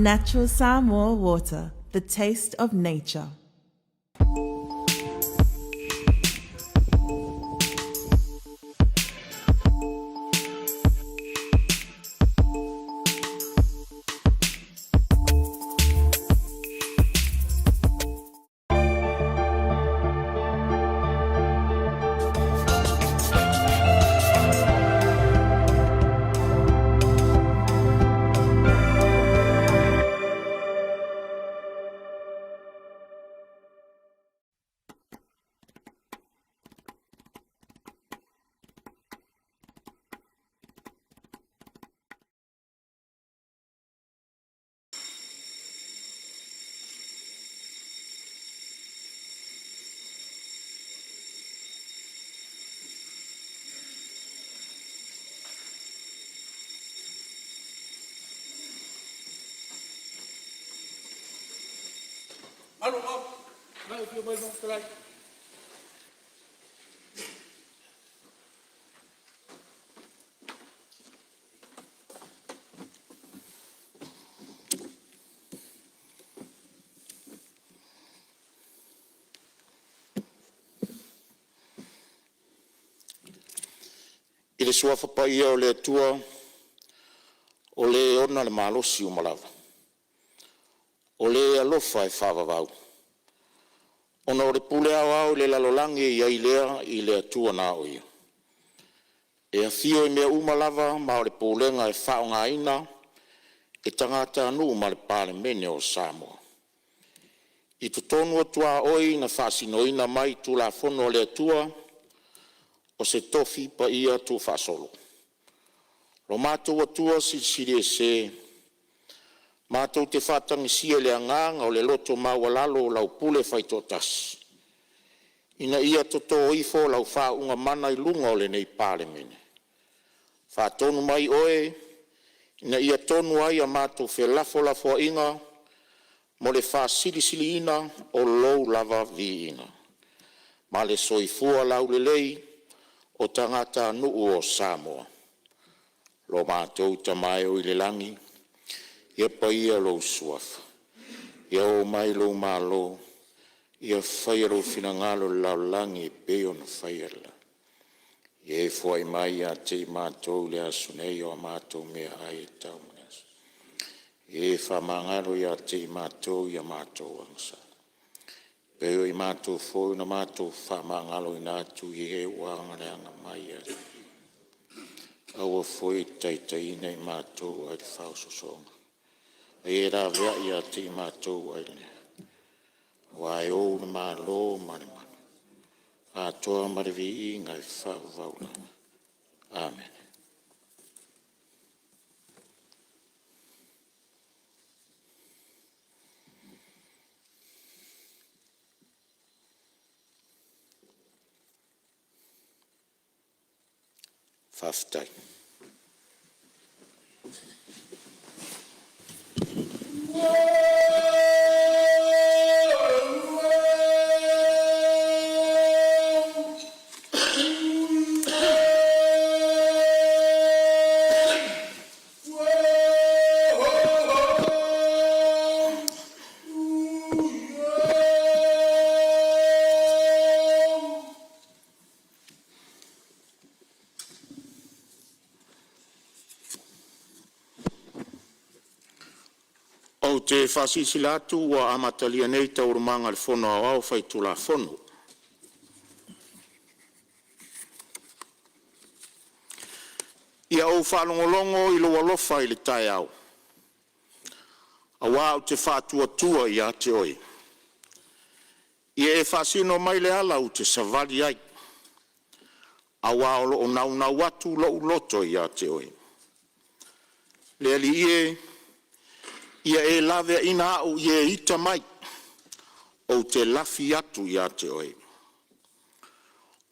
Natural Samoa water, the taste of nature. I le Suafa Paia o le Atua, o Le ona le malosi uma lava, o Le e alofa e faavavau, ona o le pule aoao i le lalolagi e i ai lea i le Atua na o Ia, e afio i mea uma lava ma o le pulega e faaaogaina e tagatanuu ma le Palemene o Samoa. I totonu o tuaoi na faasinoina mai i Tulafono a le Atua o se tofi paia tuufaasolo. Lo matou Atua Silisili Ese, matou te faatagisia i le agaga o le loto maualalo lau pule faitoatasi, ina ia toto ifo lau faauuga mana i luga o lenei Palemene. Faatonu mai Oe ina ia tonu ai a matou felafolafoaiga mo le faasilisiliina o Lou lava viiga ma le soifua laulelei o tagatanuu o Samoa. Lo matou Tama e oi le lagi, ia paia lou Suafa, ia oo mai lou Malo, ia faia lou finagalo i le lalolagi e pei ona faia i le lagi. Ia e foai mai ia te i matou i le aso nei o a matou meaai e tatau mo le aso. Ia e faamagalo ia te i matou i a matou agasala, e pei o i matou foi na matou faamagaloina atu i e ua agaleaga mai ia te i. Aua foi e te taitaiina i matou ai le faaosoosoga, a ia e laveai ia te i matou ai le mea, aua e ou le Malo ma le mana, atoa ma le viiga e faavavau. Amene. Faafetai. Ou te faasilasila atu ua amatalia nei Taualumaga a le Fono Aoao Faitulafono. Ia ou faalogologo i lou alofa i le taeao, aua ou te faatuatua ia te oe. Ia e faasino mai le ala ou te savali ai, aua o lo o naunau atu lou loto ia te oe. Le Alii e, ia e laveaina au i e ita mai, ou te lafi atu ia te oe.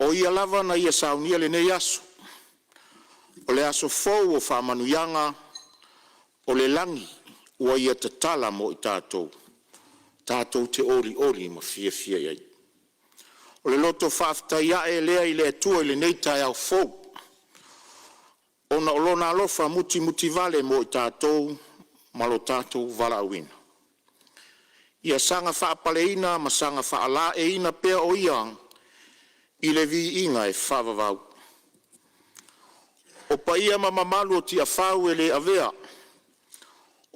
O Ia lava na ia saunia lenei aso, o le aso fou o faamanuiaga o le lagi ua ia tatala mo i tatou, tatou te olioli ma fiafia i ai. O le loto faafetai ae lea i le Atua i lenei taeao fou, ona o Lona alofa mutimutivale mo i tatou. ma lo tatou valaauina. Ia saga faapaleina ma saga faalaeiina pea o Ia i le viiga e faavavau. O paia ma mamalu o Tiafau e le avea,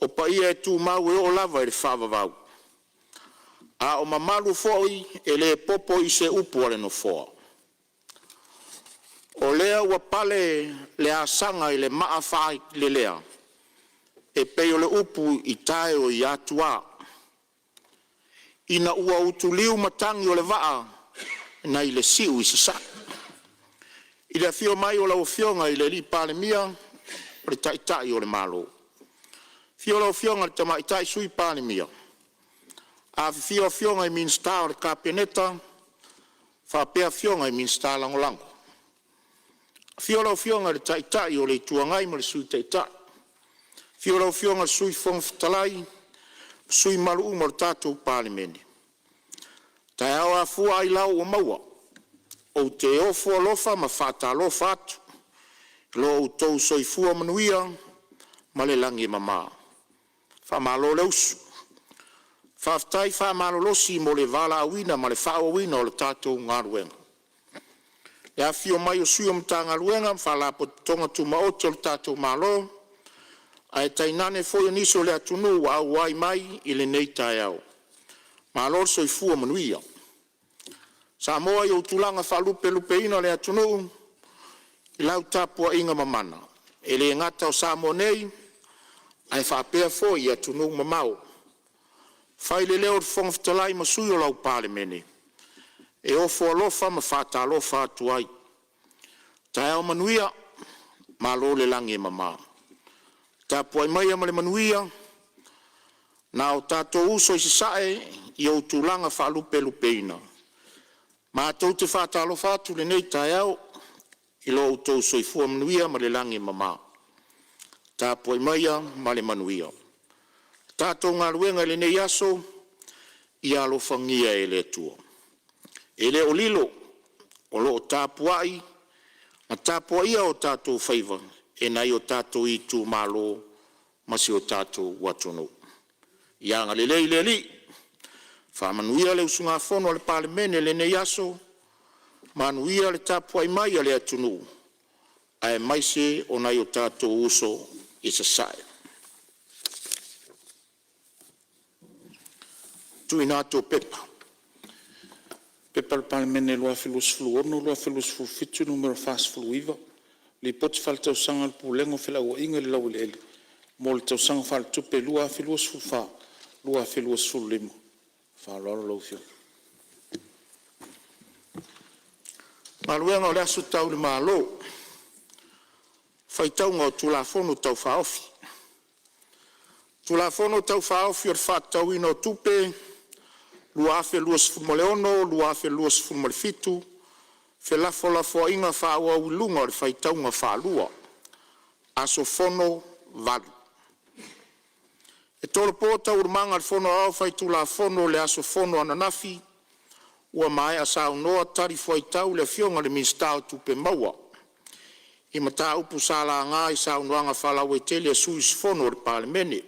o paia e tumau e oo lava i le faavavau, a o mamalu foi e le popo i se upu a le Nofoa. O lea ua pale le asaga i le maa faalelea e pei o le upu i tae o atua, ina ua utuliu matagi o le vaa nai le siu i Sasae. I le afio mai o lau Afioga i le Palemia o le Taitai o le Malo, afio lau Afioga i le Tamaitai Sui Palemia, afifio Afioga i Minisita o le Kapeneta faapea Afioga i Minisita Lagolago. Afio lau Afioga i le Taitai o le Itu Agai ma le Sui Taitai, afio lau Afioga i le Sui Fofoga Fetalai ma sui usufono mamalu uma o le tatou Palemene. Taeao afua ailao ua maua, ou te ofo alofa ma faatalofa atu i lo outou soifua manuia ma le lagi e mama. Faamalo le usu, faafetai faamalolosi mo le valaauina ma le faaauauina o le tatou galuega. Le afifio mai o sui o Matagaluega ma Faalapotopotoga Tumaoti a le tatou Malo, ae tainane foi o nisi o le atunuu ua auai mai i lenei taeao. Malo le soifua manuia. Samoa i ou tulaga faalupelupeina o le atunuu i lau tapuaiga mamana, e le gata o Samoa nei ae faapea foi i atunuu mamao. Fai le leo o le Fofoga Fetalai ma sui o lau Palemene, e ofo alofa ma faatalofa atu ai. Taeao manuia, malo le lagi e mama. Tapuai maia ma le manuia na o tatou uso i sasae i ou tulaga faalupelupeina. Matou te faatalofa atu i lenei taeao i lo outou soifua manuia ma le lagi e mama. Tapuai maia ma le manuia. Le tatou galuega i lenei aso, ia alofagia e le Atua. E le o lilo, o lo o tapuai ma tapuaia o tatou faiva e nai o tatou itumalo ma si o tatou atunuu. Ia agalelei le Alii, faamanuia le usugafono a le Palemene i lenei aso, manuia le tapuai mai a le atunuu aemaise o nai o tatou uso i sasae. tuuina atu o Pepa. P.P.2026/2027 Nu.49, Lipoti Faaletausaga a le Pulega o Felauaiga i le Laueleele mo le Tausaga Faaletupe 2024/2025. Ma le faaaloalo lau Afioga. Galuega o le Aso Tau i le Malo, Faitauga o Tulafono Tau Faaofi. Tulafono Tau Faaofi o le Faatatauina o Tupe 2023/2024, felafolafoaiga faaauau i luga o le faitauga faalua – Aso Fono 8. E tolopo Taualumaga a le Fono Aoao Faitulafono i le aso fono ananafi ua maea saunoa talifuaitau le Afioga i le Minisita o Tupe Maua i mataupu sa laga i saunoaga faalauaitele a sui usufono o le Palemene.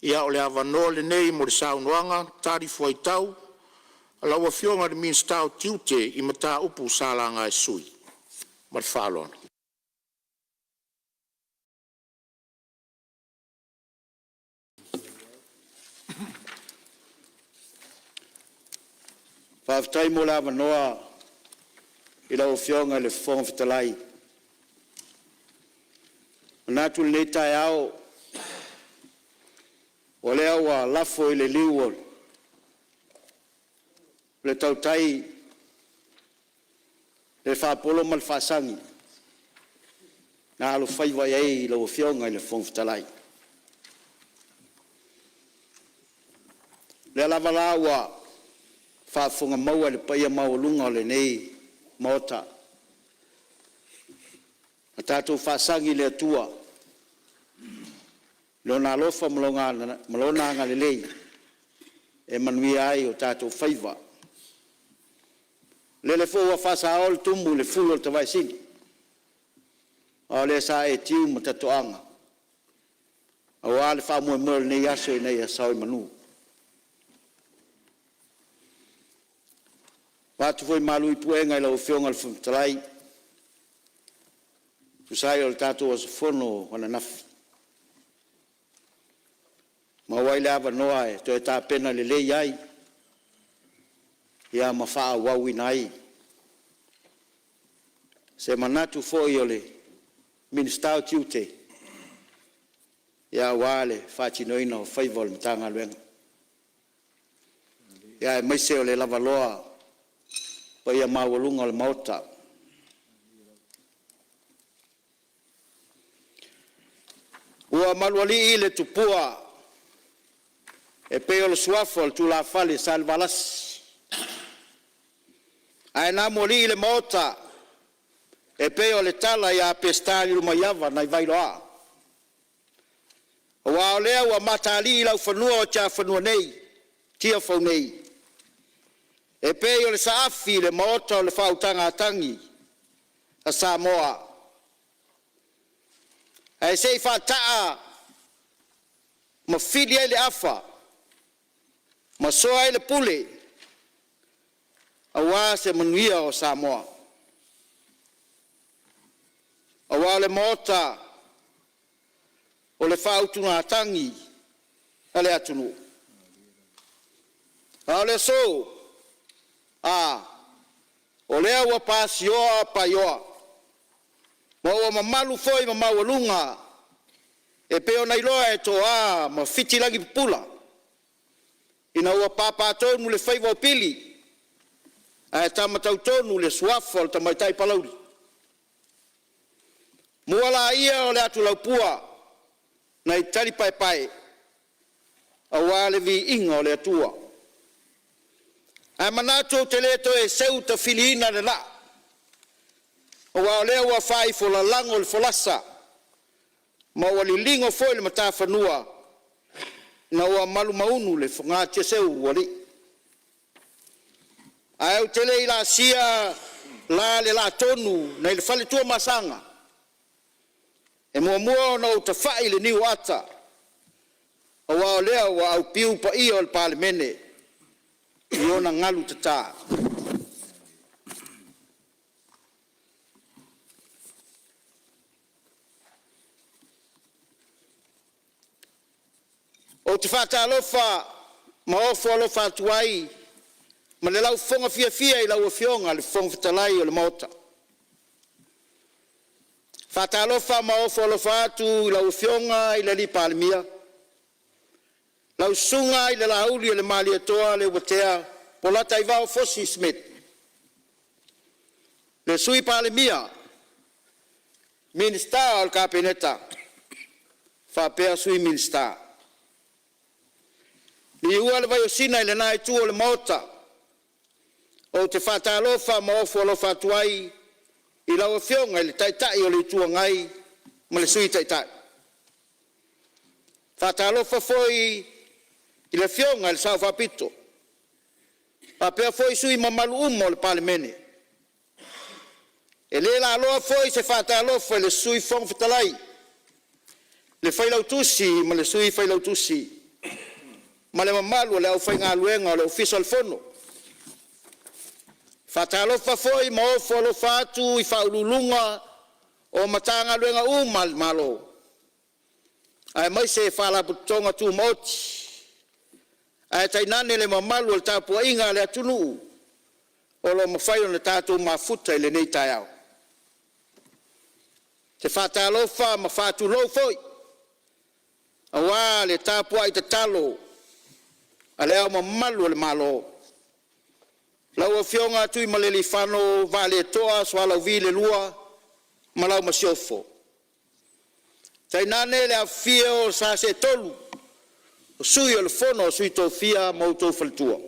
Ia, o le avanoa lenei mo le saunoaga talifuaitau a lau Afioga i le Minisita o Tiute i mataupu sa laga e sui usufono. Ma le faaaloalo. Faafetai mo le avanoa i lau Afioga i le Fofoga Fetalai. E manatu i lenei taeao, o lea ua lafo i le liu o le tautai le faapolo ma le faasagi na alofaiva i ai lau Afioga i le Fofoga Fetalai. O lea lava la ua faafofoga maua i le paia maualuga o lenei Maota, na tatou faasagi i le Atua i Lona alofa ma Lona agalelei e manuia ai o tatou faiva. Lele foi ua faasao le tumu i le fulu o le tavaesini, aua o lea sa e tiu ma tatoaga aua le faamoemoe o lenei aso ina ia sao i manu. Ua atu foi malu i puega i lau Afioga i le Fofoga Fetalai e tusa ai o le tatou aso fono ananafi, ua maua ai le avanoa e toe tapena lelei ai ma faaauauina ai se manatu foi o le Minisita o Tiute aua le faatinoina o faiva o le Matagaluega, aemaise o le lavaloa o paia maualuga o le Maota. Ua malualii le tupua e pei o le suafa o le tulafale Salevalasi, ae na amoalii le Maota e pei o le tala ia Peseta Lilomaiava nai Vailoa, aua o lea ua matalii i laufanua o Tiafanua nei, Tiafau nei, e pei o le saafi i le maota o le faautugatagi a Samoa ae se i faataa ma fili ai le afa ma soa ai le pule aua se manuia o Samoa. Aua o le Maota o le faautugatagi a le atunuu, a o le aso, a, o lea ua pasioa paioa ma ua mamalu foi ma maualuga e pei ona iloa e toa ma fiti lagipupula ina ua papatonu le faiva o Pili ae tama tauto le suafa o le tamaitai Palauli. Mua laia o le atulaupua nai talipaepae aua le viiga o le Atua. Ae manatu ou te le toe seu tafiliina le laa, aua o lea ua faaifolalago le folasa ma ua liligo foi le matafanua ina ua malumaunu le fogatiaseu o alii. Ae ou te le i laasia la le laatonu nai le fale Tuamasaga, e muamua ona ou tafai i le niuata aua o lea ua aupiu paia o le Palemene i ona galu tata. Ou te faatalofa ma ofo alofa atu ai ma le laufofoga fiafia i lau Afioga i le Fofoga Fetalai o le Maota. E faatalofa ma ofo alofa atu i lau Afioga i le Palemia, lau Susuga i le Lauli o le Malietoa Leuatea Polataivao Fosi Smith, le Sui Palemia, Minisita o le Kapeneta faapea Sui Minisita. Liua le vaiosina i lena itu o le Maota, ou te faatalofa ma ofo alofa atu ai i lau Afioga i le Taitai o le Itu Agai ma le Sui Taitai. E faatalofa foi i le Afioga i le Sao Faapito faapea foi sui usufono mamalu uma o le Palemene. E le laaloa foi se faatalofa i le Sui Fofoga Fetalai, le Failautusi ma le Sui Failautusi ma le mamalu o le aufaigaluega o le Ofisa o le Fono. E faatalofa foi ma ofo alofa atu i Ofisa Sili o Pulega o Matagaluega uma a le Malo aemaise Faalapotopotoga Tumaoti, ae tainane le mamalu o le tapuaiga a le atunuu o lo o mafai ona tatou mafuta i lenei taeao. Ou te faatalofa ma faatulou foi aua le tapuai tatalo a Le Ao Mamalu o le Malo, lau Afioga Tuimalealiifano Vaaletoa Sualauvi II ma lau Masiofo, tainane le afifio o Sa Seetolu o Sui o le Fono a Sui Tofia ma outou faletua.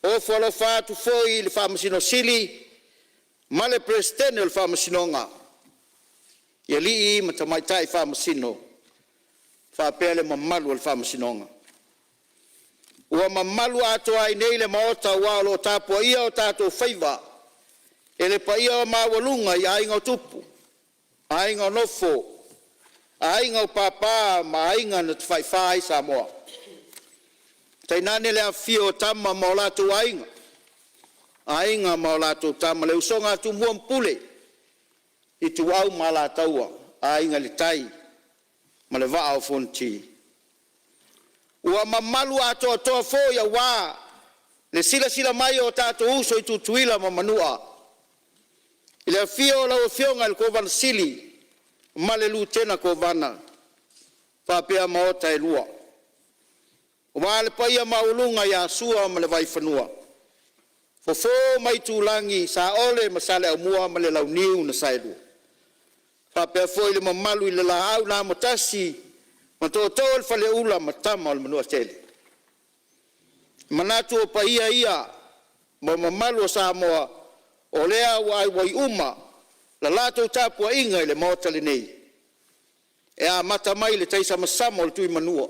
Ofo alofa atu foi i le Faamasino Sili ma le Peresetene o le Faamasinoga i alii ma tamaitai Faamasino faapea le mamalu o le Faamasinoga. Ua mamalu atoa ai nei le Maota aua o lo o tapuaia o tatou faiva e le paia maualuga i Aiga o Tupu, Aiga o Nofo, Aiga o Papa ma Aiga na Tafaifa ai Samoa, tainane le afifio o Tama ma o latou Aiga, Aiga ma o latou Tama, le usoga a Tumua ma Pule, Ituau ma Alataua, Aiga i le Tai ma le Vaa o Fonoti. Ua mamalu atoatoa foi aua le silasila mai o tatou uso i Tutuila ma Manua, i le afio o lau Afioga i le Kovana Sili ma le Lutena Kovana faapea Maota e Lua, aua le paia maualuga ia Sua ma le Vaifanua, Fofo ma Aitulagi, Saole ma Saleaaumua ma le Launiu na Saelua, faapea foi le mamalu i le Laau na Amotasi, le Tootoo o le Faleula ma Tama a le Manuatele. E manatu o paia ia ma mamalu o Samoa o lea ua auai uma la latou tapuaiga i le Maota nei, e amata mai i le taisamasama o le Tuimanua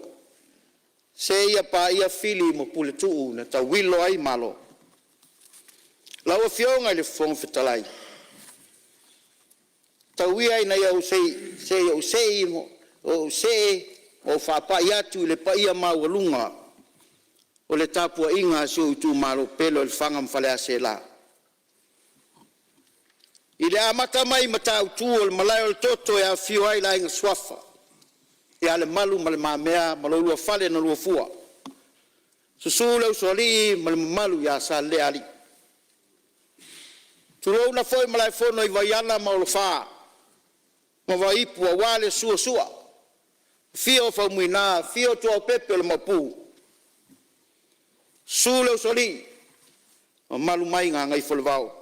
seia paia Fili ma Puletuu na tauilo ai Malo. Lau Afioga i le Fofoga Fetalai, tau ia ina ou see ma ou faapai atu i le paia maualuga o le tapuaiga a si ou itumalo pele o Lefaga ma Faleaseela. I le amata mai i Matautu o le Malae o le Toto e afifio ai le Aiga Suafa ia Lemalu ma Le Mamea ma lo oulua fale na luafua. Susu le Usoalii ma le mamalu ia Salealii. Tulouna foi Malaefono i Vaiala ma Olofa ma Vaipu aua le susu o Sua, afio Faumuina, afio Tuaopepe o le Maopu, susu le Usoalii, mamalu mai Gagaifoolevao.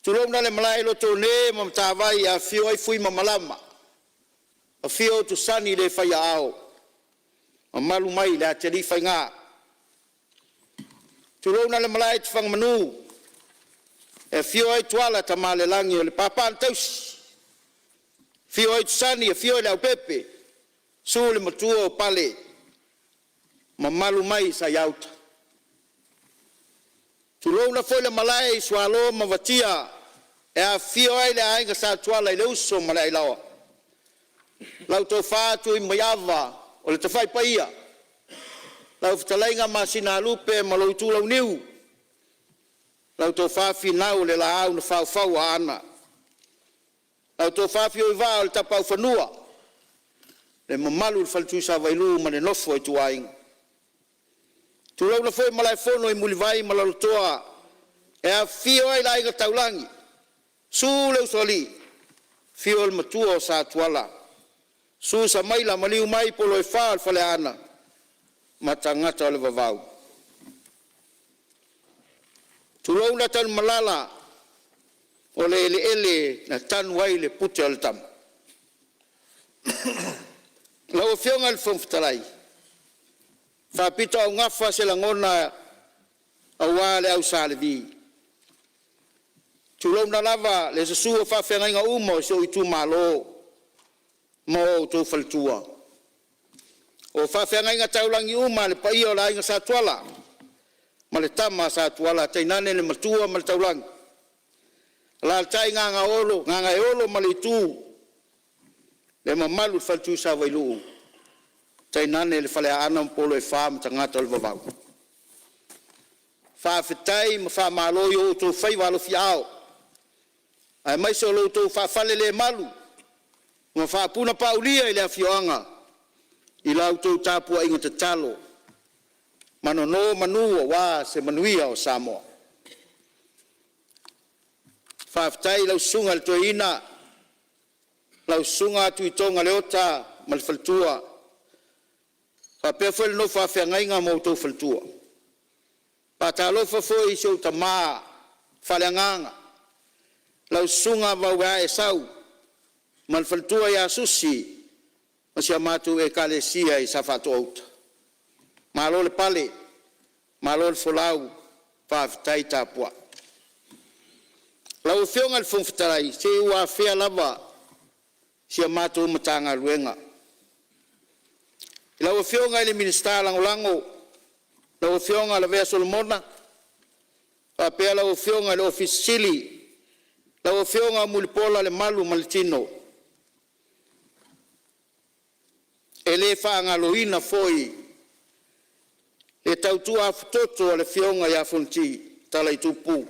Tulouna le malae i Lotoone ma Matavai, afio ai Fui ma Malama, afio Utusani le faiaao, mamalu mai le atialii-faiga. Tulouna le malae i Tafagamanu, e afio ai Tuala Tamalelagi o le Papa na tausi, afio Aitusa, afio Leaupepe, susu le matua o Pale, mamalu mai Saiauta. Tulouna foi le malae i Sualo ma Vatia e afifio ai le aiga Sa Tuala i le uso ma le Ailaoa, lau tofa Tuimaiava o le tafai paia, lau fetalaiga Masinalupe ma lou itulauniu, lau tofa Finau o le laau na faufau e Aana, lau tofa Fiauivaa o le Tapaaufanua, le mamalu i le Faletuisavailuu ma le nofo a ituaiga. Tulouna foi Malaefono i Mulivai ma Lalotoa e afifio ai le Aiga Taulagi, susu le Usoalii, afio le matua o Sa Tuala, susu Samaila, maliu mai polo e fa o le Faleaana ma tagata o le vavau. Tulouna Tanumalala o le eleele na tanu ai le pute o le tama. Lau Afioga i le Fofoga Fetalai, e faapitoaugafa se lagona aua le au Sa Levi, tulouna lava le susu o faafeagaiga uma o si ou itumalo ma o outou faletua, o faafeagaiga taulagi uma a le paia o le aiga Sa Tuala ma le tama a Sa Tuala, tainane le matua ma le taulagi, alaalatai Gagaolo, Gagaeolo ma Leitu, le mamalu i le fale Tuisavailuu tainane le Faleaana ma polo e fa ma tagata o le vavau. Faafetai ma faamalo i o outou faiva alofiaao aemaise o lo outou faafalelemalu ma faapunapaulia i le afioaga i la outou tapuaiga tatalo ma nonomanu aua se manuia o Samoa. Faafetai i lau susuga i le toeaina lau susuga Tuitoga Leota ma le faletua, faapea foi le nofo a feagaiga ma outou faletua. E faatalofa foi i si ou tama faaleagaga lau susuga Mauae Esau ma le faletua ia Susi ma si a matou Ekalesia i Safaatoa-uta. Malo le pale, malo le folau, faafetai tapuai. Lau Afioga i le Fofoga Fetalai, se ua afea lava si a matou Matagaluega. I lau Afioga i le Minisita Lagolago lau Afioga Lavea Solomona faapea lau Afioga i le Ofisa Sili lau Afioga Mulipola Lemalu ma Letino. E le faagaloina foi le tautua afutoto a le afioga ia Fonoti Talaitupu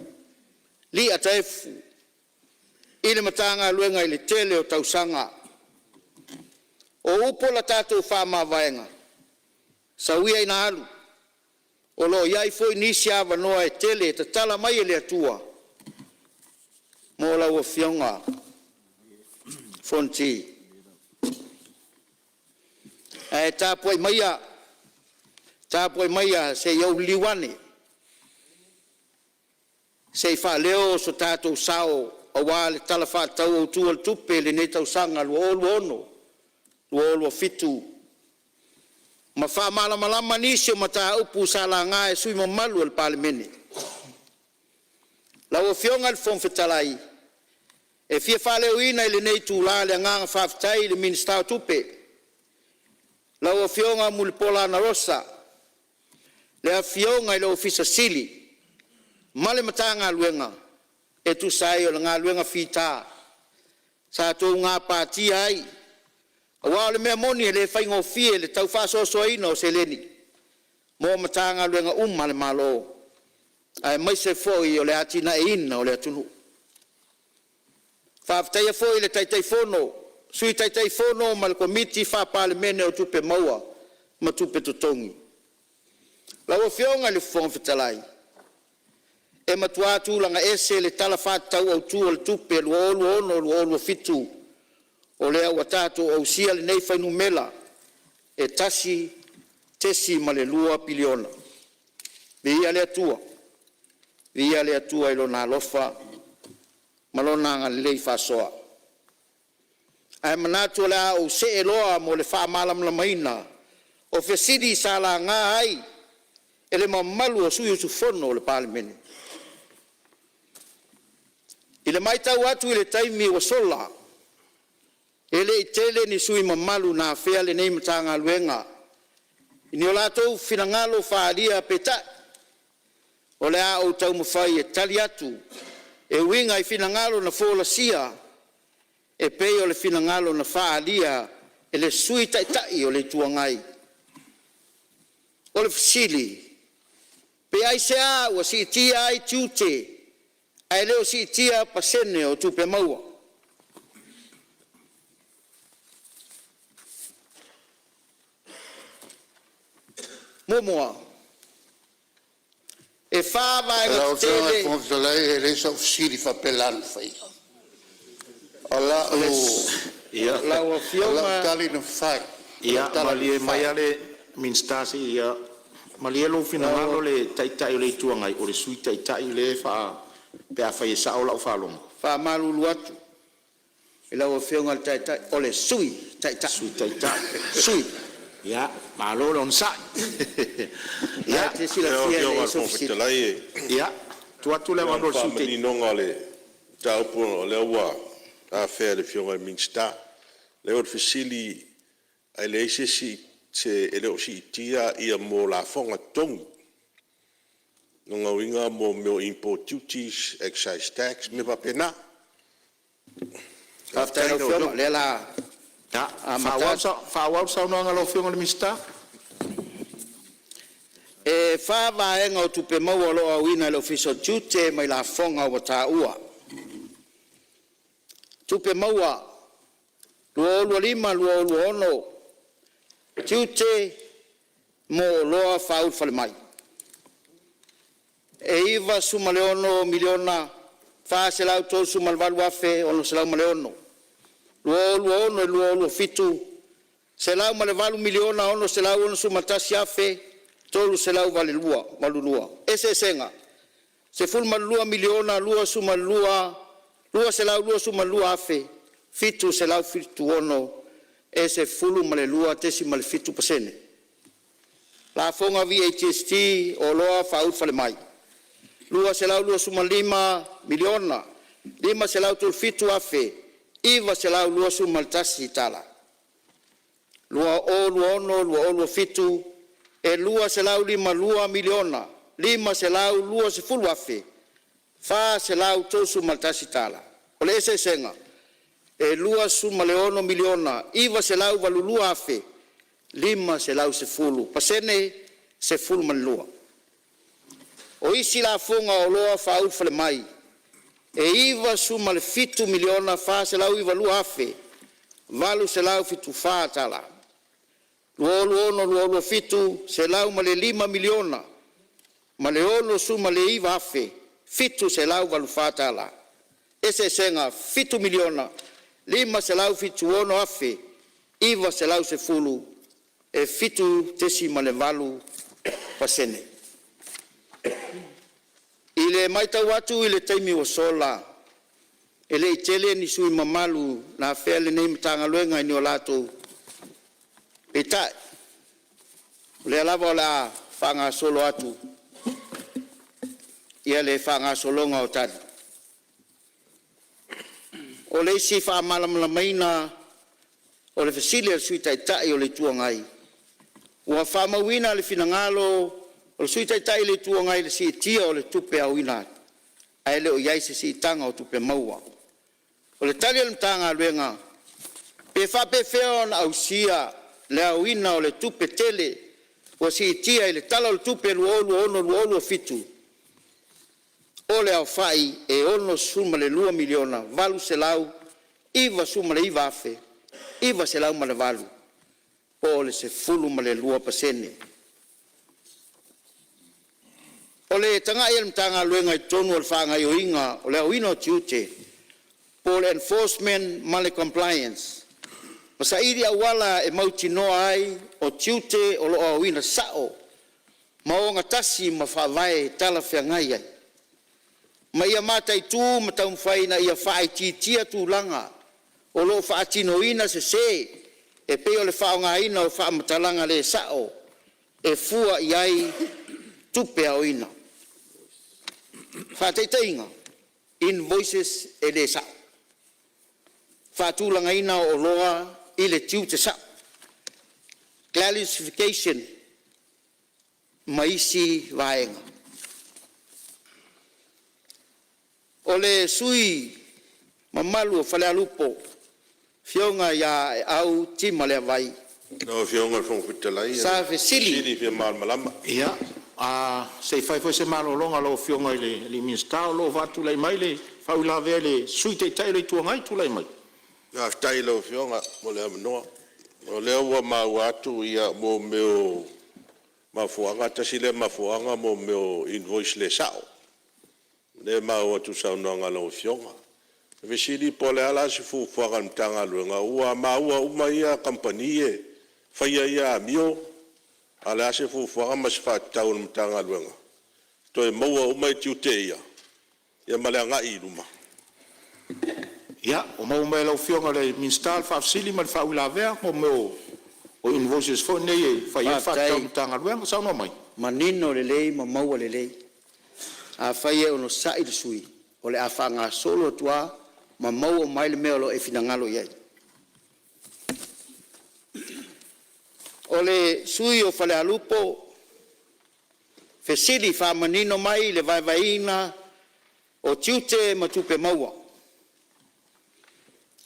Lia Taefu i le Matagaluega i le tele o tausaga. O upu o le tatou faamavaega, sau ia ina alu, o lo o i ai foi nisi avanoa e tele e tatala mai e le Atua mo lau Afioga Fonoti. Ae tapuai maia, tapuai maia se i ou liliu ane se i faaleo so tatou sao aua le Tala Faatatau Autu o le Tupe i lenei tausaga 2026/2027 ma faamalamalama nisi o mataupu sa laga e sui usufono mamalu o le Palemene. Lau Afioga i le Fofoga Fetalai, e fia faaleoina i lenei itula le agaga faafetai i le Minisita o Tupe, lau Afioga Mulipola Anarosa, le Afioga i le Ofisa Sili ma le Matagaluega e tusa ai o le galuega fita sa outou gapatia ai, aua o le mea moni e le faigofie le tau faasoasoaina o seleni mo Matagaluega uma a le Malo aemaise foi o le atiaeina o le atunuu. Faafetaia foi le Taitaifono, Sui Taitaifono ma le Komiti Faa-Palemene o Tupe Maua ma Tupe Totogi. Lau Afioga i le Fofoga Fetalai, e matua tulaga ese le Tala Faatatau Autu o le Tupe 2026/2027 o lea ua tatou ausia lenei fuainumera e $1.2 piliona. Viia le Atua, viia le Atua i Lona alofa ma Lona agalelei faasoa. Ae manatu o le a ou see loa mo le faamalamalamaina o fesili sa laga ai e le mamalu o sui usufono o le Palemene. I le matau atu i le taimi ua sola, e le i tele ni sui usufono mamalu na afea lenei Matagaluega i ni o latou finagalo faaalia, peitai o le a ou taumafai e tali atu e uiga i finagalo na folasia e pei o le finagalo na faaalia e le Sui Taitai o le Itu Agai. O le fesili, pe aisea ua siitia ai tiute ae le o siitia pasene o tupe maua? Muamua, e fa vaega Lau Afioga i le tetele. Fofoga Fetalai e leai sau fesili faapela na faia. O lau Lau o lau Afioga tali na fai, o lau Ia tala na malie fai, maia le Minisita se i malie lou finagalo le Taitai o le Itu Agai, o le Sui Taitai lea e pe afai e sao lau faalogo. Faamalulu atu i lau Afioga i le Taitai, o le Sui Taitai, Sui Taitai. Sui. Ia malo le onosai. O lena e te Lau silafia e Afioga i leai le sou Fofoga fesili. Fetalai, e Ia, tuu atu le na o avanoa le i le Sui Taitai. faamaninoga o le mataupu ona o lea ua afea e le Afioga i le Minisita. Leai o le fesili, ae leai se isi, e le o siitia lafoga totogi. O lona uiga mo mea o import duties, excise tax, mea faapena. Faafetai Faafetai i i lau lau Afioga o Afioga. lea o le a amata atu. Faaauau le saunoaga a lau Afioga i le Minisita. E fa vaega o tupe maua o lo o aoina e le Ofisa o Tiute mai lafoga ua taua: Tupe maua 2025/2026 Tiute mo Oloa Faaulufalemai e $96,438,606. 2026/2027 $108,661,382. Eseesega $12,022,222.76, e 12.7%. Lafoga VAGST o Oloa Faaulufalemai e $225,537,921. 2026/2027 e $252,520,431. O le eseesega e $26,982,000. 510%, 12. O isi lafoga o oloa faaulufale mai e $97,492,874. 2026/2027 $105, 069,784 tala. Eseesega $7,576,910 e 7.8%. I le matau atu i le taimi ua sola, e le i tele ni sui usufono mamalu na afea lenei Matagaluega i ni a latou. Peitai, o lea lava o le a faagasolo atu ia le faagasologa o tali. O le isi faamalamalamaina o le fesili a le Sui Taitai o le Itu Agai, ua faamauina le finagalo o le Sui Taitai o le Itu Agai i le siitia o le tupe aoina ae le o i ai se siitaga o tupe maua. O le tali a le Matagaluega, pe faapefea ona ausia le aoina o le tupe tele ua siitia i le Tala o le Tupe 2026/2027 o le aofai e $62,899,908 po o le 12%. O le tagai a le Matagaluega i totonu o le faagaoioiga o le aoina o tiute po o le enforcement ma le compliance ma saili auala e mautinoa ai o tiute o lo o aoina sao ma ogatasi ma faavae talafeagai ai, ma ia mataitu ma taumafai ina ia faaitiitia tulaga o lo o faatinoina sese e pei o le faaaogaina o faamatalaga le sao e fua i ai tupe aoina. Faataitaiga, invoices e le sao, faatulagaina o oloa i le tiute sao, classification ma isi vaega. O le sui usufono mamalu o Falealupo Afioga ia Aeau Tima Leavai Lau Afioga i le Fofoga Fetalai, sa o le fesili fesili fia malamalama. Ia, se i fai foi se malologa a lau Afioga i le Minisita o lo o faatulai mai le faauilavea a le Sui Taitai o le Itu Agai. Tulai mai. Faafetai i lau Afioga mo le avanoa. O lea ua maua atu mea o mafuaaga, tasi lea mafuaaga o mea o invoice le sao, lea e maua atu i le saunoaga a lau Afioga. O le fesili po o le a la se fuafuaga a le Matagaluega ua maua uma ia kamupani e faia ia amio, a o le a se fuafuaga ma se faatatau a le Matagaluega e toe maua uma tiute ia ma le agai i luma? Ia, ua maua mai e lau Afioga i le Minisita le faafesili ma le faauilavea mo mea o invoices foi nei e fai ai le faatatau a le Matagaluega. Faafetai. Saunoa mai. Manino lelei ma maua lelei. Afai e onosai le sui usufono, o le a faagasolo atu lava ma maua uma ai le mea o lo o e finagalo i ai. O le sui usufono o Falealupo fesili faamanino mai le vaevaeina o tiute ma tupe maua.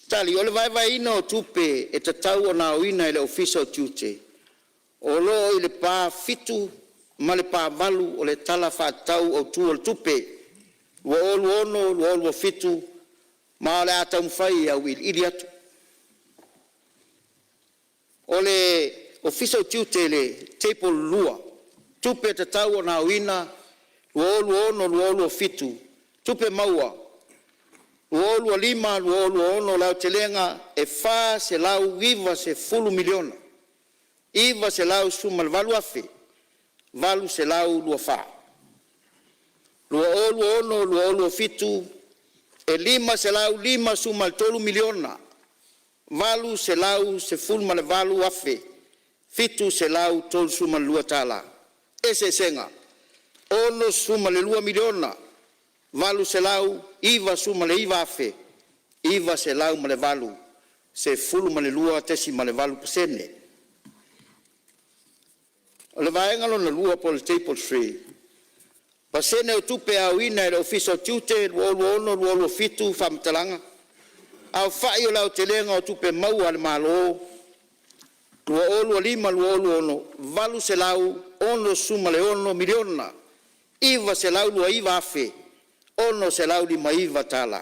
Tali O le vaevaeina o tupe e tatau ona aoina e le Ofisa o Tiute o lo o i le pa 7 ma le pa 8 o le Tala Faatatau Autu o le Tupe 2026/2027 ma o le a taumafai e auiliili atu. O le Ofisa o Tiute i le table 2, tupe tatau ona aoina 2026/2027, tupe maua 2025/2026 le aotelega e $490,918,824. 2026/2027 e $553,818,732. Eseesega $62,899,908, 12.8%. O le vaega lona lua po o le table three, pasene o tupe aoina e le Ofisa o Tiute 2026/2027 faamatalaga, aofai o le aotelega o tupe maua a le Malo. 2025/2026,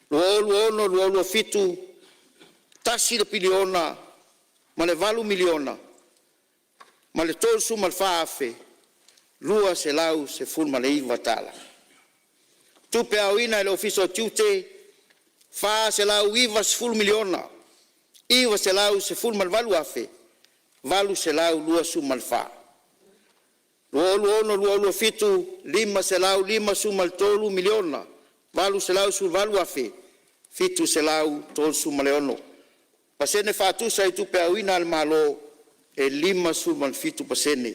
$866,929,659. 2026/2027, $1,008,034,219. Tupe aoina e le Ofisa o Tiute $490,918,824. 2026/2027, $553,818,736. Pasene faatusa i tupe aoina a le Malo e 57%,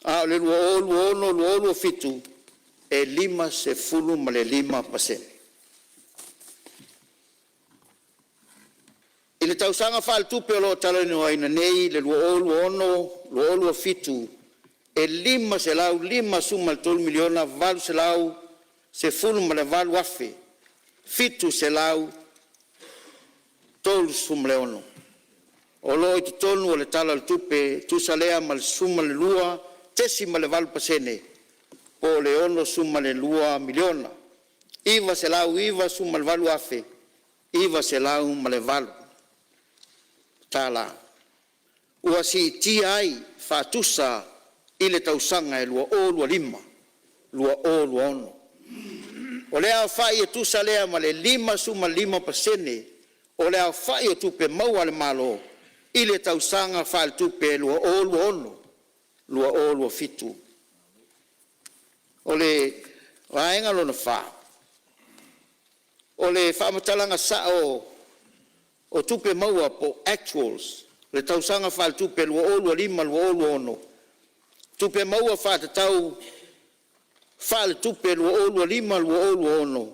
a o le 2026/2027 e 55%. I le tausaga faaletupe o lo o talanoaina nei le 2026/2027, e $553,818,736 o lo o i totonu o le Tala o le Tupe, e tusa lea ma le 12.8% po o le $62,998,908 tala ua siitia ai faatusa i le tausaga e 2025/2026. O le aofai e tusa lea ma le 55% o le aofai o Tupe Maua a le Malo i le tausaga faaletupe 2026/2027. O le vaega lona fa o le faamatalaga sa'o o Tupe Maua po o actuals o le tausaga faaletupe 2025/2026, Tupe Maua faatatau faaletupe 2025/2026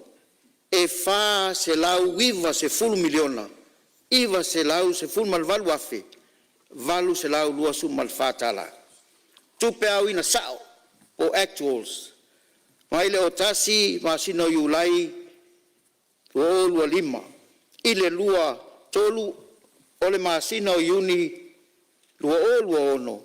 e $490,918,824. Tupe aoina sao po o actuals mai le 1 masina o Iulai 2025 i le 23 o le masina o Iuni 2026,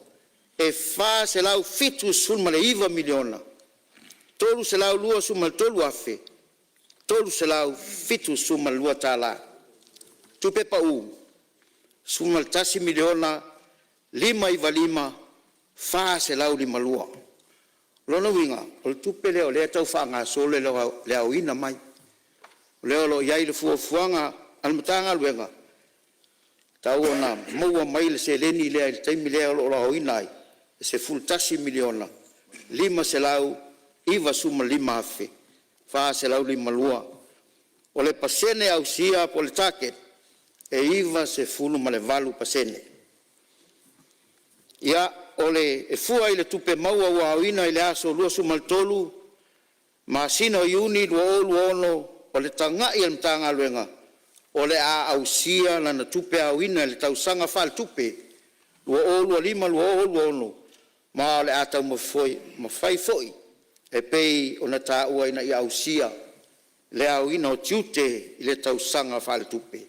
e $479,323,372. Tupe pau $11,595,452. O lona uiga o le tupe lea o lea e tau faagasolo le aoina mai, o lea o lo o i ai le fuafuaga a le Matagaluega, e tatau ona maua mai le seleni lea i le taimi lea o lo o aoina ai e $11,595,452. O le pasene ausia po o le target e 98%. E fua i le tupe maua ua aoina i le aso 23 masina o Iuni 2026, o le tagai a le Matagaluega o le a ausia lana tupe aoina i le tausaga faaletupe 2025/2026 ma o le a taumafai foi e pei ona taua ina ia ausia le aoina o tiute i le tausaga faaletupe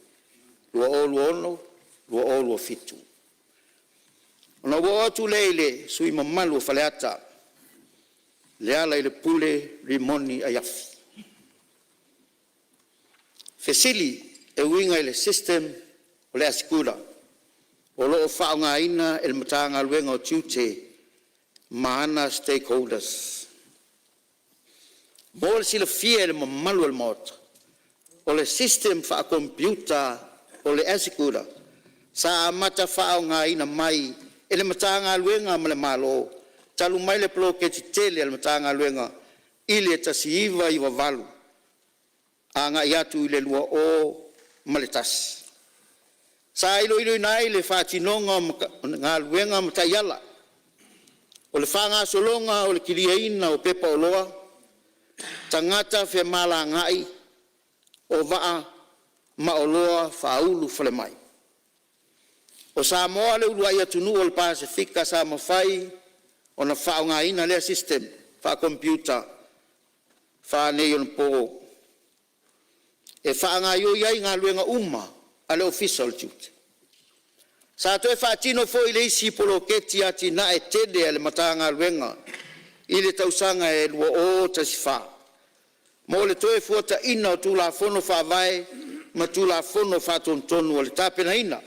2026/2027. Ona ou oo atu lea i le sui usufono mamalu o Faleata, Lealailepule Rimoni Aiafi. Fesili e uiga i le system o le ASYCUDA o lo o faaaogaina e le Matagaluega o Tiute ma ana stakeholders. Mo le silafia e le mamalu o le Maota, o le system faakomepiuta o le ASYCUDA sa amata faaaogaina mai e le Matagaluega ma le Malo talu mai le poloketi tele a le Matagaluega i le 1998 agai atu i le 2001. Sa iloiloina ai le faatinoga o galuega ma taiala o le faagasologa o le kiliaina o pepa oloa, tagata femalagaai o vaa ma oloa faaulu falemai. O Samoa le uluai atunuu o le Pasefika sa mafai ona faaaogaina lea system faakomepiuta faaneionapo e faagaioi ai galuega uma a le Ofisa o Tiute. Sa toe faatino foi le isi poloketi atinae tele a le Matagaluega i le tausaga 2014 mo le Toefuataiga o Tulafono Faavae ma Tulafono Faatonutonu o le tapenaina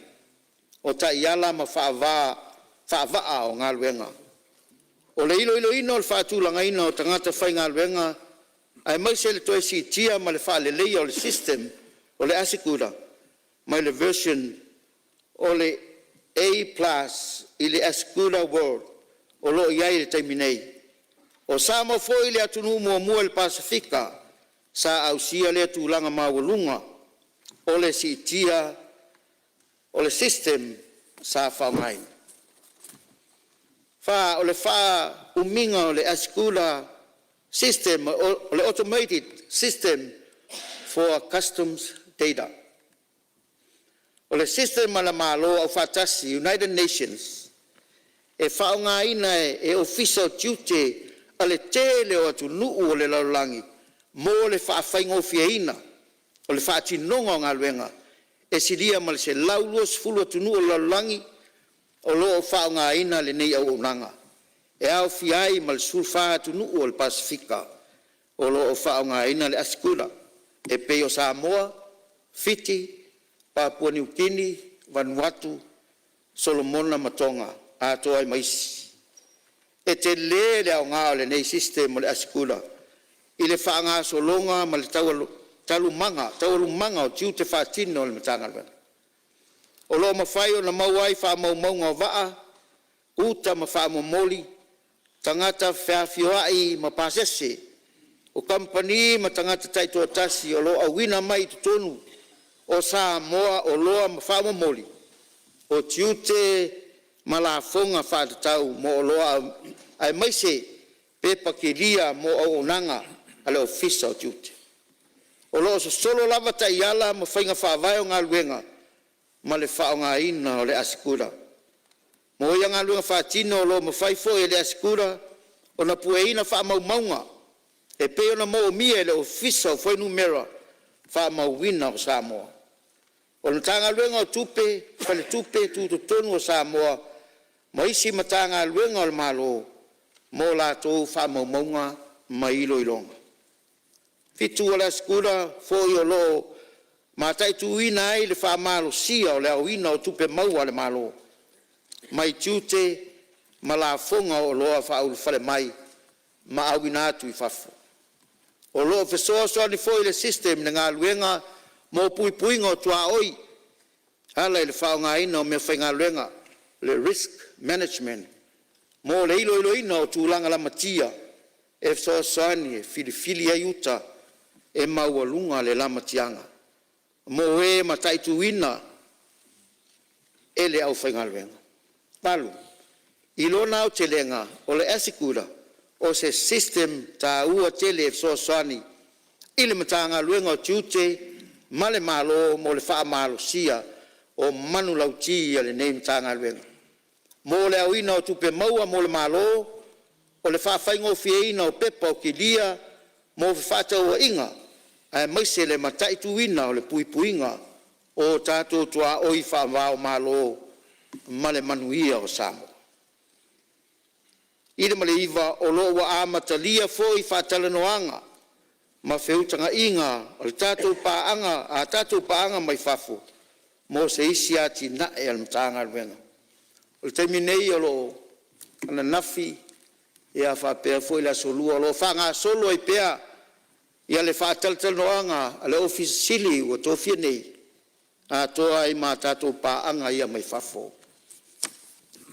o Taiala ma Faavaa o Galuega, o le iloiloina o le faatulagaina o tagata faigaluega aemaise le toe siitia ma le faaleleia o le System o le ASYCUDA mai le version o le A+ i le ASYCUDA World o lo o i ai i le taimi nei. O Samoa foi le atunuu muamua i le Pasefika sa ausia lea tulaga maualuga o le siitia o le system sa faaaogaina. 4. O le faaumiga o le ASYCUDA System o le Automated System for Customs Data. O le system a le Malo Afaatasi United Nations e faaaogaina e Ofisa o Tiute o le tele o atunuu o le lalolagi mo le faafaigofieina o le faatinoga o galuega. E silia ma le 120 atunuu o le lalolagi o lo o faaaogaina lenei auaunaga, e aofia ai ma le 14 atunuu o le Pasefika o lo o faaaogaina le ASYCUDA e pei o Samoa, Fiti, Papua Niu Kini, Vanuatu, Solomona ma Toga, atoa ai ma isi. E tele le aoga o lenei system o le ASYCUDA i le faagasologa ma le taualumaga o tiute faatino a le Matagaluega. O lo o mafai ona maua ai faamaumauga o vaa, uta ma faamomoli, tagata feafioai ma pasese o kamupani ma tagata taitoatasi o lo o auina mai i totonu o Samoa oloa ma faamomoli o tiute ma lafoga faatatau mo oloa aemaise pepa kelia mo auaunaga a le Ofisa o Tiute. O lo o sosolo lava taiala ma faiga faavae o galuega ma le faaaogaina o le ASYCUDA. Mo ia galuega faatino, o lo o mafai foi e le ASYCUDA ona pueina faamaumauga e pei ona moomia e le Ofisa o Fuainumera Faamauina o Samoa. O le Matagaluega o Tupe, Faletupe Tutotonu o Samoa ma isi Matagaluega a le Malo mo latou faamaumauga ma iloiloga. 7. O le ASYCUDA foi o lo o mataituina ai le faamalosia o le aoina o Tupe Maua a le Malo mai tiute ma lafoga o oloa faaulufale mai ma auina atu i fafo. O lo o fesoasoani foi le system i le galuega mo puipuiga o tuaoi e ala i le faaaogaina o meafaigaluega (risk management) mo le iloiloina o tulaga lamatia e fesoasoani e filifili ai uta e maualuga le lamatiaga mo e mataituina e le aufaigaluega. 8. I lona aotelega, o le ASYCUDA o se system taua tele e fesoasoani i le Matagaluega o Tiute ma le Malo mo le faamalosia o manulauti a lenei Matagaluega mo le aoina o tupe maua mo le Malo, o le faafaigofieina o pepa o kelia mo fefaatauaiga aemaise le mataituina o le puipuiga o tatou tuaoi faava-o-Malo ma le manuia o Samoa. 9. O lo o ua amatalia foi faatalanoaga ma feutagaiga ma a tatou paaga mai fafo mo se isi atinae a le Matagaluega. O le taimi nei ananafi faapea foi le Aso Lua o lo o faagasolo ai pea le faatalatalanoaga a le Ofisa Sili ua tofia nei atoa ai ma tatou paaga ia mai fafo.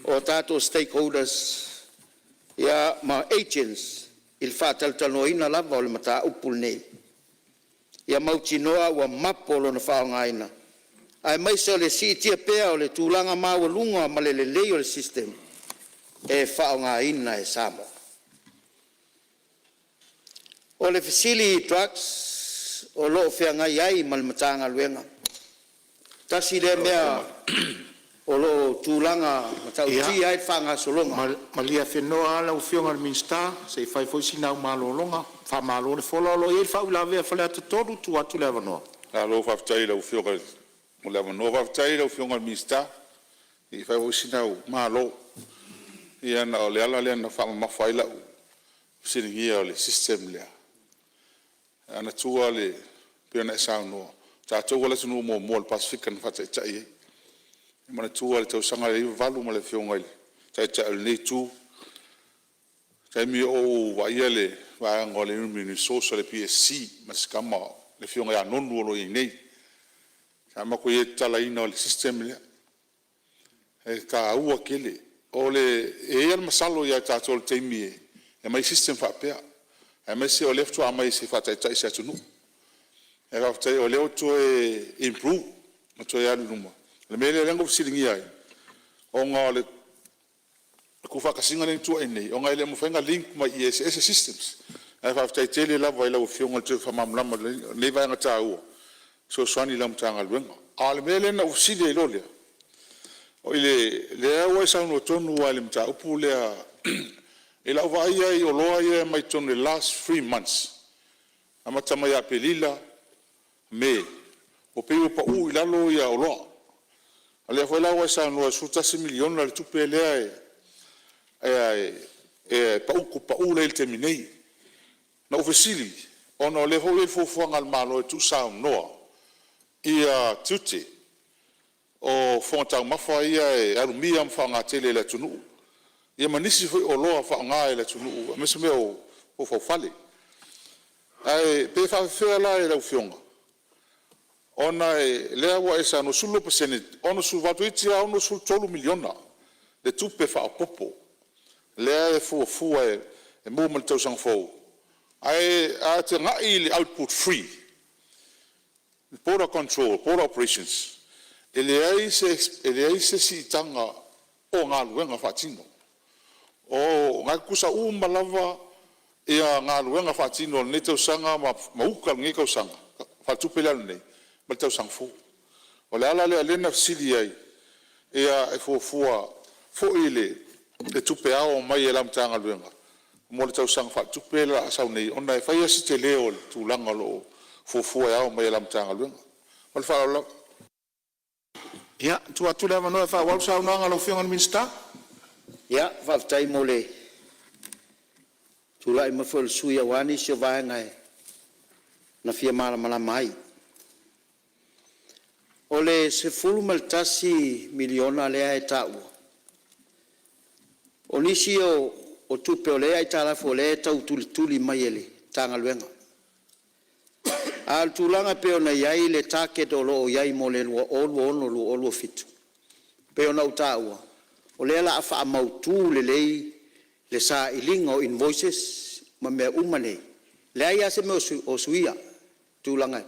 O tatou stakeholders ma agents i le faatalatalanoaina lava o le mataupu lenei ia mautinoa ua mapo lona faaaogaina aemaise o le siitia pea o le tulaga maualuga ma le lelei o le system e faaaogaina e Samoa. O le fesili i drugs o lo o feagai ai ma le Matagaluega, tasi lea mea o lo o tulaga matautia ai le faagasologa. Malie afenoa lau Afioga i le Minisita se i fai foi sina au malologa. Faamalo le fola. O lo o i ai le faauilavea a Faleata 3, e tuu atu le avanoa. Malo faafetai i lau Afioga mo le avanoa. Faafetai i lau Afioga i le Minisita. i fai foi sina au malo. Ia ona o le ala lea na faamamafa ai lau fesiligia o le system lea, manatua e pei ona e saunoa, o tatou lava le atunuu muamua i le Pasefika na faataitai i ai. E manatua le tausaga lea 1998 ma le Afioga i le Taitai o lenei Itu, i le taimi o ou vaaia le vaega o le Human Resource a le PSC ma si tama le Afioga ia Nonu o lo o i ai nei, sa matou i ai i le tatalaina o le system lea. E taua tele. E i ai lava le masalo ia tatou i le taimi e aumai ai system faapea, aemaise o lea faatoa aumai se i faataitai i se atunuu. Ae faafetai o lea ua toe improve ma toe alu i luma. O le mea lea na ou fesiligia ai, ona o le tuufaatasiga lea na tuuaia nei, ona e le o mafai ona link mai i i e eseese systems. Ae faafetai tele lava i lau Afioga i le toe faamalamalama o lenei vaega taua e fesoasoani i lau Matagaluega. A o le mea lea na ou fesili ai loa lea, o lea ua e saunoa tonu lava i le mataupu lea. I lau vaai i ai i oloa ia e aumai totonu i le last 3 months, amata mai ia Aperila, Me, ua pei ua pau i lalo oloa. O lea foi la ua e saunoa e $11 miliona le tupe lea e pau lea e i ai i le taimi nei. Na ou fesili ona o lea foi ua i ai le fuafuaga a le Malo e tuusaunoa tiute o fofoga taumafa ia e alumia ma faaaoga tele e le atunuu, ia ma nisi foi o oloa faaaoga e le atunuu aemaise mea o faufale. Ae pe faapefea la i lau Afioga ona o lea ua e saunoa e 12%, 68 toeitiiti lava $63 miliona le tupe faaopoopo lea e fuafua e maua mai le tausaga fou. Ae a tagai i le output free, border control, border operations, e leai se siitaga o galuega faatino. O lena e tutusa uma lava galuega faatino o lenei tausaga ma uta o lenei tausaga faaletupe lea e alu nei ma le tausaga fou. O le ala lea o lea na fesili ai, e fuafua foi le tupe ao mai e lau Matagaluega mo le tausaga faaletupe lea o le a sau nei, ona e fai lava si tele o le tulaga o lo o fuafua e ao mai e lau Matagaluega. Ma le faaaloalo lava. Ia, e tuu atu le avanoa e faaauau le saunoaga a lau Afioga i le Minisita. Ia, faafetai mo le tulai mai foi o le sui usufono aua nisi o vaega na fia malamalama ai. O le $11 miliona lea e taua, o nisi o tupe o lea e aitalafu o lea e tau tulituli mai e le Matagaluega. A o le tulaga e pei ona i ai le target o lo o i ai mo le 2026/2027, e pei ona ou taua, o lea o le a faamautu lelei le sailiga o invoices ma mea uma nei. E leai lava se mea o suia i le tulaga,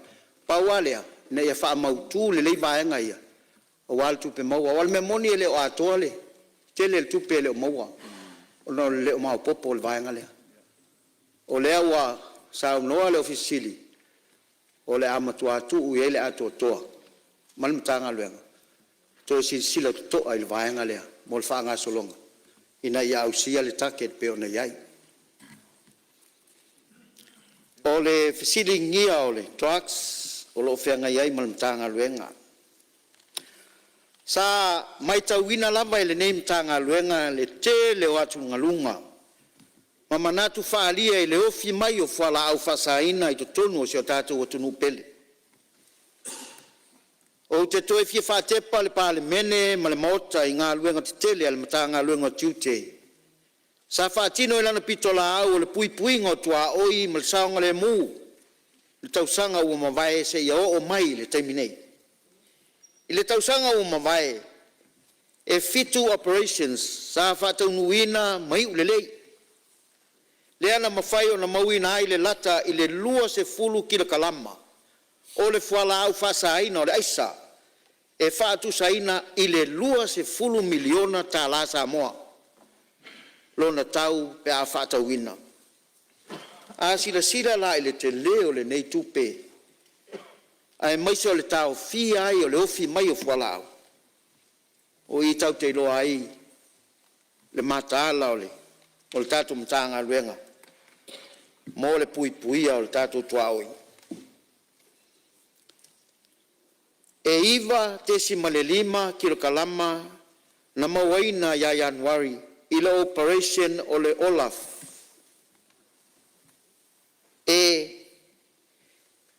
pau lava lea, ina ia faamautu lelei vaega ia aua le tupe maua. Aua o le mea moni e le o atoa le tele o le tupe e le o maua ona o le le maopoopo o le vaega lea. O lea ua saunoa le Ofisa Sili o Pulega, o le a matua tuu i ai le atoatoa ma le Matagaluega e toe silasila totoa i le vaega lea mo le faagasologa ina ia ausia le target e pei ona i ai. O le fesiligia o le drugs o lo o feagai ai ma le Matagaluega. Sa matauina lava e lenei Matagaluega le tele o atugaluga ma manatu faaalia i le ofi mai o fualaau faasaina i totonu o si o tatou atunuu pele. Ou te toe fia faatepa le Palemene ma le Maota i galuega tetele a le Matagaluega o Tiute sa faatino i lana pitolaau o le puipuiga o tuaoi ma le saogalemu i le tausaga ua mavae seia oo mai i le taimi nei. I le tausaga ua mavae, e 7 operations sa faataunuuina ma iu lelei, lea na mafai ona mauaina ai le lata i le 20 kilokalama o le fualaau faasaina o le aisa e faatusaina i le $20 miliona tala Samoa lona tau pe a faatauina. A silasila la i le tele o lenei tupe aemaise o le taofia ai o le ofi mai o fualaau, o i tatou te iloa ai le mataala o le tatou Matagaluega mo le puipuia o le tatou tuaoi. E 9.5 kilokalama. na mauaina ia Ianuari i le Operation o le Olaf. E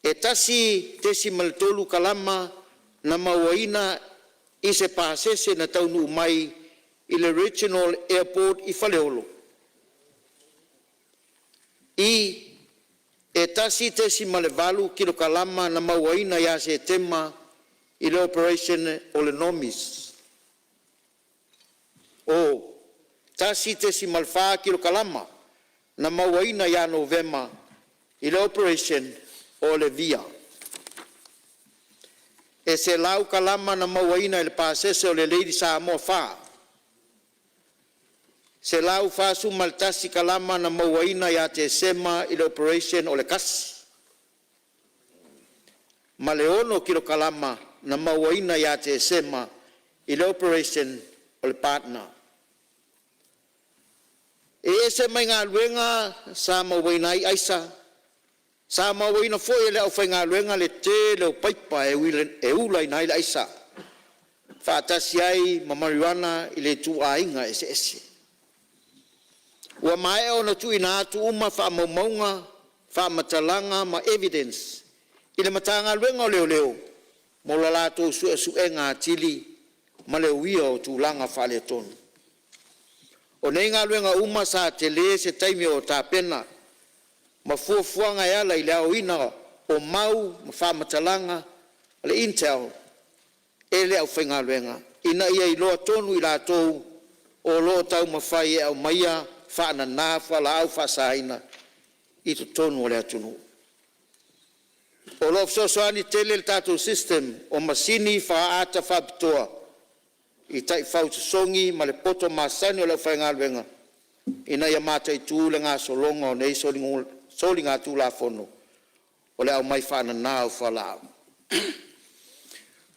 1.3 kalama na mauaina i se pasese na taunuu mai i le Regional Airport i Faleolo. I. E 1.8 kilokalama na mauaina ia Setema i le Operation o le NOMIS. O. 1.4 kilokalama na mauaina ia Novema i le Operation o le VIA. E 100 kalama na mauaina i le pasese o le Lady Samoa 4. 141 kalama na mauaina ia Tesema i le Operation o le Kasi, ma le 6 kilokalama na mauaina ia Tesema i le Operation o le Pasner. E ese mai galuega sa mauaina ai aisa, sa mauaina foi e le aufaigaluega le tele o paipa e ulaina ai le aisa, faatasi ai ma mariuana i ituaiga eseese. Ua maea ona tuuina atu uma faamaumauga, faamatalaga ma evidence i le Matagaluega o Leoleo mo le latou suesuega atili ma le uia o tulaga faaletonu. O nei galuega uma sa tele se taimi o tapena ma fuafuaga e ala i le aoina o mau ma faamatalaga a le intel e le aufaigaluega ina ia iloa tonu i latou o lo o taumafai e aumaia faanana fualaau faasaina i totonu o le atunuu. O lo o fesoasoani tele le tatou system o masini faaata faapitoa i taifau sosogi ma le poto masani o le aufaigaluega ina ia mataitu le gasologa o nei soligatulafono o le aumai faanana o fualaau. I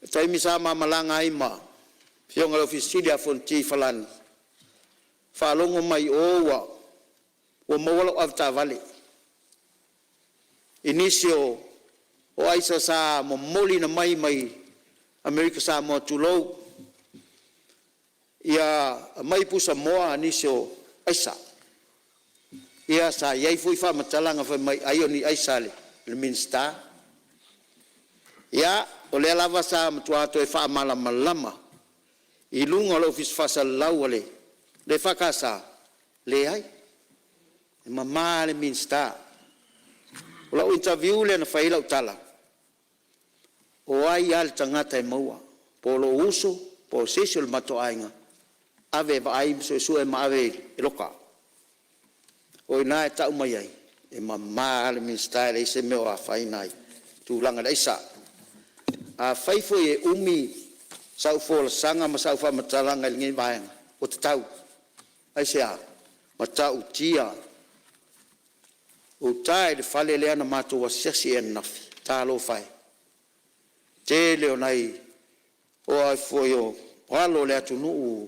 le taimi sa ma malaga ai ma le Afioga i le Ofisa Sili ia Fonoti Falani, faalogo mai o ua maua lau avetaavale i nisi o aisa sa momoliina mai Amerika Samoa, tulou, ia aumai pusamoa nisi o aisa. Ia sa i ai foi faamatalaga fai mai ai o ni aisa a le Minisita. Ia, o lea lava sa matua toe faamalamalama i luga o le Ofisa Faasalalau a le EFKS, leai, e mama lava le Minisita. O lau interview lea na fai ai lau tala, o ai lava le tagata e maua, po o lou uso po o se isi o le matou aiga, ave e vaai ma suesue ma ave i le loka. O i ina e tau mai ai e mama lava le Minisita e leai se mea o afaina ai i le tulaga i le aisa. Afai foi e umi sau folasaga ma sau faamatalaga i lenei vaega, ua tatau. Aisea? E matautia uta i le fale lea na matou asiasi i ai ananafi, talofa e, tele o nai alo o le atunuu ua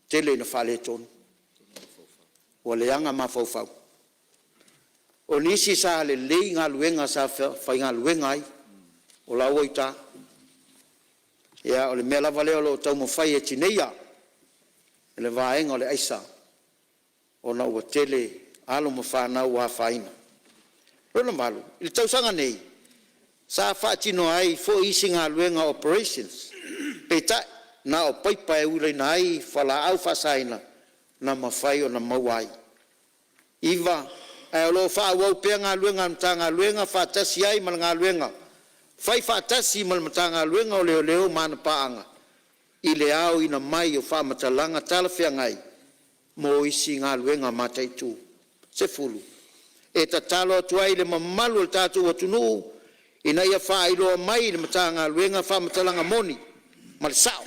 tele ina faaletonu, ua leaga mafaufau. O nisi sa lelei galuega sa faigaluega ai, o la ua i uta. Ia o le mea lava lea o lo o taumafai e tineia e le vaega o le aisa ona ua tele alo ma fanau ua afaina. Lona valu, i le tausaga nei sa faatino ai foi isi galuega operations, peitai na o paipa e ulaina ai fualaau faasaina na mafai ona maua ai. Iv. Ae o lo o faaauau pea galuega a le Matagaluega faatasi ai ma galuega faifaatasi ma le Matagaluega o Leoleo ma ana paaga i le aoina mai o faamatalaga talafeagai mo isi galuega mataitu. 10. E tatalo atu ai i le mamalu o le tatou atunuu ina ia faailoa mai i le Matagaluega faamatalaga moni ma le sao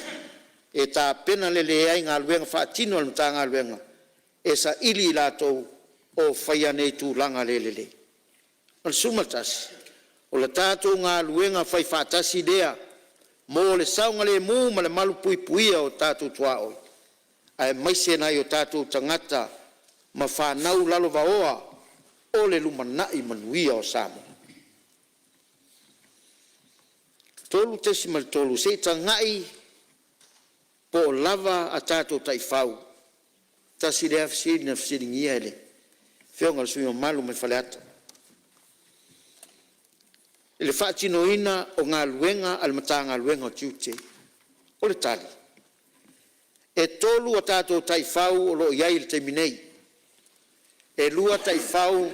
e tapena lelei ai galuega faatino a le Matagaluega e saili i latou o faia nei tulaga le lelei. 11. O le tatou galuega faifaatasi lea mo le saogalemu ma le malupuipuia o tatou tuaoi, aemaise nai o tatou tagata ma fanau lalovaoa o le lumanai manuia o Samoa. 3.3 Se i tagai Po o lava a tatou taifau? Tasi lea fesili na fesiligia e le Afioga i le sui usufono mamalu mai Faleata i le faatinoina o galuega a le Matagaluega o Tiute. O le tali, e tolu a tatou taifau o lo o i ai i le taimi nei. E lua taifau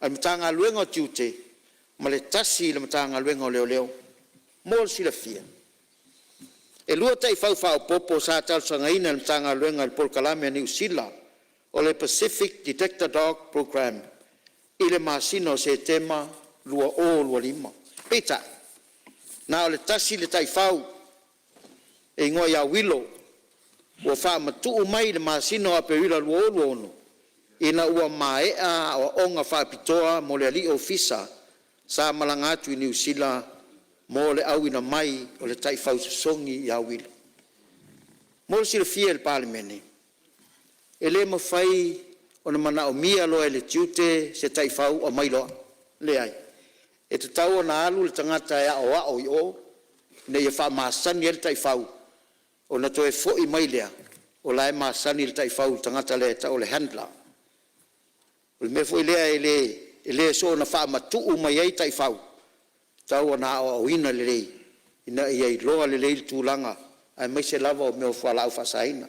a le Matagaluega o Tiute ma le tasi i le Matagaluega o Leoleo. Mo le silafia, e lua taifau faaopoopo sa talosagaina e le Matagaluega i le polokalame a Niu Sila o le Pacific Detector Dog Programme i le masina o Setema 2025. Peitai, na o le tasi le taifau e igoa ia Uilo ua faamatuu mai i le masina o Aperila 2026, ina ua maea aoaoga faapitoa mo le alii ofisa sa malaga atu i Niu Sila mo le auina mai o le taifau sosogi ia Uilo. Mo le silafia e le Palemene, e le mafai ona manaomia loa e le Tiute se taifau aumai loa. Leai, e tatau ona alu le tagata e aoao i o ina ia faamasani ai le taifau ona toe foi mai lea o la e masani le taifau i le tagata lea e tau o le handler. O le mea foi lea e le soona faamatuu mai ai taifau, e tatau ona aoaoina lelei ina ia iloa lelei le tulaga aemaise lava o mea o fualaau faasaina.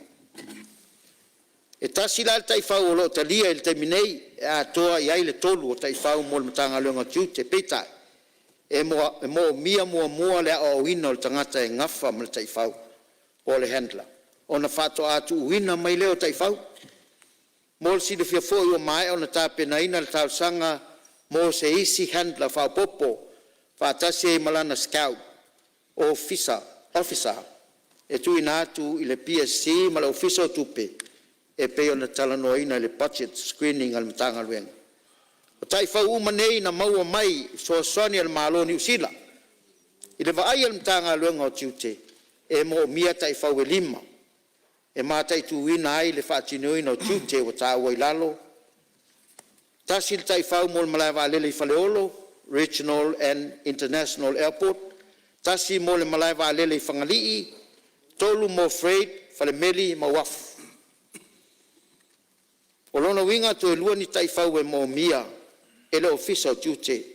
E tasi la le taifau o lo o talia i le taimi nei e atoa i ai le tolu o taifau mo le Matagaluega o Tiute. Peitai, e moomia muamua le aoaoina o le tagata e nafa ma le taifau po o le handler ona faatoa tuuina mai lea o taifau. Mo le silafia foi, ua maea ona tapenaina le talosaga mo se isi handler faaopoopo faatasi ai ma lana Scout Officer e tuuina atu i le PSC ma le Ofisa o Tupe e pei ona talanoaina i le budget screening a le Matagaluega. O taifau uma nei na maua mai i fesoasoani a le Malo o Niu Sila. I le vaai a le Matagaluega o Tiute, e moomia taifau e lima e mataituina ai le faatinoina o tiute ua taua i lalo: 1. Taifau mo le Malaevaalele i Faleolo Regional and International Airport, 1. mo le Malaevaalele i Fagalii, 3 mo Freight, Falemeli ma Uafu. O lona uiga toe lua ni taifau e moomia e le Ofisa o Tiute.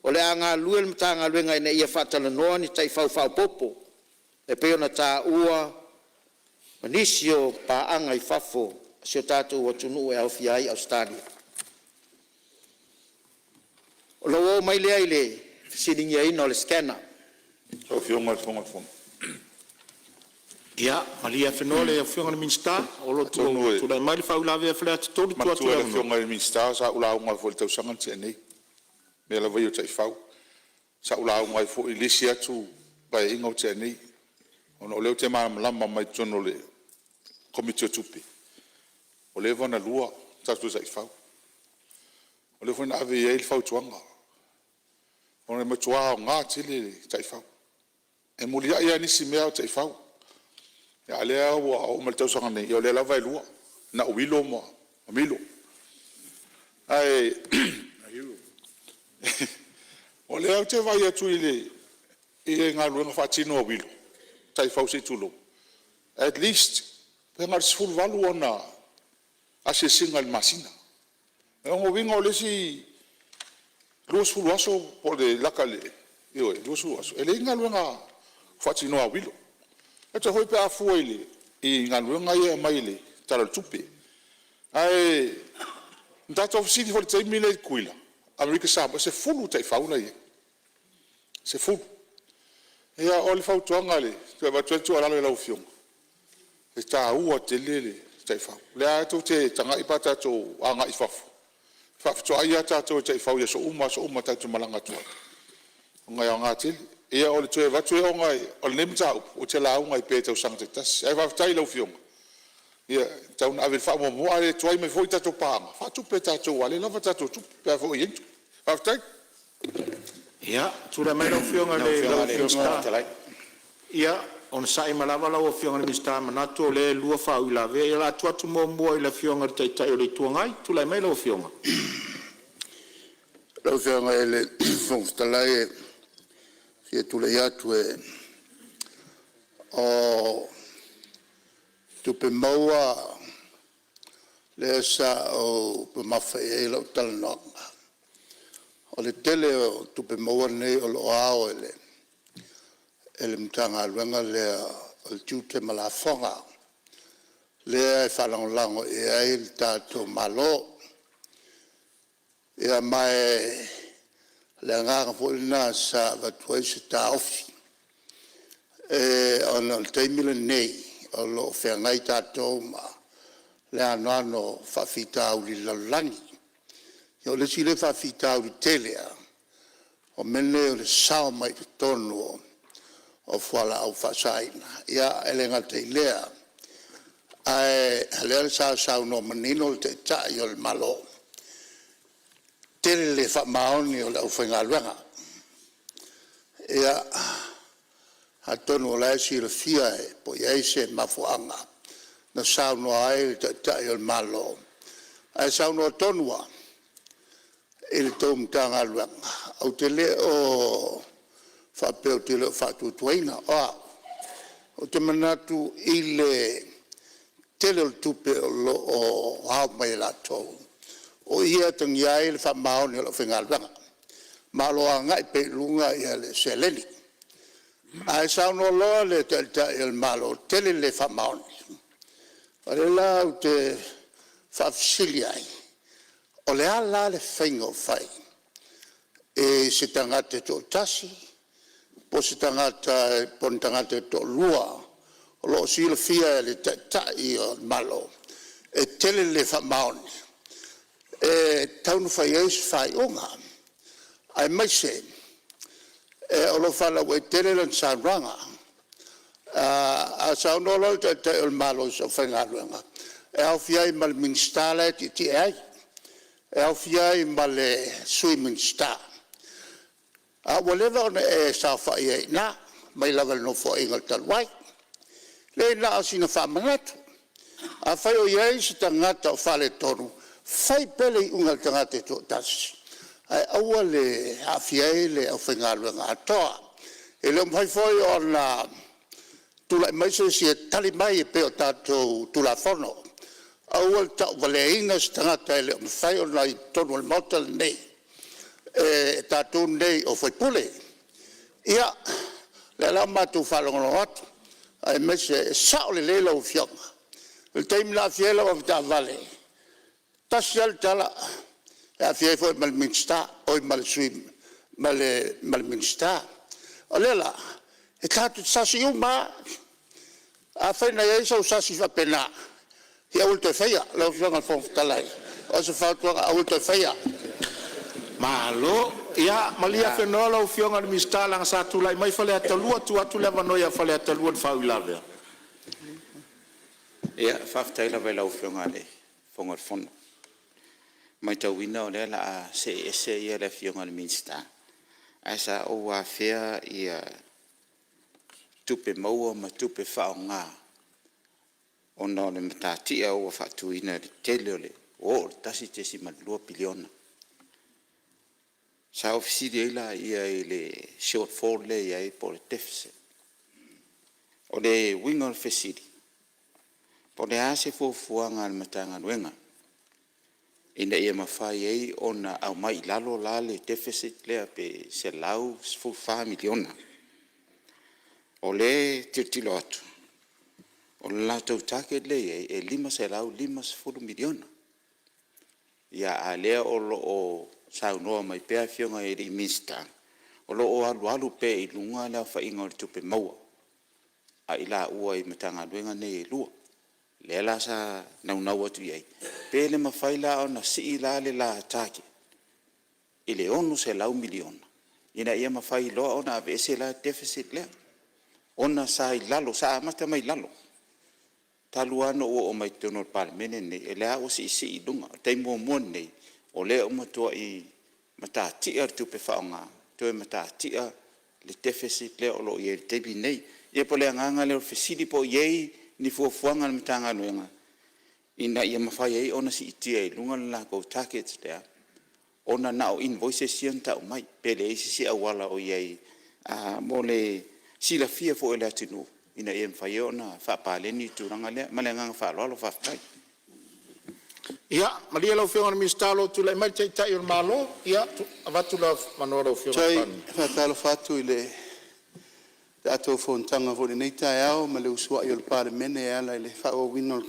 O le a galulue le Matagaluega ina ia faatalanoa ni taifau faaopoopo e pei ona taua ma nisi o paaga i fafo a si o tatou atunuu e aofia ai Ausetalia. Ona ou oo mai lea i le fesiligiaina o le scanner. Lau Afioga i le Fofoga o le Fono. Ia malie afenoa le Afioga i le Minisita o lo o Atonu e tulai mai le faauilavea a Faleata 3. Tuu atu manatua le e le avanoa. Afioga i le Minisita sa ou lauga ai foi i le tausaga na tea nei, i mea lava ia o taifau. Sa ou lauga ai foi i le isi atu Paeaiga ua tea nei, ona o lea ou te malamalama mai totonu o le Komiti o Tupe, ua leva ona lua tatou taifau. O lea foi na ave i ai le fautuaga, ona e matua aoga tele le taifau. E muliai lava nisi mea a o taifau. A o lea ua oo mai le tausaga nei, ia o lea lava e lua, na o Uilo ma Milo. Ae o lea ou te vaai atu i le galuega faatino a Uilo, taifau se i tulou, at least pe na o le 18 ona asiasiga i le masina. O lona uiga o le isi 20 aso po o le lata i le, ioe, 20 aso, e leai ni galuega faatinoa a Uilo. E foi pe a fua i galuega ia e aumai i le Tala o le Tupe. Ae na tatou fesili foi i le taimi lea i Tutuila, Amerika Samoa, e 10 taifau la e i ai, e 10. Ia, o le fautuaga e toe avatu ai le tuualalo i lau Afioga, e taua tele le taifau. O lea lava tou te tagai pe a tatou agai i fafo, e faafetoai lava tatou e taifau i aso uma aso uma tatou te malaga atu ai, ona e aoga tele. Ia o le toe avatu lea ona o lenei mataupu ou te lauga ai pea i tausaga taitasi. Ae faafetai i lau Afioga, e tatau ona ave i ai le faamuamua a le tuai mai foi tatou paaga, faatupe e tatou aua o lea e lava tatou tupe pe a foi e i ai ni tupe. Faafetai. Ia, tulai mai lau Afioga i le Minisita. Ia onosai mai lava lau Afioga i le Minisita, manatu o lea e lua faauilavea. Ia o le a tuu atu muamua i le Afioga i le Taitai o le Itu Agai. Tulai mai lau Afioga. Lau Afioga i le Fofoga Fetalai e fia tulai atu o Tupe Maua lea sa ou mamafa i ai lau talanoaga, o le tele o tupe maua nei o lo o ao e le Matagaluega lea o le Tiute ma Lafoga, lea e faalagolago i ai le tatou Malo. Ia ma o le agaga foi lena sa avatu ai se taofi, ona o le taimi lenei o lo o feagai tatou ma le anoano o faafitauli i le lalolagi. Ia o le isi lea faafitauli tele lava o mea nei o le sao mai totonu o fualaau faasaina. E le gata i lea, ae o lea sa saunoa manino le Taitai o le Malo, tele le le faamaoni o le aufaigaluega. Ia, atonu o la e silafia po o i ai se mafuaaga na saunoa ai le Taitai o le Malo, ae saunoa tonu lava i le tou Matagaluega, ou te le o faapea ou te le o faatuatuaina. O au, ou te manatu i le tele o le tupe o lo o ao mai e latou, o i e atagia ai le faamaoni o le aufaigaluega, ma o lo o agai pea i luga le seleni. Ae saunoa loa le Taitai o le Malo e tele le le faamaoni. O lea la ou te faafesili ai, o le a la le faiga o fai i se tagata e toatasi po o ni tagata e toalua o lo o silafia e le Taitai o le Malo e tele le le faamaoni, e tatau ona fai ai se faaiuga, aemaise o lo o faalauaitele lana saunoaga. A saunoa loa le Taitai o le Malo i se aufaigaluega, e aofia ai ma le Minisita la e tietie ai, e aofia ai ma le Sui Minisita, a ua leva ona e saofai ai i ina mai lava i le Nofoaiga talu ai. Leai na o sina faamanatu. Afai o i ai se tagata o faaletonu, fai pea le iuga i le tagata e toatasi ae aua le aafia ai le aufaigaluega atoa. E le o mafai foi ona tulai mai se isi e tali mai e pei o tatou Tulafono. Aua le tauvaleaina se tagata e le o mafai ona i totonu o le Maota lenei e tatou nei o sui usufono. Ia, o lea la ua matou faalogologo atu aemaise e sao lelei lau Afioga. O le taimi na aafia ai lau avetaavale, e tasi lava le tala, e aafia ai foi ma le Minisita. O lea la, e tatou te sasi uma lava. Afai na i ai sou sasi faapena, ia aua le toe faia. Lau Afioga i le Fofoga Fetalai, o se fautuaga aua le toe faia. Malo. Ia malie afenoa lau Afioga i le Minisita leaga sa tulai mai Faleata 2, tuu atu le avanoa ia Faleata 2 i le faauilavea. Ia, faafetai lava i lau Afioga i le Fofoga o le Fono. E maitauina o lea o le a see ese le Afioga i le Minisita, ae sa ou afea tupe maua ma tupe faaaoga ona o le matatia ua faatuina i le tele o le… ua oo i le $1.2 piliona. Sa ou fesili ai lea i le shortfall lea e i ai po o le deficit. O le uiga o le fesili, po o le a se fuafuaga a le Matagaluega ina ia mafai ai ona aumai i lalo la le deficit lea pe $114 miliona. O lea e tilotilo atu, o le latou target lea e i ai e $550 miliona. A o lea o lo o saunoa mai pea Afioga i Minisita, o lo o alualu pea i luga le aofaiga o tupe maua a i laua i Matagaluega nei e lua. Lea la sa naunau atu i ai, pe le mafai la ona sii la le la target i le $600 miliona ina ia mafai loa ona aveese la le deficit lea, ona sa i lalo, sa amata mai lalo. Talu lava ona ou oo mai totonu o le Palemene lenei, o lea lava ua siisii i luga. O le taimi muamua lenei o lea ua matuai matatia le tupe faaaoga, toe matatia le deficit lea o lo o i ai i le taimi lenei. Ia pei o le agaga lea o le fesili po o i ai ni fuafuaga a le Matagaluega ina ia mafai ai ona siitia i luga le latou target lea, ona na o invoices ia na tau mai, pe leai se isi auala o i ai mo le silafia foi e le atunuu ina ia mafai ai ona faapaleni le tulaga lea. Ma le agaga faaaloalo faafetai. Ia malie lau Afioga i le Minisita o lo o tulai mai le Taitai o le Malo. Ia, avatu le avanoa i lau Afioga i le Palemia. E faatalofa atu i le tatou fonotaga foi i lenei taeao ma le usuai o le Palemene e ala i le faaauauina o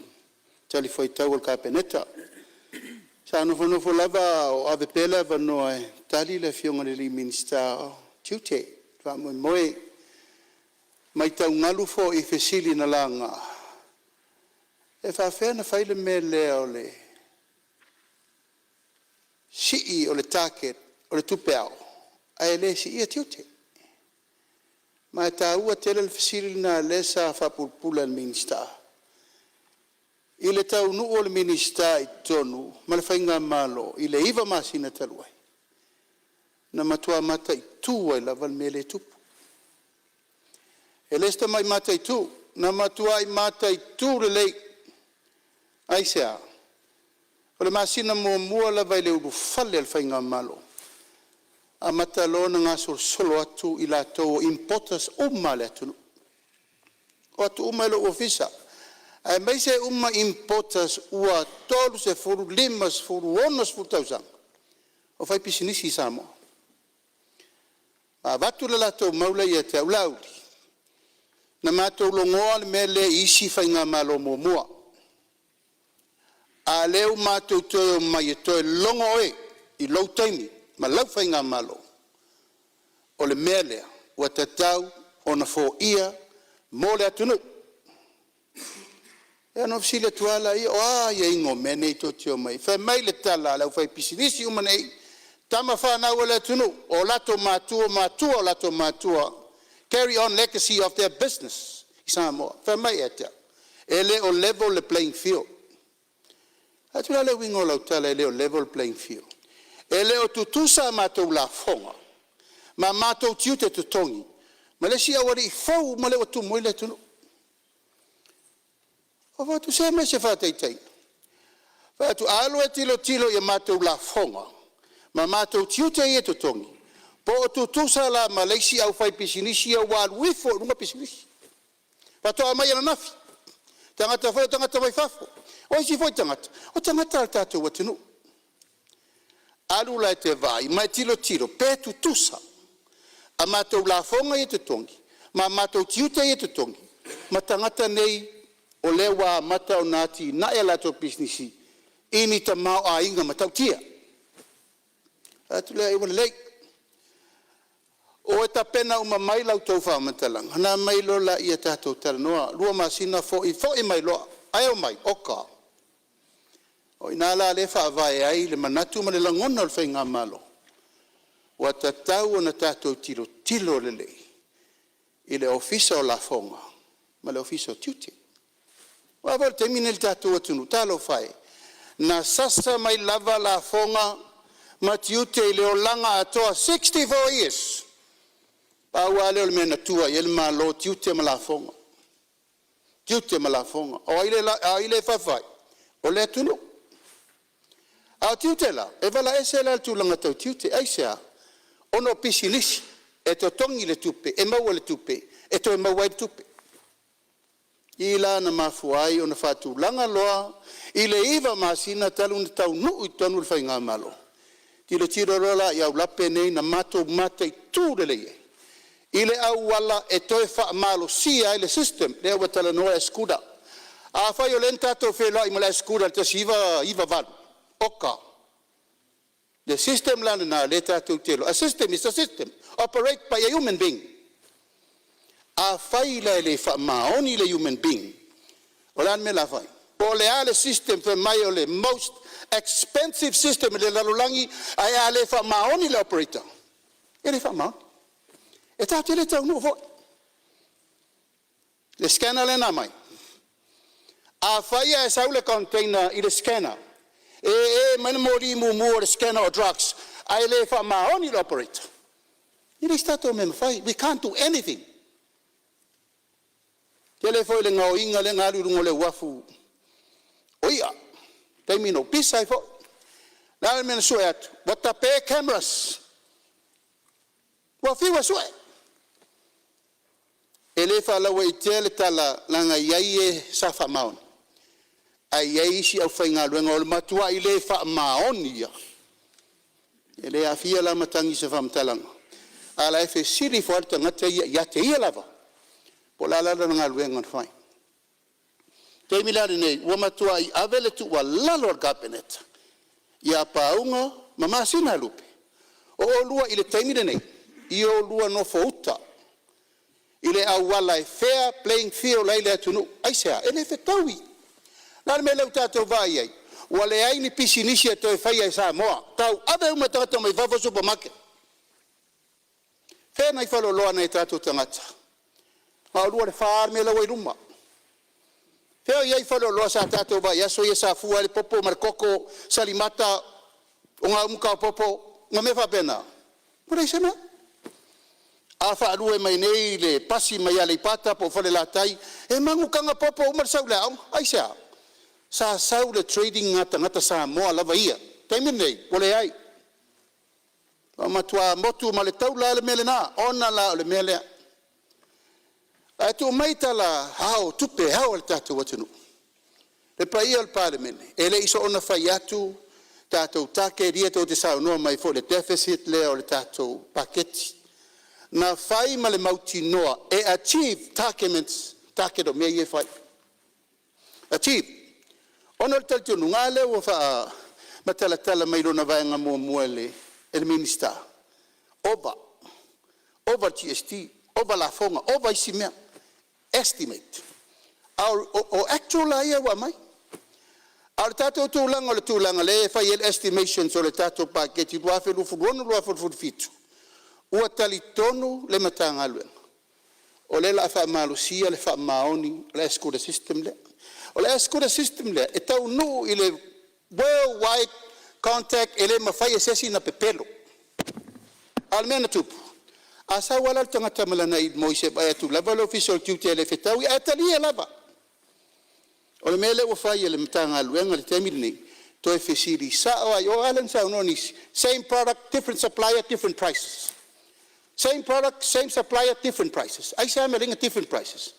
talifuaitau a le Kapeneta. Sa nofonofo lava a o ave pea le avanoa e tali le Afioga i le Minisita o Tiute i le faamoemoe. E matau galu foi i fesili na laga, e faapefea ona fai le mea lea o le sii o le target o le tupe ao ae le siia tiute? Ma e taua tele le fesili lena lea sa faapulapula e le Minisita i le taunuu o le Minisita i totonu ma le faigamalo i le 9 masina talu ai, na matua mataitu ai lava le mea lea e tupu. E le o se tamai mataitu, na matuai mataitu lelei. Aisea? O le masina muamua lava i le ulufale o le faigamalo, amata loa ona gasolosolo atu i latou o importers uma a le atunuu, o atu uma i lou ofisa, aemaise uma importers ua 30, 50, 60 tausaga o faipisinisi i Samoa. Avatu le latou mau lea ia te au, Laauli, na matou logoa le mea lea i isi faigamalo muamua, a o lea ua matou toe omai e toe logo oe i lou taimi ma lau faigamalo. O le mea lea ua tatau ona foia mo le atunuu. Ia ona ou fesili atu lava lea, o a aiaiga o mea nei tou te omai ai? Fai mai le tala a le aufaipisinisi uma nei, tama fanau a le atunuu, o latou matua o matua o latou matua, carry on legacy of their business i Samoa. Fai mai ea? E le o level le playing field. Ou fai atu, o le a le uiga o lau tala e le o level le playing field? E le o tutusa a matou lafoga ma matou tiute totogi ma le isi aualii fou uma lea ua tumu ai le atunuu. Ou fai atu, se aumai se faataitaiga. Ou fai atu, alu e tilotilo i a matou lafoga ma matou tiute ia e totogi, po o tutusa la ma le isi aufaipisinisi ia ua alu ifo i luga pisinisi, faatoa aumai ananafi, tagata foi ia o tagata mai fafo. O isi foi tagata, o tagata a le tatou atunuu. Alu la e te vaai ma e tilotilo pe tutusa a matou lafoga ia e totogi ma matou tiute ia e totogi ma tagata nei o lea ua amata ona atinae a latou pisinisi i ni tamaoaiga matautia. Ou fai atu lea ai ua lelei, o e tapena uma mai la outou faamatalaga ona aumai loa lea tatou talanoa. 2 masina foi, foi mai loa, ae omai, oka. O i ina la lea e faavae ai le manatu ma le lagona o le faigamalo, ua tatau ona tatou tilotilo lelei i le Ofisa o Lafoga ma le Ofisa o Tiute. Aua foi o le taimi lenei i le tatou atunuu, talofa e, na sasa mai lava lafoga ma tiute i le olaga atoa, 64 years. Pau lava lea o le mea na tua i ai le Malo o tiute ma lafoga, tiute ma lafoga. O ai lea e feofai? O le atunuu. A o tiute la, e vala ese la le tulaga tau tiute. Aisea? Ona o pisinisi e totogi le tupe e maua i le tupe e toe maua ai le tupe. O i la na mafua ai ona faatulaga loa i le 9 masina talu ona taunuu i totonu le faigamalo, tilotilo loa la i aulape nei na matou mataitu lelei ai i le auala e toe faamalosia ai le system lea ua talanoa le SCUDA. Afai o lea na tatou feiloai ma le SCUDA i le 1998, oka, le system la lena lea tatou te iloa, a system is a system, operate by a human being. Afai la e le faamaoni le human being, o le a le mea o le a fai? Po o le a le system fai mai o le most expensive system i le lalolagi, ae a le faamaoni le operator, e le faamaoni. E tatou te le taunuu foi. Le scanner lea na aumai, afai ae sau le container i le scanner e e mai le moli mumu o le scanner o drugs ae le faamaoni le operator, e leai se tatou mea e mafai. We can't do anything. E tele foi le gaoiga lea na alu i luga o le uafu o ia, taimi na ou pisa ai foi. O le a le mea na sue atu? Ua tape cameras, ua fiu e sue. E le faalauaite'a le tala leaga e i ai e sa faamaoni ae i ai isi aufaigaluega o le matuai le faamaoni ia. E le aafia la matagi i se faamatalaga, a o la e fesili ifo lava le tagata ia ia te ia lava, po o le a la lana galuega na fai. O le taimi la lenei ua matuai ave le tuualalo a le Kapeneta ia Pau ma Masinalupe, o oulua i le taimi lenei ia oulua nofouta i le auala e fair playing field ai le atunuu. Aisea? E le fetaui. O le a le mea lea ua tatou vaai i ai? Ua leai ni pisinisi e toe faia e Samoa, tauave uma e tagata mai fafo supermarket. Fea nai faleoloa a nai o tatou tagata? Na o le 2 i le 4 lava mea la ua i luma. Fea o i ai faleoloa sa tatou vaai i aso ia sa fua ai le popo ma le koko, salimata, ogaumu taopopo ma mea faapena? Ua leai se mea. A faalue mai nei le pasi mai Aleipata po o Falelatai, e magu taga popo uma le sau i le aoga. Aisea? Sa sau le trading a tagata Samoa lava ia. O le taimi lenei ua leai, ua matua motu ma le taula le mea lena, ona la o le mea lea. Ae tuu mai tala ao o tupe ao a le tatou atunuu. Le paia o le Palemene, e le i soona fai atu tatou target ia tou te saunoa mai foi i le deficit lea o le tatou paketi, na fai ma le mautinoa e achieve target o mea ia e fai, achieve. Ona o le talitonuga a lea ua faamatalatala mai lona vaega muamua e le Minisita, ova, ova le GST, ova lafoga, ova isi mea, estimate. A o actual la ia ua aumai. A o le tatou tulaga o le tulaga lea e fai ai le estimations o le tatou paketi 2026/2027, ua talitonu le Matagaluega o lea o le a faamalosia le faamaoni o le S.C system lea. O le SQA system lea e taunuu i le worldwide contact e le mafai e se isi ona pepelo. A o le mea na tupu, a sau lava la le tagata ma lana invoice e vaai atu lava le Ofisa o Tiute e le fetaui ae talia lava. O le mea lea ua fai e le Matagaluega i le taimi lenei, toe fesili sao lava i o. A lea na saunoa nisi, same product different supplier different prices, same product same supplier different prices. Aisea le mea e ala ai ona different prices?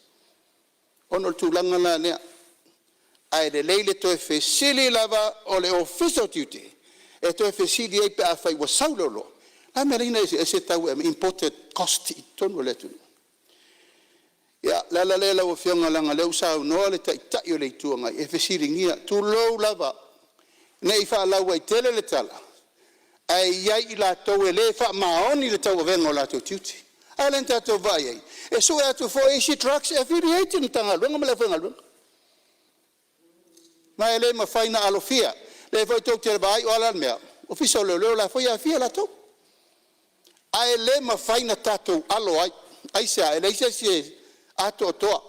Ona o le tulaga la lea, ae lelei le toe fesili lava o le Ofisa o Tiute e toe fesili ai pe afai ua sau le oloa, o le a le mea e ala ai ona eseese tau e aumai, imported cost i totonu o le atunuu? Ia, o le ala lea lau Afioga leaga o lea ua saunoa le Taitai o le Itu Agai e fesiligia, tulou lava, ne i faalauaitele le tala, ae i ai i latou e le faamaoni i le tauavega o latou tiute. A lea na tatou vaai i ai, e sue atu foi isi drugs e affiliate i le Matagaluega ma le aufaigaluega. Ma e le mafai ona alofia. O lea foi tou te vaai o a la le mea? Ofisa o Leoleo o la e foi e aafia latou, ae le mafai ona tatou alo ai. Aisea? E leai se isi e atoatoa,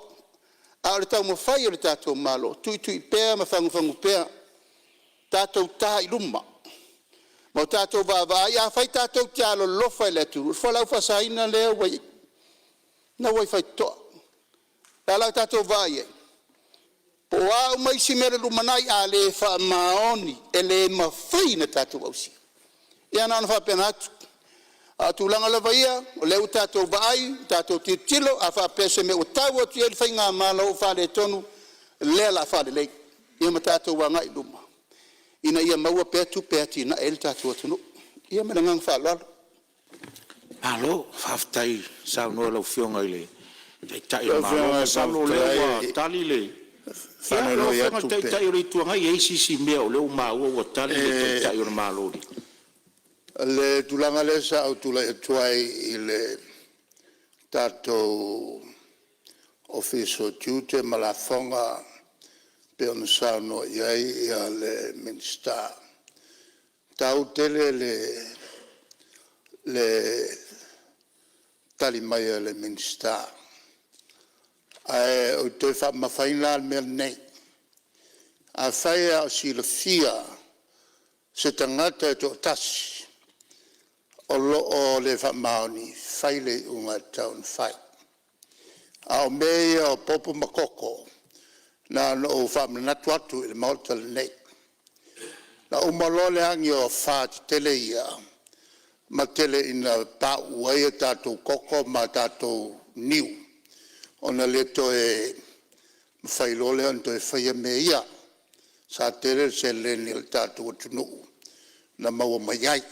a o le taumafai o le tatou Malo, tuitui pea ma fagufagu pea, tatou ta i luma ma o tatou vaavaai. Afai tatou te alolofa i le atunuu, o le fualaau faasaina lea ua i ai lena ua i faitotoa. O le a la le tatou vaai i ai? Po o a uma isi mea i le lumanai, a le faamaoni e le mafai ona tatou ausia. Ia na ona faapena atu. A o tulaga lava ia o lea ua tatou vaai, tatou tilotilo, a faapea o se mea ua tau atu i ai le faigamalo ua faaletonu, o lea o le a faalelei ia ma tatou agai i luma ina ia maua pea tupe e atiae ai le tatou atunuu. Ia ma le agaga faaaloalo. Malo faafetai saunoa i lau Afioga i le Taitai o Lau le Malo. Afioga i le Masalo Fofoga o lea Fetalai ua e tali le… Ia, lau faanonoi Afioga i atu le pe… Taitai o le Itu Agai, e i ai si isi mea o lea ua maua ua tali le Taitai o le Malo i le… O le tulaga lea sa ou tulai atu ai i le tatou Ofisa o Tiute ma Lafoga pei ona saunoa i ai le Minisita, e taua tele le tali mai a le Minisita, ae ou te toe faamamafaina lava le mea lenei. Afai lava o silafia se tagata e toatasi o lo o le faamaoni, fai le iuga e tatau ona fai. A o mea ia o popo ma koko, na ona ou faamanatu atu i le Maota lenei. Na uma loa le agi o afa tetele ia ma tele ina pauu ai a tatou koko ma tatou niu. Ona le toe mafai loa lea ona toe faia mea ia. Sa tele le seleni a le tatou atunuu na maua mai ai.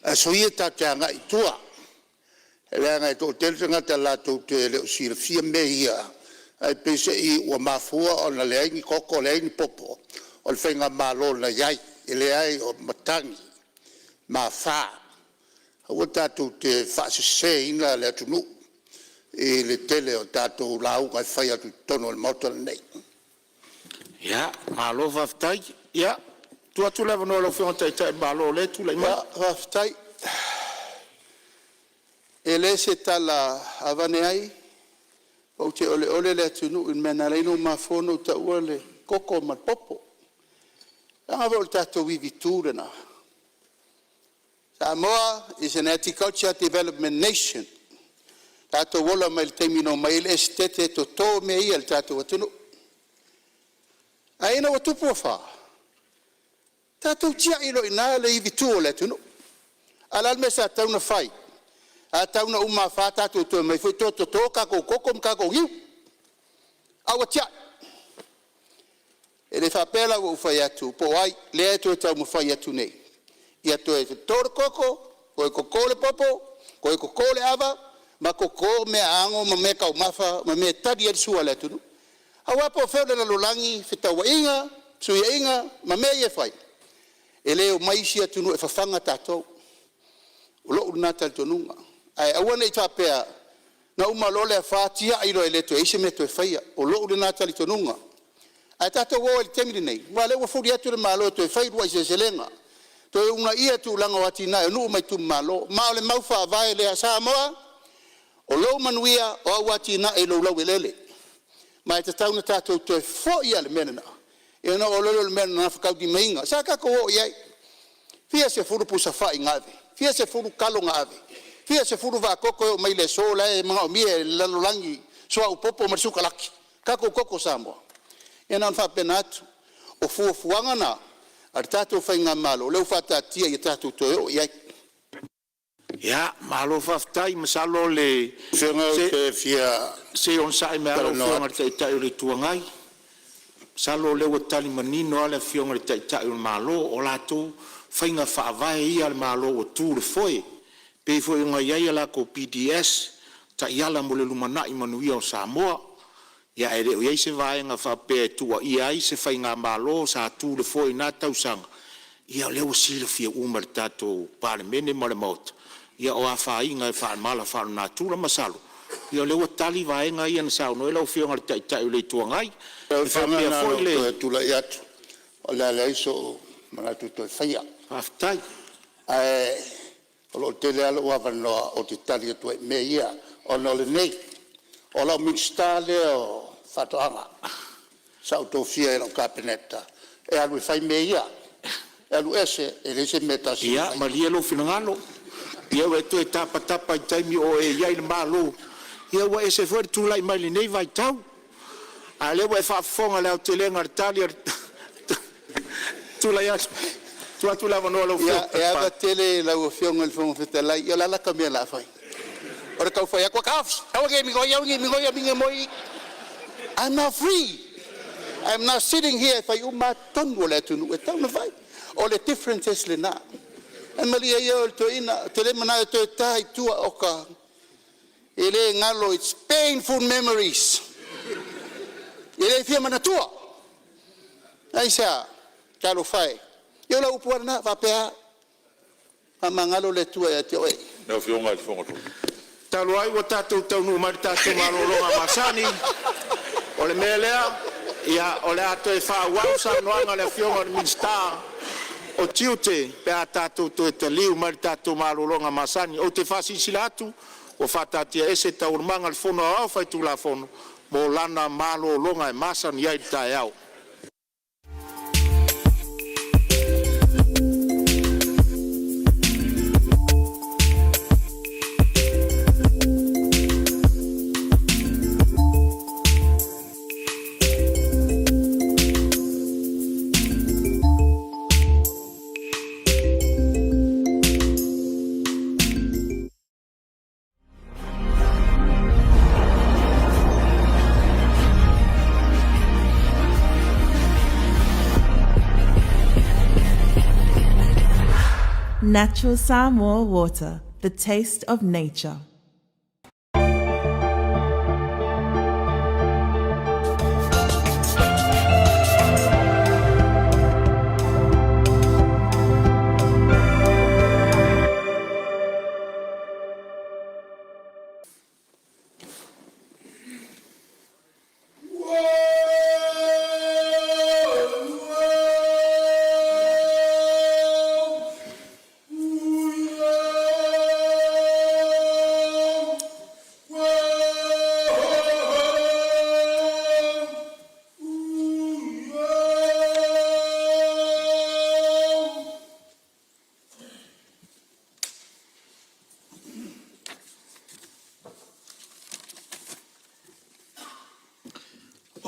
Ae soia tatou te agai i tua, leaga e toatele tagata latou te le o silafia mea ia, ae peiseai ua mafua ona leai ni koko leai ni popo, o le faigamalo na i ai. E leai o matagi ma afa. Aua tatou te faaseseina le atunuu i le tele o tatou lauga e fai atu i totonu o le Maota lenei. Ia, malo faafetai. Ia, tuu atu le avanoa i lau Afioga i le Taitai o le Malo o lea e tulai mai. Ia, faafetai. E le se tala avane ai, ou te oleole le atunuu i le mea na ala ai ona ou mafua ona ou taua le koko ma le popo. Leaga foi o le tatou ivitu lena. Samoa is an Agriculture Development Nation. Tatou ola mai le taimi na omai ai le Esetete e toto mea ia i le tatou atunuu. Ae ina ua tupu afa, tatou tiai loa i ina le ivitu o le atunuu. Ae o le a le mea sa tatau ona fai? A tau ina uma afa tatou toe omai foi toe toto tatou koko ma tatou niu, a ua tiai. E le faapea la ua ou fai atu po o ai lea e toe taumafai atu nei ia toe toto le koko, toe toto le popo, toe toto le ava ma toto meaano ma meataumafa ma mea e tali ai le sua a le atunuu. Aua po o fea o le lalolagi, fetalaiiga, fesuiaiga ma mea ia e fai, e le omai isi atunuu e fafaga tatou. O lou lena talitonuga, ae aua nei faapea na uma loa le afa tiai loa e le toe i ai se mea e toe faia. O lou lena talitonuga. Ae tatou o ai i le taimi lenei, aua o lea ua fuli atu le Malo e toe fai uluai seleselega, toe uunaia tulaga o atinae o nuu ma itumalo. Ma o le mau faavae lea a Samoa, o lou manuia o au atinae i lou laueleele. Ma e tatau ona tatou toe foi lava i le mea lena, ia ona oo loa lea o le mea na gafataulimaina. Sa tatou o i ai, fia sefulu pusa fai na ave, fia sefulu talo na ave, fia sefulu vaa toto e oo mai i le aso la e manaomia e le lalolagi suauu popo ma le sukalaki? Tatou toto Samoa. Ia na ona faapena atu, o fuafuaga na a le tatou faigamalo lea ua faataatia ia tatou toe oo i ai. Ia, malo faafetai. Masalo o le Afioga ou se te fia se i onosai mai lava lau talanoa Afioga i le atu. Taitai o le Itu Agai. Masalo o lea ua tali manino lava le Afioga i le Taitai o le Malo, o latou faiga faavae ia a le Malo ua tu i le foe, e pei foi ona i ai a latou PDS, Taiala mo le Lumanai Manuia o Samoa. Ia ae le o i ai se vaega faapea e tuuaia ai se faigamalo sa tu i le foe i na tausaga. Ia o lea ua silafia uma e le tatou Palemene ma le Maota, ia o afaina i mala faalenatura. Masalo o lea ua tali vaega ia na saunoa i ai lau Afioga i le Taitai o le Itu Agai. Lau E Afioga faapea na ona foi ou le toe tulai atu o le a leai sou manatu e toe faia. Faafetai. Ae o lo o tele lava lou avanoa ou te tali atu ai i mea ia, ona o lenei, o lau Minisita lea o Faatoaga sa ou tofia e lau Kapeneta e alu e fai mea ia. E alu ese e leai se mea e tasi e Ia mafaia. malie lou finagalo, ia ua e toe tapatapa i le taimi o e i ai i le Malo, ia ua ese foi le tulai mai lenei vaitau. A o lea ua e faafofoga i le aotelega o le tali a le tulai atu, tuu atu le avanoa i lau Ia, Afioga i e le ava Palemia. tele i lau Afioga i le Fofoga Fetalai, ia o le a la ta mea o le a fai? O le tau fai atu, taofi, aua ne i migoi aua ne i migoi, moi. I'm now free. I'm now sitting here e fai uma lava tonu a le atunuu e tatau ona fai. O le difference lena. Ae malie ia oe le toeaina, ou te le manao e toe ta i tua. Oka, e le galo, it's painful memories. E le fia manatua. Aisea? Talofa e, ia o lau upu lava lena, faapea lava, faamagalo le Atua ia te oe. Lau Afioga i le Fofoga Fetalai… Talu ai ua tatou taunuu mai i le tatou malologa masani, o le mea lea, ia, o le a toe faaauau le saunoaga a le Afioga i le Minisita o Tiute pe a tatou toe taliu mai le tatou malologa masani. Ou te faasilasila atu ua faataatiaese Taualumaga a le Fono Aoao Faitulafono mo lana malologa e masani ai i le taeao. Natural Samoa water, the taste of nature.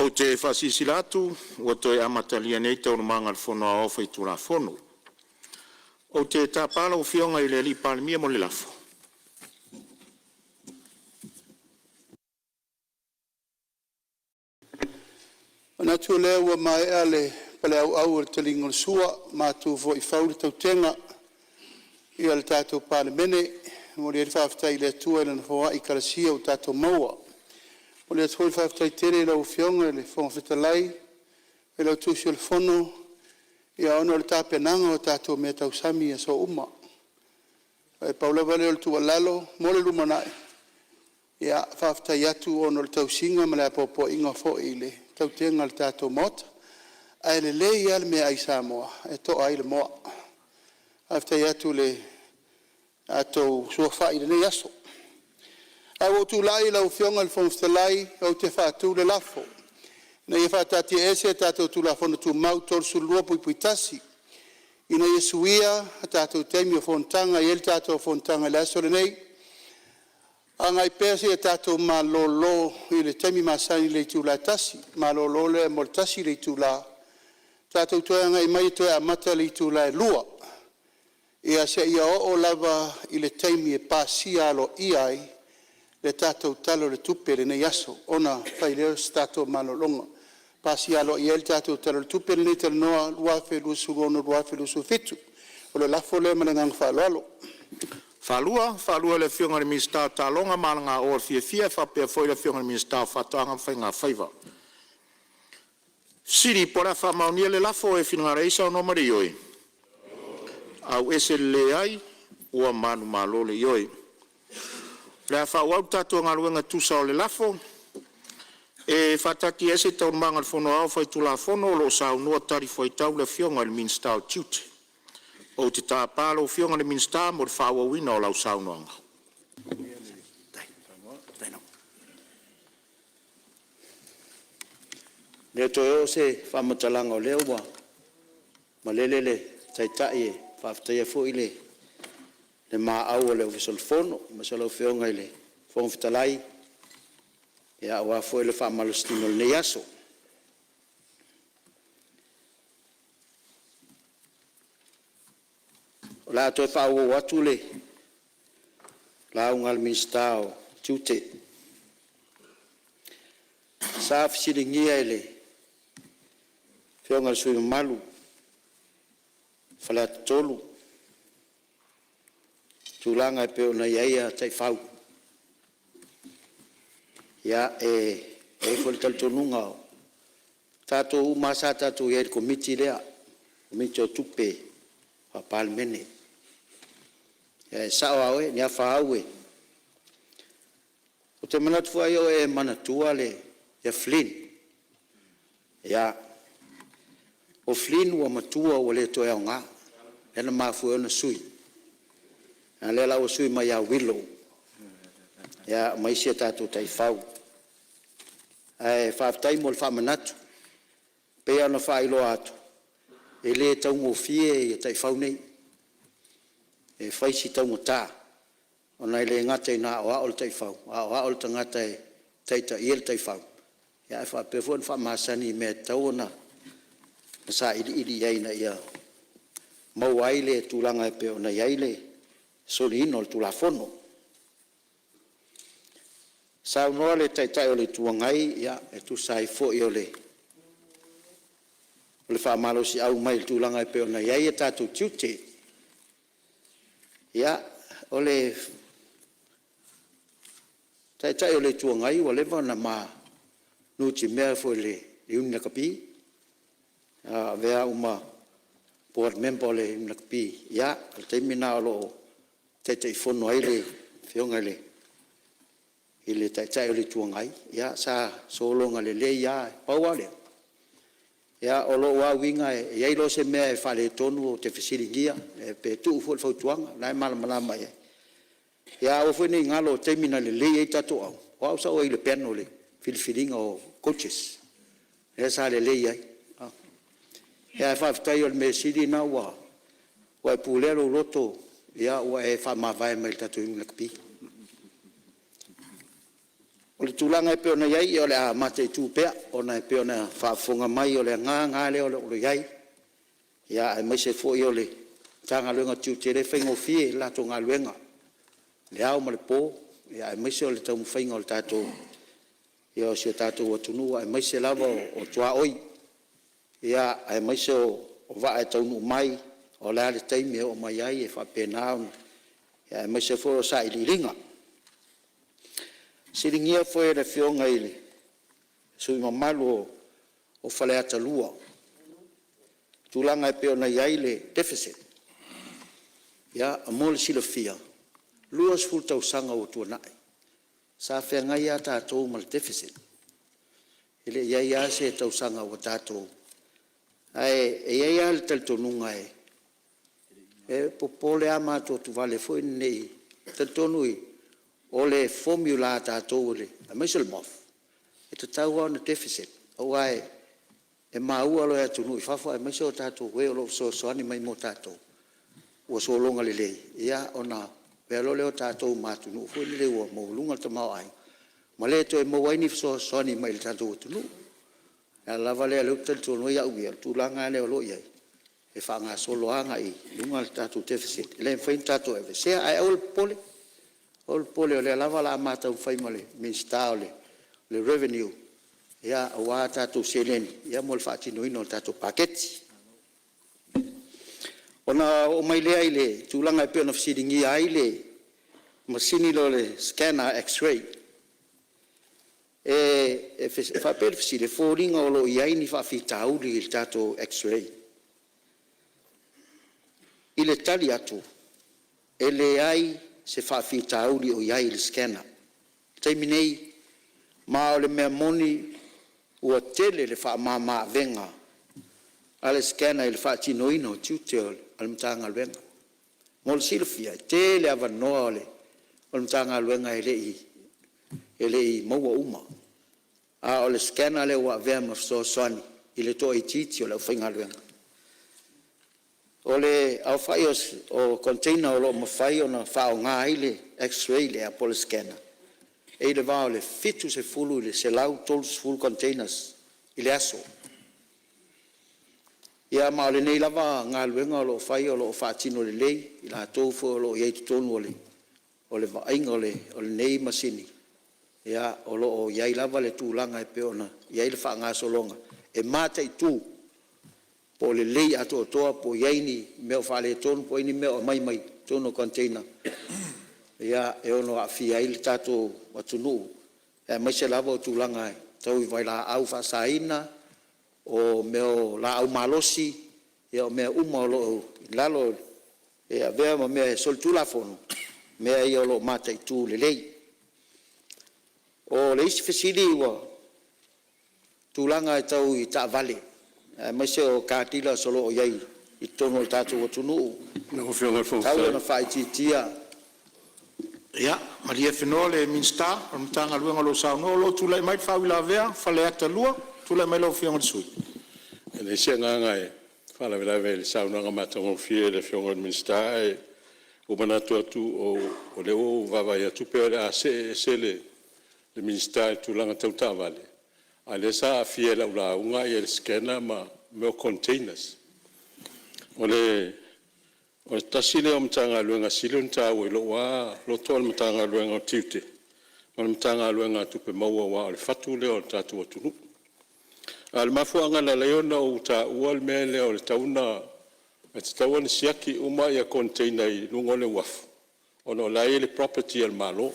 Ou te faasilasila atu ua toe amatalia nei Taualumaga a le Fono Aoao Faitulafono. Ou te tapa lau Afioga i le Palemia mo le lafo. Ona manatu lea ua maea le paleauau o le taliga o le sua, matu foi i fau le tautega i le tatou Palemene. E momoli ai le faafetai i le Atua i Lana foai talosia ua tatou maua. E momoli atu foi le faafetai tele i lau Afioga i le Fofoga Fetalai, Failautusi o le Fono ona o le tapenaga o tatou meatausami i aso uma. Ae pau lava lea o le tuualalo mo le lumanai, ia faafetai atu ona o le tausiga ma le apoapoaiga foi i le tautega a le tatou Maota. Ae lelei lava le meaai Samoa e toa ai le moa. Faafetai atu i le tatou sulufai i lenei aso. Ae ua ou tulai lau Afioga i le Fofoga Fetalai ou te faatu le lafo, Ina ia faataatiaese tatou Tulafono Tumau 32(1) ina ia suia a tatou taimi o Fonotaga e i ai le tatou fonotaga i le aso lenei, agai pea seia tatou malolo i le taimi masani i le itula e 1:00. Malolo lea mo le 1 itula, tatou toe agai mai e toe amata i le itula e 2:00 seia oo lava i le taimi e pasia aloaia ai le tatou Tala o le Tupe i lenei aso, ona fai lea o se tatou malologa. Pasia aloaia ai le tatou Tala o le Tupe lenei talanoa 2026/2027. O le lafo lea ma le agaga faaaloalo. E faasaloa e le Afioga i le Minisita o Taaloga ma Alagaoa Fiafia e faapea foi le Afioga i le Minisita o Faatoaga ma Faiga Faiva. Po o le a faamaonia le lafo, e finagalo ai saunoa ma le ioe. O le a faaauau le tatou galuega e tusa o le lafo. E faataatiaese Taualumaga a le Fono Aoao Faitulafono o lo o saunoa talifuaitau le Afioga i le Minisita o Tiute. Ou te tapa lau Afioga i le Minisita mo le faaauauina o lau saunoaga. E le toe oo se faamatalaga o lea ua malele le Taitai e faafetaia foi le maau a le Ofisa o le Fono aemaise lau Afioga i le Fofoga Fetalai aua foi le faamalositino i lenei aso. O le a toe faaauau atu le lauga a le Minisita o Tiute. Sa fesiligia e le Afioga i le sui usufono mamalu o Faleata 3 tulaga e pei ona i ai taifau. Ia, e i ai foi le talitonuga o tatou uma lava sa tatou i ai i le Komiti lea, Komiti o Tupe Faa-Palemene. E sao lava oe Niafa au, ou te manatu foi ai o e manatua ia Fling. Ia, o Fling ua matua ua le toe aoga, lea na mafua ai ona sui, a o lea la ua sui mai ia Willow ma isi a tatou taifau. Ae faafetai mo le faamanatu. E pei lava ona faailoa atu, e le taugofie taifau nei, e fai si taugata ona e le gata ina aoao le taifau, aoao le tagata e taitaia le taifau, ae faapea foi ona faamasani i mea e tatau ona sailiili i ai ina ia maua ai le tulaga e pei ona i ai le soliina o le Tulafono. Saunoa le Taitai o le Itu Agai e tusa ai foi o le faamalosiau mai i le tulaga e pei ona i ai a tatou tiute. Ia, o le Taitai o le Itu Agai ua leva ona ma nutimea foi i le Iuni Lakapi, na avea au ma Board Member o le Iuni Lakapi i le taimi lena o Taitaifono ai le Afioga i le Taitai o le Itu Agai, ia sa sologa lelei lava. Pau lava o lea, o lou lava uiga e i ai loa se mea e faaletonu ou te fesiligia pe tuu foi le fautuaga, o lena e malamalama i ai. Ia aua foi ne i galo i le taimi na lelei ai tatou auga, o au sa i le panel i le filifiliga o coaches, lea sa lelei ai. Ae faafetai o le mea sili lena ua e pulea lou loto ua e faamavae mai le tatou Iuni Lakapi. O le tulaga e pei ona i ai, o le a mataitu pea ona e pei ona faafofoga mai, o le agaga lava lea o lo o i ai, aemaise foi o le Matagaluega o Tiute, e le faigofie le latou galuega i le ao ma le po, aemaise o le taumafaiga o si o tatou atunuu, aemaise lava o tuaoi, aemaise o vaa e taunuu mai, o le a le taimi e oo mai ai, e faapena ona… aemaise foi o sailiiliga. Na fesiligia foi e le Afioga i le sui usufono mamalu o Faleata 2 tulaga e pei ona i ai le deficit. Ia, mo le silafia, e 20 tausaga ua tuanai sa feagai lava tatou ma le deficit, e le i i ai lava se tausaga ua tatou… Ae i ai lava le talitonuga e popole lava ma atuatuvale foi lenei, e talitonu o le formula a tatou aemaise o le MOF, e tatau lava ona deficit aua e maua loa e atunuu i fafo aemaise o tatou e o lo o fesoasoani mai mo tatou ua sologa lelei, ia ona avea loa lea o tatou ma atunuu foi lele ua maualuga le tamaoaiga ma le toe maua ai ni fesoasoani mai le tatou atunuu. O le ala lava lea ou te talitonu ai au ia i le tulaga lea o lo o i ai, e faagasolo agai i luga le tatou deficit, e le mafai ona tatou aveesea. Ae aua le popole, aua le popole o lea lava o le a ma taumafai ma le Minisita o le Revenue aua tatou seleni mo le faatinoina o le tatou paketi. Ona oo mai lea i le tulaga e pei ona fesiligia ai le masini lea o le scanner x-ray. E faapea le fesili, e foliga o lo o i ai ni faafitauli i le tatou x-ray. I le tali atu, e leai se faafitauli o i ai i le scanner i le taimi nei, ma o le mea moni ua tele le faamama-avega a le scanner i le faatinoina o tiute o le Matagaluega. Mo le silafia, e tele avanoa o le Matagaluega e le i maua uma, a o le scanner lea ua avea ma fesoasoani i le toaitiiti o le aufaigaluega. O le aofai o container o lo o mafai ona faaaoga ai le x-ray lea po o le scanner, e i le va o le 70 i le 130 containers i le aso. Ia ma o lenei lava galuega o lo o fai o lo o faatino lelei e i latou foi o lo o i ai i totonu o le vaaiga o lenei masini, o lo o i ai lava le tulaga e pei ona i ai le faagasologa e mataitu po o lelei atoatoa po o i ai ni mea o faaletonu po o i ai ni mea o aumai mai totonu o container e ono aafia ai le tatou atunuu, aemaise lava o tulaga tau i vailaau faasaina, o mea o laau malosi, o mea uma o lo o i lalo e avea ma mea e solitulafono, mea ia o lo o mataitu lelei. O le isi fesili ua tulaga tau i taavale aemaise o car dealers o lo o i ai i totonu o le tatou atunuu, Lau Afioga i le e Fofoga tatau Fetalai… ona faaitiitia. Ia malie Fenoa le Minisita o le Matagaluega o lo o saunoa. O lo o tulai mai le faauilavea a Faleata 2. Tulai mai lau Afioga i le sui usufono. E leai se agaga e faalavelave i le saunoaga matagofie a le Afioga i le Minisita, ae ua ou manatu atu o lea ua ou vaavaai atu pei o le a see ese le Minisita i le tulaga tau taavale, a o lea sa aafia i lau lauga le scanner ma mea o containers. O le tasi lea o Matagaluega e sili ona taua i lou lava loto o le Matagaluega o Tiute ma le Matagaluega o Tupe Maua aua o le fatu lea o le tatou atunuu. A o le mafuaaga na ala ai ona ou taua le mea lea ua tatau ona E tatau ona siaki uma container i luga o le uafu ona o la e i ai le property a le Malo.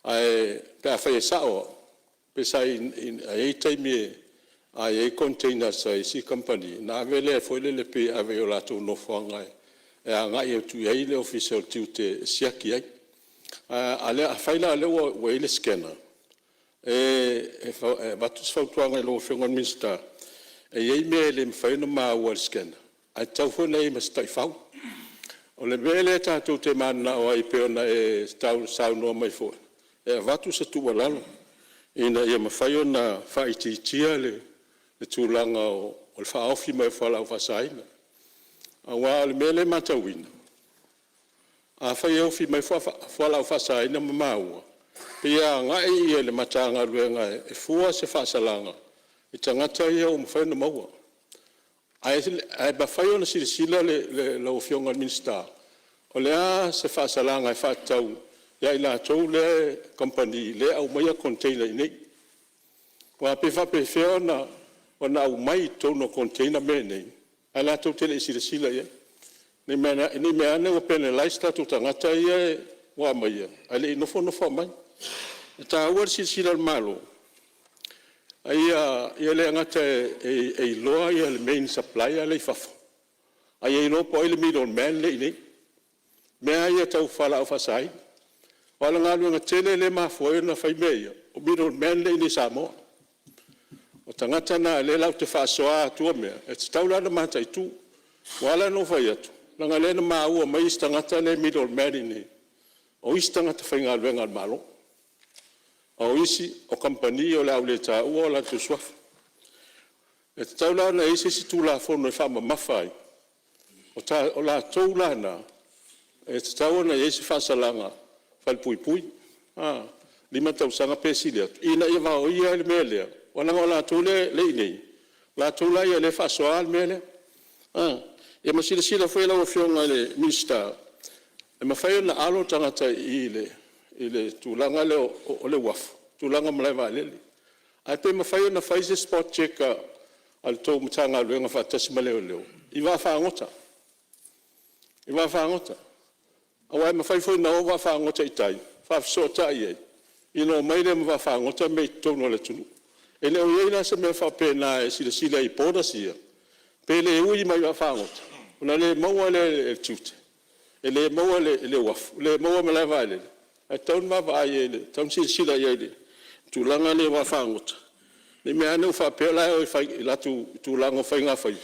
Ae pe afai e sao au, pe sa i ai taimi a i ai containers a isi kamupani ona ave lea foi lele pei e ave i o latou nofoaga e agai atu i ai le Ofisa o Tiute e siaki ai. Ae afai la o lea ua i ai le scanner, e avatu se fautuaga i lau Afioga i le Minisita, e i ai mea e le mafai ona maua e le scanner ae tatau foi ona i ai ma se taifau. O le mea lea tatou te mananao ai pei ona e saunoa mai foi e avatu se tuualalo ina ia mafai ona faaitiitia le tulaga o le faaofi mai o fualaau faasaina. Aua o le mea lea e matauina, afai e ofi mai fualaau faasaina ma maua, e pei e agai le Matagaluega e fua se faasalaga i tagata ia ua mafai ona maua. Ae mafai ona silasila lau Afioga i le Minisita, o le a se faasalaga e faatatau ia i latou lea kamupani lea e aumaia container i inei? Aua pe faapefea ona aumai i totonu o container mea nei ae latou te le i silasila i ai? Ne i meaane ua penalize o tatou tagata ia ua aumaia ae le i nofonofo aumai. E taua le silasila o le Malo ia le gata e iloa le main supplier la e i fafo, a ia iloa po o ai le middleman lea e i inei i mea lava ia tau fualaau faasaina. Aua o le galuega tele lea e mafua ai ona fai mea ia, o middleman lea e i inei i Samoa. O tagata na o lea latou te faasoa atua mea, e tatau la ona mataitu. Ua ala la ona ou fai atu, leaga o lea na maua mai isi tagata lea e middleman i inei, o isi tagata faigaluega a le Malo, a o isi o kamupani o le a ou le taua o latou suafa. E tatau la ona i ai se isi Tulafono e faamamafa ai, o latou la na, e tatau ona i ai se faasalaga falepuipui, 5 tausaga pe sili atu, ina ia vaoia ai le mea lea, aua leaga o latou lea e i inei, o latou la lea e faasoa le mea lea. Ia ma silasila foi lau Afioga i le Minisita, e mafai ona alo tagata i i i le tulaga lea o le uafu, tulaga o malae vaalele. Ae pe mafai ona fai se spot check a le tou Matagaluega faatasi ma leoleo i vaafagota, i vaafagota. Aua e mafai foi ona o vaafagota i tai faafesootai ai, ia ona omai lea ma vaafagota mei i totonu o le atunuu. E le o i ai la se mea faapena e silasila i borders ia, pe le ui mai i vaafagota ona le maua lea e le tiute, e le maua e le uafu, le maua e le malae vaalele, ae tatau ona vaavaai i ai, e tatau ona silasila i ai i le tulaga lea o vaafagota, ne i meaane ua faapea o la e o e fai i latou tulaga o faigafaiva,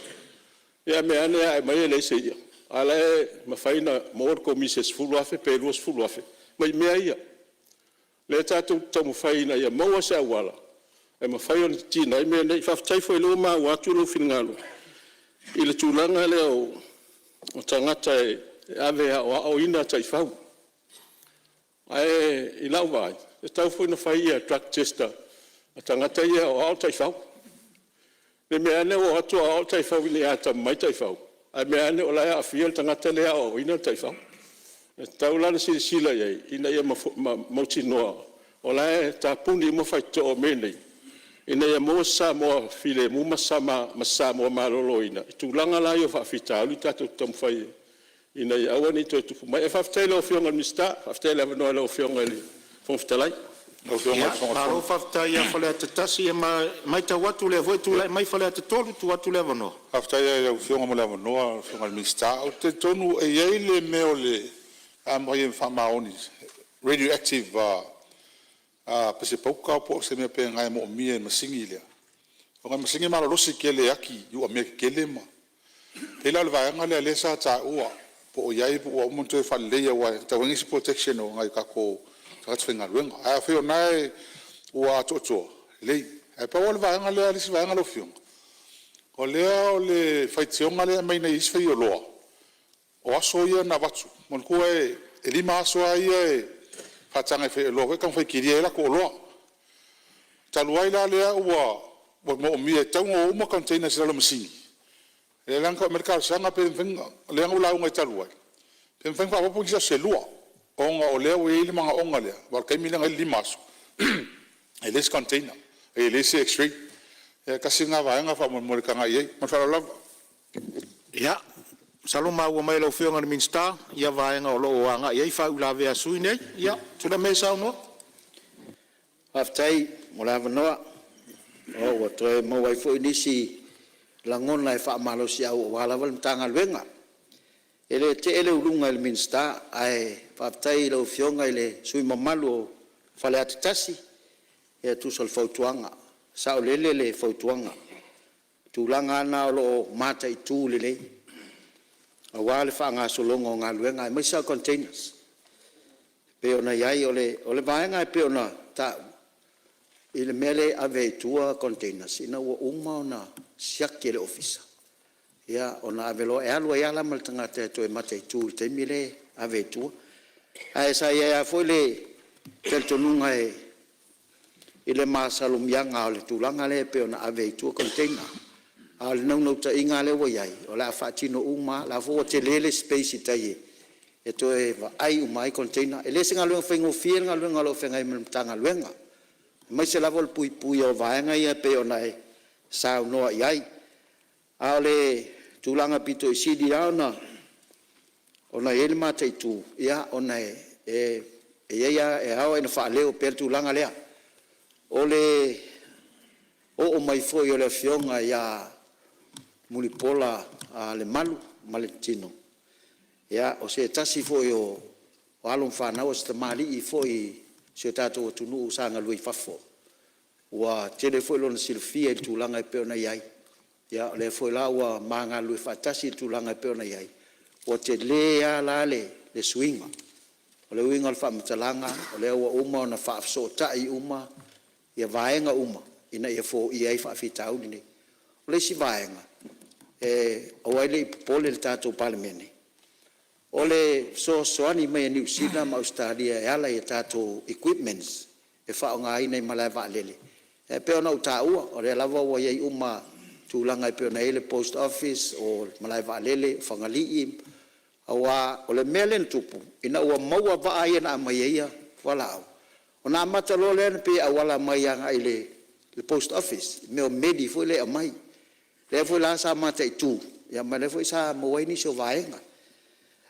ae mea ane ae mai e leai se i'a, a o la e mafai ona maua le komisi e $10,000 pe $20,000 mai mea ia. O lea tatou te taumafai ina ia maua se auala e mafai ona titina ai mea nei. Faafetai foi o lea ua maua atu lou finagalo i le tulaga lea o tagata e ave e aoaoina taifau. Ae i lau vaai, e tatau foi ona fai drug test a tagata ia e aoao taifau. Ne i meaane ua o atu aoao taifau ina ia atamamai taifau, ae mea ane o la e aafia le tagata lea e aoaoina le taifau. E tatau la ona silasila i ai ina ia mautinoa o la e tapuni uma faitotoa o mea nei ina ia maua se Samoa filemu ma se Samoa maloloina i tulaga la ia o faafitauli tatou te taumafai ina ia aua ne i toe tupu mai. Ae faafetai i lau Afioga i le Minisita, faafetai i le avanoa i lau Afioga i le Fofoga Fetalai. Lau Afioga i le Fofoga Fetalai. Malo faafetai ia Faleata 1, e matau atu o lea foi e tulai mai Faleata 3, tuu atu le avanoa. Faafetai lava i lau Afioga mo le avanoa lau Afioga i le Minisita. Ou te talitonu e i ai le mea o le a aumai e faamaoni, radioactive pese pauta po o se mea faapena e moomia e le masini lea, ona o le masini e malolosi tele e ati i uamea tetele ma… E pei la o le vaega lea lea sa taua po o i ai po ua uma ona toe faaleleia aua e tatau ona i ai se protection o nai o tatou tagata faigaluega. Ae afai o lena ua atoatoa, lelei. Ae pau lava le vaega lea le isi vaega lau Afioga, o lea o le faitioga lea e aumai nei e isi faioloa, o aso ia na avatu, manatua e 5 aso lava ia e faataga e faioloa foi ia e taumafai e kilia ai a latou oloa. Talu ai la lea ua moomia e tatau ona o uma containers i lalo o masini, lea la na tau aumai ai le talosaga pe le mafai ona… lea na ou lauga ai talu ai, pe mafai ona faaopoopo nisi aso se lua, ona o lea ua i ai le manaoga lea, aua o le taimi lea na i ai le 5 aso e leai se container, e leai se x-ray. Ia tasi lena vaega faamolemole e tagai i ai. Ma le faaaloalo lava. Ia, Masalo ua maua mai e lau Afioga i le Minisita ia vaega o lo o agai i ai faauilavea a sui usufono nei. Ia tulai mai e saunoa. Faafetai mo le avanoa ua toe maua ai foi nisi lagona e faamalosiau aua lava le Matagaluega. E le tee le uluga i le Minisita, ae faafetai i lau Afioga i le sui usufono mamalu o Faleata 1 e tusa o le fautuaga. E saolele le fautuaga, o tulaga lava na o lo o mataitu lelei aua le faagasologa o galuega aemaise lava o containers e pei ona i ai. O le vaega e pei ona taua i le mea lea e ave ai i tua containers, ina ua uma ona siaki e le Ofisa, ona ave loa, e alu ai lava la ma le tagata e toe mataitu i le taimi lea e ave ai i tua. Ae sa i ai lava foi le talitonuga i le masalomiaga o le tulaga lea pei ona ave ai i tua container. A o le naunautaiga lava lea ua i ai, o le a faatino uma lava, o la e foi ua tele le space i tai e toe vaai uma ai container. E le o se galuega faigofie le galuega o lo o feagai ma le Matagaluega, aemaise lava o le puipuia o vaega ia pei ona e saunoa i ai. A o le tulaga e pito i sili lava ona i ai le mataitu, ona e ao lava ina faaleo pea le tulaga lea, o le oo mai foi o le Afioga ia Mulipola Lemalu ma le tino, o se tasi foi o alo ma fanau, o se tamalii foi o si o tatou atunuu sa galue i fafo, ua tele foi lona silafia i le tulaga e pei ona i ai. O lea foi la ua ma galulue faatasi i le tulaga e pei ona i ai, ua tele lava la le suiga. O le uiga o le faamatalaga, o lea ua uma ona faafesootai uma vaega uma ina ia foia ai faafitauli nei. O le isi vaega, e aua ai ne i popole le tatou Palemene, o le fesoasoani mai a Niu Sila ma Ausetalia e ala i a tatou equipments e faaaogaina i malae vaalele, e pei ona ou taua, o lea lava ua i ai uma tulaga e pei ona i ai le post office, o le malae vaalele o Fagalii. Aua o le mea lea na tupu, ina ua maua vaa ia na aumai ai fualaau, ona amata loa lea ona pei e auala mai agai i le post office i mea o meli foi lea e aumai. O lea foi la sa mataitu ma o lea foi sa maua ai nisi o vaega.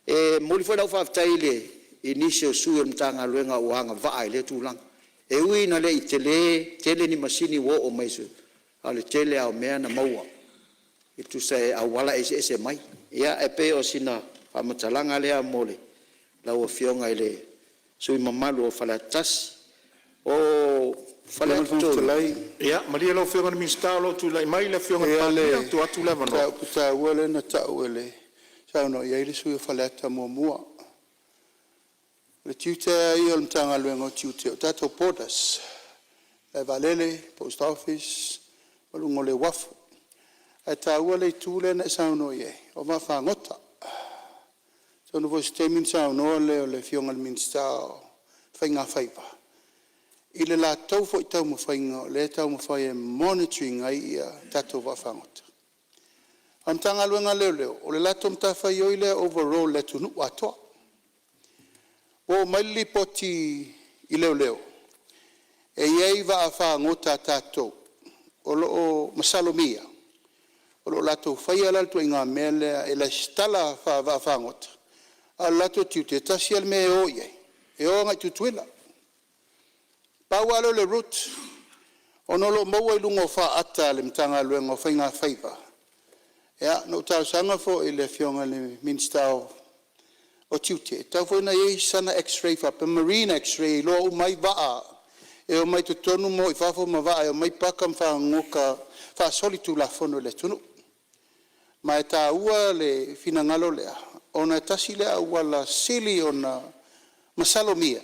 E momoli foi lau faafetai i nisi o sui o le Matagaluega ua agavaa i lea tulaga. E ui ina le i tele tele ni masini ua oo mai, a o le tele lava o mea na maua e tusa e auala eseese mai. Ia, e pei o sina faamatalaga lea mo lau Afioga i le sui usufono mamalu o Faleata 1. O Faleata 3… Ia malie lau Afioga i le Minisita o lo o tulai mai le Afioga i le Palemia, e tuu atu le E i ai le avanoa. mataupu taua lea na tau e le… saunoa i ai le sui usufono mo Faleata 1. O le tiute lava ia o le Matagaluega o Tiute, o tatou borders, malae vaalele, post office o luga o le uafu. Ae taua le itu lea na e saunoa i ai o vaafagota. Atonu foi o se taimi ona saunoa lea o le Afioga i le Minisita o Faigafaiva i le latou foi taumafaiga o lea e taumafai e monitor ina ai tatou vaafagota. A o le Matagaluega a Leoleo, o le latou matafaioi lea overall i le atunuu atoa. Ua oo mai le lipoti i leoleo, e i ai vaafagota a tatou o lo o masalomia o lo o latou faia la le ituaiga mea lea e resitala faavaafagota, a o le latou tiute, e tasi lava le mea e o i ai, e o agai i Tutuila. Pau lava lea o le route ona o lo o maua i luga o faata a le Matagaluega o Faiga Faiva. Na ou talosaga foi i le Afioga i le Minisita o Tiute, e tatau foi ona i ai sana x-ray faapea, marine x-ray e iloa uma ai vaa e omai totonu ma o i fafo ma vaa e omai paka ma fagogota faasolitulafono i le atunuu. Ma e taua le finagalo lea ona e tasi lea auala sili ona masalomia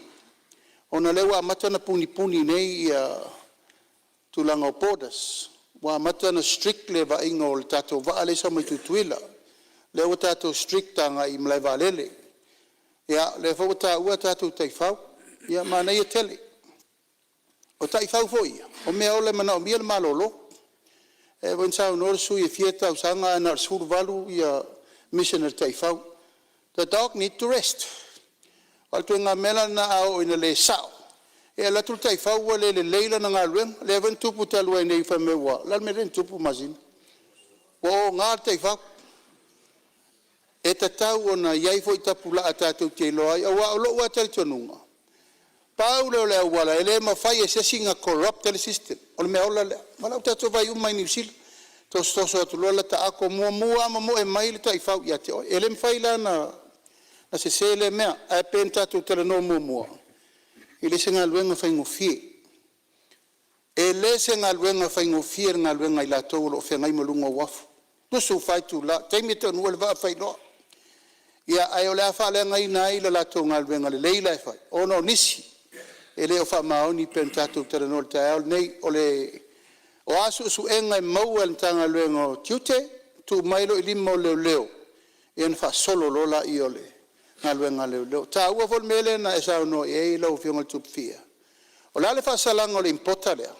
ona o lea ua amata ona punipuni nei tulaga o borders, ua amata ona strict le vaaiga o le tatou vaa lea e sau mai Tutuila, lea ua tatou strict agai i malaevaalele. Ia, o lea foi ua taua tatou taifau, ia manaia tele. O taifau foi ia, o meaola e manaomia le malolo. Lea foi na saunoa le sui usufono e fia tausaga ae na o le 18 mission a le taifau. The dog need to rest. O le ituaiga mea la lena a oo ina le sao, e alu atu le taifau ua le lelei lana galuega. Lea foi na tupu talu ai nei fai mai ua… O le a le mea lea na tupu Masina? Ua ogā le taifau. E tatau ona i ai foi tapulaa tatou te iloa ai, aua o lou lava talitonuga, pau lea o le auala e le mafai e se isi ona corrupt le system, o le meaola lea. Aua o lea ua tatou vaai uma lava i Niu Sila, tosotoso atu loa lata ato, mumu lava momoe mai le taifau ia te oe. E le mafai la ona sese lea mea, ae pei ona tatou talanoa muamua, e le o se galuega faigofie. E le o se galuega faigofie le galuega a i latou o lo o feagai ma luga o uafu, 24 itula, taimi e taunuu ai le vaa fai loa. Ia ae o le a faaleagaina ai le latou galuega lelei la e fai ona o nisi e le o faamaoni pei ona tatou talanoa i le taeao lenei. O a suesuega e maua e le Matagaluega o Tiute, tuu mai loa i lima o leoleo ia ona faasolo loa lea o le galuega a leoleo. E taua foi le mea lea na e saunoa i ai lau Afioga Tupu, o le a le faasalaga o le importer lea? O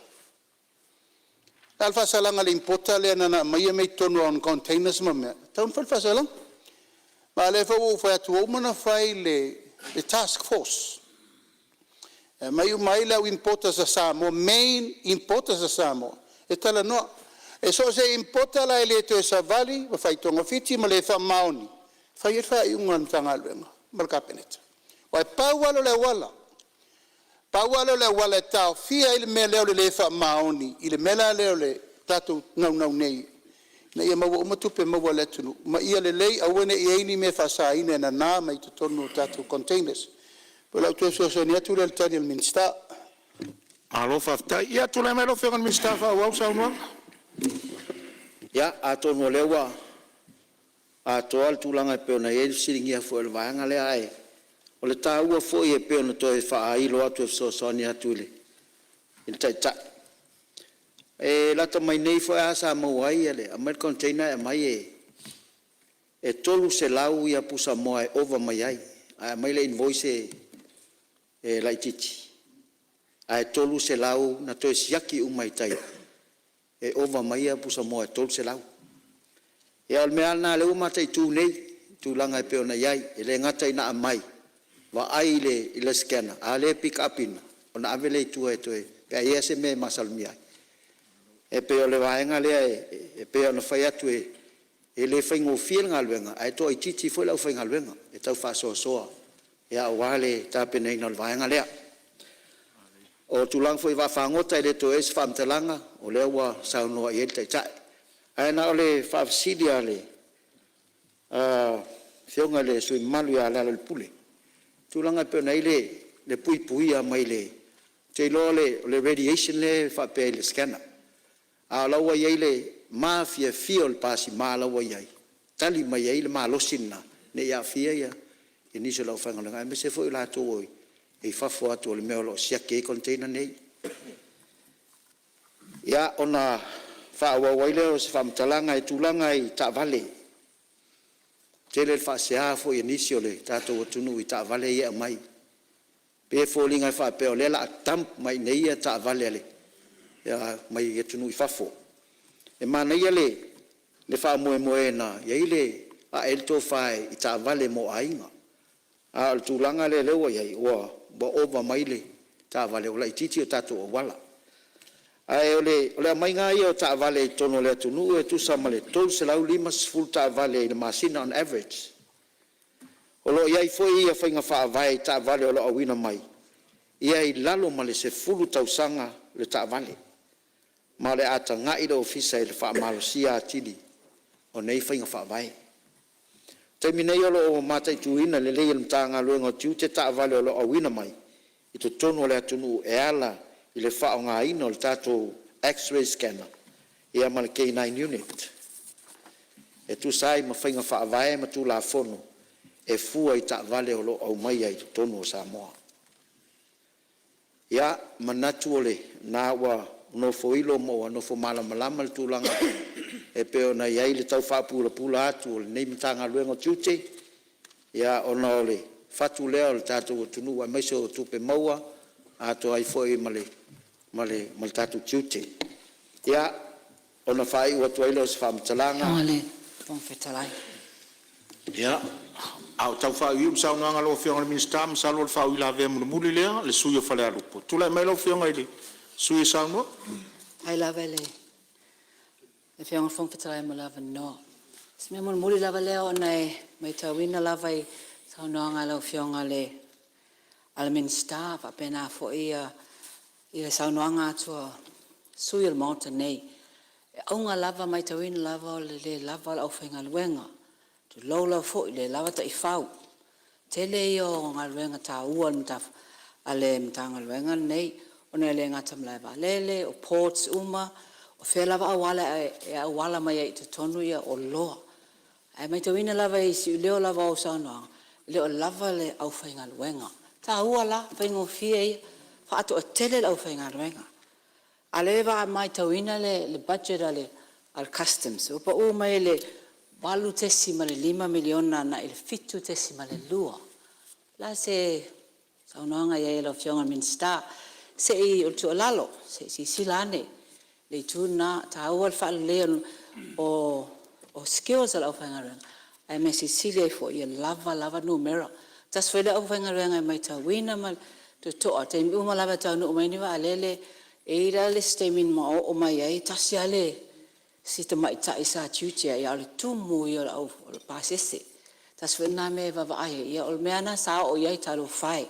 le a le faasalaga a le importer lea na ona aumai mea i totonu o ana containers ma mea? E tatau ona fai le faasalaga. Ma o lea foi ua ou fai atu ua uma ona fai le task force e aumai uma ai le au importers a Samoa, main importers a Samoa e talanoa. E so o se importer la e le toe savali ma fai togafiti ma le faamaoni, e fai i ai le faaiuga a le Matagaluega ma le Kapeneta. Aua e pau lava lea o le auala, pau lava lea o le auala e taofia ai le mea lea o le le faamaoni i le mea la lea o le tatou naunau nei ina ia maua uma tupe maua a le atunuu ma ia lelei aua ne i i ai ni mea faasaina e nana mai totonu o tatou containers. O lau toe fesoasoani atu lea i le tali a le Minisita. Malo faafetai. Ia tulai mai lau Afioga i le Minisita e faaauau le saunoaga. Ia, atonu o lea ua atoa le tulaga e pei ona i ai le fesiligia foi o le vaega lea, ae o le taua foi e pei ona toe faailo atu e fesoasoani atu i le Taitai, e lata mai nei foi lava sa maua ai le aumai le container ae aumai e 300 pusamoa e ova mai ai, ae aumai le invoice e laitiiti ae 300 na toe siaki uma i tai e ova mai pusamoa e 300. Ia o le mea lava lena o lea ua mataitu nei i tulaga e pei ona i ai. E le gata ina aumai, vaai i le scanner a o lea e pick up ina ona ave lea i tua pe a i ai lava se mea e masalomia ai. E pei o le vaega lea e pei ona fai atu e le faigofie le galuega ae toaitiiti foi le aufaigaluega e tau faasoasoa aua le tapenaina o le vaega lea. O le tulaga foi i vaafagota e le toe i ai se faamatalaga o lea ua saunoa i ai le Taitai. Ae na o le faafesili lava a le Afioga i le sui usufono mamalu ia Lealailepule, i le tulaga e pei ona i ai le puipuia mai le… Ou te iloa o le radiation lea e faapea i le scanner, a o la ua i ai le mafiafia o le pasima la ua i ai e tali mai ai le malosi lena ne i aafia nisi o le aufaigaluega aemaise foi i latou e i fafo atu o le mea o lo o siaki ai container nei. Ia, ona faaauau ai lea o se faamatalaga i tulaga i taavale. E tele le faasea foi a nisi o le tatou atunuu i taavale ia e aumai, pei e foliga e faapea o lea o le a dump mai i inei taavale mai atunuu i fafo. E manaia le faamoemoe na i ai le ae ai le tofa i taavale mo aiga, a o le tulaga lea ua i ai ua ova mai le taavale ua laitiiti o tatou auala. Ae o le aumaiga lava ia o taavale i totonu o le atunuu e tusa ma le 350 taavale i le masina on average. O lo o i ai foi faiga faavae i taavale o lo o auina mai, ia i lalo ma le 10 tausaga le taavale, ma o le a tagai le Ofisa i le faamalosia atili o nei faiga faavae. O le taimi nei o lo o mataituina lelei e le Matagaluega o Tiute taavale o lo o auina mai i totonu o le atunuu e ala i le faaaogaina o le tatou X-rays scanner ma le K9 Unit e tusa ai ma faiga faavae ma Tulafono e fua i taavale o lo o aumaia i totonu o Samoa. Ia, manatu o lena ua nofoilo ma ua nofo malamalama le tulaga e pei ona i ai le tau faapulapula atu o lenei Matagaluega o Tiute, ona o le fatu lea o le tatou atunuu aemaise o tupe maua atoa ai foi ma le tatou tiute. Ia, ona faaiu atu ai lea o se faamatalaga. Ia, a o tau faaiuiu le saunoaga a lau Afioga i le Minisita, masalo o le faauilavea mulimuli lea a le sui usufono mo Falealupo. Tulai mai lau Afioga i le sui usufono e saunoa. Faafetai lava i le Afioga i le Fofoga Fetalai mo le avanoa. Si mea mulimuli lava lea ona e maitauina lava i saunoaga a lau Afioga i le Minisita faapena foi ia saunoaga atu a sui usufono o le Maota nei, e auga lava, matauina lava o le le lava o le aufaigaluega, tulou lava foi, le lava taifau. Tele ia o galuega taua a le Matagaluega lenei ona e le gata i malaevaalele, o ports uma, o fea lava auala e auala mai ai i totonu oloa. Ae matauina lava i le siuleo lava o au saunoaga, e le o lava le aufaigaluega. E taua la, o le faigofie ia, faatoatele le aufaigaluega. A o lea e matauina le budget a le Customs ua pau mai le $8.5 miliona agai i le $7.2. O le a se saunoaga i ai a lau Afioga i le Minisita? Se i, o le tuualalo, se i silasila ane i le itu lena, e taua le faaleleia o skills a le aufaigaluega ae mea silisili ai foi ia lava lava numera. Tasi foi le aufaigaluega e matauina ma le totoa i taimi uma lava e taunuu mai ai ni vaalele. E i ai la le isi taimi na oo mai ai e tasi lava si tamaitai sa tiute ai a o le tumu ia o le pasese. Tasi foi lena mea e vaavaai i ai, ia o le mea lava lena sa oo i ai, talofa e,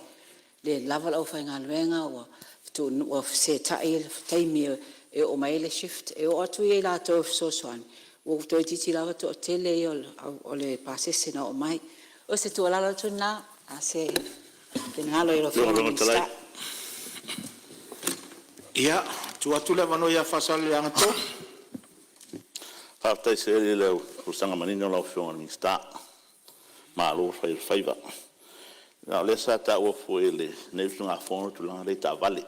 le lava le aufaigaluega ua fesetai le taimi e oo mai ai le shift. E oo atu i latou e fesoasoani ua toeitiiti lava toatele ia o le pasese na oo mai. O se tuualalo atu lena, po o le a se finagalo i lau Afioga i le Minisita. Ia, tuu atu le avanoa ia Faasaleleaga 3. Faafetai tele i le folasaga manino lau Afioga i le Minisita, malo fai o le faiva. A o lea sa taua foi e lenei usugafono le tulaga lea i taavale.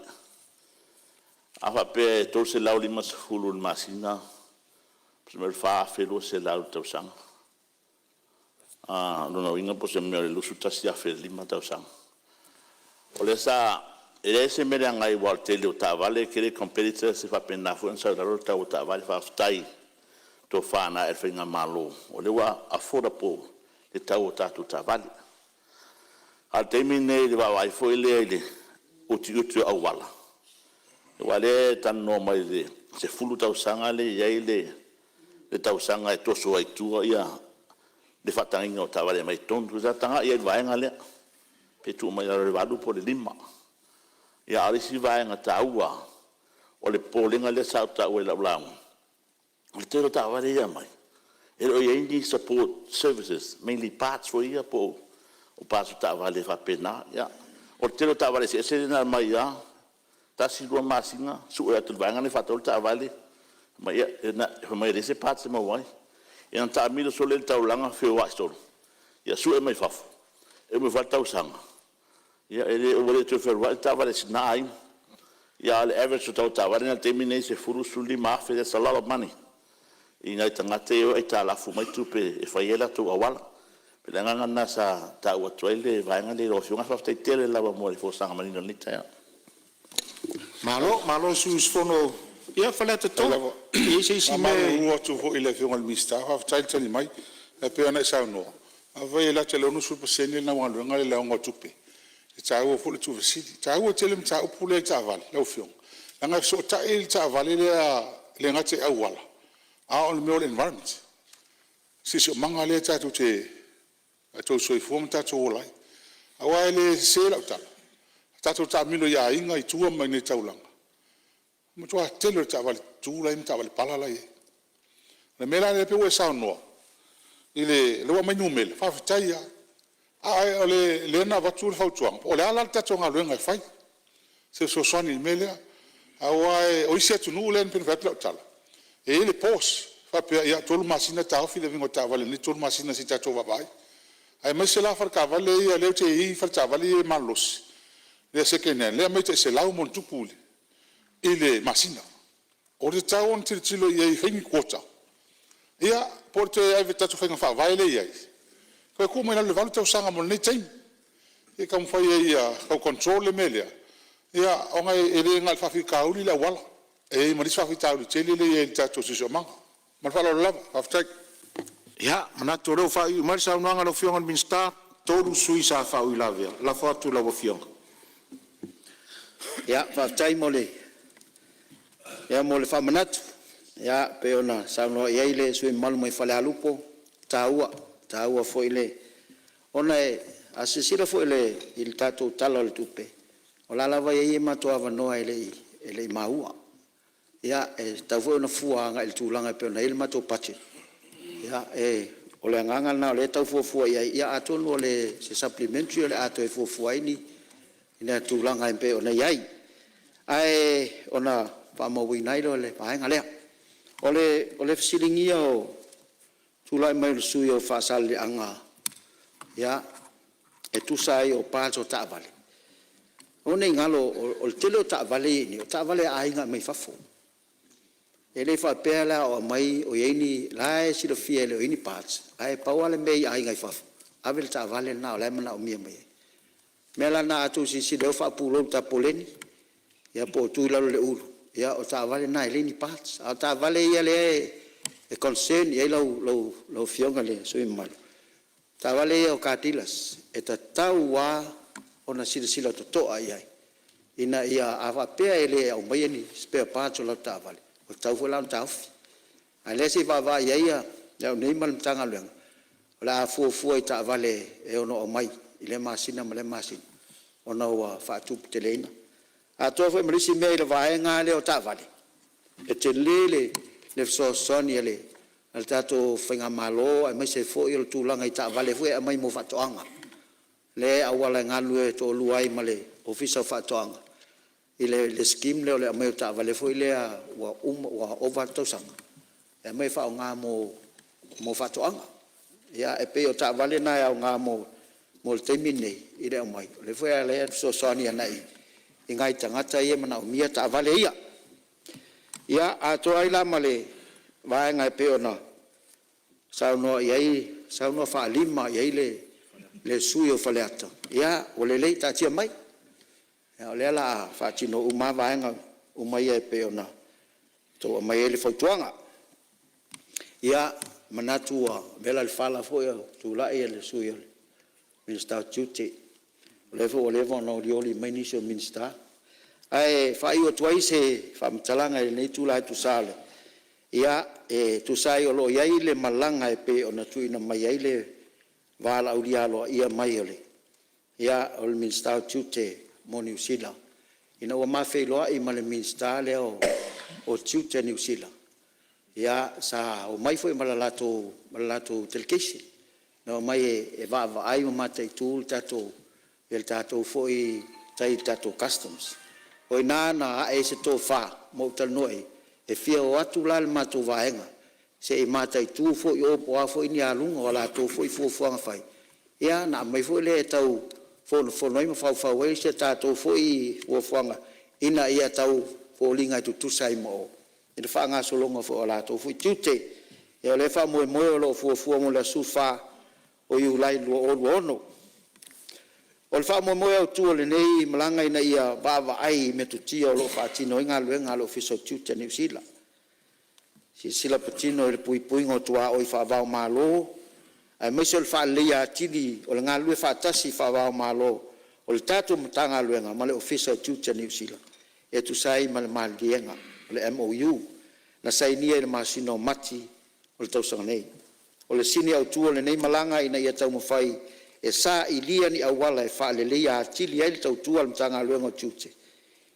A faapea e $350 i le masina, tusa ma le $4,200 i le tausaga. O lona uiga po o se mea o le $21,500 i le tausaga. O lea sa… e leai se mea leaga ai aua o le tele o taavale e tele competitors e faapena foi ona sau ai i lalo le tau o taavale. Faafetai i le tofa na ae i le faigamalo o lea ua affordable le tau o tatou taavale. A o le taimi lenei i le vaavaai foi lea i le utiuti o auala, aua o lea e talanoa mai i le 10 tausaga lea e i ai le tausaga e toso ai i tua le faatagaina o taavale e aumai i totonu. Sa tagai i ai i le vaega lea, pe tuu mai lalo i le 8 po o le 5. A o le isi vaega taua lava, o le popolega lea sa ou taua i lau lauga, o le tele o taavale ia e aumai, e le o i ai ni support services, mainly parts foi ia po o parts o taavale faapena. Ia, o le tele o taavale eseese lea na aumai lava, tasi lua masina sue atu e le vaega lea e faatauina le taavale, fai mai e leai se parts e maua ai. Ia ona taamilo solo lea i le taulaga feoai solo, ia sue mai fafo, e umi foi lava le tausaga ua le toe fealuai le taavale a si na aiga. A o le average o le tau o taavale i le taimi lenei e $10,000 $15,000 that's a lot of money i nai tagata ia e o e aitalafu mai tupe e fai ai latou auala. O le agaga lena sa taua atu ai le vaega lea i lau Afioga. Ae faafetai tele lava mo le folasaga manino i lenei taeao. Malo, malo le sui usufono. Ia Faleata 3, e i ai se isi mea e… E faamalulu atu foi i le Afioga i le Minisita, faafetai le tali mai. Ae pei ona e saunoa, afai e lata i le 60% lena ua alu ai le leaoga o tupe, e taua foi le tuufesili. E taua tele le mataupu lea i taavale lau Afioga, leaga e fesootai le taavale lea e le gata i auala, a o le mea o le environment, siosiomaga lea tatou te soifua ma tatou ola ai. Aua e le sese lau tala, a tatou taamilo i aiga i tua ma i inei i le taulaga, o le matua tele o taavale tutu la e i ai ma taavale pala la e i ai. O le mea la lea pei ua e saunoa, o lea ua aumai numera, faafetai lava. A o lea na avatu le fautuaga, po o le a la le tatou galuega e fai, se fesoasoani i le mea lea. Aua o isi atunuu lea pei ona fai atu lau tala, e i ai le pause, e faapea, ia 3 masina taofi le aumaiga o taavale i lenei 3 masina se i tatou vaavaai. Aemaise la faletaavale ia lea ou te i ai faletaavale ia malolosi, lea second hand, lea e aumai tai 100+ i le masina. O le tatau ona tilotilo i ai e fai ni quota, ia po o le toe ave i tatou faiga faavae lea e i ai, toe tuu mai lalo i le 8 tausaga mo lenei taimi, se i taumafai ai ia tau control le mea lea, ona e le na o le faafitauli le auala, e i ai ma le isi faafitauli tele lea e i ai i le tatou siosiomaga. Ma le faaaloalo lava. Faafetai. Ia, e manatu o lea ua faaiuiu mai le saunoaga a lau Afioga i le Minisita. E 3 sui usufono sa faauilavea. Lafo atu i lau Afioga. Ia, faafetai mo le faamanatu pei ona saunoa i ai le sui usufono mamalu mai Falealupo. taua, e taua foi ona a silasila foi i le tatou Tala o le Tupe, o la e lava e i ai matou avanoa e le i maua. Ia, e tatau foi ona fua agai i le tulaga e pei ona i ai le matou budget. O le agaga lena o lea e tau fuafua i ai, ia atonu o se Supplementary o le a toe fuafua ai ni tulaga e pei ona i ai, ae ona faamauina ai lea o le vaega lea. O le fesiligia o le tulai mai o le sui usufono mo Faasaleleaga e tusa ai o parts o taavale, aua ne i galo o le tele o taavale ia e i ai nei, o taavale a aiga e aumai fafo. E le faapea la o aumai o i ai ni… O la e silafia e le o i ai ni parts, ae pau lava le mea i aiga i fafo, ave le taavale lena o la e manaomia mai ai. O le mea la lena a outou silasila i ai o faapulou i le tapoleni ia po o tuu i lalo o le ulu, ia o taavale na e leai ni parts. A o taavale ia lea e concern i ai lau Afioga i le sui usufono mamalu, o taavale ia a car dealers, e tatau lava ona silasila totoa i ai ina ia… a faapea e le aumaia ni spare parts o latou taavale, ua tatau foi la ona taofi. A o lea se i vaavaai i ai au nei ma le Matagaluega o le a fuafua i taavale e ono aumai i lea masina ma lea masina ona ua faatuputeleina. Atoa foi ma le isi mea i le vaega lava lea o taavale, e tele le fesoasoani a le tatou faigamalo aemaise foi o le tulaga i taavale foi ia e aumai mo faatoaga, lea e auala e galulue toalua ai ma le Ofisa o Faatoaga i le scheme lea o le aumai o taavale foi lea ua ova atu tausaga e aumai e faaaoga mo faatoaga. Ia e pei o taavale na e aoga mo le taimi lenei i le aumai, o lea foi la e fesoasoani agai i nai tagata ia e manaomia taavale ia. Ia, atoa ai la ma le vaega e pei ona saunoa faalima i ai le sui usufono o Faleata, ia ua lelei, taatia mai, o lea o le a faatino uma lava vaega uma ia e pei ona outou aumaia ai le fautuaga. Ia, e manatu ua vela le fala foi o tulai le Sui Minisita o Tiute, o lea foi ua leva ona olioli mai nisi o Minisita. Ae faaiu atu ai se faamatalaga i lenei itula e tusa ai o lo o i ai le malaga e pei ona tuuina mai ai le valaaulia aloaia mai o le Minisita o Tiute mo Niu Sila, ina ua ma feiloai ma le Minisita lea o Tiute a Niu Sila, sa omai foi ma le latou delegation, na omai e vaavaai ma mataitu le tatou foi tai i le tatou Customs. O i ina na ae ai se tofa ma ou talanoa i ai, e fia o atu la le matou vaega se i mataitu foi i o po o a foi ni aluga o a latou foi fuafuaga fai, ia ona aumai foi lea e tau fonofono ai ma faufau ai se tatou foi fuafuaga ina ia tau foliga e tutusa ai ma o i le faagasologa foi o latou foi tiute. Ia o lea faamoemoe o lo o fuafua mo le aso 14 o Iulai 2026. O le faamoemoe autu o lenei malaga ina ia vaavaai i metotia o lo o faatino ai galuega a le Ofisa o Tiute a Niu Sila, silasila patino i le puipuiga o tuaoi faava-o-Malo aemaise o le faaleleia atili o le galulue faatasi faava-o-Malo o le tatou Matagaluega ma le Ofisa o Tiute a Niu Sila e tusa ai ma le Maliega o le MOU na sainia i le masina o Mati o le tausaga nei. O le sini autu o lenei malaga ina ia taumafai e sailia ni auala e faaleleia atili ai le tautua a le Matagaluega o Tiute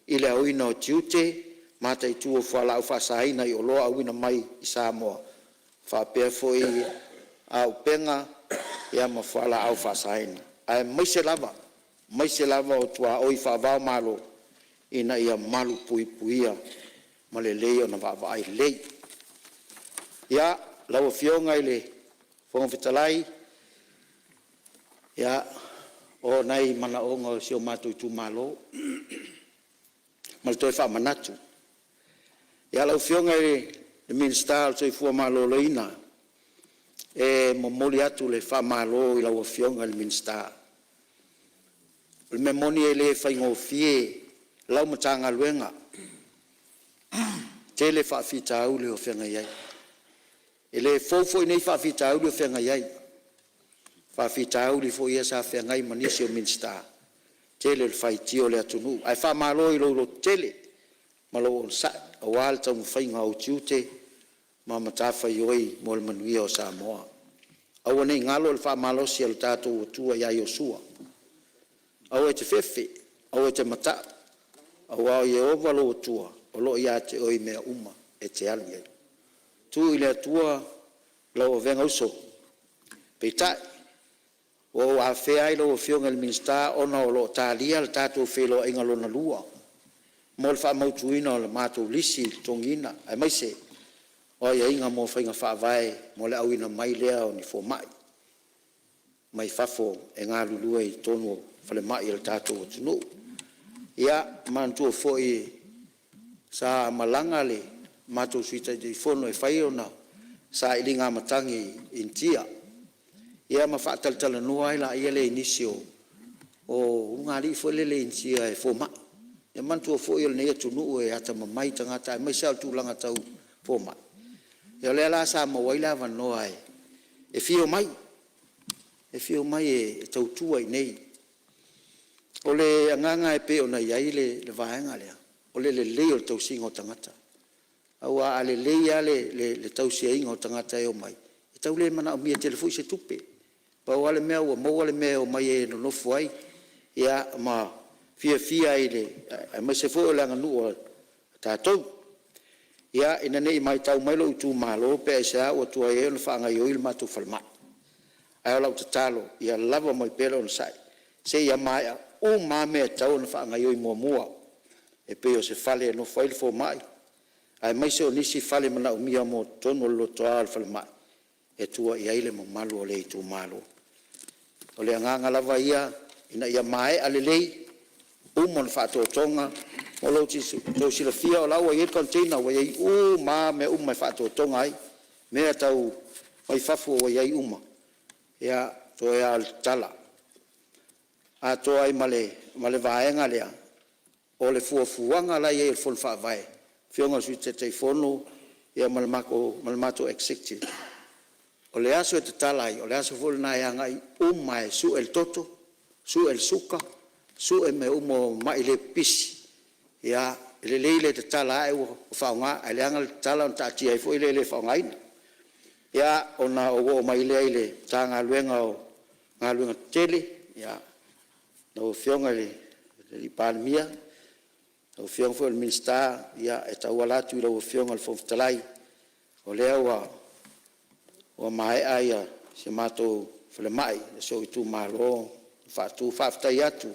i le aoina o tiute, mataitu o fualaau faasaina i oloa auina mai i Samoa faapea foi auupega ma fualaau faasaina, aemaise lava, aemaise lava o tuaoi faava-o-Malo ina ia malupuipuia ma lelei ona vaavaai lelei. Ia, lau Afioga i le Fofoga Fetalai, o nai manaoga o si o matou itumalo ma le toe faamanatu. Ia, lau Afioga i le Minisita o le Soifua Maloloina, e momoli atu le faamalo i lau Afioga i le Minisita. O le mea moni e le faigofie lau Matagaluega, e tele faafitauli o feagai ai. E le fou foi nei faafitauli o feagai ai, o faafitauli foi ia sa feagai ma nisi o Minisita, tele o le faitio a le atunuu. Ae faamalo i lou lototele ma lou onosai aua le taumafaiga o ou tiute ma matafaioi mo le manuia o Samoa. Aua ne i galo le faamalosi a lo tatou Atua ia Iosua, aua e te fefe, aua e te mata'u, aua o Ieova lou Atua o lo o ia te oe i mea uma e te alu i ai. Tuu i le Atua lau avega uso. Peitai, ua ou afea ai lau Afioga i le Minisita ona o lo o talia le tatou feiloaiga lona lua mo le faamautuina o le matou lisi totogiina aemaise o aiaiga mo faiga faavae mo le auina mai lea o ni fomai mai fafo e galulue i totonu o falemai o le tatou atunuu. Ia manatua foi sa malaga le matou Sui Taitaifono e fai ona sailiga matagi i Initia ia ma faatalatalanoa ai laia i nisi o ulugalii foi lele Initia e fomai. Ia manatua foi o lenei atunuu e atamamai tagata aemaise lava o tulaga tau fomai. Ia o lea la sa maua ai le avanoa e fia omai, e fia omai e tautua i inei. O le agaga e pei ona i ai le vaega lea, o le lelei o le tausiga o tagata aua a lelei lava le tausiaina o tagata e omai, e tau le manaomia tele foi se tupe. Pau lava le mea ua maua le mea e omai ai e nonofo ai ma fiafia ai aemaise foi o le aganuu a tatou. Ia, ina ne i matau mai lou itumalo pe aisea ua tuai ai ona faagaoioi le matou falemai. Ae o lau tatalo ia lava mai pea le onosai seia maea uma lava mea e tatau ona faagaoioi muamua, e pei o se fale e nofo ai le fomai aemaise o nisi fale manaomia mo totonu o le lotoa o le falemai e tua i ai le mamalu o le itumalo. O le agaga lava ia ina ia maea lelei, uma ona faatotoga. Mo lo outou silafia o la ua i ai le container ua i ai uma lava mea uma e faatotoga ai mea tau mai fafo ua i ai uma, ia toe lava o le tatala atoa ai ma le vaega lea o le fuafuaga la e i ai a le Fono Faavae, le Afioga i le Sui Taitaifono ma le matou Executive, o le aso e tatala ai o le aso foi lena e agai uma lava e sue le toto, sue le suka, sue mea uma o mai le pipisi. Ia, e lelei le tatala ae ua faaaoga ae leaga le tatala ona taatia ai foi lea e le faaaogaina. Ia, ona ou oo mai lea i le Matagaluega o Galuega Tetele, lau Afioga i le Palemia, lau Afioga foi i le Minisita, e tauala atu i lau Afioga i le Fofoga Fetalai, o lea ua maea si a matou falemai i si ou itumalo ona faatu. Faafetai atu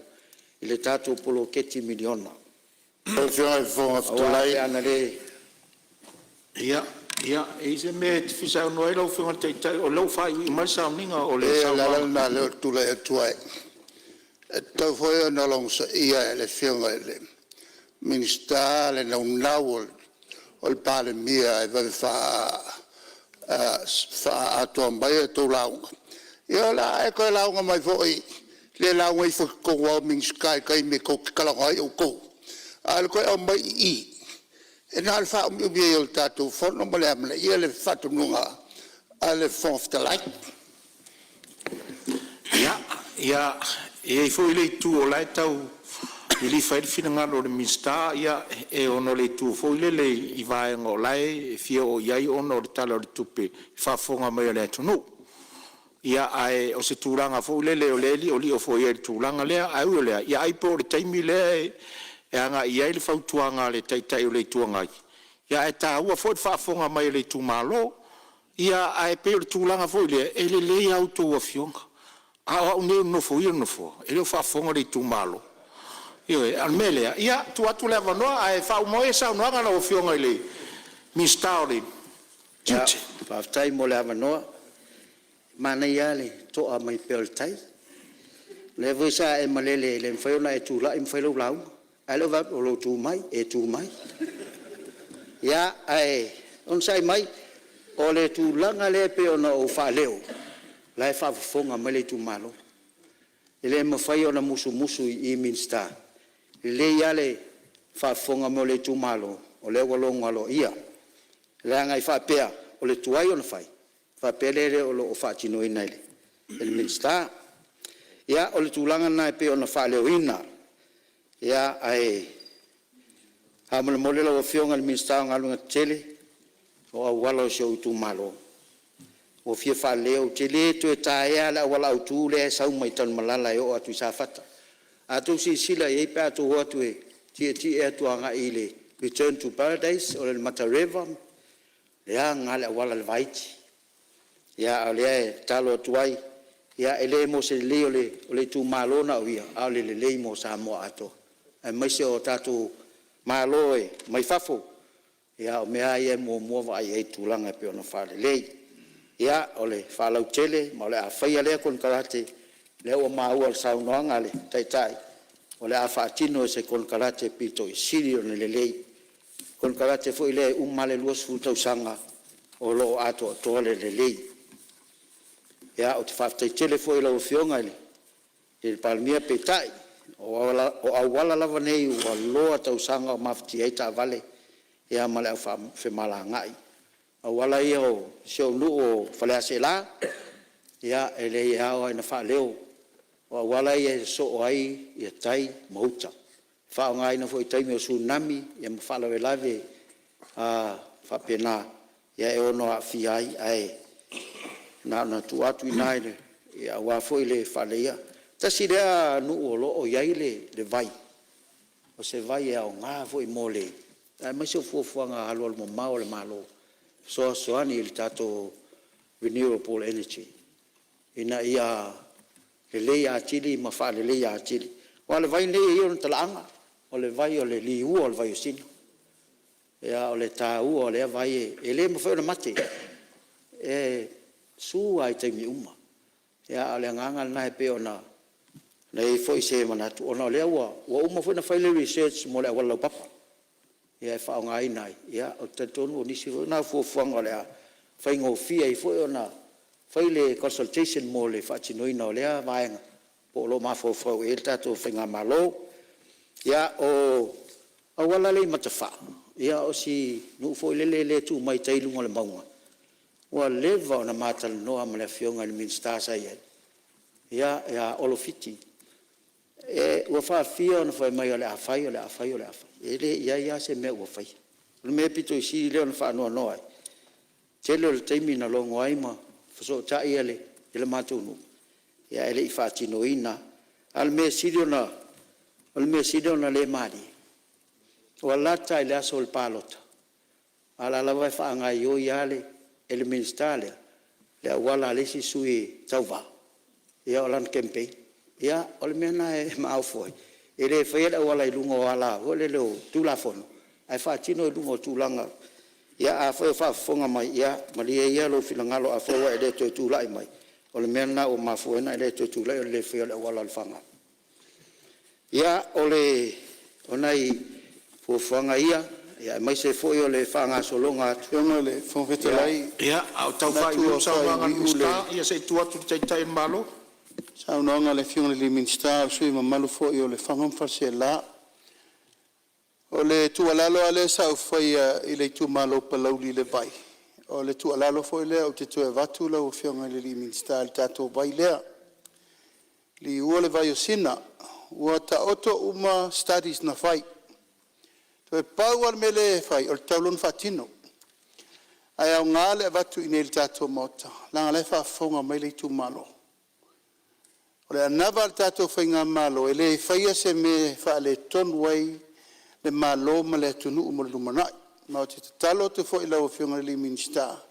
i le tatou poloketi miliona. Lau Afioga i le Fofoga Aua Fetalai… pe ana le… Ia, e i ai se mea e te fia saunoa ai lau Afioga i le Taitai o lea ua faaiuiu mai le sauniga o le E leai o le ala saunoaga. lena o lea ou te tulai atu ai, e tatau foi ona logosaia e le Afioga i le Minisita le naunau o le Palemia e vave faaatoa mai a outou lauga. Ia o le a e toe lauga mai foi, le lauga ifo i totonu lava o Minisita i taimi tou te talanoa ai outou, a o le toe aumai i i, e na o le faaumiumi ai o le tatou Fono ma le amanaia o le faatonuga a le Fofoga Fetalai. Ia, e i ai foi le itu o la e tau lilifa i ai le finagalo o le Minisita, ia ona o le itu foi lele i vaega o la e fia oo i ai ona o le Tala o le Tupe i le faafofoga mai a le atunuu. Ia, ae o se tulaga foi lele o lea e liolio foi i ai i le tulaga lea. Ae ui o lea, ia ai po o le taimi lea e agai i ai le fautuaga a le Taitai o le Itu Agai, ae taua foi le faafofoga mai a le itumalo. Ia ae pei o le tulaga foi lea, e lelei a outou afioga, a o au nei e nofoia le nofoa, e le o faafofoga le itumalo. Ioe, a o le mea lea, ia tuu atu le avanoa ae faauma maia le saunoaga a lau Afioga i le Minisita o Tiute. Faafetai mo le avanoa. Manaia lava le toa mai pea o le tai. O lea foi sa e malele e le mafai ona e tulai ma fai lau lauga, a o lea ou te vaai atu o lou tu mai, e tu mai. Ia, ae onosai mai. O le tulaga lea e pei ona ou faaleo, o la e faafofoga mai le itumalo. E le mafai ona musumusu i Minisita, e lelei lava le faafofoga mai o le itumalo o lea ua logo aloaia. Leaga e faapea o le tuai ona fai ona faapea lea o lo o faatinoina e le Minisita. Ia, o le tulaga lena e pei ona faaleoina. Ae faamolemole lau Afioga i le Minisita o Galuega Tetele, o auala o si ou itumalo. ua fia faaleleia. Ou te le toe taea lava le auala autu lea e sau mai Tanumalala e oo atu i Safata. A outou silasila i ai pe a outou o atu e tietie atu agai i le return to paradise o le Alumataleva, leaga lava le auala i le Vaiti. A o lea e tatalo atu ai, e le mo se lelei o le itumalo na o ia, a o le lelei mo Samoa atoa, aemaise o tatou malo mai fafo. Ia o mea lava ia e muamua vaai i ai i tulaga e pei ona faalelei. Ia, o le faalautele, ma o le a faia lea konekarate, lea ua maua i le saunoaga a le Taitai o le a faatino e se konekarate aupito sili ona lelei, le konekarate foi lea e uma lava le 20 tausaga o lo o atoatoa le lelei. Ia, ou te faafetai tele foi i lau Afioga i le Palemia, peitai, o auala lava nei ua loa tausaga o mafatia ai taavale ma le au femalagaai. O auala ia o si ou nuu o Faleaseela, ia e leai e ao lava ona faaleo, o auala ia e sosoo ai tai ma uta, e faaaogaina foi i taimi o Tsunami ma faalavelave faapena, e ono aafia ai. Ae na ona tuu atu i ina aua foi le faaleleia. Tasi lea nuu o lo o i ai le vai, o se vai e aoga foi mo le… aemaise o fuafuaga alualumamao a le Malo e fesoasoani i le tatou renewable energy ina ia lelei atili ma faaleleia atili. Aua o le vai lenei e i ai ona talaaga, o le vai o le liua o le vai o Sina. O le taua o lea vai, e le mafai ona mate, e su lava i taimi uma. A o le agaga lena e pei ona i ai foi se manatu, ona o lea ua uma foi ona fai le research mo le auala laupapa e faaaogaina ai. Ou te talitonu o nisi foi na o fuafuaga o le a faigofie ai foi ona fai le consultation mo le faatinoina o lea vaega po o lo o mafaufau i ai le tatou faigamalo. Ia, o le auala lea i Matafaa, o si nuu foi lele e tu mai tai i luga o le mauga, ua leva ona ma talanoa ma le Afioga i le Minisita sa i ai ia Olo Fiti. Ua faafia ona fai mai o le a fai o le a fai, e le i i ai lava se mea o faia. O le mea aupito sili lea ona faanoanoa ai, tele o le taimi na logo ai ma fesootai le matou nuu ae le i faatinoina lava. A o le mea e sili ona le malie, ua lata i le aso o le palota, a o la e lava e faagaoioi lava e le Minisita lea le auala a le isi sui tauva, o lana campaign. Ia, o le mea lena e maofu ai, e le faia le auala i luga o ala foi lele o Tulafono, ae faatino i luga o tulaga. Ia afai o faafofoga mai, ia malie ia lou finagalo afai ua e le toe tulai mai, o le mea lena ua mafua ai ona e le toe tulai o le le faia o le auala o Lefaga. Ia, o nai fuafuaga ia aemaise foi o le faagasologa atu. Lau Afioga i le Fofoga Fetalai… Ia, a o tau faaiuiu le saunoaga a le Minisita, ia se i tuu atu i le Taitai o le Malo. Saunoaga a le Afioga i le Minisita, o le sui usufono mamalu foi o Lefaga ma Faleaseela. O le tuualalo lava lea sa ou faia i le itumalo o Palauli i le vai, o le tuualalo foi lea ou te toe avatu lau Afioga i le Minisita i le tatou vai lea. Liua le vai o Sina, ua taoto uma studies na fai, toe pau lava le mea lea e fai o le tatau loa ona faatino. Ae aoga le avatu i inei i le tatou Maota leaga o la e faafofoga mai le itumalo. O le anava a le tatou faigamalo e le faia se mea e faaletonu ai le Malo ma le atunuu mo le lumanai. Ma ou te tatalo atu foi i lau Afioga i le Minisita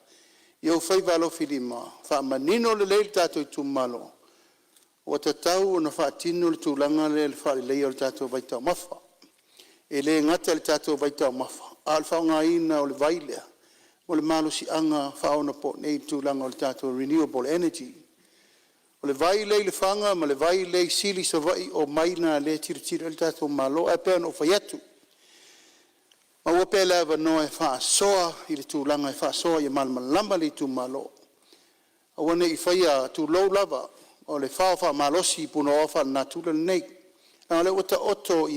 i ou faiva alofilima, faamanino lelei i le tatou itumalo ua tatau ona faatino le tulaga lea i le faaleleia o le tatou vaitaumafa. E le gata i le tatou vaitaumafa a o le faaaogaina o le vai lea mo le malosiaga faaonaponei i le tulaga o le tatou renewable energy. O le vai lea i Lefaga ma le vai lea i Sili i Savaii, o vai na o lea e tilotilo i ai le tatou Malo. Ae pei ona ou fai atu, maua pea le avanoa e faasoa i le tulaga e faasoa ia malamalama le itumalo, aua ne i faia, tulou lava, o le fao faamalosi i punaoa faalenatura lenei, leaga o lea ua taoto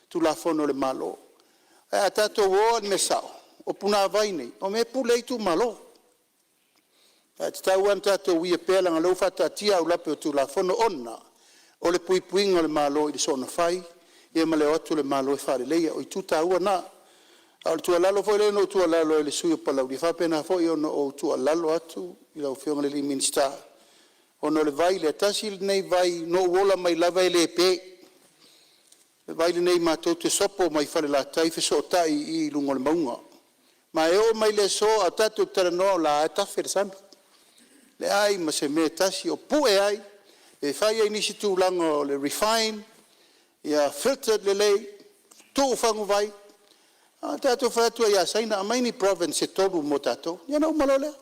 Tulafono a le Malo. Ae a tatou o lava i le mea sao, o punavai nei o mea e pule ai itumalo. Ae tatau lava ona tatou uia pea leaga o lea ua faataatia aulape o Tulafono ona o le puipuiga o le Malo i le soona fai ma le o atu o le Malo e faaleleia. O itu taua na. A o le tuualalo foi lea na ou tuualalo ai i le sui usufono o Palauli, e faapena foi ona ou tuualalo atu i lau Afioga i le Minisita, ona o le vai lea, tasi lenei vai na ou ola mai lava e le pe. O le vai lenei matou te sopo mai Falelatai ma fesootai i luga o le mauga. Ma e oo mai le aso a o tatou talanoa o la e lava e tafe le sami, leai ma se mea e tasi o pue ai pe fai ai nisi tulaga o le refine, ia filtered lelei, tuu faguvai. A na tatou fai atu ai ia Saina aumai ni province e tolu mo tatou, ia ona uma loa lea. O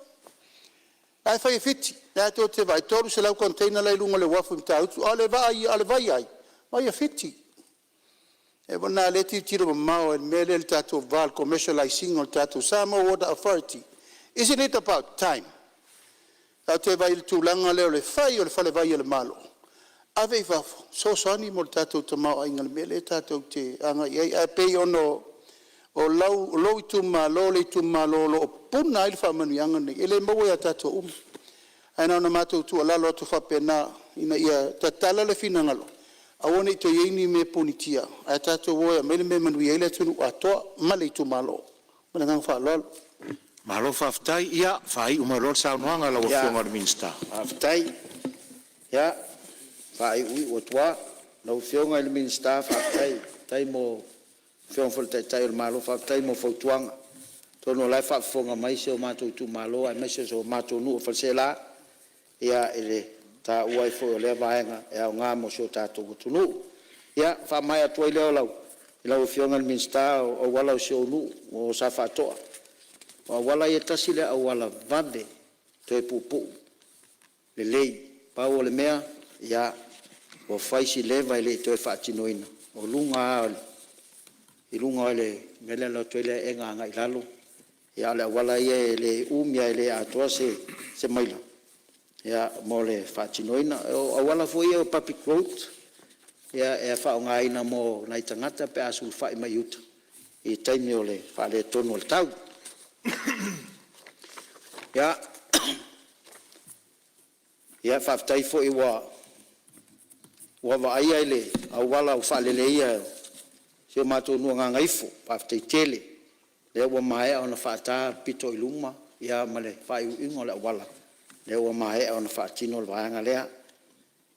la e fai e Fiti, la tou te vaai e 300 container la e i luga o le uafu i Matautu a o le vai a ai? O vai a Fiti. O le mea lena o lea e tilotilo mamao ai i le mea lea i le tatou va o le commercialize ina o le tatou Samoa Water Authority. Isn't it about time? Tatou te vaai i le tulaga lea o le fai o le falevai a le Malo, ave i fafo e fesoasoani mo le tatou tamaoaiga i le mea lea tatou te agai i ai. Ae pei ona o lou itumalo le itumalo o lo o puna ai le faamanuiaga lenei, e le maua ia tatou uma. Ae na ona matou tuualalo atu faapena, ina ia tatala le finagalo, aua ne i toe i ai ni mea punitia, ae tatou o e aumai le mea e manuia ai le atunuu atoa ma le itumalo. Ma le agaga faaaloalo. Malo faafetai. Ia faaiu mai loa le saunoaga a lau Afioga i le Minisita. Faafetai. Ia, faaiuiu atu lava. Lau Afioga i le Minisita faafetai, faafetai mo lau Afioga foi i le Taitai o le Malo, faafetai mo fautuaga. Atonu o la e faafofoga mai si o matou itumalo aemaise o si o matou nuu o Faleaseela i le taua ai foi o lea vaega e aoga mo si o tatou atunuu. Ia, ona faamaea atu ai lea i lau Afioga i le Minisita, o auala o si ou nuu o Safaatoa. O auala ia tasi lea auala vave toe puupuu lelei. Pau o le mea, ua fai si leva e le i toe faatinoina, o luga lava o le mea lea e alu atu ai le aega agai i lalo, a o le auala ia e le umi lava e le atoa se maila mo le faatinoina. O auala foi ia o public roads e faaaogaina mo nai tagata pe a sulufai mai uta i taimi o le faaletonu o le tau. Ia, faafetai foi ua vaaia le auala ua faaleleia o si o matou nuu o Gagaifo. Faafetai tele o lea ua maea ona faata le pito i luma ma le faaiuiuga o le auala, lea ua maea ona faatino le vaega lea.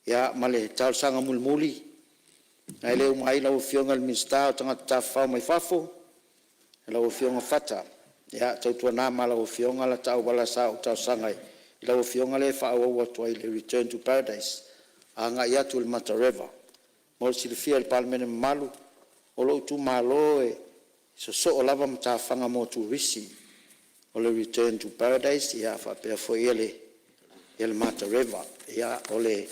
Ia ma le talosaga mulimuli, ae le uma ai lau Afioga i le Minisita o Tagata Tafafao mai Fafo lau Afioga Fata, ia tautuana ma lau Afioga lata auala sa ou talosaga ai i lau Afioga lea e faaauau atu ai le return to paradise agai atu i le Mata River. Mo le silafia e le Palemene mamalu, o lou itumalo e sosoo lava matafaga mo turisi, o le return to paradise faapea foi le Mata River. Ia, o le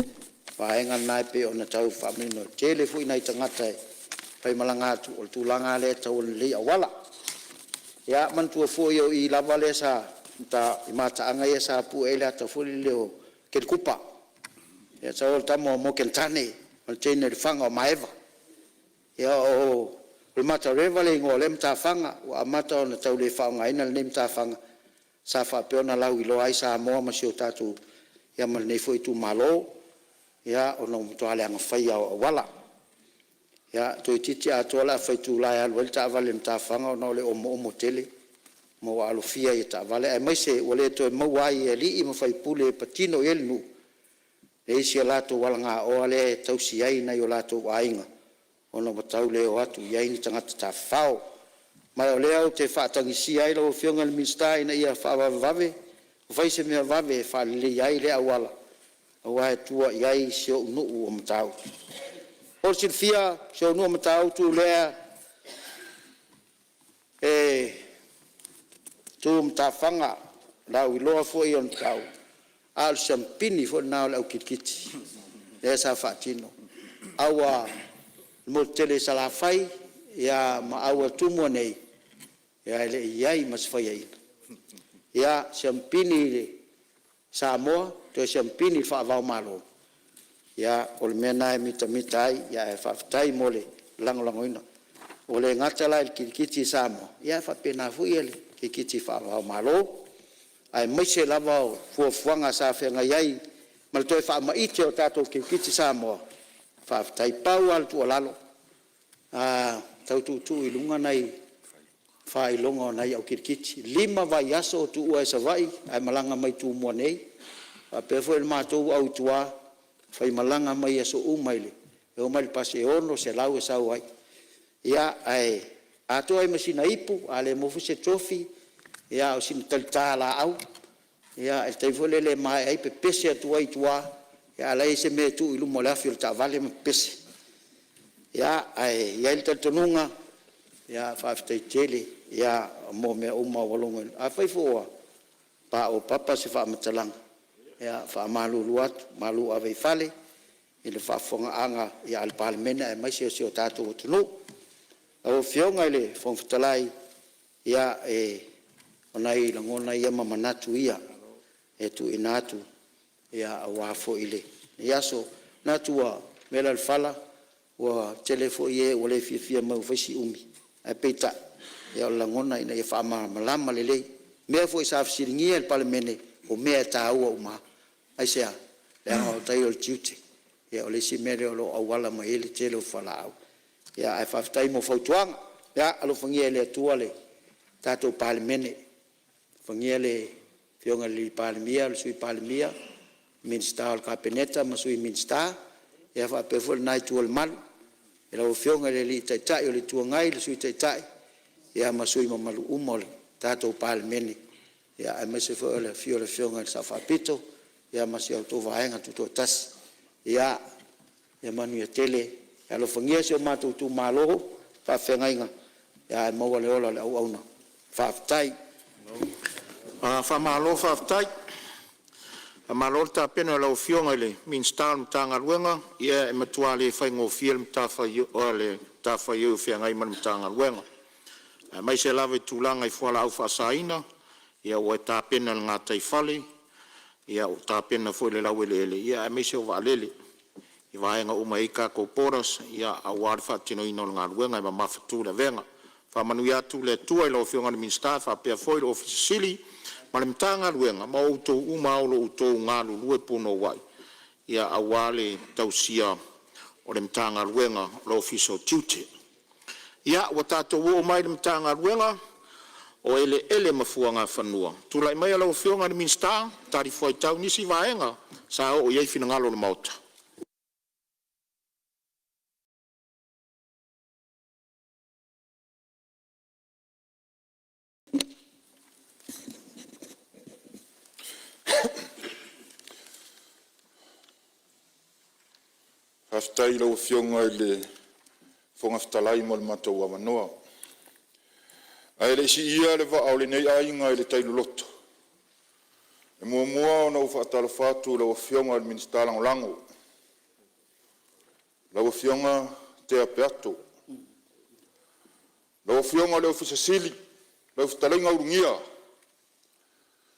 vaega lena e pei ona tau faamanino, e toatele foi nai tagata e faimalaga atu, o le tulaga lava lea e tatau ona lelei auala. Ia manatua foi o i lava lea sa i mataaga ia sa pue ai le ata foi lele o Kelikupa, sau o le tama o Morgan ma le teine o Lefaga o Maeva. Ia o le Mata River le igoa o lea matafaga, ua amata ona tau le faaaogaina lenei matafaga sa faapea ona lauiloa ai Samoa ma si o tatou ma lenei foi itumalo, ona ua matua leaga faia lava o auala. Ia, toeitiiti atoa le afa itula e alu ai le taavale i le matafaga ona o le omoomo tele ma ua alofia ai e taavale, aemaise ua le toe maua ai e alii ma faipule e patino i ai le nuu si a latou alagaoa lea e tausi ai nai o latou aiga ona ua tau le o atu i ai ni tagata tafafao. Ma o lea ou te faatagisia ai lau Afioga i le Minisita ina ia faavavevave, fai se mea vave e faaleleia ai lea auala aua e tua i ai si ou nuu o Matautu. Mo le silafia o si ou nuu o Matautu lea e tu matafaga, lauiloa foi a o le siamupini foi lena o le au kirikiti lea sa faatino. A ua motu tele i Salafai ma auala Tumua nei, e le i i ai ma se faiaina. Ia siamupini i Samoa toe siamupini faava o Malo, o le mea lena e mitamita ai, ae faafetai mo le lagolagoina. Ua le gata la i le kirikiti i Samoa, ae faapena foi le kirikiti faava o Malo, aemaise lava o fuafuaga sa feagai ai ma le toe faamaite o tatou kirikiti Samoa. Faafetai. Pau lava le tuualalo, tau tuutuu i luga nai faailoga o nai au kirikiti. E 5 vaiaso o tuua ai Savaii ae malaga mai Tumua nei. E faapea foi le matou au i tua, faimalaga mai aso uma e omai i le pasi e $600 e sau ai. Ia, ae atoa ai ma sina ipu, a le maua foi se tofi, a o sina talita laau i le taimi foi lele e maea ai pepese atu ai i tua, a o la e i ai se mea e tuu i luma o le afi o le taavale ma pepese. Ae i ai le talitonuga, faafetai tele mo mea uma ua logoina. Afai foi ua paopapa se faamatalaga, ia e faamalulu atu, malu ave i fale i le faafofogaaga a le Palemene aemaise o si o tatou atunuu. Lau Afioga i le Fofoga Fetalai, ia o nai lagona ia ma manatu ia e tuuina atu aua foi lenei aso. E manatu ua vela le fala, ua tele foi e ua le fiafia mai ua fai si umi, ae peitai, o le lagona ina ia faamalamalama lelei. O mea foi sa fesiligia e le Palemene, o mea e taua uma lava. Aisea? Leaga o tai o le tiute, o le isi mea lea o lo o auala mai ai le tele o fualaau. Ae faafetai mo fautuaga. Ia alofagia e le Atua le tatou Palemene, alofagia le Afioga i le Palemia, le Sui Palemia, Minisita o le Kapeneta ma Sui Minisita, ia faapea foi lena itu o le malu i lau Afioga i le Taitai o le Itu Agai, le Sui Taitai ma sui usufono mamalu uma o le tatou Palemene, aemaise foi o le afio o le Afioga i le Sao Faapito ma si a outou Vaega Tutoatasi. Ia manuia tele. Alofagia si o matou itumalo i faafeagaiga ae maua le ola o le auauna. Faafetai. Faamalo faafetai, faamalo le tapena i lau Afioga i le Minisita o le Matagaluega. Ia e matua le faigofie le matafaioi o feagai ma le Matagaluega, aemaise lava i tulaga i fualaau faasaina ua e tapena i le gataifale, ua tapena foi i le laueleele aemaise o vaalele i vaega uma e i ai tatou borders aua le faatinoina o le galuega e mamafatu le avega. Faamanuia atu le Atua i lau Afioga i le Minisita faapea foi le Ofisa Sili ma le Matagaluega ma outou uma lava o lo o outou galulue punouai aua le tausia o le Matagaluega o le Ofisa o Tiute. Ia, ua tatou oo mai i le Matagaluega o Eleele ma Fuagafanua. Tulai maia lau Afioga i le Minisita e talifuaitau i nisi vaega sa oo i ai finagalo o le Maota. Faafetai i lau Afioga i le Fofoga Fetalai mo le matou avanoa. Ae le i siia le vaa o lenei aiga i le tai loloto, e muamua ona ou faatalofa atu i lau Afioga i le Minisita Lagolago, lau Afioga Tea Peato. Lau Afioga i le Ofisa Sili, lau Fetalaiga Ulugia,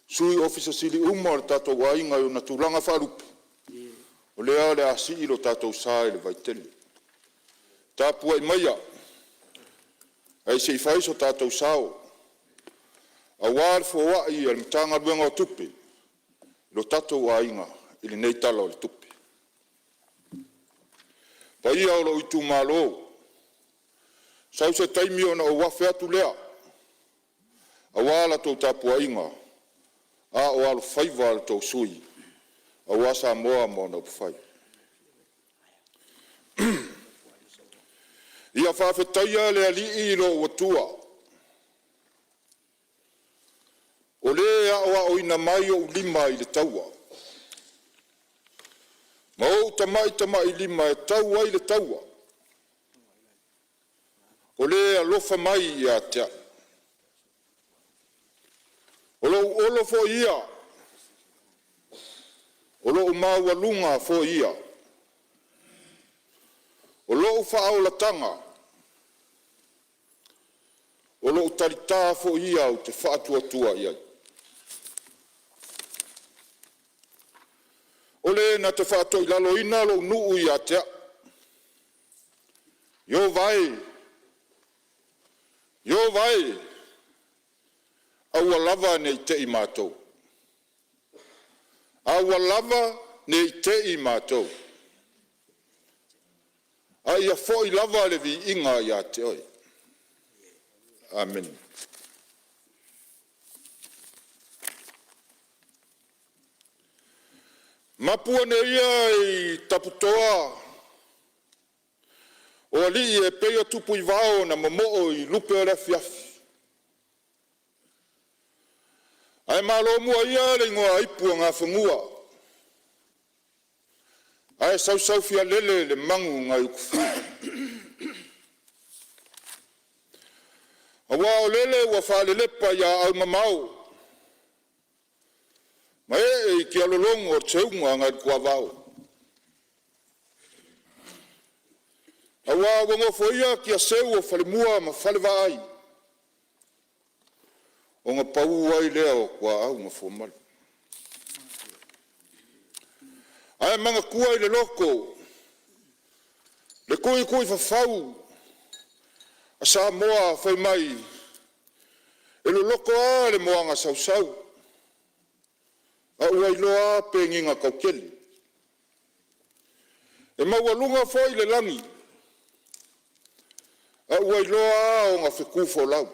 Sui Ofisa Sili uma o le tatou aiga i ona tulaga faalupe, o lea o le a sii lo tatou sa i le vaitele. Tapuai maia ae se i fai so tatou sao aua le foai a le Matagaluega o Tupe i lo tatou aiga i lenei Tala o le Tupe. O paia o lou itumalo, sau se taimi ona ou afe atu lea aua la outou tapuaiga, a o alofaiva la outou sui usufono aua Samoa ma ona upufai. Ia faafetaia le Alii i lou Atua, o Le e aoaoina mai ou lima i le taua ma ou tamatamailima e tau ai le taua, o Le alofa mai ia te au. O lou olo foi ia, o lou maualuga foi ia, o lou faaolataga, o lou talita foi ia ou te faatuatua i ai. O Le na te faatoilaloina lou nuu ia te au. Ieova e, Ieova e, aua lava ne i te i matou, aua lava ne i te i matou, a ia foi lava le viiga ia te Oe. Amene. Mapu ane ia i taputoa o alii e pei o tupuivao na momoo i lupe o le afiafi, ae malo mua ia le igoaipu o Gafanua ae sausaufialele le magu nai Utufiu. Aua o lele ua faalelepa i aau mamao ma ee i tialologo o le seuga nai le tuavao. Aua ua nofoia tiaseu o falemua ma falevaai ona pau ai lea o tuaau na fuamalu. Ae manatua i le loto le tuituifafau a Samoa fai mai, e loloto lava le moana sausau, a ua iloa lava pe ni tautele. E maualuga foi le lagi, a ua iloa lava ona fetu folau.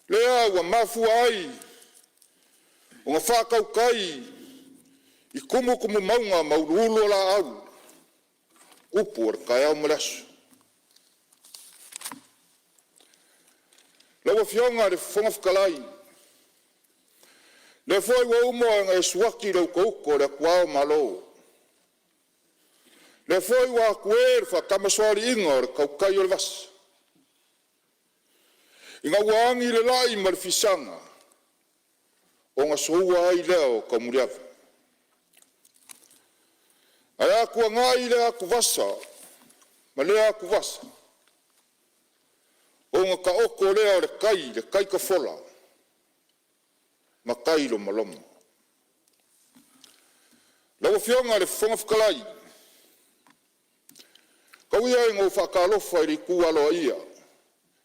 Lea ua mafua ai ona faatautai i tumutumu mauga ma uluulu o laau upu o le taeao ma le aso. Lau Afioga i le Fofoga Fetalai, o lea foi ua uma ona e suaki le utauto o le atuao o Malo, lea foi ua atue le faatamasoaliiga o le tautai o le vasa, ina ua agi le lai ma le fisaga ona soua ai lea o taumuliava. Ae a tuanai lea atuvasa ma lea atuvasa, ona taoto lea o le tai i le tai tafola ma tai lomaloma. Lau Afioga i le Fofoga Fetalai, tau ia ina ou faatalofa i le itu aloaia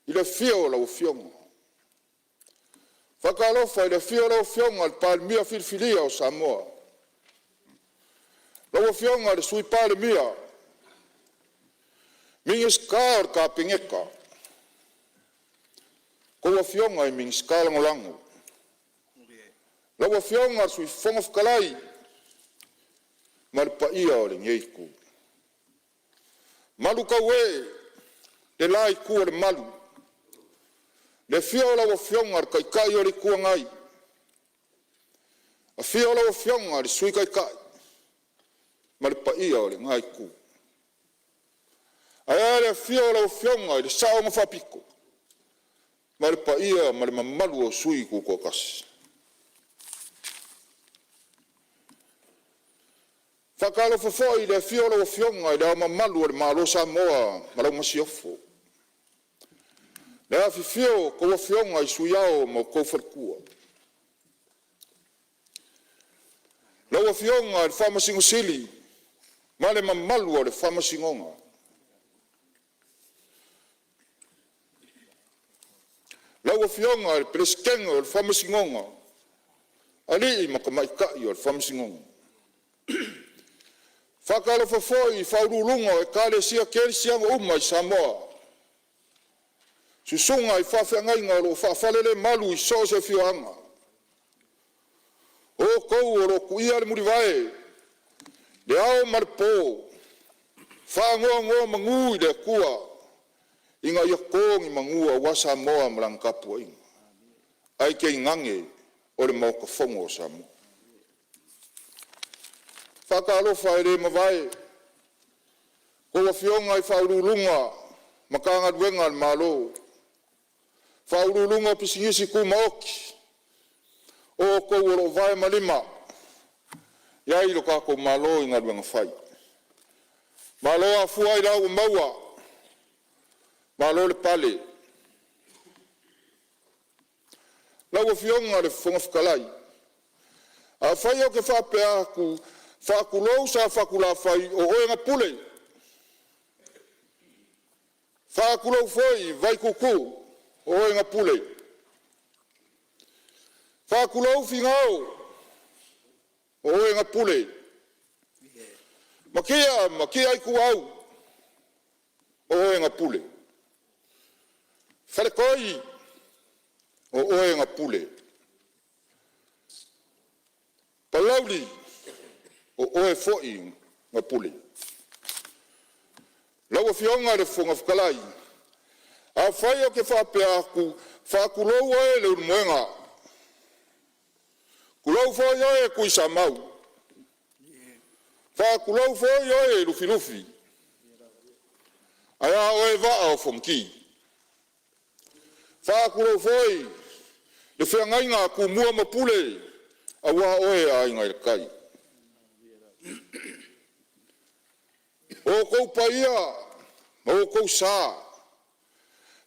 i le afio o lau Afioga. E faatalofa i le afio o lau Afioga i le Palemia filifilia o Samoa, lau Afioga i le Sui Palemia, Minisita o le Kapeneta, a outou Afioga i Minisita Lagolago. Lau Afioga i le Sui Fofoga Fetalai ma le paia o lenei Itu. Malutauee le la itu o le malu, le afio o lau Afioga i le Taitai o le Itu Agai, afio lau Afioga i le Sui Taitai ma le paia o lena Itu. Ae a le afio o lau Afioga i le Sao na Faapito ma le paia ma le mamalu o sui tutoatasi. E faatalofa foi i le afio o lau Afioga i Le Ao Mamalu o le Malo o Samoa ma lau Masiofo, le afifio o a outou Afioga i Sui Ao ma outou faletua, lau Afioga i le Faamasino Sili ma le mamalu o le Faamasinoga. Lau Afioga i le Peresetene o le Faamasinoga, alii ma tamaitai o le Faamasinoga. E faatalofa foi i faauluuluga o Ekalesia Kerisiano uma i Samoa, susuga i faafeagaiga o lo o faafalelemalu i so o se afioaga. O outou o lo o tuia le mulivae i le ao ma le po, faanonomanu i le Atua ina ia to ni manu aua Samoa ma lana tapuaiga, ae tainane o le Maota Fono o Samoa. E faatalofa e le mavae i a outou afioga i Ofisa Sili o Pulega o Matagaluega a le Malo, Faauluuluga o Pisinisi Tumaoti o outou o lo o vae ma lima i ai lo tatou Malo i galuega fai. Malo afua ailao ua maua, malo le pale. Lau Afioga i le Fofoga Fetalai, afai ou te faapea atu, faatulou Safotulafai o oe na pule, faatulou foi Vaituutuu o oe na pule, faatulou Finao o oe na pule, Matia ma Matia Ituau o oe na pule. Faletoi, o oe na pule. Palauli, o oe foi na pule. Lau Afioga i le Fofoga Fetalai, afai ou te faapea atu, faatulou oe Leulumoega, tulou foi oe Tuisamau, faatulou foi oe Lufilufi. Ae a oe Vaa o Fonoti. Faatulou foi le feagaiga a Tumua ma Pule, aua oe Aiga i le Tai. O outou paia ma outou sa,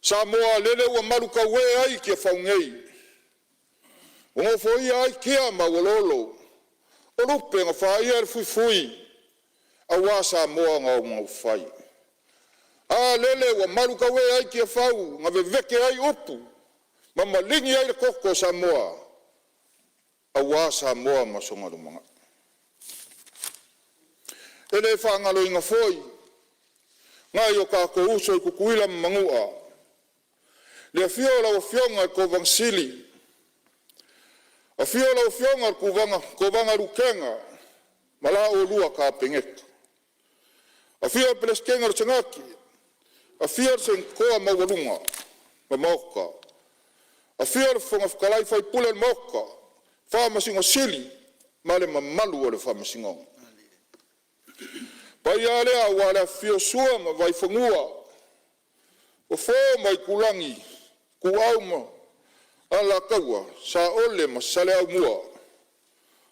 Samoa lele ua malutauee ai Tiafau nei, ua nofoia ai tia ma auoloolo, o lupe na faia e le fuifui aua Samoa na ona upufai. A lele ua malutauee ai Tiafau na vevete ai upu ma maligi ai le toto o Samoa aua Samoa ma sona lumanai. E le faagaloina foi nai o tatou uso i Tutuila ma Manua, le afio o lau Afioga i le Kovana Sili, afio lau Afioga i le Kovana Lutena ma la oulua Kapeneta, afio le Peresetene o le Senate, afio le Senatoa maualuga o le Maota, afio le Fofoga Fetalai faipule o le Maota, Faamasino Sili ma le mamalu o le Faamasinoga. O paia lava lea aua le afifio o Sua ma Vaifanua, Fofo ma Aitulagi, Ituau ma Alataua, Saole ma Saleaaumua,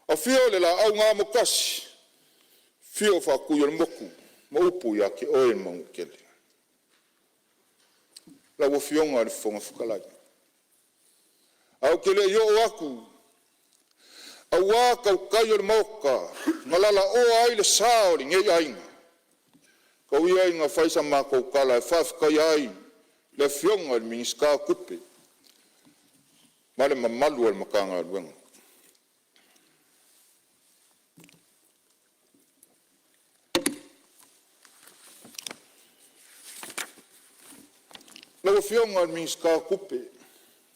afio le Laau na Amotasi, afio Faatuiolemotu ma upu ia te oe le Manuatele. Lau Afioga i le Fofoga Fetalai, ae ou te le i oo atu aua tautai o le Maota na lalaoa ai le sa o lenei aiga, tau ia ina fai sa matou tala e faafetaia ai le Afioga i le Minisita o Tupe ma le mamalu o le Matagaluega. Lau Afioga i le Minisita o Tupe,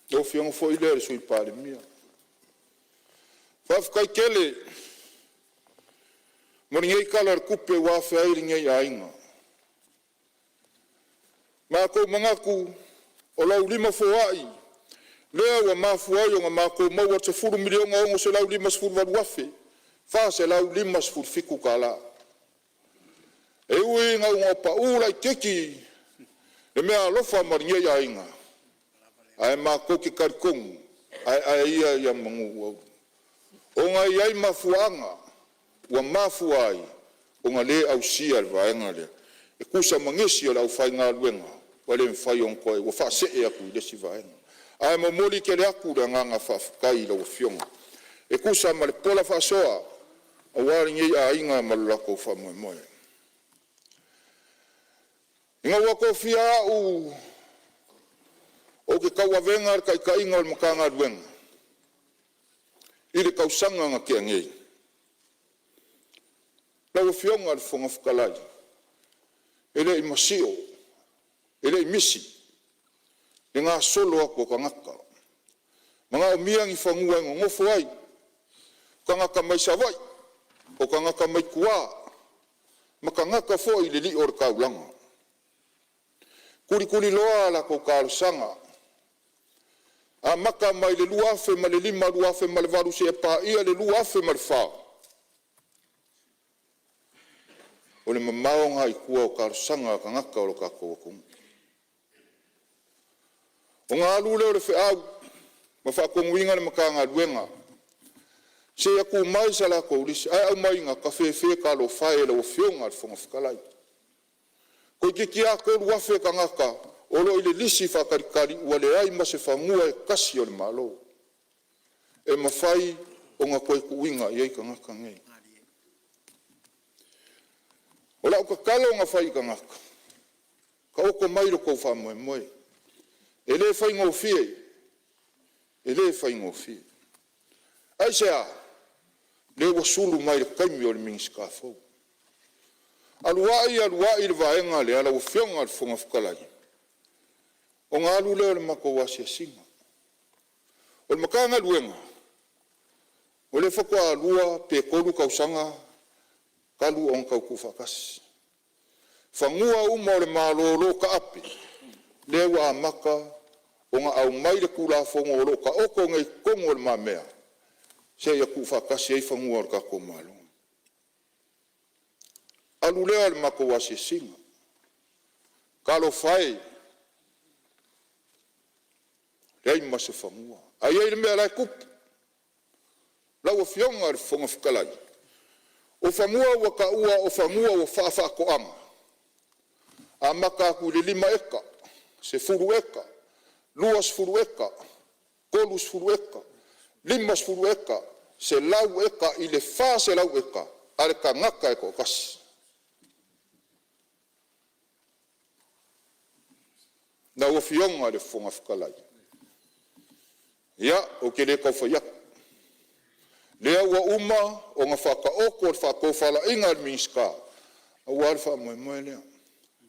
lau Afioga foi lea i le Sui Palemia, faafetai tele mo lenei Tala o le Tupe ua afea ai lenei aiga. Ua matou manatu o lau lima foai lea ua mafua ai ona matou maua le $10,658,457. E ui ina ua pau laitiiti le meaalofa mo lenei aiga, ae matou te talitonu aeae ia ia manu ua ulu, ona e i ai mafuaaga ua mafua ai ona le ausia le vaega lea e tusa ma nisi o le aufaigaluega ua le mafai ona toe ua faasee atu i le isi vaega. Ae momoli tele atu le agaga faafetai i lau Afioga e tusa ma le pola faasoa aua lenei aiga ma lo latou faamoemoe. Ina ua tofia au ou te tauaveina le taitaiga o le Matagaluega i le tausaga na tea nei, lau Afioga i le Fofoga Fetalai, e le i masio, e le i misi le gasolo atu o tagata, manaomia ni fanua e nonofo ai, tagata mai Savaii, o tagata mai tua ma tagata foi i le li'o o le taulaga. Tulituliloa a latou talosaga, amata mai le 2005, 2008 seia paia le 2004, o le mamao lena i tua o talosaga a tagata o le tatou atunuu. Ona alu lea o le feau ma faatonuina le Matagaluega se i tuu mai sa latou lisi, ae aumaiga, tafefe talofa e i lau Afioga i le Fofoga Fetalai, toeitiiti lava 3,000 tagata o lo o i le lisi faatalitali ua leai ma se fanua e tasi o le Malo e mafai ona toe tuuina i ai tagata nei. O lau tatalo na fai i tagata, taoto mai lo outou faamoemoe, e le faigofie, e le faigofie. Aisea? Lea ua sulu mai i le taimi o le Minisita fou. Alu ai alu ai le vaega lea lau Afioga i le Fofoga Fetalai, Ona alu lea o le matou asiasiga. O le Matagaluega, o lea faatoa 2 pe 3 tausaga talu ona tau tuufaatasi. Fanua uma o le Malo o lo o taape, lea ua amata ona aumai le Tulafono o lo o taoto nei i totonu o lumamea seia tuufaatasi ai fanua o le tatou Malo. Alu lea o le matou asiasiga, talofa e, leai ma se fanua. Ae i ai le mea la e tupu. Lau Afioga i le Fofoga Fetalai, o fanua ua taua o fanua faafaatoaga, amata atu i le 5 eka, 10 eka, 20 eka, 30 eka, 50 eka, 100 eka i le 400 eka a le tagata e toatasi. Lau Afioga i le Fofoga Fetalai, ia ou te le tau fai atu, lea ua uma ona faataoto le faatofalaiga a le Minisita aua le faamoemoe lea.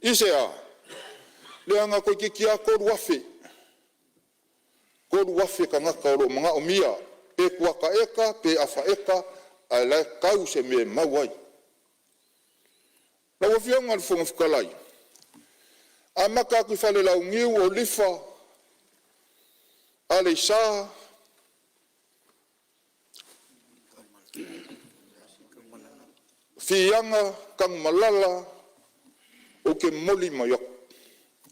Aisea? Leaga toeitiiti lava 3,000 tagata o lo o manaomia pe kuata eka pe afa eka ae o la e tau se mea e mau ai. Lau Afioga i le Fofoga Fetalai, e amata atu i Falelauniu o Leafa, Aleisa, Fiaga, Tanumalala, ou te momoli mai atu,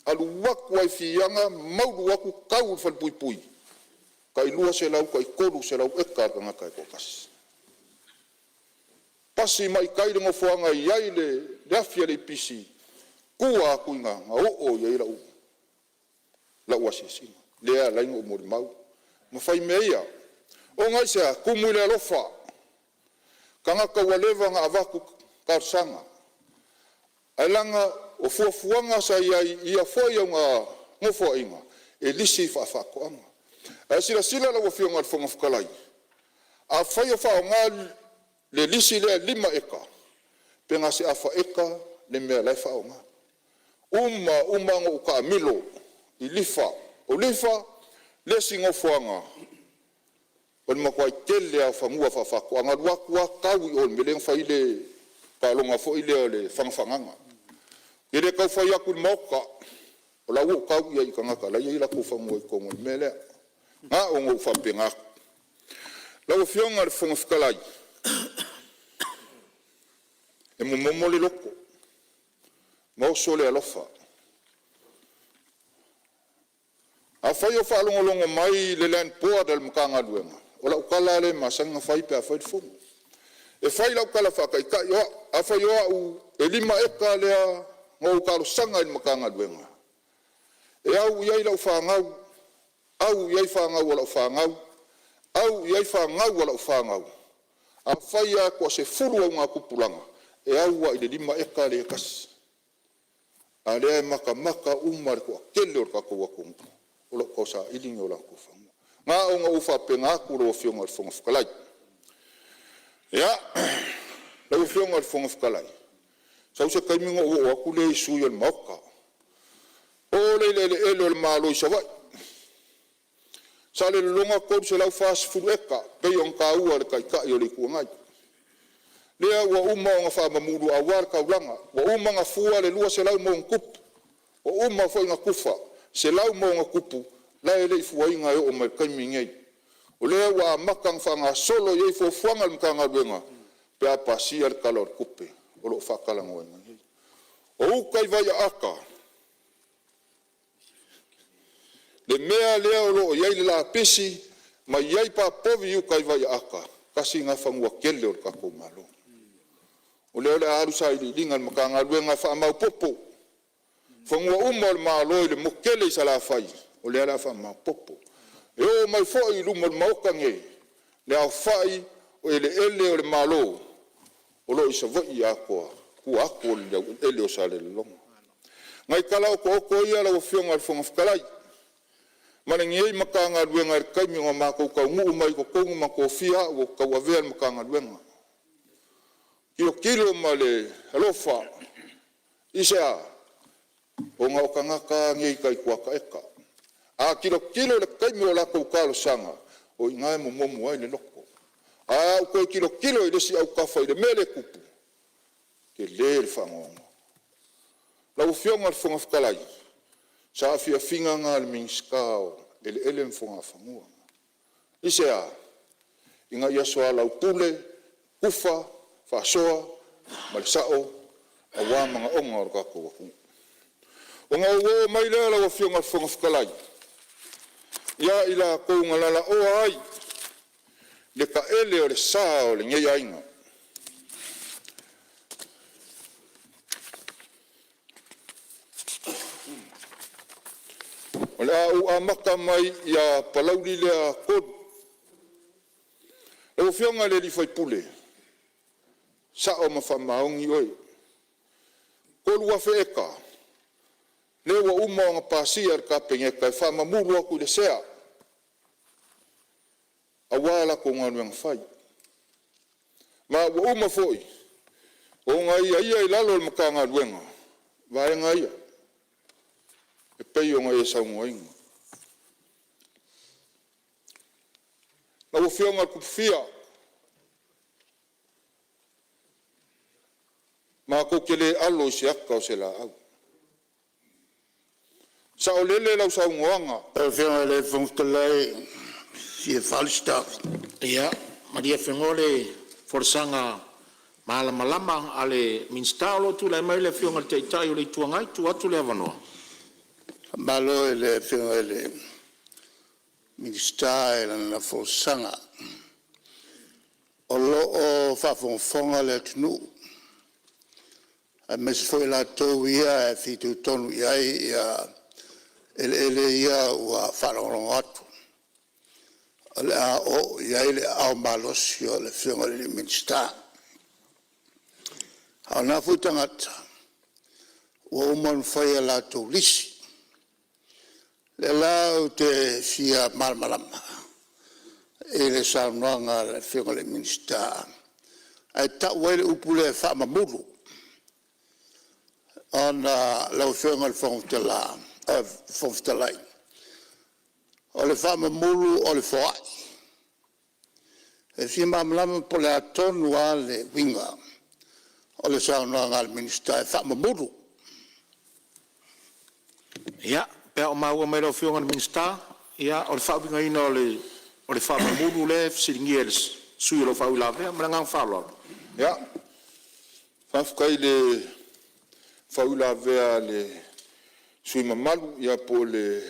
alu atu lava i Fiaga maulu atu tau i le Falepuipui, tai 200 tai 300 eka a le tagata e toatasi. Pasi mai i tai le nofoaga e i ai le afi a le EPC, tua atu i ina na oo i ai lau asiasiga, lea e ala ai ona ou molimau ma fai mea ia. Ona aisea? E tumu i le alofa, tagata ua leva ona avatu talosaga, ae leaga o fuafuaga sa i ai i ia foi nofoaiga, e lisi faafaatoaga. Ae silasila lau Afioga i le Fofoga Fetalai, afai e faaaoga le lisi lea e 5 eka, pe na o se afa eka le mea o la e faaaoga. Uma uma ona ou taamilo i Leafa. O Leafa le isi nofoaga o le matuai tele lava o fanua faafaatoaga. E alu atu lava tau i o i le mea lea na fai ai le taaloga foi lea o le faga fagaga. E le tau fai atu i le maota, o la ua ou tau i ai i tagata o la e i ai o latou fanua i totonu o le mea lea. Na ona ou faapena atu. Lau Afioga i le Fofoga Fetalai, e momomo le loto ma oso le alofa. Afai o faalogologo mai le Land Board a le Matagaluega, o lau tala lava lea e masani ona fai pe a fai le fono. E fai lau tala faataitai o au, afai o au e 5 eka lea na ou talosaga ai i le Matagaluega e au i ai lau fanau, au i ai fanau a lau fanau, au i ai fanau a lau fanau, afai lava e toasefulu augatupulaga, e au lava i le 5 eka lea e tasi. A o lea e matamata uma le toatele o le tatou atunuu o lo o tausaili ni o latou fanua. Na ona ou faapena atu lau Afioga i le Fofoga Fetalai. Ia, lau Afioga i le Fofoga Fetalai, sau se taimi ona ou oo atu lea i sui o le Maota. Oo lea i eleele o le Malo i Savaii. Salelologa e 340 eka e pei ona taua e le Taitai o le Itu Agai. Lea ua uma ona faamamulu aua le taulaga, ua uma ona fua le 200+, ua uma foi ona tufa 100+ la e le i fuaina e oo mai i le taimi lenei. O lea ua amata ona faagasolo i ai fuafuaga a le Matagaluega pe a pasia le Tala o le Tupe o lo o faatalanoaina nei. O uta i Vaiaata le mea lea o lo o i ai le lapisi ma i ai papovi i uta i Vaiaata, tasi lena fanua tele o le tatou Malo. O lea o le a alu sailiiliga a le Matagaluega e faamaopoopo fanua uma o le Malo i le motu tele i Salafai, o lea o le a faamaopoopo. E oo mai foi i luma o le Maota nei le aofai o eleele o le Malo o lo o i Savaii atoa, tua atu o le laueleele o Salelologa. O nai tala otooto ia lau Afioga i le Fofoga Fetalai ma lenei Matagaluega i le taimi na matou taunuu mai ai i totonu ma tofia au ou te tauavea le Matagaluega. Tilotilo ma le alofa. Aisea? Ona o tagata lava nei tai kuata eka. A tilotilo i le taimi o latou talosaga, o i ina e momomo ai le loto. Ae a ou toe tilotilo i le isi autafa i le mea lea e tupu, e tele le faanoanoa. Lau Afioga i le Fofoga Fetalai, o saafiafiga na a le Minisita o Eleele ma Fugafonoa. Aisea? Ina ia soalaupule, tufa, faasoa ma le sao aua manaoga o le tatou atunuu. Ona ou oo mai lea lau Afioga i le Fofoga Fetalai ia i latou na lalaoa ai le taele o le sa o lenei aiga. O le a ou amata mai ia Palauli lea 3. Lau Afioga i le sui usufono, e sao ma faamaoni oe. E 3,000 eka lea ua uma ona pasia e le Kapeneta e faamamulu atu i le sea aua a latou galuega fai. Ma ua uma foi ona aiaia i lalo o le Matagaluega vaega ia e pei ona e saunoaina. Lau Afioga Tupufia, matou te le alo i se ata o se laau. E saolele lau saunoaga. Lau Afioga i le Fofoga Fetalai e fia faaali se taofi. Ia malie Afenoa le folasaga malamalama a le Minisita o lo o tulai mai le Afioga i le Taitai o le Itu Agai, e tuu atu le avanoa. Faamalo i le Afioga i le Minisita i lana folasaga. O lo o faafogafoga le atunuu aemaise foi i latou ia e fitoitonu i ai eleele ia ua faalogologo atu o le a oo i ai le aao malosi o le Afioga i le Minisita. A o na foi tagata ua uma ona fai a latou lisi. O lea la ou te fia malamalama i le saunoaga a le Afioga i le Minisita, ae tau ai le upu lea e faamamulu ona lau Afioga i le Fofoga Fetalai, o le faamamulu o le foai. E fia malamalama po o le a tonu lava le uiga o le saunoaga a le Minisita e faamamulu. Ia, pe a o maua mai e lau Afioga i le Minisita, o le faauigaina o le faamamulu lea e fesiligia e le sui usufono o lo o faauilavea. Ma le agaga faaaloalo. Ia, faafetai i le faauilavea a le sui usufono mamalu po o le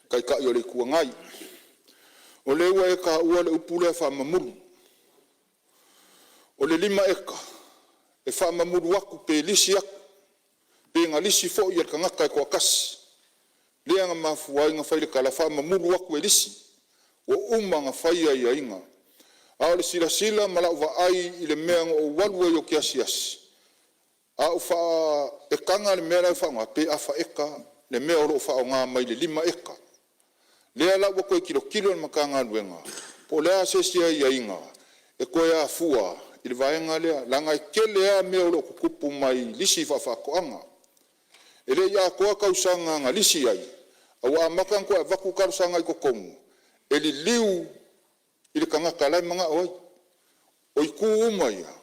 Taitai o le Itu Agai. O lea ua e taua le upu lea faamamulu. O le 5 eka, e faamamulu atu pe lisi atu, pe na lisi foi e le tagata e toatasi, lea na mafua ai ona fai le tala faamamulu atu e lisi. Ua uma ona fai aiaiga. A o le silasila ma lau vaai i le mea na ou alu ai ou te asiasi, a ou faaetaga le mea la e faaaoga, pe afa eka le mea o lo o faaaoga mai le 5 eka. O lea la ua toe tilotilo le Matagaluega po o le a se isi aiaiga e toe afua i le vaega lea, leaga e tele lava mea o lo o tutupu mai lisi faafaatoaga. E le i atoa tausaga na lisi ai, a ua amata ona toe avatu talosaga i totonu e liliu i le tagata la e manao ai. O itu uma ia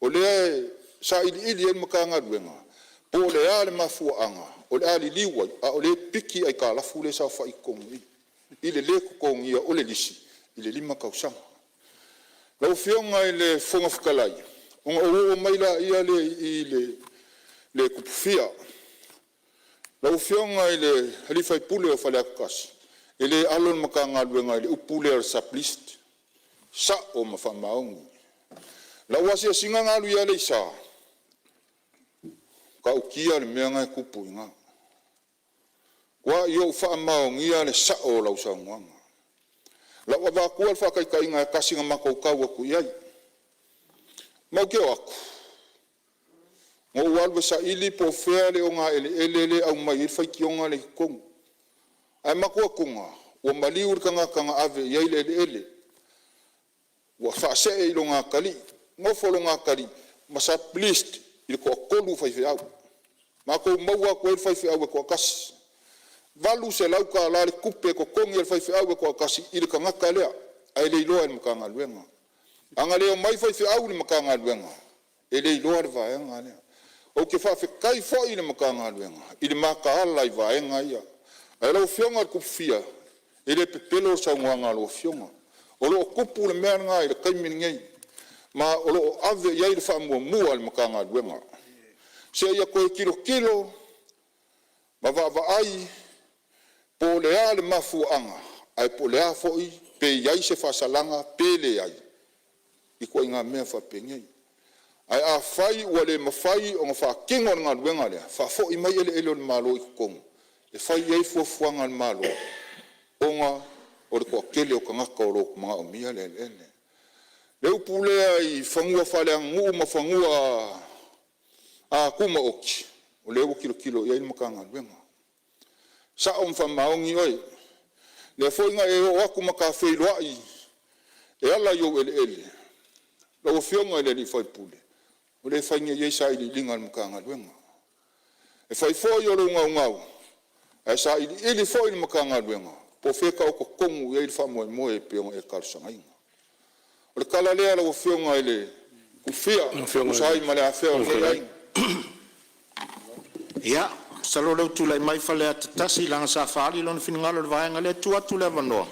o lea e sailiili i ai le Matagaluega po o le a le mafuaaga o le a liliu ai, a o lea e piki aitalafu lea e saofai i totonu i i i le lē totogia o le lisi i le 5 tausaga. Lau Afioga i le Fofoga Fetalai, ona ou oo mai lea i le Tupufia. Lau Afioga i le sui usufono mo Faleata 1, e le alo le Matagaluega i le upu lea o le sub-lease. E sao ma faamaoni. O lau asiasiga na alu i Aleisa, e matautia le mea lena e tupu i ina. Ua matua ou faamaonia le sao o lau saunoaga. O lau avatua le faataitaiga e tasi na matou tau atu i ai. Matou te o atu na ou alu e saili po o fea le ogaeleele lea e aumai ai le faitioga lea i totonu. Ae mafatua ua maliu le tagata na ave i ai le eleele ua faasee i logatalii, nofo logatalii ma sub-leased i le toatolu o faifeau. Matou maua atu ai le faifeau e toatasi. $800 le tupe e totogi e le faifeau e toatasi i le tagata lea, ae le iloa e le Matagaluega. A na le omai faifeau i le Matagaluega, e le iloa le vaega lea. Ou te faafetai foi i le Matagaluega i le mataala i vaega ia. Ae lau Afioga i le Tupufia, e le pepelo le saunoaga a lau Afioga. O lo o tupu le mea lena i le taimi lenei, ma o lo o ave i ai le faamuamua a le Matagaluega seia toe tilotilo ma vaavaai po o le a le mafuaaga ae po o le a foi pe i ai se faasalaga pe leai i ituaiga mea faapenei. Ae afai ua le mafai ona faatino le galuega lea, faafoi mai eleele o le Malo i totonu e fai i ai fuafuaga a le Malo ona o le toatele o tagata o lo o manaomia le eleele. O le upu lea i fanua faaleaganuu ma fanua tumaoti, o lea ua tilotilo i ai le Matagaluega. E sao ma faamaoni oe, o lea foi na e oo atu ma ta feiloai e ala i ou eleele, lau Afioga i le sui usufono, o lea e fai nei i ai sailiiliga a le Matagaluega. E fai foi o lou naunau, ae sailiili foi le Matagaluega po o fea e taoto tonu i ai le faamoemoe pei ona e talosagaina. O le tala lea lau Afioga i le Tupufia Lau e Afioga tusa i ai le ma le afea o Fofoga lenei Fetalai. aiga. Ia, masalo o lea ua tulai mai Faleata 1 leaga sa faaali lona finagalo i le vaega lea. E tuu atu le avanoa.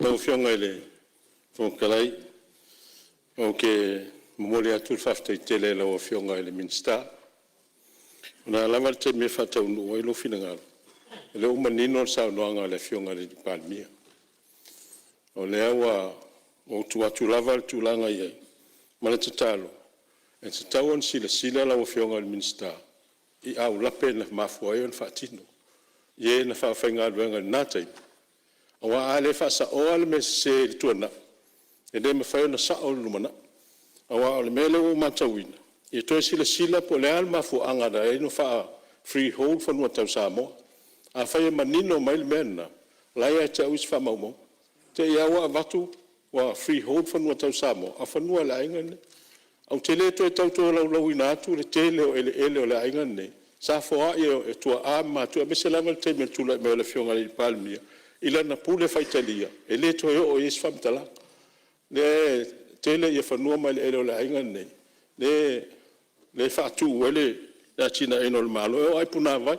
Lau Afioga i le Fofoga Fetalai, ou te momoli atu le faafetai tele i lau Afioga i le Minisita. O le a lava le taimi e faataunuu ai lou finagalo, o lea ua manino le saunoaga a le Afioga i le Palemia. O lea ua ou tuu atu lava le tulaga e i ai, ma le tatalo, e tatau ona silasila lau Afioga i le Minisita i aulape na mafua ai ona faatino i e na faafaigaluega i lena taimi, aua a le faasaoa le mea sese i le tuanai, e le mafai ona sao i le lumanai. Aua o le mea lea ua ou matauina, ia toe silasila po o le a le mafuaaga na ala ai ona faa-freehold fanua tau Samoa. Afai e manino mai le mea lena, o la e ia te au isi faamaumauga. Te i lava ua avatu ua freehold fanua tau Samoa, a o fanua a le aiga lenei. Ou te le toe tau tolaulauina atu le tele o eleele o le aiga lenei sa foai e tuaa ma matua, aemaise lava le taimi o le tulai mai o le Afioga i le Palemia i lana pule faitalia, e le toe oo i ai se faamatalaga. O lea e tele fanua ma eleele o le aiga lenei lea e faatu ai le atinaeina o le Malo. E oo lava i punavai,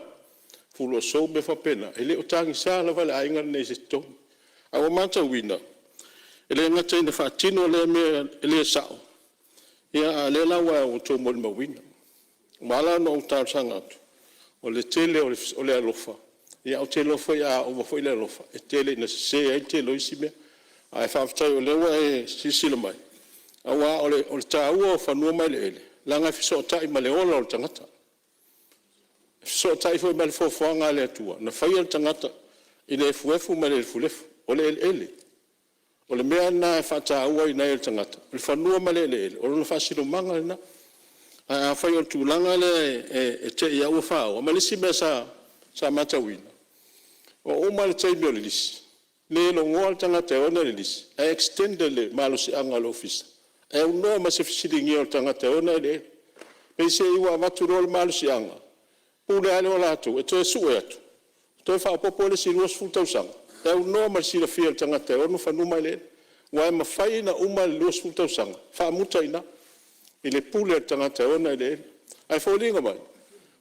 Fuluasou ma mea faapena, e le o tagisa lava le aiga lenei i se totogi. Ae ua matauina, e le gata ina faatino lea mea e le sao, a o lea la ua outou molimauina. Ua ala ona ou talosaga atu, o le tele o le alofa, ae ou te iloa foi a ova foi le alofa, e tele ina sese ai le tele o isi mea. Ae faafetai o lea ua e silasila mai, aua o le taua o fanua ma eleele, leaga e fesootai ma le ola o le tagata. E fesootai foi ma le foafoaga a le Atua na faia le tagata i le efuefu ma le lefulefu. O le eleele, o le mea lena e faatauaina ai e le tagata, o le fanua ma le eleele, o lona faasinomaga lena. Ae afai o le tulaga lea e te i lava ua faoa. Ma le isi mea sa matauina, ua uma le taimi o le lisi, le logoa le tagata e ona le lisi, ae extend e le malosiaga o le Ofisa e aunoa ma se fesiligia o le tagata e ona eleele. Peiseai ua avatu loa le malosiaga, pule lava lea o latou e toe sue atu, toe faaopoopo le isi 20 tausaga e aunoa ma le silafia o le tagata e ona fanua ma eleele. Aua e mafai ona uma le 20 tausaga, faamuta ai i ina i le pule a le tagata e ona eleele. Ae foliga mai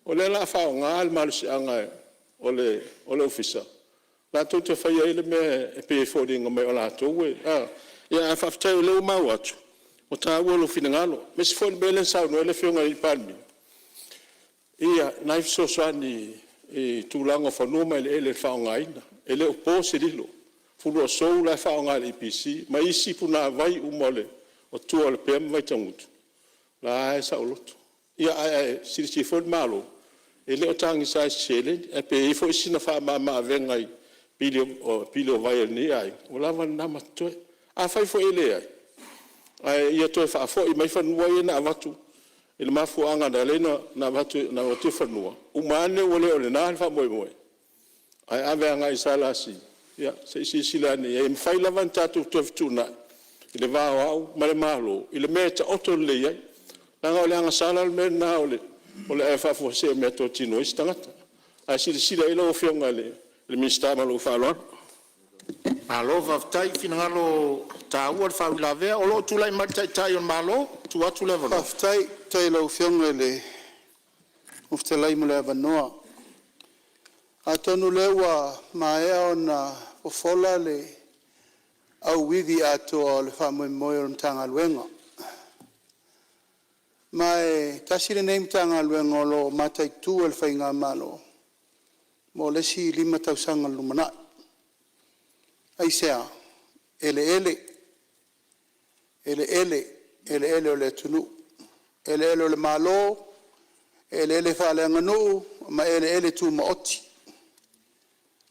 o lea o le a faaaoga le malosiaga o le Ofisa latou te faia ai le mea e pei e foliga mai o latou e… a. Ia ae faafetai o lea ua maua atu, ua taua lou finagalo. Aemaise foi le mea lea na saunoa ai le Afioga i le Palemia i nai fesoasoani i tulaga o fanua ma eleele e faaaogaina. E le o po se lilo, o Fuluasou la e faaaoga e le EPC ma isi punavai uma o tua o Lepea ma Vaitagutu, o la e lava e saoloto. Ia ae silasila foi le Malo, e le o tagisa i se seleni, ae pe i ai foi sina faamamaavega i pili o vai a lenei aiga, ua lava lena ma totoe. Afai foi e leai, ae ia toe faafoi mai fanua ia na avatu i le mafuaaga na ala ai ona avatu ai fanua, uma ane ua le o lena le faamoemoe, ae ave agai i le SLC, ia se i silasila ane i ai. E mafai lava ona tatou toe fetuunai i le va o au ma le Malo i le mea e taoto lelei ai. Leaga o le agasala le mea lena o le ave faafuasei o meatotino a isi tagata. Ae silasila i ai lau Afioga i le le Minisita. Ma lou faaaloalo. Malo faafetai. Finagalo taua le faauilavea. O lo o tulai mai le Taitai o le Malo, e tuu atu le avanoa. Faafetai. Faafetai i lau Afioga i le Fofoga Fetalai mo le avanoa. Atonu o lea ua maea ona fofola le auivi atoa o le faamoemoe o le Matagaluega. Ma e tasi lenei Matagaluega o lo o mataitu e le Faigamalo mo le isi 5 tausaga i le lumanai. Aisea? Eleele, eleele, eleele o le atunuu, eleele o le Malo, eleele faaleaganuu ma eleele tumaoti.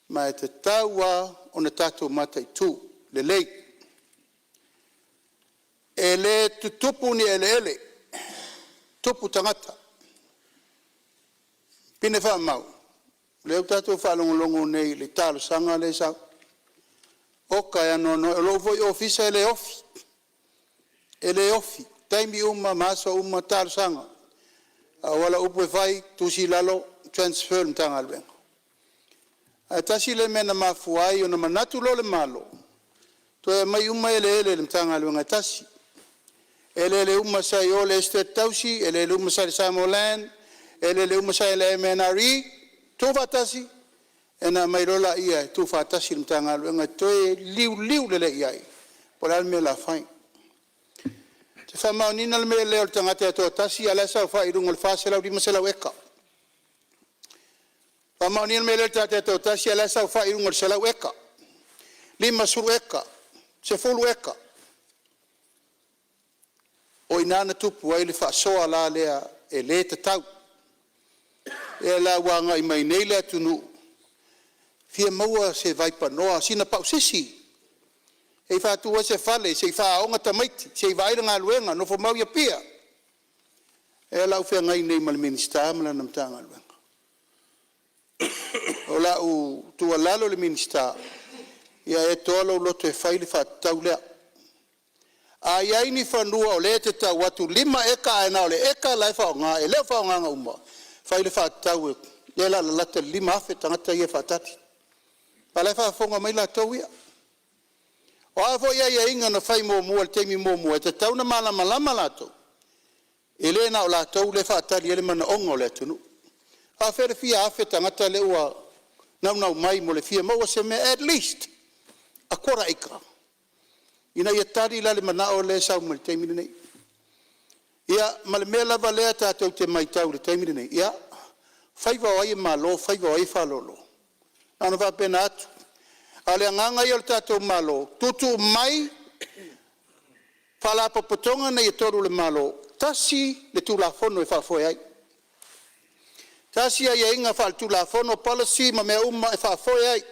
Ma e tatau lava ona tatou mataitu lelei. E le tutupu ni eleele, e tutupu tagata. O le pine faamau, o lea ua tatou faalogologo nei i le talosaga lea e sau, oka e anoanoai. O lou foi ofisa e le ofi, e le ofi, taimi uma ma aso uma talosaga. A o au upu e fai, tusi i lalo, transfer i le Matagaluega. Ae tasi lea mea na mafua ai ona manatu loa le Malo e toe aumai uma eleele i le Matagaluega e tasi, eleele uma sa i o i le Esetete Tausi, eleele uma sa i le Samoa Land, eleele uma sa i le MNRE, tuufaatasi ona aumai loa lea e tuufaatasi i le Matagaluega e toe liuliu lelei i ai po o le a le mea o le a fai. Ou te faamaoniga le mea lea o le tagata e toatasi a o la e saofai i luga o le 400, 500 eka. Faamaonia le mea lea o le tagata e toatasi a o la e saofai i luga o le 100 eka, 50 eka, 10 eka. O i ina na tupu ai le faasoa la lea e le tatau. O lea la ua agai mai nei le atunuu e fia maua se vaipanoa, sina pausisi se i faatu ai se fale, se i faaaooga tamaiti, se i vaai le galuega, nofomau i Apia. O lea la ua feagai nei ma le Minisita ma lana Matagaluega. O lau tuualalo i le Minisita, ia e toa lou loto e fai le faatatau lea. A i ai ni fanua o lea e te tau atu e 5 eka ae na o le eka la e faaaoga e le o faaaogaina uma, fai le faatatau lea o le a lalata i le 5,000 tagata ia e faatali, a o la e faafofoga mai latou ia. O a foi aiaiga na fai muamua i le taimi muamua, e tatau ona malamalama latou, e le na o latou lea e faatali ai le manaoga o le atunuu. E faafefea le fia afe tagata lea ua naunau mai mo le fia maua se mea at least a quarter acre ina ia tali la le manao lea e sau mai le taimi lenei. Ia ma le mea lava lea tatou te matau i le taimi lenei, ia, o faiva o ai e malo faiva o ai e faalolo? Na ona faapena atu. A o le agaga ia o le tatou Malo, tuutuu mai Faalapotopotoga nei e 3 a le Malo, tasi le Tulafono e faafoe ai, tasi aiaiga faale-Tulafono, policy ma mea uma e faafoe ai,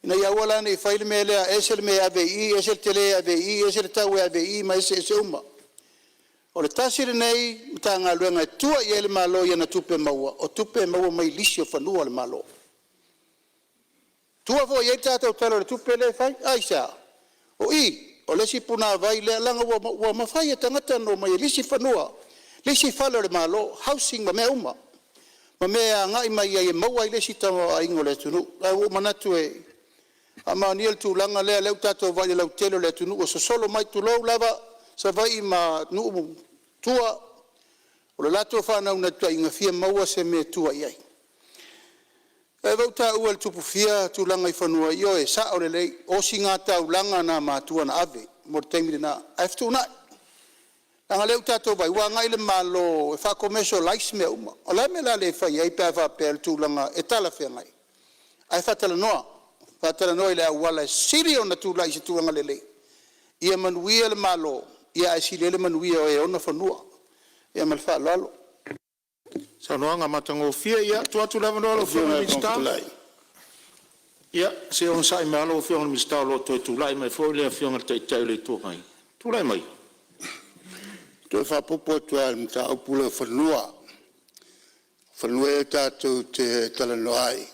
ina ia aua la ne i faia le mea lea ese le mea e ave i i, ese le tele e ave i i, ese le tau e ave i i ma eseese uma. O le tasi lenei Matagaluega e tua i ai le Malo i ana tupe maua, o tupe e maua mai lisi o fanua o le Malo. Tua foi i ai le tatou Tala o le Tupe lea e fai. Aisea? O i, o le isi punavai lea leaga ua mafai e tagata ona omai e lisi fanua, lisi fale o le Malo, housing ma mea uma, ma mea e agai mai ai e maua ai le isi tamaoaiga o le atunuu. Ae ua ou manatu e faamaonia le tulaga lea, lea ua tatou vaai i le lautele o le atunuu ua sosolo mai, tulou lava Savaii ma nuu i tua. O le latou faanaunautaiga e fia maua se mea e tua i ai. Lea foi ua taua e le Tupufia tulaga i fanua, ioe, e sao lelei, o ositaulaga na a matua na ave mo le taimi lena, ae fetuunai, leaga o lea ua tatou vaai ua agai le Malo e faa-commercialize mea uma. O le a le mea o le a le fai ai pe a faapea o le tulaga e talafeagai ae faatalanoa, faatalanoa i le auala e sili ona tulai i se tulaga lelei ia manuia le Malo, ae sili ai le manuia o e ona fanua. Ia ma le faaaloalo. Saunoaga matagofie. Ia, tuu atu le avanoa i lau Afioga i le Minisita. Ia se i onosai mai lava lau Afioga i le Minisita o lo o toe tulai mai foi le Afioga i le Taitai o le Itu Agai. Tulai mai. Toe faaopoopo atu lava i le mataupu lea o fanua. O fanua ia tatou te talanoa ai,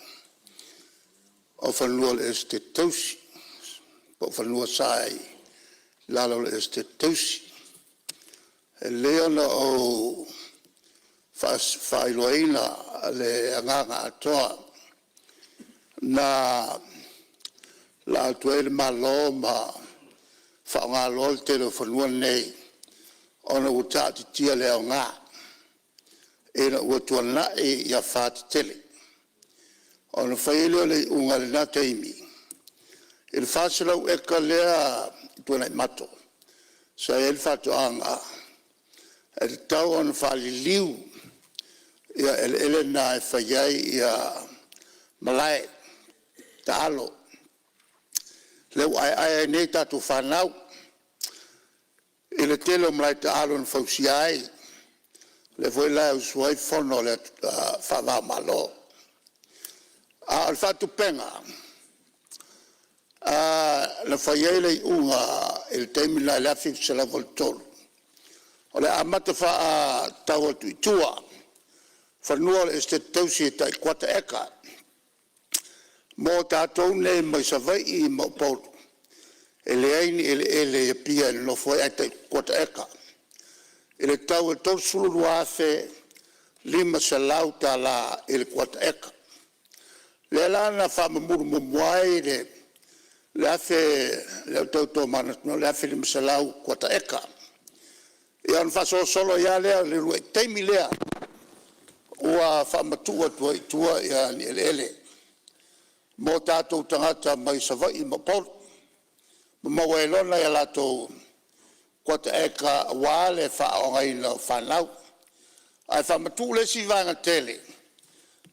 o fanua o le Esetete Tausi, po o fanua sa i lalo o le Esetete Tausi. E lelei ona ou faailoaina le agaga atoa. na laa atu ai le Malo ma faaaoga loa le tele o fanua nei ona ua taatitia le aoga ina ua tuanai afa tetele. Ona fai ai lea o le iuga i lena taimi i le 400 eka lea i Tuanaimato sa i ai le faatoaga, e tatau ona faaliliu eleele na e fai ai malae taalo lea ua aeae ai nei tatou fanau i le tele o malae taalo na fausia ai, lea foi la e usu ai fono faava o Malo. A o le faatupega na fai ai le iuga i le taimi lena i le 1983, o le a amata faatau atu i tua fanua o le Esetete Tausi e tai kuata eka mo tatou nei mai Savaii ma Upolu e leai ni eleele i Apia e nonofo ai ae tai kuata eka i le tau e $32,500 i le kuata eka. O lea la na faamamulu muamua ai le 1000 lea ua tau tomanatu atu, o le 1500 kuata eka. Ia ona faasolosolo ai lava lea o le uluai taimi lea ua faamatuu atu ai i tua ni eleele mo tatou tagata mai Savaii ma Upolu ma maua ai loa nai a latou kuata eka aua le faaaogaina o fanau. Ae faamatuu le isi vaega tele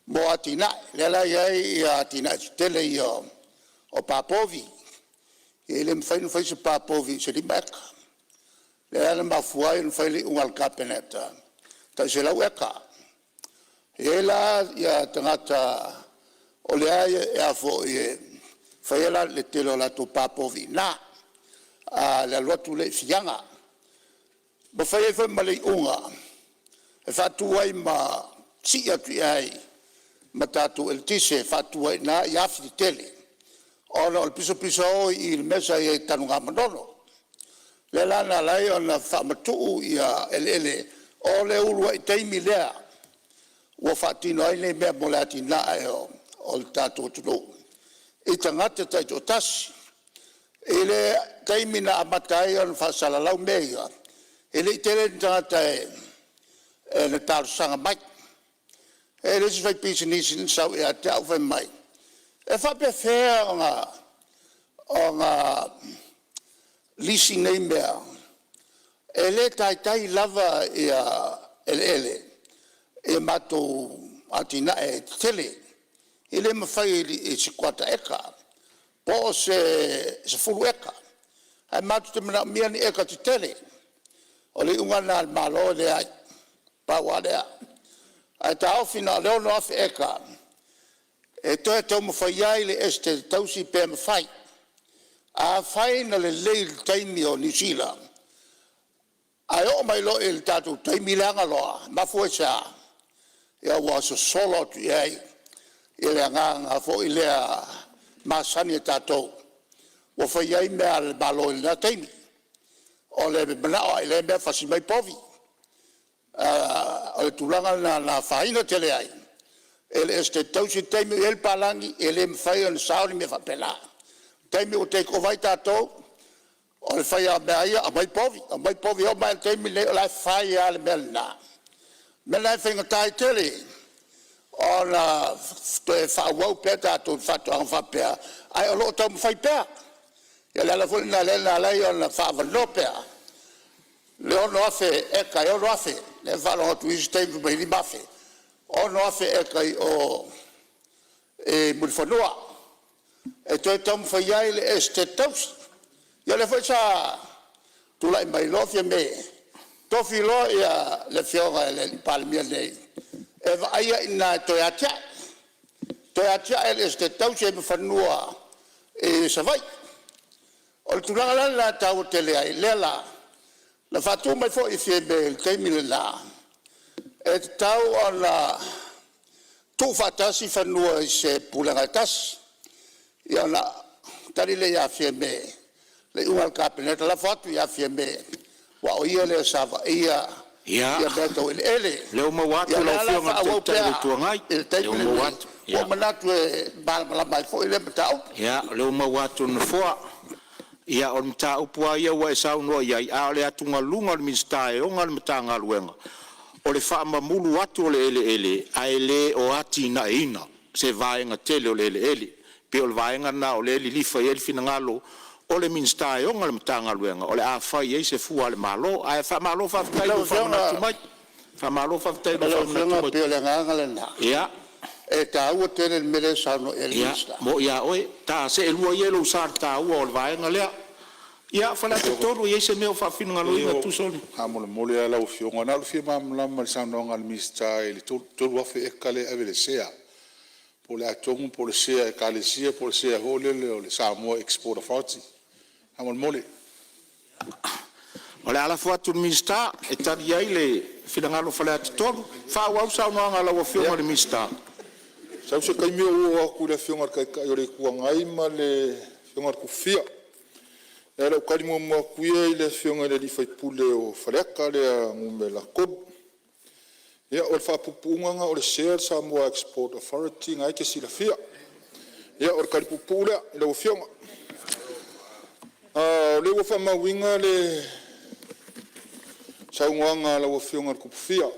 mo atinae, lea la e i ai atinae tetele ia o pa povi. E le mafai ona fai se pa povi i se 5 eka. O lea la na mafua ai ona fai le iuga a le Kapeneta e tai 100 eka. E i ai la tagata o lea e faia le tele o latou pa povi i ina i le alu atu lea i Fiaga. Ma fai ai foi ma le iuga e faatu ai ma sii atu i ai ma tatou eletise e faatu ai i ina afi tetele ona o le pisapisao i le mea sa i ai i Tanugamanono. O lea la na ala ai ona faamatuu eleele o le uluai taimi lea ua faatino ai nei mea mo le atinae o le tatou atunuu i tagata taitoatasi. I le taimi na amata ai ona faasalalau mea ia, e le i tele ni tagata na talosaga mai. E i ai le isi faipisinisi na sau ia te au fai mai, e faapefea ona lisi nei mea e le taitai lava eleele i a matou atinae tetele. E le mafai i se kuata eka po o se 10 eka, ae matou te manaomia ni eka tetele. O le iuga lena a le Malo e leai, pau lava lea, ae taofi na o le 6,000 eka e toe taumafai ai le Esetete Tausi pe mafai. Afai na lelei i le taimi o Niu Sila ae oo mai loa i le tatou taimi leaga loa. E mafua i se a? Ua sosolo atu i ai le agaga foi lea masani a tatou ua fai ai mea a le Malo i lena taimi. O le manao lava i lea mea fasi mai povi. O le tulaga lena na afaina tele ai e le Esetete Tausi le taimi o i ai le palagi e le mafai ona sao ni mea faapena. O le taimi ua take over ai tatou, o le fai lava o mea a ia, aumai povi, aumai povi. E oo mai lava i le taimi lenei o la e fai lava le mea lena. O le mea lena e faigata ai tele ona toe faaauau pea tatou i faatoaga faapea, ae o lo o taumafai pea. Ia o le ala foi lena lea na ala ai ona faaavanoa pea le 6,000 eka e 6,000 lea e faalogo atu i isi taimi fai mai e 5,000, 6,000 eka i o i Mulifanua e toe taumafai ai le Esetete Tausi. Ia o lea foi sa tulai mai loa Fiame, tofi loa le Afioga i le Palemia nei e vaaia i ina e toe atia'e, toe atia'e le Esetete Tausi ai ma fanua i Savaii. O le tulaga la lena e taua tele ai, lea la na faatu mai foi e Fiame i le taimi lena, e tatau ona tuufaatasi fanua i se pulega e tasi. Ia ona tali lea ia Fiame i le iuga a le Kapeneta, lafo atu ia Fiame aua o ia lea sa vaaia mea tau eleele. Ia, o lea ua maua Ia atu o lau lea la e Afioga i le faaauau Taitai o le pea Itu Agai, i le o lea taimi ua maua lenei atu. Ua ou manatu e malamalama ai foi lea mataupu. Ia, o lea ua maua atu e le Nofoa. Ia, o le mataupu lava ia ua e saunoa i ai, a o le atugaluga o le Minisita e ona le Matagaluega, o le faamamulu atu o le eleele ae le o atinaeina se vaega tele o le eleele. E pei o le vaega lena o lea e lilifa i ai le finagalo o le Minisita e ona le Matagaluega, o le a fai i ai se fua a le Malo. Ae faamalo faafetai mo le faamanatu mai. Faamalo faafetai mo le Lau faamanatu Afioga mai. e pei o le agaga lena, e taua tele le mea lea e saunoa i ai le Minisita. Ia, moni a oe, ta seelua ia i lou sa i le taua o le vaega lea. Ia, Faleata 3, e i ai se mea o faafinagaloina e tusa o le… Faamolemole lava lau Afioga na o le fia malamalama i le saunoaga a le Minisita i le 3,000 eka lea e ave i le SEA, po o le a tonu, po o le sea a Ekalesia po o le sea foi lele o le Samoa Export Authority? Faamolemole. O le a lafo atu i le Minisita e tali ai le finagalo o Faleata 3. Faaauau le saunoaga a lau Afioga i le Minisita. Sau se taimi ou oo atu i le Afioga i le Taitai o le Itu Agai ma le Afioga ia Tupufia. Ae o le a ou tali muamua atu ia i le Afioga i le sui usufono mo Faleata 3. Ia, o le faaupuupuuga lena o le sea o le Samoa Export Authority lena e te silafia. Ia, o le tali puupuu lea i lau Afioga. O lea ua faamauina le saunoaga a lau Afioga i le Tupufia, e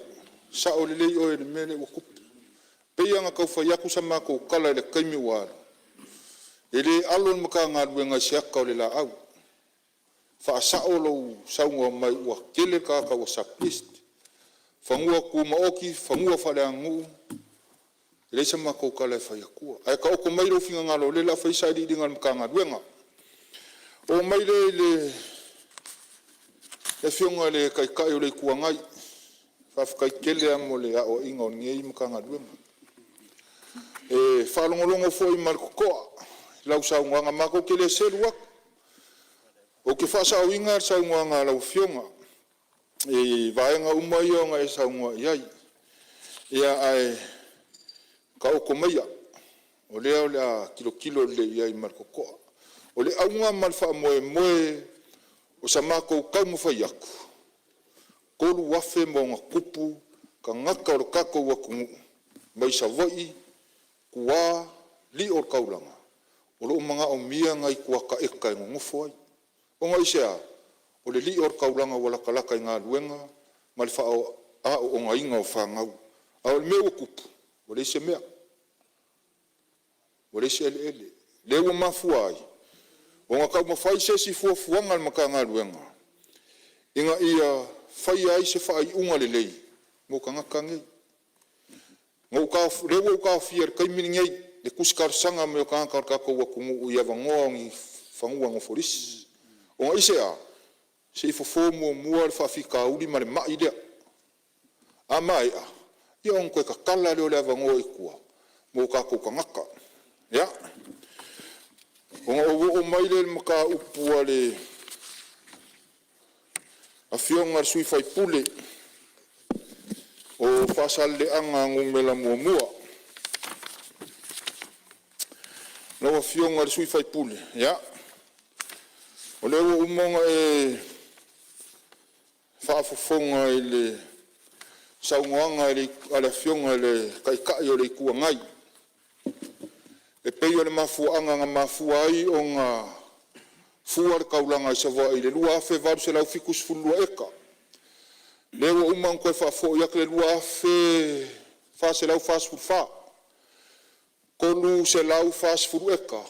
sao lelei oe i le mea lea ua tupu. E pei lava ona tau fai atu sa matou tala i le taimi ua alu, e le alo le Matagaluega i se ata o le laau. Faasao lou saunoa mai ua toatele tagata ua sub-list. O fanua tumaoti, fanua faaleaganuu, e leai sa matou tala e fai atua. Ae taoto mai lou finagalo o lea o le a fai sailiiliga a le Matagaluega. O'o mai lea i le Afioga i le Taitai o le Itu Agai, faafetai tele lava mo le aoaiga o lenei Matagaluega. E faalogologo foi ma le totoa i lau saunoaga, matou te le selu atu. Ou te faasaoina le saunoaga a lau Afioga i vaega uma ia na e saunoa i ai. Ae taoto maia o lea o le a tilotilo lelei i ai ma le totoa. O le auga ma le faamoemoe o sa matou taumafai atu, 3,000+ tagata o le tatou atunuu mai Savaii, tua, lio o le taulaga o lo o manaomia nai kuata eka e nonofo ai. Ona aisea? O le lio o le taulaga ua latalata i galuega ma le aoogaina o fanau. A o le mea ua tupu, ua leai se mea, ua leai se eleele. Lea ua mafua ai ona taumafai se isi fuafuaga a le Matagaluega ina ia faia ai se faaiuga lelei mo tagata nei. O lea ua ou taofia i le taimi lenei le tusi talosaga mai o tagata o le tatou atunuu i avanoa o ni fanua nofo lisi. Ona aisea? Se i fofo muamua le faafitauli ma le mai lea. A maea, ia ona toe tatala lea o le avanoa i tua mo tatou tagata. Ia, ona ou oo mai lea i le mataupu a le Afioga i le sui usufono o Faasaleleaga 1. Lau Afioga i le sui usufono, ia o lea ua uma ona e faafofoga i le saunoaga a le Afioga i le Taitai o le Itu Agai e pei o le mafuaaga na mafua ai ona fua le taulaga i Savaii i le 2,872 eka, lea ua uma ona toe faafoi atu le 2,444, 340 eka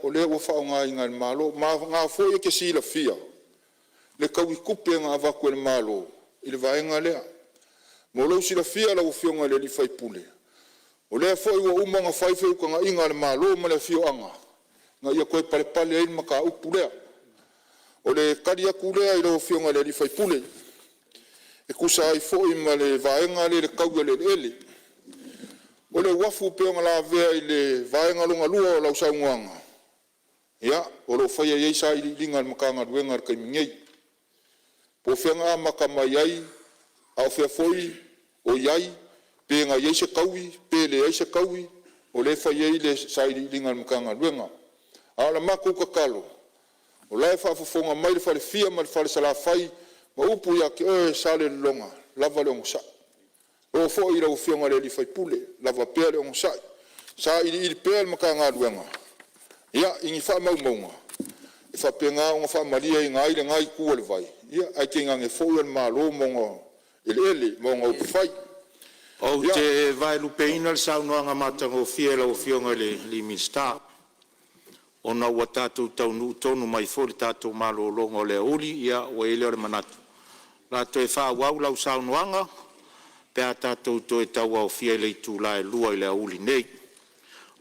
o lea ua faaaogaina e le Malo. Ma o lena foi e te silafia le taui tupe na avatu e le Malo i le vaega lea. Mo lou silafia lau Afioga i le sui usufono, o lea foi ua uma ona fai feutagaiga a le Malo ma le afioaga ina ia toe palepale ai le mataupu lea. O le tali atu lea i lau Afioga i le sui usufono e tusa ai foi ma le vaega lea i le taui o le eleele. O le uafu e pei ona lavea i le vaega lona lua o lau saunoaga, ia, o lo o faia i ai sailiiliga a le Matagaluega i le taimi nei, po o fea na amata mai ai a o fea foi o i ai, pe na i ai se taui pe leai se taui, o lea e fai i ai le sailiiliga a le Matagaluega. A o le matou tatalo, o la e faafofoga mai le falefia ma le fale Salafai ma upu ia te oe Salelologa, lava le onosai. E oo foi i lau Afioga i le sui usufono, lava pea le onosai. Sailiili pea le Matagaluega i ni faamaumauga e faapena ona faamalieina ai lena itu o le vai, ae tainane foi o le Malo ma ona eleele ma ona upufai. Ou te vaelupeina le saunoaga matagofie a lau Afioga i le Minisita, ona ua tatou taunuu tonu mai foi i le tatou malologa o le aoauli. Ua i ai lea o le manatu o le a toe faaauau lau saunoaga pe a tatou toe tauaofia i le itula e 2:00 i le aoauli nei.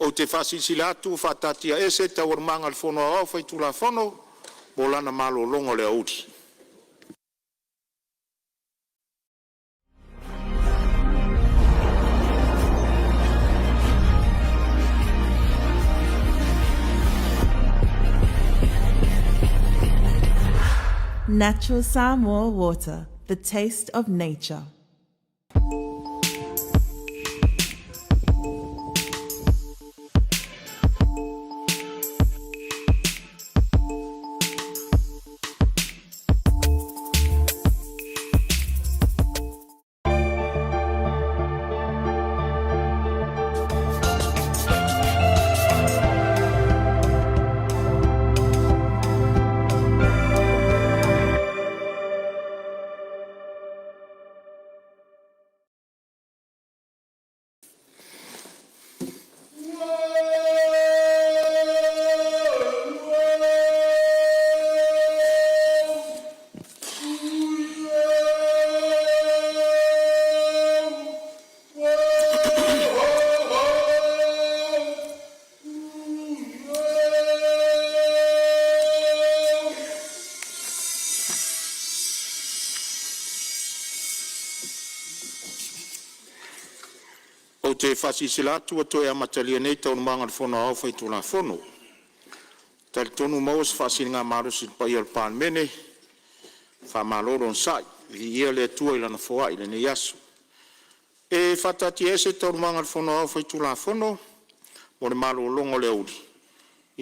Ou te faasilasila atu ua faataatiaese Taualumaga a le Fono Aoao Faitulafono mo lana malologa o le aoauli. Natural Samoa water, the taste of nature. Ou te faasilasila atu ua toe amatalia nei Taualumaga o le Fono Aoao Faitulafono. E talitonu ua maua se faasiligamalosi i le paia o le Palemene. Faamalo le onosai, viia le Atua i Lana foai i lenei aso. E faataatiaese Taualumaga a le Fono Aoao Faitulafono mo le malologa o le aoauli,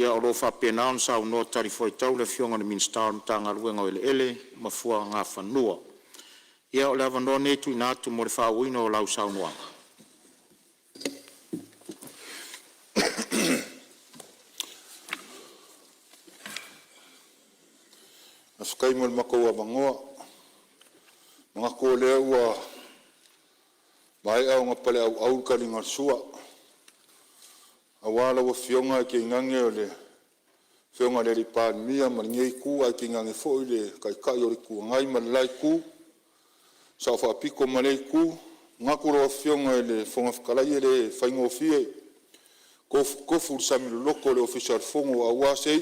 o lo o faapena ona saunoa talifuaitau le Afioga i le Minisita o le Matagaluega o Eleele ma Fuagafanua. Ia o le avanoa lenei e tuuina atu mo le faaauauina o lau saunoaga. Faafetai mo le matou avanoa. E manatu o lea ua maea ona paleauau le taliga o le sua aua lau Afioga ae tainane o le Afioga i le Palemia ma lenei Itu, ae tainane foi le Taitai o le Itu Agai ma le la Itu, Sao Faapito ma lea Itu. E manatu lau Afioga i le Fofoga Fetalai e le faigofie tofutofu le sami loloto o le Ofisa o le Fono aua se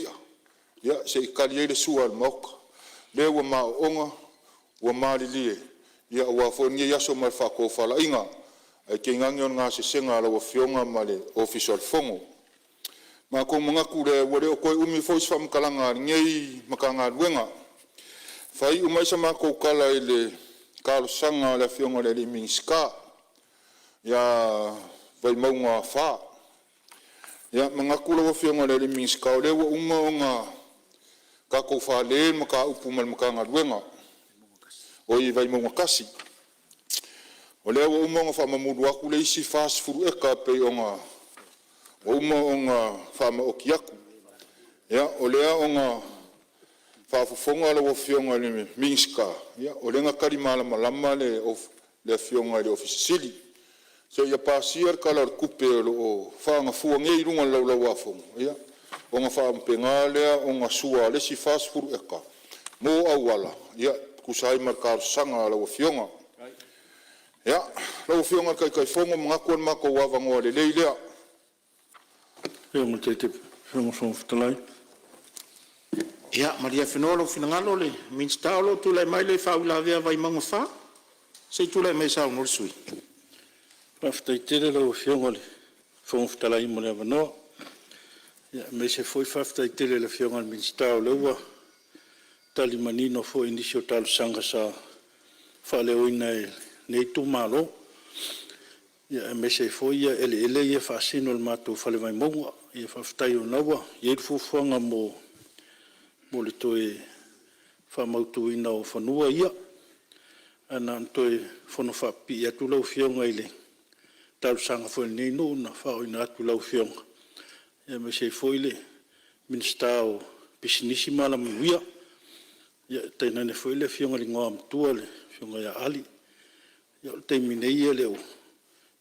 i'a se i tali ai le sua a le Maota. O lea ua mauoona ua malilie aua foi lenei aso ma le faatofalaiga, ae tainane o le gasesega a lau Afioga ma le Ofisa o le Fono. Ona matou manatu lea, ua le o toe umi foi se faamatalaga a lenei Matagaluega. E faaiu mai sa matou tala i le talosaga a le Afioga i le Minisita ia Vaimauga 4. Ia manatu lau Afioga i le Minisita o lea ua uma ona tatou fale le mataupu ma le Matagaluega, oi Vaimauga 1. O lea ua uma ona faamamulu atu le isi 40 eka e pei ona ua uma ona faamaoti atu. Ia, o lea na faafofoga lau Afioga i le Minisita, o lea na tali malamalama le Afioga i le Ofisa Sili o Pulega, seia pasia le Tala o le Tupe o lo o faagafua nei i luga o le Laulau a Fono, ia ona faapena lea ona sua o le isi 40 eka mo auala e tusa ai ma le talosaga a lau Afioga. Ia, lau Afioga i le Taitaifono, manatu o le matou avanoa lelei lea. Ia malie afenoa lou finagalo le Minisita o lo o tulai mai le faauilavea a Vaimauga 4. Se i tulai mai e saunoa le sui usufono. Faafetai tele lau Afioga i le Fofoga Fetalai mo le avanoa. Aemaise foi faafetai tele i le Afioga i le Minisita o lea ua tali manino foi i nisi o talosaga sa faaleoina e lenei itumalo, aemaise ai foi eleele ia e faasino i le matou Fale Vaimauga. Faafetai o lena ua i ai le fuafuaga mo le toe faamautuina o fanua ia. Ae na ona toe fonofaapipii atu lau Afioga i le talosaga foi a lenei nuu na faaooina atu i lau Afioga, aemaise ai foi le Minisita o Pisinisi ma Alamanuia, tainane foi le Afioga i le Igoamatua lau Afioga ia Ale. O le taimi nei e le o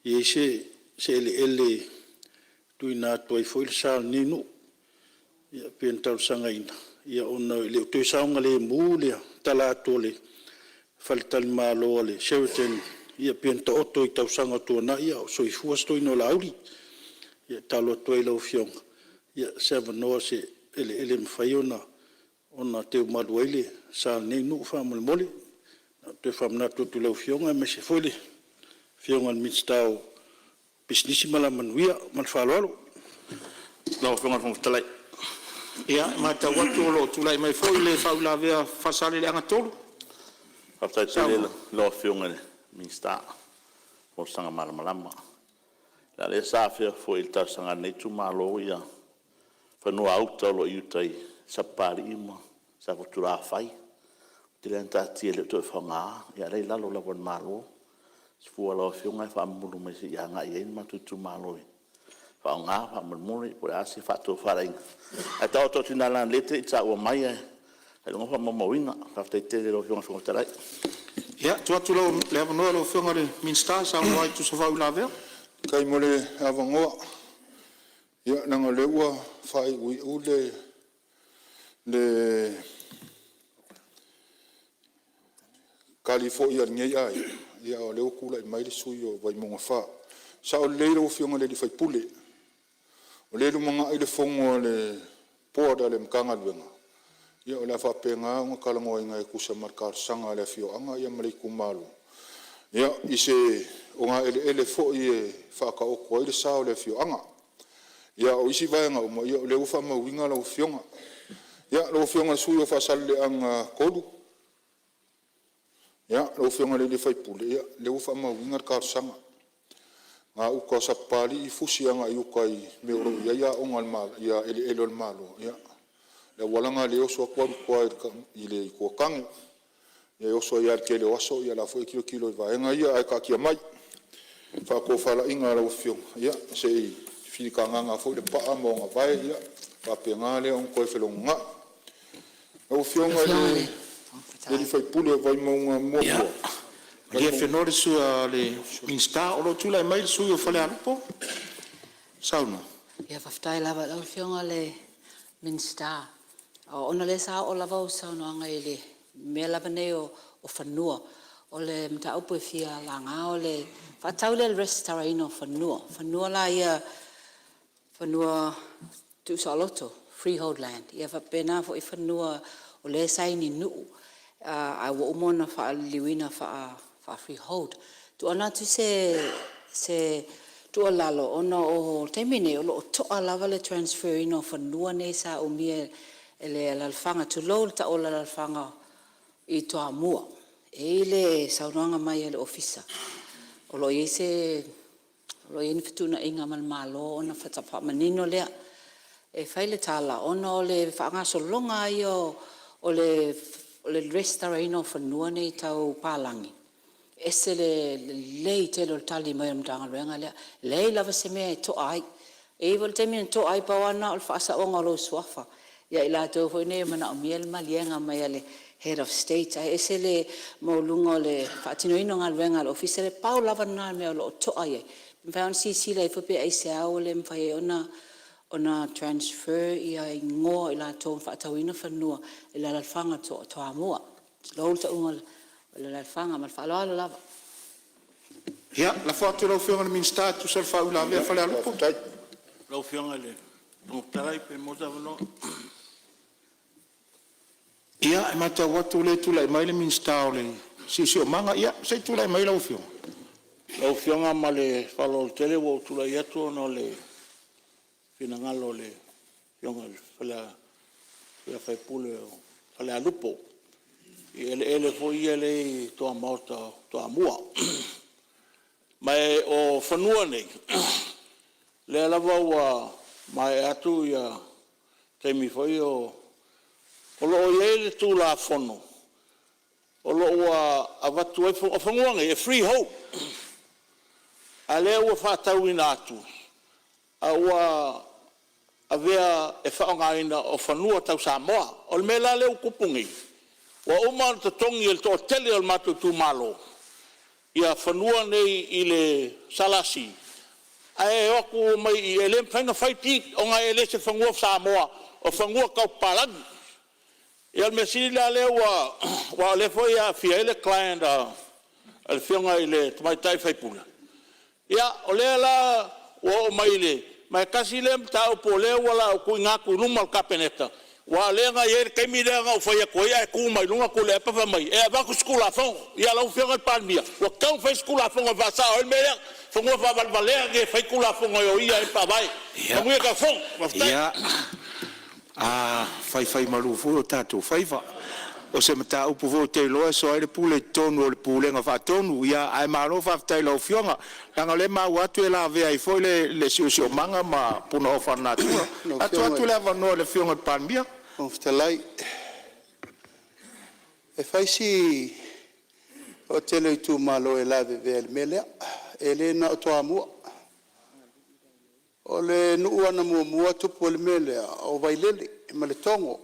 i ai se eleele e tuuina atu ai foi le sa o lenei nuu, e pei ona talosagaina, ona e le o toe saogalemu le tala atu o le faletalimalo a le Sheraton e pei ona taoto i tausaga ua tuanai a o soifua si toeaina o Laauli. E tatalo atu ai i lau Afioga, se avanoa i se eleele e mafai ona teumalu ai le sa o lenei nuu faamolemole. E toe faamanatu atu i lau Afioga aemaise foi le Afioga i le Minisita o Pisinisi ma Alamanuia. Ma le faaaloalo. Lau Afioga i le Fofoga Fetalai. Ia, e matau atu o lo o tulai mai foi le faauilavea a Faasaleleaga 3. Faafetai tele i lau Afioga i le Minisita mo le folasaga malamalama. O lea sa afea foi i le talosaga a lenei itumalo fanua-uta o lo o i uta i Sapapalii ma Safotulafai. Ua tele lava ina taatia e le o toe faaaogaina, a o la e i lalo lava o le Malo. O se fua a lau Afioga e faamamulu mai se i agai i ai le matou itumalo e faaaoga faamolemole, po o le a se faatofalaiga. Ae taoto atu i ina leaga o lea e te le i taua mai ailoga o faamaumauina. Faafetai tele i lau Afioga i le Fofoga Fetalai. Ia, tuu atu le avanoa i lau Afioga i le Minisita e saunoa ai e tusa ai o faauilavea. Faafetai mo le avanoa. Ia, leaga o lea ua faaiuiu le tali foi a lenei aiga, a o lea ua tulai mai le sui usufono mo Vaimauga 4. E sao lelei lau Afioga i le sui usufono, o lea e lumanai le fono a le Board a le Matagaluega, o le a faapena ona talanoaina e tusa ma le talosaga a le afioaga ma le itumalo i se ogaeleele foi e faataoto ai le sa o le afioaga. A o isi vaega uma, o lea ua faamauina lau Afioga. Lau Afioga i le sui usufono mo Faasaleleaga 3, lau Afioga i le sui usufono, o lea ua faamauina le talosaga. Gauta o Sapapalii, fusi agai i uta i mea o lo o i ai eleele o le Malo, ia, o le auala lena o lea e oso atu alu i tua i le Itu o Tane. E oso ai lava i le tele o aso, o la e foi e tilotilo i vaega ia, ae taatia mai i faatofalaiga a lau Afioga, se i filitagaga foi Lepaa ma ona vae ona faapena lea ona toe felogonai. Lau Afioga i le sui usufono mo Vaimauga 1. Ia, malie le Minisita o lo o tulai mai le sui usufono mo Falealupo. Saunoa. Ia faafetai lava i lau Afioga i le Minisita, ona o lea sa oo lava au saunoaga i mea lava nei o fanua. O le mataupu e fia laga o le faatau lea o le resitalaina o fanua, fanua la ia o fanua tuusaoloto, freehold land, ia faapena foi fanua o lea e saini nuu ae ua uma ona faaliliuina faa-freehold. Tuuina atu se tuualalo, ona o le taimi nei o lo o to'a lava le transfer ina o fanua nei sa umia e le alaalafaga, tulou le tau o le alaalafaga i Toamua. E i ai le saunoaga mai a le Ofisa o lo o i ai ni fetuunaiga ma le Malo ona faatoa faamanino lea. E fai le tala ona o le faagasologa lava ia o le resitalaina o fanua nei tau palagi, e ese le lelei tele o le tali mai o le Matagaluega lea. E leai lava se mea e to'a ai. E i ai foi le taimi na to'a ai pau lava lena o le faasaoga o lou suafa ia i latou foi nei e manaomia le maliega mai a le Head of State. Ae ese le maualuga o le faatinoina o galuega a le Ofisa lea. Pau lava lena o le mea o lo o to'a i ai, pe mafai ona silasila ifo pe aisea ua le mafai ai ona transfer igoa o i latou na faatauina fanua i le alaalafaga o Toamua, tulou le tauga o le alaalafaga. Ma le faaaloalo lava. Ia, lafo atu i lau Afioga i le Minisita e tusa o le faauilavea a Falealupo. Ia, e matau atu o lea e tulai mai le Minisita o le Siosiomaga. Ia, se i tulai mai lau Afioga. Lau Afioga ma le faaaloalo tele ua ou tulai atu ona o le finagalo o le Afioga i le sui usufono o Falealupo i eleele foi ia e i tuamaota o Toamua. Ma o fanua nei, o lea lava ua maea atu taimi foi o… O lo o i ai le Tulafono o lo o ua avatu ai fanua. O fanua nei e freehold. A o lea ua faatauina atu a ua avea e faaaogaina o fanua tau Samoa. O le mea la lea ua tupu nei, ua uma ona totogi e le toatele o le matou itumalo fanua nei i le SLC, ae o atu omai i i, e le mafai ona fai deed ona e le o se fanua Samoa, o fanua tau papalagi. Ia o le mea sili la lea aua o lea foi e aafia ai le client a le Afioga i le tamaitai sui usufono, ia, o lea la ua oo mai i le… ma e tasi lea mataupu o lea o le a ou tuuina atu i luma o le Kapeneta, aua o lea na i ai le taimi lea na ou fai atu ai ae tu mai luga Tuilaepa fai mai e avatu se Tulafono. Ia lau Afioga i le Palemia, ua tatau ona fai se Tulafono e faasao ai le mea lea, fanua faavalevalea e fai Tulafono e oia ai le Faavae. Manuia lau Fono. Faafetai. Ia, a faifaimalu foi o tatou faiva. O se mataupu foi ou te iloa e soa ai le pule i totonu o le Pulega Faatonu. Ae malo faafetai i lau Afioga, leaga o lea e maua atu e lavea ai foi le siosiomaga ma punaoa faalenatura. Lau Ae tuu Afioga atu i le le avanoa i le Afioga i le Palemia. Fofoga Fetalai, e fai si toatele o itumalo e lavevea i le mea lea, e le na o Toamua. O le nuu lava na muamua tupu ai le mea lea, o Vailele ma Letogo.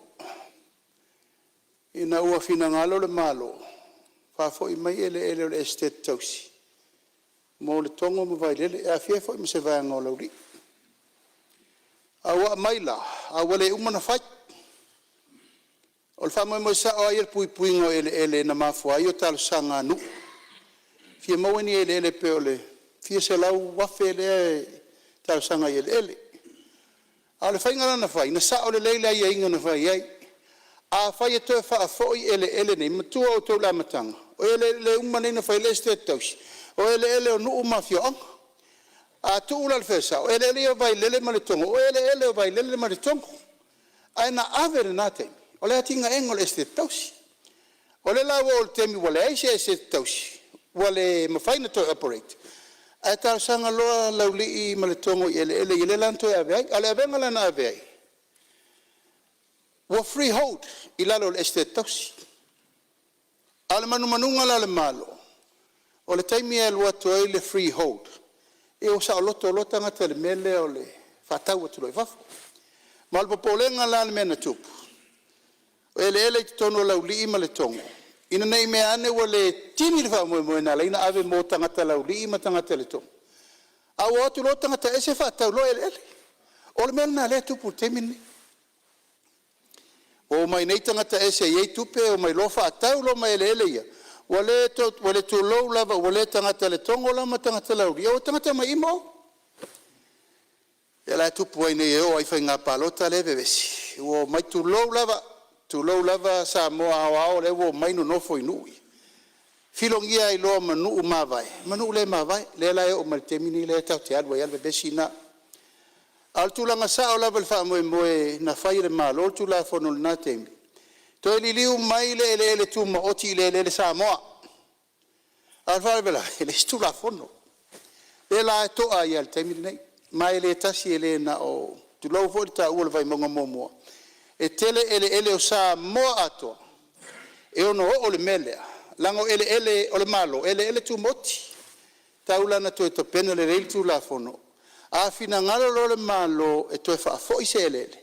Ina ua finagalo le Malo faafoi mai eleele o le Esetete Tausi mo Letogo ma Vailele, e aofia ai foi ma se vaega o Laulii. A ua aumai la, a ua le uma ona fai. O le faamoemoe sao lava ia i le puipuiga o eleele na mafua ai talosaga a nuu, e fia maua ni eleele pei o le fia selau afe lea e talosaga i eleele. A o le faiga la na fai, na sao lelei le aiaiga na fai ai. Afai e toe faafoi eleele nei, manatua outou i le amataga, o eleele uma nei na fai ai le Esetete Tausi, o eleele o nuu ma afioaga. A tuu la i le fai sao, o eleele ia o Vailele ma Letogo, o eleele o Vailele ma Letogo. Ae na ave i lena taimi, o le atinaeina o le Esetete Tausi. O lea la ua oo i le taimi ua leai se Esetete Tausi, ua le mafai ona toe operate, ae talosaga loa Laulii ma Letogo i eleele ia lea la na toe ave ai. A o le avega la na ave ai, ua freehold i lalo o le Esetete Tausi. A o le manumanuga la o le Malo, o le taimi e alu atu ai le freehold, ia ua saoloto loa tagata i le mea lea o le faatau atu loa i fafo. Ma o le popolega la i le mea na tupu, o eleele i totonu o Laulii ma Letogo, ina ne i meaane ua le tini le faamoemoe na ala ai ona ave mo tagata Laulii ma tagata Letogo, a ua o atu loa tagata ese faatau loa eleele. O le mea lena o lea e tupu i le taimi lenei. Ua omai nei tagata ese e i ai tupe omai loa faatau loa ma eleele ia, ua le tulou lava, ua le tagata Letogo la ma tagata Laulii a ua tagata mai i i ma o. Lea la e tupu ai nei e oo lava i faiga palota lea e vevesi ua omai, tulou lava, tulou lava Samoa aoao lea ua omai nonofo i nuu ia, filogia ai loa ma nuu mavae ma nuu le mavae. Lea la e oo mai le taimi lenei lea tatou te alu ai lava i le vevesi lena. A o le tulaga sao lava i le faamoemoe na fai e le Malo le Tulafono i lena taimi, toe liliu mai le eleele tumaoti i le eleele Samoa. A o le faalavelave e leai se Tulafono, lea la e to'a ai lava i le taimi lenei. Ma e le tasi e le na o… tulou foi le taua o le Vaimauga 1, e tele eleele o Samoa atoa e ono oo i le mea lea, leaga o eleele o le Malo, o eleele tumaoti. E tatau la ona toe tapena lelei le Tulafono. A finagalo loa le Malo e toe faafoi se eleele,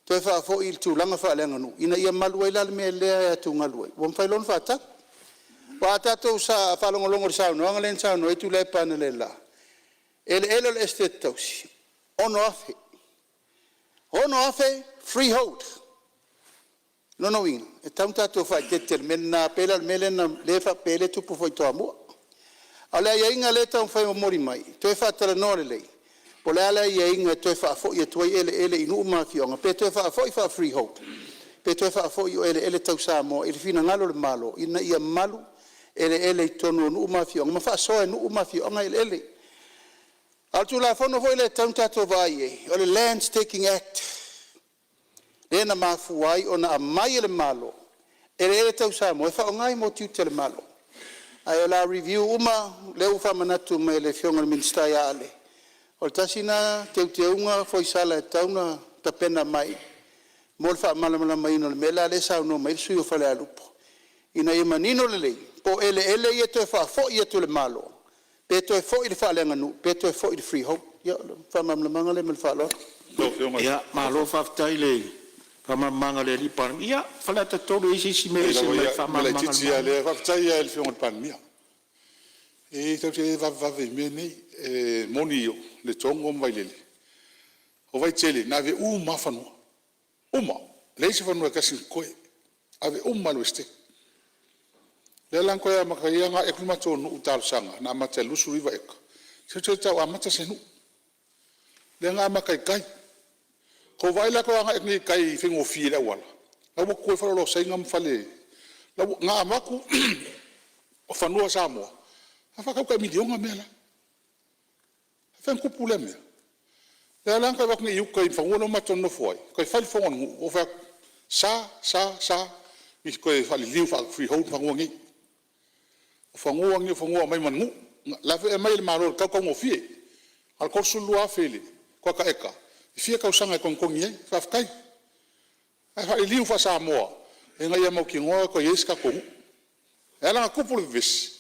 toe faafoi i le tulaga faaleaganuu ina ia malu ai la le mea lea e atugalu ai, ua mafai loa ona faatau. Aua a tatou faalogologo i le saunoaga lea na saunoa ai Tuilaepa analeila, o eleele o le Esetete Tausi e $6,000, $6,000 freehold. O lona uiga e tatau ona tatou faaeteete i le mea lena, pei la o le mea lea e faapea ai le tupu foi i Toamua. A o le aiaiga lea e taumafai e momoli mai, toe faatalanoa lelei po o le a le aiaiga e toe faafoi atu ai eleele i nuu ma afioaga, pe toe faafoi faa-freehold pe toe faafoi o eleele tau Samoa i le finagalo o le Malo ina ia malu eleele i totonu o nuu ma afioaga ma faasoa e nuu ma afioaga eleele. A o le Tulafono foi lea e tatau ona tatou vaai i ai, o le Lands Taking Act lea na mafua ai ona aumai e le Malo eleele tau Samoa e faaaoga mo tiute o le Malo. Ae o le a review uma lea ua faamanatu mai e le Afioga i le Minisita ia Ale, o le tasi lena teuteuga Foisala e tatau ona tapena mai mo le faamalamalamaina o le mea la lea e saunoa mai ai le sui usufono mo Falealupo, ina ia manino lelei po o eleele ia e toe faafoi atu e le Malo pe Pe toe foi i le faaleaganuu pe toe foi i le freehold. Ia o le faamalamalamaga lea ma le faaaloalo. Ia, malo faafetai i le faamalamalamaga a le Palemia. Ia, Faleata 3 e i ai se isi mea e ese mai i le faamalamalamaga a le Faafetai lava i le Afioga i le Palemia. E tatou te le vavevave i mea nei. E moni o Letogo ma Vailele, o Vaitele na ave uma lava fanua, uma, leai se fanua e tasi na totoe, ave uma lava i le Esetete. O lea la na toe amata ai ona ae atu le matou nuu i talosaga na amata i le 29 eka, se i toe tau amata se nuu. Lea na amata i tai. Ua tou vaai la i le toe agai atu nei i tai e faigofie i le auala, la ua tutu ai faleoloa o Saina ma fale… Na avatu o fanua Samoa ae faatau tai $1 miliona mea la. E faapefea ona tupu lea mea? Lea la na toe avatu nei i uta i le fanua lea matou te nonofo ai toe fai le fono a le nuu ou fai atu, e sa, sa, sa toe faaliliu faa-freehold fanua nei. O fanua nei o fanua e aumai ma le nuu. O la foi e aumai e le Malo i le tau taugofie, na o le $32,000 i le kuata eka e fia tausaga e togitogi ai, faafetai. Ae faaliliu faa-Samoa ina ia mautinoa e toe i ai se tatou nuu. E ala ona tupu le vevesi,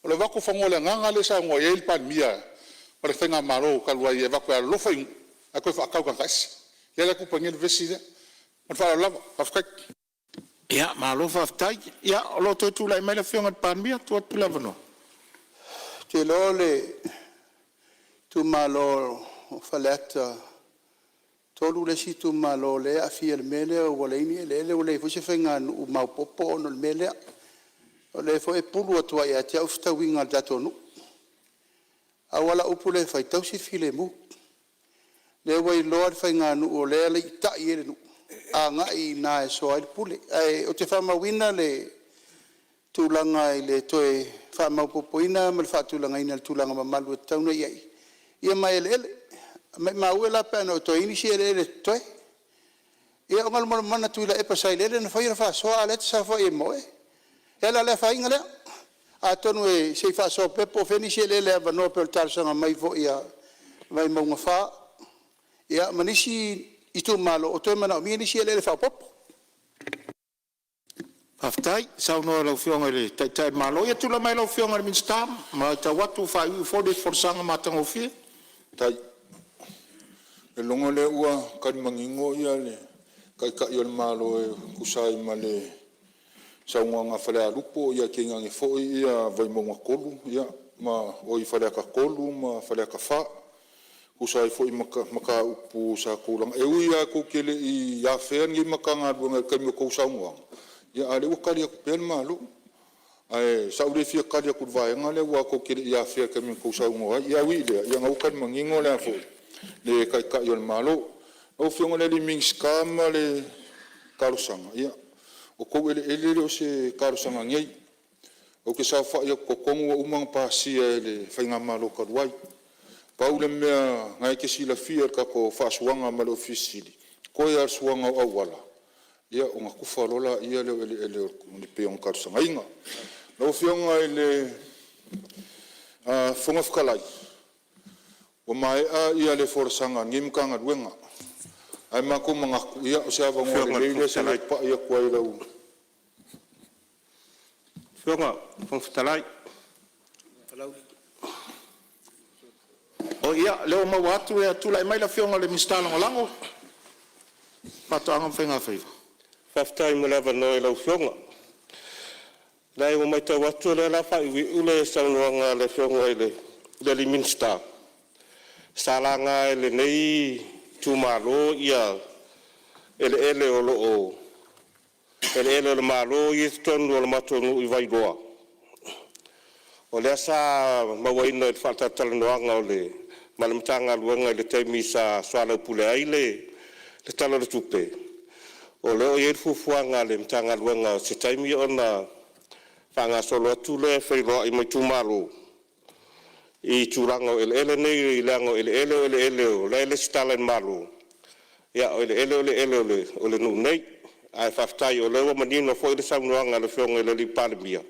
o le avatu o fanua o le agaga lea e saunoa i ai le Palemia ma le faigamalo talu ai e avatu e alolofa i nuu ae toe faatau i tagata ese. Lea la e tupu ai nei le vevesi lea. Ma le faaaloalo lava. Faafetai. Ia, malo faafetai. Ia, o lo o toe tulai mai le Afioga i le Palemia. Tuu atu le avanoa. Ou te iloa o le itumalo o Faleata 3 le isi itumalo o lea e aafia i le mea lea ua leai ni eleele ua leai foi se faiganuu maopoopo ona o le mea lea. O lea foi e pulu atu lava ia te au fetauiga a le tatou nuu. Pau lava lau upu lea e fai, tausi le filemu. O lea ua iloa le faiganuu o lea e aliitai i ai le nuu, agai i ina e soa ai le pule. Ae ou te faamauina le tulaga i le toe faamaopoopoina ma le faatulagaina i le tulaga mamalu e tatau ona i ai, ia ma eleele. Maimau e la pe ana toe i ai nisi eleele o totoe. Ia o Galumalemana Tuilaepa Sailele na faia le faasoa a o lea e te saofai ai ma oe. Ia o le a le afaina lea, atonu se i faasoa pea po o fea nisi eleele avanoa pei o le talosaga mai foi a Vaimauga 4, ia ma nisi itumalo o toe manaomia nisi eleele faaopoopo. Faafetai saunoa i lau Afioga i le Taitai o le Malo. Ia tulai mai lau Afioga i le Minisita, ua matau atu ua faaiuiu foi le folasaga matagofie. Faafetai. Ou te iloa o lea ua tali manino le Taitai o le Malo e tusa ai ma le saunoaga a Falealupo ae tainane foi Vaimauga 3 ma… oi Faleata 3 ma Faleata 4, e tusa ai foi ma mataupu sa outou laga. E ui lava tou te le i afea lenei Matagaluega i le taimi o a outou saunoaga, a o lea ua tali atu pea le Malo. Ae sa ou le fia tali atu i le vaega lea aua tou te le i afea i le taimi na outou saunoa ai. Ae ui i lea, o lena ua tali manino le Taitai o le Malo. Lau Afioga i le Minisita ma le talosaga, ia o outou eleele e le o se talosaga nei. Ou te saofai atu i totonu ua uma ona pasia e le faigamalo talu ai. Pau le mea o lena e te silafia i le tatou faasuaga ma le Ofisa Sili o Pulega, toe lava o le suaga o auala ona tufa loa lea o eleele e pei ona talosagaina. Lau Afioga i le Fofoga Fetalai, ua maea le folasaga a lenei Matagaluega, ae matou te manatu o se avanoa lelei lenei se i ou pai atu ai i lau… Afioga i le Fofoga Fetalai… Ia, o lea ua maua atu e tulai mai le Afioga i le Minisita Lagolago o Faatoaga ma Faigafaiva. Faafetai mo le avanoa i lau Afioga. Leai ua matau atu o lea o le a faaiuiu le saunoaga a le Afioga i le Minisita. Sa laga e lenei itumalo eleele o lo o eleele o le Malo ia e i totonu o le matou nuu i Vailoa. O lea sa mauaina i le faatalatalanoaga ma le Matagaluega i le taimi sa soalaupule ai le Tala o le Tupe, o lo o i ai le fuafuaga a le Matagaluega i se taimi ona faagasolo atu lea e feiloai ma itumalo i tulaga o eleele nei leaga o eleele o eleele o la e resitala i le Malo, a o eleele o eleele o le nuu nei. Ae faafetai o lea ua manino foi le saunoaga a le Afioga i le Palemia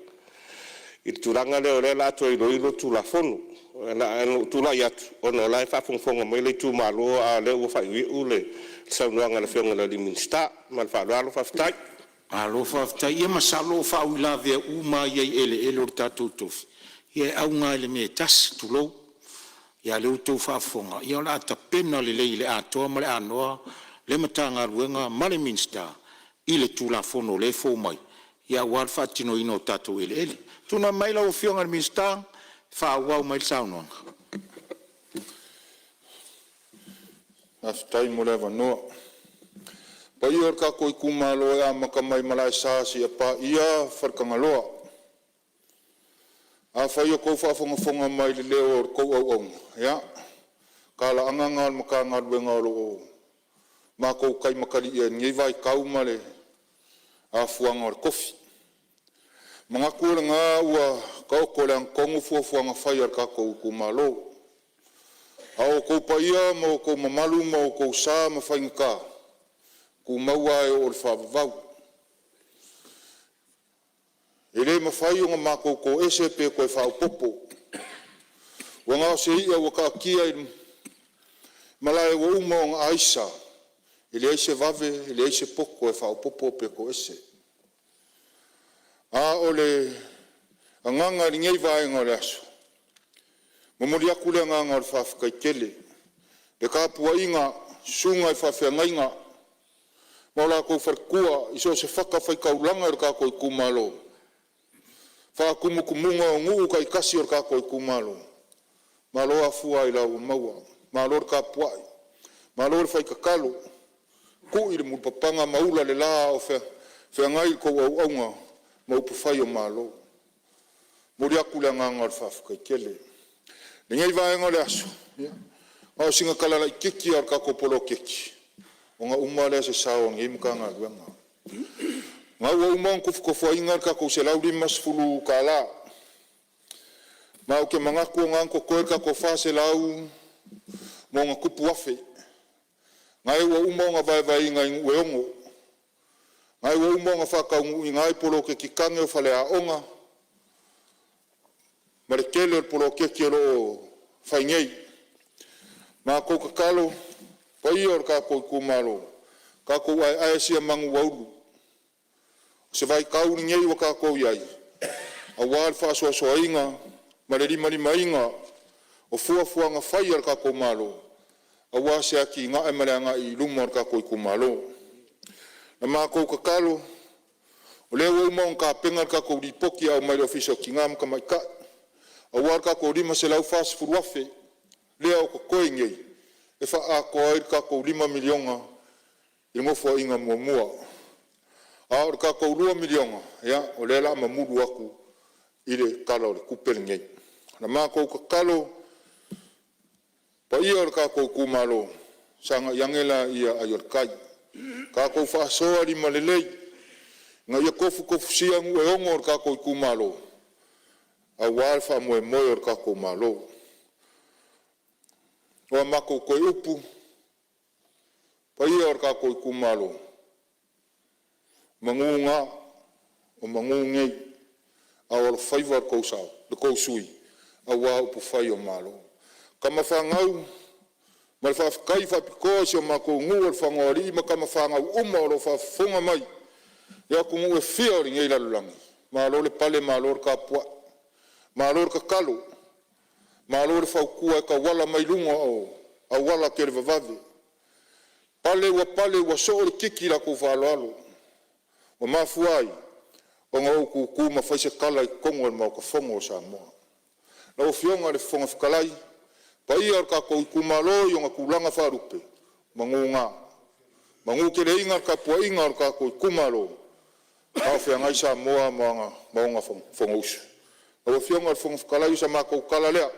i le tulaga lea o lea o le a toe iloilo le Tulafono. Ae na ou tulai atu ona o la e faafogafoga mai le itumalo, a o lea ua faaiuiu le saunoaga a le Afioga i le Minisita. Ma le faaaloalo faafetai. Malo faafetai. Ia masalo o faauilavea uma lava ia i eleele o le tatou tofi, Ia e auga lava i le mea e tasi, tulou. A o lea ua outou faafofoga, o le a tapena lelei i le atoa ma le anoa le Matagaluega ma le Minisita i le Tulafono o lea e fou mai aua le faatinoina o tatou eleele. Tulai mai lau Afioga i le Minisita e faaauau mai le saunoaga. Faafetai mo le avanoa. O paia o le tatou itumalo e amata mai Malaesa seia paia Faletagaloa. Afai o outou faafogafoga mai i le leo o la outou auauna, ia o talaaga na o le Matagaluega o lo o matou taimataliia i lenei vaitau ma le afuaga o le tofi. E manatu o lena ua taoto i le agatonu fuafuaga fai a le tatou itumalo. A o outou paia ma outou mamalu ma outou sa ma faigata, e tumau lava e oo i le faavavau. E le mafai ona matou toese pe toe faaopoopo. Ua na o se i'a ua taatia i malae ua uma ona aisa, e leai se vave leai se poto e faaopoopo pe toese. A o le agaga i lenei vaega o le aso, e momoli atu le agaga o le faafetai tele i le tapuaiga a susuga i faafeagaiga ma o latou faletua i so o se fatafaitaulaga i lo tatou itumalo, faatumutumuga o nuu taitasi o le tatou itumalo, malo afua ailao ua maua, malo le tapuai, malo le fai tatalo, tui le mulipapaga ma ula le la a o feagai la outou auauna ma upufai o Malo. E momoli atu le agaga o le faafetai tele. I lenei vaega o le aso, ia, na o sina tala laitiiti lava o le tatou poloketi ona uma lea o se sao o lenei Matagaluega. O lena ua uma ona tofotofoina le tatou $150, ma ou te manatu o lena na totoe le tatou $400+ na ua uma ona vaevaeina i nuu e 6, na ua uma ona faataunuuina ai poloketi tane o faleaoga ma le tele o le poloketi o lo o fai nei. Matou tatalo, paia o le tatou itumalo, tatou aeae sia manu ua ulu. O se vaitau lenei ua tatou i ai aua le faasoasoaina ma le limalimaina o fuafuaga fai a le tatou Malo aua se atinae ma le agai i luma o le tatou itumalo. Na matou tatalo, o lea ua uma ona tapena le tatou lipoti e aumai i le Ofisa o Tina ma Tamaitai aua le tatou $540,000 lea o totoe nei e faaatoa ai le tatou $5 miliona i le Nofoaiga Muamua. A o le tatou $2 miliona, ia o lea o le a mamulu atu i le Tala o le Tupe lenei. O le matou tatalo, paia o le tatou itumalo, sagai ane laia ai o le tai, tatou faasoa limalelei ina ia tofutofusia nuu e ono o le tatou itumalo aua le faamoemoe o le tatou Malo. O a matou toe upu, paia o le tatou itumalo, o manu na, o manu nei a o alofaiva lo outou sui usufono aua upufai o Malo. Tama fanau ma le faafetai faapitoa i si o matou nuu o Lefagaoalii ma tamafanau uma o lo o faafofoga mai i atunuu e fia o lenei lalolagi, malo le pale malo le tapuai, malo le tatalo, malo le fautua e tauala mai luga o auala televavave. Pale ua pale ua soo le titi i la outou faaaloalo ua mafua ai ona ou tu ma fai se tala i totonu o le Maota Fono o Samoa. Lau Afioga i le Fofoga Fetalai, paia o le tatou itumalo i ona tulaga faalupe, manu na, manuteleina le tapuaiga a lo tatou itumalo a o feagai Samoa ma ona fonousu. Lau Afioga i le Fofoga Fetalai, o sa matou tala lea,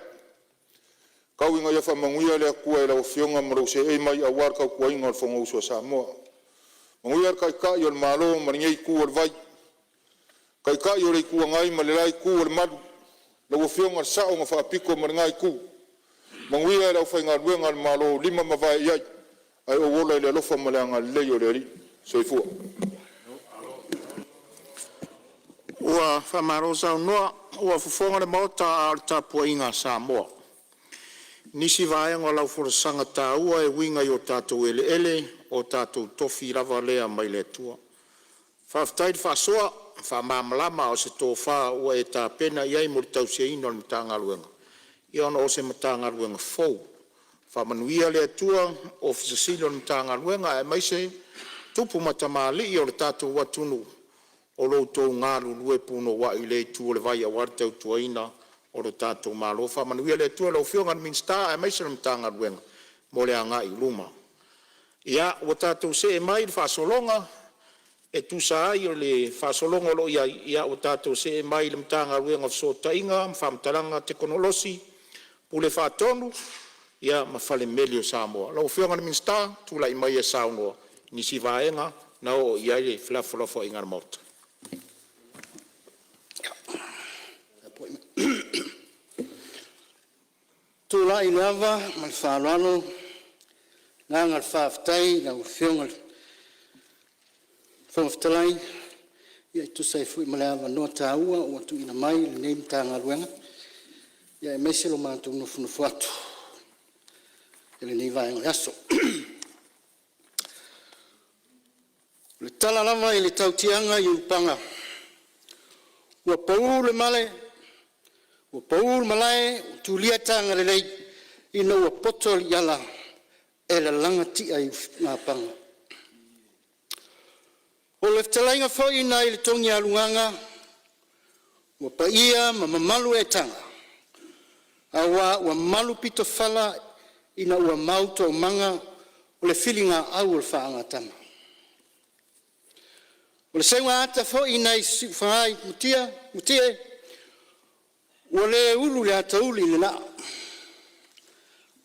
tau ina ia faamanuia le Atua i lau Afioga ma lou seei mai aua le tautuaina o le Fonousu a Samoa. Manuia le Taitai o le Malo ma lenei itu o le vai, Taitai o le Itu Agai ma le la itu o le Malu, lau Afioga i le Sao na Faapito ma lena itu, manuia le aufaigaluega a le Malo o lima ma vae i ai, ae ou ola i le alofa ma le agalelei o le Alii. Soifua. Ua faamalo saunoa, ua fofoga le Maota a o le tapuaiga a Samoa. I nisi vaega o lau folasaga taua e uiga i o tatou eleele, o tatou tofi lava lea mai le Atua. Faafetai le faasoa. faamalamalama a o se tofa ua e tapena i ai mo le tausiaina o le Matagaluega ona o se Matagaluega fou. Faamanuia le Atua i le Ofisa Sili o le Matagaluega aemaise tupu ma tamalii o le tatou atunuu o lo o outou galulue punouai i lea itu o le vai aua le tautuaina o le tatou Malo. Faamanuia le Atua i lau Afioga i le Minisita aemaise le Matagaluega mo le agai i luma. Ia, ua tatou see mai i le faasologa e tusa ai o le faasologa o lo o i ai, ia ua tatou see mai i le Matagaluega o Fesootaiga ma Faamatalaga Tekonolosi, Pule Faatonu ma Falemeli o Samoa. Lau Afioga i le Minisita, tulai maia e saunoa i nisi vaega na oo i ai le felafolafoaiga a le Maota. Tulai le ava ma le faaaloalo le agaga o le faafetai i lau Afioga i le Fofoga Fetalai e tusa ai foi ma le avanoa taua ua tuuina mai i lenei Matagaluega aemaise lo matou nofonofo atu i lenei vaega o le aso. O le tala lava i le tautiaga i Ulupaga ua pau le male, ua pau le malae, ua tulia tagalelei ina ua poto aliiala e lalaga ti'a i ufigapaga. O le fetalaiga foi nai le Togialugaga ua paia ma mamalu eetaga aua ua malu pitofala ina ua mau toomaga o le filiga au o le faagatama. O le seuga foi nai Siufaga i Matie ua le ulu le atauli i le laa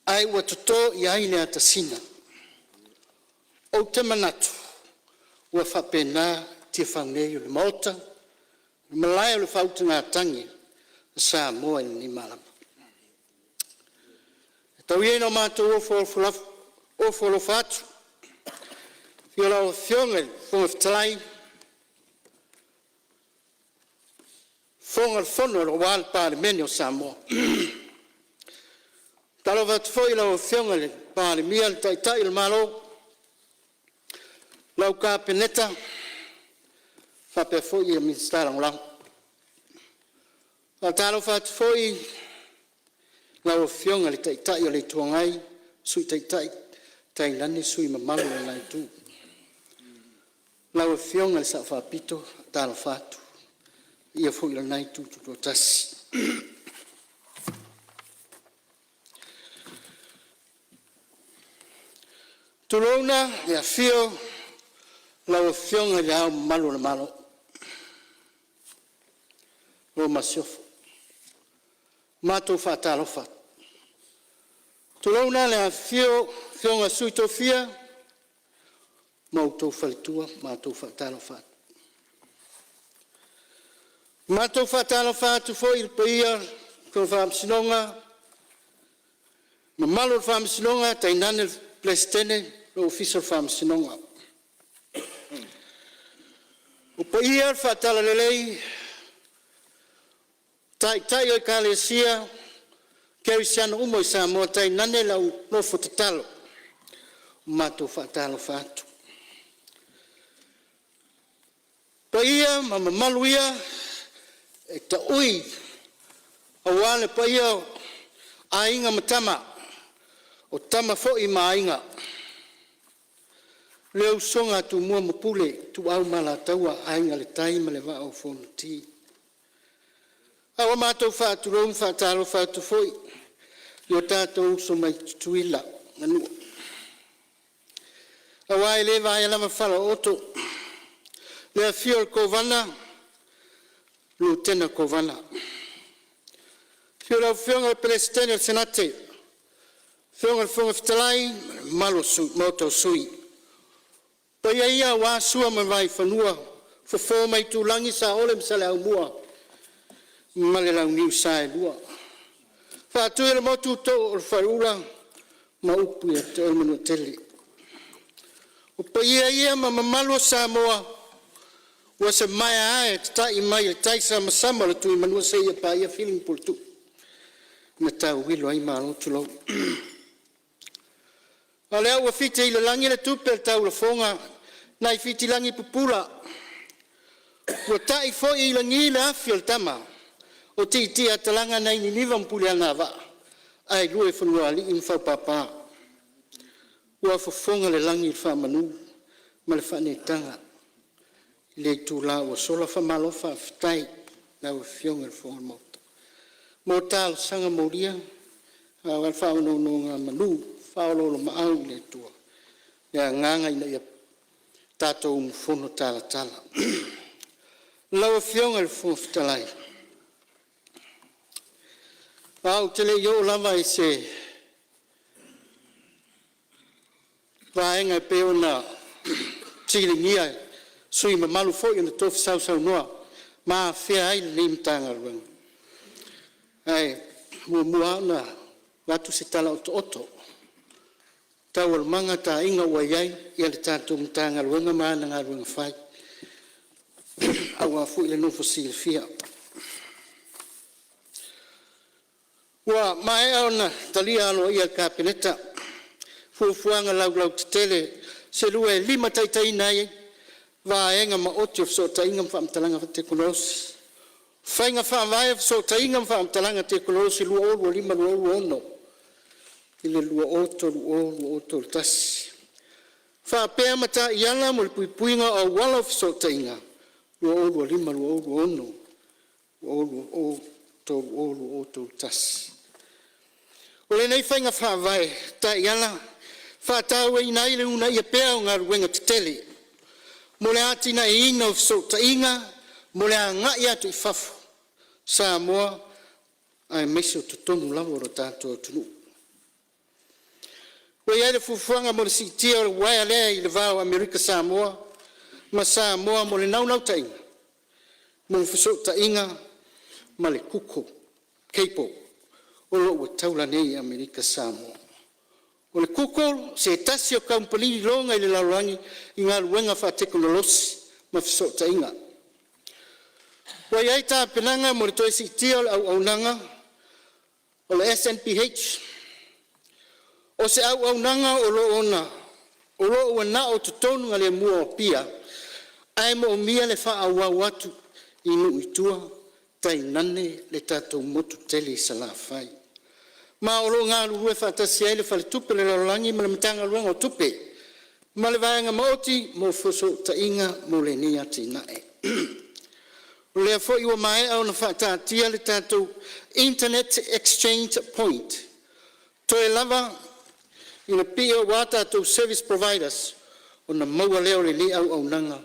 ae ua toto i ai le atasina. Ou te manatu ua faapena Tiafau nei o le Maota, malae o le faautugatagi a Samoa i lenei malama. Tau ia ina matou ofo alofa atu i lau Afioga i le Fofoga Fetalai, Fofoga o le Fono aua le Palemene o Samoa. E faatalofa atu foi i lau Afioga i le Palemia, le Taitai o le Malo, lau Kapeneta faapea foi Minisita Lagolago. E faatalofa atu foi i lau Afioga i le Taitai o le Itu Agai, Sui Taitai tainane sui usufono mamalu o lena Itu. Lau Afioga i le Sao Faapito, e faatalofa atu i le paia foi o lena Itu Tutoatasi. Tulouna le afio o lau Afioga i Le Ao Mamalu o le Malo ma lau Masiofo. Matou faatalofa atu. Tulouna le afifio o Afioga i Sui Tofia ma outou faletua, matou faatalofa atu. Matou te faatalofa atu foi i le paia o le Faamasinoga, mamalu o le Faamasinoga tainane le Peresetene ma le Ofisa o Faamasinoga. O paia faale-Talalelei i Taitai o Ekalesia Kerisiano uma i Samoa tainane lau nofo tatalo, matou te faatalofa atu. O paia ma mamalu ia e aua le paia o Aiga ma Tama, o Tama foi ma Aiga, le usoga a Tumua ma Pule, Ituau ma Alataua, Aiga i le Tai ma le Vaa o Fonoti. A ua matou faatulou ma faatalofa atu foi i o tatou uso mai Tutuila ma Manua, aua e le vaea lava falaooto i le afio o le Kovana, Lutena Kovana, afio lau Afioga i le Peresetene o le Senate, afioga i le Fofoga Fetalai ma le mamalu o le Maota o Sui. O paia ia aua Sua ma le Vaifanua, Fofo ma Aitulagi, Saole ma Saleaaumua ma le Launiu Saelua, Faatuiolemotu tou o le Faleula ma upu ia te oe le Manuatele. O paia ia ma mamalu o Samoa ua semaea ae tatai mai le taisamasama o le Tuimanua seia paia Fili ma Puletuu na tauilo ai Malo, tulou. A lea ua fiti i le lagi le tupe a le taulafoga nai Fitilagi pupula. Ua tai foi i lagi le afi a le tama o Tiitiiatalaga nai Niniva ma Puleanavaa ae lua i Lefagaoalii ma Faupapa. Ua fofoga le lagi i le faamanu ma le faaneetaga i le itula ua sola, faamalo faafetai i lau Afioga i le Fofoga o le Maota mo talosaga molia aua le faanonogamanu faaoloolomaau i le Atua le agaga ina ia tatou umufono talatala. Lau Afioga i le Fofoga Fetalai, ae ou te le i oo lava i se vaega e pei ona fesiligia e sui usufono mamalu foi na tofi sausaunoa ma afea ai lenei Matagaluega, ae muamua lava ona avatu se tala otooto o taualumaga ma aiga ua i ai le tatou Matagaluega ma ana galuega fai aua foi le nofo silafia. Ua maea ona talia aloaia e le Kapeneta fuafuaga laulautetele se lua e limataitaiina ai Vaega Maoti o Fesootaiga ma Faamatalaga Tekonolosi, Faiga Faavae o Fesootaiga ma Faamatalaga Tekonolosi 2025-2026 i le 2030-2031, faapea ma Taiala mo le Puipuiga o Auala o Fesootaiga 2025-2026 2030-2031. O lenei faiga faavae taiala e faatauaina ai le uunaia pea o galuega tetele mo le atinaeina o fesootaiga mo le agai atu i fafo o Samoa aemaise o totonu lava o le tatou atunuu. Ua i ai le fuafuaga mo le siitia o le uaea lea i le va o Amerika Samoa ma Samoa mo le naunautaiga mo fesootaiga ma le Google cable o lo o ua taula nei i Amerika Samoa. O le Google o se tasi o kamupani iloga i le lalolagi i galuega faatekonolosi ma fesootaiga. Ua i ai tapenaga mo le toe siitia o le auaunaga a le SNBH. O se auaunaga o lo o ua na o totonu o Apia ae moomia le faaauau atu i nuu i tua tainane le tatou motu tele i Salafai. Ma o lo o galulue faatasi ai le Faletupe o le Lalolagi ma le Matagaluega o Tupe ma le Vaega Maoti mo Fesootaiga mo lenei atinae. O lea foi ua maea ona faataatia le tatou internet exchange point toe lava ina aua tatou service providers ona maua lea o lenei auaunaga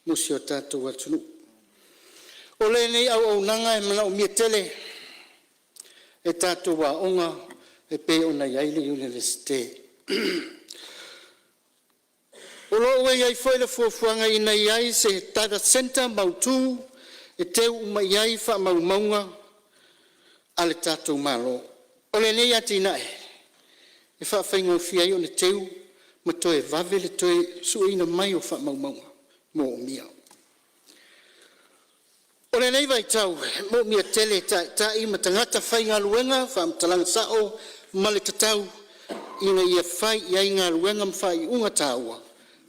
mo si o tatou atunuu. O lenei auaunaga e manaomia tele e tatou aoga e pei ona i ai le Iunivesite. O lo o ua i ai foi le fuafuaga ina ia i ai se data centre mautu e teu uma i ai faamaumauga a le tatou Malo. O lenei atinae e faafaigofie ai ona teu ma toe vave le toe sueina mai o faamaumauga moomia. O lenei vaitau e moomia tele e taitai ma tagata faigaluega faamatalaga sao ma le tatau ina ia fai i ai galuega ma faaiuga taua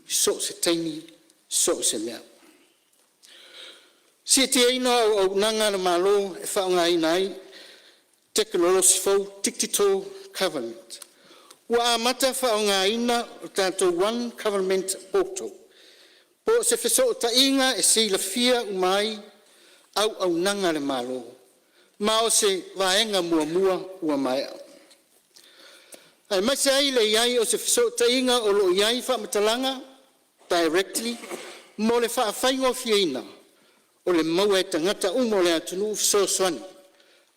i so o se taimi so o se mea. Siitiaina o auaunaga a le Malo e faaaogaina Tekonolosi fou (Digital Government). Ua amata faaaogaina le tatou One Government Portal po o se fesootaiga e silafia uma ai auaunaga a le Malo, ma o se vaega muamua ua maea, aemaise ai le i ai o se fesootaiga o lo o i ai faamatalaga directory mo le faafaigofieina o le maua e tagata uma o le atunuu o fesoasoani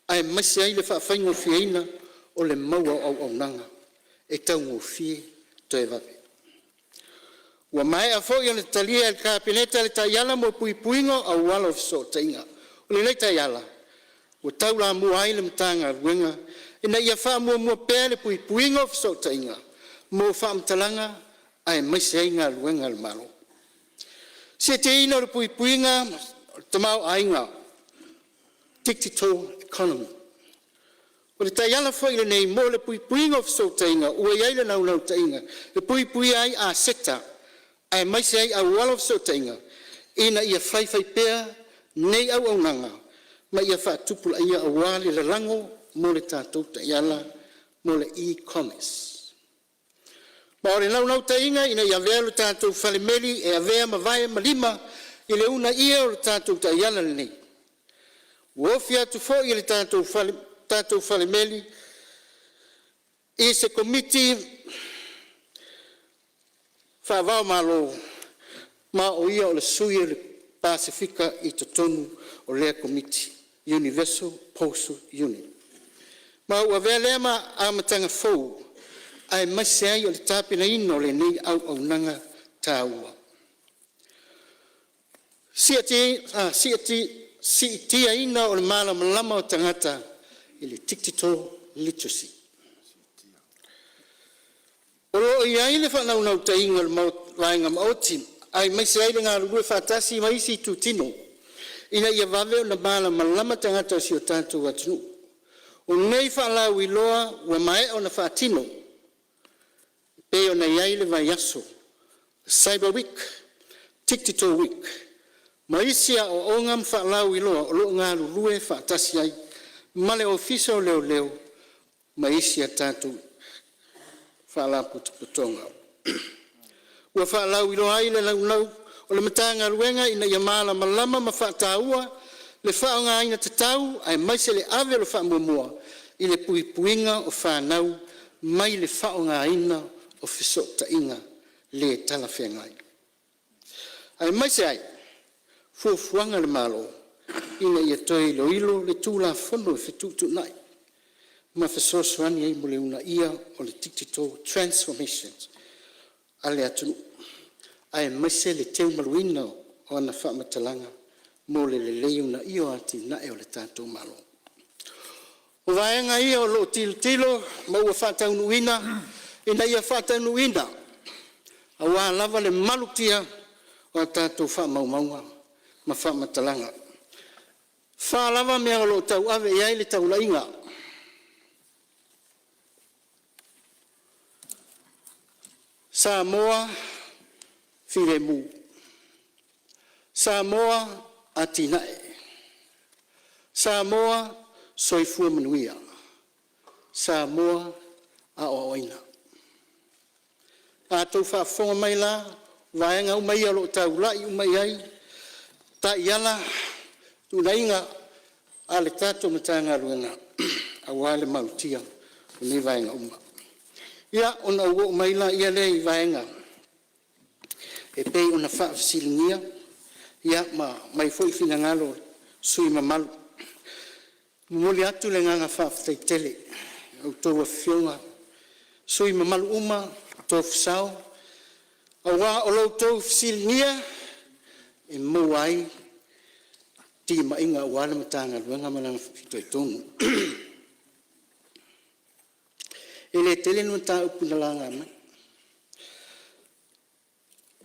aemaise ai le faafaigofieina o le maua o auaunaga e taugofie toe vave. Ua maea foi ona talia e le Kapeneta le Taiala mo Puipuiga o Auala o Fesootaiga. O lenei taiala ua taulamua ai le Matagaluega ina ia faamuamua pea le puipuiga o fesootaiga mo faamatalaga aemaise ai galuega a le Malo. Siitiaina o le Puipuiga o le Tamaoaiga Digital Economy. O le taiala foi lenei mo le puipuiga o fesootaiga ua i ai le naunautaiga e puipuia ai aseta aemaise ai auala o fesootaiga. Ina ia faifaipea nei auaunaga ma ia faatupulaia aua le lalago mo le tatou Taiala mo le e-Commerce. Ma o le naunautaiga ina ia avea lo tatou falemeli e avea ma vae ma lima i le uunaia o le tatou taiala lenei, ua ofi atu foi e le tatou Falemeli i se Komiti Faava-o-Malo ma o ia o le sui o le Pasefika i totonu o lea Komiti Universal Postal Union. Ma ua avea lea ma amataga fou aemaise ai o le tapenaina o lenei auaunaga taua. Siitiaina o le Malamalama o Tagata i le Digital Literacy. O lo o i ai le faanaunautaiga o le Vaega Maoti aemaise ai le galulue faatasi ma isi itutino ina ia vave ona malamalama tagata o si o tatou atunuu. O nei faalauiloa ua maea ona faatino e pei ona i ai le vaiaso Cyber Week, Digital Week ma isi aoaoga ma faalauiloa o lo o galulue faatasi ai ma le Ofisa o Leoleo ma isi a tatou Faalapotopotoga. Ua faalauiloa ai le naunau o le Matagaluega ina ia malamalama ma faataua le faaaogaina tatau aemaise le ave o le faamuamua i le puipuiga o fanau mai le faaaogaina o fesootaiga le talafeagai, aemaise ai fuafuaga a le Malo ina ia toe iloilo le Tulafono e fetuutuunai ma fesoasoani ai mo le uunaia o le Digital Transformation a le atunuu aemaise le teumaluina o ana faamatalaga mo le lelei uunaia o atinae a le tatou Malo. O vaega ia o lo o tilotilo ma ua faataunuuina ina ia faataunuuina aua lava le malutia o a tatou faamaumauga ma faamatalaga. E fa lava mea o lo o tauave i ai le taulaiga, Samoa filemu, Samoa atiae, Samoa soifua manuia, Samoa aoaoina. A outou faafofoga mai la o vaega uma ia o lo o taulai uma i ai taiala, tuleiga a le tatou Matagaluega aua le malutia o nei vaega uma. Ia, ona ou oo mai lea i vaega e pei ona faafesiligia ma aumai foi finagalo o sui usufono mamalu. E momoli atu le agaga faafetai tele i a outou afioga i sui usufono mamalu uma tofi sao, aua o lo outou fesiligia e maua ai timaiga aua le Matagaluega ma lana fitoitonu. E le tele ni mataupu na laga mai,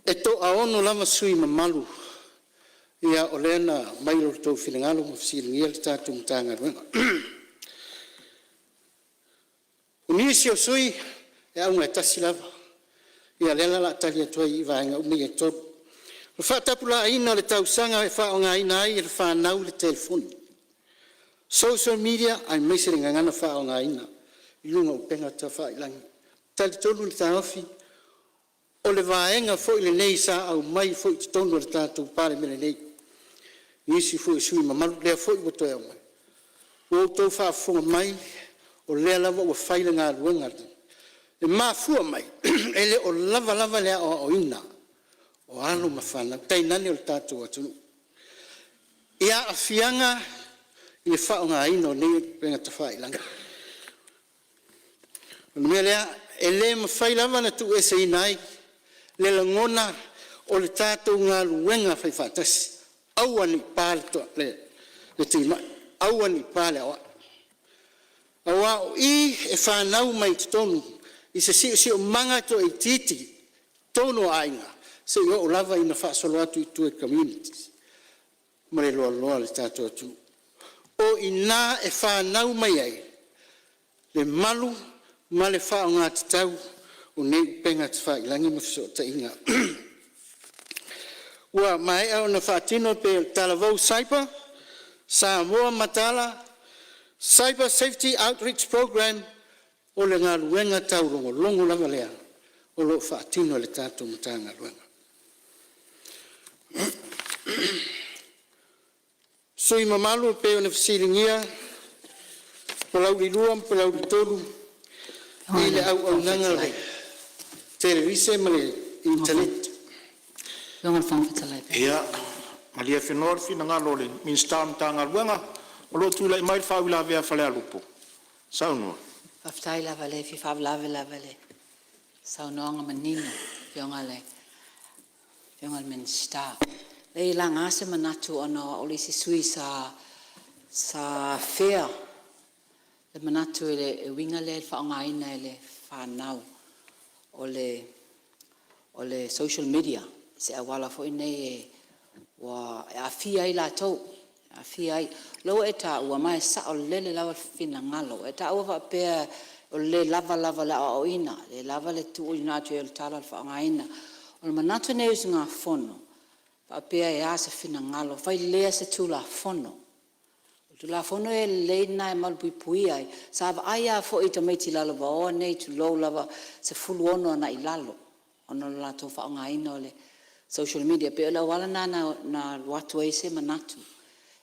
e toaono lava sui usufono mamalu o lea na aumai o latou finagalo ma fesiligia le tatou Matagaluega. O nisi o sui usufono e auga e tasi lava, ia lea la o le a tali atu ai i vaega uma ia e tolu. O le faatapulaaina o le tausaga e faaaogaina ai e le fanau le telefoni, social media aemaise le gagana faaaogaina i luga o upega tafailagi. E talitonu le taofi o le vaega foi lenei sa aumai foi i totonu o le tatou Palemene nei e nisi foi o sui usufono mamalu lea foi ua toe aumai. Ua outou faafofoga mai o lea lava ua fai le galuega. E mafua mai e le o lava lava le aoaoina o alo ma fanau tainane o le tatou atunuu i aafiaga i le faaaogaina o nei upega tafailagi. O le mea lea e le mafai lava ona tuueseina ai le lagona o le tatou galuega faifaatasi, aua nei pa le timai, aua nei pa le auai, aua o i e fanau mai totonu i se siosiomaga toaitiiti i totonu o aiga seia oo lava ina faasolo atu i tua i communities ma le loaloa o le tatou atunuu. O i ina e fanau mai ai le malu ma le faaaoga tatau o nei upega tafailagi ma fesootaiga. Ua maea ona faatino e pei o le Talavou Cyber, Samoa Mataala, Cyber Safety Outreach Program o le galuega taulogologo lava lea o lo o faatino e le tatou Matagaluega. Sui usufono mamalu e pei ona fesiligia Palauli 2 ma Palauli 3 i le auaunaga a le televise ma le initaneti. Ia, malie le finagalo o le Minisita o le Matagaluega o lo o tulai mai le faauilavea a Falealupo. Saunoa. Faafetai lava, e le fia faalavelave lava i le saunoaga manino a le Afioga i le Minisita. E leai e laga se manatu ona o au le isi sui usufono sa afea le manatu i le uiga lea i le faaaogaina e le fanau o le social media i se auala foi lenei e aafia ai latou, e aafia ai. O lea ua e taua, ma e saolele lava le finagalo, ua e taua faapea o le le lava lava o le aoaoina, le lava le tuuina atu i ai o le tala o le faaaogaina. O le manatu lenei o le usugafono, faapea e a se finagalo, fai lea se Tulafono. O le Tulafono e lelei lena e malupuipuia ai. Sa vaai lava foi i tamaiti lalovaoa nei tulou lava, 16 agai i lalo ona o le latou faaaogaina o le social media. E pei o le auala lena na alu atu ai se manatu,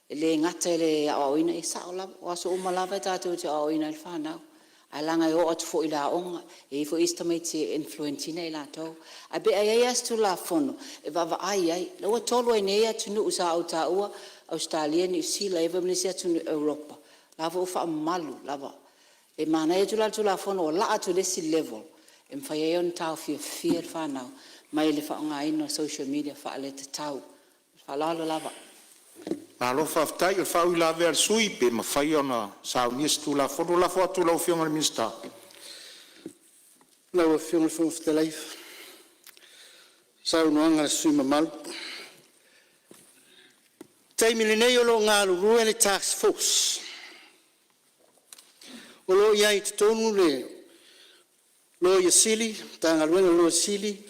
e le gata i le aoaoina, e sao lava, o aso uma lava e tatou te aoaoina ai le fanau, ae leaga e oo atu foi i le aoga, e i ai foi isi tamaiti e influence ina i latou. Ae pe a i ai lava se Tulafono e vaavaai i ai. O lea ua tolu ai nei atunuu sa ou taua, Ausetalia, Niu Sila e i ai foi ma isi atunuu i Europa, o la foi ua faamalu lava. E manaia atu la le Tulafono ua laa atu i le isi level e mafai ai ona taofiofia le fanau mai le faaaogaina o social media faaletatau. Ma le faaaloalo lava. Malo faafetai. O le faauilavea a le sui usufono, pe mafai ona saunia se Tulafono. Lafo atu i lau Afioga i le Minisita. Lau Afioga i le Fofoga Fetalai, saunoaga a le sui usufono mamalu, o le taimi lenei o lo o galulue le task force, o lo o i ai i totonu le Loia Sili, Matagaluega a le Loia Sili,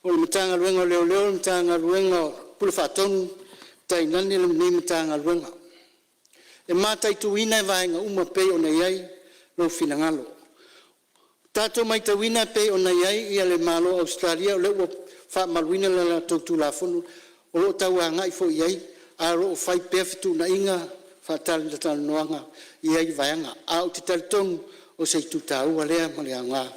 o le Matagaluega o Leoleo, Matagaluega o le Pule Faatonu tainane lenei Matagaluega. E mataituina vaega uma e pei ona i ai lou finagalo. Ua tatou matauina e pei ona i ai le Malo o Ausetalia o lea ua faamauina le latou Tulafono o lo o tau agai foi i ai a o lo o fai pea fetuunaiga ma faatalatalanoaga i ia vaega. Ae ou te talitonu o se itu taua lea ma le aoga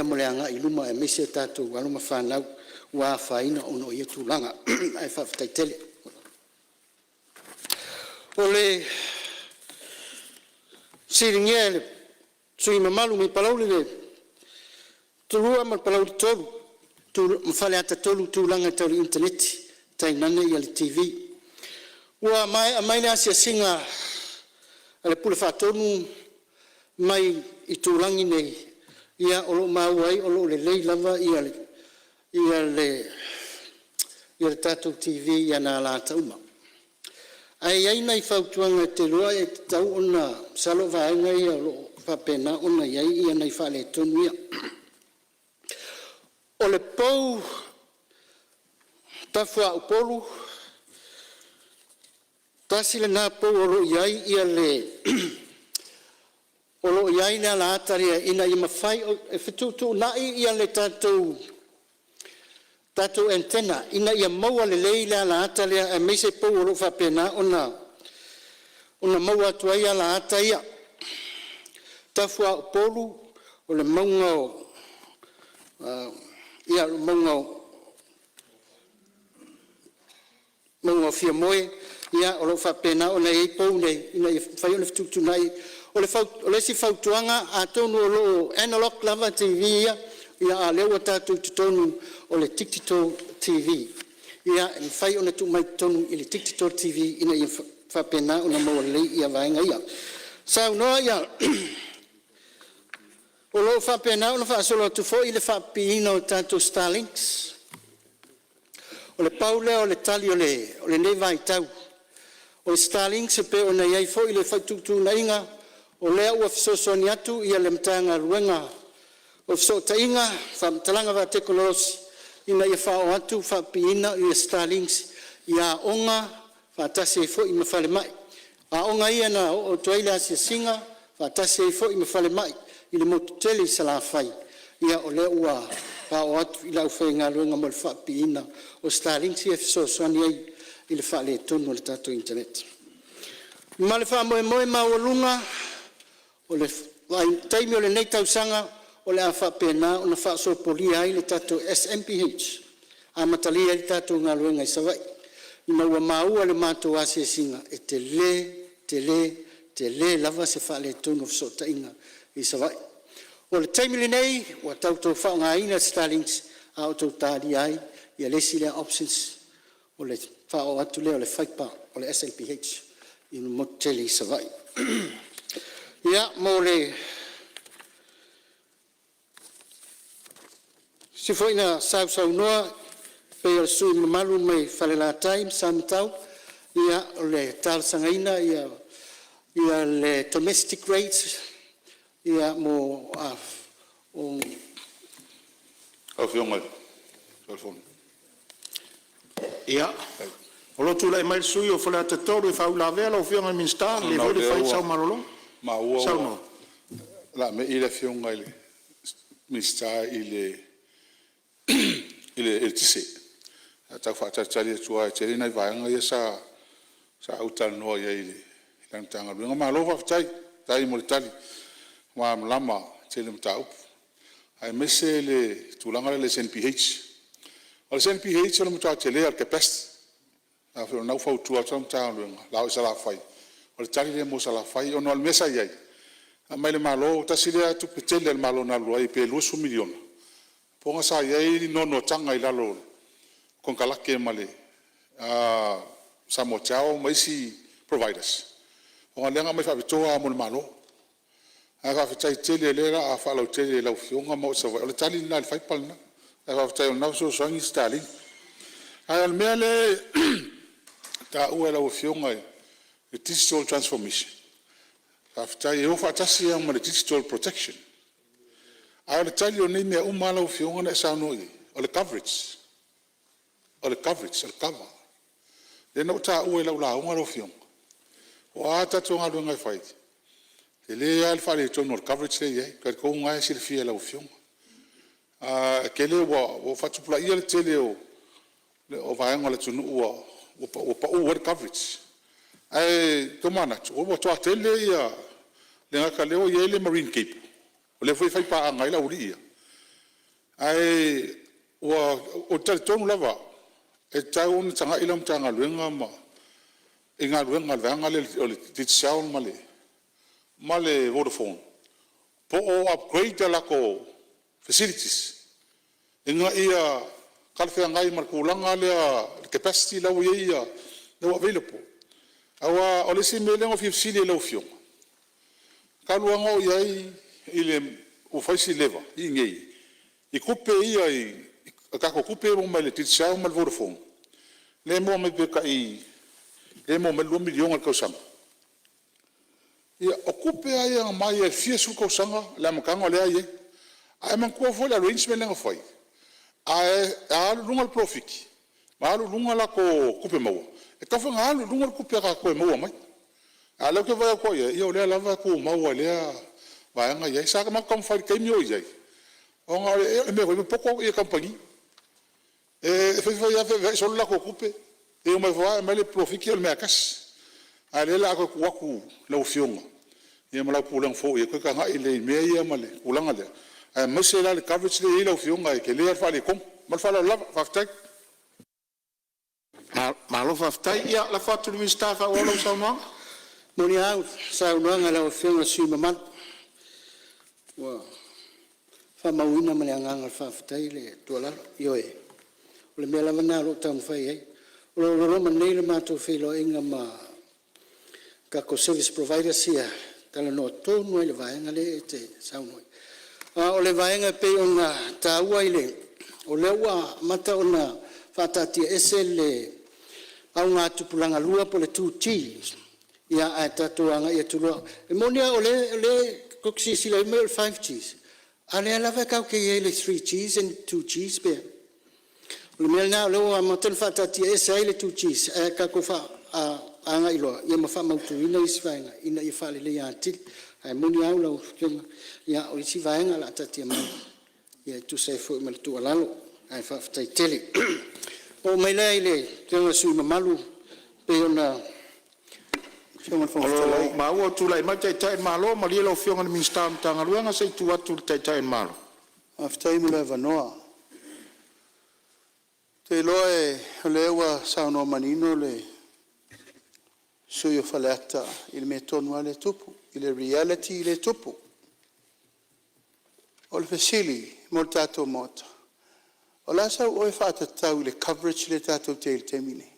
mo le agai i luma aemaise o tatou alo ma fanau ua afaina ona o ia tulaga. Ae faafetai tele. O le fesiligia e le sui usufono mamalu mai Palauli 2 ma le Palauli 3 ma Faleata 3 i tulaga tau le initaneti tainane le TV. Ua maea mai le asiasiga a le Pule Faatonu mai itulagi nei, ia o lo o maua ai o lo o lelei lava le tatou TV i ona alaata uma. Ae i ai nai fautuaga e te iloa e tatau ona… Masalo o vaega ia o lo o faapena ona i ai nai faaletonu ia. O le pou tafa Upolu tasi lena pou o lo o i ai o lo o i ai le alaata lea ina ia mafai e fetuutuunai le tatou antenna ina ia maua lelei le alaata lea aemaise pou o lo o faapena ona maua atu ai alaata ia. Tafa o Upolu o le mauga o le mauga o Fiamoe o lo o faapena ona i ai pou nei ina ia mafai ona fetuutuunai. O le isi fautuaga atonu o lo o analog lava TV ia, a o lea ua tatou i totonu o le Digital TV. Ia, e mafai ona tuu mai totonu i le Digital TV ina ia faapena ona maua lelei vaega ia. Saunoa O lo o faapena ona faasolo atu foi le faapipiina o tatou starlinks. O le pau lea o le tali o lenei vaitau. O le starlink e pei ona i ai foi le fetuutuunaiga o lea ua fesoasoani atu le Matagaluega o Fesootaiga, Faamatalaga Tekonolosi ina ia faaoo atu faapipiina ia starlinks. i aoga faatasi ai foi ma falemai. O aoga ia na oo atu ai le asiasiga faatasi ai foi ma falemai i le motu tele i Salafai. Ia o lea ua faaoo atu i le aufaigaluega mo le faapipiina o starlink e fesoasoani ai i le faaletonu o le tatou internet. Ma le faamoemoe maualuga o le vaitaimi o lenei tausaga o le a faapena ona faasopolia ai le tatou SNBH amatalia ai le tatou galuega i Savaii ina ua maua i le matou asiasiga e tele, tele, tele lava se faaletonu o fesootaiga i Savaii. O le taimi lenei ua tatou faaaogaina le starlink a o outou talia ai le isi lea options o le faaoo atu lea o le fiber o le SNBH i le motu tele i Savaii. Ia mo nisi foi na sausaunoa e pei o le sui usufono mamalu mai Falelatai ma Samatau, ia o le talosagaina ia le domestic rates mo Ia, o lo o tulai mai le sui usufono mo Faleata 3 e faauilavea lau Afioga i le Minisita, o le mea foi lea e fai sau malologa. Ona o lea ua maua Saunoa. o le a me'i le Afioga i le Minisita i le eletise. Ae tau faatalitali atu lava e tele nai vaega ia sa ou talanoa i ai i lana Matagaluega. Malo faafetai, faafetai mo le tali malamalama i le tele o mataupu, aemaise le tulaga lea i le SNBH. O le SNBH o le matua tele lava o le capacity. Afai o lena ua fautua atu lau Matagaluega o le a oo i Salafai, o le tali lea mo Salafai. Ona o le mea sa i ai, na aumai e le Malo, tasi lea tupe tele a le Malo na alu ai, pe $20 miliona, ona sa i ai ni noanoataga i lalo o konekarate ma le SamoaTel ma isi providers, ona o lea na aumai faapitoa lava mo le Malo. Ae faafetai tele o lea o le a faalautele e lau Afioga ma oo i Savaii. O le tali lena i le fiber lena, ae faafetai o lena ua fesoasoani Starlink. A o le mea lea e taua e lau Afioga i le digital transformation, faafetai e o faatasi lava ma le digital protection. A o le tali o nei mea uma lau Afioga na e saunoa i ai, o le coverage, o le coverage, o le kava. Lea na ou taua i lau lauga lau Afioga, o a tatou galuega e fai, e tele lava le faaletonu o le coverage lea e i ai. E talitonu o lena e silafia e lau Afioga. E tele ua faatupulaia le tele o vaega o le atunuu ua pau ai le coverage. Ae tomanatu, ua matua tele ia… e le gata o lea ua i ai le marine cable, o lea foi e faipaaga ai le aualii ia, ae ou te talitonu lava au, e tatau ona tagai lau Matagaluega i galuega a le vaega lea o le Digicel ma le Vodafone, po o upgrade a latou facilities ina ia talafeagai ma le tulaga lea i le capacity la ua i ai la ua available. Aua o le isi mea lea na ou fia fesili ai i lau Afioga, talu lava ona ou i ai ua fai si leva i inei i tupe ia a tatou tupe ia e maua mai le Digicel ma le Vodafone, lea e maua mai pe tai $2 miliona i le tausaga. Ia, o tupe lava ia na mai lava i le fia sefulu tausaga i le amataga o lea e i ai. Ae manatua foi le arrangement lea na fai, a alu i luga le polofiti ma alu i luga latou tupe maua, e tatau foi ona alu i luga le tupe a tatou e maua mai. A o lea ou te vaai atu i ai, ia o lea lava e tumau lava i lea vaega e i ai. Sa matou taumafai i le taimi a o i ai, ona o le mea foi e popoto kamupani. E fai fai lava feaveai solo latou tupe, e omai foi lava aumai le polofiti o le mea lava e tasi. A o lea o le a toe tuu atu i lau Afioga ma lau Pulega fou e toe tagai lelei i mea ia ma le tulaga lea, aemaise la le coverage lea e i ai lau Afioga, e tele lava le faaletonu. Ma le faaaloalo lava. Faafetai. Malo faafetai. Ia lafo atu i le Minisita e faaauau lau saunoaga. E moni lava le saunoaga a lau Afioga i le sui usufono mamalu, ua faamauina ma le agaga faafetai le tuualalo. Ioe, o le mea lava lena o lo o taumafai i ai. O lo o loloma nei le matou feiloaiga ma tatou service providers ia e talanoa tonu lava i le vaega lea e te saunoa i ai. A o le vaega e pei ona taua o lea ua amata ona faataatiaese le augatupulaga lua po o le 2G ae tatou agai atu loa. E moni lava o lea tou te silasila i ai o le 5G, a o lea lava tatou te i ai i le 3G and 2G. O le mea lena o lea ua amata ona faataatiaese ai le 2Gs ae tatou agai loa ma faamautuina isi vaega ina ia faaleleia atili. Ae moni a lau Afioga, o isi vaega o le a taatia mai e tusa ai foi ma le tuualalo, ae faafetai tele. Ona oo mai lea i le Afioga i le sui usufono mamalu pei ona… O lo o maua ua tulai mai le Taitai o le Malo. Malie lau Afioga i le Minisita o le Matagaluega se i tuu atu i le Taitai o le Malo. Faafetai mo le avanoa. Ou te iloa o lea ua saunoa manino le sui usufono mo Faleata i le mea tonu lava lea e tupu, i le reality lea e tupu. O le fesili mo le tatou Maota, o le a sau oe faatatau i le coverage lea tatou te i ai i le taimi lenei?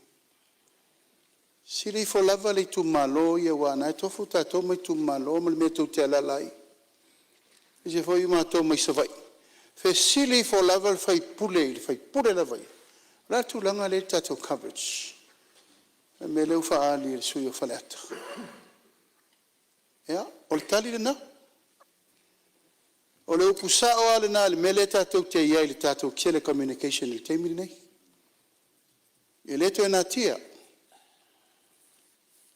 Fesili ifo lava le itumalo ia aua o lena e tofu tatou ma itumalo ma le mea tou te alaala ai, aemaise foi matou mai Savaii. Fesili ifo lava le sui usufono i le sui usufono lava ia, o le a le tulaga lea e i ai le tatou coverage? O le mea lea ua faaali e le sui usufono mo Faleata. Ia, o le tali lena. O le upu sao lava lena i le mea lea tatou te i ai i le tatou telecommunication i le taimi lenei. E le toe natia.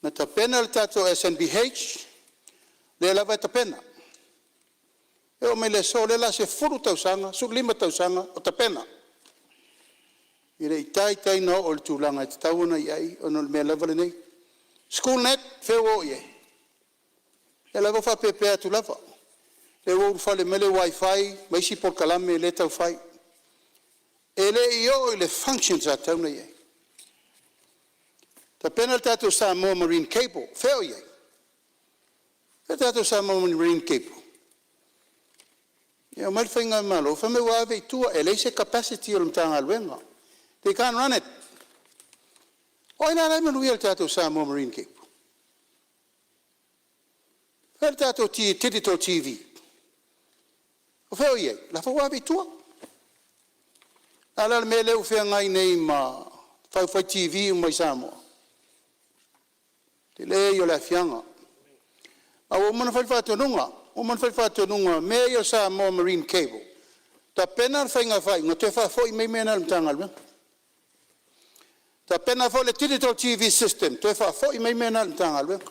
Na tapena le tatou SNBH, lea lava e tapena, e oo mai i le aso o lea o le a 10 tausaga, 15 tausaga o tapena. E le i taitai ona oo i le tulaga e tatau ona i ai ona o le mea lava lenei. SchoolNet o fea ua oo i ai? O lea lava ua faapeapea atu lava, o lea ua ulufale mai le WiFi ma isi polokalame lea e tau fai. E le i oo i le function sa tatau ona i ai. Tapena le tatou Samoa Marine Cable, o fea o i ai? O fea le tatou Samoa Marine Cable? E omai le faigamalo fai mai ua ave i tua e leai se capacity o le Matagaluega, they can't run it. O ai la la e manuia i le tatou Samoa Marine Cable? O fea le tatou Digital TV? O fea o i ai? O la foi ua ave i tua. O le a la le mea lea ua feagai nei ma tau fai TV uma i Samoa? O le tele ia o le aafiaga. Ae ua uma ona fai le faatonuga, ua uma ona fai le faatonuga o mea ia o Samoa Marine Cable, tapena le faiga faaiuga toe faafoi mai mea na i le Matagaluega. Tapena foi le Digital TV System, toe faafoi mai mea na i le Matagaluega.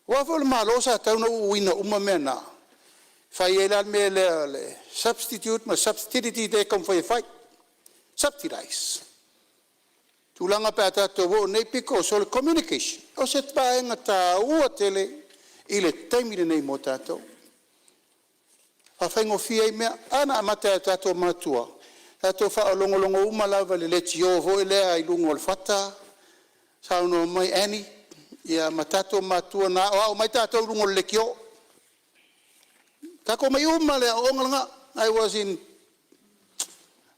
Aua foi o le Malo sa tatau ona uuina uma mea na, fai ai la le mea lea o le substitute ma le substitute lea e taumafai e fai, subsidize. Tulaga pe a tatou oo nei because o le communication o se vaega taua tele i le taimi lenei mo tatou, e faafaigofie ai mea. A na amata e o tatou matua, tatou faalogologo uma lava i le leitio foi lea i luga o le fata, saunoa mai Annie ia ma tatou matua na aoao mai tatou i luga o le leitio. Tatou omai uma lava i le aoaoga lena. I was in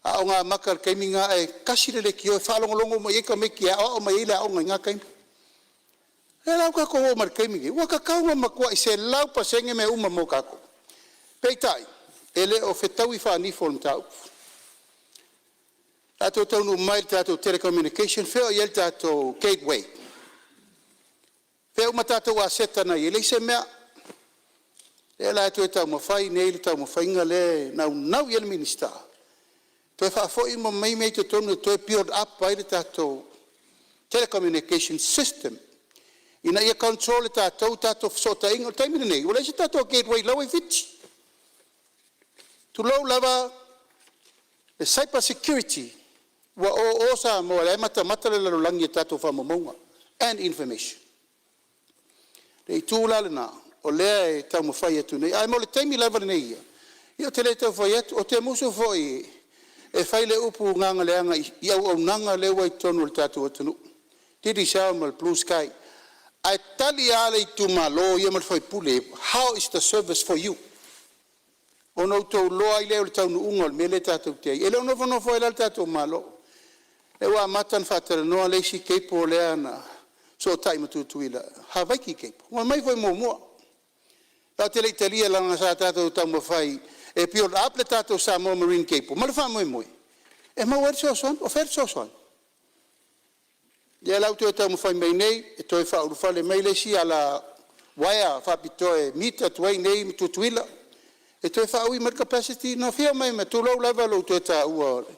Aoga Amata i le taimi lena ae tasi le leitio e faalogologo uma i ai tamaiti e aoao mai ai le aoga i na taimi. O lea la ua tatou oo mai i le taimi lenei, ua tatau ona matuai 100% mea uma mo tatou, peitai e le o fetaui faanifo o le mataupu. Tatou taunuu mai i le tatou telecommunication, fea o i ai le tatou gateway? Fea uma tatou aseta na i ai? E leai se mea. O lea la e toe taumafai nei le taumafaiga lea e naunau i ai le Minisita e toe faafoi uma mai mea i totonu e toe build up ai le tatou telecommunication system ina ia control e tatou tatou fesootaiga. O le taimi lenei ua leai se tatou gateway o la ua i Fiti, tulou lava le cyber security ua o o Samoa o la e matamata le lalolagi i a tatou faamaumauga and information. O le itu la lena o lea e taumafai atu nei, ae mo le taimi lava lenei ia, ia ou te le tau fai atu, ou te musu foi e fai le upu gagaleaga i auaunaga lea ua i totonu o le tatou atunuu, Digicel ma le Blue Sky, ae tali lava le itumalo ia ma le sui usufono, how is the service for you? Ona outou iloa ai lea o le taunuuga o le mea lea tatou te i ai. E le o nofonofo ai la le tatou Malo, o lea ua amata ona faatalanoa le isi cable lea na fesootai ma Tutuila, Havaiki Cable, na aumai foi muamua. Tatou te le i talia leaga sa tatou taumafai e build up le tatou Samoa Marine Cable ma le faamoemoe e maua ai le fesoasoani. O fea le fesoasoani? Lea la ua toe taumafai mai nei e toe faaulufale mai le isi ala uaea faapitoa e mita atu ai i inei ma Tutuila e toe faaui mai le capacity. Na afio mai ma… tulou lava lou toe taua o le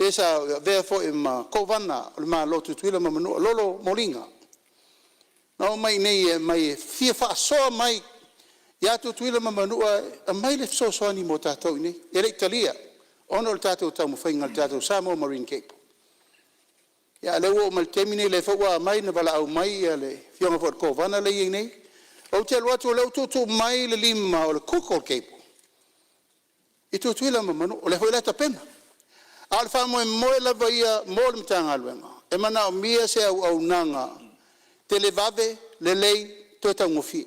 le sa avea foi ma Kovana o le Malo o Tutuila ma Manua, Lolo Moliga, na omai iinei e aumai e fia faasoa mai ia Tutuila ma Manua e aumai le fesoasoani mo tatou iinei. E le i talia ona o le tatou taumafaiga i le tatou Samoa Marine Cable. A o lea ua oo mai le taimi lenei o lea foi ua aumai na valaau mai le afioga foi i le Kovana lea e i ai nei. Ou te alu atu o lea ua tuutuu mai le lima o le Google cable i Tutuila ma Manua, o lea foi la e tapena. A o le faamoemoe lava ia mo le Matagaluega, e manaomia se auaunaga televave, lelei, toe taugofie. O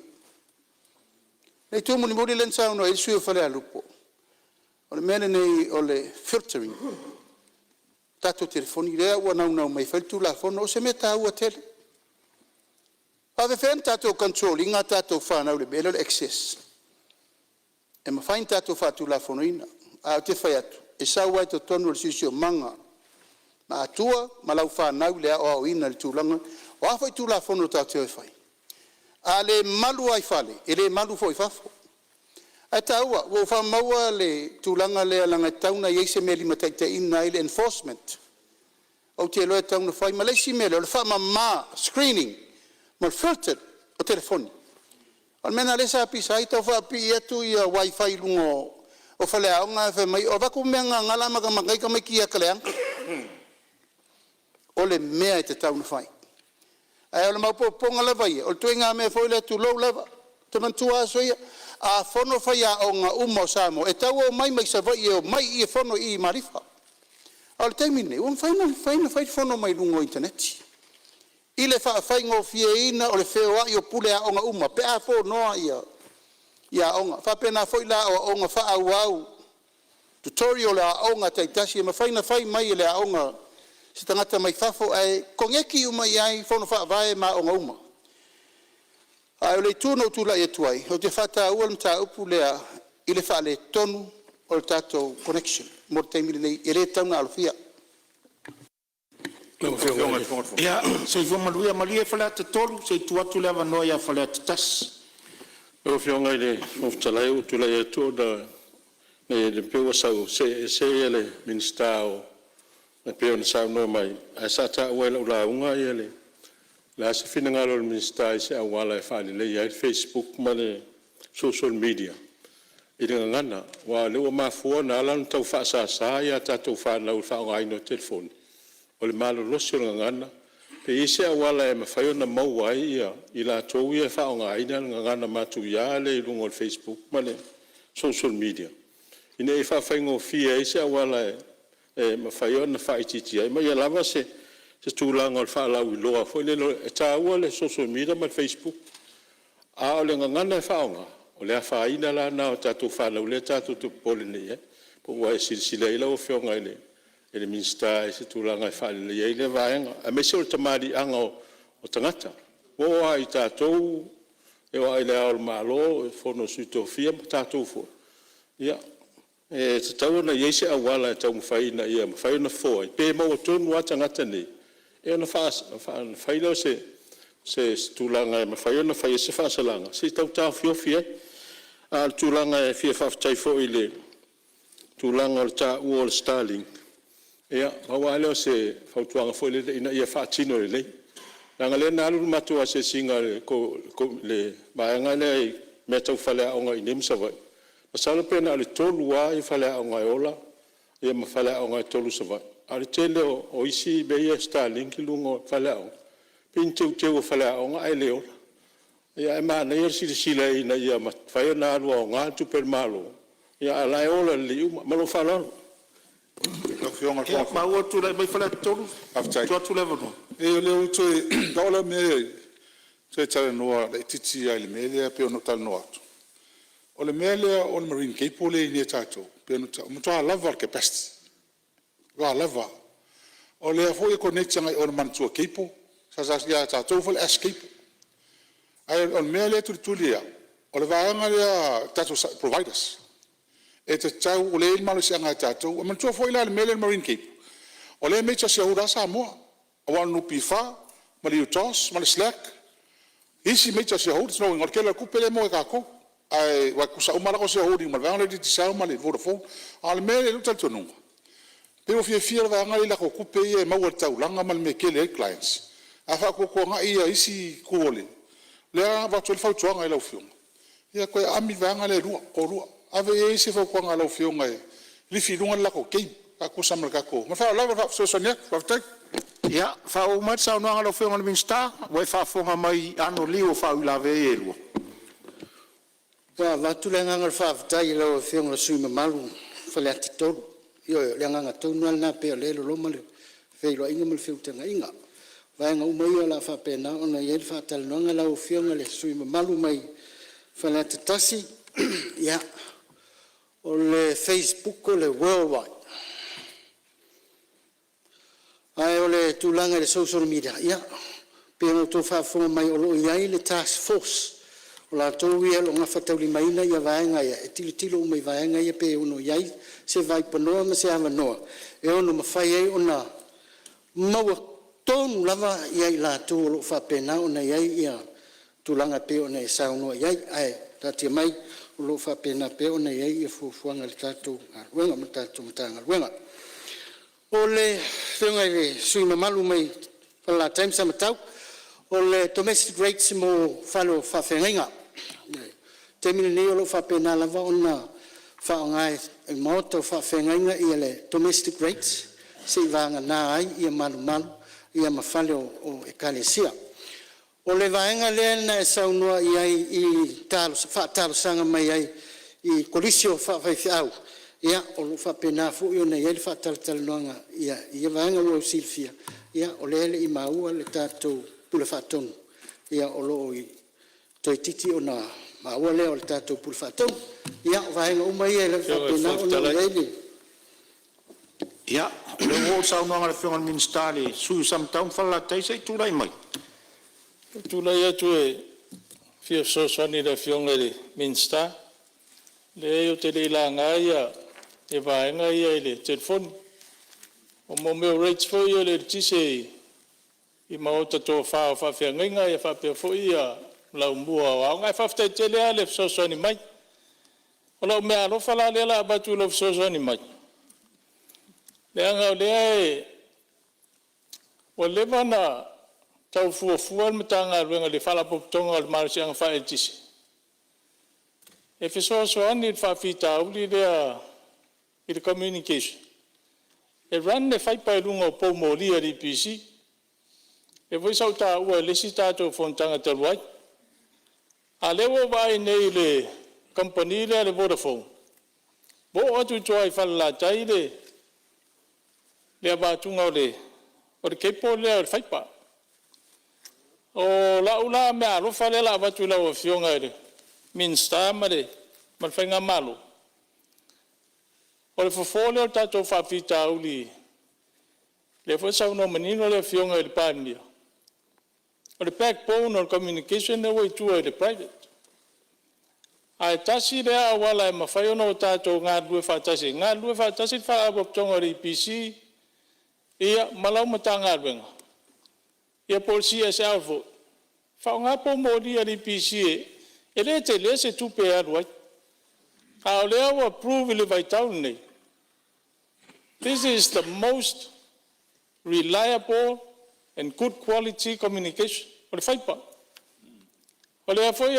le itu mulimuli lea na saunoa i ai le sui usufono mo Falealupo, o le mea lenei o le filtering o tatou telefoni lea ua naunau mai e fai le Tulafono. O se mea taua tele. E faapefea ona tatou control ina a tatou fanau i le mea lea o le access? E mafai ona tatou faatulafonoina. Ae ou te fai atu, e sau lava i totonu o le siosiomaga a Atua ma lau fanau i le aoaoina i le tulaga. O a foi Tulafono tatou te o e fai, a le malu lava i fale, e le malu foi i fafo. Ae taua, ua ou faamauina le tulaga lea leaga e tatau ona i ai se mea e limataitaiina ai le enforcement. Ou te iloa e tatau ona fai. Ma le isi mea lea, o le faamama, screening ma le filtered o telefoni. O le mea lena o lea sa pisa ai tau faapipii atu wifi i luga o faleaoga ae fai mai, o avatu mea gaga la e matamata ai tamaiti i ata leaga. O le mea e tatau ona fai. Ae o le maopoopoga lava ia, o le ituaiga mea foi lea tulou lava, ou te manatua aso ia, a fono faiaoga uma o Samoa, e tau omai mai Savaii e omai i i e fono i Malifa. A o le taimi lenei, ua mafai ona fai le fono mai luga o le initaneti i le faafaigofieina o le feoai o pule aoga uma pe a fonoa ia aoga. E faapena foi la aoaoga faaauau, tutorial a aoga taitasi e mafai ona fai mai e le aoga i se tagata mai fafo ae koneti uma i ai fono faavae ma aoga uma. Ae o le itu na ou tulai atu ai, ou te faataua le mataupu lea i le faaletonu o le tatou connection mo le taimi lenei, e le tatau ona alofia. Ia, soifua manuia. Malie Faleata 3, se i tuu atu le avanoa ia Faleata 1. Lau Afioga i le Fofoga Fetalai ua ou tulai atu ona e pei ua sau see ese le Minisita e pei ona saunoa mai, ae sa taua i lau lauga le a se finagalo o le Minisita i se auala e faaleleia ai le facebook ma le social media i le gagana. Aua o lea ua mafua ona ala ona tau faasasa a tatou fanau i le faaaogaina o telefoni, o le malolosi o le gagana. Pe i ai se auala e mafai ona maua ai i latou ia e faaaogaina le gagana matuia lea i luga o le facebook ma le social media, ina ia faafaigofie ai se auala e mafai ona faaitiitia ai ma ia lava se tulaga o le faalauiloa foi lele. E taua le social media ma le facebook, a o le gagana e faaaoga, o le afaina la lena o tatou fanau lea tatou te popole nei i ai. Po ua e silasila i ai lau Afioga i le Minisita i se tulaga e faaleleia ai lea vaega, aemaise o le tamaliiaga o tagata. Ua oo lava ia tatou e oo lava i Le Ao o le Malo, le Fono a Sui Tofia ma tatou foi, ia, e tatau ona i ai se auala e taumafai ina ia mafai ona fofo ai pe maua tonu lava tagata nei, ia ona fai lea o se tulaga e mafai ona fai ai se faasalaga se i tau taofiofi ai. A o le tulaga e fia faafetai foi i le tulaga o le taua o le starlink, ia, pau lava lea o se fautuaga foi lele ina ia faatino lelei. Leaga o lea na alu le matou asiasiga a le vaega lea i mea tau faleaoga iinei ma Savaii, masalo pe na o le tolu lava faleaoga e ola ma faleaoga e tolu i Savaii, a o le tele o isi mea ia e starlink i luga o faleaoga, pei ni teuteu o faleaoga ae le ola. Ae manaia le silasila ina ia mafai ona alu aoga le tupe a le Malo, a o la e ola lelei uma. Ma lou faaaloalo. Lau Afioga i le Fofoga Fetalai… Faafetai. Leai o lea ua toe… Pau lea o le mea e toe talanoa laitiiti lava i le mea lea pei ona ou talanoa atu, o le mea lea o le marine cable lea e i inei ia tatou, pei ona ou taua, e matua lava le capacity, e matua lava lava. O lea foi e connect agai i o i le Manatua Cable, ia tatou foi le ask cable. Ae o le mea lea e tulituli e au, o le vaega lea tatou providers, e tatau, o lea e i ai le malosiaga ia tatou. E manatua foi la le mea lea o le marine cable, o lea e major shareholder lava Samoa, aua o le NPF ma le UTOS ma le SLAC isi major shareholders. O lona uiga o le tele o le tupe lea e maua ia tatou, aua e tutusa uma lava latou shareholding ma le vaega lea o le Digicel ma le Vodafone. A o le mea lea i lou talitonuga, Pei ua fiafia le vaega lea i latou tupe ia e maua i le taulaga ma le mea e tele ai clients, ae faatuatuanai isi itu o le… O lea e avatu ai le fautuaga i lau Afioga, ia toe aami le vaega lea e toalua. Ave i ai se fautuaga a lau Afioga e lifi i luga le latou game faatusa ma le tatou. Ma le faaaloalo lava o le fesoasoani atu. Faafetai. Ia, faaauau mai le saunoaga a lau Afioga i le Minisita, ua e faafofoga mai i anoliu o faauilavea ia e lua. Ua avatu le agaga o le faafetai i lau Afioga i le sui usufono mamalu mo Faleata 3. Ioe, o le agaga tonu lava lena pei o lea e loloma le feiloaiga ma le feutagaiga. O vaega uma ia o le a faapena ona i ai le faatalanoaga lau Afioga i le sui usufono mamalu mai Faleata 1, ia, o le facebook o le world wide, ae o le tulaga i le social media, ia, pei ona outou faafofoga mai o lo o i ai le task force, o latou ia o lo o gafataulimaina vaega ia e tilotilo uma i vaega ia pe ono i ai se vaipanoa ma se avanoa e ono mafai ai ona maua tonu lava ia i latou o lo o faapena ona i ai tulaga e pei ona e saunoa i ai. Ae taatia mai o lo o faapena pea ona i ai fuafuaga a le tatou galuega ma le tatou Matagaluega. O le Afioga i le sui usufono mamalu mai Falelatai ma Samatau, o le domestic rates mo fale o faafeagaiga. I le taimi lenei o lo o faapena lava ona faaaoga e maota o faafeagaiga ia le domestic rates seivagana ai ia malumalu ma fale o ekalesia. O le vaega lea na e saunoa i ai i faatalosaga mai ai i kolisi o faifeau, ia o lo o faapena foi ona i ai le faatalatalanoaga i ia vaega. Mo le silafia o lea e le i maua le tatou Pule Faatonu, o lo o toeititi ona maua lea o le tatou Pule Faatonu. Ia, o vaega uma ia o lea ua faapena ona i ai le… Ia, o lea ua oo le saunoaga a le Afioga i le Minisita i le sui usufono mo Samatau ma Falelatai. Se i tulai mai. Ua ou tulai atu e fia fesoasoani i le Afioga i le Minisita. Leai ou te le i laga ia vaega ia i le telefoni. O mea o rates foi ia o le eletise i maota tofa o faafeagaiga faapea foi laumua o aoga. Ae faafetai tele lava le fesoasoani mai. O lau meaalofa la lea o le a avatu i lou fesoasoani mai, leaga o lea ua leva ona tau fuafua le Matagaluega i le Faalapotopotoga o le Malosiaga Faaeletise e fesoasoani i le faafitauli lea i le communication e run le faipa i luga o poumoli a le EPC. Lea foi sa ou taua i le isi tatou fonotaga talu ai. A o lea ua ou vaai nei i le kamupani lea o le Vodafone ua oo atu i tua i Falelatai le avatuga o le cable lea o le faipa. O lau la meaalofa lea o le a avatu i lau Afioga i le Minisita ma le faigamalo, o le fofo lea o le tatou faafitauli lea foi e saunoa manino le Afioga i le Palemia, o le backbone o le communication lea ua i tua i le private. Ae tasi lea auala e mafai ona tatou galulue faatasi ai, galulue faatasi le Faalapotopotoga o le EPC ma lau Matagaluega ia po o le CSL foi, faaaoga poumoli a le EPC e le tele se tupe e alu ai. A o lea ua prove i le vaitau lenei, this is the most reliable and good quality communication, o le faipa. O lea foi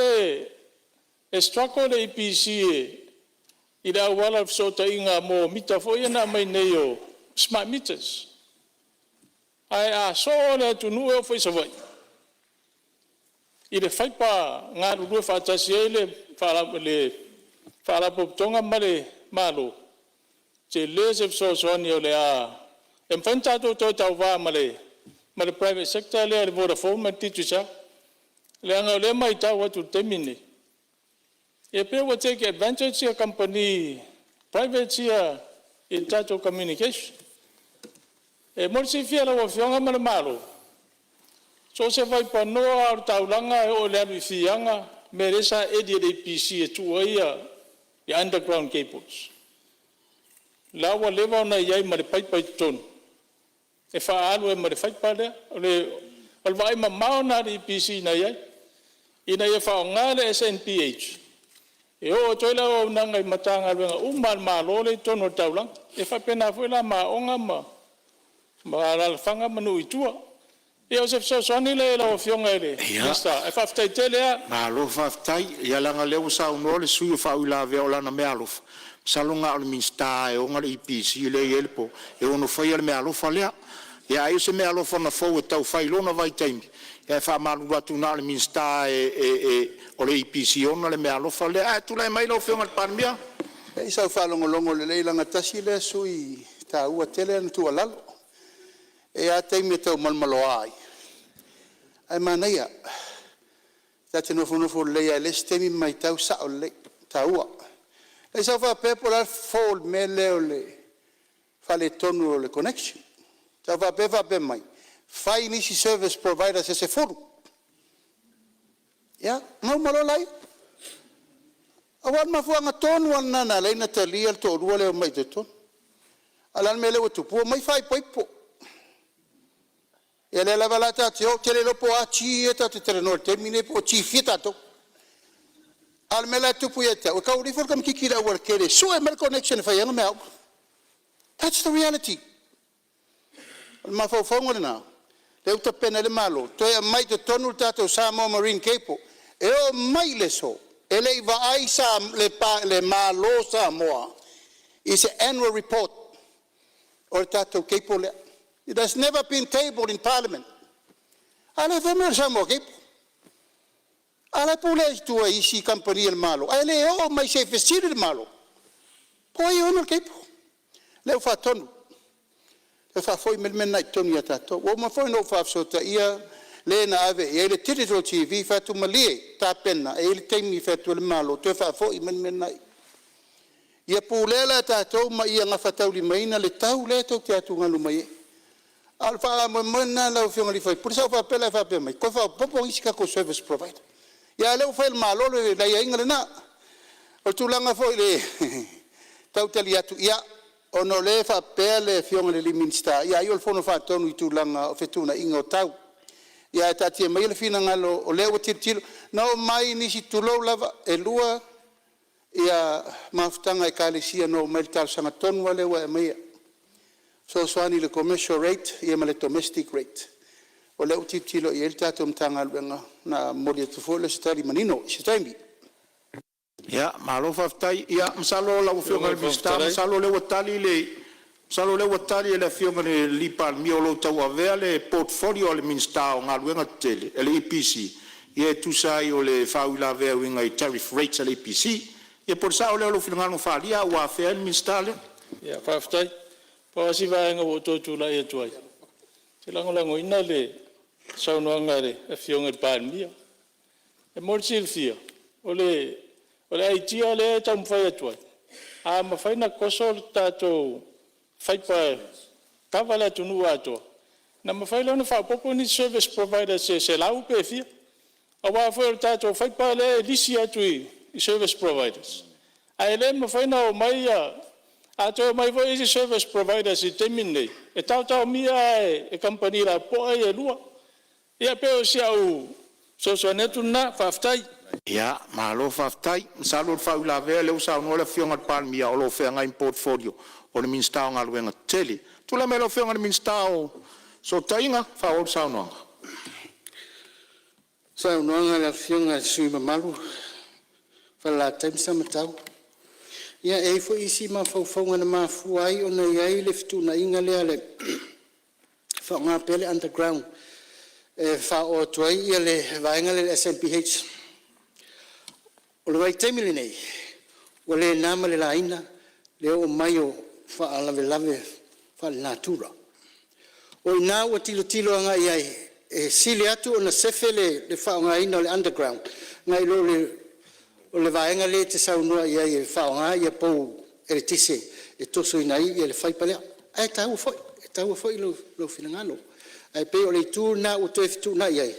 e struggle le EPC i le auala o le fesootaiga mo mita foi ia na aumai nei o smart meters. Ae a soo le atunuu e oo foi i Savaii i le faipa galulue faatasi ai le Faalapotopotoga ma le Malo, tele se fesoasoani o le a… E mafai ona tatou toe tauva ma le private sector lea le Vodafone ma le Digicel. Leaga o lea e matau atu i le taimi lenei, e pei ua take advantage kamupani privates ia i le tatou communication. E mo le silafia e lau Afioga ma le Malo, so o se vaipanoa lava o le taulaga e oo i le alu i Fiaga le mea lea sa eli e le EPC e tuu ai underground cables, la ua leva ona i ai ma le paipa i totonu e faaalu ai ma le faipa lea. O le vaaimamao lena a le EPC na i ai, ina ia faaaoga le SNBH. E oo atu ai le auaunaga i Matagaluega uma lava a le Malo lea e i totonu o le taulaga. E faapena foi la ma aoga ma alaalafaga ma nuu i tua. Ia o se fesoasoani lea i lau Afioga i le Minisita, ae faafetai tele lava. Malo faafetai. Ia leaga o lea ua saunoa le sui usufono o faauilavea o lana meaalofa, masalo na o le Minisita lava e ona le EPC lea e i ai le po… e ono faia le meaalofa lea. Ia ai o se meaalofa na fou e tau fai i lona vaitaimi, ae faamalulu atu na o le Minisita lava o le EPC e ona le meaalofa lea. Ae tulai mai lau Afioga i le Palemia. Se i sau faalogologo lelei leaga tasi lea sui usufono e taua tele ana tuualalo. E i ai lava taimi e tau malomaloa ai, ae manaia, ta te nofonofo lelei lava i le isi taimi ma matau, e sao lelei, e taua. Sa ou faapea po o le a le fofo o le mea lea o le faaletonu o le connection. Sa ou faapea e faapea mai, fai nisi service providers se 10, ia ona uma loa lea. Aua o le mafuaaga tonu lava lena na ala ai ona talia le toalua lea e omai i totonu. A o le a le mea lea ua tupu? Ua omai faaipoipo. Ia lea lava la tatou te o, ou te le iloa po o a ti ia tatou te talanoa ai i le taimi lenei po o ti fia tatou. A o le mea la e tupu ia te au, e tau alu ifo le tamaitiiti i le aualatele e sue mai le connection e fai ai ana meaaoga. That's the reality. O le mafaufauga lena lea ua tapena ai le Malo e toe aumai i totonu le tatou Samoa Marine Cable. E oo mai i le aso, e le i vaai le Malo o Samoa i se annual report o le tatou cable lea. It has never been tabled in Parliament. A o lea e fai mai o le Samoa Cable. A o la e pulea i tua e isi kamupani a le Malo, ae le oo mai se i fesili le Malo po o ai e ona le cable. Lea ua faatonu, toe faafoi mai le mea lena i totonu ia tatou. Ua uma foi ona ou faafesootaia le na ave i ai le Digital TV, fai atu, malie tapena e i ai le taimi e fai atu ai le Malo toe faafoi mai le mea lena i i. Ia pulea la e tatou ma ia gafataulimaina le tau lea tou te atugalu mai ai. A o le faamoemoe lena lau Afioga i le sui usufono, sa ou faapea la e faapea mai toe faaopoopo nisi tatou service provider. Ia a o lea ua fai e le Malo le aiaiga lena. O le tulaga foi i le tau tali atu, ia ona o lea e faapea le Afioga i le Minisita, ia ai o le Fono Faatonu i tulaga o fetuunaiga o tau. Ia ae taatia maia le finagalo o lea ua tilotilo. Na oo mai nisi, tulou lava, e lua mafutaga a Ekalesia na oo mai i le talosaga tonu lava lea ua e aumaia, e fesoasoani i le commercial rate ma le domestic rate. O lea ua tilotilo i ai le tatou Matagaluega, ona momoli atu foi lea o se tali manino i se taimi. Ia, malo faafetai. Ia masalo lau Afioga i le Minisita masalo o lea ua tali le Afioga i le Palemia o lo o tauavea le portfolio a le Minisita o Galuega Tetele le EPC e tusa ai o le faauilavea e uiga i tariff rates a le EPC. Ia po o le sao lea o lou finagalo na faaalia a ua afea ai le Minisita lea. Ia faafetai. Pau lava si vaega ua ou toe tulai atu ai, ou te lagolagoina le saunoaga a le Afioga i le Palemia. E mo le silafia, o le aitia lea e taumafai atu ai, a mafai ona toso le tatou fiber e kava le atunuu atoa, ona mafai lea ona faaopoopo nisi service providers se 100 pe fia. Aua foi o le tatou fiber lea e lisi atu i service providers, ae le mafai ona omai a toe omai foi isi service providers i le taimi lenei, e taotaomia lava e kamupani lapopoa ia e lua. Ia pei o si au fesoasoani atu lena. Faafetai. Ia, malo faafetai. Masalo o le faauilavea lea ua saunoa le Afioga i le Palemia o lo o feagai ma portfolio o le Minisita o Galuega Tetele. Tulai mai lau Afioga i le Minisita o Fesootaiga e faaauau le saunoaga. Saunoaga a le Afioga i le sui usufono mamalu Falelatai ma Samatau. Ia e i ai foi isi mafaufauga na mafua ai ona i ai le fetuunaiga lea o le faaaoga pea o le underground e faaoo atu ai le vaega lea o le SNBH. O le vaitaimi lenei, ua le na ma le laina le oo mai o faalavelave faalenatura. O i ina ua tilotilo agai i ai e sili atu ona sefe le faaaogaina o le underground nai lo le vaega lea e te saunoa i ai e faaaoga pou eletise e tosoina ai le fiber lea. Ae taua foi, e taua foi lou finagalo. Ae pei o le itu lena ua toe fetuunai ai,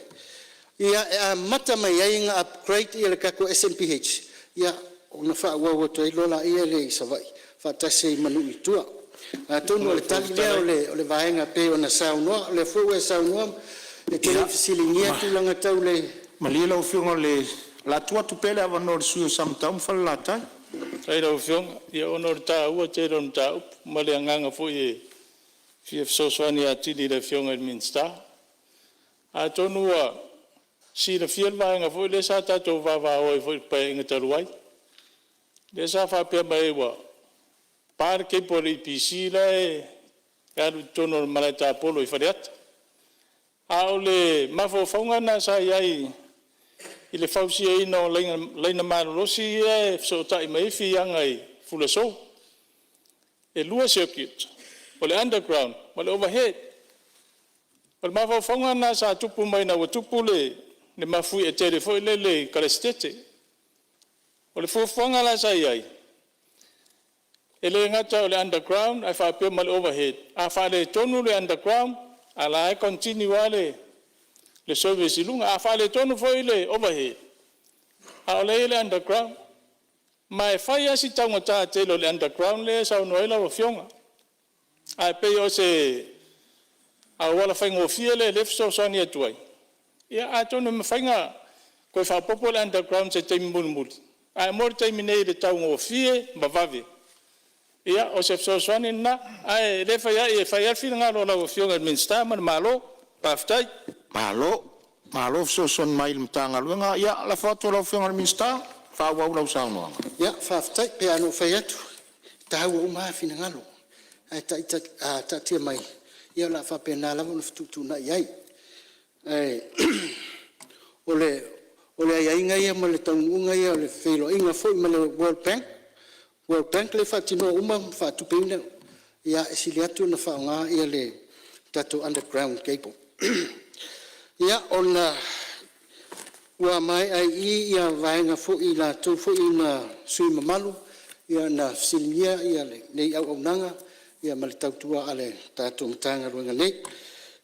ia e amata mai ai ona upgrade le tatou SNBH ona faaauau atu ai loa lea i Savaii faatasi ai ma nuu i tua. Atonu o le tali lea o le vaega e pei ona saunoa. O lea foi ua e saunoa e te le i fesiligia tulaga tau le… Malie lau Afioga i le O le a tuu atu pea le avanoa i le sui usufono mo Samatau ma Falelatai. Faafetai i lau Afioga. Ia ona o le taua tele o le mataupu ma le agaga foi e fia fesoasoani atili i le Afioga i le Minisita. Atonu ua silafia le vaega foi lea sa tatou vavao ai foi i le Paeaiga talu ai, lea sa faapea mai ai ua pa le cable a le EPC la e alu i totonu o le malae tapolo i Faleata. A o le mafaufauga lena sa i ai i le fausiaina o laina malolosi ia e fesootai mai ai fiaga i Fuluasou. E 2 circuits, o le underground ma le overhead. O le mafaufauga lena sa tupu mai ina ua tupu le mafuie tele foi lele i Kalasetete. O le fuafuaga la sa i ai, e le gata o le underground ae faapea ma le overhead. A faaletonu le underground a o la e continue lava le service i luga. A faaletonu foi le overhead a o la e i ai le underground. Ma e fai lava si taugata tele o le underground lea e saunoa ai lau Afioga. Ae pei o se auala faigofie lea o lea e fesoasoani atu ai. Ia atonu e mafai ona toe faaopoopo le underground i se taimi mulimuli, ae mo le taimi nei i le taugofie ma vave, ia o se fesoasoani lena. Ae le fai a'i, e fai lava le finagalo o lau Afioga i le Minisita ma le Malo. Faafetai. Malo, malo fesoasoani mai i le Matagaluega. Ia lafo atu i lau Afioga i le Minisita e faaauau lau saunoaga. Ia faafetai. E pei lava ona ou fai atu, e taua uma lava finagalo. Ae taatia mai o le a faapena lava ona fetuutuunai i ai. O le aiaiga ia ma le taunuuga ia o le feiloaiga foi ma le World Bank, World Bank lea e faatinoina uma ma faatupeina. Ia e sili atu ona faaaoga le tatou underground cable. Ia ua maea ai i i vaega foi o i latou foi na sui usufono mamalu na fesiligia lenei auaunaga ma le tautua a le tatou Matagaluega nei. Ona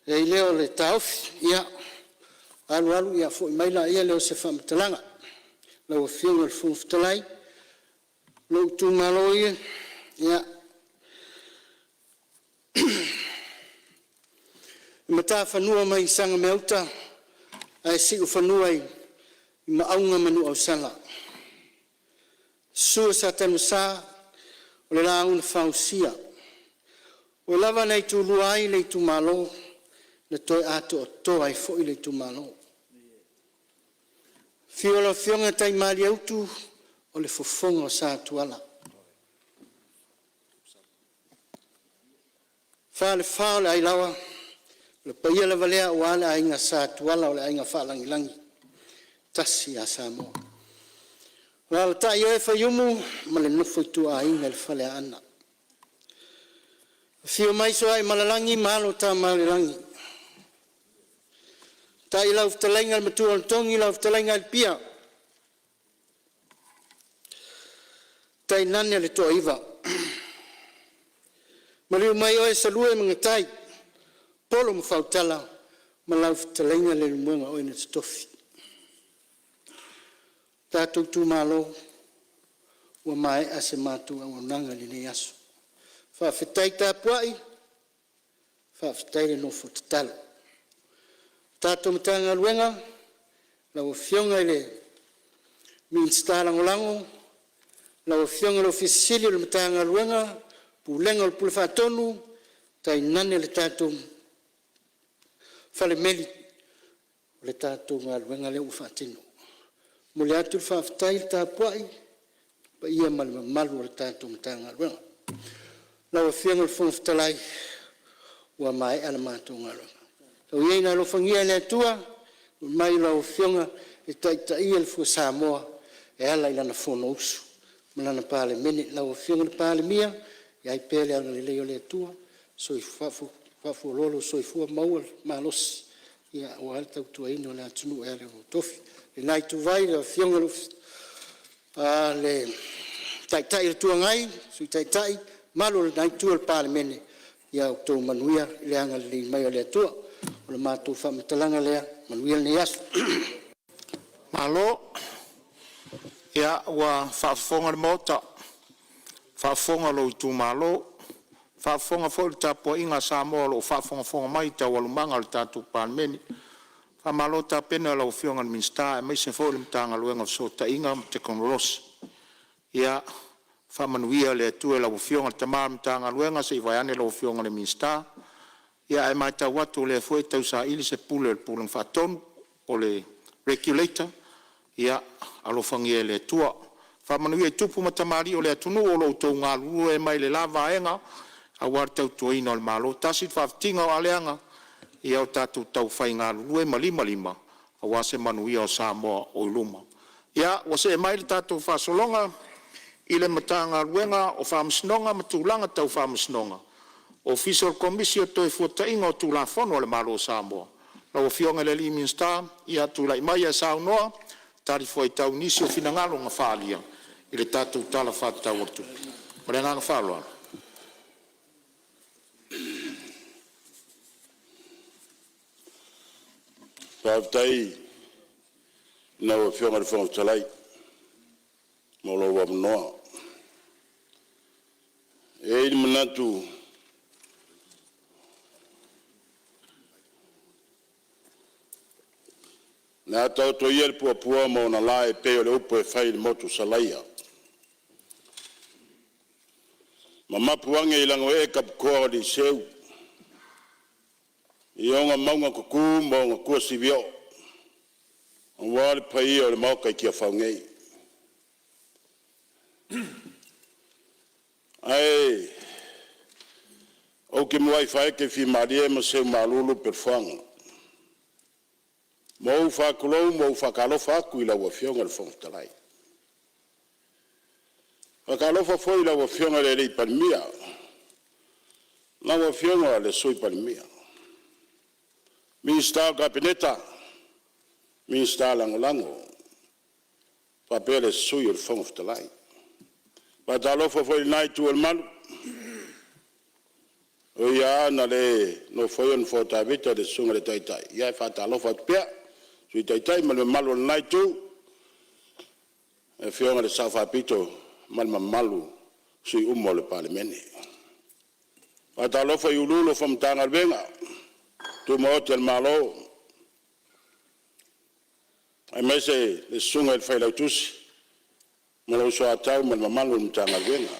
i ai lea o le taofi, ia alu alu ia foi mai lea o se faamatalaga. Lau Afioga i le Fofoga Fetalai, lou itumalo e, ia e matafanua mai Sagameauta ae siufanua i Maauga ma Nuuausala. Susu Sa Tanuvasa o le Laau na Fausia, ua lava na itulua ai le itumalo na toe atoatoa ai foi le itumalo. Afio lau Afioga Taimalieutu o le fofoga o Sa Tuala, Falefa o le Ailaoa, o le paia lava lea aua le aiga Sa Tuala o le Aiga Faalagilagi, tasi ia Samoa. Alaalatai oe Faiumu ma le nofo a ituaiga i le Faleaana. Afio mai Sooaemalelagi ma alo o Tamaalelagi, tai lau fetalaiga le Matuanatogi lau fetalaiga Alipia, tainane le Toaiva. Maliu mai oe Salue ma Gatai, Polo ma Fautala ma lau fetalaiga Leulumoega o oe na te tofi. Le tatou itumalo, ua maea se matou auaunaga i lenei aso, faafetai tapuai, faafetai le nofo tatalo. Le tatou Matagaluega lau Afioga i le Minisita Lagolago lau Afioga i le Ofisa Sili o le Matagaluega, Pulega o le Pule Faatonu tainane le tatou Falemeli, o le tatou galuega lea ua faatino. E momoli atu le faafetai le tapuai i le paia ma le mamalu o le tatou Matagaluega. Lau Afioga i le Fofoga Fetalai ua maea le matou galuega, tau ia ina alofagia e le Atua mai lau Afioga e taitaia le fua Samoa e ala i lana Fonousu ma lana Palemene. Lau Afioga i le Palemia, i ai pea le agalelei o le Atua, faafualoa lou soifua maua le malosi aua le tautuaina o le atunuu e ala i lou tofi. I le la ituvai i le Afioga i le Taitai o le Itu Agai, Sui Taitai, le mamalu o lena itu o le Palemene, ia outou manuia i le agalelei mai o le Atua. O le matou faamatalaga lea, manuia lenei aso. Malo, ia ua faafofoga le Maota, faafofoga lou itumalo, faafofoga foi le tapuaiga a Samoa o lo o faafogafoga mai i taualumaga o le tatou Palemene. Faamalo tapena i lau Afioga i le Minisita aemaise foi o le Matagaluega o Fesootaiga ma Tekonolosi. Ia faamanuia le Atua i lau Afioga i le tama o le Matagaluega se i vaeane lau Afioga i le Minisita. Ia ae matau atu o lea foi e tausaili se pule a le Pulega Faatonu po o le Regulator, ia alofagia e le Atua. Faamanuia i tupu ma tamalii o le atunuu o lo o outou galulue ai mai le la vaega aua le tautuaina o le Malo. Tasi le faafitiga o aleaga, ia o tatou taufai galulue ma limalima aua se manuia o Samoa o i luma. Ia ua see mai le tatou faasologa i le Matagaluega o Faamasinoga ma Tulaga Tau Faamasinoga, Ofisa o le Komisi o le Toefuataiga o Tulafono a le Malo o Samoa. Lau Afioga i le Minisita, ia tulai maia e saunoa e talifuaitau i nisi o finagalo na faaalia i le tatou Tala Faatatau o le Tupe. Ma le agaga faaaloalo. Faafetai i lau Afioga i le Fofoga Fetalai mo lou avanoa. E i ai le manatu o le a taoto ia le puapua ma ona lae e pei o le upu e fai i le motu i Salaia, ma mapu ane i lagoee taputoa o aliiseu i ona mauga tutu ma ona tuasivi oo, aua le paia o le Maota i Tiafau nei. Ae ou te muai faaetefimalie ma seumalulu le ma ou faatulou ma ou faatalofa atu i lau Afioga i le Fofoga Fetalai. E faatalofa foi i lau Afioga i le Palemia, lau Afioga i le Sui Palemia, Minisita o le Kapeneta, Minisita Lagolago faapea le Sui o le Fofoga Fetalai. E faatalofa foi i lena itu o le malu, e ui lava ina le nofoia le nofoa o Tavita i le susuga i le Taitai, ia e faatalofa atu pea i le Sui Taitai ma le mamalu o lena Itu, le Afioga i le Sao Faapito ma le mamalu o sui usufono uma o le Palemene. E faatalofa i Ofisa Sili o Pulega o Matagaluega Tumaoti a le Malo, aemaise le Susuga i le Failautusi ma lou Soatau ma le mamalu o le Matagaluega.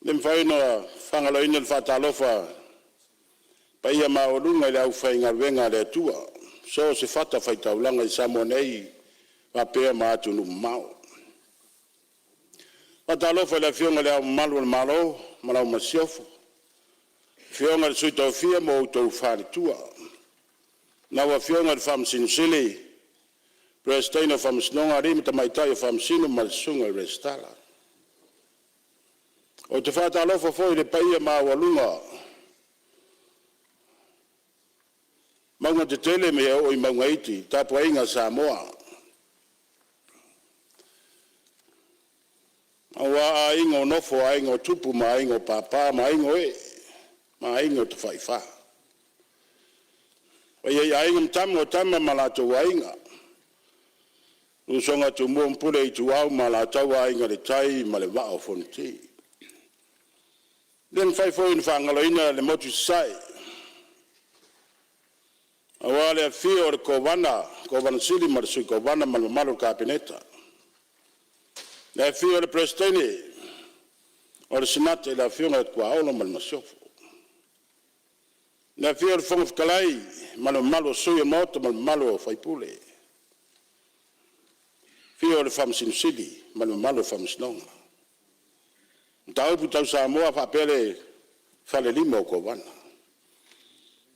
E le mafai ona faagaloina le faatalofa i le paia maualuga i le aufaigaluega a le Atua i so o se fatafaitaulaga i Samoa nei faapea ma atunuu mamao. E faatalofa i le Afioga i Le Ao Mamalu o le Malo ma lau Masiofo, Afioga i le Sui Tofia ma lou faletua, lau Afioga i le Faamasino Sili, Peresetene o le Faamasinoga a Alii ma Tamaitai Faamasino ma le Susuga i le Resitara. Ou te faatalofa foi i le paia maualuga o mauga tetele e oo i mauga iti, le tapuaiga a Samoa, aua Aiga o Nofo, Aiga o Tupu, Aiga o Papa ma Aiga o Ee, ma Aiga o Tafaifa. Le paia i Aiga ma Tama, o Tama ma o latou Aiga, le usoga a Tumua ma Pule, Ituau ma Alataua, Aiga i le Tai ma le Vaa o Fonoti. E le mafai foi ona faagaloina le motu i Sasae, aua le afio o le Kovana, Kovana Sili ma le Sui Kovana ma le mamalu i le Kapeneta, le afio o le Peresetene o le Senate, le Afioga ia Tuaolo ma le Masiofo. Le afio o le Fofoga Fetalai ma le mamalu o sui o le Maota ma le mamalu o faipule. Afio le Faamasino Sili ma le mamalu o le Faamasinoga. O Mataupu tau Samoa faapea le Falelima o Kovana. O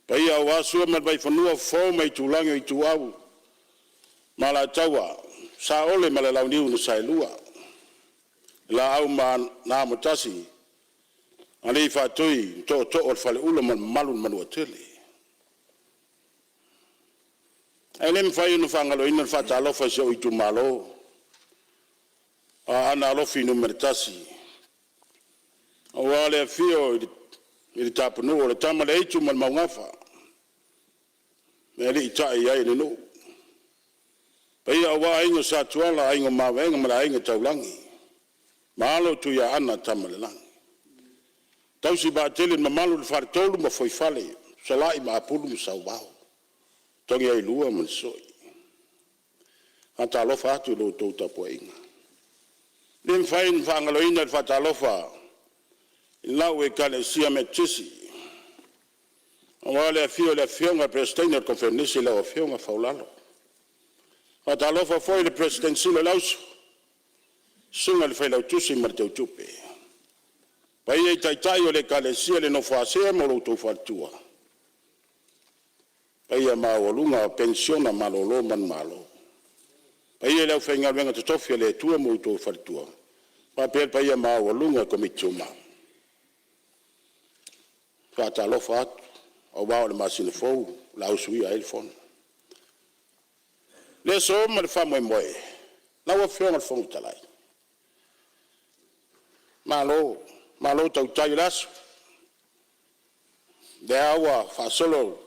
paia aua Sua ma le Vaifanua, Fofo ma Aitulagi, Ituau ma Alataua, Saole ma le Launiu na Saelua, le Laau na Amotasi, Alii Faatui o Tootoo o le Faleula ma le mamalu i le Manuatele. Ae le mafai ona faagaloina le faatalofa i si ou itumalo o Aana Alofi Nu.1, aua le afio i le Tapunuu, le Tama a le Aitu ma le Maugafa na aliitai i ai le nuu, paia aua Aiga o Sa Tuala, Aiga o Mavaega ma le Aiga Taulagi, ma alo o Tuiaana Tamaalelagi, tausi vaatele e le mamalu i le Faletolu ma Fuaifale, Fesolai ma Apulu ma Sauao. Tagiailua ma le Soi. Faatalofa atu i la outou tapuaiga. E le mafai ona faagaloina le faatalofa i lau Ekalesia Metotisi, aua le afio o le Afioga i le Peresetene o le Koneferenisi lau Afioga Faulalo. Faatalofa foi i le Peresetene Sili o le Auuso, susuga i le Failautusi ma le Teutupe. Le paia i Taitai o le Ekalesia i le nofo a Sea ma lo outou faletua, paia maualuga o Penisiona malolo manumalo. Le paia i le aufaigaluega totofi a le Atua ma outou faletua, faapea le paia maualuga o le Komiti Tumau. Faatalofa atu aua o le masina fou o le a usuia ai le Fono. O le aso ma le faamoemoe, lau Afioga i le Fofoga Fetalai, malo, malo tautai o le aso. O lea ua faasolo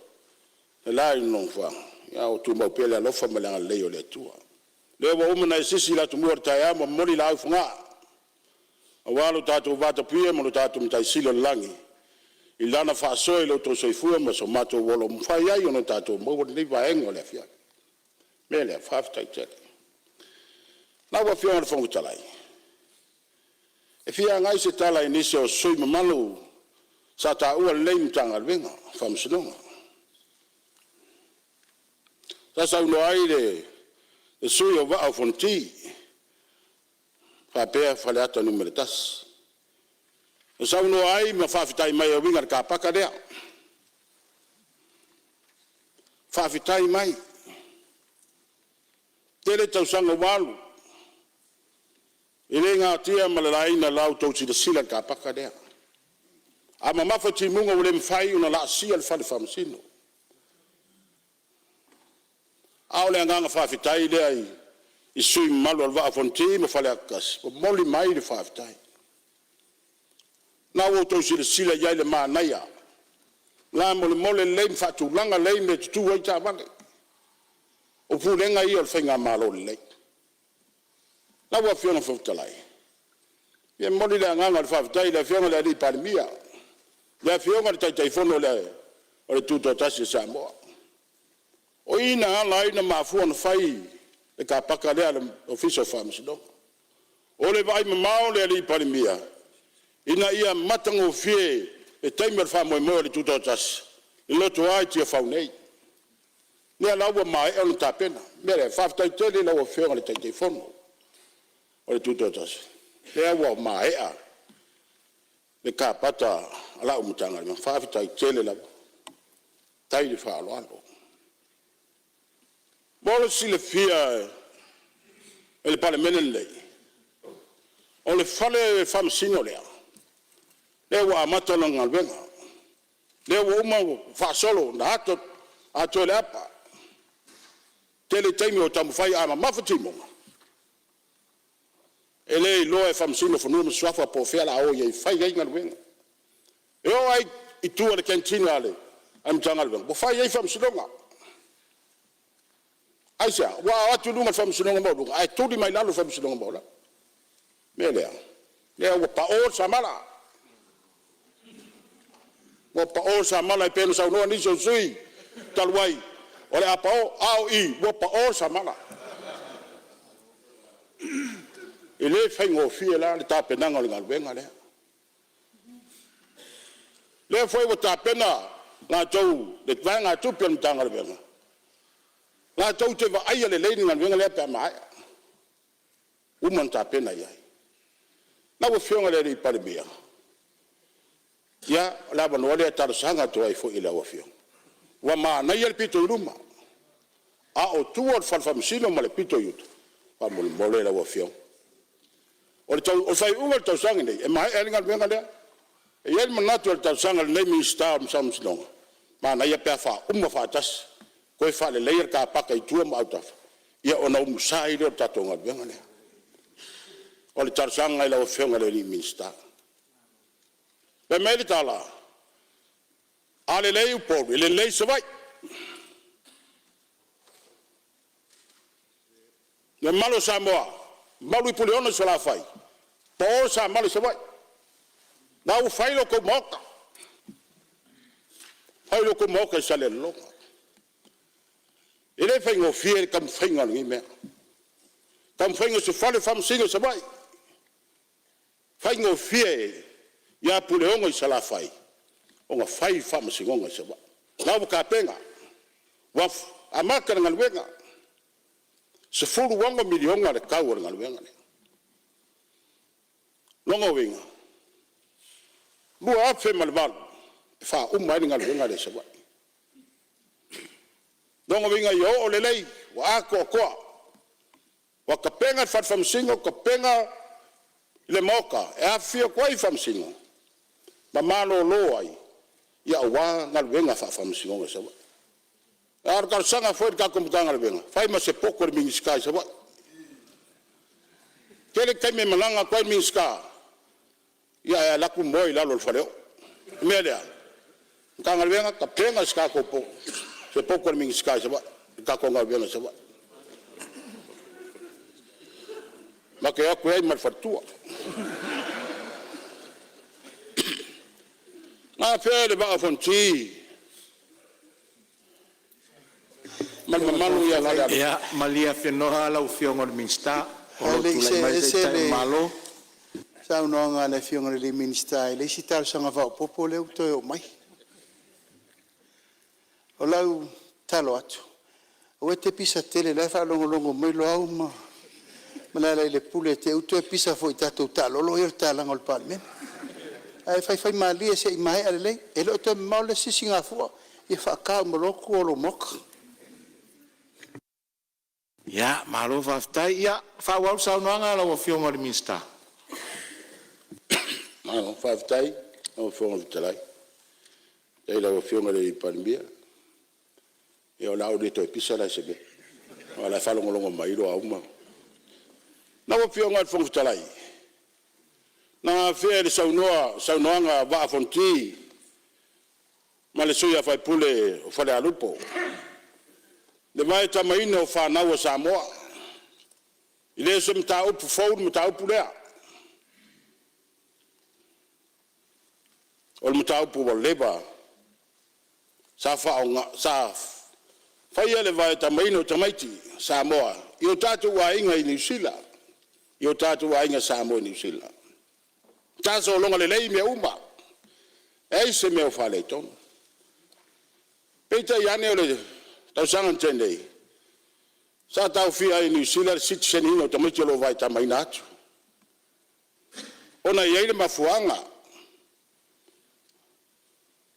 le la i le nofoaga, a ua tumau pea le alofa ma le agalelei o le Atua. O lea ua uma ona e sisi le atumua o le taeao ma momoli laau i Fogaa aua lo tatou vatapuia ma lo tatou Matai Sili i le lagi i Lana faasoa i lo outou soifua ma so matou ola ua mafai ai ona tatou maua lenei vaega o le afiafi. O le mea lea, faafetai tele. Lau Afioga i le Fofoga Fetalai, e fia agai se tala i nisi o sui usufono mamalu sa taua lenei Matagaluega o Faamasinoga. Sa saunoa ai le sui usufono o Vaa o Fonoti faapea Faleata 1. Na saunoa ai ma faafetai mai e uiga i le car paka lea. Faafetai mai. Tele tausaga ua alu, e le natia ma le laina i la outou silasila i le car paka lea. A mamafa timuga ua le mafai ona laasia le fale faamasino. A o le agaga faafetai lea i sui usufono mamalu o le Vaa o Fonoti ma Faleata 1, momoli mai le faafetai. O lena ua outou silasila i ai i le manaia, lamolemole lelei ma faatulaga lelei mea e tutu ai taavale. O pulega ia o le faigamalo lelei. Lau Afioga i le Fofoga Fetalai, e momoli le agaga o le faafetai i le Afioga i le Palemia, le Afioga i le Taitaifono o le Tutoatasi o Samoa. O i na ala ai ona mafua ona fai le car paka lea a le Ofisa o Faamasinoga. O le vaaimamao o le Palemia, ina ia matagofie le taimi o le faamoemoe o le Tutoatasi i le lotoa i Tiafau nei. O lea la ua maea ona tapena. O le mea lea, faafetai tele i lau Afioga i le Taitaifono o le Tutoatasi, o lea ua maea le kapata a lau Matagaluega. Faafetai tele lava, faafetai le faaaloalo. Mo le silafia e le Palemene lenei, o le fale faamasino lea, lea ua amata lana galuega, lea ua uma ona faasolo na atoa i le apa. Tele taimi o taumafai, a mamafa timuga, e le iloa e Faamasino o Fanua ma Suafa po o fea o le a o i ai e fai ai galuega. E oo lava i tua i le canteen a le Matagaluega, ua fai ai faamasinoga. Aisea? Aua a o atu i luga i le faamasinoga maualuga, ae tuli mai lalo i le faamasinoga maualalo. O le mea lea, o lea ua pao le samala, ua pao le samala e pei ona saunoa nisi o sui usufono talu ai, o le a pao, a o i, ua pao le samala. E le faigofie la le tapenaga o le galuega lea. O lea foi ua tapena latou le vaegatupe a le Matagaluega latou te vaaia lelei le galuega lea pe a maea, ua uma ona tapena i ai. Lau Afioga i le Palemia, ia, o le avanoa lea e talosaga atu ai foi i lau Afioga, ua manaia le pito i luma, a o tua o le fale faamasino ma le pito i uta, faamolemole lau Afioga. O le faaiuga o le tausaga lenei e maea ai le galuega lea. E i ai le manatu o le talosaga a lenei Minisita o Faamasinoga, manaia pe a faauma faatasi, toe faaleleia le car paka i tua ma autafa, ia ona umusa ai lea o le tatou galuega lea. O le talosaga i lau Afioga i le Minisita. Fai mai le tala, a lelei Upolu e lelei Savaii. Le mamalu o Samoa, malu i Puleono i Salafai, pao le samala i Savaii. O la ua fai lo outou Maota, fai lo outou Maota i Salelologa. le faigofie le taumafaiga o lenei mea, taumafaiga o se fale faamasino i Savaii. E faigofie ia Puleono i Salafai ona fai faamasinoga i Savaii. O la ua tapena, ua amata le galuega, e $16 miliona le tau o le galuega lea. O lona uiga, 2008 e faauma ai le galuega lea i Savaii. O lona uiga ia oo lelei, ua atoatoa, ua tapena le fale faamasino, tapena le maota e afifio atu ai faamasino ma malolo ai, aua galuega faa-faamasinoga i Savaii. A o le talosaga foi i le tatou Matagaluega, fai ma se poto i le Minisita i Savaii. E tele taimi e malaga atu ai le Minisita, ae alu atu moe i lalo o le faleoo. O le mea lea, Matagaluega, tapena se poto a le Minisita i Savaii i le tatou galuega i Savaii. Ma te o atu ai ma le faletua. Na afea e le Vaa o Fonoti ma le mamalu ia Falealupo. Ia malie afenoa lau Afioga i le Minisita o Ae lo o le i tulai see mai le ese Taitai o le le Malo. saunoaga a le Afioga i le Minisita i le isi talosaga faaopoopo lea ua toe oo mai. O lau tatalo atu, aua e te pisa tele o la e faalogologo mai Loau ma Lealailepule i te i ua toe pisa foi i tatou taalolo ia i le tatalaga o le Palemene. Ae faifaimalie se i maea lelei. E le o toe mamao le isi sisigafua, ia faata uma loa tua o lou maota. Ia malo faafetai. Ia faaauau le saunoaga a lau Afioga i le Minisita. Malo faafetai i lau Afioga i le Fofoga Fetalai. Faafetai i lau Afioga i le Palemia. Ia o le a ou le toe pisa la i se mea, aua o la e faalogologo mai Loau ma… Lau Afioga i le Fofoga Fetalai, na afea i le saunoaga a le Vaa o Fonoti ma le sui usufono o Falealupo le vaetamaina o fanau a Samoa. E le o se mataupu fou le mataupu lea. O le mataupu ua leva sa faia le vaetamaina o tamaiti Samoa i o tatou aiga i Niu Sila, i o tatou aiga Samoa i Niu Sila. Sa sologa lelei mea uma, leai se mea o faaletonu. Peitai ane o le tausaga na tea nei, sa taofia ai e Niu Sila le sitiseniina o tamaiti o lo o vaetamaina atu, ona e i ai le mafuaaga.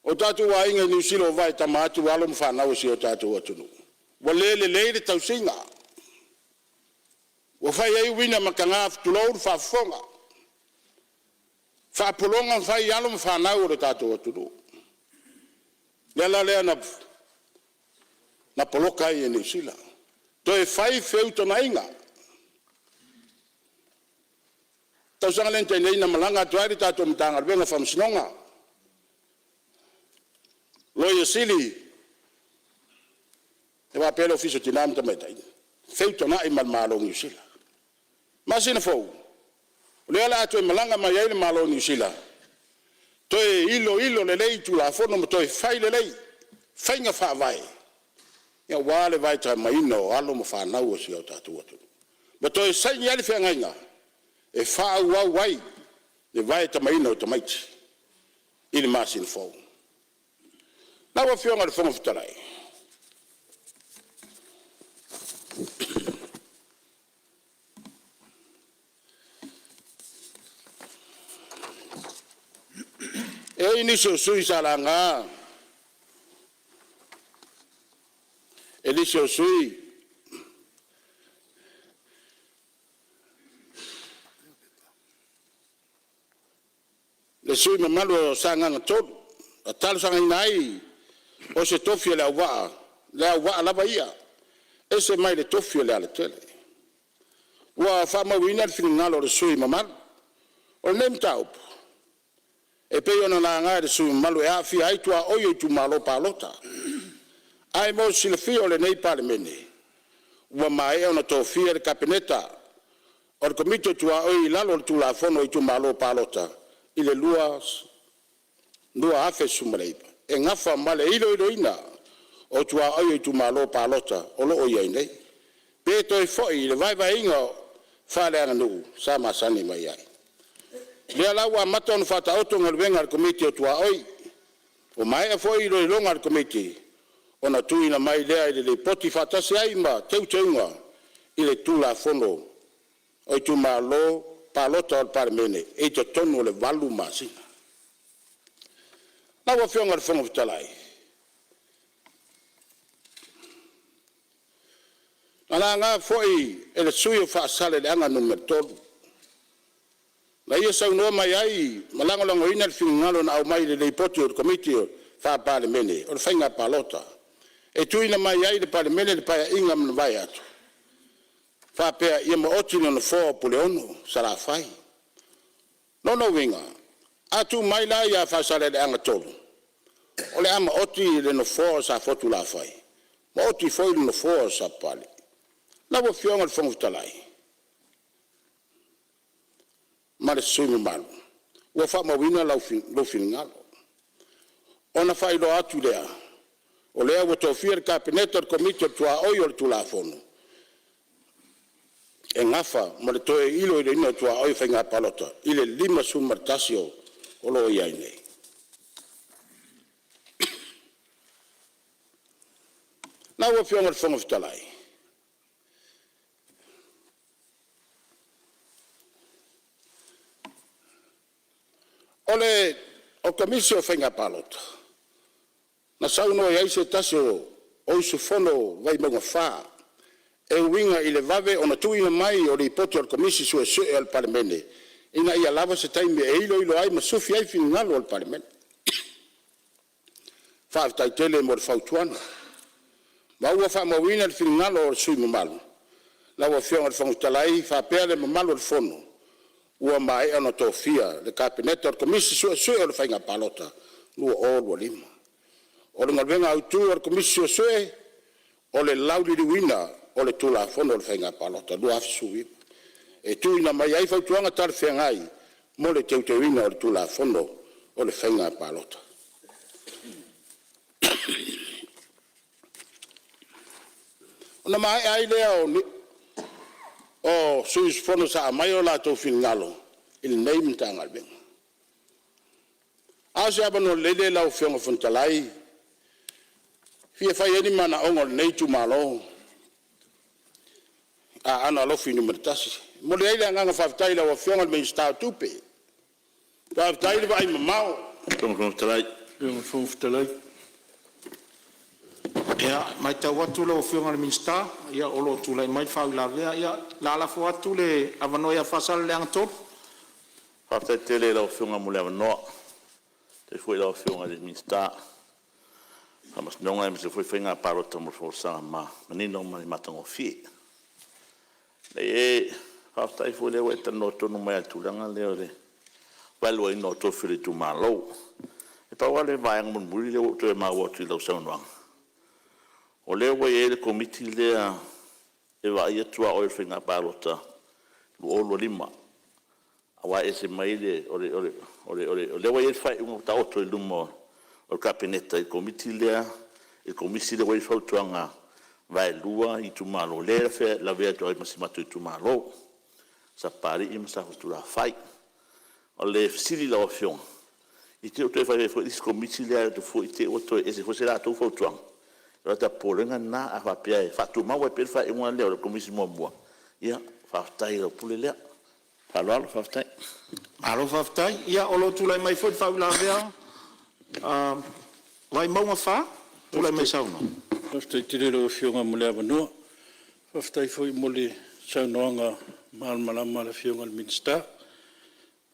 O tatou aiga i Niu Sila o vaetama atu alo ma fanau a si o tatou atunuu, ua le lelei le tausiga, ua fai ai uiga mataga tulou le faafofoga, faapologa ma fai i alo ma fanau a lo tatou atunuu. O le ala lea na poloka ai e Niu Sila, toe fai feutanaiga. O le tausaga lea na tea nei na malaga atu ai le tatou Matagaluega o Faamasinoga, Loia Sili faapea le Ofisa o Tina ma Tamaitai, feutanai ma le Malo o Niu Sila. Masina fou, o lea o le a toe malaga mai ai le Malo o Niu Sila, toe iloilo lelei Tulafono ma toe fai lelei faiga faavae aua le vaetamaina o alo ma fanau a si o tatou atunuu, ma toe saini ai le feagaiga e faaauau ai le vaetamaina o tamaiti i le masina fou. Lau Afioga i le Fofoga Fetalai, e i ai nisi o sui usufono sa laga e nisi o sui usufono le sui usufono mamalu o Sagaga 3, na talosagaina ai o se tofi o Leauvaa lava ia, ese mai le tofi o Lealatele. Ua faamauina le finagalo o le sui usufono mamalu. O lenei mataupu e pei ona laga e le sui usufono mamalu e aafia ai tuaoi o itumalo palota. Ae mo le silafia e lenei Palemene, ua maea ona tofia le Kapeneta o le Komiti o Tuaoi i lalo o le Tulafono o Itumalo Palota i le 2019 e nafa ma le iloiloina o tuaoi o Itumalo Palota o lo o i ai nei, pe toe foi i le vaevaeina faaleaganuu sa masani mai ai. O lea la ua amata ona faataoto galuega a le Komiti o Tuaoi. Ua maea foi iloiloga a le Komiti, ona tuuina mai lea o le Lipoti faatasi ai ma Teuteuga i le Tulafono o Itumalo Palota o le Palemene i totonu o le 8 masina. Lau Afioga i le Fofoga Fetalai, na laga foi e le sui usufono mo Faasaleleaga 3, na ia saunoa mai ai ma lagolagoina le finagalo na aumai i le Lipoti a le Komiti Faa-Palemene o Faiga Palota e tuuina mai ai i le Palemene i le Paeaiga na mavae atu, faapea ia maoti le nofoa o Puleono i Salafai. O lona uiga a tuu mai la ia Faasaleleaga 3, o le a maoti le nofoa o Safotulafai, maoti foi le nofoa o Sapapalii. Lau Afioga i le Fofoga Fetalai ma sui usufono mamalu, ua faamauina lou finagalo. Ona faailoa atu lea, o lea ua tofia le Kapeneta i le Komiti o le Tuaoi o le Tulafono e nafa ma le toe iloiloina o tuaoi o Faiga Palota i le 51 o lo o i ai nei. Lau Afioga i le Fofoga Fetalai, o le Komisi o Faiga Palota, na saunoa i ai se tasi o sui usufono o Vaimauga 4 e uiga i le vave ona tuuina mai o Lipoti a le Komisi Suesue a le Palemene, ina ia lava se taimi e iloilo ai ma sufi ai finagalo o le Palemene. Faafetai tele mo le fautuaga, ma ua faamauina le finagalo o le sui usufono mamalu. Lau Afioga i le Fofoga Fetalai faapea le mamalu o le Fono, ua maea ona tofia le Kapeneta o le Komisi Suesue o le Faiga Palota 2025. O le galuega autu a le Komisi Suesue, o le lauliliuina o le Tulafono o Faiga Palota 2019, e tuuina mai ai fautuaga talafeagai mo le teuteuina o le Tulafono o Faiga Palota. Ona maea ai lea o sui usufono sa aumai o latou finagalo i lenei Matagaluega. A o se avanoa lelei lenei lau Afioga i le Fofoga Fetalai e fia fai ai ni manaoga o lenei itumalo Aana Alofi Nu.1. E momoli ai le agaga faafetai i lau Afioga i le Minisita o Tupe, faafetai le vaaimamao. Ia, e matau atu lau Afioga i le Minisita o lo o tulai mai le faauilavea. Ia, o le a lafo atu le avanoa ia Faasaleleaga 3. Faafetai tele i lau Afioga mo le avanoa. Faafetai foi i lau Afioga i le Minisita o Faamasinoga aemaise foi o Faiga Palota mo le folasaga manino ma le matagofie. E faafetai foi o lea ua e talanoa tonu mai lava i le tulaga lea o le value aina o tofi o le itumalo. E pau lava le vaega mulimuli lea ua ou toe maua atu i lau saunoaga, o lea ua i ai le Komiti lea e vaaia tuaoi o le Faiga Palota 2025, aua e ese mai le… o lea ua i ai le faaiuga ua taoto i luma o le Kapeneta i le Komiti lea, le Komisi lea ua i ai le fautuaga vaelua itumalo, lea e lavea atu ai ma si o matou itumalo, Sapapalii ma Safotulafai. O le fesili i lau Afioga, i te i ua toe fai ai foi le isi Komisi lea alu atu foi te i ua toe ese foi se latou fautuaga? O lota popolega lena. A faapea e faatumau ai pea le faaiuga lea o le Komisi muamua, ia faafetai i lau pule lea. Ma le faaaloalo faafetai. Malo faafetai. Ia o lo o tulai mai foi le faauilavea a Vaimauga 4. Tulai mai e saunoa. Faafetai tele i lau Afioga mo le avanoa. Faafetai foi mo le saunoaga malamalama a le Afioga i le Minisita.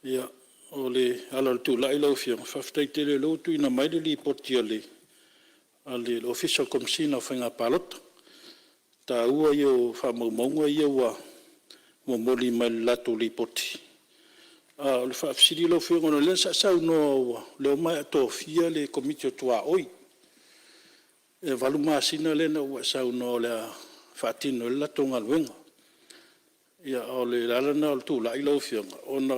Ia, o le ala o le tulai lau Afioga, faafetai tele o lea ua tuuina mai le Lipoti a le Ofisa o le Komesina o Faiga Palota. O le taua ia o faamaumauga ia ua momoli mai e le latou Lipoti. A o le faafesili lau Afioga ona o lea sa e saunoa o lea ua maea tofia le Komiti o Tuaoi, e 8 masina lea na ua e saunoa o le a faatino ai le latou galuega. Ia o le ala lena o le tulai lau Afioga, ona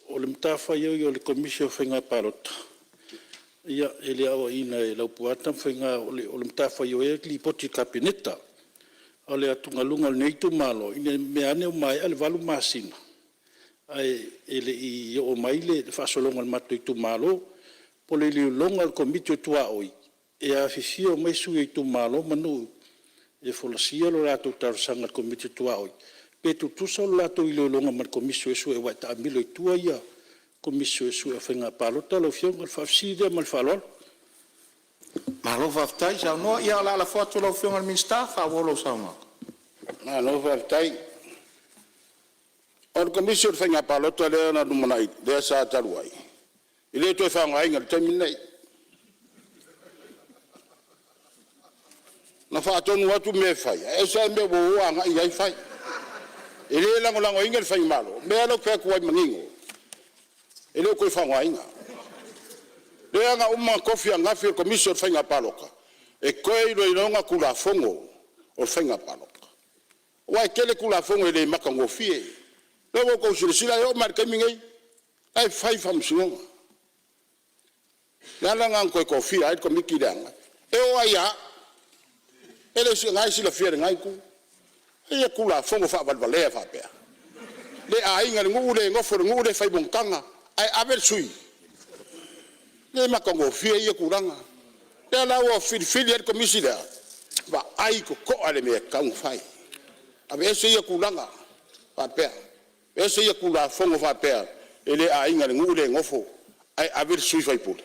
o le matafaioi a le Komisi o Faiga Palota, E le aoaiina e Laupua Tamafaiga, o le matafaioi lava o le lipoti i le Kapeneta. A o le atugaluga o lenei itumalo, ina ne i meaane ua maea le 8 masina ae le i oo mai le faasologa i le matou itumalo. Po o le iloiloga a le Komiti o Tuaoi, e afifio mai sui o itumalo ma nuu e folasia le latou talosaga i le Komiti o Tuaoi, pe tutusa le latou iloiloga ma le Komisi Suesue aua e taamilo i tua le Komisi Suesue o Faiga Palota lau Afioga. O le faafesili lea ma le faaaloalo. Malo faafetai saunoa. Ia o le a lafo atu i lau Afioga i le Minisita e faaauau lau saunoaga. Malo faafetai. O le Komisi o le Faiga Palota lea na lumanai lea sa talu ai, e le toe faaaogaina i le taimi lenei. Na faatonu atu mea e fai, ae ese lava mea ua o agai i ai fai. E le lagolagoina le faigamalo. O le mea lea ou te fai atu ai manino, e le o toe faaaogaina. Lea na uma ona tofi ananafi le Komisi o le Faiga Palota e toe iloiloina Tulafono o Faiga Palota, aua e tele Tulafono e le matagofie. O lea ua outou silasila e oo mai lava i le taimi lenei, o la e fai faamasinoga. O le ala lena na toe tofia ai le Komiti lea e oo lava ia au. O lena e silafia e lena itu ia Tulafono faavalevalea faapea, le aiga i le nuu, le nofo i le nuu, le fai monotaga, ae ave le sui. E le matagofie ia tulaga. O lea la ua filifili ai le Komisi lea, vaai totoa i le mea e tatau ona fai. Aveese ia tulaga faapea, aveese ia Tulafono faapea e le aiga i le nuu le nofo ae ave le sui faipule.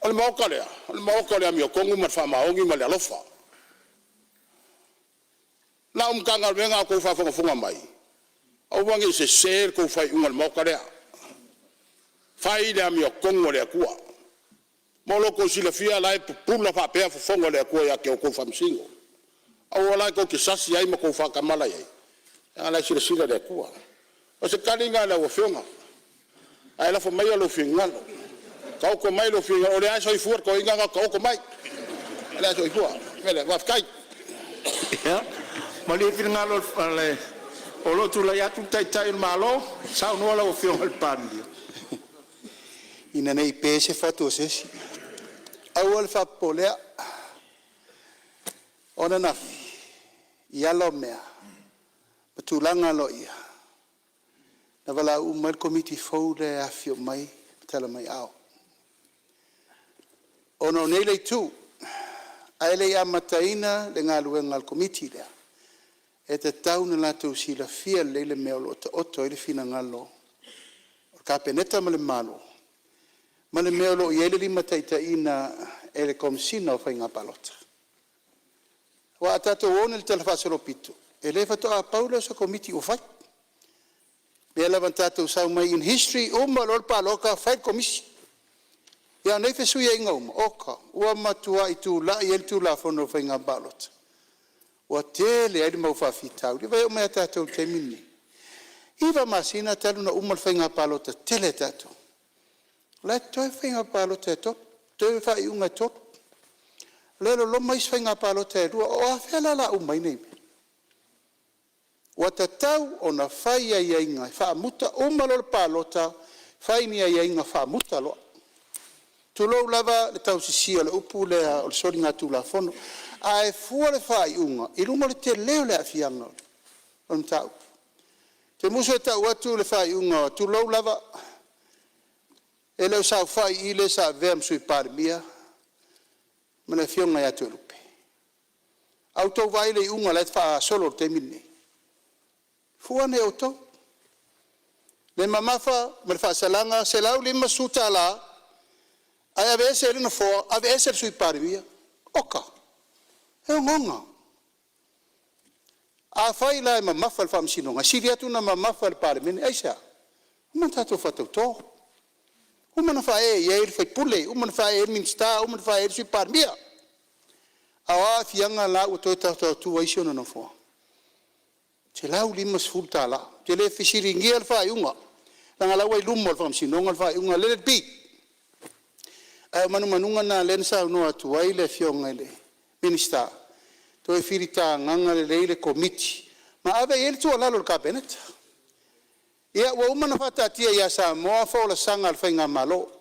O le Maota lea, o le Maota o le amiotonu ma le faamaoni ma le alofa. O lau Matagaluega a outou faafogafoga mai, aua ne i sese le tou faaiuga i le Maota lea. Fai le amiotonu a le Atua. Mo lo outou silafia o la e pupula faapea fofoga o le Atua ia te outou Faamasino. Aua la tou te sasi ai ma tou faatamala i ai, leaga o la e silasila le Atua. O se tali lena i lau Afioga, ae lafo maia lou finagalo, taoto mai lou finagalo, o lea lava e soifua le toeaina lena, taoto mai, o lea e soifua. O le mea lea, faafetai. Ia, malie le finagalo o lo o tulai atu le Taitai o le Malo. Saunoa lau Afioga i le Palemia. Ina ne i pe se fatu a se isi, aua le faapopole'a. O ananafi i ala o mea ma tulaga aloaia na valaau uma ai le Komiti fou lea e afifio mai ma tala mai aao. Ona o nei le itu, ae le i amataina le galuega a le Komiti lea, e tatau ona latou silafia lelei le mea o lo o taoto ai le finagalo o le Kapeneta ma le Malo, ma le mea o lo o i ai le limataitaiina e le Komesina o Faiga Palota. Aua a tatou o nei i le talafaasolopito, e le faatoa pau lea o se Komiti ua fai. O lea lava na tatou sau mai in history, uma loa le palota fai le komisi. A o nei fesuiaiga uma, oka, ua matuai tulai ai le Tulafono o Faiga Palota ua tele ai le mau faafitauli. Vaai oo mai ia tatou i le taimi lenei, e 9 masina talu ona uma le faiga palota tele a tatou, o la e totoe faiga palota e tolu, toe faaiuga e tolu. O lea e loloma isi faiga palota e lua. O afea la o le a uma ai nei mea? Ua tatau ona fai aiaiga e faamuta, uma loa le palota fai ni aiaiga faamuta loa. Tulou lava le tausisia o le upu lea o le soligatulafono, ae fua le faaiuga i luga o le tele o le aafiaga o le mataupu. Ou te musu e tau atu le faaiuga, tulou lava, e le o saofai i i le sa avea ma Sui Palemia ma le Afioga ia Toelupe. A outou vaai i le iuga o la e faagasolo i le taimi lenei? Fua ane e outou le mamafa ma le faasalaga, $150 ae aveese ai le nofoa, aveese le Sui Palemia. Oka, e ogaoga. Afai la e mamafa i le Faamasinoga, e sili atu ona mamafa i le Palemene. Aisea? Ua uma ona tatou faatauto, uma ona faaee i ai le faipule, uma ona faaee i ai le Minisita, uma ona faaee i ai le Sui Palemia. A o a aafiaga la ua toe taotao atu ai isi ona nofoa? $150. Ou te le fesiligia le faaiuga, leaga o la e ua i luma o le Faamasinoga le faaiuga, let it be. Ae o manumanuga lena lea na saunoa atu ai le Afioga i le Minisita, toe filitagaga lelei le Komiti ma ave i ai le tuualalo i le Kapeneta. Ia ua uma ona faataatia ia Samoa folasaga a le faigamalo.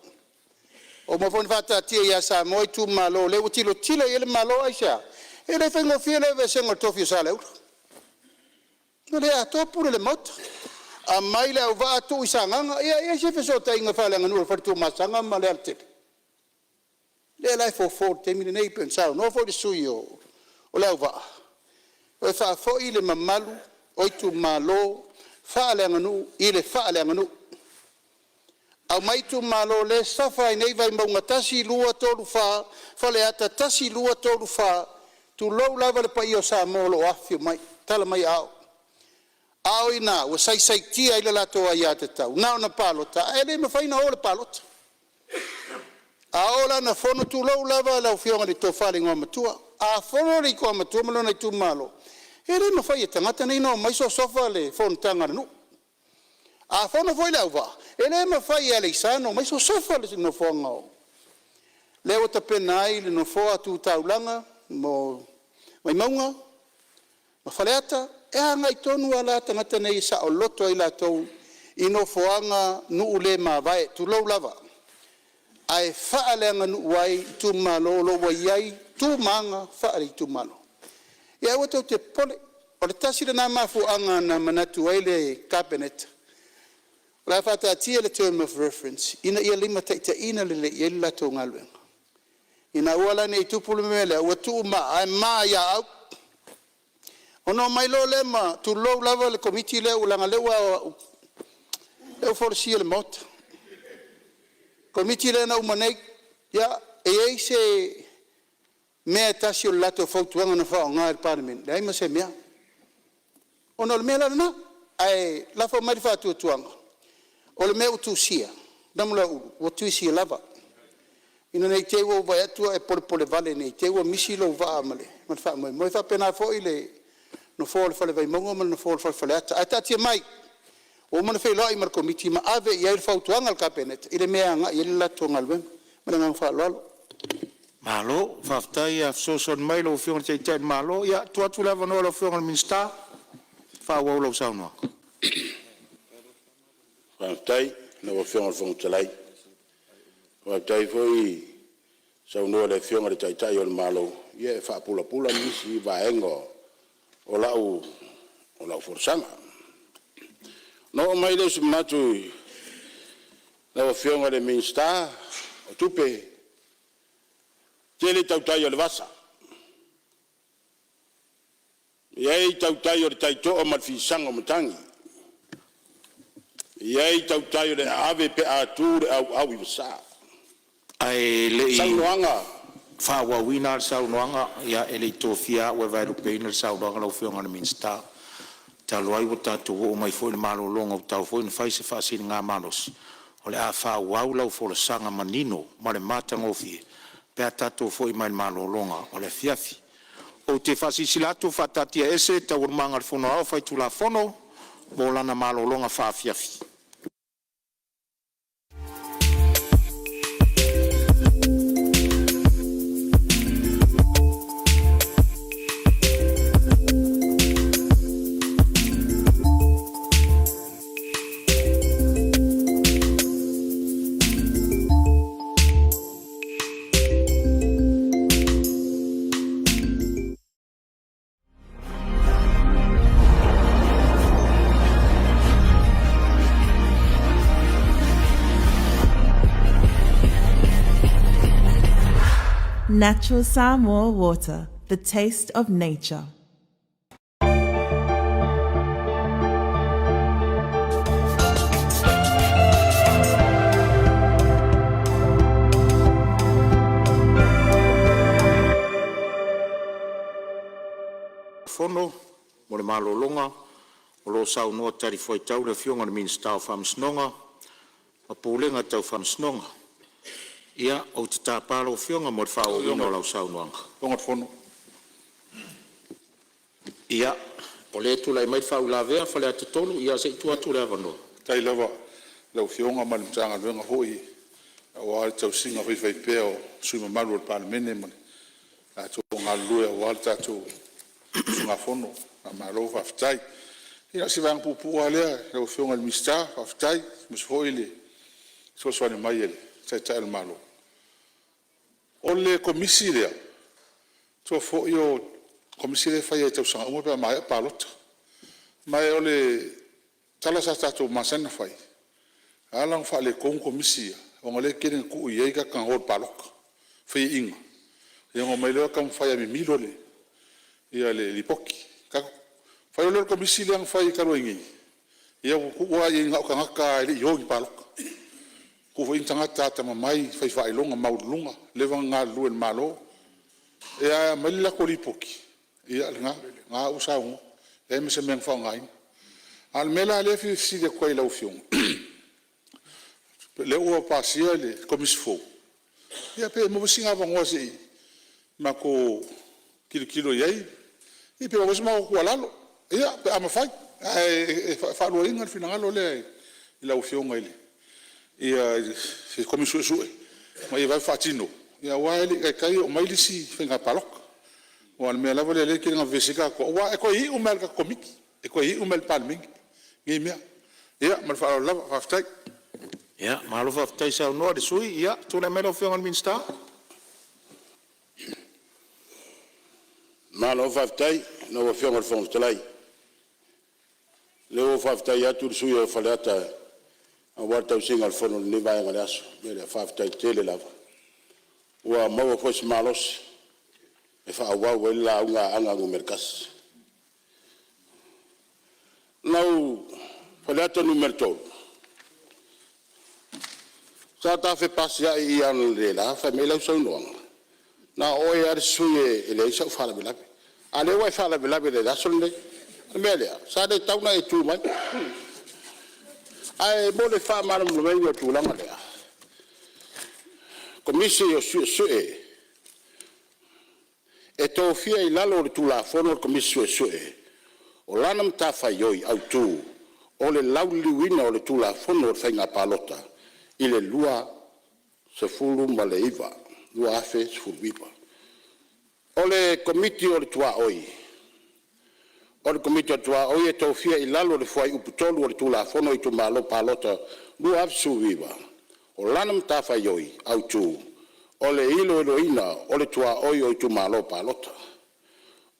Ua uma foi ona faataatia ia Samoa itumalo o lea ua tilotilo i ai le Malo. Aisea? E le faigofie le aveeseina o le tofi o Saleaula, e le atoa pule i le Maota. Aumai Leauvaa tuu i Sagaga. Ia e i ai se fesootaiga faaleaganuu a le fale Tuamasaga ma Lealatele? O lea la e fofo i le taimi lenei e pei ona saunoa foi le sui usufono o Leauvaa, toe faafoi le mamalu o itumalo faaleaganuu i le faaleaganuu. Aumai itumalo o lea e safa ai nei Vaimauga 1, 2, 3, 4, Faleata 1, 2, 3, 4, tulou lava le paia o Samoa o lo o afifio mai, tala mai aao. A o i ina ua saisaitia ai le latou aiatatau na ona palota ae le mafai ona o i le palota. A oo la ina fono, tulou lava lau Afioga i le Tofa i le Igoamatua, a fono le Igoamatua ma lona itumalo, e le mafai e tagata nei ona omai sosofa le fonotaga a le nuu. A fono foi Leauvaa, e le mafai e Aleisa ona omai sosofa le nofoaga o… Lea ua tapena ai le nofoa tu taulaga mo Vaimauga ma Faleata e agai tonu lava la tagata nei e saoloto ai latou i nofoaga nuu le mavae, tulou lava, ae faaleaganuu ai itumalo o lo o ua i ai tu ma aga faaitumalo. Ia aua tou te popole, o le tasi lena mafuaaga na manatu ai le Kapeneta o le a faataatia le term of reference ina ia limataitaiina lelei i ai le latou galuega, ina ia aua la ne i tupu le mea lea ua tuumaa ae ma ia au, ona omai loa lea ma tulou lava le Komiti lea leaga o lea ua folasia i le Maota, le Komiti lea na uma nei. Ia, e i ai se mea e tasi o le latou fautuaga na faaaoga e le Palemene? Leai ma se mea. Ona o le mea la lena, ae lafo mai le faatuatuaga o le mea ua tusia, Namulauulu, ua tusia lava, ina ne i te i ua ou vaai atu ua e polepole vale ne i te i ua misi lou vaa ma le faamoemoe. E faapena foi le nofoa o le Fale Vaimauga ma le nofoa o le Fale Faleata. Ae taatia mai, ua uma ona feiloai ma le Komiti ma ave i ai le fautuaga a le Kapeneta i le mea e agai i ai le latou galuega. Ma le agaga faaaloalo. Malo faafetai fesoasoani mai i lau Afioga i le Taitai o le Malo. Ia, tuu atu le avanoa i lau Afioga i le Minisita e faaauau lau saunoaga. Faafetai i lau Afioga i le Fofoga Fetalai, faafetai foi saunoa i le Afioga i le Taitai o le Malo e faapulapula nisi vaega o lau folasaga. Ona oo mai lea o se manatu i lau Afioga i le Minisita o Tupe, e tele tautai o le vasa. E i ai tautai o le taitoa ma le fisaga o matagi, e i ai tautai o le aave pe a tu le auau i le vasa. Ae le i Saunoaga faaauauina le saunoaga, e le i tofia au e vaelupeina le saunoaga a lau Afioga i le Minisita. Talu ai ua tatou oo mai foi i le malologa ua tatau foi ona fai se faasiligamalosi, o le a faaauau lau folasaga manino ma le matagofie pe a tatou foi mai le malologa o le afiafi. Ou te faasilasila atu ua faataatiaese Taualumaga a le Fono Aoao Faitulafono mo lana malologa faafiafi. Natural Samoa water, the taste of nature. Fono mo le malologa o lo o saunoa talifuaitau le Afioga i le Minisita o Faamasinoga ma Pulega Tau Faamasinoga. Ia, ou te tapa lau Afioga mo le faaauauina o lau saunoaga. Ia, o lea e tulai mai le faauilavea a Faleata 3, ia se i tuu atu le avanoa. Faafetai lava i lau Afioga ma le Matagaluega foi aua le tausiga faifaipea o sui usufono mamalu o le Palemene ma le latou galulue aua le tatou usugafono. Faamalo faafetai. Ia o si vaega puupuu lava lea lau Afioga i le Minisita, faafetai, aemaise foi le fesoasoani mai a le Taitai o le Malo. O le Komisi lea, manatua foi o Komisi lea e faia i tausaga uma pe a maea palota. Ma o le tala sa tatou masani ona fai, e ala ona faaletonu Komisi ia, ona o lea e tele ina tuu i ai tagata na o i le palota, faiaina, ona omai lea taumafai lava e mimilo le lipoti. Fai loa lea o le Komisi lea na fai talu ai nei, ia ua tuu lava i ai na o tagata e le i o i ni palota, tuu foi i ai ni tagata atamamai, fai faailoga maualuluga, leva ona galulue i le Malo. Ae aumai le latou lipoti, ia o lena, o lena ua saunoa, leai ma se mea na faaaogaina. A o le mea la lea e fia fesili atu ai i lau Afioga, o lea ua pasia le Komisi fou, ia pe maua sina avanoa se i matou tilotilo i ai, ia pe maua foi se matou tuualalo, ia, pe a mafai. Ae faaluaina le finagalo lea i lau Afioga i se Komisi Suesue ina ia vave faatino, aua e le i taitai oo mai le isi faiga palota. Aua o le mea lava lea o lea e tele ina vevesi ai tatou, aua e toe iu mai lava i le tatou Komiti, e toe iu mai lava i le Palemene nei mea. Ia ma le faaaloalo lava. Faafetai. Ia, malo faafetai saunoa i le sui usufono. Ia, tulai mai lau Afioga i le Minisita. Malo faafetai i lau Afioga i le Fofoga Fetalai. O lea ua ou faafetai atu i le sui usufono o Faleata aua le tausiga o le fono i lenei vaega o le aso. O le mea lea, faafetai tele lava. Ua maua foi se malosi e faaauau ai le lauga a Aana Alofi 1. Faleata 3, sa ta fepasiai i i analeila fai mai lau saunoaga, na o oe lava le sui usufono e leai sau faalavelave. A o lea ua e faalavelave i le aso lenei. O le mea lea, sa le tatau ona e tu mai. Ae mo le faamalamalamaina o le tulaga lea, Komisi o Suesue e tofia i lalo o le Tulafono a le Komisi Suesue, o lana matafaioi autu o le lauliliuina o le Tulafono o Faiga Palota i le 2019. O le Komiti o le Tuaoi. O le Komiti o le Tuaoi e tofia i lalo o le Fuaiupu 3 o le Tulafono o Itumalo Palota 2019, o lana matafaioi autu o le iloiloina o le tuaoi o itumalo palota.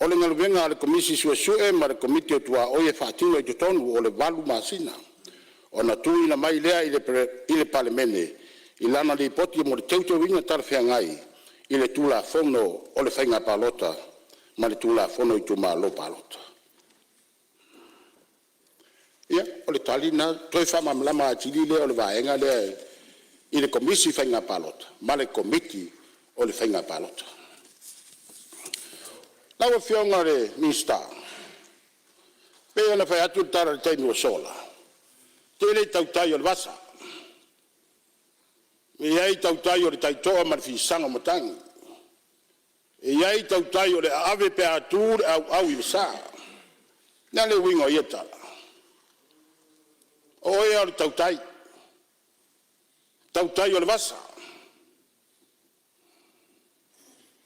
O le galuega a le Komisi Suesue ma le Komiti o Tuaoi e faatino i totonu o le 8 masina, ona tuuina mai lea i le Palemene o lana Lipoti mo Teuteuga talafeagai i le Tulafono o Faiga Palota ma le Tulafono o Itumalo Palota. Ia, o le tali lena, e toe faamalamalama atili lea o le vaega lea i le Komisi o Faiga Palota ma le Komiti o le Faiga Palota. Lau Afioga i le Minisita, e pei ona fai atu le tala i le taimi ua sola, e tele tautai o le vasa, e i ai tautai o le taitoa ma le fisaga o matagi, e i ai tautai o le aave pe a tu le auau i le vasa. O le a le uiga o ia tala? O oe lava o le tautai, tautai o le vasa. O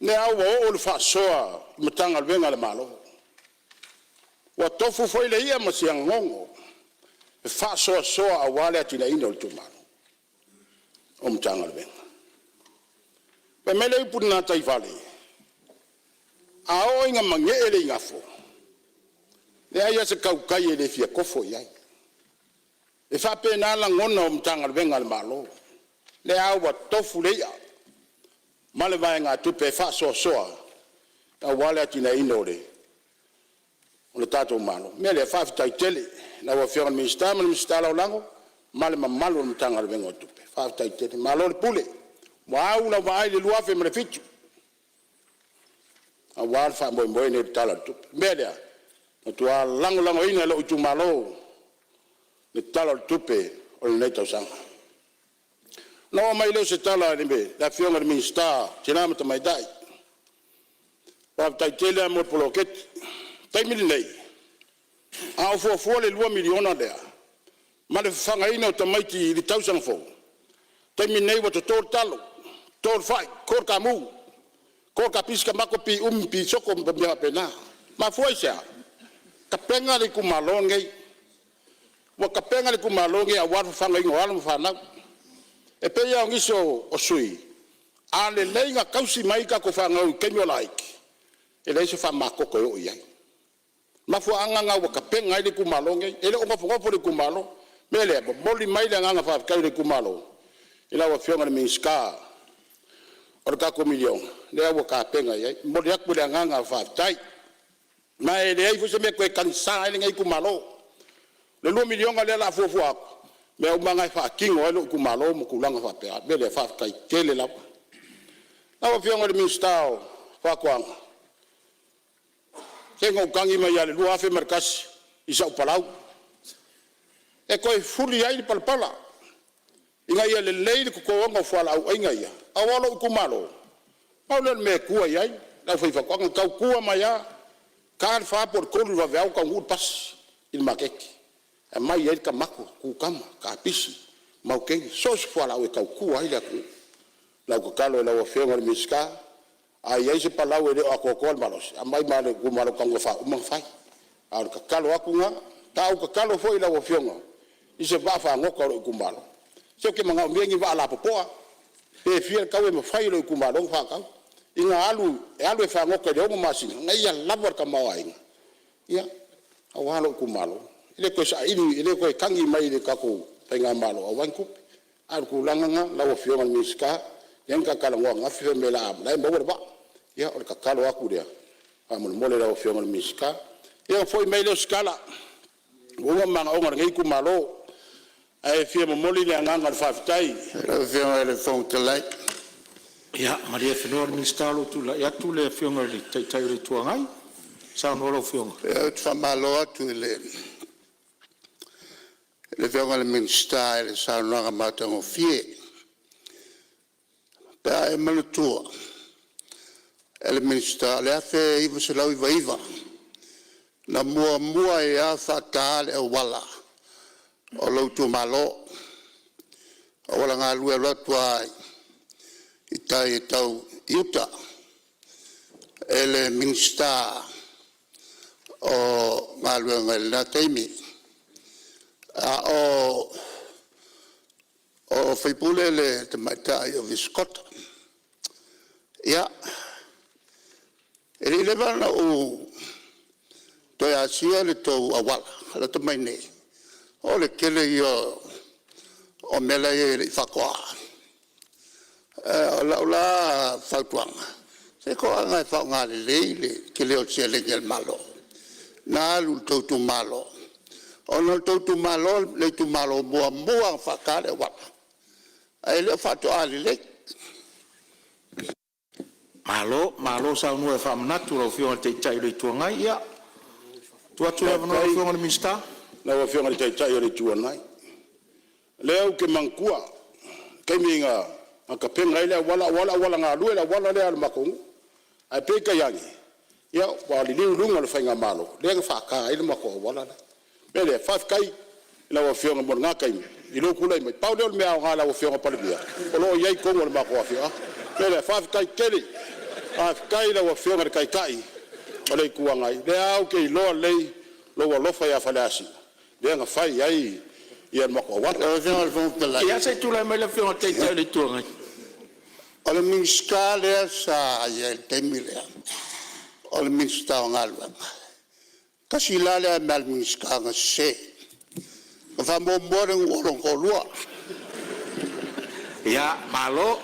lea ua oo le faasoa i Matagaluega a le Malo, ua tofu foi le i'a ma si ana gogo e faasoasoa aua le atiaeina o itumalo o Matagaluega. Fai mai le upu i le gataifale, a oo ina manee le igafo, e leai lava se tautai e le fia tofo i ai. E faapena lagona o Matagaluega a le Malo, lea ua tofu le i'a ma le vaegatupe e faasoasoa aua le atiaeina o le tatou Malo. O le mea lea, faafetai tele i lau Afioga i le Minisita ma le Minisita Lagolago ma le mamalu o le Matagaluega o Tupe. Faafetai tele. Malo le pule. Ua au lau vaai i le 2007 aua le faamoemoe lenei o le Tala o le Tupe. O le mea lea, e matua lagolagoina e lou itumalo le Tala o le Tupe o lenei tausaga. Ona oo mai lea o se tala i le Afioga i le Minisita o Tina ma Tamaitai, faafetai tele lava mo le poloketi. O le taimi lenei, a o fuafua le $2 miliona lea ma le fafagaina o tamaiti i le tausaga fou, o le taimi lenei ua toto le talo, toto le fai, toto le taamu, toto le kapisi tamato, piiumi, pisoko ma mea faapena. E mafua i se a? Tapena le itumalo lenei, ua tapena le itumalo lenei aua le fafagaina o alo ma fanau. E pei lava o nisi o sui usufono, A lelei ona tausi mai tatou fanau i taimi o laiti, e leai se faamama toto e oo i ai. O mafuaaga na ua tapena ai le itumalo lenei. E le o nofonofo le itumalo. O le mea lea, e momoli mai le agaga faafetai o le itumalo i lau Afioga i le Minisita o le tatou miliona lea ua tapena i ai. E momoli atu le agaga faafetai. Ma e leai foi se mea e toe tagisa ai lenei itumalo. O le $2 miliona lea o le a fuafua atu, o mea uma lava na e faatino ai lou itumalo ma tulaga faapea. O le mea lea, faafetai tele lava. Lau Afioga i le Minisita o Faatoaga, se na ou tagi mai lava i le 2001 i sau palau e toe fuli ai le palapala ina ia lelei le totoina o fualaau aina ia, aua o lou itumalo, pau lea o le mea e tua i ai le aufaifaatoaga, e tau mai lava, ta le 4 po o le 3 i le vaveao ua taunuu le pasi i le maketi e aumai ai tamato, kukama, kapisi, maukeni, so o se fualaau e tautua ai le atunuu. O lau tatalo i lau Afioga i le Minisita, a i ai se palau e le o atoatoa le malosi, aumai ma le itumalo ou te tago e faauma ona fai. A o le tatalo atu lena. Sa ou tatalo foi i lau Afioga i se vaafagota o lou itumalo, se ou te manaomia ni vaa lapopoa, pe fia le tau e mafai e lou itumalo ona faatau, ina ia alu e fagota i le 6 masina ina ia lava le tamaoaiga aua lou itumalo. E le toe saili, e le toe tagi mai i le tatou faigamalo aua ni tupe. A o le tulaga lena lau Afioga i le Minisita, lea na ta talanoa ananafi fai mai o la e maua le vaa. Ia o le tatalo atu lea faamolemole lau Afioga i le Minisita. Ia ona foi mai lea o se tala, ua uma manaoga o lenei itumalo, ae fia momoli le agaga o le faafetai. Lau Afioga i le Fofoga Fetalai… Ia malie le Minisita o lo o tulai atu le Afioga i le Taitai o le Itu Agai. Saunoa lau Afioga. Ia, ou te faamalo atu i le Afioga i le Minisita i le saunoaga matagofie. Pe a e manatua e le Minisita, o le 1999 na muamua ai lava faata le auala o lou itumalo, auala galue e alu atu lava i tai e tau i uta e le Minisita o Galuega i lena taimi, a o faipule le tamaitai o Vilesikota. Ia, e le i leva ona ou toe asia le tou auala lata mai nei, o le tele ia o mea la e i ai e le i faatoa. O lau la fautuaga, se toaga e faaaoga lelei le tele o le seleni a le Malo na alu i le tou itumalo, ona o le tou itumalo le itumalo muamua na faata le auala, ae le o faatoa lelei. Malo, malo saunoa e faamanatu i lau Afioga i le Taitai o le Itu Agai. Ia, tuu atu le avanoa i lau Afioga i le Minisita. Faafetai i lau Afioga i le Taitai o le Itu Agai. O lea ou te manatua le taimi na tapena ai le auala aua o le auala galue le auala lea o le matou nuu. Ae peitai ane, ia ua liliu i luga o le faigamalo lea na faata ai le matou auala lea. O le mea lea, faafetai i lau Afioga mo lena taimi i lou tulai mai, pau lea o le mea aoga i lau Afioga i le Palemia o lo o i ai i totonu o le matou afioaga. O le mea lea, faafetai tele, faafetai i lau Afioga i le Taitai o le Itu Agai, o lea lava ou te iloa lelei lou alofa ia Faleasiu lea na fai ai le matou auala. Lau Afioga i le Fofoga Fetalai, Ia se i tulai mai le Afioga i le Taitai o le Itu Agai. O le Minisita lea sa i ai i le taimi lea o le Minisita o Galuega, tasi la lea mea a le Minisita na sese, na faamuamua le nuu o lona toalua. Ia malo,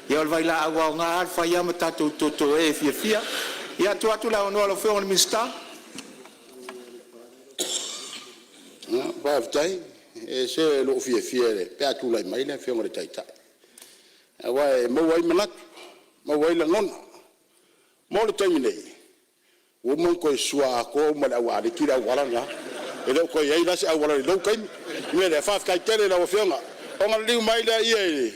ia o le vailaau aoga lava le fai lava ma tatou toto e fiafia. Ia tuu atu le avanoa i lau Afioga i le Minisita. Faafetai. E ese lou fiafia pe a tulai mai le Afioga i le Taitai, aua e maua ai manatu, maua ai lagona. Mo le taimi nei, ua uma ona toe sua atoa uma e le au aleki le auala lena. E le o toe i ai la se auala i lou taimi. O le mea lea, faafetai tele i lau Afioga. Ona liliu mai lea i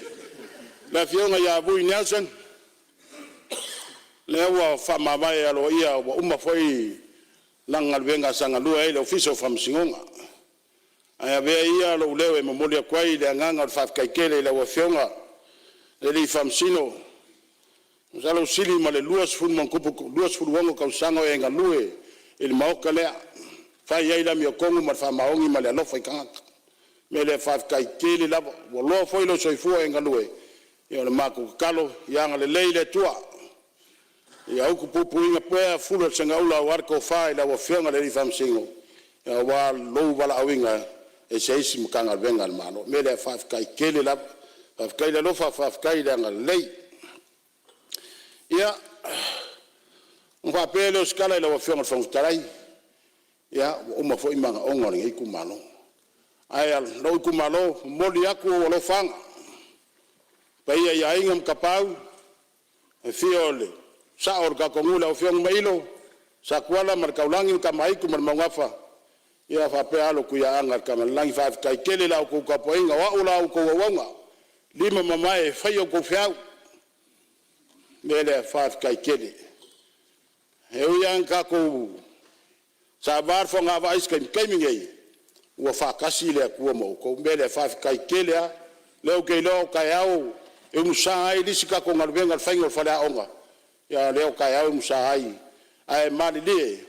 le Afioga ia Vui Nelson, lea ua faamavae aloaia ua uma foi lana galuega sa galue ai i le Ofisa o Faamasinoga. Ae avea ia lou leo e momoli atu ai le agaga o le faafetai tele i lau Afioga i le alii Faamasino. Masalo ua sili ma le 20+ 26 tausaga o e galue i le Maota lea, e fai ai le amiotonu ma le faamaoni ma le alofa i tagata. O le mea lea, faafetai tele lava. Ua loa foi lou soifua o e galue, Ia o le matou tatalo, ia agalelei le Atua ia utupupuina pea fula o le segaula aua le tofa i lau Afioga i le Faamasino aua lou valaauina e se isi Matagaluega a le Malo. O le mea lea, faafetai tele lava, faafetai le alofa faafetai le agalelei. Ia, ona faapea lea o se tala i lau Afioga i le Fofoga Fetalai, ia ua uma foi manaoga o lenei itumalo. Ae lou itumalo, e momoli atu ou alofaaga i le paia i Aiga ma Tapaau, le afio o le Sao o le tatou nuu lau Afioga Mailo, Satuala ma le Taulagi ma Tama a Aitu ma le Maugafa, ia faapea alo o Tuiaana Tamalelagi. Faafetai tele i la outou tapuaiga, o au o la outou auauna, e lima ma vae e faia a outou feau. O le mea lea, faafetai tele. E ui lava ina tatou saava le fogavaa i isi taimi, o le taimi lenei, ua faatasi le Atua ma outou. O le mea lea, faafetai tele lava. O lea ou te iloa o taeao e umusa ai le isi tatou galuega o le faiga o le faleaoga, a o lea o taeao e umusa ai. Ae malilie,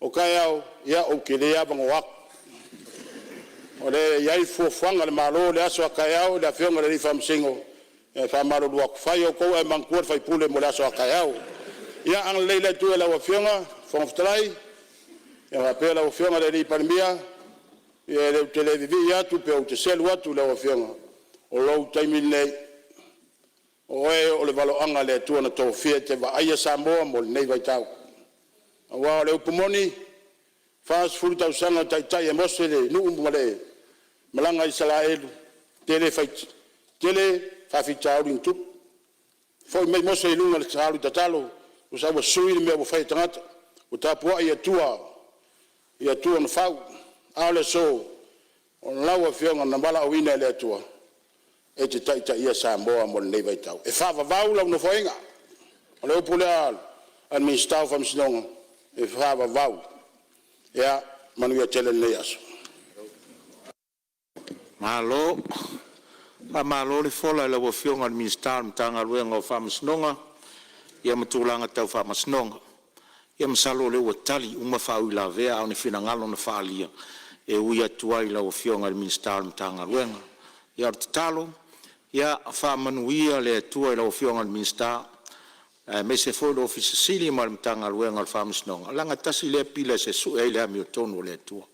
o taeao, ia ou te le avanoa atu, o lea e i ai fuafuaga a le Malo i le aso a taeao i le afioga i le Faamasino. E faamalulu atu, fai a outou ae manatua le sui usufono mo le aso a taeao. Ia agalelei le Atua i lau Afioga i le Fofoga Fetalai, ia faapea lau Afioga i le Palemia. Ia ou te le vivii atu pe ou te selu atu i lau Afioga, o lou taimi lenei, o oe o le valoaga a le Atua na tofia e te vaaia Samoa mo lenei vaitau. Aua o le upu moni, e 40 tausaga o taitai e Mose le nuu ma le malaga a Isaraelu, tele faafitauli na tupu. Foi mai Mose i luga i le alu tatalo, ua sui le mea ua fai e tagata, ua tapuai i Atua i Atua na fau. A o le aso, o lau Afioga na valaauina e le Atua e te taitaia Samoa mo lenei vaitau. E faavavau lau Nofoaiga. O le upu lea a le Minisita o Faamasinoga, e faavavau. Ia manuia tele lenei aso. Malo, faamalo le fola i lau Afioga i le Minisita o le Matagaluega o Faamasinoga ma Tulaga Tau Faamasinoga. Ia masalo o lea ua tali uma faauilavea, a o ni finagalo na faaalia e ui atu lava i lau Afioga i le Minisita o le Matagaluega. Ia o le tatalo, ia faamanuia le Atua i lau Afioga i le Minisita aemaise foi le Ofisa Sili ma le Matagaluega o Faamasinoga, leaga e tasi lea pila e sue ai le amiotonu a le Atua.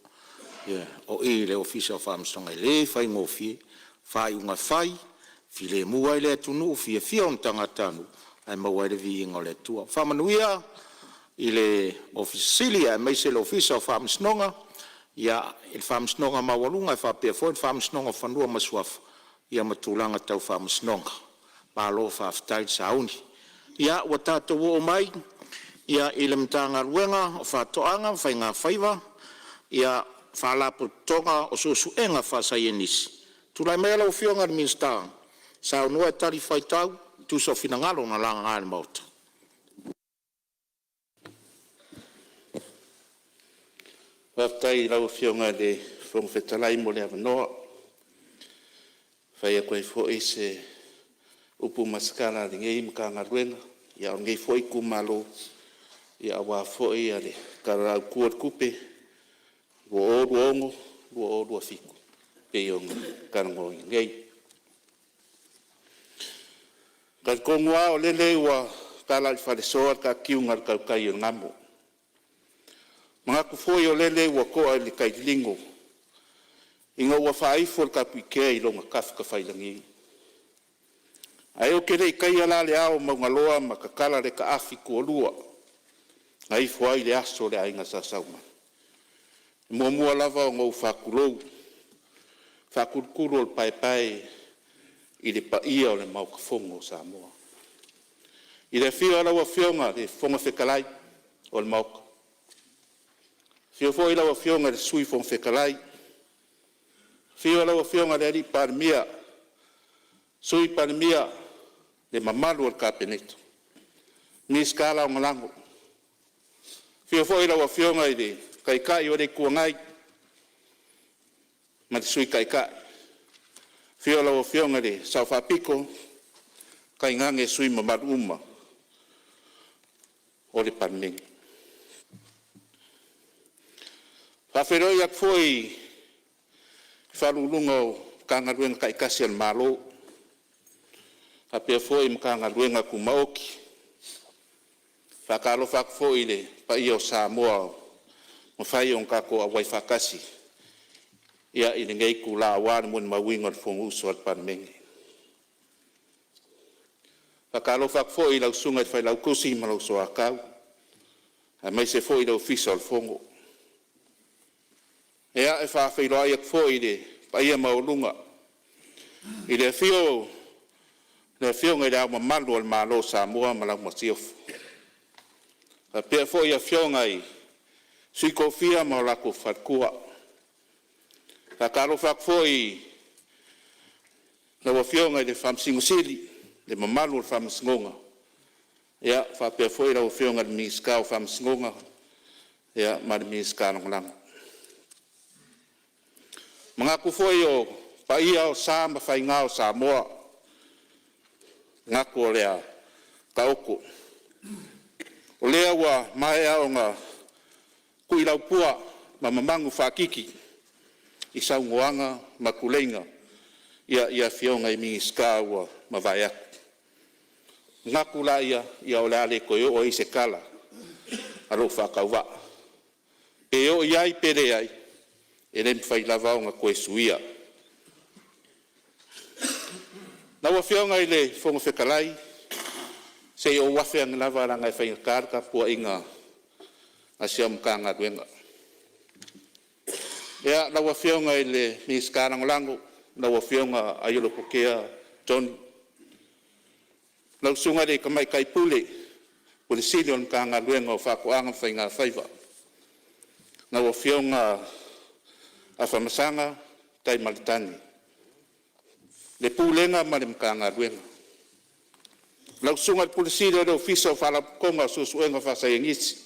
Ioe, o i i le Ofisa o Faamasinoga, e le faigofie faaiuga fai, e filemu ai le atunuu, fiafia ona tagatanuu ae maua ai le viiga o le Atua. Faamanuia i le Ofisa Sili aemaise le Ofisa o Faamasinoga, i le Faamasinoga Maualuga faapea foi le Faamasinoga o Fanua ma Suafa ma tulaga tau Faamasinoga. Malo faafetai le sauni. Ia ua tatou oo mai i le Matagaluega o Faatoaga ma Faigafaiva, Faalapotopotoga o Suesuega Faasaienisi. Tulai maia lau Afioga i le Minisita e saunoa e talifuaitau e tusa o finagalo na laga e le Maota. Faafetai i lau Afioga i le Fofoga Fetalai mo le avanoa, e fai atu ai foi se upu ma se tala a lenei Matagaluega, a o lenei foi itumalo aua foi le Tala Autu o le Tupe 2026/2027 e pei ona talanoaina nei. E talitonu lava o lele ua tala i falesoa le taatiuga a le tautai o le gamo. E manatu foi o lele ua to'a i le tai liligo ina ua faaifo le Tapuikea i lona tafatafailagi. Ae ou te le i taia la le ao o Maugaloa ma tatala le taafi tualua na ifo ai le aso o le aiga Sa Saumani, e muamua lava ona ou faatulou, faatulutulu o le paepae i le paia o le Maota Fono o Samoa. I le afio o lau Afioga i le Fofoga Fetalai o le Maota, afio foi lau Afioga i le Sui Fofoga Fetalai, afio lau Afioga i le Palemia, Sui Palemia, le mamalu o le Kapeneta, Minisita Lagolago. Afio foi lau Afioga i le Taitai o le Itu Agai ma le Sui Taitai, afio lau Afioga i le Sao Faapito, tainane sui usufono mamalu uma o le Palemene. E faafeiloai atu foi i Ofisa Sili o Pulega o Matagaluega taitasi a le Malo. faapea foi Matagaluega Tumaoti. E faatalofa atu foi i le paia o Samoa ua mafai ona tatou auai faatasi i lenei itula aua le molimauina o le Fonousu a le Palemene. E faatalofa atu foi i lau Susuga i le Failautusi ma lou Soatau, aemaise foi le Ofisa o le Fono. Ia, e faafeiloai atu foi i le paia maualuga i le afio o le Afioga i Le Ao Mamalu o le Malo o Samoa ma lau Masiofo, faapea foi Afioga i Sui Tofia ma lo latou Faletua. E faatalofa atu foi i lau Afioga i le Faamasino Sili, le mamalu o le Faamasinoga, faapea foi lau Afioga i le Minisita o Faamasinoga ma le Minisita Lagolago. E manatu foi o paia o sa ma faiga o Samoa, e manatu o le a taoto. O lea ua maea ona tulilaupua ma mamanu faatiki i saunoaga ma tuleiga i afioga i Minisita ua mavae atu. Ona manatu lea, o le a le toe oo i ai se tala a lou faatauvaa. Pe oo i ai pe leai, e le mafai lava ona toe suia. Lau Afioga i le Fofoga Fetalai, se i ou afe ane lava leaga e faigata le tapuaiga a si au Matagaluega. Ia, lau Afioga i le Minisita Lagolago lau Afioga Aiolupotea Tony. Lau Susuga i le Tamaitai Pule, Pule Sili o le Matagaluega o Faatoaga ma Faigafaiva, lau Afioga Afamasaga Taimaletane, le Pulega ma le Matagaluega. Lau Susuga i le Pule Sili o le Ofisa o Faalapotopotoga o Suesuega Faasaienisi,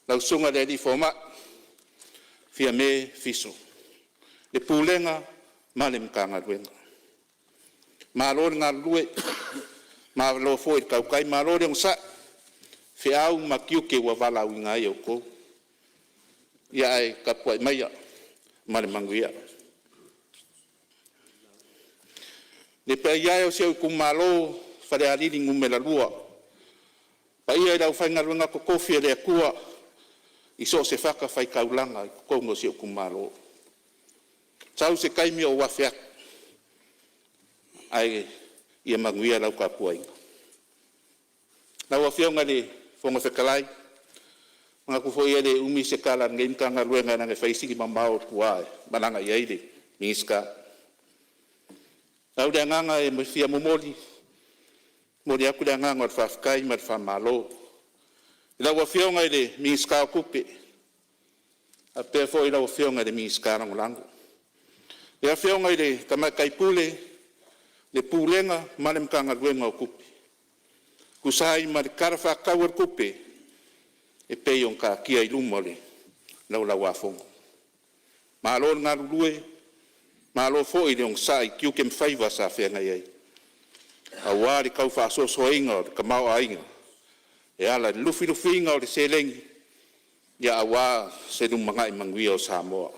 lau Susuga i le Alii Fomai Fiame Fiso, le Pulega ma le Matagaluega. Malo le galulue, malo foi le tautai, malo le onosai i feau ma tiute ua valaauina ai outou. Ia ae tapuai maia ma le manuia. Le paia e o si ou itumalo o Falealili 2, paia i le aufaigaluega totofi a le Atua i so o se fatafaitaulaga i totonu o si ou itumalo. Sau se taimi ou afe atu, ae ia manuia lau tapuaiga. Lau Afioga i le Fofoga Fetalai, e manatu foi e le umi se tala a lenei Matagaluega leaga e fai si mamao i tua e malaga i ai le Minisita. Pau le agaga e fia momoli, momoli atu le agaga o le faafetai ma le faamalo i lau Afioga i le Minisita o Tupe faapea foi lau Afioga i le Minisita Lagolago, le Afioga i le Tamaitai Pule, le Pulega ma le Matagaluega o Tupe, e tusa ai ma le Tala Faatatau o le Tupe e pei ona taatia i luma o le Laulau-a-Fono. Malo le galulue, malo foi le onosai i tiute ma faiva sa feagai ai aua le tau faasoasoaina o le tamaoaiga e ala i le lufilufiina o le seleni aua se lumanai manuia o Samoa.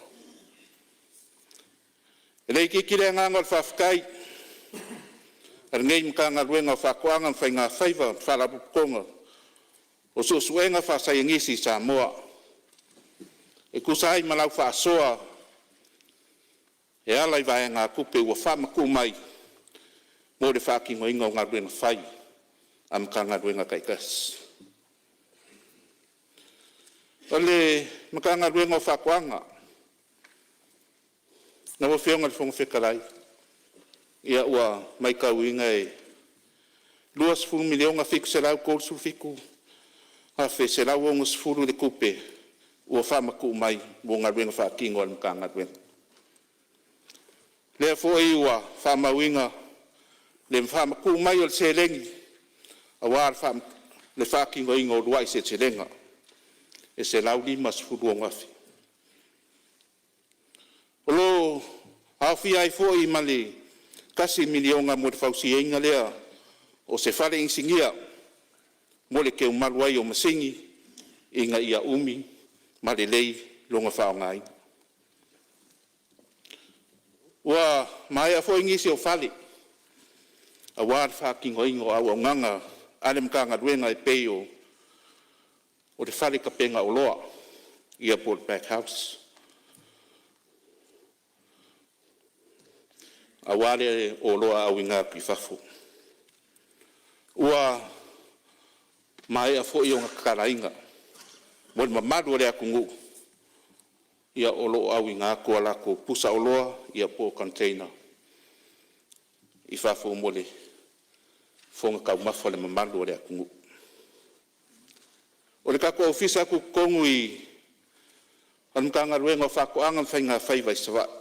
E le itiiti le agaga o le faafetai a lenei Matagaluega o Faatoaga ma Faigafaiva, Faalapotopotoga o Suesuega Faasaienisi a Samoa e tusa ai ma lau faasoa e ala i vaegatupe ua faamatuu mai mo le faatinoina o galuega fai a Matagaluega taitasi. O le Matagaluega o Faatoaga. Lau Afioga i le Fofoga Fetalai, ia ua matauina e $20,737,160 le tupe ua faamatuu mai mo galuega faatino a le Matagaluega. O lea foi ua faamauina le faamatuu mai o le seleni aua le faatinoina o uluai seleselega e $156,000. O lo o aofia ai foi ma le $1 miliona mo le fausiaina lea o se fale inisinia mo le teumalu ai o masini ina ia umi ma lelei lona faaaogaina. Ua maea foi nisi o fale aua le faatinoina o auaunaga a le Matagaluega e pei o le fale tapena oloa po o le pack house, aua le oloa auina atu i fafo. Ua maea foi ona tatalaina mo le mamalu o le atunuu o lo o auina atu a latou pusaoloa po o container i fafo mo le fofoga taumafa o le mamalu o le atunuu. O le tatou Ofisa Tutotonu i a le Matagaluega o Faatoaga ma Faiga Faiva i Savaii.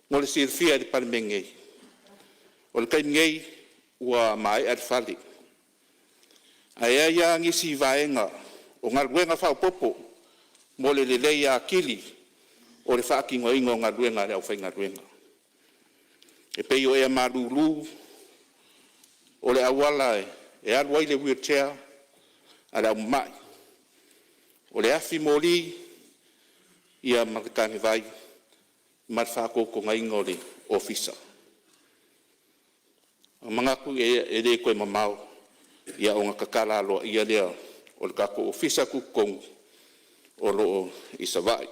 Mo le silafia e le Palemene, o le taimi nei ua maea le fale, ae i ai lava nisi vaega o galuega faaopoopo mo le leleia atili o le faatinoina o galuega a le aufaigaluega, e pei o ea malulu, o le auala e alu ai le wheelchair a le au mamai, o le afi moli ma le tanevai ma le faatotogaina o le ofisa. E manatu e le toe mamao ona tatala aloaia lea o le tatou Ofisa Tutotonu o lo o i Savaii.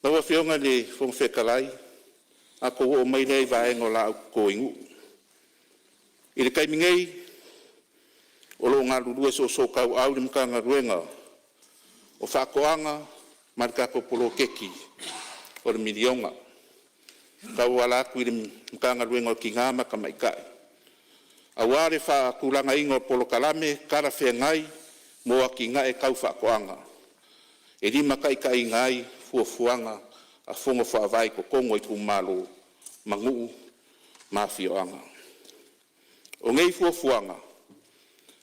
Lau Afioga i le Fofoga Fetalai, ona tatou oo mai lea i vaega o laau toto i Nuu. I le taimi nei, o lo o galulue soosootauau le Matagaluega o Faatoaga ma le tatou Poloketi o le Miliona e tauala atu i le Matagaluega o Tina ma Tamaitai, aua le faatulagaina o polokalame talafeagai mo atinae tau faatoaga e limataitaiina ai fuafuaga a Fono Faavae i totonu o itumalo ma nuu ma afioaga. O nei fuafuaga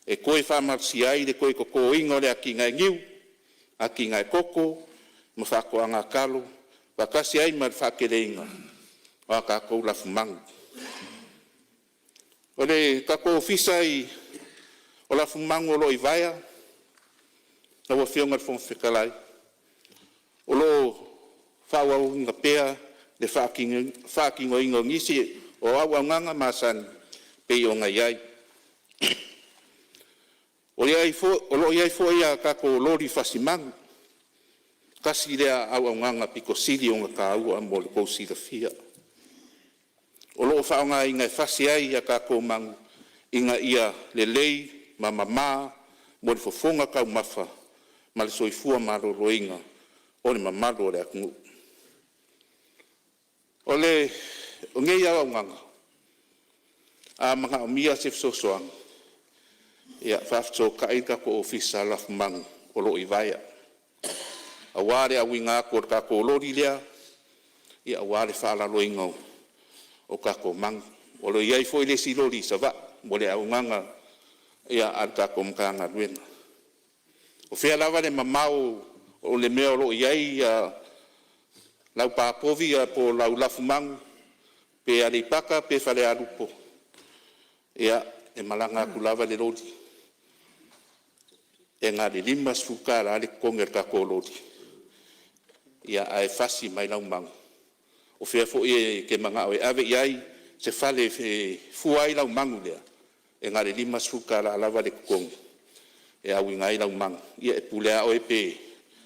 e toe faamalosia ai le toe totoina o le atinae niu, atinae koko ma faatoaga talo, faatasi ai ma le faateleina o a tatou lafumanu. O le tatou Ofisa o Lafumanu o lo o i Vaea. Lau Afioga i le Fofoga Fetalai, o lo o faaauauina pea le faatinoina o nisi o auaunaga masani e pei ona i ai. O lo o i ai foi a tatou loli fasi manu, tasi lea auaunaga aupito sili ona taua mo lo outou silafia. O lo o faaaogaina e fasi ai a tatou manu ina ia lelei ma mama mo le fofoga taumafa ma le soifua maloloina o le mamalu o le atunuu. O nei auaunaga, a manaomia se fesoasoani, ia faafesootai le tatou Ofisa Lafumanu o lo o i Vaea, aua le auina atu o le tatou loli lea aua le faalaloina o tatou manu. O lo o i ai foi le isi loli i Savaii mo le auaunaga a le tatou Matagaluega. O fea lava le mamao o le mea o lo o i ai lau pa povi po o lau lafumanu, pe Aleipata pe Falealupo, ia e malaga atu lava le loli. E na o le $50 le totogi o le tatou loli ae fasi mai lau manu. O fea foi e te manao e ave i ai se fale e fua ai lau manu lea, e na o le $50 lava le totogi e auina ai lau manu. Ia e pule lava oe pe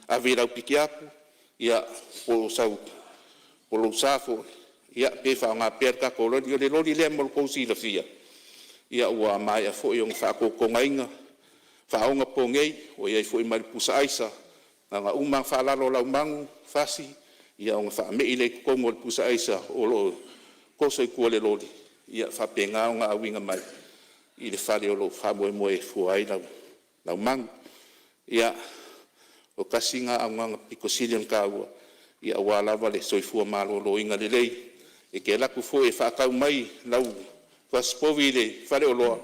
ave i lau pikiapu po o lou sa foi, pe faaaoga pea le tatou loli. O le loli lea mo le tou silafia, ua maea foi ona faatotogaina faaonaponei, ua i ai foi ma le pusa aisa. Na ona uma lava ona faalalo o lau manu fasi, ia ona faamei lea i totonu o le pusa aisa o lo o toso i tua o le loli, ia faapena ona auina mai i le fale o lo o faamoemoe e fua ai lau manu. Ia, o tasi lena auaunaga aupito sili ona taua aua lava le soifua maloloina lelei. E te alu atu foi e faatau mai lau fasi povi i le faleoloa,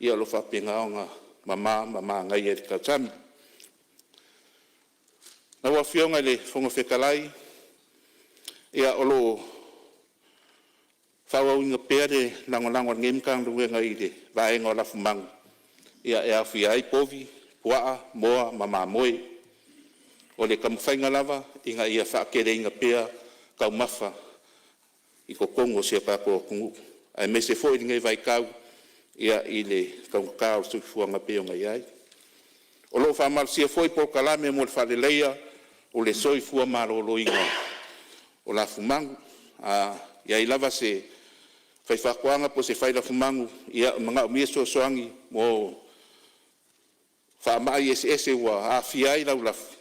ia o lo o faapena ona mama ma manaia i le tausami. Lau Afioga i le Fofoga Fetalai, ia o lo o faaauauina pea le lagolago a lenei Matagaluega i le vaega o lafumanu e aofia ai povi, puaa, moa ma mamoe. O le taumafaiga lava ina ia faateleina pea taumafa i totonu o si o tatou atunuu, aemaise foi lenei vaitau i le taugata o le soifuaga e pei ona i ai. O lo o faamalosia foi polokalame mo le faaleleia o le soifua maloloina o lafumanu. A i ai lava se faifaatoaga po o se fai lafumanu e manaomia se fesoasoani mo faamai eseese ua aafia ai lau lafu,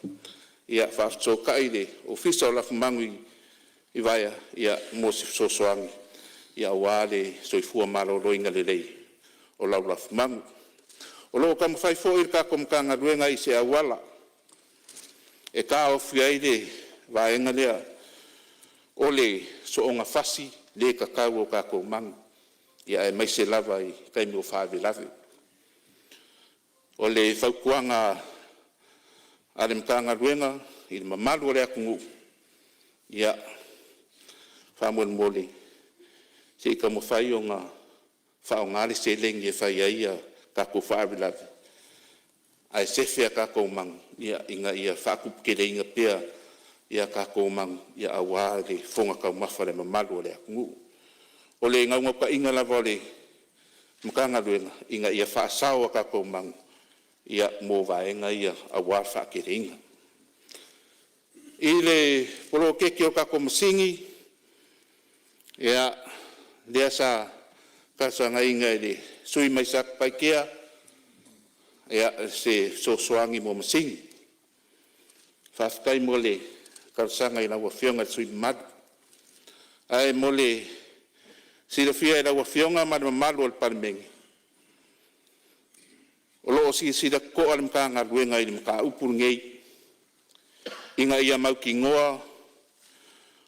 ia faafesootai i le Ofisa o Lafumanu i Vaea mo se fesoasoani aua le soifua maloloina lelei o lau lafumanu. O lo o taumafai foi le tatou Matagaluega i se auala e taofia ai le vaega lea o le soona fasi le tatau o tatou manu, aemaise lava i taimi o faalavelave. O le fautuaga a le Matagaluega i le mamalu o le atunuu, ia faamolemole se i taumafai ona faaaoga le seleni e fai ai tatou faalavelave, ae sefe a tatou manu ina ia faatuputeleina pea a tatou manu aua le fofoga taumafa o le mamalu o le atunuu. O le naunautaiga lava o le Matagaluega ina ia faasao a tatou manu mo vaega ia aua le faateleina. I le poloketi o tatou masini lea sa talosagaina e le sui usufono mai Satupaitea se fesoasoani mo masini. Faafetai mo le talosaga i lau Afioga i le sui usufono mamalu. Ae mo le silafia e lau Afioga ma le mamalu o le Palemene, o lo o silasila totoa le Matagaluega i le mataupu lenei ina ia mautinoa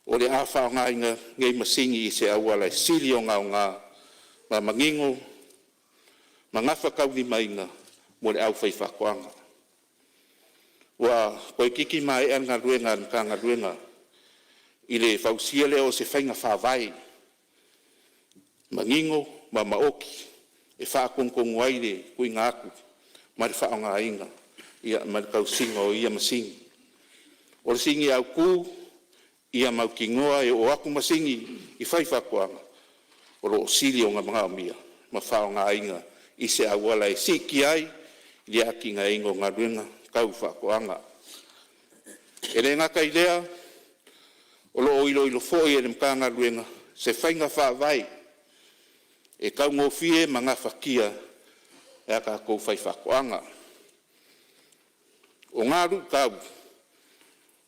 o le a faaaogaina nei masini i se auala e sili ona aoga ma manino ma gafataulimaina mo le aufaifaatoaga. Ua toeitiiti maea le galuega a le Matagaluega i le fausia lea o se faiga faavae manino ma maoti e faatonutonu ai le tuuina atu ma le faaaogaina, ma le tausiga o ia masini. O le sini autu ia mautinoa e oo atu masini i faifaatoaga o lo o sili ona manaomia ma faaaogaina i se auala e siitia ai le atinaeina o galuega tau faatoaga. E le gata i lea, o lo o iloilo foi e le Matagaluega se faiga faavae e taugofie ma gafatia e a tatou faifaatoaga. O na luitau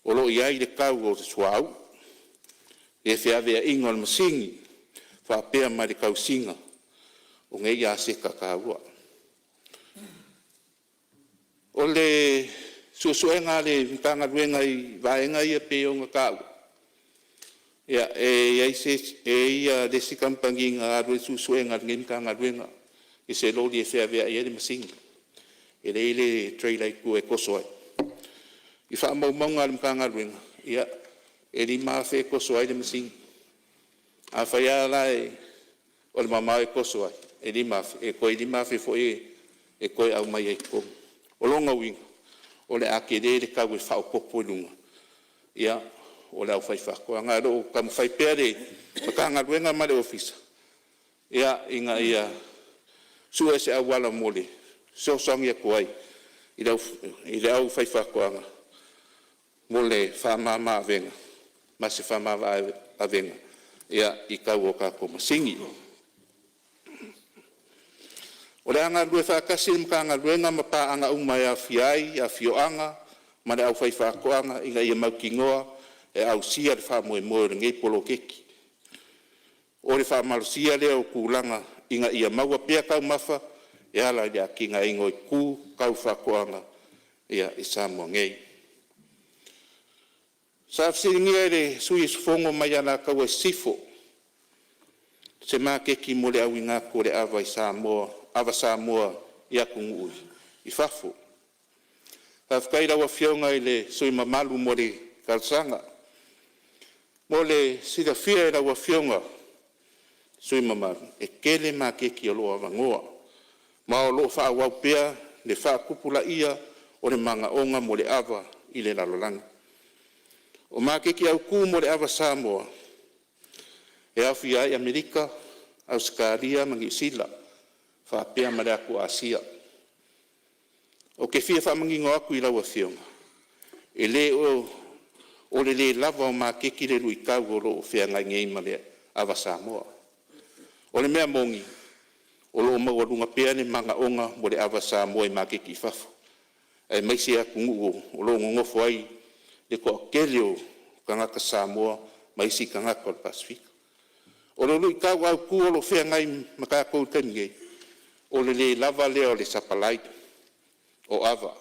o lo o i ai le tau o le suauu, le feaveaiga o le masini, faapea ma le tausiga o nei aseta taua. O le suesuega a le Matagaluega i vaega ia pei ona taua, e i ai le isi kamupani na alu ai le suesuega a lenei Matagaluega i se loli e feaveai ai le masini, e leai le trailer i tua e toso ai. I faamaumauga a le Matagaluega, e $5,000 e toso ai le masini. Afai lava la o le mamao e toso ai e $5,000, e toe $5,000 foi e toe aumai ai i totonu. O lona uiga o le a tele le tau e faaopoopo i luga o le aufaifaatoaga. Ae o lo o taumafai pea le Matagaluega ma le Ofisa ina ia sue se auala mo le fesoasoani atu ai i le aufaifaatoaga mo le faamamaavega ma se faamamaavega i tau o tatou masini. O le a galulue faatasi le Matagaluega ma paaga uma e aofia ai afioaga ma le aufaifaatoaga ina ia mautinoa e ausia le faamoemoe o lenei poloketi. O le faamalosia lea o tulaga ina ia maua pea taumafa e ala i le atinaeina o itu tau faatoaga i Samoa nei. Sa fesiligia e le sui usufono mai Alataua Sisifo se maketi mo le auina atu o le ava Samoa i atunuu i fafo. Faafetai i lau Afioga i le sui usufono mamalu mo le talosaga. Mo le silafia e lau Afioga i le sui usufono mamalu, e tele maketi o lo o avanoa, ma o lo o faaauau pea le faatupulaia o le manaoga mo le ava i le lalolagi. O maketi autu mo le ava Samoa e aofia ai Amerika, Ausetalia ma Niu Sila faapea ma le atu Asia. Ou te fia faamanino atu i lau Afioga, e le o le le lava o maketi le luitau o lo o feagai nei ma le Ava Samoa. O le mea moni, o lo o maualuga pea le manaoga mo le ava Samoa i maketi i fafo, aemaise atunuu o lo o nonofo ai le toatele o tagata Samoa ma isi tagata o le Pasefika. O le luitau autu o lo o feagai ma tatou i le taimi nei, o le le lava lea o le sapalai o ava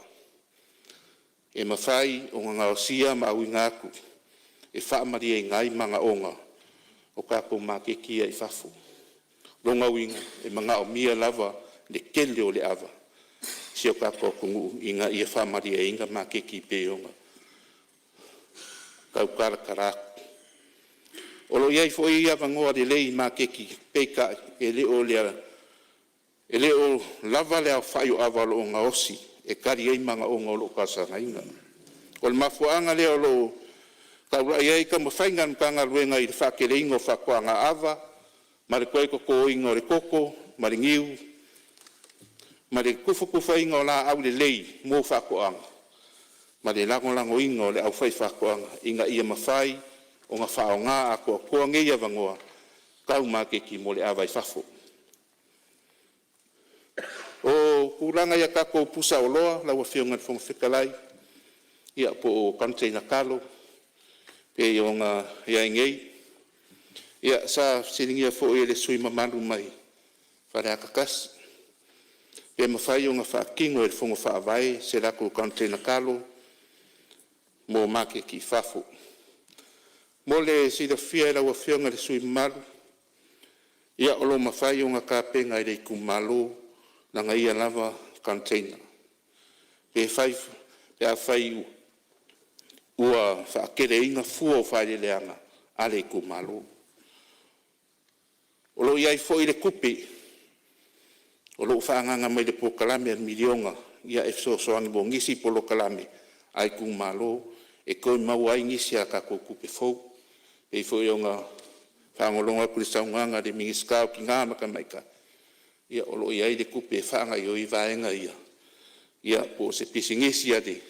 e mafai ona gaosia ma auina atu e faamalieina ai manaoga o tatou maketi ia i fafo. O lona uiga e manaomia lava le tele o le ava i si o tatou atunuu ina ia faamalieina maketi e pei ona tau talatala atu. O lo o i ai foi avanoa lelei i maketi, peitai e le o lava le aofai o ava o lo o gaosi e tali ai manaoga o lo o talosagaina. O le mafuaaga lea o lo o taulai ai taumafaiga a le Matagaluega i le faateleina o faatoaga ava ma le toe totoina o le koko ma le niu, ma le tufatufaina o laau lelei mo faatoaga, ma le lagolagoina o le aufaifaatoaga ina ia mafai ona faaaoga atoatoa nei avanoa tau maketi mo le ava i fafo. O tulaga i a tatou pusaoloa lau Afioga i le Fofoga Fetalai, ia po o container talo pei ona i ai nei. Ia sa fesiligia foi e le sui usufono mamalu mai Faleata 1 pe mafai ona faatino e le Fono Faavae se latou container talo mo maketi i fafo. Mo le silafia e lau Afioga i le sui usufono mamalu, ia o lo o mafai ona tapena e le Itumalo lana ia lava container pe fai pe afai ua faateleina fua o faaeleeleaga a le itumalo. O lo o i ai foi le tupe o lo o faaagaaga mai le polokalame a le miliona e fesoasoani mo nisi polokalame a itumalo e toe maua ai nisi a tatou tupe fou. E pei foi ona faalogologo atu i le saunoaga a le Minisita o Tina ma Tamaitai, ia o lo o i ai le tupe e faagaioi ai vaega ia, ia po o se pisinisi a le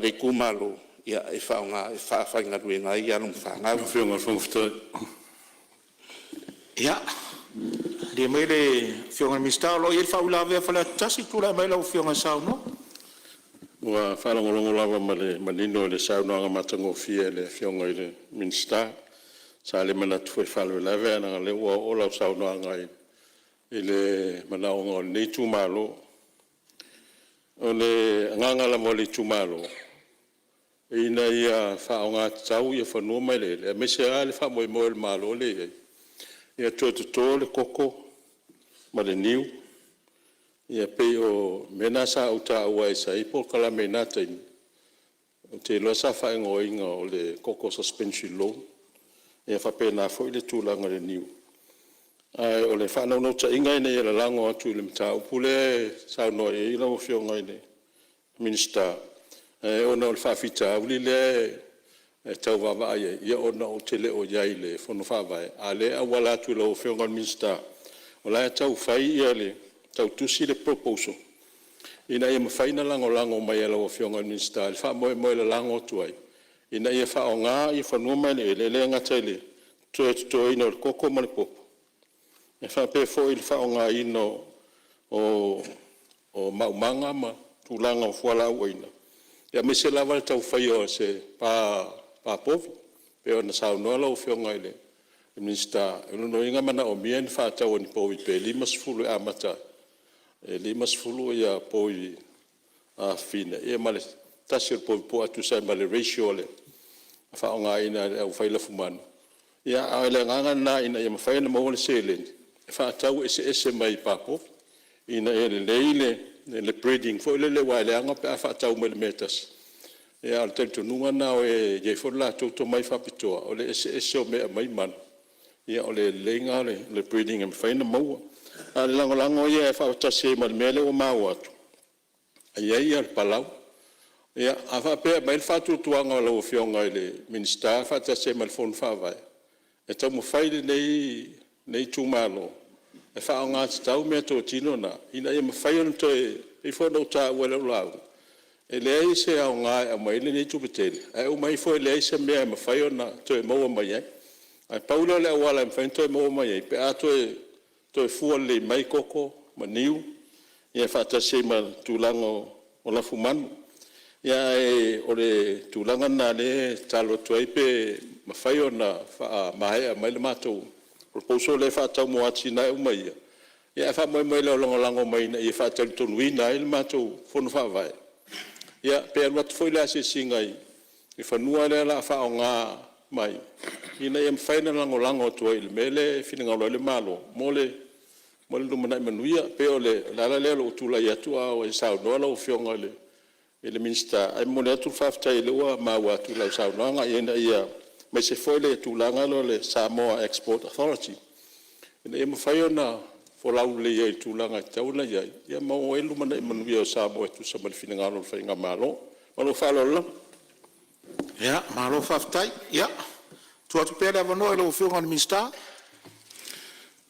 itumalo e faaaoga e faafaigaluega ai alo ma fanau. Lau Afioga i le Fofoga Fetalai… Ia, malie maia le Afioga i le Minisita o lo o i ai le faauilavea a Faleata 1. Tulai mai lau Afioga e saunoa. Ua faalogologo lava ma le manino i le saunoaga matagofie a le Afioga i le Minisita. Sa le manatu foi e faalavelave, ae leaga o lea ua oo lau saunoaga i le manaoga o lenei itumalo. O le agaga lava o le itumalo, ina ia faaaoga tatau fanua ma eleele, aemaise lava le faamoemoe o le Malo lea e i ai, ia toe toto le koko ma le niu. E pei o mea na sa ou taua sa i ai polokalame i na taimi, ou te iloa sa faaigoaina o le Coco Suspension Loan. E faapena foi le tulaga i le niu. Ae o le faanaunautaiga ina ia lalago atu i le mataupu lea e saunoa i ai lau Afioga i le Minisita, ae ona o le faafitauli lea e tau vaavaai i ai, ona ou te le o i ai i le Fono Faavae, a o lea e auala atu i lau Afioga i le Minisita, o la e tau tau tusi le proposal ina ia mafai ona lagolago mai e lau Afioga i le Minisita i le faamoemoe e lalago atu ai, ina ia faaaoga fanua ma eleele, e le gata i le toe totoina o le koko ma le popo, ae faapea foi i le faaaogaina o maumaga ma tulaga o fualaau aina, aemaise lava le tau faia o se pa povi pei ona saunoa lau Afioga i le Minisita. O lona uiga e manaomia le faatau o ni povi pe 50 e amata ai, e 50 povi fafafine ma le tasi o le povi puaa e tusa ai ma le ratio e faaaogaina e le aufai lafumanu. A o le agaga lena ina ia mafai ona maua le seleni e faatau eseese mai ai i pa povi ina ia lelei le breeding foi lele aua e leaga pe a faatau mai i le mea e tasi. A o le talitonuga lena e i ai foi lo latou tomai faapitoa o le eseese o mea e aumai manu, o le lelei lena o le breeding e mafai ona maua. A o le lagolago ia e faatasi ai ma le mea lea ua maua atu e i ai le palau. Ia, a faapea e aumai le faatuatuaga o lau Afioga i le Minisita faatasi ai ma le Fono Faavae e taumafai lenei Itumalo e faaaoga tatau meatotino na ina ia mafai ona toe… E pei foi ona ou taua i lau lauga, e leai se aoga e aumai ai lenei tupe tele ae uma ifo e leai se mea e mafai ona toe maua mai ai. Ae pau lea o le auala e mafai ona toe maua mai ai pe a toe fua lelei mai koko ma niu ia faatasi ai ma le tulaga o lafumanu. Ae o le tulaga lena lea e tatalo atu ai pe mafai ona faamaea mai le matou proposal lea e faatatau mo atinae uma ia, ae faamoemoe i le lagolago mai ina ia faatalitonuina ai le matou Fono Faavae. Ia pe alu atu foi le asiasiga i fanua lea o le a faaaoga mai ina ia mafai ona lagolago atu ai i le mea lea e finagalo ai le Malo mo le lumanai manuia. E pei o le ala lea o lou tulai atu a o e saunoa lau Afioga i le Minisita, ae momoli atu le faafetai o lea ua maua atu i lau saunoaga aemaise foi le tulaga lea o le Samoa Export Authority ina ia mafai ona folau lelei ai i le tulaga e tatau ona i ai ma oo i ai le lumanai manuia o Samoa e tusa ma le finagalo o le Faigamalo. Ma lou faaaloalo lava. Ia, malo faafetai. Ia, tuu atu pea le avanoa i lau Afioga i le Minisita.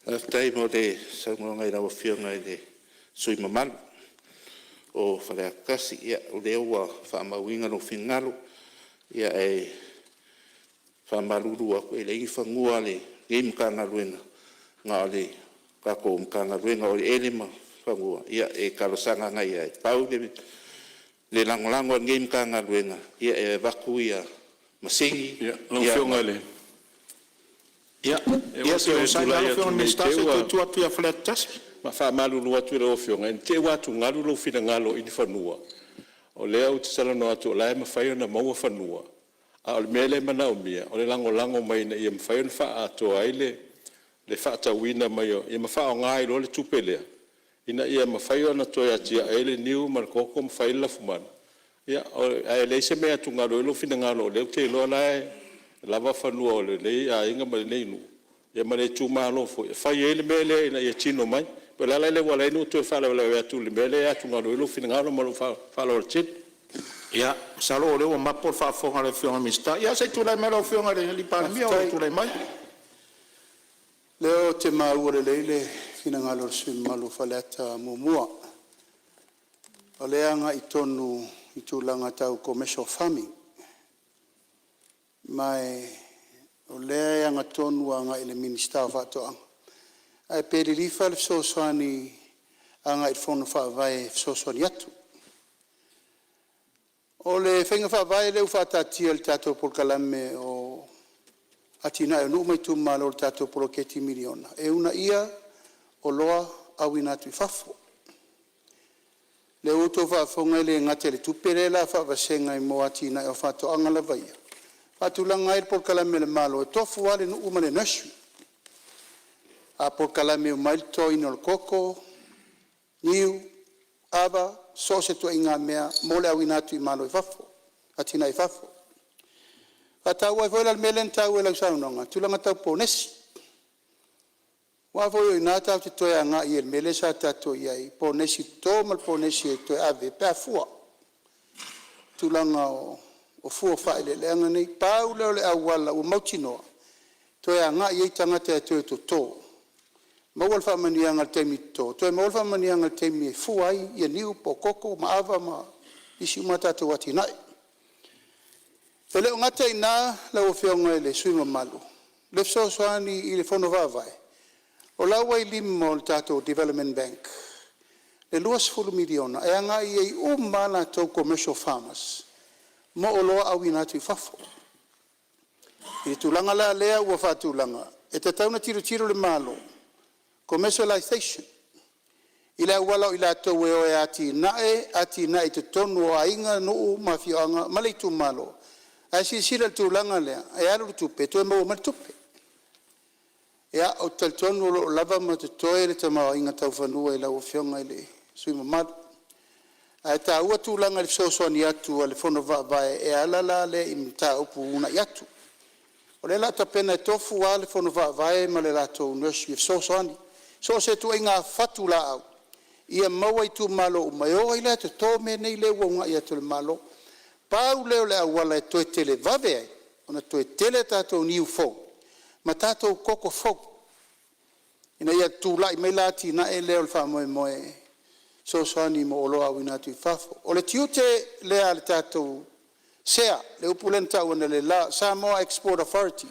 Faafetai mo le saunoaga i lau Afioga i le sui usufono mamalu o Faleata 1. Ia, o lea ua faamauina lou finagalo, ae faamalulu atu, e leai ni fanua a lenei Matagaluega, na o le tatou Matagaluega o Eleele ma Fanua e talosaga agai i ai. Pau le lagolago a lenei Matagaluega, e avatu masini… Lau Afioga i le… Ia, se i onosai mai lau Afioga i le Minisita se i toe tuu atu ia Faleata 1. E faamalulu atu i lau Afioga, ne i te i ua atugalu lou finagalo i ni fanua, o lea ou te talanoa atu o la e mafai ona maua fanua, a o le mea lea e manaomia, o le lagolago mai ina ia mafai ona faaatoa ai le faatauina mai ma faaaoga ai loa le tupe lea ina ia mafai ona toe atiae ai le niu ma le koko ma fai ai le lafumanu. Ae leai se mea e atugalu ai lou finagalo o lea ou te iloa o la e lava fanua o lenei aiga ma lenei nuu ia ma le itumalo foi e fai ai le mea lea ina ia tino mai. E pei o le ala lea ua ala ai ona ou toe faalavelave atu i le mea lea e atugalu ai lou finagalo. Ma lou faaaloalo tele. Ia, masalo o lea ua mapo le faafofoga a le Afioga i le Minisita. Ia, se i tulai mai lau Afioga i le Palemia o lo o tulai mai. Faafetai. O lea ou te maua lelei le finagalo o le sui usufono mamalu o Faleata 1. O lea e agai tonu i tulaga tau commercial farming, ma o lea e agatonu agai i le Minisita o Faatoaga. Ae pe lilifa le fesoasoani agai i le Fono Faavae e fesoasoani atu. O le faiga faavae lea ua faataatia i le tatou polokalame o Atinae o Nuu ma Itumalo i le tatou poloketi miliona, e uunaia oloa auina atu i fafo. O lea ua outou faafofoga e le gata i le tupe lea o le a faavasega mo atinae o faatoaga lava ia, e faatulaga ai le polokalame a le Malo e tofu lava le nuu ma le nursery. A polokalame uma ai le totoina o le koko, niu, ava, so o se ituaiga mea mo le auina atu i malo i fafo, atinae i fafo. E faataua ai foi la le mea lea na taua i lau saunoaga, tulaga tau ponesi. Aua foi o i ina tatou te toe agai i ai i le mea lea sa tatou i ai i ponesi toto ma le ponesi e toe ave pe a fua i tulaga o fua o faaeleeleaga nei. Pau lea o le auala ua mautinoa e toe agai ai tagata e toe toto, maua le faamanuiaga i le taimi toto toe maua le faamanuiaga i le taimi e fua ai niu po o koko ma ava ma isi uma a tatou atinae. E le o gata i ina lau Afioga i le sui usufono mamalu le fesoasoani i le Fono Faavae, o la ua i lima o le tatou development bank le $20 miliona e agai ai uma lava latou commercial farmers mo oloa auina atu i fafo. I le tulaga la lea ua faatulaga, e tatau ona tilotilo le Malo, commercialization i le auala o i latou e o e atiae atinae i totonu o aiga, nuu ma afioaga ma le itumalo. Ae silasila i le tulaga lea, e alu le tupe toe maua mai le tupe. Ia, ou te talitonu o lo o lava ma totoe le tamaoaiga tau fanua i lau Afioga i le sui usufono mamalu, ae taua tulaga i le fesoasoani atu a le Fono Faavae e ala la lea i mataupu e uunai atu. O lea o le a tapena e tofu lava le Fono Faavae ma le latou nursery e fesoasoani, so o se ituaiga fatu laau ia maua e itumalo uma e o ai la e toto mea nei lea ua uunai atu e le Malo. Pau lea o le auala e toe televave ai ona toe tele a tatou niu fou ma tatou koko fou ina ia tulai mai la atinae lea o le faamoemoe e fesoasoani mo oloa auina atu i fafo. O le tiute lea o le tatou SEA le upu lea na tau analeila Samoa Export Authority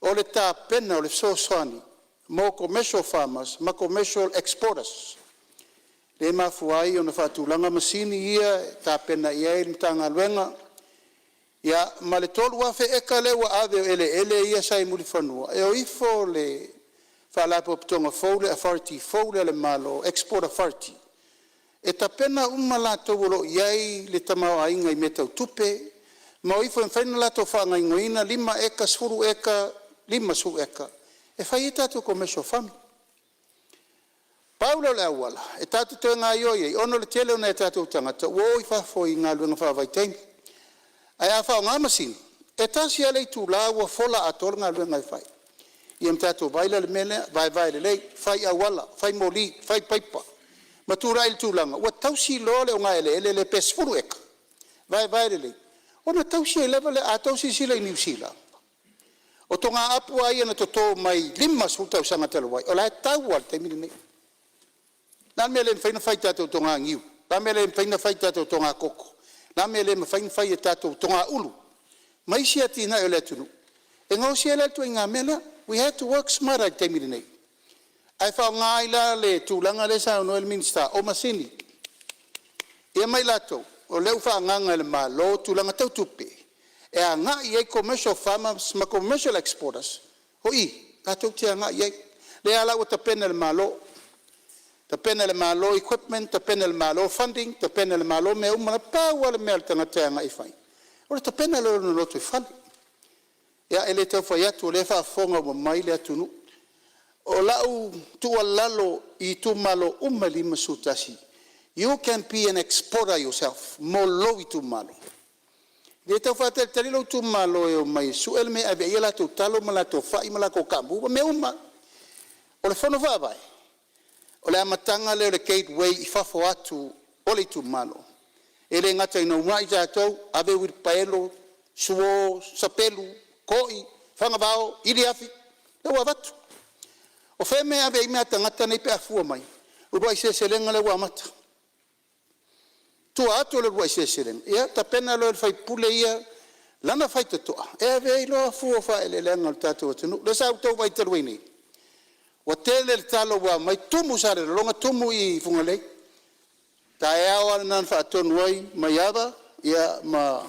o le tapena o le fesoasoani mo commercial farmers ma commercial exporters, lea e mafua ai ona faatulaga masini ia e tapena i ai le Matagaluega ma le 3,000 eka lea ua ave o eleele ia sa i Mulifanua e o ifo le Faalapotopotoga fou le Authority fou lea a le Malo, Export Authority e tapena uma latou o lo o i ai le tamaoaiga i mea tau tupe ma o ifo e mafai ona latou faagaoioiga 5 eka, 10 eka, 50 eka e fai ai tatou commercial farming. Pau lea o le auala e tatou te toe gaoioi ai ona o le tele o nai o tatou tagata ua o i fafo i galuega faavaitaimi. Ae a faaaoga masini e tasi lava le itula ua fola atoa le galuega e fai, ia ma tatou vaai la i le mea lea, vaevae lelei, fai auala, fai moli, fai paipa ma tulai i le tulaga ua tausi loa le ogaeleele lea pe 10 eka, vaevae lelei ona tausi ai lava lea. A outou silasila i Niu Sila, o toga apu a ia na toto mai le 50 tausaga talu ai o la e tau lava i le taimi lenei. O le a le mea e le mafai ona fai i tatou toga niu? O le a le mea e le mafai ona fai i tatou toga koko? O le a le mea e le mafai ona fai i tatou toga ulu ma isi atinae o le atunuu e gaosi ai la le ituaiga mea lea? We have to work smarter i le taimi lenei ae faaaoga ai la le tulaga lea e saunoa ai le Minisita o masini ia ma i latou o lea ua faaagaaga e le Malo tulaga tau tupe e agai i ai commercial farmers ma commercial exporters. O i latou te agai i ai, lea la ua tapena e le Malo, tapena e le Malo equipment, tapena e le Malo funding, tapena e le Malo mea uma, na pau lava le mea a le tagata e agai e fai o le tapena loa o lona lotoifale. Ia e le tau fai atu o lea e faafofoga uma mai le atunuu. O lau tuualalo i itumalo uma e 51, you can be an exporter yourself mo lou itumalo. E le tau faatalitali lou itumalo e omai e sue le mea e ave i ai a latou talo ma latou fai ma latou kaamu ma mea uma lava. O le fono faavae o le amataga lea o le gateway i fafo atu o le itumalo. E le gata ina uunai tatou, ave uilipaelo, suo, sapelu, koi, fagavao, iliafi lea ua avatu. O fea e ave ai mea a tagata nei pe a fua mai? Uluai Seleselega lea ua amata, tua atu o le uluai seleselega ia tapena loa e le sui usufono ia lana faitotoa e ave ai loa fua o faaeleeleaga a le tatou atunuu. Lea sa outou vaai talu ai nei ua tele le talo ua aumai tumu i Salelologa, tumu i Fugalei. O le taeao a lena na faatonu ai Maiava ma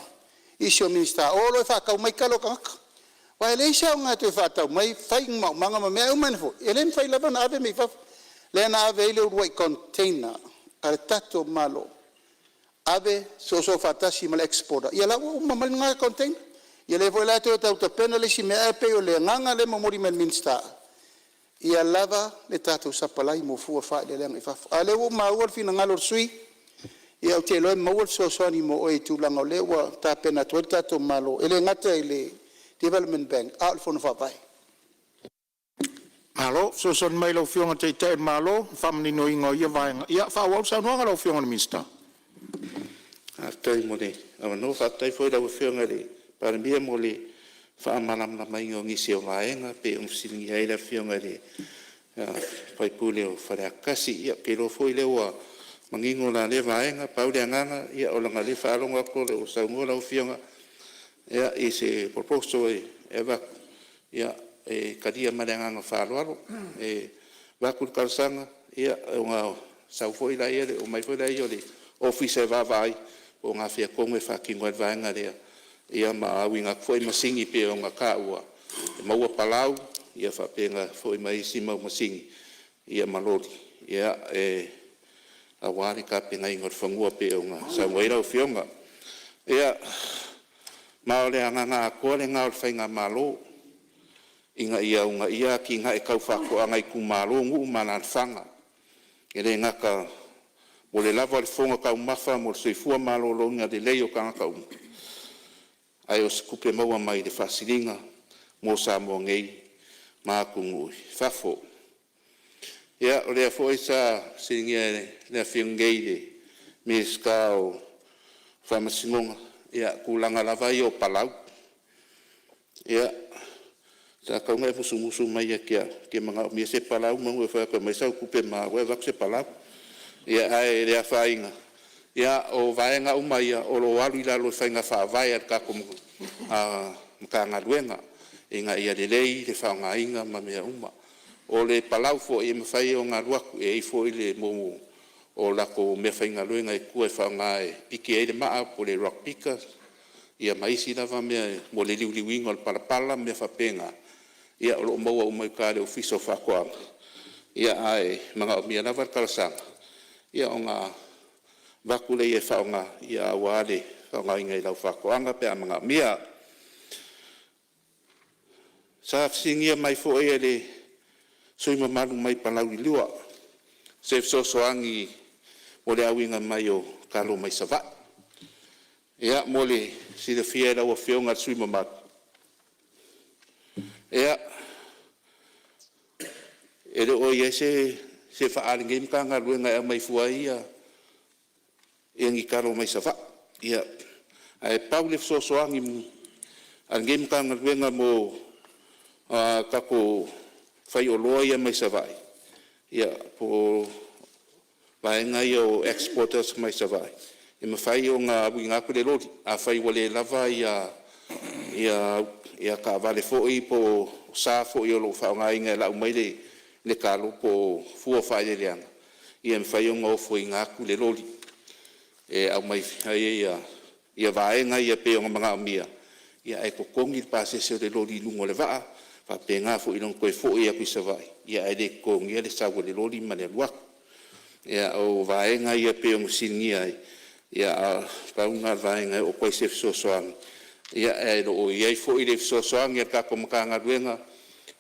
nisi o Minisita o loa e faatau mai talo a tagata aua e leai se aoga e toe faatau mai fai ni maumaga ma mea uma nei, e le mafai lava ona ave mea i fafo. Lea na ave ai le uluai container a le tatou Malo ave soso faatasi ma le exporter ia la ua uma mai lena container. Ia lea foi la toe tau tapena le isi mea ae pei o le agaga lea e momoli mai e le Minisita ia lava le tatou sapalai mo fua o faaeleeleaga i fafo. A o lea ua ou maua le finagalo o le sui usufono, ia ou te iloa e maua le fesoasoani mo oe i le tulaga o lea ua tapena atu ai le tatou Malo e le gata i le Development Bank a o le Fono Faavae. Malo fesoasoani mai i lau Afioga i le Taitai o le Malo i le faamaninoina o ia vaega. Ia faaauau le saunoaga a lau Afioga i le Minisita. Faafetai mo le avanoa, faafetai foi i lau Afioga i le Palemia mo le faamalamalamaina o nisi o vaega pei ona fesiligia ai le Afioga i le sui usufono mo Faleata 1. Ia ou te iloa foi o lea ua manino la lea vaega. Pau le agaga, ona o lea e faalogo atu o lo o saunoa lau Afioga i se proposal e avatu, ia, e talia ma le agaga faaaloalo. E avatu le talosaga ona sau foi lea, omai foi lea o le Ofisa e vaavaai po o gafea tonu e faatino ai le vaega lea, ia ma auina atu foi masini pei ona taua e maua palau faapena foi ma isi mau masini ma loli aua le tapenaina o le fanua pei ona saunoa i ai lau Afioga. Ia, ma o le agaga atoa lena o le faigamalo ina ia uunaia atinae tau faatoaga i itumalo, nuu ma alaalafaga. E le gata mo le lava o le fofoga taumafa mo le soifua maloloina lelei o tagata uma, ae o se tupe maua mai le faasiliga mo Samoa nei ma atunuu i fafo. Ia, o lea foi sa fesiligia e le Afioga nei le Minisita o Faamasinoga. Tulaga lava ia o palau, ia, sa tatau ona e musumusu mai ia te au e te manaomia se palau semeamanu e fai atu e aumai sau tupe ma au ai avatu se palau. Ia ae le afaina, o vaega uma ia o lo o alu i lalo o faiga faavae a le tatou Matagaluega ina ia lelei le faaaogaina ma mea uma. O le palau foi e mafai ona alu atu e i ai foi le mea o latou meafaigaluega i tua e faaaoga e piki ai le maa po o le rock picker ia ma isi lava mea mo le liuliuina o le palapala ma mea faapena. Ia o lo o maua uma i uta i le Ofisa o Faatoaga, ae manaomia lava le talosaga ona avatu lea e faaaoga aua le faaaogaina i lau faatoaga pe a manaomia. Sa fesiligia mai foi e le sui usufono mamalu mai Palauli 2 se fesoasoani mo le auina mai o talo mai Savaii. Ia mo le silafia e lau Afioga i le sui usufono mamalu, ia, e le o i ai se vaa a lenei Matagaluega e aumai fua ai ni talo mai Savaii. Ia, ae pau le fesoasoani a lenei Matagaluega mo tatou faioloa ia mai Savaii, ia po o vaega ia o exporters mai Savaii, e mafai ona auina atu le loli afai ua le lava taavale foi po o sa foi o lo o faaaogaina e lau mai ai le talo po o fua o faaeleeleaga, ia e mafai ona ofoina atu le loli e aumai ai vaega ia pei ona manaomia, ae totogi le pasese o le loli i luga o le vaa, e faapena foi i lona toe foi atu i Savaii, ae le totogia le sau o le loli ma le alu atu. Ia, o vaega ia pei ona fesiligia ai, ae pau lena o le vaega e oo atu ai se fesoasoani. Ae o lo o i ai foi le fesoasoani a le tatou Matagaluega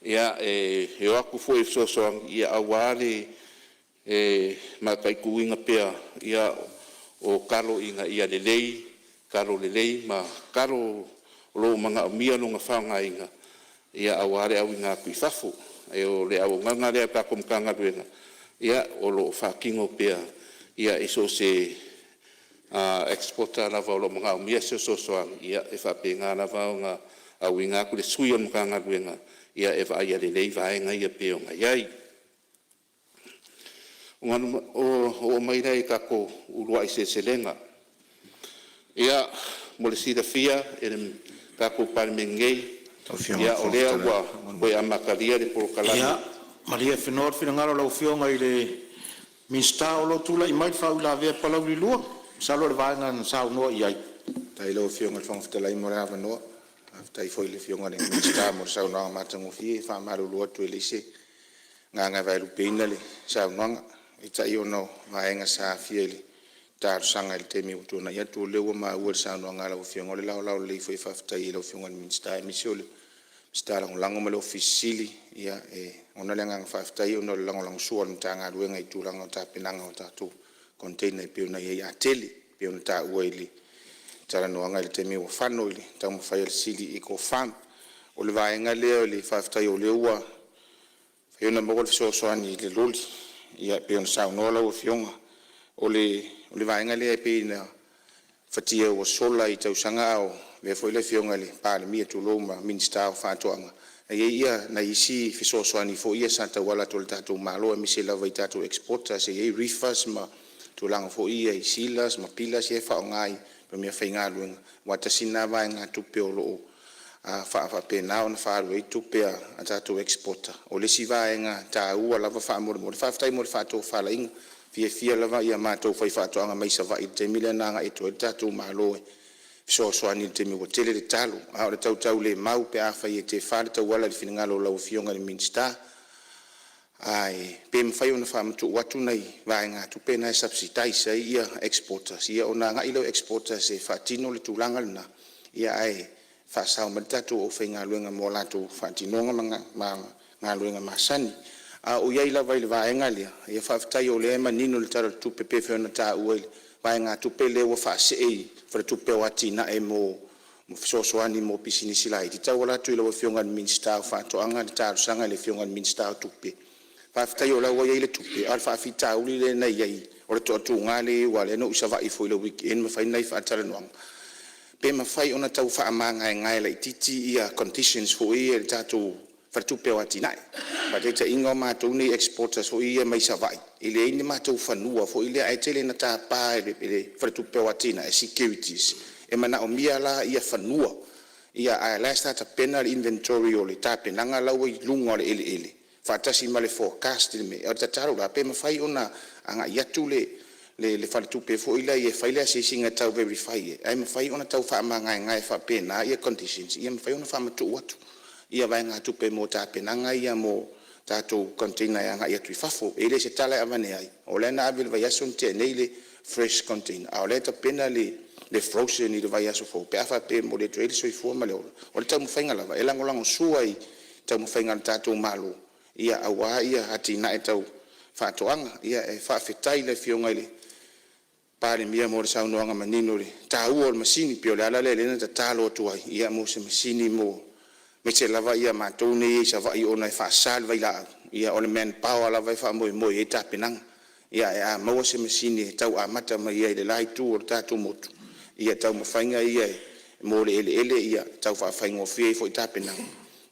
e o atu foi e fesoasoani aua le mataituina pea o talo ina ia lelei, talo lelei ma talo o lo o manaomia lona faaaogaina aua le auina atu i fafo. O le auaunaga lea a le tatou Matagaluega o lo o faatino pea i so o se exporter lava o lo o manaomia se fesoasoani. E faapena lava ona auina atu le sui o le Matagaluega e vaaia lelei vaega ia pei ona i ai. Ona oo mai lea i tatou Uluai Seleselega. Ia, mo le silafia e le tatou Palemene nei, Lau Afioga i le o Fofoga lea Fetalai… ua toe amatalia le polokalame. Ia, malie afenoa le finagalo o lau Afioga i le Minisita o lo o tulai mai le faauilavea a Palauli 2. Masalo o le vaega na saunoa i ai. Faafetai i lau Afioga i le Fofoga Fetalai mo le avanoa. Faafetai foi i le Afioga i le Minisita mo le saunoaga matagofie. E faamalulu atu e leai se agaga e vaelupeina le saunoaga, peitai ona o vaega sa aafia i le talosaga i le taimi ua tuanai atu. O lea ua maua i le saunoaga a lau Afioga, o le laolao lelei foi e faafetai ai i lau Afioga i le Minisita aemaise o le Minisita Lagolago ma le Ofisa Sili. E lagona le agaga faafetai ona o le lagolagosua a le Matagaluega i tulaga o tapenaga o tatou container e pei ona i ai Atele, e pei ona taua i le talanoaga i le taimi ua fano i le taumafai a le Sili i Kovana. O le vaega lea o le faafetai o lea ua mafai ona maua le fesoasoani i le loli e pei ona saunoa lau Afioga. O le vaega lea pei na fatia ua sola i tausaga a o avea foi le Afioga i le Palemia, tulou, ma Minisita o Faatoaga, na i ai nai isi fesoasoani foi ia sa tauala atu i le tatou Malo aemaise lava i tatou exporters e i ai reefers ma tulaga foi ia i sealers ma pillars ia e faaaoga i meafaigaluega, aua tasi lena vaegatupe o lo o faapena ona faaalu ai tupe a tatou exporter. O le isi vaega taua lava faamolemole. Faafetai mo le faatofalaiga. E fiafia lava matou faifaatoaga mai Savaii i le taimi lea na agai atu ai le tatou Malo e fesoasoani i le taimi ua tele le talo. A o le tautaulemau pe afai e tefa le tauala i le finagalo o lau Afioga i le Minisita, ae pe mafai ona faamatuu atu nai vaegatupe na e subsidize ai exporters ona agai lea o exporters e faatino le tulaga lena, ae faasao mai le tatou aufaigaluega mo a latou faatinoga ma galuega masani. A o ou i ai lava i le vaega lea, ia faafetai o lea e manino i le Tala o le Tupe e pei foi ona taua i le vaegatupe lea ua faasee i le Faletupe o Atinae mo fesoasoani mo pisinisi laiti e tauala atu i lau Afioga i le Minisita o Faatoaga le talosaga i le Afioga i le Minisita o Tupe. Faafetai o la e ua i ai le tupe, a o le faafitauli lea na i ai o le toatuga lea e i ai aua o lea na ou i Savaii foi i le weekend ma fai nai faatalanoaga. Pe mafai ona tau faamagaegae laititi ia conditions foi ia i le tatou Faletupe o Atinae. Faataitaiga o matou nei exporters foi ia mai Savaii, e leai ni matou fanua foi lea, ae tele ina tapa e le Faletupe o Atinae securities. E manaomia la ia fanua, ae o la e sa tapena le inventory o le tapenaga la ua i luga o le eleele faatasi ma le forecast i le mea. O le tatalo la, pe mafai ona agai atu le faletupe foi lea e fai le asiasiga e tau verify ai, ae mafai ona tau faamagaegae faapena ia conditions ia mafai ona faamatuu atu ia vaegatupe mo tapenaga ia mo tatou container e agai atu i fafo. E le o se tala e avane ai, o lea na ave i le vaiaso na tea nei le fresh container, a o lea e tapena le frozen i le vaiaso fou pe a faapea e momoli atu ai le soifua ma le ola. O le taumafaiga lava e lagolagosua i taumafaiga a le tatou Malo aua atinae tau faatoaga. Ae faafetai i le Afioga i le Palemia mo le saunoaga manino i le taua o le masini. E pei o le ala lea na tatalo atu ai mo se masini aemaise lava matou nei e i Savaii ona e faasa le vailaau, o le manpower lava e faamoemoe i ai tapenaga. Ae a maua se masini e tau amata mai ai i le la itu o le tatou motu ia taumafaiga ia mo le eleele e tau faafaigofie ai foi tapenaga.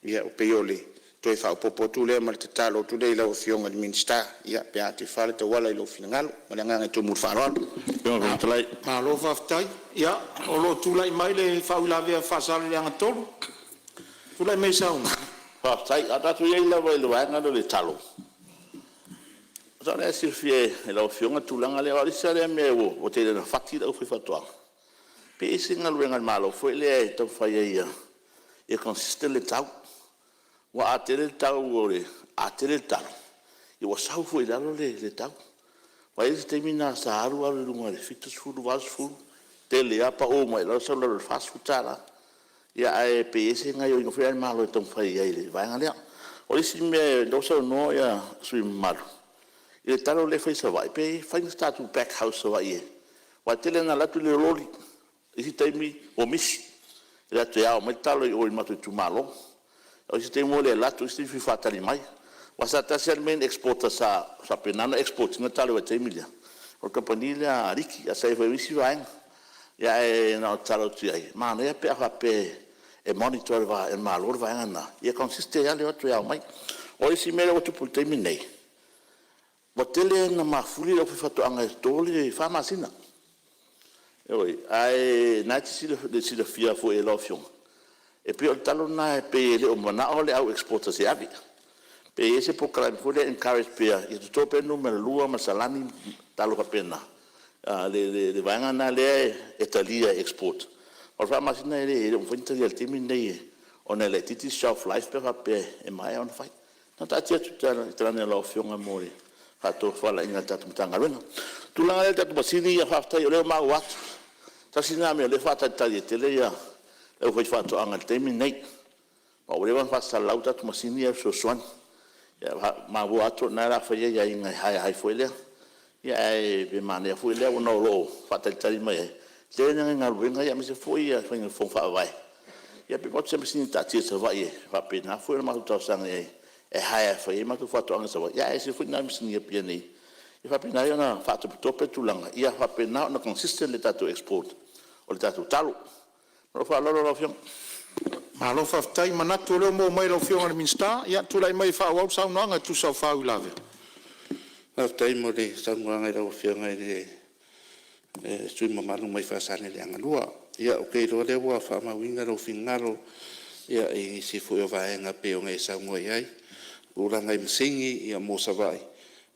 E pei o le toe faaopoopo atu lea ma le tatalo atu lea i lau Afioga i le Minisita pe a tefa le tauala i lou finagalo. Ma le agaga e tumu i le faaaloalo. Malo faafetai. Ia, o lo o tulai mai le faauilavea a Faasaleleaga 3. Tulai mai e saunoa. Faafetai. A o tatou i ai lava i le vaega lea o le talo, masalo o la e silafia e lau Afioga le tulaga lea, aua o le isi lava lea mea ua tele ina fati le aufaifaatoaga, pe i ai se galuega a le Malo foi lea e taumafai ai ia consistent le tau. Aua a tele le talo, ua sau foi i lalo le tau. Aua e i ai le isi taimi lena sa alu alu i luga i le $70, $80, tele lava pau mai i lalo sau i lalo i le $40. Ia ae pe i ai se gaoioiga foi lea a le Malo e taumafai ai i le vaega lea. O le isi mea o lea ua saunoa le sui usufono mamalu i le talo lea e fai i Savaii, pe fai ni a tatou pack house i Savaii aua e tele ina alu atu le loli, isi taimi ua misi, e alu atu e ao mai talo i o i le matou itumalo. O isi taimi ua le alu atu, o isi taimi ua fia faatali mai. Aua sa tasi lava le main exporter sa faapena ona export ina talo i le vaitaimi lea, o le kamupani lea a Aliki, ae sa i ai foi ma isi vaega. Ia ae na ona tatalo atu i ai, manaia pe a faapea e monitor e le Malo le vaega lena, ia consistent lava le o atu e ao mai. O le isi mea lea ua tupu i le taimi lenei, ua tele ina mafuli le aufaifaatoaga e toto le 4 masina. Ioe. Ae o lena e te silafia foi e lau Afioga, e pei o le talo lena e pei e le o manao le au exporters e ave. Pe i ai se polokalame foi lea e encourage pea ia toto pea le numera 2 ma le salami ma talo faapena, le vaega lena lea e talia e export. O le 4 masina e le o mafai ona talia i le taimi lenei ona e laitiiti le shelf life pe a faapea e maea ona fai. Na ona taatia atu i talaane o lau Afioga mo le faatofalaiga a le tatou Matagaluega. O le tulaga lea i tatou masini, faafetai o lea ua maua atu, tasi lena mea o lea e faatalitali ai tele le aufaifaatoaga i le taimi lenei, aua ua leva ona faasalalau tatou masini ia fesoasoani. Ua maua atu o lena o le a fai aiaiga e hire ai foi lea, ae pe manaia foi lea ona o lo o faatalitali mai ai. E tele nai galuega aemaise foi le faiga o fono faavae, ia pe maua atu se masini e taatia i Savaii e faapena foi ona matou talosaga i ai e hire e fai ai matou faatoaga i Savaii, ae ese foi nai masini i Apia nei, e faapena ai ona faatopetope le tulaga ia faapena ona consistent le tatou export o le tatou talo. Ma lou faaaloalo lau Afioga. Malo faafetai. E manatu o lea ua maua mai e lau Afioga i le Minisita. Ia tulai mai e faaauau le saunoaga e tusa o faauilavea. Faafetai mo le saunoaga i lau Afioga i le sui usufono mamalu mai Faasaleleaga 2. Ia ou te iloa o lea ua faamauina lou finagalo i nisi foi o vaega e pei ona e saunoa i ai, tulaga i masini mo Savaii.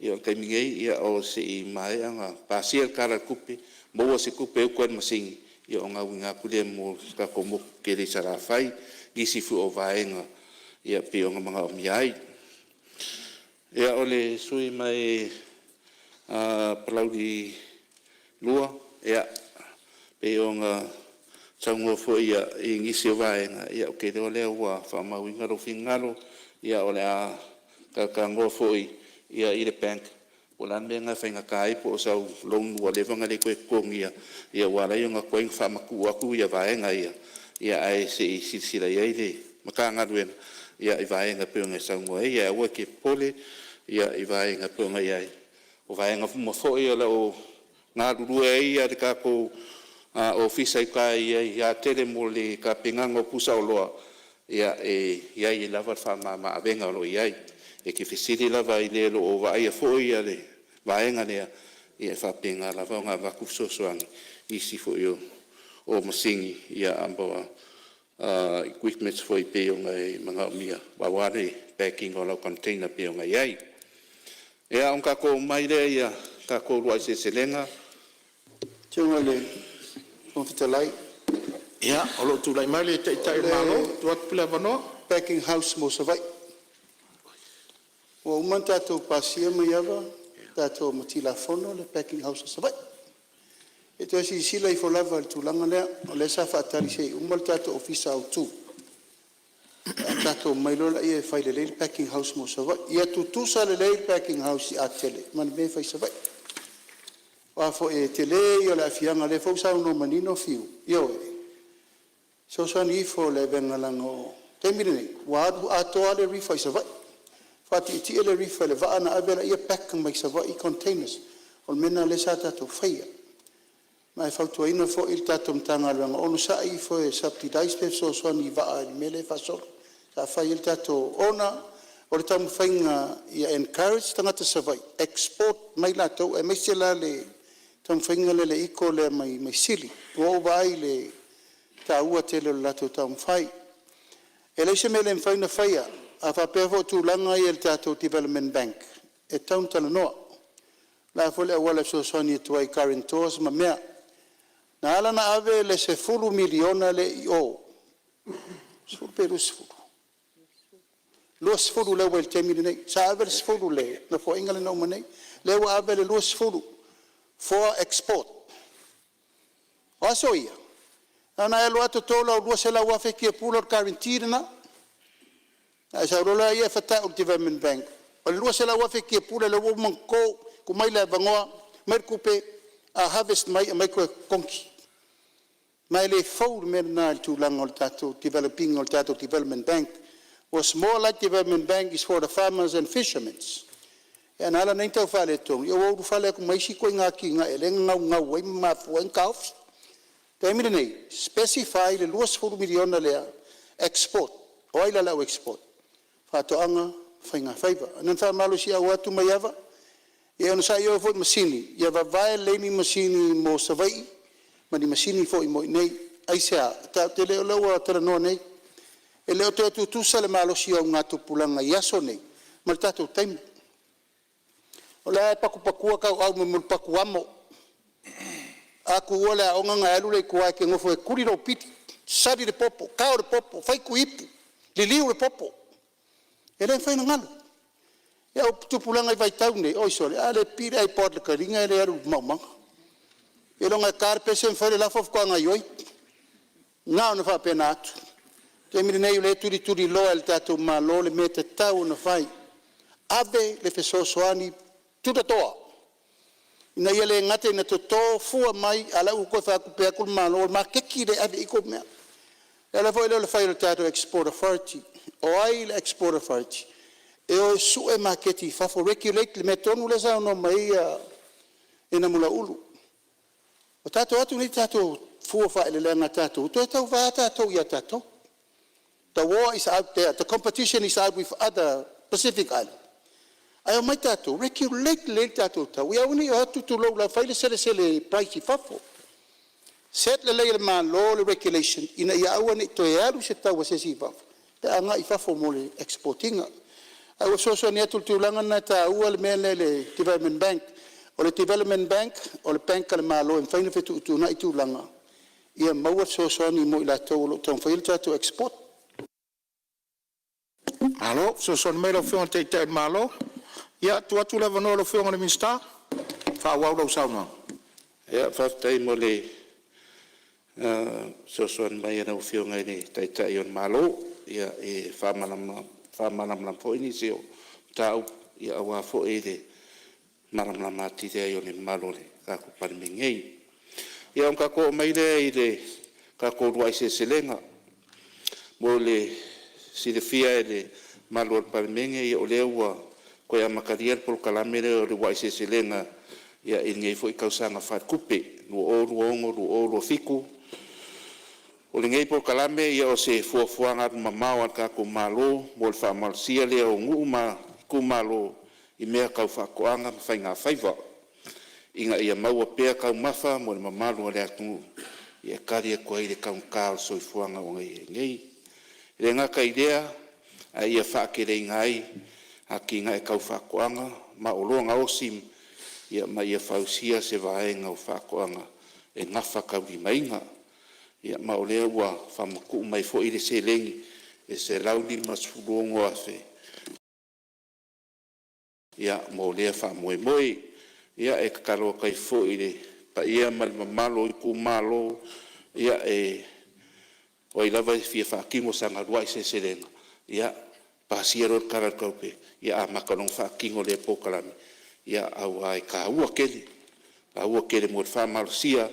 Ia o le taimi nei se i maea ona pasia le Tala o le Tupe, maua se tupe e utu ai i le masini, ia ona auina atu lea mo le tatou motu tele i Salafai i nisi foi o vaega e pei ona manaomia ai. Ia, o le sui usufono mai Palauli 2, e pei ona saunoa foi i nisi o vaega, ia ou te iloa o lea ua faamauina lou finagalo, o le a talatalanoa foi i le bank po o le a le mea lena e faigata ai, po o sau loan ua leva ona le toe totogiina ua ala ai ona tuai ona faamatuu atu vaega ia, ae se i silasila i ai le Matagaluega i vaega e pei ona e saunoa ai. Ae aua e te popole i vaega e pei ona i ai. O vaega uma foi o lo o galulue ai le tatou Ofisa i uta i Atele mo le tapenaga o pusaoloa. Ia, e i ai lava le faamama-avega o lo o i ai. E te fesili lava i le o lo o vaaia foi le vaega lea, ia e faapena lava ona avatu fesoasoani i nisi foi o masini ma equipments foi pei ona e manaomia aua le pack ina o lau container e pei ona i ai. Ia, ona tatou oo mai lea i a tatou uluai seleselega. Lau Afioga i le Fofoga Fetalai. Ia, o lo o tulai mai le Taitai o le Malo e tuu atu le avanoa. Packing house mo Savaii. Ua uma ona tatou pasia Maiava tatou Tilafono le packing house a Savaii. Se i toe silasila ifo lava i le tulaga lea, o lea sa faatali se i uma le tatou ofisa autu ona tatou omai loa lea e fai lelei le packing house mo Savaii. Ia tutusa lelei le packing house i Atele ma le mea e fai i Savaii. Aua foi o le tele ia o le aafiaga, o lea foi ua saunoa manino Fiu, ioe, fesoasoani ifo i le avega leaga o le taimi lenei ua alu atoa lava le rifa i Savaii, faatietie le rifa i le vaa ona ave lea pack mai Savaii i containers. O le mea lena o lea sa tatou faia. Ma e fautuaina foi le tatou Matagaluega, onosai ifo e subsidize pe fesoasoani i vaa i le mea lea e faasolo. Sa fai ai le tatou… ona o le taumafaiga ia encourage tagata Savaii, export mai latou aemaise la le taumafaiga lea le iko lea mai Sili. Ua ou vaai i le taua tele o le latou taumafai. E leai se mea e le mafai ona faia, a faapea foi o tulaga ia i le tatou development bank, e tatau ona talanoa. O le a foi le auala e fesoasoani atu ai i guarantors ma mea. Na ala ona ave le $10 miliona lea i o, 10 pe 20? 20 lea ua i ai i le taimi lenei. Sa ave le 10 i le Nofoaiga lea na uma nei, lea ua ave le 20 for export. O aso ia, na ona e alu lava toto lau $200,000 kiapula, o le guarantee lena. Ona e sau loa lea fata'u i le development bank, o le $200,000 kiapula lea ua uma ona toto, tuu mai le avanoa, aumai le tupe, a harvest mai aumai toe totogi. Ma e le fou le mea lena i le tulaga o le tatou develop ina o le tatou development bank. Was more like development bank is for the farmers and fishermen. Ia na ala ona tau faaletonu, ia ua ulufale atu ma isi ituaiga atinae lea na naunau ai ma mafua ai ona taofi. O le taimi lenei, specify le $20 miliona lea, export. O ai la le au export? Faatoaga ma Faigafaiva. Na ona faamalosiau atu Maiava, ia e onosai oe foi i le masini, ia vavae lelei ni masini mo Savaii ma ni masini foi mo inei. Aisea? Tatou te le o lea ua talanoa nei, e le o toe tutusa le malosi o augatupulaga i aso nei ma le tatou taimi. O lea e patupatua tauau i mea o le patu amo, a tuua le aoga ona e alu lea i tua e te nofo e tuli lou pili, sali le popo, tao le popo, fai tuiipu, liliu le popo, e le mafai ona galo. O tupulaga i vaitau nei, oi sole, a le pipii le iPod i le taliga e le alu i le maumaga. Seiloga e ta le pese ma fai le lafo faatoa gaoioi. Na ona faapena atu. O le taimi lenei o lea e tulituliloa e le tatou Malo le mea e tatau ona fai, ave le fesoasoani tulatoa ina ia le gata ina toto fua mai a o la e ua toe faatupe atu le Malo, o le maketi lea e ave i ai tou mea. O le ala foi lea o le fai o le tatou Export Authority. O ai le Export Authority? E o e sue maketi i fafo, regulate le mea tonu lea e saunoa mai ai Namulauulu. O tatou o atu nei tatou fua o faaeleeleaga a tatou, toe tauva lava tatou ia tatou. The war is out there, the competition is out with other Pacific Island, ae omai tatou regulate lelei le tatou tau ia aua ne i o atu, tulou lava, fai le selesele price i fafo. Set lelei e le Malo le regulation ina ia aua ne i toe alu se tau a se isi i fafo pe a agai i fafo mo le export ina. Ae ua fesoasoani atu i le tulaga lena e taua le mea lea i le development bank. O le development bank o le bank a le Malo e mafai ona fetuutuunai tulaga ia maua le fesoasoani mo i latou o lo o taumafaia le tatou export. Malo fesoasoani mai lau Afioga i le Taitai o le Malo. Ia, tuu atu le avanoa i lau Afioga i le Minisita e faaauau lau saunoaga. Ia, faafetai mo le fesoasoani mai a lau Afioga i le Taitai o le Malo e faamalamalama foi nisi o mataupu aua foi le malamalama atili ai o le mamalu o le tatou Palemene nei. Ia, ona tatou oo mai lea i le tatou uluai seleselega. Mo le silafia e le mamalu o le Palemene, o lea ua toe amatalia le polokalame lea o le Uluai Seleselega. i lenei foi tausaga faaletupe 2026/2027. O lenei polokalame o se fuafuaga alumamao a le tatou Malo mo le faamalosia lea o nuu ma itumalo i mea tau faatoaga ma faigafaiva, ina ia maua pea taumafa mo le mamalu o le atunuu e tali atu ai i le taugata o le soifuaga ua i ai nei. E le gata i lea, a ia faateleina ai atinae tau faatoaga ma oloa gaosi ma ia fausia se vaega o faatoaga e gafataulimaina. Ma o lea ua faamatuu mai foi le seleni e $156,000 mo lea faamoemoe. Ia, e tatalo atu ai foi i le paia ma le mamalu o itumalo, o ai lava e fia faatino sana uluai seleselega, ia pasia loa le Tala o le Tupe, amata loa ona faatino lea polokalame, aua e taua tele, taua tele mo le faamalosia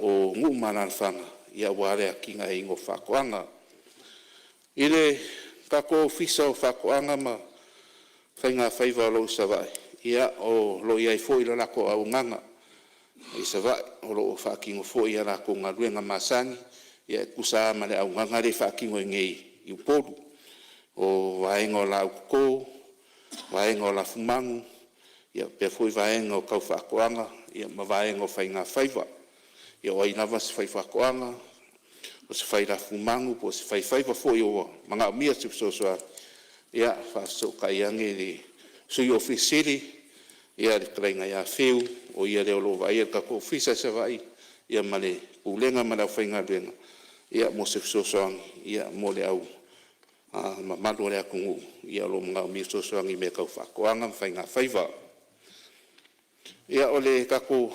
o nuu ma alaalafaga aua le atinaeina o faatoaga. I le tatou Ofisa o Faatoaga ma Faigafaiva o lo o i Savaii, ia, o lo o i ai foi le latou auaunaga i Savaii, o lo o faatino foi a latou galuega masani e tusa lava ma le auaunaga lea e faatino i inei i Upolu. O vaega o laau toto, vaega o lafumanu, faapea foi vaega tau faatoaga ma vaega o faigafaiva. Ia o ai lava se faifaatoaga, o se fai lafumanu po o se faifaiva foi ua manaomia se fesoasoani, ia faafesootai ane i le Sui Ofisa Sili, le Fetalaiga ia Fiu, o ia lea o lo o vaaia le tatou ofisa i Savaii ma le pulega ma le aufaigaluega mo se fesoasoani mo le mamalu o le atunuu o lo o manaomia fesoasoani i mea tau faatoaga ma faigafaiva. Ia, o le tatou…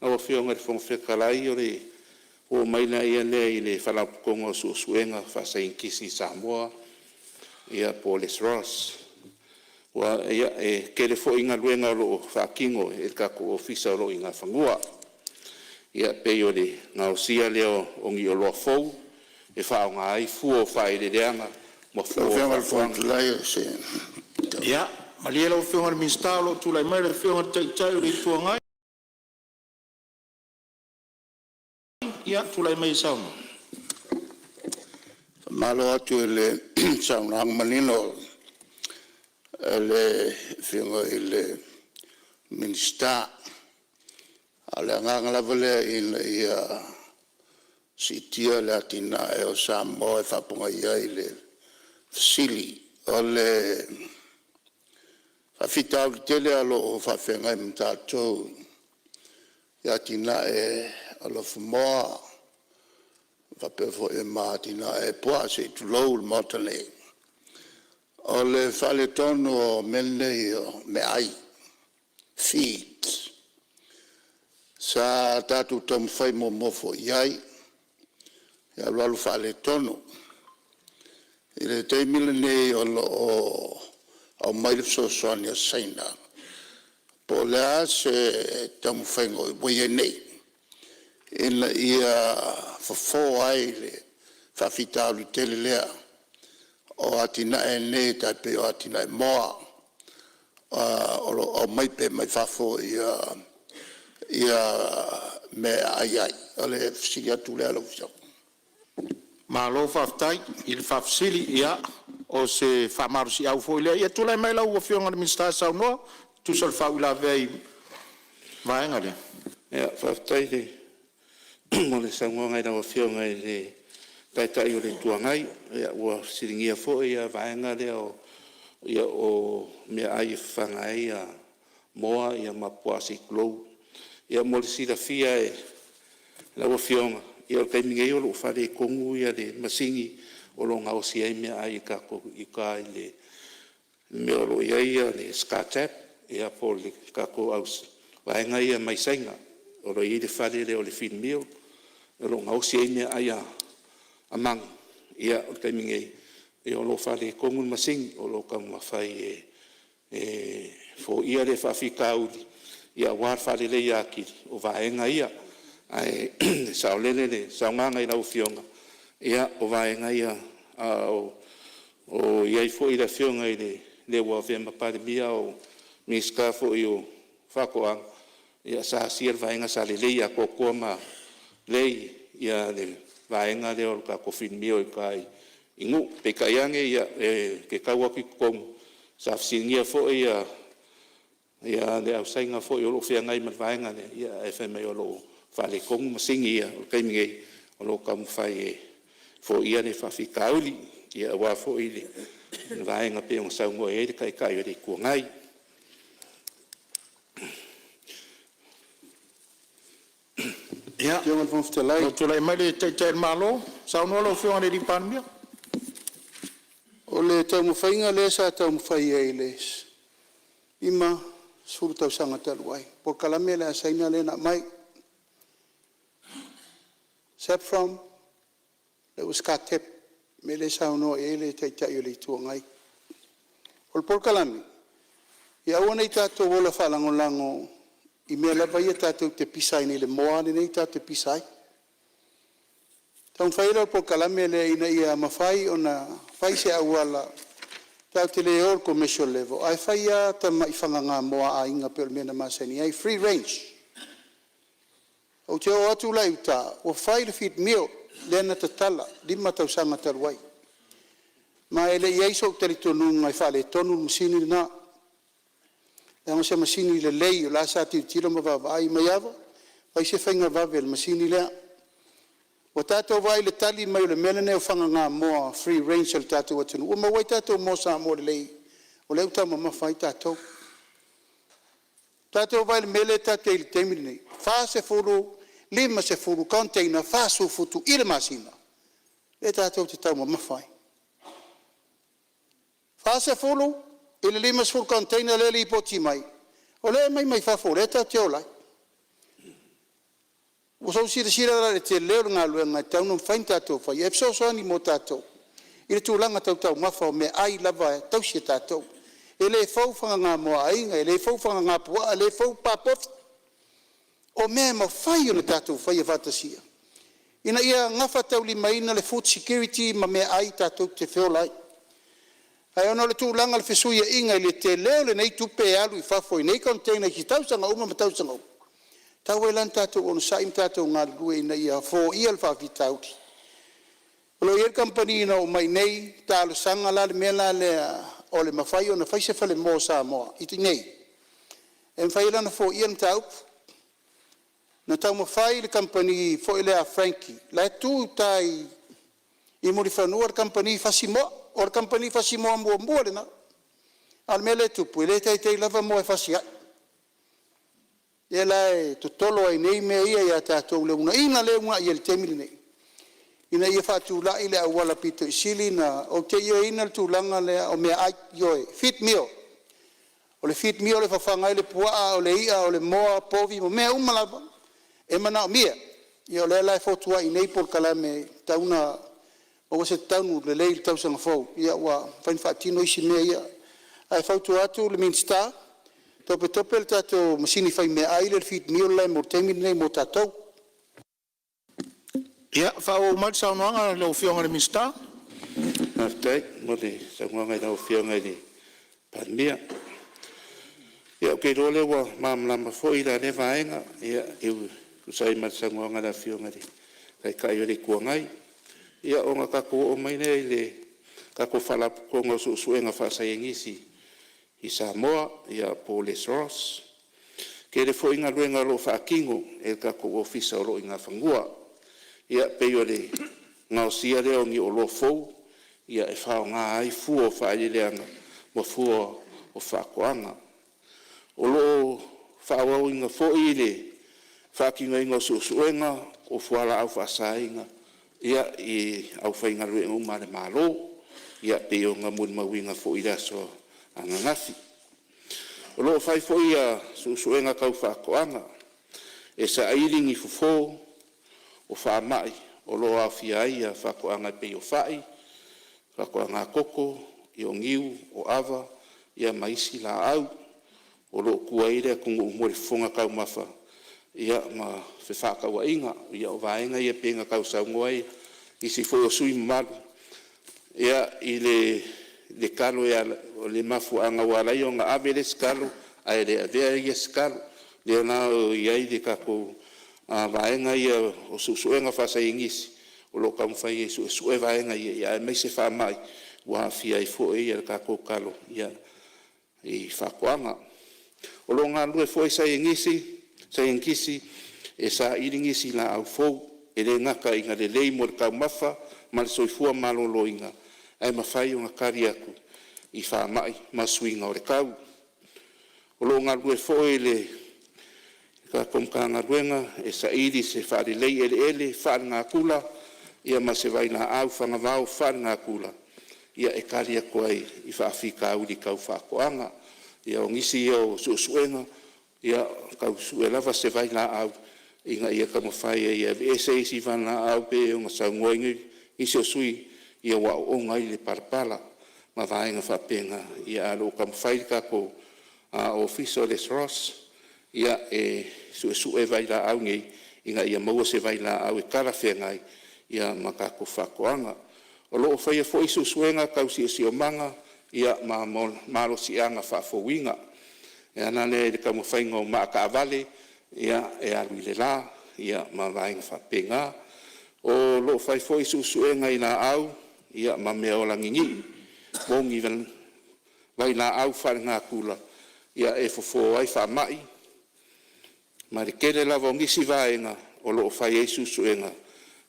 Lau Afioga i le Fofoga Fetalai, ona ou oo mai lea i le Faalapotopotoga o Suesuega Faasaienitisi i Samoa po o le SROS. E tele foi galuega o lo o faatino e le tatou ofisa o lo o i Nafanua, e pei o le gaosia lea o ni oloa fou e faaaoga ai fua o faaeleeleaga ma Lau fua o Afioga i le Fofoga faatoaga. Fetalai o se… Ia, malie lau Afioga i le Minisita o lo o tulai mai le Afioga i le Taitai o le Itu Agai. Ia, tulai mai e saunoa. Faamalo atu i le saunoaga manino a le Afioga i le Minisita. A o le agaga lava lea ina ia siitia le atinae o Samoa e faapogai ai le fesili. O le faafitauli tele lava o lo o faafeagai ma tatou i atinae o lafumoā faapea foi ma atinae puaa se i tulou le Maota nei, o le faaletonu o mea nei o meaai, feeds. Sa tatou taumafai muamua foi i ai, ae alualu faaletonu. I le taimi lenei o lo o aumai le fesoasoani a Saina, po o le a se taumafaiga ua i ai nei ina ia fofo ai le faafitauli tele lea o atinae nei e tai pei o atinae moa o lo o aumai pea mai fafo mea e aai ai. O le fesili atu lea lau Afioga. Malo faafetai i le faafesili, ia o se faamalosiau foi lea. Ia tulai mai lau Afioga i le Minisita e saunoa e tusa o le faauilavea i le vaega lea. Faafetai mo le saunoaga i lau Afioga i le Taitai o le Itu Agai. Ua fesiligia foi le vaega lea o meaai e fafaga ai moa ma puaa se i tulou. Ia mo le silafia e lau Afioga, o le taimi nei o lo o faaletonu le masini o lo o gaosi ai meaai a tatou i uta i le mea o lo o i ai le SCATF po o le tatou vaega ia mai Saina o lo o i ai le fale lea o le feed meal o lo o gaosi ai meaai a manu. O le taimi nei o lo o faaletonu le masini, o lo o taumafai e foia lea faafitauli aua le faaleleia atili o vaega ia. Ae saolele le saunoaga i lau Afioga, o vaega ia, a o i ai foi le Afioga i le ua avea ma Palemia, a o Minisita foi o Faatoaga. Sa asia le vaega sa lelei atoatoa ma lelei le vaega lea o le tatou feed meal i uta i Nuu. Peitai ane ou te tau atu i totonu, sa fesiligia foi le au Saina foi o lo o feagai ma le vaega lea, ae fai mai o lo o faaletonu masini ia i le taimi nei, o lo o taumafai e foia lea faafitauli, aua foi le vaega e pei ona saunoa i ai le Taitai o le Itu Agai. Ia, tulai mai le Taitai o le Malo, saunoa lau Afioga i le Palemia. O le taumafaiga lea sa taumafai ai i le 50 tausaga talu ai, polokalame lea a Saina lea na aumai, SAFPROM, lea ua SCTEP, le mea lea e saunoa i ai le Taitai o le Itu Agai. O le polokalame, ia aua ne i tatou ola faalagolago i mea lava ia tatou te pisa ai nei i le moa lenei tatou te pisa ai. Ona taumafai lea o le polokalame lea ina ia mafai ona fai se auala tatou te le o i le commercial level ae fai lava tamai fagaga moa a aiga pei o le mea na masani ai, free range. Ou te o atu la i uta ua fai le feed meal lea na tatala i le 5 tausaga talu ai, ma e le i i ai sou talitonuga e faaletonu le masini lena, leaga o se masini lelei o la e sa tilotilo ma vaavaai. Maiava, fai se faiga vave i le masini lea. Ua tatou vaai i le tali mai o le mea lenei o fagaga moa free range a le tatou atunuu ua maua ai tatou moa Samoa lelei o lea ua taumamafa ai tatou. Tatou vaai i le mea lea tatou te i ai i le taimi lenei, e 40, 50 container 40 futu i le masina lea tatou te taumamafa ai. E 40 i le 50 container lea e lipoti mai o lea e aumai mai fafo o lea tatou te ola ai. Ua outou silasila la i le tele o le galuega e tatau ona mafai ona tatou faia e fesoasoani mo tatou i le tulaga tau taumafa o meaai lava e tausi e tatou. E le fou fagaga moa a aiga, e le fou fagaga puaa, e le fou pa povi. O mea e mafai ona tatou faia faatasia ina ia gafataulimaina le food security ma meaai tatou te feola ai. Ae ona o le tulaga o le fesuiaiga i le tele o lenei tupe e alu i fafo i nei container i tausaga uma ma tausaga uma, e tatau ai la ona tatou onosai ma tatou galulue ina ia foia le faafitauli. O lo o i ai le kamupani na oo mai i inei talosaga la le mea la lea o le mafai ona fai se falemoa o Samoa i inei e mafai ai la ona foia le mataupu. Na taumafai le kamupani foi lea a Frankie la e tu i uta i Mulifanua le kamupani fasimoa. O le kamupani fasimoa muamua lena. A o le mea lea e tupu e le taitai lava moa e fasi ai, lea la e totolo ai nei mea ia ia tatou i le uunaina lea e uunai ai i le taimi lenei ina ia faatulai le auala pito i sili ona… Ou te ioeina le tulaga lea o meaai, ioe, feed meal. O le feed meal e fafaga ai le puaa, o le i'a o le moa, o povi ma mea uma lava e manaomia. Ia o lea la e fotuai i inei polokalame e tatau ona maua se tonu lelei i le tausaga fou ua mafai ona faatino isi mea ia. Ae fautua atu i le Minisita, topetope le tatou masini faimeaai lea le feed meal mo le taimi lenei mo tatou. Ia faaauau mai le saunoaga a lau Afioga i le Minisita. Faafetai mo le saunoaga i lau Afioga i le Palemia. Ia ou te iloa o lea ua malamalama foi la lea vaega e tusa ai ma le saunoaga a le Afioga i le Taitai o le Itu Agai. Ia ona tatou oo mai lea i le tatou Faalapotopotoga o Suesuega Faasaienisi i Samoa po o le SROS. E tele foi galuega o lo o faatino e le tatou ofisa o lo o i Nafanua, e pei o le gaosia lea o ni oloa fou e faaaoga ai fua o faaeleeleaga ma fua o faatoaga. O lo o faaauauina foi le faatinoina o suesuega o fualaau faasaina i le aufaigaluega uma a le Malo, e pei ona molimauina foi i le aso ananafi. O lo o fai foi suesuega tau faatoaga e saili ni fofo o faamai o lo o aafia ai faatoaga e pei o fai, faatoaga koko, o niu, o ava ma isi laau. O lo o tua i ai le atunuu mo le fofoga taumafa ma fefaatauaiga. Ia o vaega ia pei ona tau saunoa ai nisi foi o sui usufono mamalu i le talo, o le mafuaaga ua ala ai ona ave le isi talo ae le avea isi talo. Lea la e i ai le tatou vaega ia o suesuega faasaienisi o lo o taumafai e suesue vaega ia, aemaise faamai ua aafia ai foi le tatou talo i faatoaga. O lo o galulue foi saienitisi e saili nisi laau fou e le gata ina lelei mo le taumafa ma le soifua maloloina, ae mafai ona tali atu i faamai ma suiga o le tau. O lo o galulue foi le tatou Matagaluega e saili se faalelei eleele faalenatura ma se vailaau fagavao faalenatura e tali atu ai i faafitauli tau faatoaga. Ia o nisi ia o suesuega, e tau sue lava se vailaau ina ia taumafai ai e aveese isi vailaau pei ona saunoa ai nisi o sui usufono ua oona ai le palapala ma vaega faapena. Ae o lo o taumafai le tatou Ofisa o le SROS e suesue vailaau nei ina ia maua se vailaau e talafeagai ma tatou faatoaga. O lo o faia foi suesuega tau siosiomaga ma malosiaga faafouina e ala lea i le taumafaiga o maataavale e alu i le la ma vaega faapena. O lo o fai foi suesuega i laau ma meaola ninii po o ni vailaau faalenatura e fofo ai faamai, ma le tele lava o nisi vaega o lo o fai ai suesuega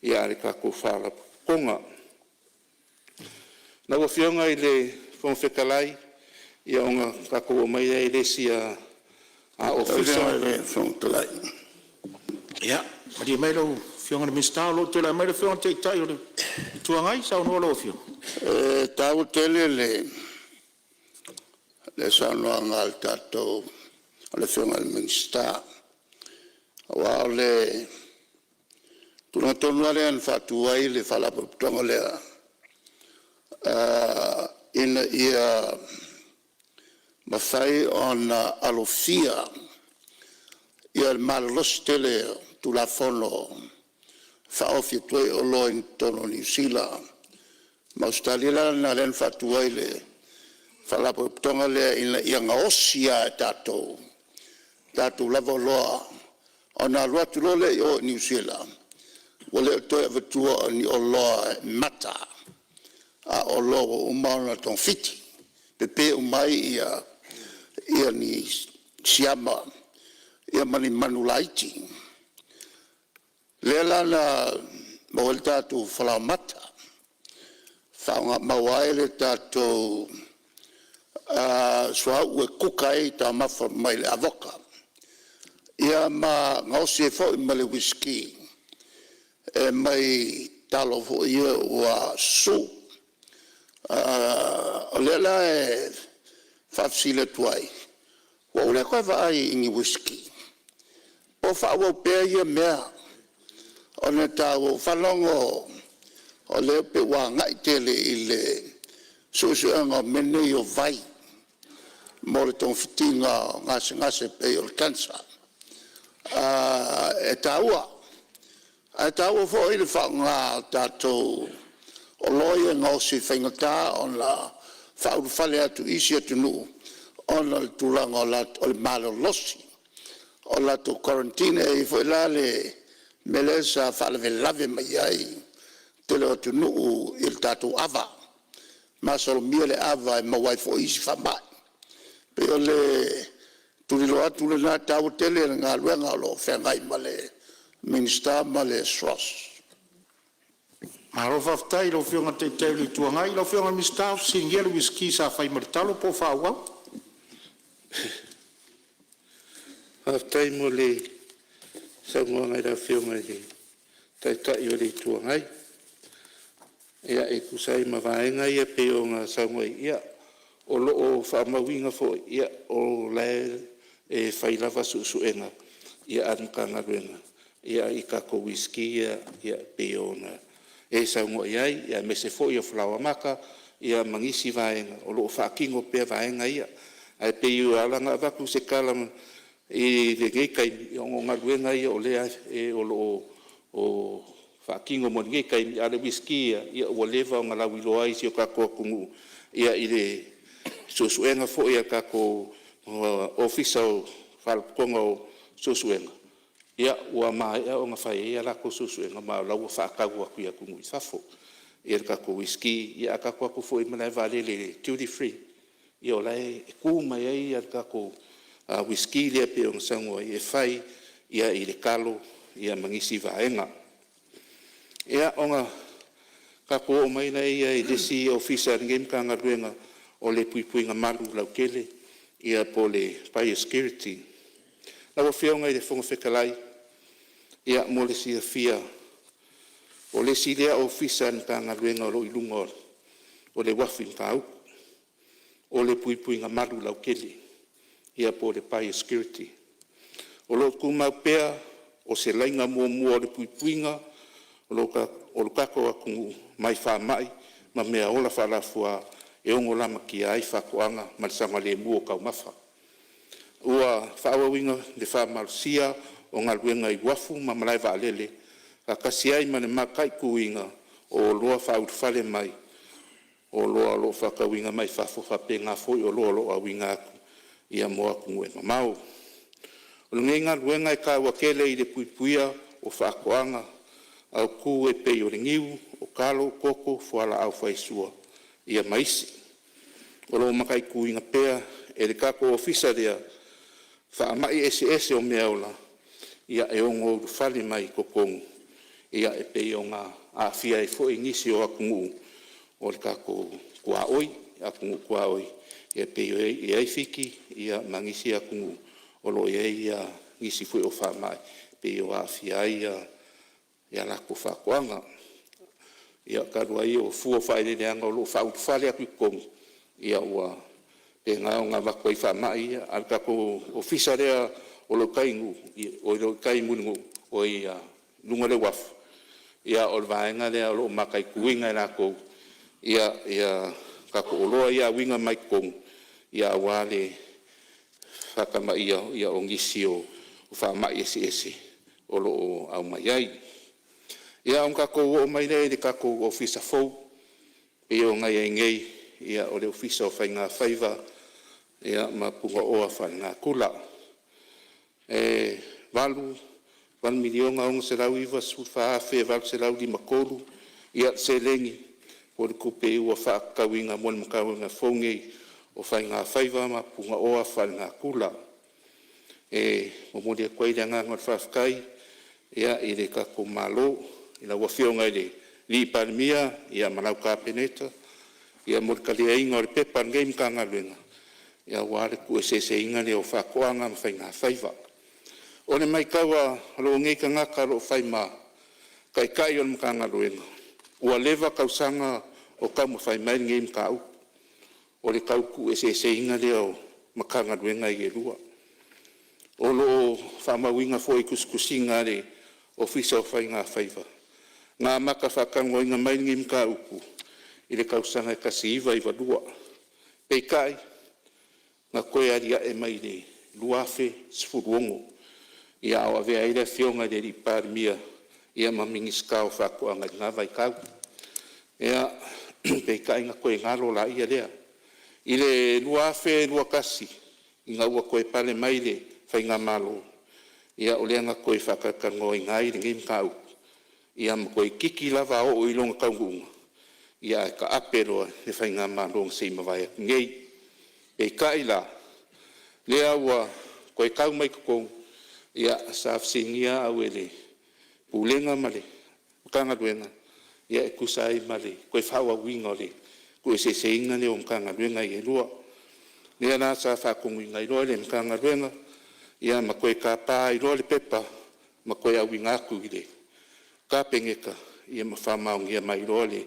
a le tatou Faalapotopotoga. Lau Afioga i le Fofoga Fetalai, ia ona tatou oo mai lea i le isi Ofisa. Lau Afioga i le Fofoga Fetalai. Ia, malie mai lau Afioga i le Minisita o lo o tulai mai le Afioga i le Taitai o le Itu Agai. Saunoa lau Afioga. E taua tele le saunoaga a le tatou a le Afioga i le Minisita, aua o le tulaga tonu lava lea na faatu ai le Faalapotopotoga lea, ina ia mafai ona alofia le malolosi tele o Tulafono e faaofi atu ai oloa i totonu o Niu Sila ma Ausetalia. O le ala lena lea na faatu ai le Faalapotopotoga lea ina ia gaosi lava e tatou tatou lava oloa ona alu atu loa lea i o i Niu Sila, ua le o toe avatua o ni oloa e mata, a o oloa ua uma ona togafiti, pepe uma ai ni siama ma ni manulaiti. Lea la na maua ai le tatou falaoamata, maua ai le tatou suauu e kuka ai taumafa mai le avoka, ia ma gaosi ai foi ma le uisiki e mai talo foi ia ua susu. O lea la e faafesili atu ai, ua ou le toe vaai i ni uisiki, po o faaauau pea ia mea ona e taua. Ua ou faalogo o lea pei ua agai tele i le suesuega o mea nei o vai mo le togafitiga o gasegase e pei o le cancer. E taua, ae taua foi le faaaoga o tatou oloa ia e gaosi e faigata ona faaulufale atu i isi atunuu ona o le tulaga o le malolosi o latou quarantine. E i ai foi la le mea lea sa faalavelave mai ai le tele o atunuu i le tatou ava, masalomia le ava e maua ai foi isi faamai. E pei o le tuliloa atu lena, e taua tele le galuega o lo o feagai ma le Minisita ma le SROS. Malo faafetai i lau Afioga i le Taitai o le Itu Agai. Lau Afioga i le Minisita, fesiligia le uisiki sa fai ma le talo po o faaauau? Faafetai mo le saunoaga i le Afioga i le Taitai o le Itu Agai. Ia, e tusa ai ma vaega ia pei ona saunoa ai, ia, o lo o faamauina foi o la e fai lava suesuega a le Matagaluega i tatou uisiki ia pei ona e saunoa i ai, aemaise foi o falaoamata ma nisi vaega o lo o faatino pea vaega ia. Ae pei ua ala ona avatu se tala i lenei taimi, ona o galuega ia o lea o lo o faatino mo lenei taimi, a o le uisiki ia, ua leva ona lauiloa i si o tatou atunuu i le suesuega foi a le tatou Ofisa o Faalapotopotoga o suesuega, ia ua maea ona fai ai a latou suesuega, ma o la ua faatau atu i atunuu i fafo le tatou uisiki. Ia a tatou o atu foi i le malaevaalele i le duty free, ia o la e tu mai ai le tatou uisiki lea pei ona saunoa ai e fai i le talo ma nisi vaega. Ia, ona tatou oo mai lea i le isi Ofisa o lenei Matagaluega o le puipuiga malu lautele po o le Biosecurity. Lau Afioga i le Fofoga Fetalai, ia mo le silafia o le isi lea Ofisa a le Matagaluega o lo o i luga o le uafu i gauta, o le puipuiga malu lautele po o le Biosecurity. O lo o tumau pea o se laina muamua o le puipuiga o lo tatou atunuu mai faamai ma meaola faalafua e ono lamatia ai faatoaga ma le saogalemu o taumafa. Ua faaauauina le faamalosia o galuega i uafu ma malae vaalele, faatasi ai ma le mataituina o oloa faaulufale mai, o oloa o lo o faatauina mai fafo faapena foi oloa o lo o auina atu mo atunuu e mamao. O lenei galuega e taua tele i le puipuia o faatoaga autu e pei o le niu, o talo, koko, fualaau faisua ia ma isi. O lo o mataituina pea e le tatou Ofisa lea faamai eseese o meaola e ono ulufale mai totonu e pei ona aafia ai foi nisi o atunuu o le tatou tuaoi, atunuu tuaoi e pei ona i ai Fiti ma nisi atunuu o lo o i ai nisi foi o faamai e pei ua aafia ai a latou faatoaga. Ia talu ai o fua o faaeleeleaga o lo o faaulufale atu i totonu, ua faapena ona avatu ai faamai ia. A o le tatou Ofisa lea o lo o i tai i Mulinuu i luga o le uafu, o le vaega lea o lo o mataituina e latou ia tatou oloa ia auina mai totonu aua le faatamaia o nisi o faamai eseese o lo o aumai ai. Ia, ona tatou oo mai lea i le tatou Ofisa fou e pei ona i ai nei, o le Ofisa o Faiga Faiva ma Punaoa Faalenatura. E $8,694,853 le seleni po o le tupe ua faatatauina mo le Matagaluega fou lenei o Faiga Faiva ma Punaoa Faalenatura. E momoli atu ai le agaga o le faafetai i le tatou Malo i lau Afioga i le Palemia ma lau Kapeneta mo le taliaina o le pepa a lenei Matagaluega aua le tuueseeseina lea o Faatoaga ma Faiga Faiva. O le matau a lou nei tagata o lo o fai ma taitai o le Matagaluega, ua leva tausaga o taumafai mai lenei mataupu o le tau tuueseeseina lea o Matagaluega ia e lua. O lo o faamauina foi i tusitusiga a le Ofisa o Faiga Faiva, na amata faatalanoaina mai lenei mataupu i le tausaga e 1992, peitai na toe alia'e mai i le 2016 a o avea ai le Afioga i le Palemia ma Minisita o Faatoaga i lena vaitau. Peitai na toe galo laia lea. I le 2021 ina ua toe pale mai le faigamalo, o lea na toe faatalatalanoaina ai lenei mataupu, ma toeitiiti lava oo i lona taunuuga, ae taape loa le faigamalo na se i mavae atu nei. Peitai la, lea ua toe tau mai i totonu, sa fesiligia au e le Pulega ma le Matagaluega e tusa ai ma le toe faaauauina o le tuueseeseina lea o Matagaluega ia e lua. Lea la sa faatonuina ai loa le Matagaluega ma toe tapa ai loa le pepa ma toe auina atu i le Kapeneta ma faamaonia mai loa le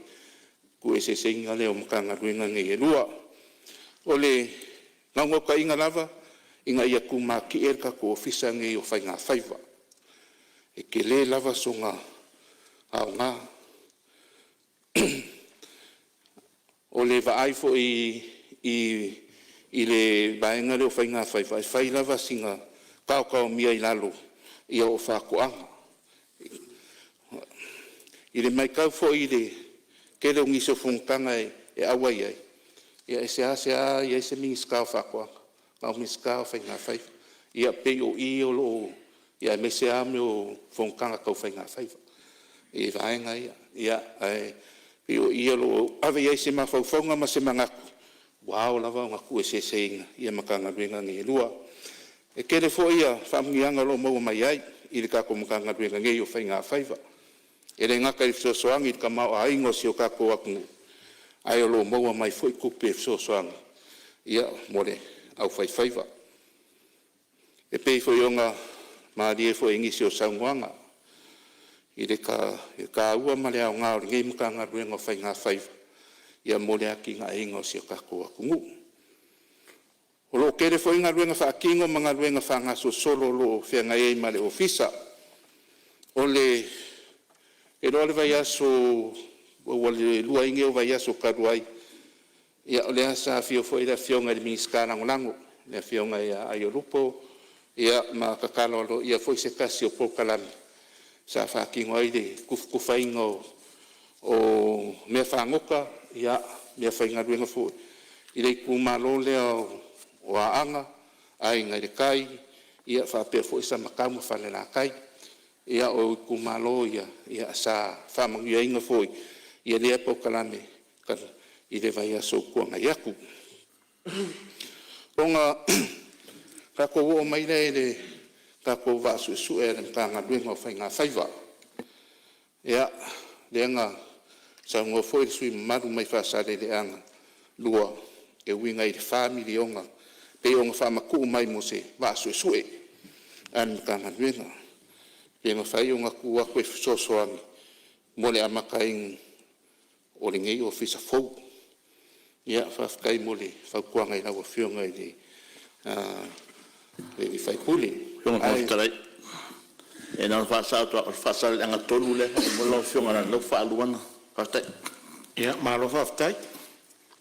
tuueseeseina lea o Matagaluega nei e lua. O le naunautaiga lava ina ia tumatie le tatou Ofisa lenei o Faiga Faiva. E tele lava sona aoga. O le vaai foi i le vaega lea o Faiga Faiva, e fai lava sina taotaomia i lalo o faatoaga. I le matau foi i le tele o nisi o fonotaga e auai ai, e seasea i ai se Minisita o Faatoaga, na o Minisita o Faigafaiva. Ia pei o i o lo o aemaise lava mea o fonotaga tau faigafaiva i vaega ia. Ae pei o i o lo o ave i ai se mafaufauga ma se manatu ua ao lava ona tuueseeseina Matagaluega nei e lua. E tele foi faamanuiaga o lo o maua mai ai i le tatou Matagaluega nei o Faiga Faiva. E le gata i le fesoasoani i le tamaoaiga o si o tatou atunuu, ae o lo o maua mai foi tupe e fesoasoani mo le aufaifaiva. E pei foi ona malie foi i nisi o saunoaga i le taua ma le aoga o lenei Matagaluega o Faiga Faiva mo le atinaeina o si o tatou atunuu. O lo o tele foi galuega faatino ma galuega faagasolosolo o lo o feagai ai ma le Ofisa. O le iloa o le vaiaso ua lua ai nei o vaiaso talu ai, o lea sa afio foi le Afioga i le Minisita Lagolago, le Afioga ia Aiolupo ma tatalo aloaia foi se tasi o polokalame sa faatino ai le tufatufaina o meafagota, meafaigaluega foi i le itumalo lea o Aana, Aiga i le Tai, faapea foi Samatau ma Falelatai. O itumalo ia sa faamanuiaina foi i lea polokalame i le vaiaso ua tuanai atu. Ona tatou oo mai lea i le tatou vaa suesue a le Matagaluega o Faiga Faiva. Lea na saunoa foi le sui usufono mamalu mai Faasaleleaga 2 e uiga i le $4 miliona pei ona faamatuu mai mo se vaa suesue a le Matagaluega, pe mafai ona tuu atu e fesoasoani mo le amataina o lenei Ofisa fou. Faafetai mo le fautuaga i lau Afioga i le sui usufono. Lau Afioga i le Fofoga Fetalai, ia na ona faasao atu lava, o le Faasaleleaga 3 lea faamolemole lau Afioga leaga o lea ua faalua ona… Faafetai. Ia malo faafetai.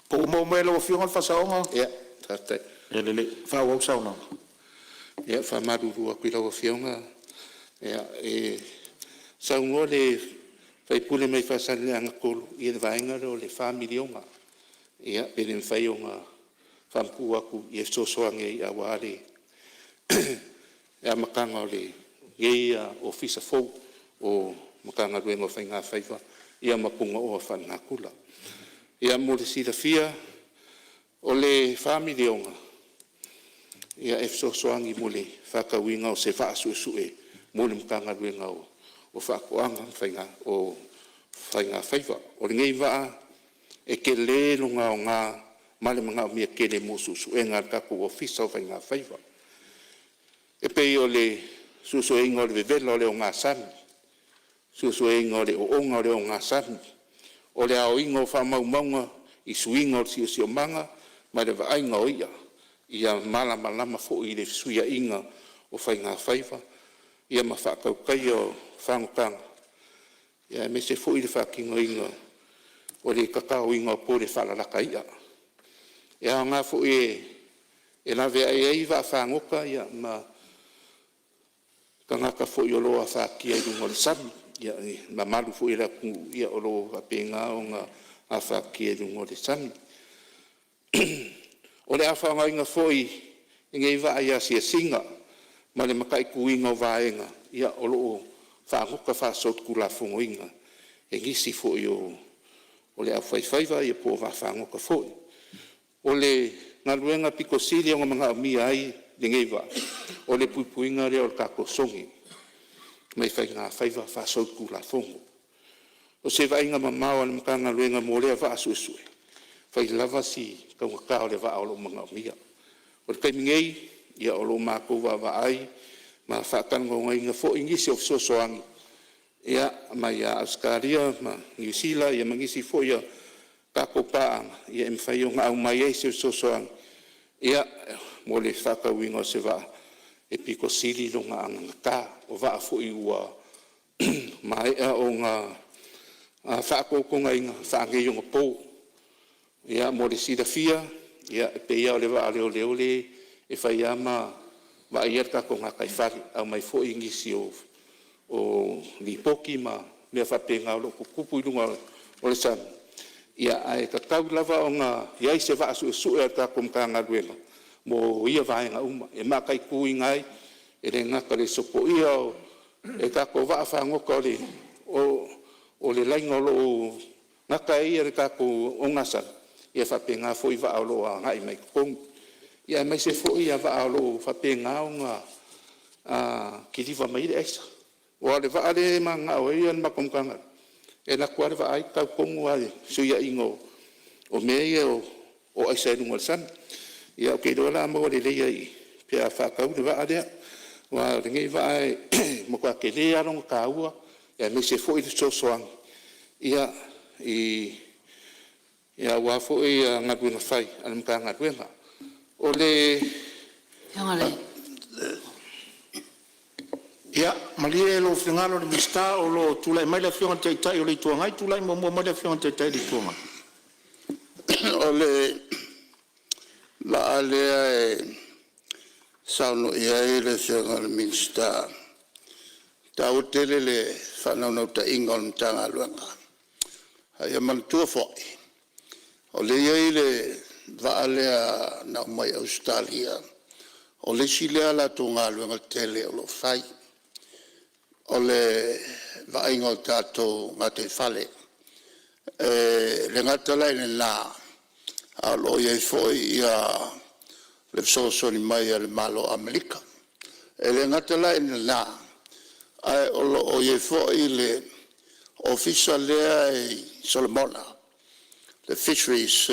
Po ua maua mai e lau Afioga le faasaoga? Ia, faafetai. Ia lelei, faaauau le saunoaga. E faamalulu atu i lau Afioga, e saunoa le sui usufono mai Faasaleleaga 3 i le vaega lea o le $4 miliona, pe le mafai ona faamatuu atu e fesoasoani ai aua le amataga o lenei Ofisa Fou o Matagaluega o Faiga Faiva ma Punaoa Faalenatura. Mo le silafia, o le $4 miliona e fesoasoani mo le faatauina o se vaa suesue mo le Matagaluega o Faatoaga ma Faiga Faiva. O lenei vaa e tele lona aoga ma le manaomia tele mo suesuega a le tatou Ofisa o Faiga Faiva, e pei o le suesueina o le vevela o le ogasami, suesueina o le oona o le ogasami, o le aoina o faamaumauga i suiga o le siosiomaga ma le vaaiga o i'a. Ia malamalama foi i le fesuiaiga o faigafaiva ma faatautaia o fagota, aemaise foi le faatinoina o le tataoina o pole faalalata i'a. E aoga foi e laveai ai vaafagota ma tagata foi o lo o afatia i luga o le sami, le mamalu foi o le atunuu o lo o faapena ona afatia i luga o le sami. O le a faaaogaina foi lenei vaa i asiasiga ma le mataituina o vaega o lo o fagota faasolitulafonoina e nisi foi o le aufaifaiva po o vaafagota foi. O le galuega aupito sili ona manaomia ai lenei vaa, o le puipuiga lea o le tatou sogi mai faigafaiva faasolitulafono. O se vaaiga mamao a le Matagaluega mo lea vaa suesue, e fai lava si taugata o le vaa o lo o manaomia. O le taimi nei, o lo o matou vaavaai ma faatalanoaina foi nisi o fesoasoani mai ia Ausetalia ma Niu Sila ma nisi foi o tatou paaga e mafai ona aumai ai se fesoasoani mo le faatauina o se vaa e pito sili lona anagata. O vaa foi ua maea ona faatotogaina faaneionapo. Mo le silafia, e pei lava o le vaa a leoleo lea e fai lava ma vaaia le tatou gataifale, aumai foi nisi o lipoti ma mea faapena o lo o tutupu i luga o le sami. Ae tatau lava ona i ai se vaa suesue a le tatou Matagaluega mo ia vaega uma e mataituina ai. E le gata i le sopoia e tatou vaafagota o le laina o lo o gata ai le tatou ogasami, e faapena foi vaa o lo o agai mai totonu, aemaise foi vaa o lo o faapena ona kiliva mai ai le aisa. Aua o le vaa lea e mananao ai le matou Matagaluega, e alu atu lava le vaai tau tonu lava i le fesuiaiga o mea ia o aisa i luga o le sami. Ia ou te iloa o le a maua lelei ai i i pe a faatau le vaa lea, aua o lenei vaa e matua tele lava lona taua aemaise foi le fesoasoani aua foi galuega fai a le Matagaluega. O le… Ia malie lou finagalo i le Minisita o lo o tulai mai le Afioga i le Taitai o le Itu Agai. Tulai muamua mai le Afioga i le Taitai o le Itu Agai. O le vaa lea e saunoa i ai le Afioga i le Minisita, e taua tele le faanaunautaiga o le Matagaluega. A ia manatua foi, o lea e i ai le vaa lea na aumai Ausetalia, o le isi lea a latou galuega tele o lo o fai, o le vaaiga o tatou gataifale. E le gata la i lena, a o lo o i ai foi le fesoasoani mai a le Malo o Amerika. E le gata la i lena, ae o lo o i ai foi le Ofisa lea e i Solomona, le Fisheries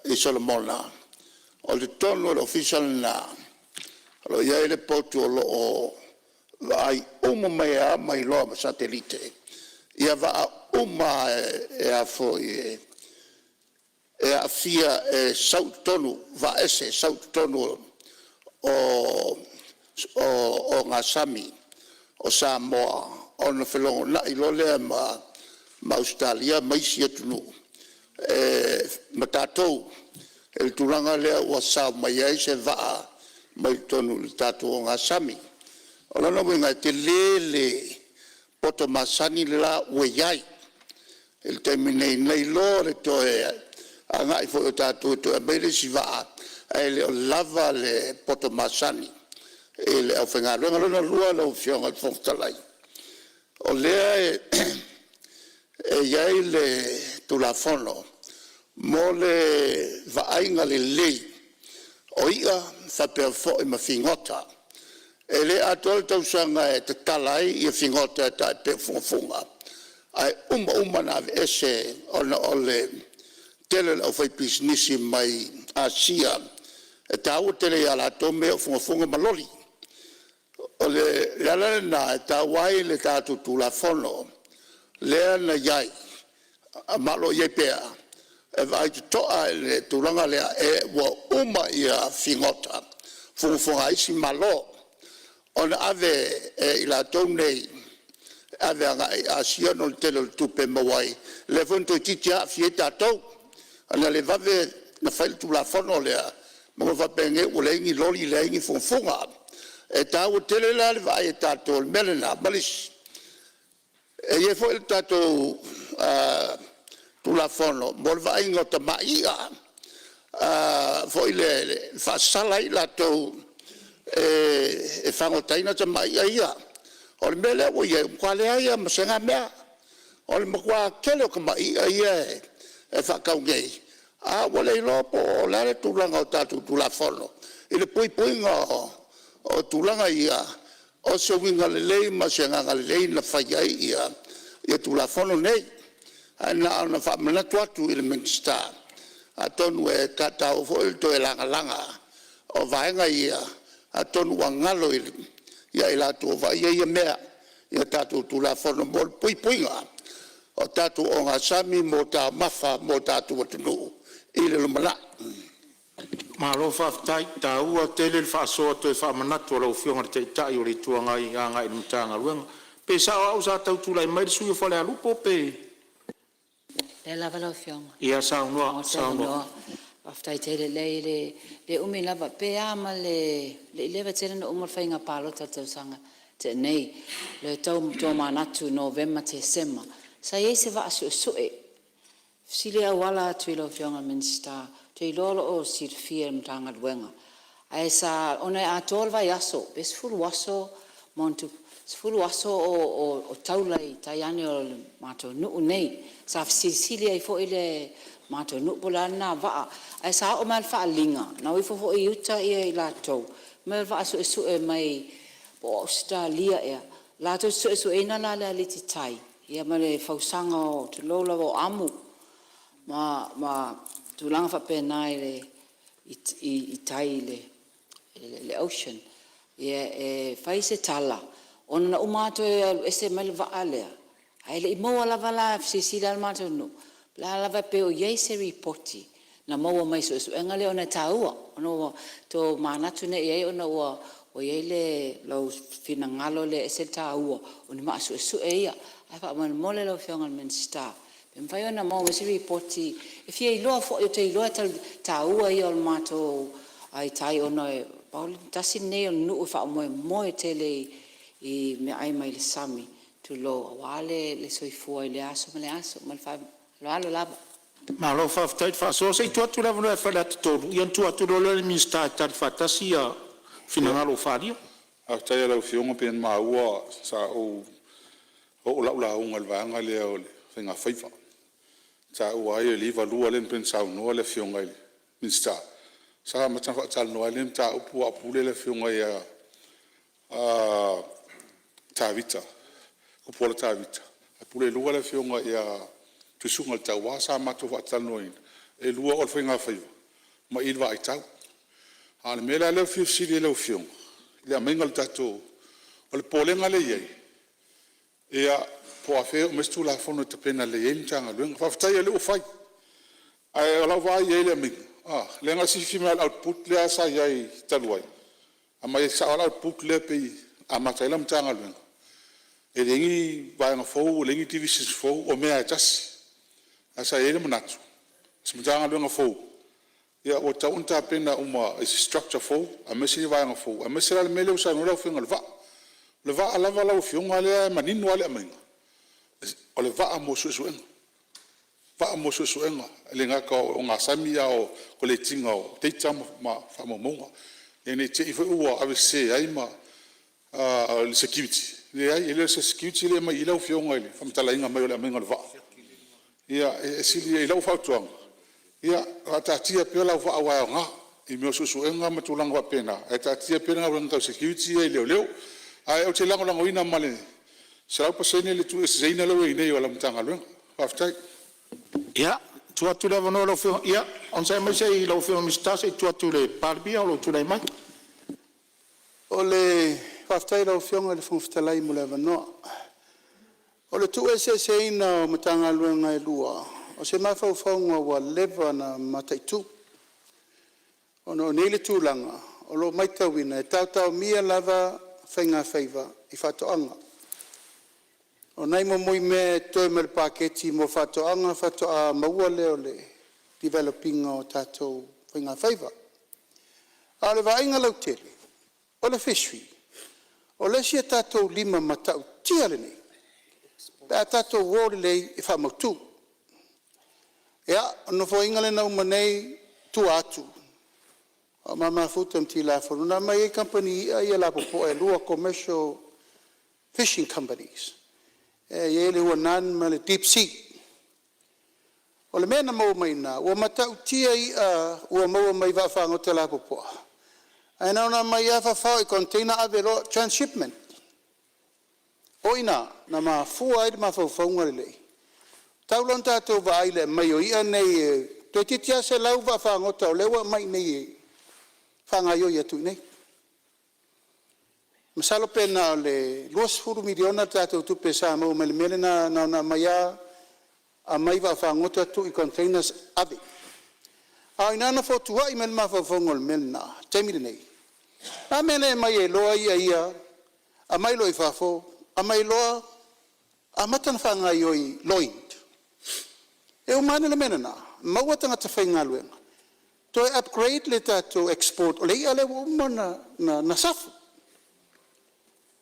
i Solomona. O totonu o le ofisa lena o lo o i ai le potu o lo o vaai uma mai ai lava ma iloa ma satelite vaa uma lava e aafia e sau i totonu, vaa ese e sau i totonu o ogasami o Samoa ona felogonai loa lea ma Ausetalia ma isi atunuu ma tatou i le tulaga lea ua sao mai ai se vaa mai totonu i le tatou ogasami. O lona uiga e tele le poto masani le la ua i ai i le taimi nei nai lo le toe agai foi o tatou e toe aumai le isi vaa ae le o lava le poto masani i le aufaigaluega. Lona lua lau Afioga i le Fofoga Fetalai, o lea e i ai le Tulafono mo le vaaiga lelei o i'a faapea foi ma figota. E le atoa le tausaga e tatala ai figota e tai pei o fugafuga, ae uma uma ona aveese ona o le tele o le aufaipisinisi mai Asia e taua tele ia latou mea ia o fugafuga ma loli. O le ala lena e taua ai le tatou Tulafono lea na i ai ma o lo o i ai pea, e vaai totoa i le tulaga lea ua uma figota, fugafuga a isi Malo ona ave e i latou nei e ave agai i Asia ona o le tele o le tupe e maua ai, lea foi na toeitiiti lava aafia ai tatou. Na le vave ona fai le Tulafono lea ma ua faapenei ua leai ni loli leai ni fugafuga. E taua tele la le vaai a tatou i le mea lena. Ma le isi, e i ai foi le tatou Tulafono mo le vaaiga o tamai i'a foi lele e faasala ai i latou e fagotaina tamai i'a ia. O le mea lea ua i ai, ua matua leai lava ma se na mea. O le matua tele o tamai i'a ia e faatau nei, a ua le iloa po o le a le tulaga o tatou Tulafono i le puipuiga o tulaga ia. O se uiga lelei ma se agaga lelei na fai ai Tulafono nei. Ae na ona faamanatu atu i le Minisita, atonu e taua foi le toe lagalaga o vaega ia, atonu ua galo ia i latou o vaaia ia mea i tatou Tulafono mo le puipuiga o tatou ogasami mo taumafa mo tatou atunuu i le lumanai. Malo faafetai, e taua tele le faasoa toe faamanatu a lau Afioga i le Taitai o le Itu Agai agai i le Matagaluega. Pe sao lava au sa tau tulai mai le sui usufono o Falealupo pe… Lea lava lau Afioga. Ia saunoa. O le avanoa. Faafetai tele. E leai e le umi lava, pe a ma le i leva tele ona uma le faiga palota i le tausaga na tea nei. E tau tomanatu i Novema, Tesema sa i ai se vaa suesue, e fesili auala atu i lau Afioga i le Minisita, ou te iloa o lo o silafia e le Matagaluega. Ae sa… ona e atoa le vaiaso pe 10 aso ma ona tupu, 10 aso o taula i tai ane o le matou nuu nei. Sa fesilisili ai foi le matou nuu po o le a lena vaa, ae sa oo mai lava i le faaaliga na o ifo foi i uta i latou, fai mai o le vaa suesue mai po o Ausetalia ea, latou te suesueina la le alititai ma le fausaga o, tulou lava, o amu ma tulaga faapena i tai i le ocean. E fai se tala ona na uma lava toe alu ese mai le vaa lea ae le i maua lava la, fesilisili lava le matou nuu po o le a lava pe o i ai se lipoti na maua mai suesuega ia ona e taua. Ona ua tomanatu nei i ai ona ua i ai lou finagalo lea e ese le taua o ni maa suesue ia. Ae faamolemole lau Afioga i le Minisita pe mafai ona maua mai se lipoti e fia iloa foi, ou te iloa o le taua ia o le matou tai ona e tasi lenei o nuu e faamoemoe tele i meaai mai le sami, tulou, aua le soifua i lea aso ma lea aso. Ma le faaaloalo lava. Malo faafetai le faasoa. Se i tuu atu le avanoa ia Faleata 3 ona tuu atu loa lea i le Minisita e tali faatasi finagalo ua faaalia. Faafetai lava i lau Afioga. E pei ona maua sa ou oo lau lauga i le vaega lea o Faigafaiva, na taua ai le 92 lea pei ona saunoa le Afioga i le Minisita. Sa amata ona faatalanoa ai lenei mataupu a o pule le Afioga ia Tavita Tupuola Tavita, ae pulelua le Afioga ia Tuisugaletaua. Sa matou faatalanoaina, e 2 o le faigafaiva ma i i le Vaaitau. A o le mea la lea ou te fia fesili ai i lau Afioga i le aumaiga o le tatou… O le popolega lea e i ai, ia po o afea e oo mai ai se Tulafono e tapena lelei ai le Matagaluega. Faafetai lava o lea ua fai, ae o lau vaai i ai i le aumaiga, leaga e silafia mai lava o le output lea sa i ai talu ai, e aumai sao lava le output lea pei e amata ai lau Matagaluega, e leai ni vaega fou, leai ni divisions fou, o mea lava e tasi. Ae sa i ai le manatu, o se Matagaluega fou, ia ua tatau ona tapena uma i se structure fou aemaise ni vaega fou, aemaise la le mea lea ua saunoa ai lau Afioga i le vaa. O le vaa lava lau Afioga lea e manino lava le aumaiga, o le vaa mo suesuega, vaa mo suesuega, e le gata o ogasami a o le collect ina o data ma faamaumauga. Ina ne i te i foi ua avesese ai ma… a o le security, e leai e le o se security lea e aumai i i lau Afioga i le faamatalaina mai o le aumaiga o le vaa. Ia, e sili i lau fautuaga, ia faataatia pea lau vaa aua e aoga i mea o suesuega ma tulaga faapena, ae taatia pea le galuega tau security ia i leoleo. Ae ou te lagolagoina ma le 100% le tuueseina lea ua i ai nei o lau Matagaluega. Faafetai. Ia, tuu atu le avanoa i lau Afioga. Ia, onosai mai lau Afioga i le Minisita se i tuu atu i le Palemia o lo o tulai mai. Faafetai i lau Afioga i le Fofoga Fetalai mo le avanoa. O le tuueseeseina o Matagaluega e lua, o se mafaufauga ua leva ona mataitu, ona o nei tulaga o lo o matauina e taotaomia lava faigafaiva i faatoaga. O nai mea e totoe mai le paketi mo faatoaga faatoa maua lea o le develop ina o tatou faigafaiva. A o le vaaiga lautele, o le fishery o le isi a tatou lima matautia lenei pe a tatou o lelei e faamautu. Ia, o le nofoaiga lea na uma nei i tua atu a o ma mafuta ma Tilafono na aumai ai kamupani i'a ia lapopoa e lua, commercial fishing companies e i ai le Huanan ma le Deep Sea. O le mea na maua mai i ina ua matautia i'a ua maua mai vaafagota lapopoa ae na ona aumai lava fafao i container ave loa transhipment. O i ina na mafua ai le mafaufauga lenei, tatau loa ona tatou vaai i le aumai o i'a nei toeitiiti lava 100 vaafagota o lea ua aumai i inei e faagaoioi atu i inei. Masalo pe na o le $20 miliona le tatou tupe sa maua mai le mea lena na ona aumai lava aumai vaafagota tuu i containers ave. A o ina na fotuai mai ai le mafaufauga o le mea lena i le taimi lenei, o le a le mea e le aumai ai loa ia ia, aumai loa i fafo, aumai loa amata ona faagaoioi loans. E uma ane le mea lena, maua tagata faigaluega, toe upgrade le tatou export o le i'a lea ua uma ona safu.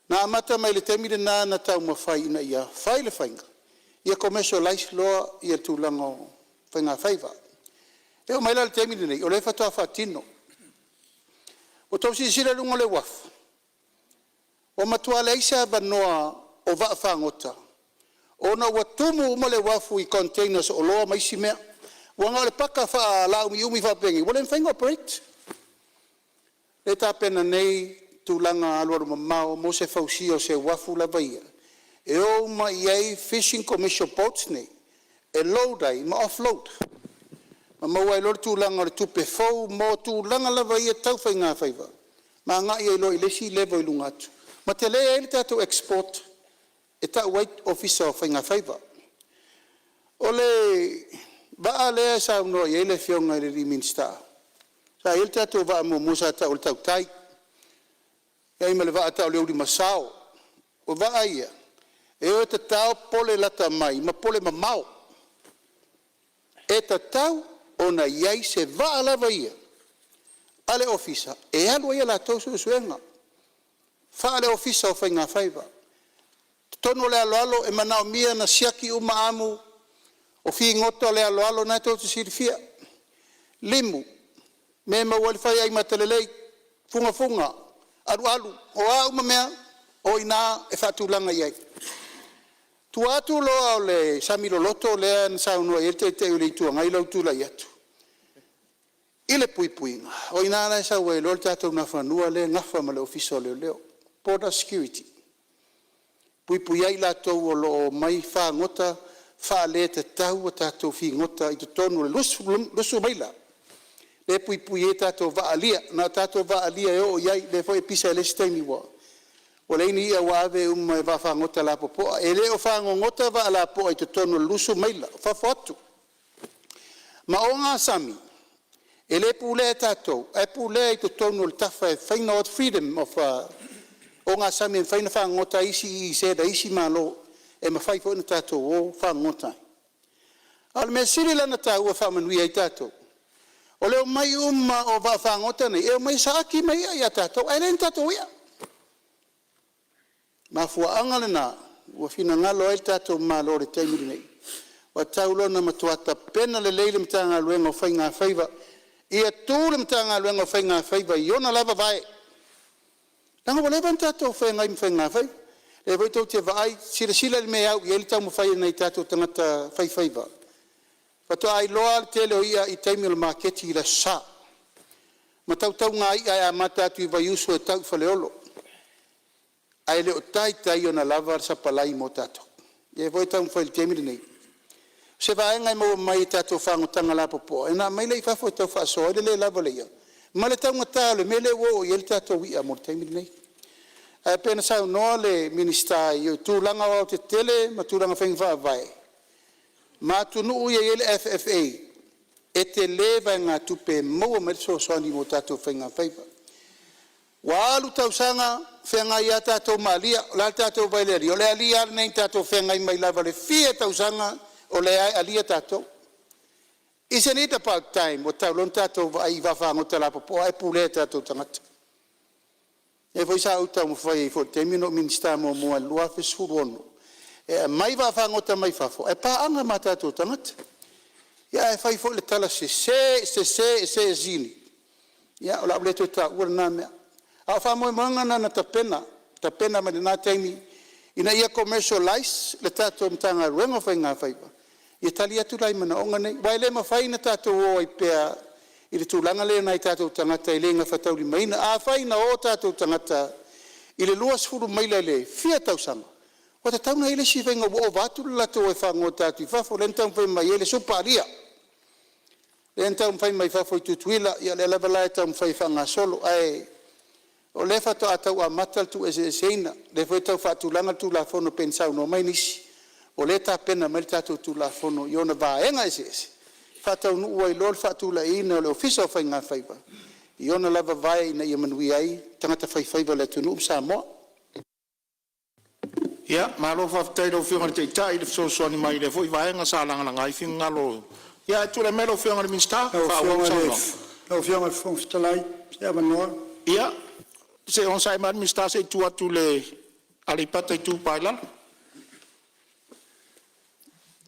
Na amata mai le taimi lena na taumafai ina ia fai le faiga ia commercialize loa le tulaga o faigafaiva. E oo mai la i le taimi lenei o lea faatoa faatino. Ua outou silasila i luga o le uafu, ua matua leai se avanoa o vaafagota ona ua tumu uma le uafu i containers o oloa ma isi mea. Ua na o le paka faalaumiumi faapenei ua le mafai ona operate. O lea e tapena nei tulaga alualumamao mo se fausia o se uafu lava ia e o uma i ai fishing commercial boats nei e load ai ma offload ma maua ai loa le tulaga o le tupe fou mo tulaga lava ia tau faigafaiva ma agai ai loa i le isi level i luga atu ma tele ai le tatou export e tau ai Ofisa o Faigafaiva. O le vaa lea e saunoa i ai le Afioga i le Minisita, sa i ai le tatou vaa muamua sa tau o le Tautai, e i ai ma le vaa e tau o le Ulimasao. O vaa ia e o e tatao pole lata mai ma pole mamao. E tatau ona i ai se vaa lava ia a le Ofisa e alu ai a latou suesuega faale-Ofisa o Faigafaiva. O totonu o le aloalo e manaomia ona siaki uma amu o figota o le aloalo, o lena tou te silafia, limu, mea e maua ai le faiaimata lelei, fugafuga, alualu, o a uma mea, o i ina e faatulaga i ai. O tua atu loa o le sami loloto lea na saunoa i ai le Taitai o le Itu Agai i lou tulai atu i le puipuiga, o i ina la e sau ai loa le tatou Nafanua lea e nafa ma le Ofisa o Leoleo, border security, e puipuia ai i latou o lo o omai fagota faaletatau a tatou figota i totonu o le 20 maila lea e puipui ai tatou vaa alia. Na o tatou vaa alia e oo i ai, lea foi e pisa i le isi taimi ua leai ni i'a ua ave uma e vaafagota lapopoa. E le o fagogota vaa lapopoa i totonu o le 20 maila o fafo atu. Ma ogasami e le pulea e tatou ae pulea i totonu o le tafa e fai freedom of ogasami e mafai ona fagogota ai isi EEZ a isi Malo e mafai foi ona tatou o fagogota ai. A o le mea sili la ona taua e faamanuia ai tatou, o le omai uma o vaafagota nei e omai e saaki mai i'a ia tatou ae leai ni tatou i'a. O le mafuaaga lena ua finagalo ai le tatou Malo i le taimi lenei ua tatau loa ona matua tapena lelei le Matagaluega o Faigafaiva, ia tu le Matagaluega o Faigafaiva i ona lava vae, leaga ua leva ona tatou feagai ma faigafaiva. O lea foi tou te vaai, silasila i le mea e au i ai le taumafai a nai o tatou tagata faifaiva, faatoa iloa lava le tele o i'a i taimi o le maketi i le aso Sa, ma tautauga ia e amata atu i Vaiusu e tau i Faleolo, ae le o taitai ona lava le sapalai mo tatou. O lea foi e taumafai i le taimi lenei se vaega e maua mai i tatou fagotaga lapopoa ona aumai lea i fafo e tau faasoa ai le le lava o le i'a ma le taugata o le mea lea ua oo i ai le tatou i'a mo le taimi lenei. Ae pei ona saunoa le Minisita i tulaga aoaotetele ma tulaga o faiga faavae ma atunuu ia e i ai le FFA, e tele vaegatupe e maua mai ai le fesoasoani mo tatou faigafaiva. Ua alu tausaga feagai ai tatou ma alia. O le a le tatou vai i le alia? O le alia lava lenei na tatou feagai mai lava i le fia tausaga o lea lava e alia tatou. Isn't it about time ua tatau loa ona tatou vaai i vaafagota lapopoa ae pulea e tatou tagata? Lea foi sa ou taumafai ai foi i le taimi na ou Minisita muamua ai i le 2016 e aumai vaafagota mai fafo ae paaga ma tatou tagata. Ia ae fai foi le tala sese, sese, sese, ia o le a ou le toe taua lena mea. A o faamoemoega na na tapena, tapena mai lena taimi ina ia commercialize le tatou Matagaluega o Faigafaiva ia tali atu la i manaoga nei. Aua e le mafai ona tatou o ai pea i le tulaga lea i nai o tatou tagata e le gafataulimaina. Afai na o tatou tagata i le 20 maila i le fia tausaga, ua tatau ona i ai le isi faiga ua ova atu le latou o e fagogota atu i fafo, lea na taumafai mai ai le supa alia, lea na taumafai mai fafo i Tutuila, ia o lea lava la e taumafai e faagasolo. Ae o lea faatoa tau amata le tuueseeseina, o lea foi e tau faatulaga le Tulafono pei ona saunoa mai nisi, o lea e tapena mai le tatou Tulafono i ona vaega eseese e faataunuu ai loa le faatulaiina o le Ofisa o Faigafaiva i ona lava vae ina ia manuia ai tagata faifaiva o le atunuu ma Samoa. Ia, malo faafetai i lau Afioga i le Taitai i le fesoasoani mai i lea foi vaega sa lagalaga ai finagalo o… Ia, ae tulai mai lau Afioga i le Minisita e faaauau le saunoaga. Lau Afioga i le Fofoga Fetalai mo se avanoa. Ia, se i onosai mai lava le Minisita se i tuu atu i le Aleipata Itupa i Lalo.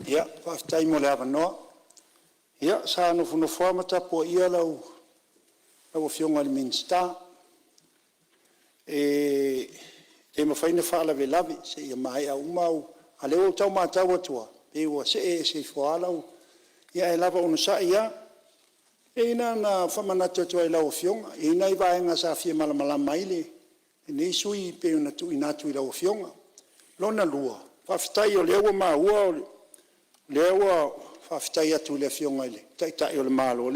Ia, faafetai mo le avanoa. Ia, sa nofonofo lava ma tapuaia lau Afioga i le Minisita. E le mafai ona faalavelave seia maea uma au… A o lea ua ou tau matau atu lava, pei ua see ese ifo lava lau… Ae lava onosai lava. Leai na ona faamanatu atu lava i lau Afioga, e i ai nai vaega sa fia malamalama ai lenei sui usufono pei ona tuuina atu i lau Afioga. Lona lua, faafetai o lea ua maua o lea ua faafetai atu i le Afioga i le Taitai o le Malo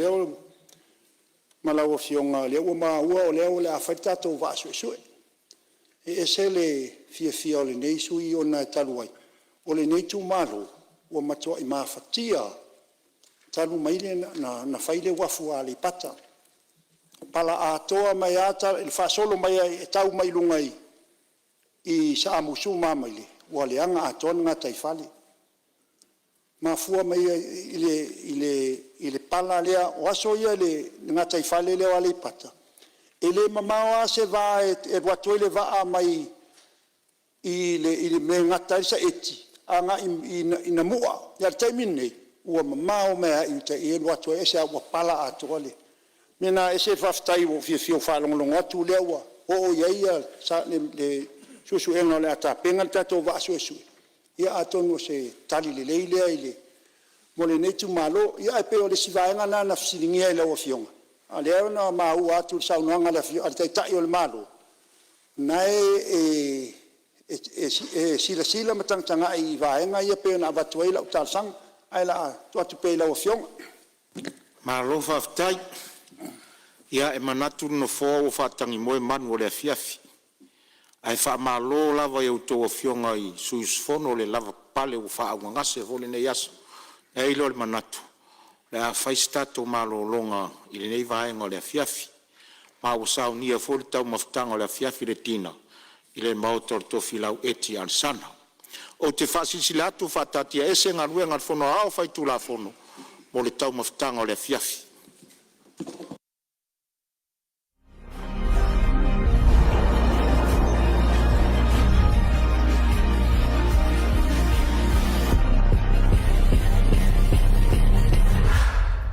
ma lau Afioga o lea ua maua o lea o le a fai le tatou vaa suesue. E ese le fiafia o lenei sui usufono ona talu ai o lenei itumalo ua matuai mafatia talu mai ona fai le uafu a Aleipata. Pala atoa mai lava i le faasolo mai e tau mai i luga i Samusu ma Amaile, ua leaga atoa le gataifale. Mafua mai i le pala lea. O aso ia i le gataifale lea o Aleipata, e le mamao lava se va e alu atu ai le vaa mai le mea e gata ai le saeti agai i Namua. A o le taimi lenei, ua mamao mai lava i uta i i e alu atu ai. Aisea? Ua pala atoa le… O le mea lena e ese le faafetai ua ou fiafia ua ou faalogologo atu o lea ua oo i ai le suesuega o le a tapena le tatou vaa suesue. Ia atonu o se tali lelei lea mo lenei itumalo. Ia ae pei o le isi vaega lena na fesiligia e lau Afioga, a o lea na maua atu i le saunoaga a le Taitai o le Malo, o lena e silasila ma tagatagai i vaega ia pei ona avatu ai lau talosaga. Ae o le a tuu atu pea i lau Afioga. Malo faafetai. Ia, e manatu le Nofoa ua faatagimoe manu o le afiafi. Ae faamalo lava i a outou Afioga i sui usufono le lavapapale ua faaaaogagase foi lenei aso. Ona i ai lea o le manatu o le a fai se tatou malologa i lenei vaega o le afiafi. Ma ua saunia foi le taumafataga o le afiafi le dina i le maota o le Tofilau Eti Alesana. Ou te faasilasila atu ua faataatiaese Galuega a le Fono Aoao Faitulafono mo le taumafataga o le afiafi.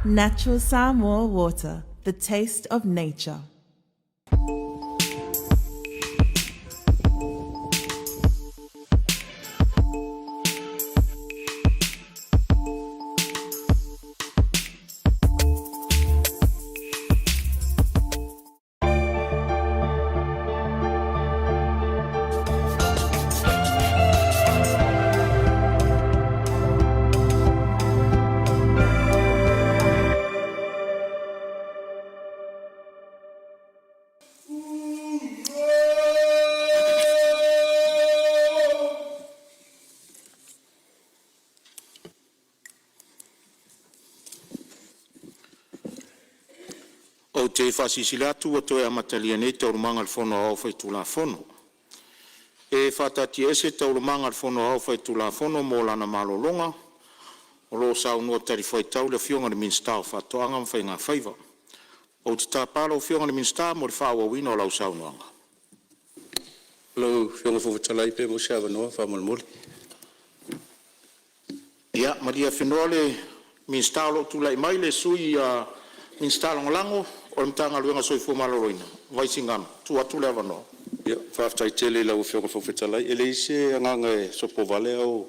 Natural Samoa Water, the taste of nature. Ou te faasilasila atu ua toe amatalia nei Taualumaga a le Fono Aoao Faitulafono. E faataatiaese Taualumaga a le Fono Aoao Faitulafono mo lana malologa o lo o saunoa talifuaitau le Afioga i le Minisita o Faatoaga ma Faiga Faiva. Ou te tapa lau Afioga i le Minisita mo le faaauauina o lau saunoaga. Lau Afioga i le Fofoga Fetalai pe maua se avanoa faamolemole. Ia malie afenoa le Minisita o lo o tulai mai, le Sui Minisita Lagolago o le Matagaluega o le Soifua Maloloina, Vaisigano. E tuu atu le avanoa. Faafetai tele i lau Afioga i le Fofoga Fetalai. E leai se agaga e sopovale a o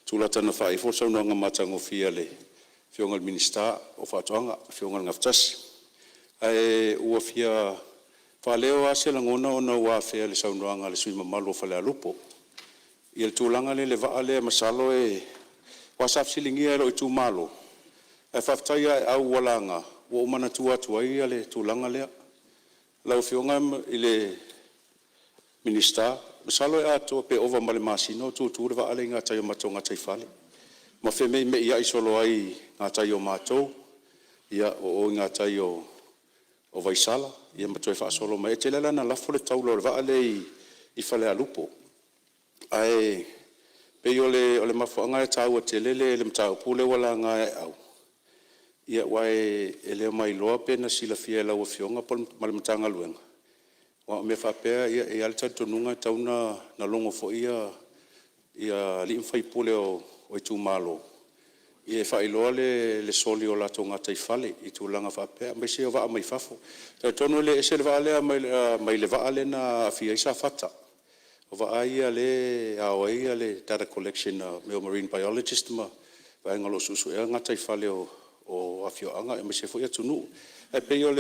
tulata na faaifo le saunoaga matagofie a le Afioga i le Minisita o Faatoaga, le Afioga i le Gafatasi. Ae ua fia faaleo lava se lagona ona ua afea i le saunoaga a le sui usufono mamalu o Falealupo le tulaga lea i le vaa lea masalo e… aua sa fesiligia e lou itumalo, ae faafetai ia Aeau ua laga ua ou manatua atu ai le tulaga lea. Lau Afioga i le Minisita, masalo e atoa pe ova ma le masina o tutu le vaa lea i gatai o le matou gataifale ma femeimeiai solo ai i gatai o matou, o o i gatai o Vaisala ia ma toe faasolo mai ai. E tele lava ina lafo le taula o le vaa lea i Falealupo. Ae pei o le mafuaaga lea e taua tele le mataupu lea ua laga e Aeau, aua e le mailoa pe na silafia e lau Afioga ma le Matagaluega, aua o mea faapea e i ai lava le talitonuga e tatau ona logo foi alii ma faipule o itumalo. e faailoa le soli o latou gataifale i tulaga faapea, aemaise o vaa mai fafo. E talitonu e le ese le vaa lea mai le vaa lea na aafia ai Safata. O vaa ia lea e ao ai le data collection a mea o marine biologist ma vaega o lo o suesuea gataifale o afioaga aemaise foi atunuu. Ae pei na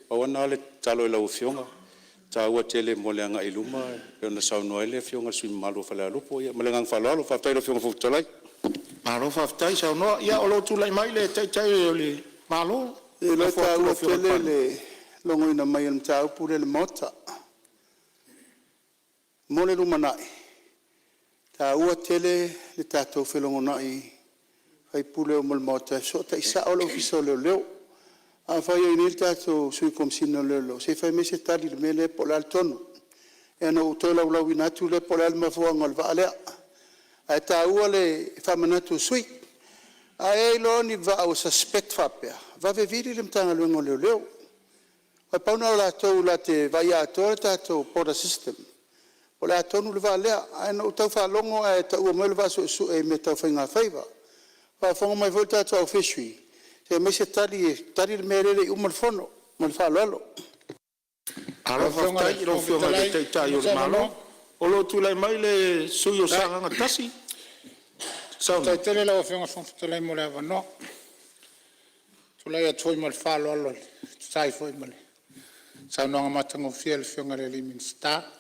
pau lava lena o le tatalo i lau Afioga, e taua tele mo le agai i luma pei ona saunoa ai le Afioga i le sui usufono mamalu o Falealupo. Ia ma le agaga faaaloalo. Faafetai i lau Afioga i le Fofoga Fetalai. Malo faafetai saunoa. Ia o lo o tulai mai le Taitai o le Malo. Ou te iloa e Lafo atu i lau taua Afioga i le tele Palemia. le logoina mai o le mataupu lea i le Maota. Mo le lumanai, e taua tele le tatou felogonai sui usufono uma o le Maota e fesootai sao le Ofisa o Leoleo. Afai o i inei le tatou Sui Komesina o Leoleo, se i fai mai se tali i le mea lea po o le a le tonu. Ia ona ou toe laulauina atu lea po o le a le mafuaaga o le vaa lea. Ae taua le faamanatu i sui usufono. A e iloa o ni vaa ua suspect faapea, vave vili le Matagaluega o Leoleo. Na pau lena o latou latou te vaaia atoa le tatou border system po o le a tonu le vaa lea. Ae na ou tau faalogo a e taua mai o le vaa suesue i mea tau faigafaiva. Ua faafofoga mai foi le tatou au Fishery, se i aumai se tali e tali le mea lea e le i uma le fono. Ma le faaaloalo. Malo faafetai i lau Afioga i le Taitai o le Malo. O lo o tulai mai le sui usufono mo Sagaga 1. Faafetai tele lau Afioga i le Fofoga Fetalai mo le avanoa. E tulai atu foi ma le faaaloalo e tusa ai foi ma le saunoaga matagofie a le Afioga i le Minisita,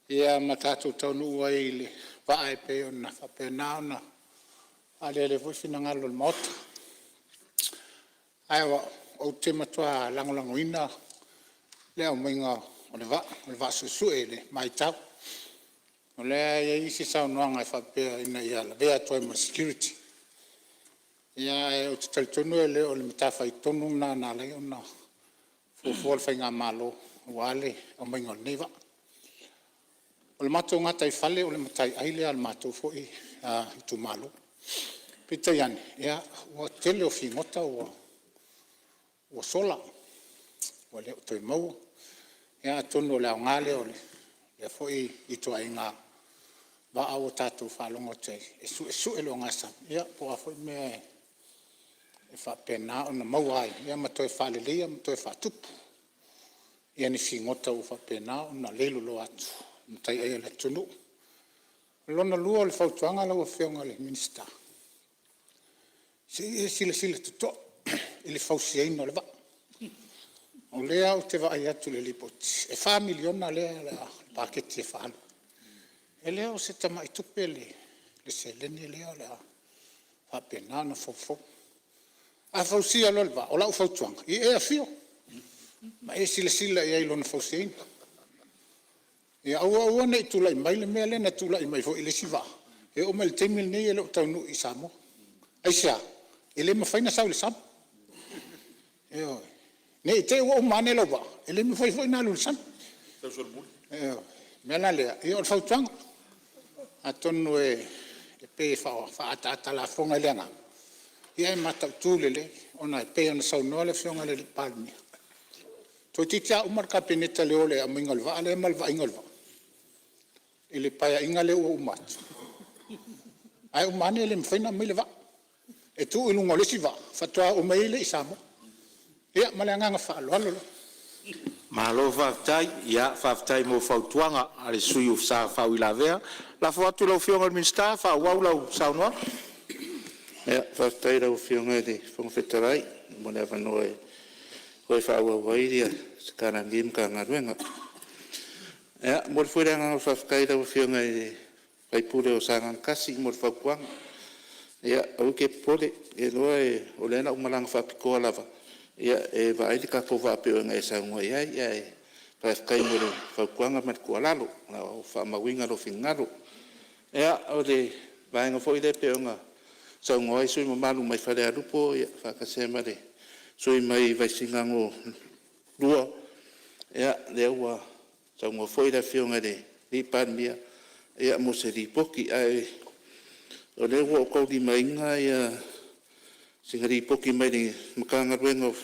ia ma tatou taunuu ai i le vaa e pei ona faapena ona faaalialia foi finagalo o le Maota. Ae o au, ou te matua lagolagoina le aumaiga o le vaa, o le vaa suesue i le matau. O lea e i ai isi saunoaga e faapea ina ia lavea atu ai ma le security. Ae ou te talitonu e le o le matafaioi tonu lena na ala ai ona fuafua le faigamalo aua le aumaiga o lenei vaa. O le matou gataifale o le mataiai lea a le matou foi itumalo. Peitai ane, ua tele o figota ua sola ua le o toe maua. Ia atonu o le aoga lea o lea foi ituaiga vaa ua tatou faalogo atu ai e suesue le ogasami po o a foi mea e faapena ona maua ai ma toe faaleleia ma toe faatupu ni figota ua faapena ona leiloloa atu i mataiai a le atunuu. O lona lua o le fautuaga lau Afioga i le Minisita, se i e silasila totoa i le fausiaina o le vaa. O lea ou te vaai atu i le Lipoti e $4 miliona lea o le paketi e faaalu ai. E le o se tamai tupe le seleni lea o le a faapena ona foufou. A fausia loa le vaa, o lau fautuaga, ia e afio ma e silasila i ai i lona fausiaina. Ia aua aua ne i tulai mai le mea lea na tulai mai foi i le isi vaa, e oo mai i le taimi lenei e le o taunuu i Samoa. Aisea? E le mafai ona sau i le sami. Ioe. Ne i te i ua uma ane lau vaa, e le mafai foi ona alu i le sami. Ioe. O le mea la lea, o le fautuaga, atonu e pei e faaataata a lafoga i le agaga, ae mataitu lelei, ona e pei ona saunoa le Afioga i le Palemia, toeitiiti lava uma le Kapeneta i le o i le aumaiga o le vaa lea ma le vaaiga o le vaa i le Paeaiga lea ua uma atu, ae uma ane e le mafai ona aumai le vaa, e tuu i luga o le isi vaa faatoa oo mai ai lea i Samoa. Ia ma le agaga faaaloalo lava. Malo faafetai, faafetai mo fautuaga a le sui usufono sa faauilavea. Lafo atu i lau Afioga i le Minisita e faaauau lau saunoaga. Faafetai i lau Afioga i le Fofoga Fetalai mo le avanoa e toe faaauau ai se tala a lenei Matagaluega. E momoli foi le agaga faafetai i lau Afioga i le sui usufono mo Sagaga 1 mo le fautuaga. Ia aua e te popole, ou te iloa o lea na ou malaga faapitoa lava e vaai le tatou vaa pei ona e saunoa i ai. Ae faafetai mo le fautuaga ma le tuualalo, o le a ou faamauina lou finagalo. Ia, o le vaega foi lea pei ona saunoa ai le sui usufono mamalu mai Falealupo faatasi ai ma le sui usufono mai Vaisigano 2, ia lea ua saunoa foi le Afioga i le Palemia mo se lipoti. Ae o lea ua ou taulimaina sina lipoti mai le Matagaluega o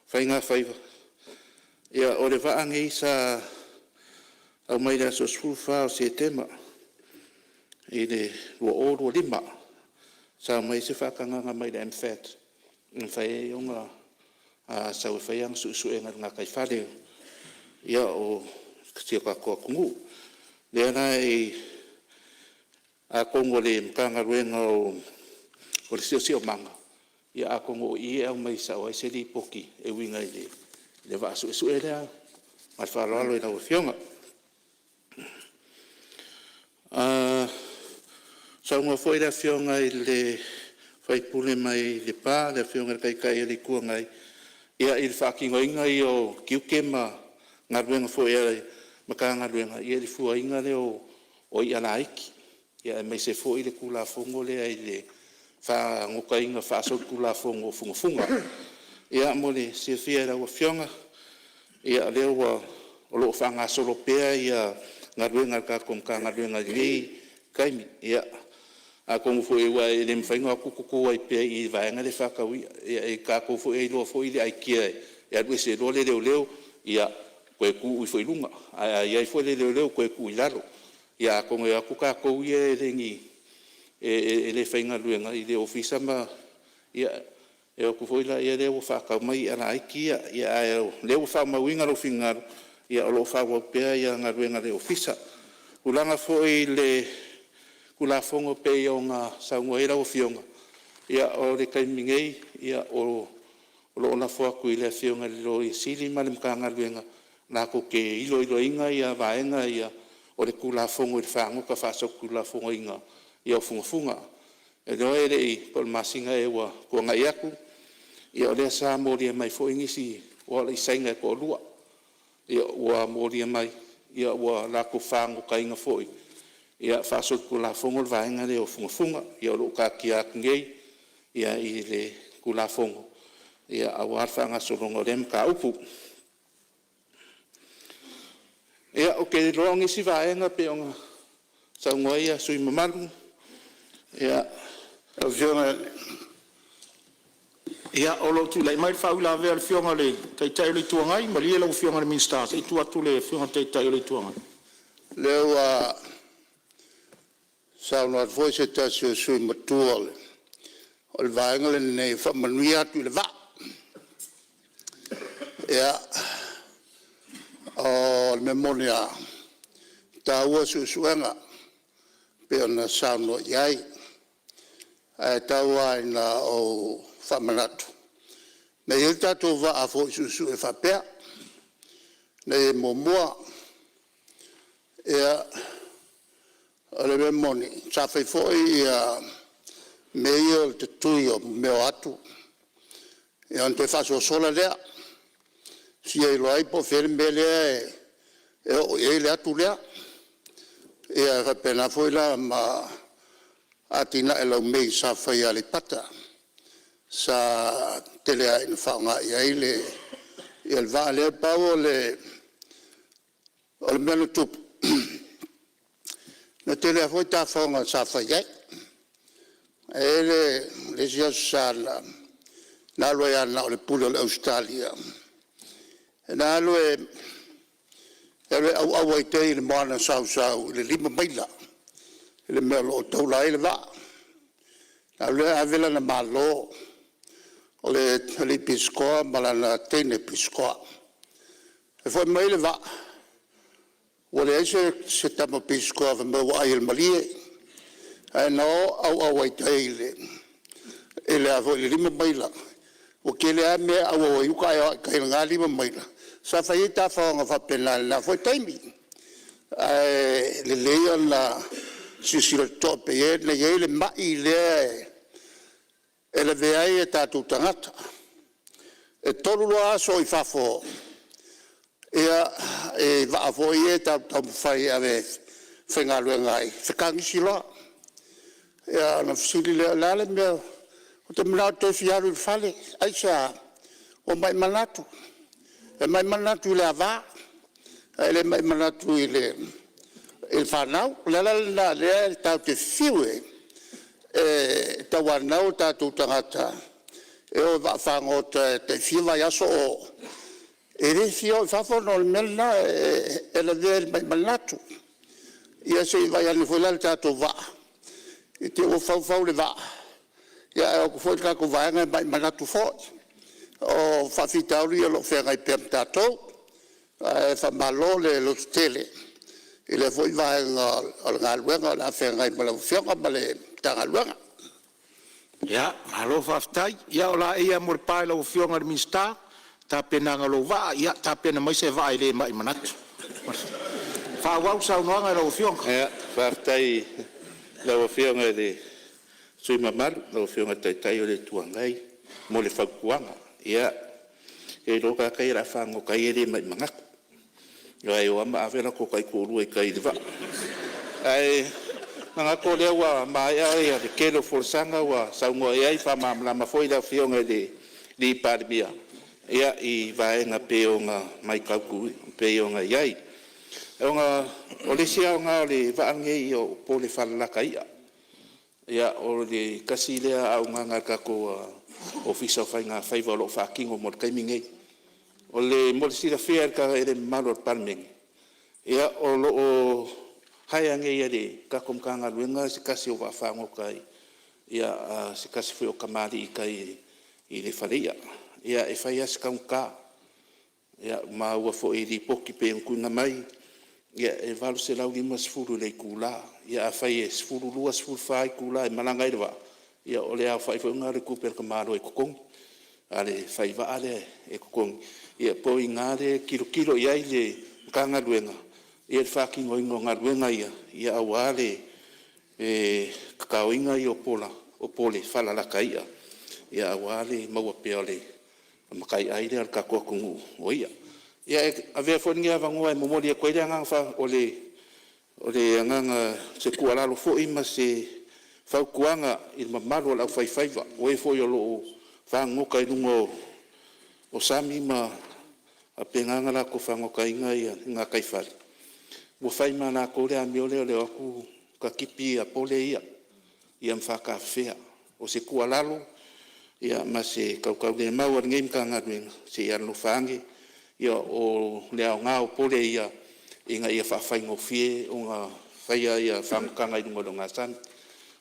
Faiga Faiva. Ia, o le vaa lenei sa aumai i le aso 14 o Setema i le 2025. sa aumai ai se faatagaga mai le MFAT e mafai ai ona sau e fai ana suesuega i le gataifale o si o tatou atunuu. O lea la atonu o le Matagaluega o le Siosiomaga, atonu o i e aumai sao ai se lipoti e uiga i le vaa suesue lea. Ma le faaaloalo i lau Afioga. Saunoa foi le Afioga i le sui usufono mai Lepa le Afioga i le Taitai o le Itu Agai, ia i le faatinoina ia o tiute ma galuega foi a le Matagaluega i le fuaina lea o i'a laiti, aemaise foi le Tulafono lea i le fagotaina faasolitulafono o fugafuga. Ia mo le silafia e lau Afioga, o lea o lo o faagasolo pea galuega a le tatou Matagaluega i lenei taimi. Ia, atonu foi aua e le mafai ona o atu tutu ai pea i i i le vaega lea e faatau i'a. Ia o tatou foi e iloa foi le aitia e alu ese loa le leoleo, ia toe tuu ifo i luga, ae a i ai foi le leoleo toe tuu i lalo. Ia atonu e o atu tatou ia e le faigaluega i le ofisa ma o atu foi lea ua faatau mai i'a laiti ia. Ae o lea ua faamauina lou finagalo, o lo o faaauau pea galuega a le Ofisa. O le tulaga foi i le Tulafono e pei ona saunoa i ai lau Afioga, ia o le taimi nei o lo o lafo atu i le Afioga i le Loia Sili ma le Matagaluega latou te iloiloina vaega ia o le Tulafono i le fagota faasolitulafonoina o fugafuga. E iloa e le i po o le masina ea ua tuanai atu, ia o lea sa molia mai foi nisi o alo i Saina e toalua ua molia mai ua latou fagotaina foi faasolitulafono le vaega lea o fugafuga. Ia o lo o taatia atu nei i le Tulafono aua le faagasologa o lea mataupu. Ia, ou te iloa o nisi vaega pei ona saunoa ai sui usufono mamalu. Ia. Lau Afioga i le… Ia, o lo o tulai mai le faauilavea a le Afioga i le Taitai o le Itu Agai. Malie lau Afioga i le Minisita se i tuu atu i le Afioga i le Taitai o le Itu Agai. O lea ua saunoa atu foi se tasi o sui usufono matua o le Vaega lenei e faamanuia atu i le vaa. Ia, o le mea moni lava, e taua suesuega pei ona saunoa i ai. Ae tau lava ina ou faamanatu, na i ai le tatou vaa foi suesue faapea na i ai muamua. Ia, o le mea moni sa fai foi mea ia o le tatui o mea o atu ia ona toe faasoasola lea, e fia iloa ai po o fea le mea lea e oo i ai le atu lea. Ia e faapena foi la ma atinae laumei sa fai i Aleipata, sa tele lava ina faaaoga i ai le vaa lea. Pau o le mea na tupu, na tele lava foi tafaoga sa fai ai. E i ai le isi aso sa na alu ai lava na o le pule o le Ausetalia, na alu e auau ai i tai i le moana sausau i le 5 maila i le mea o lo o taula ai le vaa. Ona alu lea ave lana malo, o le alii pisikoa ma lana teine pisikoa. E foi mai le vaa ua leai se tama pisikoa fai mai ua ai e le malie. Ae na o auau ai i tai i le 5 maila, ua tele lava mea e auau ai i uta ae o lava i tai i lena 5 maila. Sa fai ai tafaoga faapena i lena foi taimi. Ae lelei ona silasila totoa pei ona i ai le mai lea e lavea ai o tatou tagata. E 3 loa aso o i fafo i vaa foi ia tatou te taumafai e ave e faigaluega ai, fetagisi loa. Ia ona fesili lea, o le a le mea? Ou te manao ou te toe fia alu i le fale. Aisea? Ua mai manatu. E mai manatu i le ava ae le mai manatu i le fanau. O le ala lena o lea tatou te fiu e tauanau o tatou tagata e o i vaafagota e tai fia vaiaso o o, e le fia o i fafo ona o le mea lena, e lavea i le mai manatu. Ia se i vaai ane foi la i le tatou vaa i te i ua fau fau le vaa Ae o atu foi le tatou vaega e mai manatu foi. O faafitauli ia o lo o feagai pea ma tatou, ae faamalo le lototele i lea foi vaega o le galuega o le a feagai ma lau Afioga ma le Matagaluega. Ia, malo faafetai. Ia o laei lava mo le pa i lau Afioga i le Minisita i le tapenaga o lou vaa. Ia tapena mai se vaa e le mai manatu. Faaauau le saunoaga i lau Afioga. Faafetai i lau Afioga i le sui usufono mamalu lau Afioga i le Taitai o le Itu Agai mo le fautuaga. Ia, ou te iloa o tagata ia o le a fagota ai e le mai manatu, aua e o lava ma ave o latou taitoalua i tai i le vaa. Ae manatu o lea ua maea le tele o folasaga ua saunoa i ai ma faamalamalama foi le Afioga i le Palemia i vaega e pei ona matautuina e pei ona i ai. O le isi aoga o le vaa lenei, o pole falalata i'a. O le tasi lea auaunaga a le tatou Ofisa o Faiga Faiva o lo o faatino mo le taimi lenei. Mo le silafia e le mamalu o le Palemene, o lo o hire nei e le tatou Matagaluega se tasi o vaafagota a se tasi foi o tamalii i tai i le fale i'a. E fai lava si taugata. Ua maua foi i lipoti pei ona tuuina mai, e $850 i le itula. Ia afai e 12, 14 itula e malaga ai le vaa, ia o le aofai foi lena o le tupe a le tamaloa e totogi, a le fai vaa lea e totogi. Ia pei o i ina lea e tilotilo i ai le Matagaluega i le faatinoina o galuega ia aua le tataoina ia o pole falalata i'a aua le maua pea o le mataiai lea a le tatou atunuu o i'a. Ia e avea foi lenei avanoa e momoli atu ai le agaga o se tuualalo foi ma se fautuaga i le mamalu o le aufaifaiva, o e foi o lo o fagogota i luga o sami ma faapena ona latou fagogotaina gataifale, ua fai ma latou le amio lea o le o atu tatipi pole ia ma faatafefea. O se tuualalo ma se tautaulemau a lenei Matagaluega, se i alolofa ane, o le aoga o pole ia ina ia faafaigofie ona faia fagotaga i luga o le ogasami.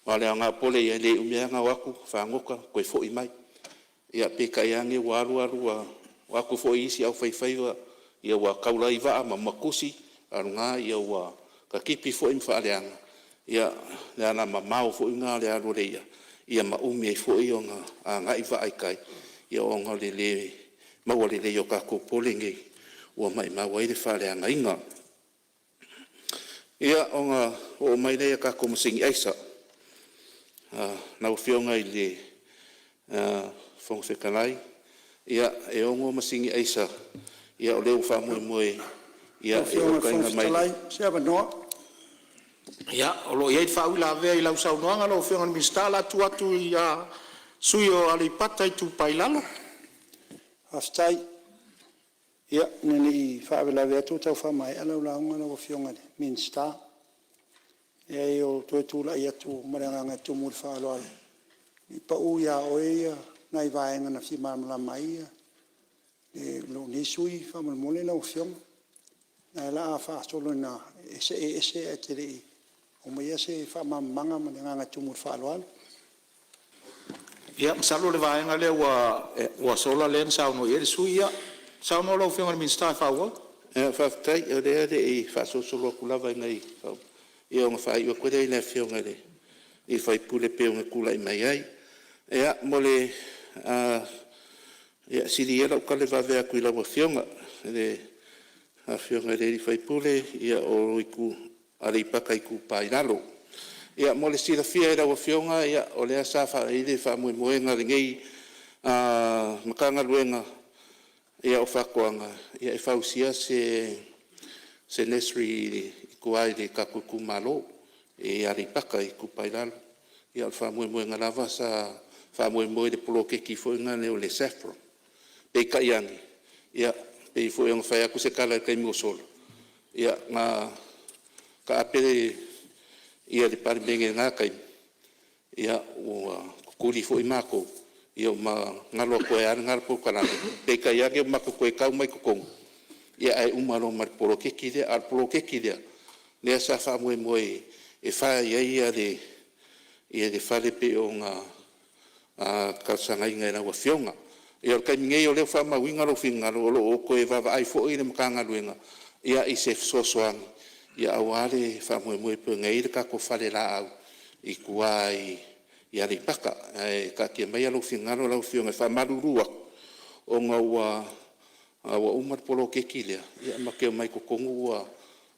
Aua o le aoga o pole ia, e le umi lava ona o atu fagota toe foi mai. Ia peitai ane ua alu alu ua o atu foi isi aufaifaiva ua taula i vaa ma tusi, alu alu ua tatipi foi ma faaleaga le ala mamao foi lena o le alu o le i'a, ma umi ai foi ona agai vaa i tai ona o le le maua lelei o tatou pole nei ua maumau ai le faaleagaina. Ia, ona oo mai lea i tatou masini aisa. Lau Afioga i le Fofoga Fetalai, e 6 masini aisa o lea ua faamoemoe e Lau Afioga i le okaina Fofoga mai. Fetalai mo se avanoa. Ia, o lo o i ai le faauilavea i lau saunoaga lau Afioga i le Minisita. O le a tuu atu i le sui usufono mo Aleipata Itupa i Lalo. Faafetai. Ia, ina ne i faalavelave atu a o tau faamaea lau lauga lau Afioga i le Minisita. Leai, ua ou toe tulai atu ma le agaga e tumu i le faaaloalo, se i pau ia oe nai vaega na fia malamalama ai lou nei sui usufono faamolemole lau Afioga. O lea o le a faasolo ina e see ese ae e te le i aumaia se faamalamalamaga ma le agaga e tumu i le faaaloalo. Ia masalo o le vaega lea ua sola lea na saunoa i ai le sui usufono. Ia, saunoa lau Afioga i le Minisita e faaauau. Faafetai. O lea e le i faasolosolo atu lava ina… ona faaiu atu lea i le Afioga i le sui usufono e pei ona tulai mai ai. Ia, sili ia lau tala e vave atu i lau Afioga i le Afioga i le sui usufono mo Aleipata Itupa i Lalo. Ia, mo le silafia e lau Afioga, o lea sa i ai le faamoemoega o lenei Matagaluega o Faatoaga e fausia se nursery i tua i le tatou itumalo i Aleipata Itupa i Lalo. Ia o le faamoemoega lava sa faamoemoe i le poloketi foi lea o le SAFPROM. Peitai ane, ia pei foi ona fai atu se tala i le taimi ua sola, ia na taape le Palemene i lena taimi, ia ua tutuli foi matou, ma galo atu ai lava lena polokalame. Peitai ane ua matou toe tau mai i totonu, ae uma loa ma le poloketi lea. A o le poloketi lea, lea sa faamoemoe e fai ai le fale pei ona talosagaina i lau Afioga. Ia o le taimi nei o lea ua faamauina lou finagalo o lo o toe vaavaai foi le Matagaluega i se fesoasoani aua le faamoemoe e pei ona i ai le tatou falelaau i tua i Aleipata. Ae taatia maia lou finagalo lau Afioga. E faamalulu atu ona ua uma le poloketi lea matou te omai i totonu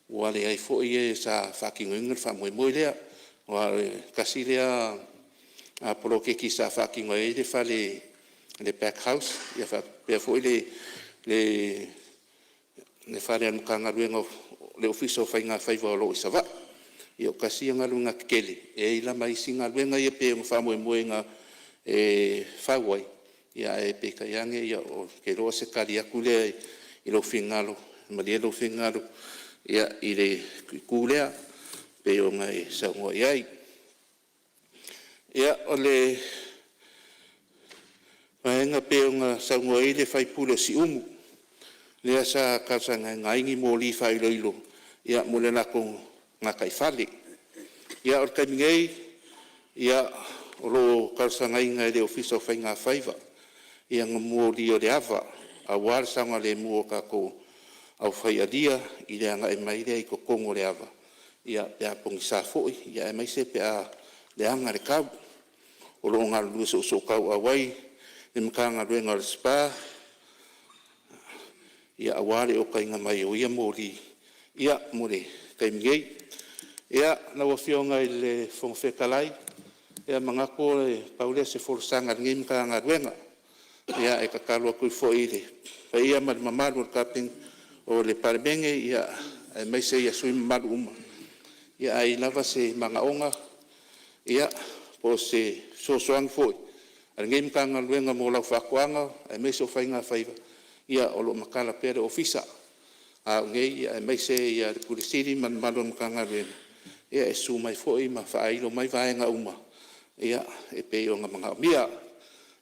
ua leai foi e sa faatinoina le faamoemoe lea. Aua o le tasi lea poloketi sa faatino ai le fale, le pack house faapea foi le fale o le Matagaluega o le Ofisa o Faigafaiva o lo o i Savaii. Ia tasi ia galuega tetele, e i ai la ma isi galuega ia pei ona faamoemoeina e fau ai, ae peitai ane ou te iloa o se tali atu lea i lou finagalo, malie lou finagalo i le itu lea pei ona e saunoa i ai. Ia, o le vaega pei ona saunoa i ai le sui usufono o Siumu, lea sa talosagaina ai ni moli faailoilo mo le latou gataifale. Ia o le taimi nei, o lo o talosagaina e le Ofisa o Faigafaiva ni moli o le ava aua le saogalemu o tatou aufai alia i le agai mai lea i totonu o le ava pe a pogisa foi aemaise pe a leaga le tau. O lo o galulue soosootauau ai le Matagaluega o le SPA aua le okaina mai o ia moli mo le taimi nei. Ia, lau Afioga i le Fofoga Fetalai, e manatu e pau lea o se folasaga a lenei Matagaluega. Ia, e tatalo atu ai foi i le paia ma le mamalu o le Palemene aemaise sui usufono mamalu uma, ia a i ai lava se manaoga po o se fesoasoani foi a lenei Matagaluega mo lau faatoaga aemaise o faigafaiva, ia o lo o matala pea le Ofisa, a au nei aemaise le Ofisa Sili ma le mamalu o le Matagaluega e susu mai foi ma faailo mai vaega uma e pei ona manaomia,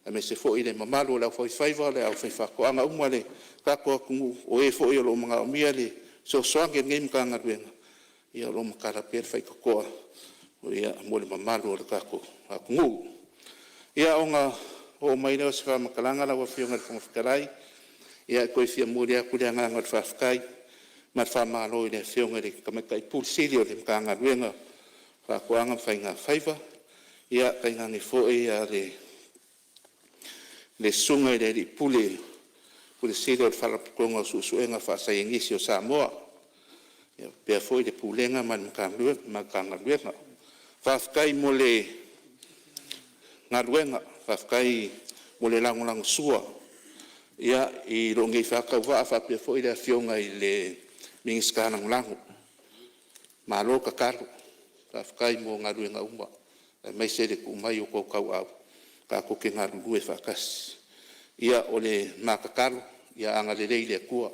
aemaise foi le mamalu o le aufaifaiva, le aufaifaatoaga uma a le tatou atunuu, o e foi o lo o manaomia le fesoasoani a lenei Matagaluega, ia o lo o matala pea le faitotoa mo le mamalu o le tatou atunuu. Ia, ona oo mai lea o se faamatalaga lau Afioga i le Fofoga Fetalai, e toe fia momoli atu le agaga o le faafetai ma le faamalo i le Afioga i le Tamaitai Ofisa Sili o Pulega o le Matagaluega o Faatoaga ma Faigafaiva, tainane foi le Susuga i le Alii Pule, Pule Sili o le Faalapotopotoga o Suesuega Faasaienisi o Samoa, faapea foi le Pulega ma le Matagaluega. Faafetai mo le galuega, faafetai mo le lagolagosua i lou nei faatauvaa faapea foi le Afioga i le Minisita Lagolago. Malo tatalo, faafetai mo galuega uma aemaise le tuu mai o outou tauaau tatou te galulue faatasi. Ia, o le ma tatalo, ia agalelei le Atua,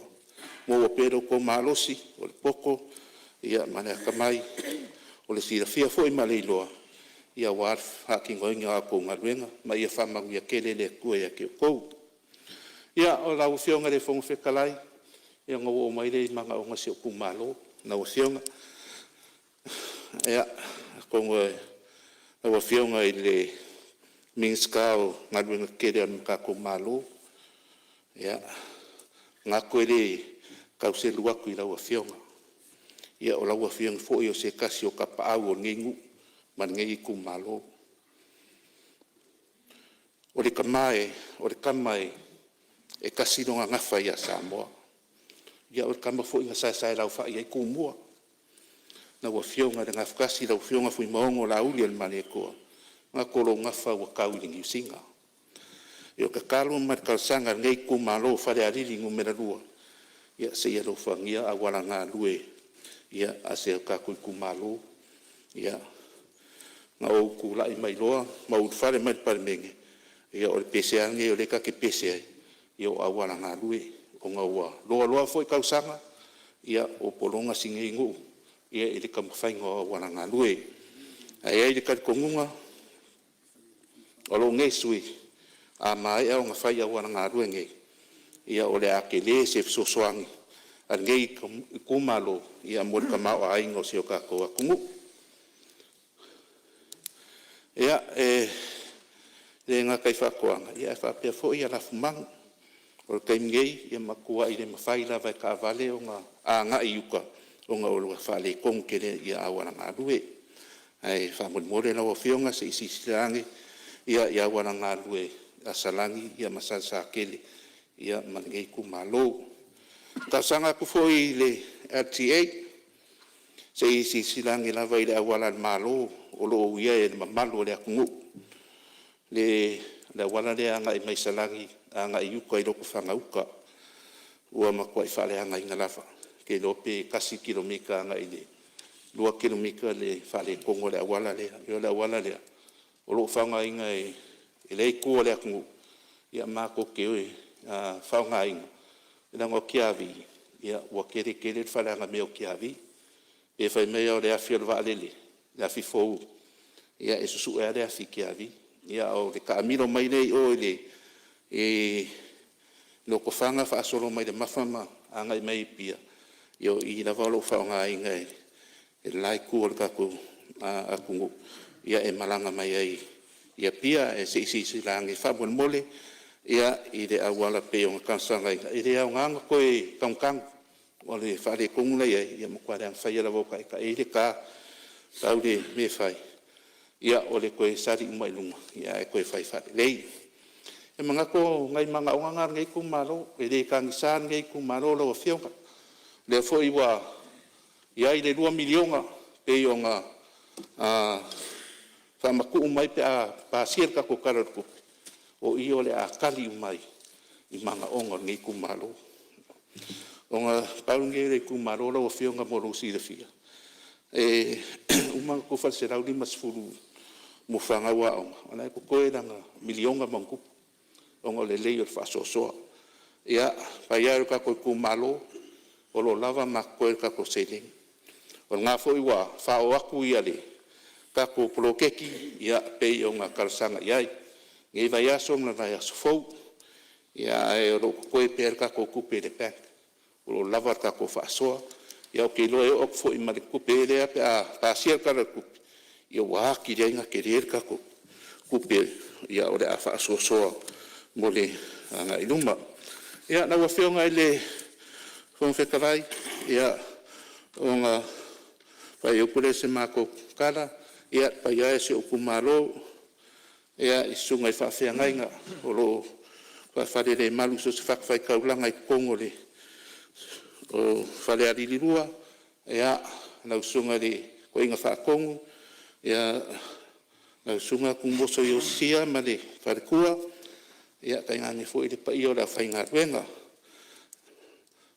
maua pea lo outou malosi o le poto ma le atamai, o le silafia foi ma le iloa aua le faatinoina o a outou galuega, ma ia faamanuia tele le Atua ia te outou. Ia, lau Afioga i le Fofoga Fetalai, ia ona ou oo mai lea i manaoga o si ou itumalo lau Afioga. Ia, atonu o lau Afioga i le Minisita o Galuega Tetele a le tatou Malo, ia, e manatu e le tau selu atu i lau Afioga, o lau Afioga foi o se tasi o tapaau o lenei nuu ma lenei itumalo. O le tama e tasi lona gafa ia Samoa. Ia o le tama foi na saesaelauai ai Tumua, lau Afioga i le Gafatasi, lau Afioga Fuimaono Lauliolemalietoa, e manatu o lou gafa ua tau i le niusina. Ia, o le tatalo ma le talosaga a lenei itumalo o Falealili 2, ia se i alofagia auala galue a si o tatou itumalo. Na ou tulai mai loa ma ou ulufale mai i le Palemene, ia o le pese lava lenei o lea ta te pese ai, o auala galue, ona ua loaloa foi tausaga o pologa si nei nuu i le taumafaiga o auala galue. Ae i ai le talitonuga o lou nei sui usufono, a maea ona fai auala galue nei, ia o le a tele se fesoasoani a lenei itumalo mo le tamaoaiga o si o tatou atunuu. Ia, e le gata i faatoaga ae faapea foi lafumanu. O le taimi nei, e matuai le mafai lava e taavale ona agai i uta ona o le faaletonu tele i auala galue. Ae faamolemole lau Afioga se i silasila ane i auala galue a Salani ma Salesatele ma lenei itumalo. E talosaga atu foi i le LTA, se i silasila ane lava i le auala a le Malo o lo o uia e le mamalu o le atunuu, le auala lea e agai mai Salani agai i uta i Lotofaga uta, ua matuai faaleagaina lava. Ou te iloa pe tasi le kilomita agai le 2 kilomita le faaletonu o le auala lea. O le auala lea o lo o faaaogaina e lea itu o le atunuu matou te faaaogaina, leaga o Tiavi ua tele tele le faaleaga mea o Tiavi. Pe fai mai lava o le afi o le vaalele, le afi fou, ia e susue lava le afi i Tiavi. A o le taamilo mai lea i o i Lotofaga faasolo mai i le Mafa ma agai mai Apia, ia o i lava o lo o faaaogaina e le la itu o le tatou atunuu e malaga mai ai i Apia. Ae se i silasila ane faamolemole i le auala pei ona talosagaina. E le aoga ona toe tanutanu, o le faaletonu la e i ai, ua matua leaga faia lava ua taetae ai le ta. Pau le mea e fai, o le toe sali uma i luga ae toe fai faalelei. Ia manatu o nai manaoga na o lenei itumalo, e le tagisa lenei itumalo lau Afioga. O lea foi ua i ai le $2 miliona pei ona faamatuu mai pe a pasia le tatou Tala o le Tupe, o i o le a tali uma ai i manaoga o lenei itumalo. Ona pau lenei o le itumalo lau Afioga mo lou silafia, e uma ona tufa le $150 mo fanau aoga, o la e totoe lana $1miliona ma ona tupu ona o le lelei o le faasoasoa. Ia, le paia e o le tatou itumalo, o lo o lava ma totoe le tatou seleni. O lena foi ua faaoo atu le tatou poloketi e pei ona talosaga i ai i lenei vaiaso ma le vaiaso fou, ae o lo o totoe pea le tatou tupe i le bank, o lo o lava le tatou faasoa. Ia ou te iloa e oo atu foi ma le tupe lea pe a pasia le Tala o le Tupe, ia ua atili ai ona tele le tatou tupe o le a faasoasoa mo le agai i luma. Ia, lau Afioga i le Fofoga Fetalai, ia ona faaiu atu lea o se matou tala. Ia, le paia e o si ou itumalo i susuga i faafeagaiga o lo o faafalelemalu i so o se fatafaitaulaga i totonu o Falealili 2, lau Susuga i le Toeaina Faatonu, lau Susuga Tumoso Iosia ma le faletua, tainane foi le paia o le aufaigaluega.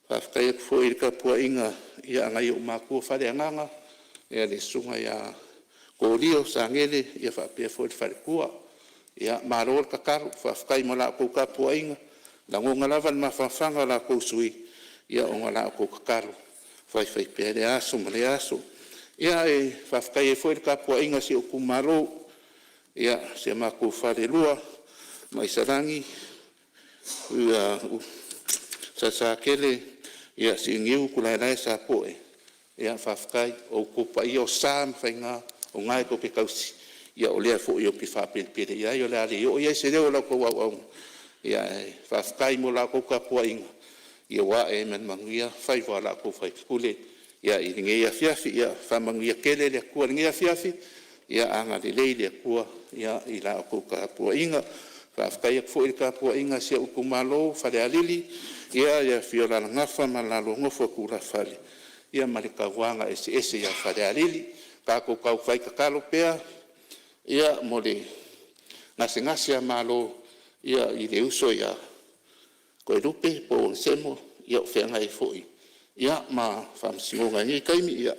Faafetai atu foi i le tapuaiga a nai ou matua faaleagaga, le Susuga ia Kolia Sagiele faapea foi le faletua. Malo le tatalo, faafetai mo la outou tapuaiga. E lagona lava le mafanafana o la outou sui usufono ona o la outou tatalo faifaipea i lea aso ma lea aso. Ia, e faafetai ai foi le tapuaiga a si ou itumalo, si o matou falelua i Maisalagi, Salesatele, Siuniu, Utulaelae ma Sapoe, faafetai. O outou paia o sa ma faiga o lena tou te tausi, o lea foi ou te faapelepele i ai. O le a le oo i ai se leo o la outou auauna, ae faafetai mo la outou tapuaiga ua ae ai ma le manuia faiva o la outou sui usufono i lenei afiafi. Ia faamanuia tele le Atua i lenei afiafi, ia agalelei le Atua i la outou tapuaiga. Faafetai atu foi i le tapuaiga a si ou itumalo o Falealili, i le afio o Alalagafa ma le lua nofo a tulafale, ia ma le tauaga eseese ia Falealili. Tatou taufai tatalo pea mo le gasegase a malo i le uso ia Toelupe Poru Onesemo o feagai ai foi ma faamasinoga i lenei taimi. Ia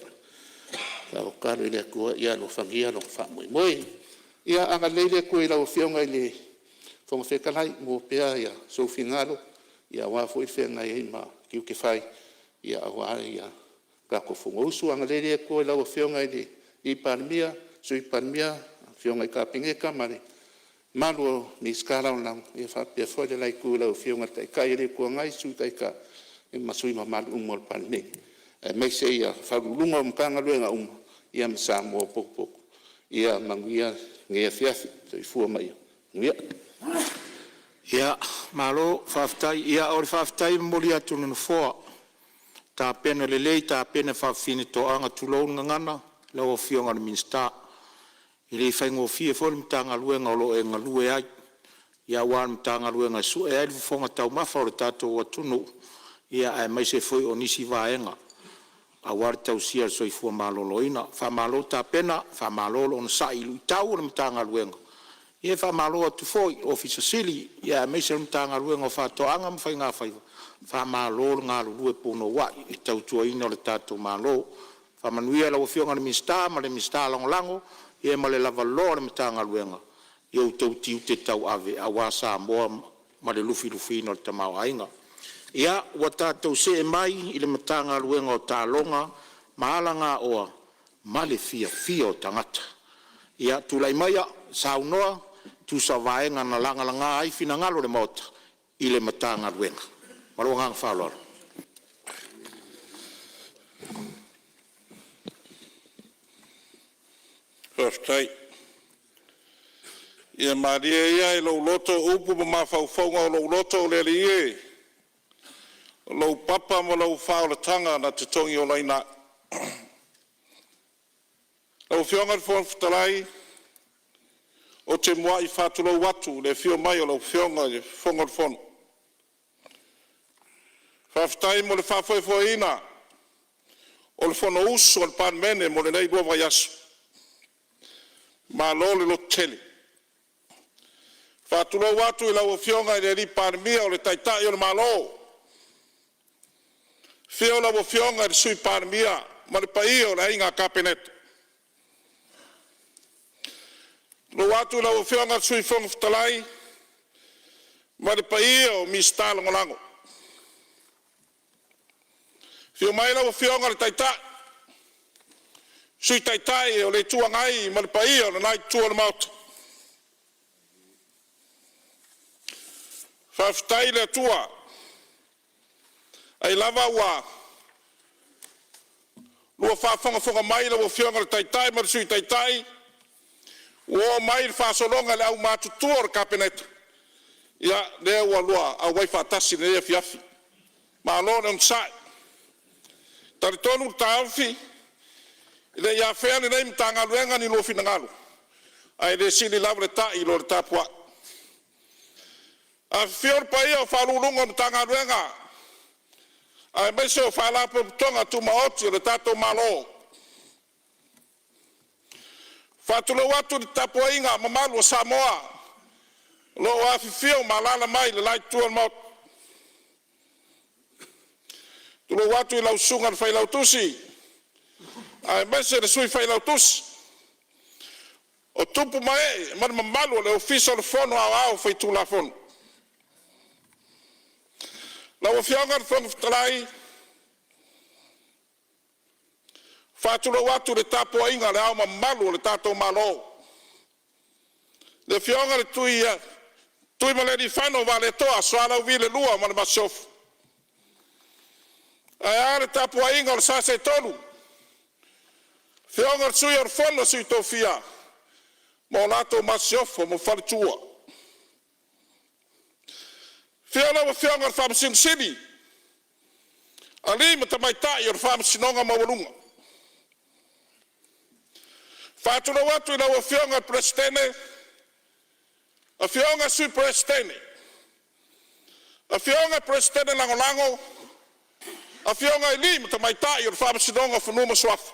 tatalo i le Atua ia alofagia lona faamoemoe. Ia agalelei le Atua i lau Afioga i le Fofoga Fetalai, maua pea sou finagalo aua foi le feagai ai ma tiute fai aua le tatou Fonousu. Agalelei le Atua i lau Afioga i le Palemia, Sui Palemia, afioga i le Kapeneta ma le mamalu o Minisita Lagolago, faapea foi le la Itu i lau Afioga i le Taitai o le Itu Agai, Sui Taitai ma sui usufono mamalu uma o le Palemene, aemaise Ofisa Sili o Pulega o Matagaluega uma ma Samoa ua potopoto. Ia manuia lenei afiafi. Soifua ma ia Manuia. Ia, malo faafetai. Ia o le faafetai e momoli atu e le Nofoa, tapena lelei tapena faafefine toaga, tulou le gagana lau Afioga i le Minisita. E le faigofie foi le Matagaluega o lo o e galue ai, aua o le Matagaluega e sue ai le fofoga taumafa o le tatou atunuu, aemaise foi o nisi vaega aua le tausia o le soifua maloloina. Faamalo tapena, faamalo le onosai i luitau o le Matagaluega. Ia e faamalo atu foi i le Ofisa Sili aemaise o le Matagaluega o Faatoaga ma Faigafaiva, faamalo le galulue punouai i le tautuaina o le tatou Malo. Faamanuia i lau Afioga i le Minisita ma le Minisita Lagolago ma le lavaloa o le Matagaluega i o outou tiute tauave aua Samoa ma le lufilufiina o le tamaoaiga. Ia, ua tatou see mai i le Matagaluega o Taaloga ma Alagaoa ma le Fiafia o Tagata. Ia tulai maia e saunoa e tusa o vaega na lagalaga ai finagalo o le Maota i le Matagaluega. Ma lou agaga faaaloalo. Faafetai. Ia malie ia i lou loto upu ma mafaufauga o lou loto le Alii e, o lou papa ma lou faaolataga na te togiolaina au. Lau Afioga i le Fofoga Fetalai, ou te muai faatulou atu i le afio mai o lau Afioga i le Fofoga o le Fono. Faafetai mo le faafoefoeina o le Fonousu a le Palemene mo lenei 2 vaiaso. Malo le lototele. E faatulou atu i lau Afioga i le Palemia o le Taitai o le Malo, afio lau Afioga i le Sui Palemia ma le paia o le Aiga Kapeneta. Faatulou atu i lau Afioga i le Sui Fofoga Fetalai ma le paia o Minisita Lagolago. Afio mai lau Afioga i le Taitai, Sui Taitai o le Itu Agai ma le paia o lena Itu o le Maota. Faafetai i le Atua ai lava ua lua faafogafoga mai lau Afioga i le Taitai ma le Sui Taitai ua oo mai le faasologa i le aumatutua o le Kapeneta, ia lea ua lua auai faatasi i lenei afiafi. Malo le onosai. E talitonu le taofi, e le i afea e lenei Matagaluega ni lua finagalo, ae le sili lava le ta'i i lo le tapuai. Afifio le paia o Ofisa Sili o Pulega o Matagaluega aemaise o Faalapotopotoga Tumaoti a le tatou Malo. E faatulou atu i le tapuaiga mamalu a Samoa o lo o afifio ma alaala mai i le la itu o le Maota. Tulou atu i lau susuga i le Failautusi aemaise le Sui Failautusi, o tupu ma ee ma le mamalu o le Ofisa o le Fono Aoao Faitulafono. Lau Afioga i le Fofoga Fetalai, e faatulou atu i le tapuaiga a Le Ao Mamalu o le tatou Malo, le Afioga i le Tuimalealiifano Vaaletoa Sualauvi II ma le Masiofo. Ae a le tapuaiga o le sa seetolu, afioga i le Sui o le Fono a Sui Tofia ma le Masiofo ma Faletua. Afio lau Afioga i le Faamasino Sili, alii ma tamaitai o le Faamasinoga Maualuga. E faatulou atu i lau Afioga i le Peresetene, afioga i Sui Peresetene, afioga i Peresetene Lagolago, afioga i alii ma tamaitai o le Faamasinoga o Fanua ma Suafa.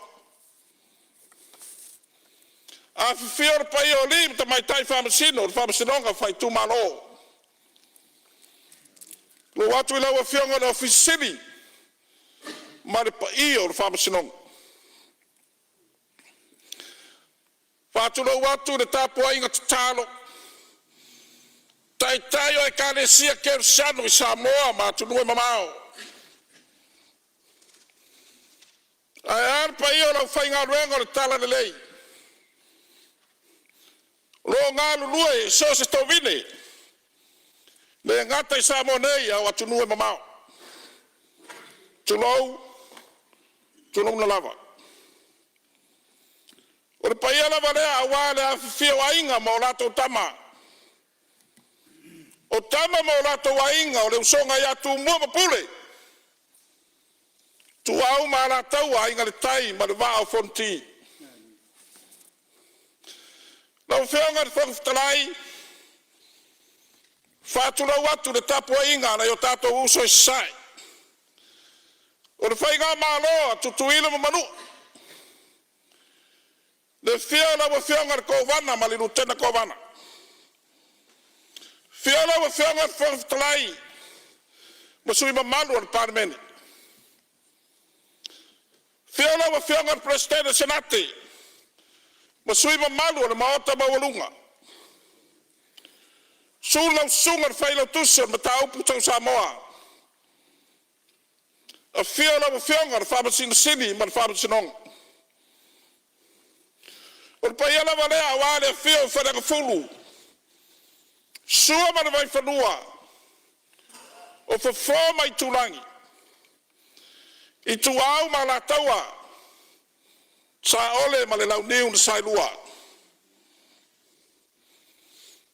Afifio le paia o alii ma tamaitai Faamasino o le Faamasinoga Faaitumalo. Faatulou atu i lau Afioga i le Ofisa Sili ma le paia o le Faamasinoga. E faatulou atu i le tapuaiga tatalo a Taitai o Ekalesia Kerisiano i Samoa ma atunuu e mamao. Ae a le paia o le aufaigaluega o le Talalelei o lo o galulue i so o se tovine, e le gata i Samoa nei a o atunuu e mamao. Tulou, tulouna lava. O le paia lava lea aua le afifio o Aiga ma latou Tama, O Tama ma o latou Aiga, o le usoga ia Tumua ma Pule, Ituau ma Alataua, Aiga i le Tai ma le Vaa o Fonoti. Lau Afioga i le Fofoga Fetalai, e faatulou atu i le tapuaiga a nai o tatou uso i Sasae, o le Faigamalo a Tutuila ma Manua, le afio o lau Afioga i le Kovana ma le Lutena Kovana, afio lau Afioga i le Fofoga Fetalai ma sui usufono mamalu o le Palemene. Afio lau Afioga i le Peresetene o le Senate ma sui mamalu o le Maota maualuga. Susu lau susuga i le Failautusi o le Mataupu tau Samoa, afio lau Afioga i le Faamasino Sili ma le Faamasinoga. O le paia lava lea aua le afio o Faleagafulu, Sua ma le Vaifanua, o Fofo ma Aitulagi, Ituau ma Alataua, Saole ma le Launiu na Saelua.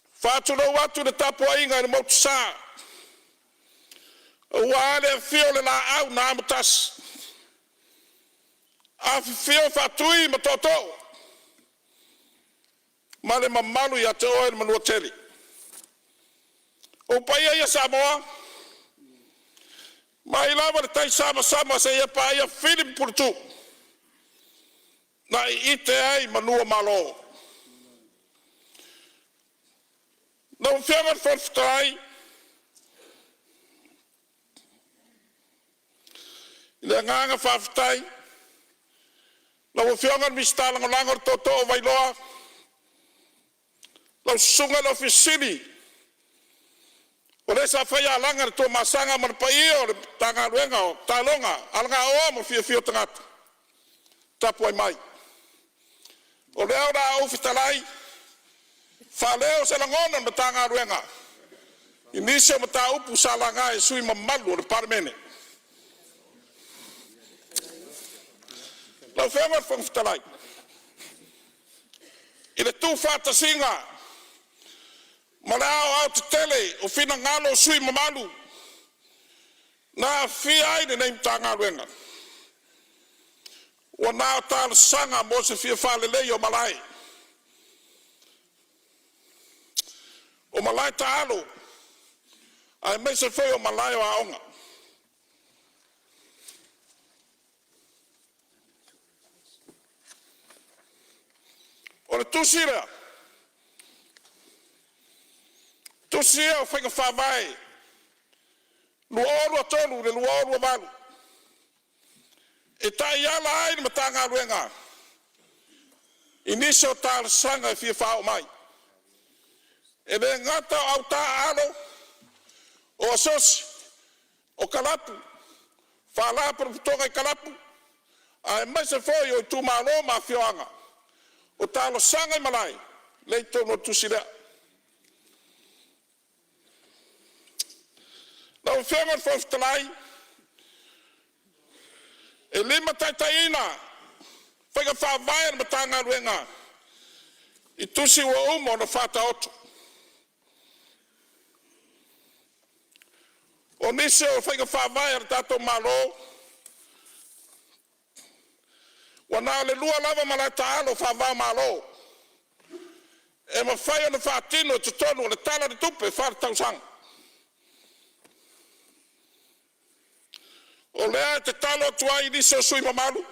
E faatulou atu i le tapuaiga i le Motusa, aua le afio o le Laau na Amotasi, afifio Faatui ma Tootoo ma le mamalu ia te oe le Manuatele. O ou paia ia Samoa, mai lava i le taisamasama seia paia Fili ma Puletuu na iite ai manu o Malo. Lau Afioga i le Fofoga Fetalai, i le agaga faafetai, lau Afioga i le Minisita Lagolago le Tootoo Vailoa, lau susuga i le Ofisa Sili, o le sa faia alaga i le Tuamasaga ma le paia o le Matagaluega o Taaloga, Alagaoa ma Fiafia o Tagata, tapuai mai. O lea o le a ou fetalai faaleo se lagona o le Matagaluega i nisi o mataupu sa laga e sui usufono mamalu o le Palemene. Lau Afioga i le Fofoga Fetalai, i le tuufaatasiga ma le aoaotetele o finagalo o sui usufono mamalu na aofia ai lenei Matagaluega, ua na o talosaga mo se fia faaleleia o malae, o malae taalo aemaise foi o malae o aoga. O le tusi lea, tusi ia o Faiga Faavae 2023 i le 2028 e taiala ai le Matagaluega i nisi o talosaga e fia faaoo mai. E le gata o autaaalo, o asosi, o kalapu, faalapotopotoga i kalapu, aemaise foi o itumalo ma afioaga. O talosaga i malae, lea e i totonu o le tusi lea. Lau Afioga i le Fofoga Fetalai, e limataitaiina faiga faavae a le Matagaluega i tusi ua uma ona faataoto. O nisi o faiga faavae a le tatou Malo, ua na o le lua lava malae taalo faava-o-Malo e mafai ona faatino i totonu o le Tala o le Tupe Faaletausaga. O lea e tatalo atu ai i nisi o sui usufono mamalu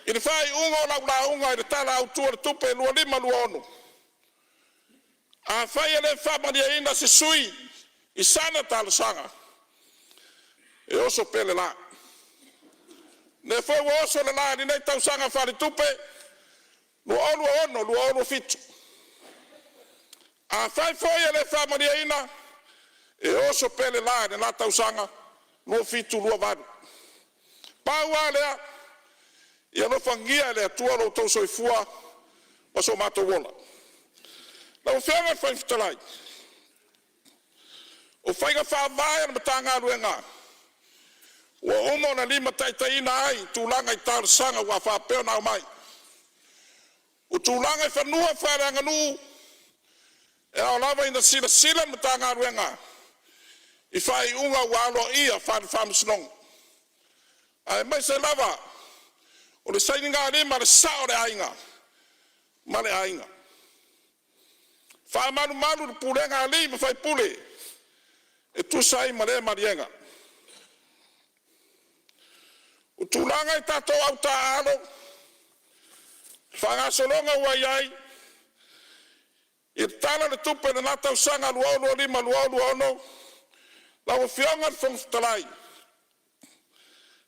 i le faaiuga o lau lauga i le Tala Autu o le Tupe 2025/2026, afai e le faamalieina se sui usufono i sana talosaga, e oso pea le la. O lea foi ua oso le la i lenei tausaga faaletupe 2026/2027. Afai foi e le faamalieina, e oso pea le la i lena tausaga 2027/2028. Pau lava lea, ia alofagia e le Atua lo outou soifua ma so matou ola. Lau Afioga i le Fofoga Fetalai, o faiga faavae a le Matagaluega ua uma ona limataitaiina ai tulaga i talosaga ua faapea ona aumai. O tulaga i fanua faaleaganuu. E ao lava ina silasila le Matagaluega i faaiuga ua aloaia faale-Faamasinoga, aemaise lava o le sainigalima a le Sa'o o le Aiga ma le Aiga. Faamalumalu le pulega a alii ma faipule e tusa ai ma lea maliega. O tulaga i tatou au taaalo, faagasologa ua i ai i le Tala o le Tupe i lena tausaga 2025/2026, lau Afioga i le Fofoga Fetalai,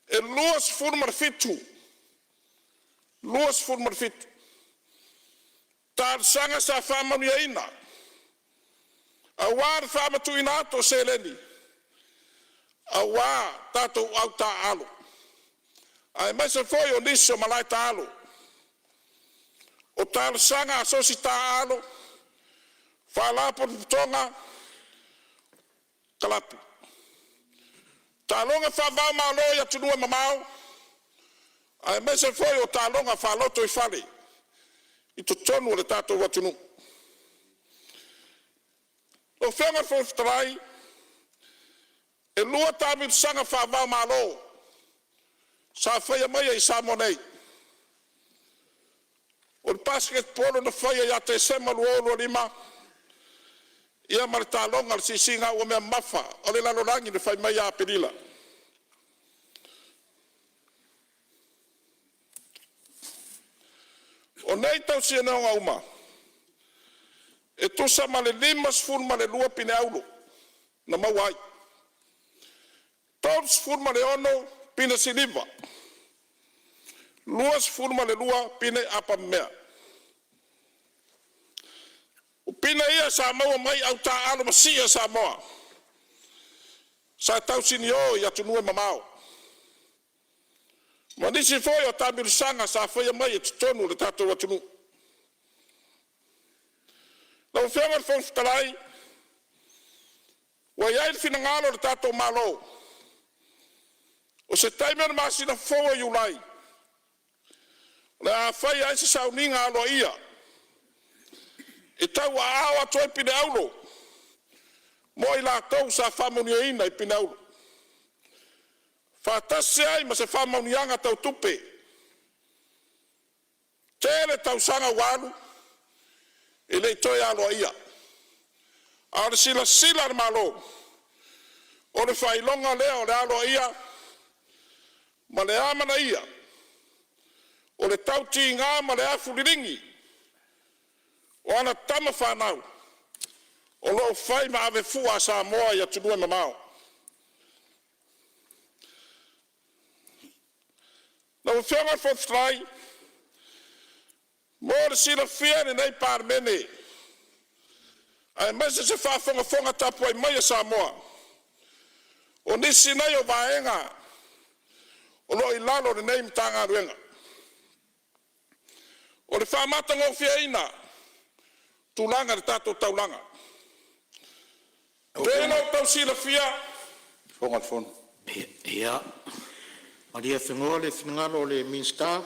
e 27, 27 talosaga sa faamanuiaina aua le faamatuuina atu o seleni aua tatou au taaalo aemaise foi o nisi o malae taalo. O talosaga a asosi taaalo, faalapotopotoga, kalapu. Taaloga faava-o-Malo i atunuu e mamao aemaise foi o taaloga faalotoifale i totonu o le tatou atunuu. Lau Afioga i le Fofoga Fetalai, e lua taamilosaga faava-o-Malo sa faia maia i Samoa nei. O le basketball na faia ia Tesema 2025 ia ma le Taaloga o le Siisiigauamea Mamafa o le Lalolagi na fai mai ia Aperila. O nei tausinioga uma e tusa ma le 52 pine auro na maua ai, 36 pine siliva, 22 pine apamemea. O pine ia sa maua mai i au taaalo masii a Samoa sa tausinio i atunuu e mamao ma nisi foi o taamilosaga sa faia mai i totonu o le tatou atunuu. Lau Afioga i le Fofoga Fetalai, ua i ai le finagalo o le tatou Malo, o se taimi o le masina fou o Iulai o le a faia ai se sauniga aloaia e tauaao atu ai pine auro mo i latou sa faamanuiaina i pine auro, faatasi ai ma se faamanuiaga tau tupe. Tele tausaga ua alu e le i toe aloaia, a o le silasila a le Malo, o le faailoga lea o le aloaia ma le amanaia o le tautiga ma le afu liligi o ana tama fanau o lo o fai ma avefua a Samoa i atunuu e mamao. Lau Afioga i le Fofoga Fetalai, mo le silafia e lenei Palemene aemaise se faafogafoga tapuai mai a Samoa, o nisi nei o vaega o lo o i lalo o lenei Matagaluega o le faamatagofieina o tulaga i le tatou taulaga. E pei ona outou silafia, Ia, malie Afenoa le finagalo o le Minisita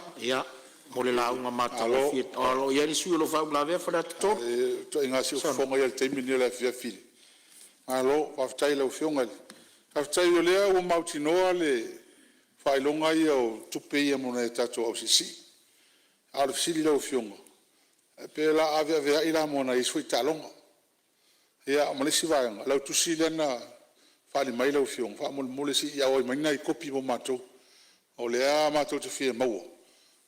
mo le lauga matagofie a o lo o i ai le sui usufono o lo o faauilavea Faleata 3. O ituaiga siufofoga ia i le taimi lenei o le afiafi. Malo faafetai i lau Afioga. Faafetai o lea ua mautinoa le faailoga ia o tupe ia mo nai o tatou au siisii. A o le fesili i lau Afioga, pe o le a aveaveai la mo nai isi foi taaloga? Ia ma le isi vaega, o lau tusi lea na faaali mai lau Afioga, faamolemole se i auai mai ni nai kopi mo matou, o lea matou te fia maua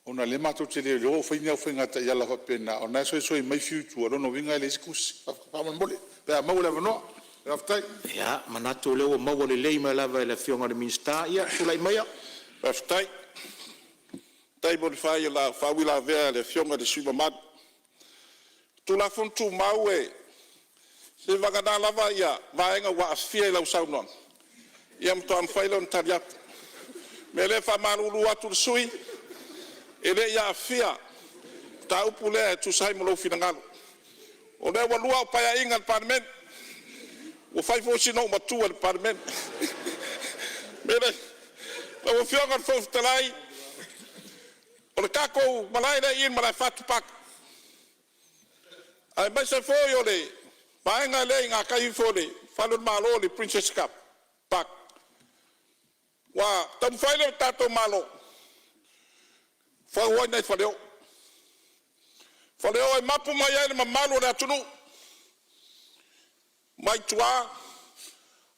ona o lea matou te le iloa o fai ni au faiga taiala faapena, o lena e soisoi mai fiu i tua, o lona uiga e leai se tusi. Faamolemole pe a maua le avanoa. Faafetai. Ia, manatu o lea ua maua lelei mai lava e le Afioga i le Minisita. Ia tulai maia. Faafetai. Faafetai mo le faauilavea a le Afioga i le sui usufono mamalu. O Tulafono Tumau e seiavagana lava vaega ua aafia i lau saunoaga, ia ona faatoa mafai lea ona tali atu. O le mea lea e faamalulu atu i le sui usufono, e le i aafia le mataupu lea e tusa ai ma lou finagalo. O lea ua lua au Paeaiga i le Palemene, ua fai foi sina ou matua i le Palemene. O le mea lea, lau Afioga i le Fofoga Fetalai, o le tatou malae lea i i le Malae Fatu Park, aemaise foi o le vaega lea i gatai ifo o le fale o le Malo le Princess Park, ua taumafai le tatou Malo e fau ai nai faleoo, faleoo e mapu mai ai le mamalu o le atunuu mai tua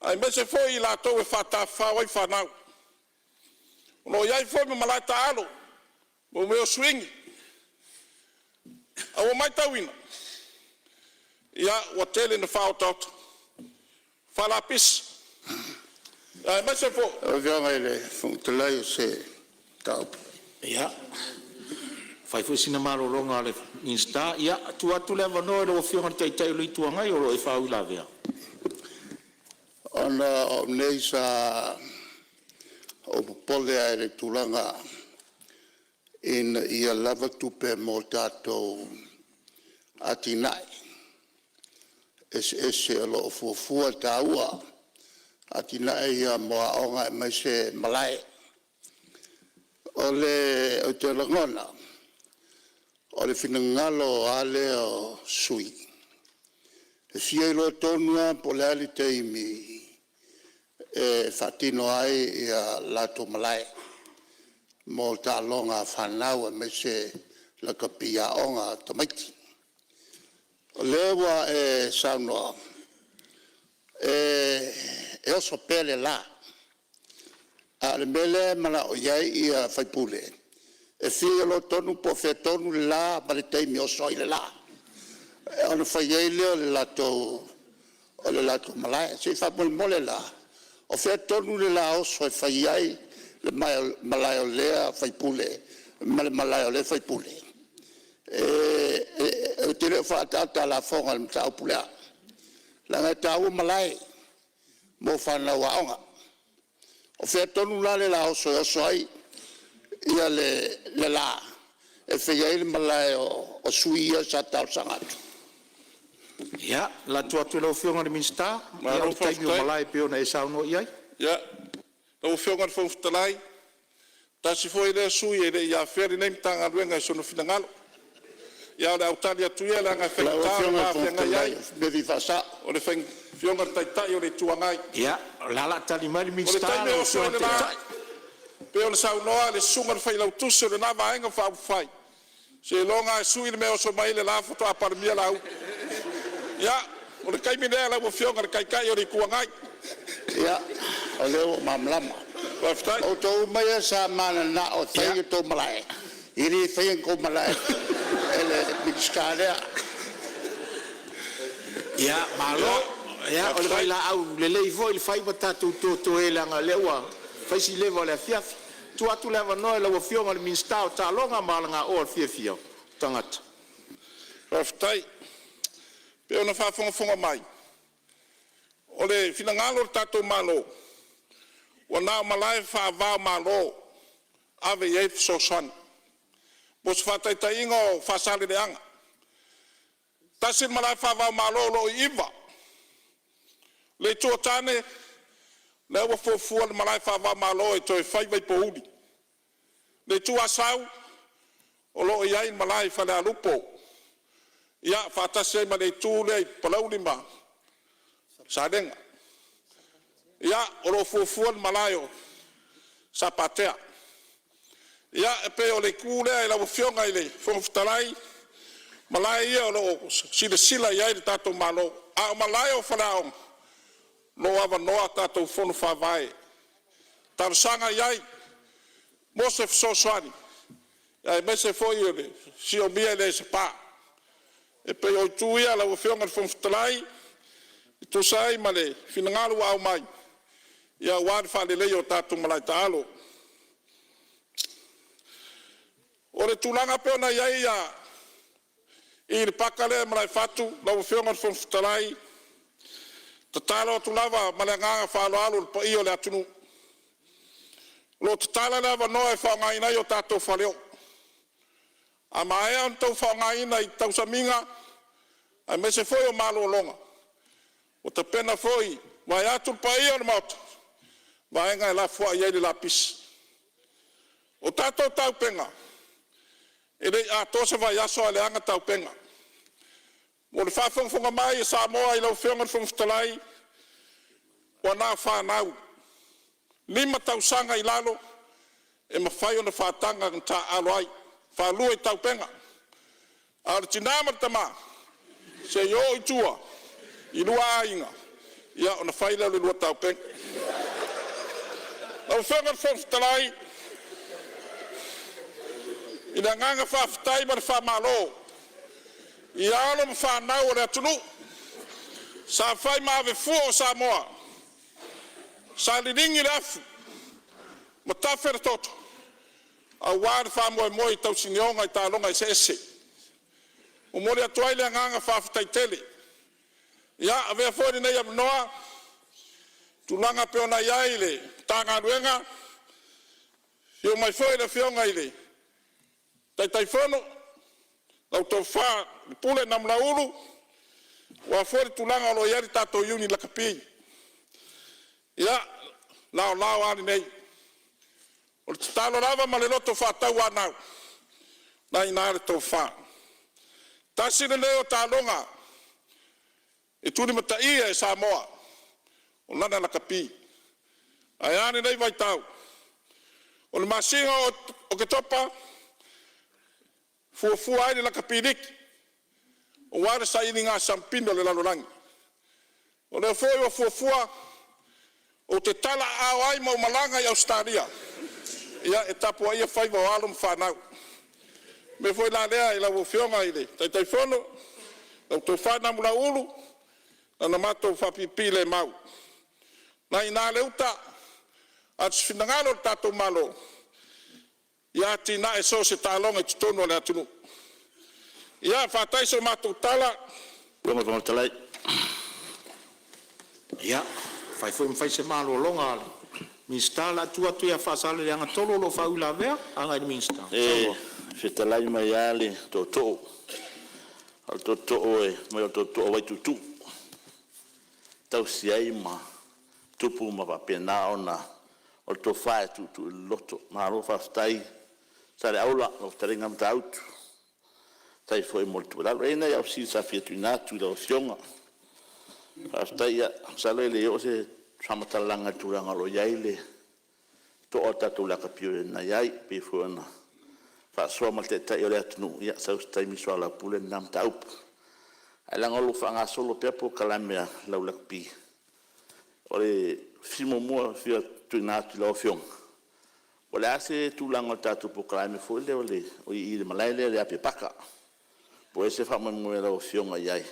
aemaise foi i latou e faatafafao ai fanau. O lo o i ai foi ma malae taalo mo mea o suigi. Ae ua matauina, ia ua tele ina faaotaota, faalapisa, aemaise foi Lau Afioga i le Fofoga Fetalai o se mataupu. Ia, fai foi sina malologa a le Minisita. Ia, tuu atu le avanoa i lau Afioga i le Taitai o le Itu Agai o lo o e faauilavea. Ona o au nei sa ou popole lava i le tulaga ina ia lava tupe mo tatou atinae eseese o lo o fuafua e taua, atinae ia mo aoga aemaise malae. Ou te lagona, o le finagalo lava lea o sui usufono, e fia iloa tonu lava po o le a le taimi e faatino ai latou malae mo taaloga a fanau aemaise lakapi aoga a tamaiti. O lea ua e saunoa e oso pea le la, a o le mea lea e manao i ai sui usufono, e fia iloa tonu po o fea tonu le la ma le taimi e oso ai le la, ona fai ai lea o le latou malae. Se i faamolemole la, o fea tonu le la oso e fai ai le malae o lea sui usufono ma le malae o lea sui usufono? Ou te le o faaataata a lafoga i le mataupu lea, leaga e taua malae mo fanau aoga. O fea tonu la le la oso e oso ai le la e fai ai le malae o sui usufono ia sa talosaga atu? Ia, lafo atu i lau Afioga i le Minisita o Malo le taimi o faafetai. malae pei ona e saunoa i ai. Ia, lau Afioga i le Fofoga Fetalai, tasi foi lea sui usufono e le i afea lenei Matagaluega i sona finagalo. Ia ae o le a ou tali atu ia leaga e Lau faigata le Afioga i va le Fofoga feagai Fetalai, ai o se mea e fia faasao. o le Afioga i le Taitai o le Itu Agai. Ia, o la o le a tali mai le O le Minisita taimi e lau oso Afioga ai i le le la, Taitai. pei ona saunoa le Susuga i le Failautusi o lena Vaega Faaupufai, seiloga lava e sui le mea e oso mai ai le la faatoa Palemia Laauli. Ia, o le taimi lea lau Afioga i le Taitai o le Itu Agai. Ia, o lea ua ou malamalama. Faafetai. O outou uma ia sa mananao e fai ni outou malae, e le faia ni tou malae e le Minisita lea. Ia malo, o le vailaau lelei foi le fai ma tatou totoe leaga o lea ua fai si leva o le afiafi. Tuu atu le avanoa i lau Afioga i le Minisita o Taaloga ma Alagaoa Fiafia i Tagata. Faafetai. E pei ona faafogafoga mai, o le finagalo o le tatou Malo, ua na o malae faava-o-Malo ave i ai le fesoasoani. Mo se faataitaiga o Faasaleleaga, tasi le malae faava-o-Malo o lo o i Iva. O le Itu o Tane, lea ua fuafua le malae faava-o-Malo e toe fai Vaipouli. Le Itu Asau, o lo o i ai le malae i Falealupo, ia faatasi ai ma le itu lea i Palauli ma Salega. Ia, o lo o fuafua le malae o Satupaitea. Ia, e pei o le itu lea i lau Afioga i le Fofoga Fetalai, malae ia o lo o silasila i ai le tatou Malo, a o malae o faleaoga, o lo o avanoa a tatou Fono Faavae e talosaga i ai mo se fesoasoani aemaise foi o le siomia e le SPA. E pei o itu ia lau Afioga i le Fofoga Fetalai e tusa ai ma le finagalo ua aumai aua le faaleleia o tatou malae taalo. O le tulaga pei ona i ai i le paka lea i Malaefatu lau Afioga i le Fofoga Fetalai, e tatalo atu lava ma le agaga faaaloalo i le paia o le atunuu, o lo o tatala le avanoa e faaaogaina ai o tatou faleoo. A maea ona outou faaaogaina i tausamiga aemaise foi o malologa, ua tapena foi vaeatu le paia o le Maota, vaega e lafoai ai le lapisi. O tatou taupega, e le i atoa se vaiaso ae leaga taupega. Mo le faafogafoga mai a Samoa i lau Afioga i le Fofoga Fetalai, ua na fanau 5 tausaga i lalo e mafai ona faataga ona taaalo ai, faalua i taupega. A o le tina ma le tama, se i o i tua i lua aiga ia ona fai lea o le lua taupega. Lau Afioga i le Fofoga Fetalai, i le agaga faafetai ma le faamalo i alo ma fanau a le atunuu sa fai ma ave fua o Samoa, sa liligi le afu ma tafe le toto aua le faamoemoe i tausinioga i taaloga eseese. E momoli atu ai le agaga faafetai tele. Ia avea foi lenei avanoa i tulaga e pei ona i ai le Matagaluega, afio mai foi le Afioga i le Taitaifono lau Tofa Pule Namulauulu, aua foi le tulaga o lo o i ai le tatou Iuni Lakapi. Ia, o le laolao lava lenei. O le tatalo lava ma le loto faatauanau, o lena e i ina le tofa. Tasi lenei o taaloga e tulimataia e Samoa o lana lakapi. Ae a lenei vaitau? O le masina o Oketopa, fuafua ai le Lakapi Liki aua le sailiga siamupini o le lalolagi. O lea foi ua fuafua ou te talaaao ai ma ou malaga i Ausetalia e tapuaia faiva o alo ma fanau. O le mea foi la lea i lau Afioga i le Taitaifono lau Tofa Namulauulu, na ona matou faapiipii le mau, o lena e i ina le uta, a o se finagalo o le tatou Malo, ia atinae so o se taaloga i totonu o le atunuu. Ia faata'i so matou tala, Ia fai foi ma fai se malologa a le Minisita. O le a tuu atu ia Faasaleleaga 3 o lo o faauilavea agai i le Minisita. E fetalai mai lava le Tootoo, o le Tootoo fai mai o le Tootoo o Vaituutuu e tausi ai ma tupu ma faapena ona... o le tofa e tuutuu i le loto. Malo faafetai Saleaula, lau fetalaiga Matautu. Faafetai foi mo le tuualalo. E i ai nai au fesili sa fia tuuina atu i lau Afioga. Faafetai, masalo e le oo se faamatalaga i le tulaga o lo o i ai le toa o le tatou lakapi na i ai, pei foi ona faasoa ma le Taitai o le atunuu, ia sau se taimi soalaupule lena mataupu. Ae leaga o lo o faagasolo pea polokalame a le au lakapi, o le fesili muamua e fia tuuina atu i lau Afioga, po o le a se tulaga o le tatou polokalame foi lea i le malae lea i Apia Paka? Po o i ai se faamoemoe a lau Afioga i ai,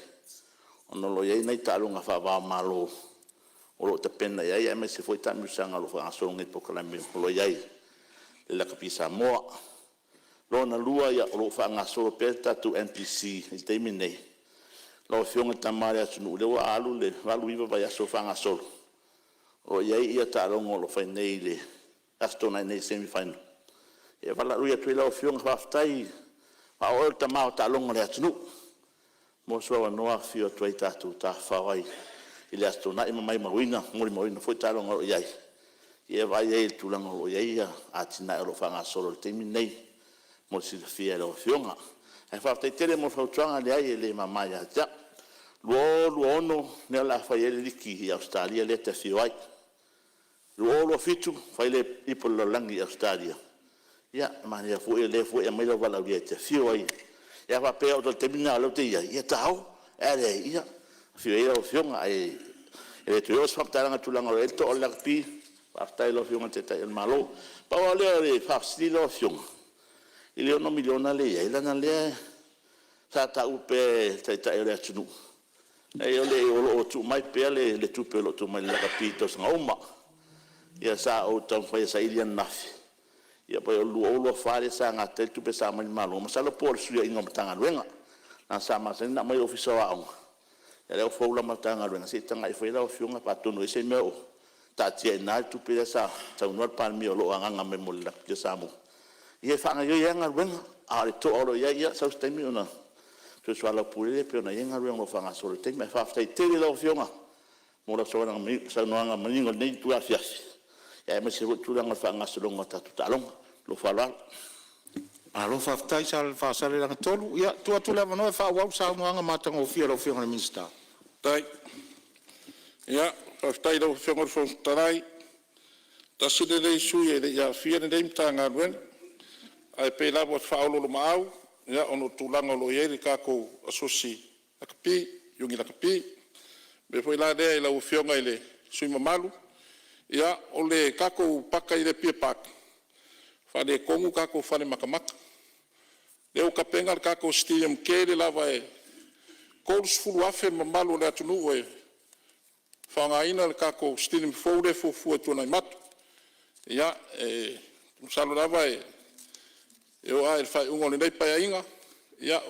ona o lo o i ai nai taaloga faava-o-Malo o lo o tapena i ai, aemaise foi taamilosaga o lo o faagasolo nei polokalame o lo o i ai i le Lakapi Samoa. Lona lua o lo o faagasolo pea le tatou NPC i le taimi lenei. Lau Afioga i le Tama a le atunuu, o lea ua alu le 8, 9 vaiaso o faagasolo, o lo o i ai taaloga o lo o fai nei i le Aso Toonai nei i semi final. E valaaulia atu ai lau Afioga, faafetai aua o oe o le tama o taaloga i le atunuu. Mo sou avanoa afifio atu ai tatou tafafao ai i le Aso Toonai ma molimauina foi taaloga o lo o i ai, ia e vaai ai i le tulaga o lo o i ai atinae o lo o faagasolo i le taimi lenei mo le silafia e lau Afioga. Ae faafetai tele mo le fautuaga, e leai e le mama ia te au. 2026 lea o le a fai ai le liki i Ausetalia lea e te afio ai. 2027 fai le Ipu o le Lalolagi i Ausetalia, ia manaia foi o lea foi e aumai lou valaaulia e te afio ai. A faapea e oo atu i le taimi lena o lea ou te i ai, ia ta o, ae a leai, ia afio ia lau Afioga. Ae le toe oo se faamatalaga i le tulaga o i ai le toa o le lakapi, faafetai i lau Afioga i le Taitai o le Malo. Pau lava lea o le faafesili lau Afioga, i le $6 miliona lea e i ai, leaga o lea sa taua pea e le Taitai o le atunuu, o lo o tuu mai pea le tupe o lo o tuu mai i le lakapi i tausaga uma. Ia sa ou taumafai e saili ananafi, ia pei o le 2024 lea sa gata ai le tupe sa aumai i le Malo, masalo po o le fesuiaiga o Matagaluega, leaga sa masani ona aumai i le Ofisa o Aoga, a o lea ua fou lau Matagaluega, se i tagai ifo i ai lau Afioga pe atonu e i ai se mea o taatia ai i ina le tupe lea sa saunoa le Palemia o lo o agaaga mai mo le Lakapi a Samoa, ia e faagaoioi ai lava galuega. A o le toa o lo o i ai, ia sau se taimi ona toe soalaupule lea pei ona i ai galuega o lo o faagasolo i le taimi. Ae faafetai tele i lau Afioga mo lau saunoaga manino i lenei itula afiafi, aemaise foi le tulaga o le faagasologa o tatou taaloga. Ma lou faaaloalo. Malo faafetai Faasaleleaga 3. Ia tuu atu le avanoa e faaauau le saunoaga matagofie a lau Afioga i le Minisita. Ia, faafetai i lau Afioga i le Fofoga Fetalai. Tasi lenei sui usufono e le i aafia lenei Matagaluega, ae pei lava o se faaoloolomaau ona o le tulaga o lo o i ai le tatou Asosi Lakapi, Iuni Lakapi. O le mea foi la lea i lau Afioga i le sui usufono mamalu, ia o le tatou paka i le Apia Park, e faaletonu le tatou fale matamata. Lea ua tapena le tatou steadium tele lava e 30,000 le mamalu o le atunuu e faaaogaina le tatou steadium fou lea e fuafua e Tuanaimato. Ia, e masalo lava e oo lava i le faaiuga o lenei Paeaiga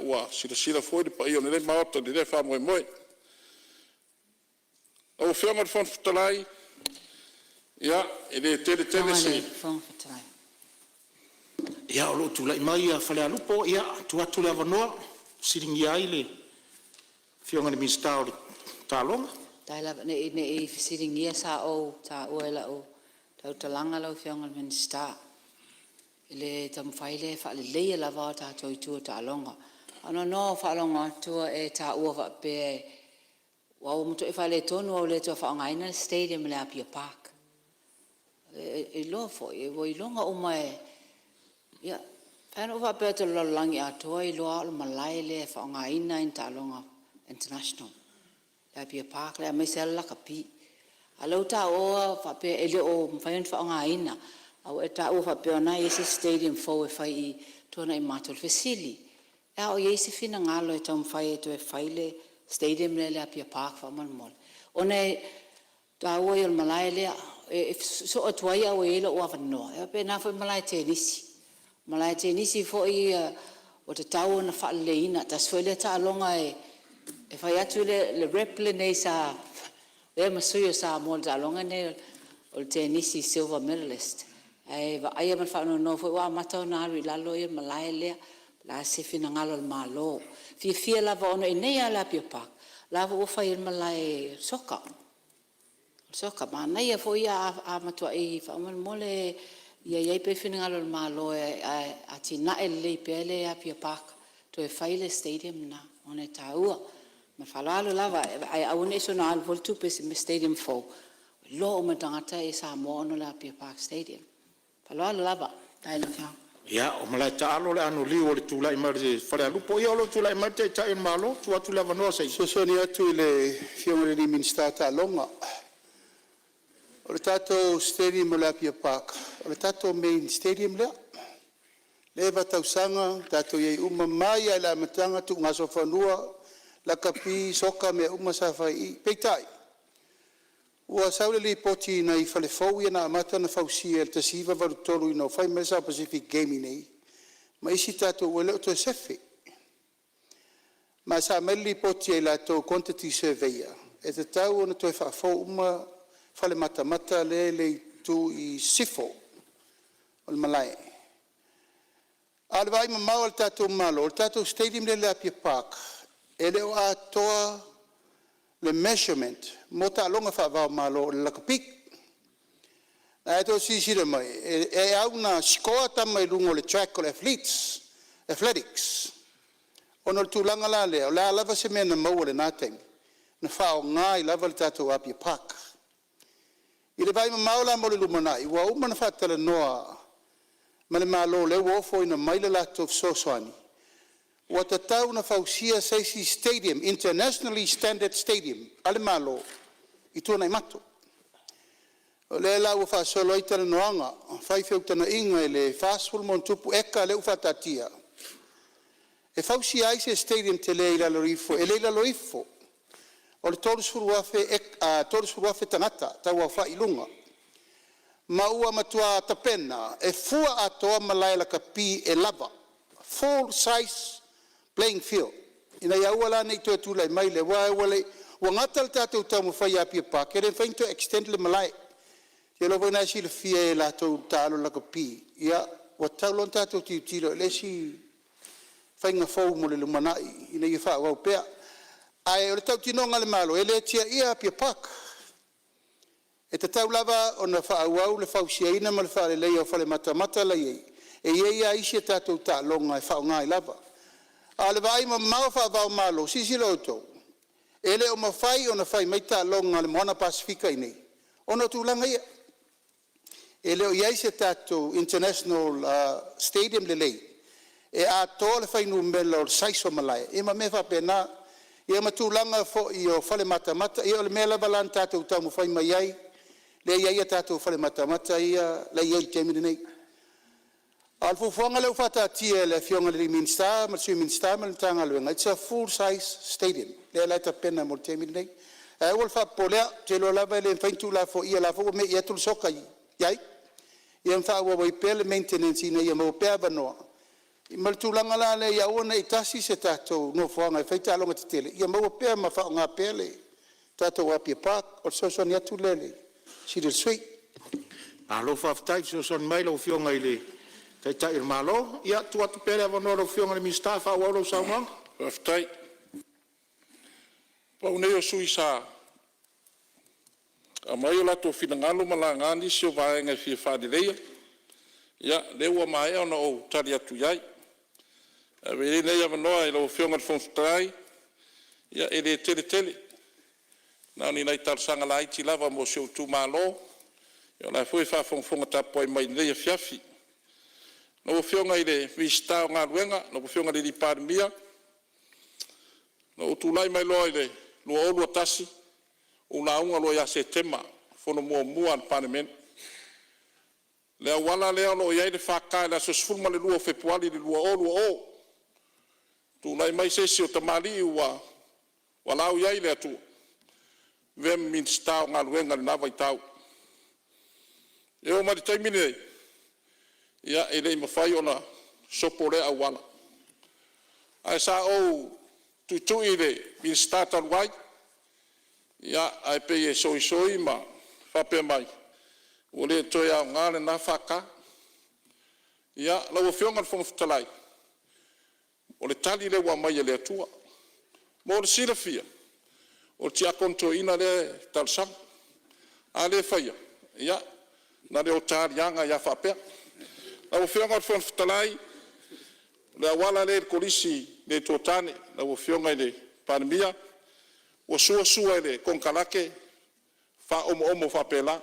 ua silasila foi le paia o lenei Maota i lea faamoemoe. Lau Afioga i le Fofoga Fetalai, ia, e le tele tele se Ia o lo o tulai mai ia Falealupo. Ia, tuu atu le avanoa e fesiligia ai le Afioga i le Minisita o Taaloga. Faafetai lava. Ne i fesiligia sa ou taua i lau tautalaga lau Afioga i le Minisita i le taumafai lea e faaleleia lava a tatou i tua o taaloga. Ae ou te faanoanoa i le faalogo atu o e taua faapea ua matuai faaletonu ua le toe faaaogaina le stadium o le Apia Park. E iloa foi ua iloga uma e… Ia, e pei lava ona ou faapea atu o le lalolagi atoa e iloa lava o le malae lea e faaaogaina lava i ni taaloga international le Apia Park lea aemaise lava le lakapi. A o lea ua taua faapea e le o mafai ona faaaogaina, a ua e taua faapea o lena e i ai se isi stadium fou e fai i Tuanaimato. O le fesili, pe a o i ai se finagalo e taumafai e toe fai le stadium lea i le Apia Park faamolemole? Ona o le taua ia o le malae lea, e sosoo atu ai a ua i ai lou avanoa, e faapena foi i le malae tenisi. O le malae tenisi foi ia ua tatau ona faaleleia, tasi foi lea taaloga e fai atu le rep lenei sa avea ma sui o Samoa i le taaloga lenei o le tenisi silver medalist. Ae vaaia ma le faanoanoa foi ua amata ona alu i lalo le malae lea. Po o le a se finagalo o le Malo. E fiafia lava ona o i inei lava i le Apia Park la foi ua fai ai le malae soka. Manaia foi a matuai… Faamolemole ia i ai pea le finagalo o le Malo e atinae lelei pea le Apia Park e toe fai le stadium lena ona e taua. Ma le faaaloalo lava, ae aua ne i soona alu foi le tupe i se stadium fou, ua iloa uma e tagata Samoa ona o le Apia Park Stadium. Ma le faaaloalo lava. Faafetai i lau Afioga. Ia, o malae taalo le anoliu o le tulai mai o Falealupo. Ia o lo o tulai mai le Taitai o le Malo, tuu atu le avanoa se i… Fesoasoani atu i le Afioga i le Minisita o Taaloga. O le tatou stadium o le Apia Park, o le tatou main stadium lea. Leva tausaga tatou i ai uma mai lava i le amataga, tuugasofanua, lakapi, soka mea uma sa fai i i. Peitai, ua sau le lipoti i nai fale fou ia na amata ona fausia i le 1983 ina ua fai mai le South Pacific Games i inei ma isi tatou, e le o toe sefe. Ma sa aumai le lipoti a i latou quantity surveyor e tatau ona toe faafou uma fale matamata lea e i le itu i sisifo o le malae. A o le vaaimamao a le tatou Malo, o le tatou stadium lea i le Apia Park, e le o atoa le measurement mo taaloga faava-o-Malo o le lakapi. O lena tou te silasila mai e au ina score tama i luga o le track o le athletics ona o le tulaga la lea, o le a lava se mea na maua i lena taimi, na faaaoga ai lava le tatou Apia Park. I le vaaimamao la mo le lumanai, ua uma ona faatalanoa ma le Malo o lea ua ofoina mai le latou fesoasoani, ua tatau ona fausia se isi stadium, internationally standard stadium a le Malo i Tuanaimato. O lea la ua faasolo ai talanoaga ma fai feutagaiga i le 40+ eka lea ua faataatia e fausia ai se stadium tele i lalo ifo, e le i lalo ifo o le 30,000 tagata tauaofai i luga, ma ua matua tapena e fua atoa malae lakapi e lava, full size playing field, ina ia aua la ne i toe tulai mai le… Aua ua gata le tatou taumafai i Apia Park, e le mafai ona toe extend le malae. Ou te iloa foi o lena e silafia e latou e taalo i le lakapi, ia ua tatau loa ona tatou tilotilo i le isi faiga fou mo le lumanai ina ia faaauau pea. Ae o le tautinoga a le Malo, e le tiaia Apia Park, e tatau lava ona faaauau le fausiaina ma le faaleleia o fale matamata la e i ai E i ai lava isi a tatou taaloga e faaaoga ai lava. A o le vaaimamao faava-o-Malo, silasila outou, e le o mafai ona fai mai taaloga a le Moana Pasefika i inei ona o tulaga ia. E le o i ai se tatou international stadium lelei e atoa le fuainumera o le size o malae ia ma mea faapena, ia ma tulaga foi o fale matamata. Ia o le mea lava la na tatou taumafai mai ai lea e i ai a tatou fale matamata ia la e i ai i le taimi lenei. A o le fuafuaga lea ua faataatia e le Afioga i le Minisita ma le Sui Minisita ma le Matagaluega, it's a full size stadium lea la e tapena mo le taimi lenei. Ae aua le faapopoleina, ou te iloa lava e le mafai ona tuulafoaia o la foi ua mei atu le soka i ai, ia ma faaauau ai pea le maintenance ina ia maua pea avanoa, ma le tulaga la lea ia aua ne i tasi se tatou nofoaga e fai ai taaloga tetele, ia maua pea ma faaaoga pea le tatou Apia Park. O le fesoasoani atu lea i le fesili a le sui usufono. Malo faafetai fesoasoani mai i lau Afioga i le Taitai o le Malo. Ia, tuu atu pea le avanoa i lau Afioga i le Minisita e faaauau lau saunoaga. Faafetai. Pau nei o sui usufono sa aumai o latou finagalo ma laga nisi o vaega e fia faaleleia. Ia, lea ua maea ona ou tali atu i ai. Ae avea ia lenei avanoa i lau Afioga i le Fofoga Fetalai, ia e le tele tele, na o ni nai talosaga laiti lava mo si ou itumalo, o la e foi e faafogafoga tapuai mai i lenei afiafi. Lau Afioga i le Minisita o Galuega lau Afioga i le Palemia, na ou tulai mai loa i le 2021, ou lauga loa ia Setema i le fono muamua a le Palemene. Le auala lea o lo o i ai le FK i le aso 12 o Fepuari 2020, tulai mai se isi o tamalii ua valaau i ai le Atua, avea ma Minisita o Galuega i lena vaitau. E oo mai i le taimi lenei, ia e le i mafai ona sopo lea auala. Ae sa ou tuitui i le Minisita talu ai, ae pei e soisoi ma faapea mai ua le toe aoga lena FK. Ia, lau Afioga i le Fofoga Fetalai, o le tali lea ua aumai e le Atua. Mo le silafia, o le Tiakono Toeaina lea e talosaga, a le faia, ia na o le ota aliaga ai lava faapea. Lau Afioga i le Fofoga Fetalai, o le auala lea i le Kolisi i Leitoatane lau Afioga i le Palemia, ua sua sua e le konekarate faaomoomo faapela,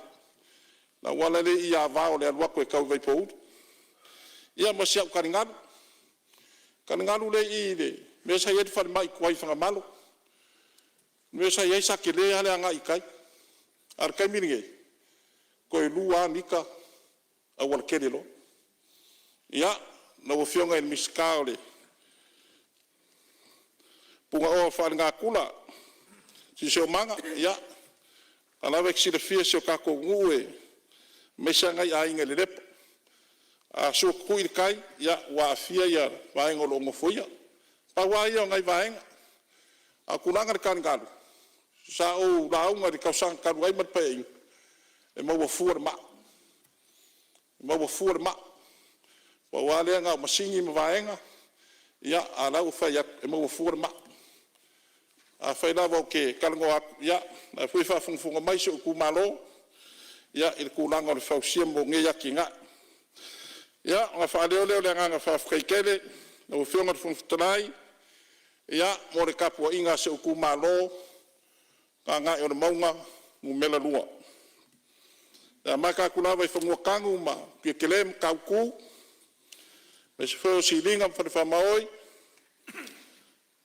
le auala lea i i Avao i le alu atu e tau i Vaipouli. Ia ma si au taligalu, taligalu lea e i i le mea sa i ai le falemai tuai i Fagamalo. Le mea sa i ai sa tele lava le agai i tai, a o le taimi lenei, toe 2 lava mita aualatele loa. Ia, lau Afioga i le Minisita o le Punaoa Faalenatura ma le Siosiomaga, ia, o lena lava e te silafia si o tatou nuu aemaise lava nai aiga i Lelepa, a sua tutui le tai, ua aafia vaega o lo o nofoia. Pau lava ia o nai vaega, a o le tulaga i le taligalu, sa ou lauga i le tausaga talu ai ma le Paeaiga, e maua fua le maa, e maua fua le maa. Pau lava lea na o masini ma vaega, ia a o la e ua fai atu e maua fua le maa. Afai lava ou te talanoa atu, ia o la e foi e faafogafoga mai si ou itumalo i le tulaga o le fausia o nei atinae. Ia, ona faaleo lea o le agaga faafetai tele i lau Afioga i le Fofoga Fetalai mo le tapuaiga a si ou itumalo Gagaemauga 2. E amata atu lava i Fanuatanu ma Mutiatele ma Matautu, aemaise foi o Siliga ma Falefaamaoi,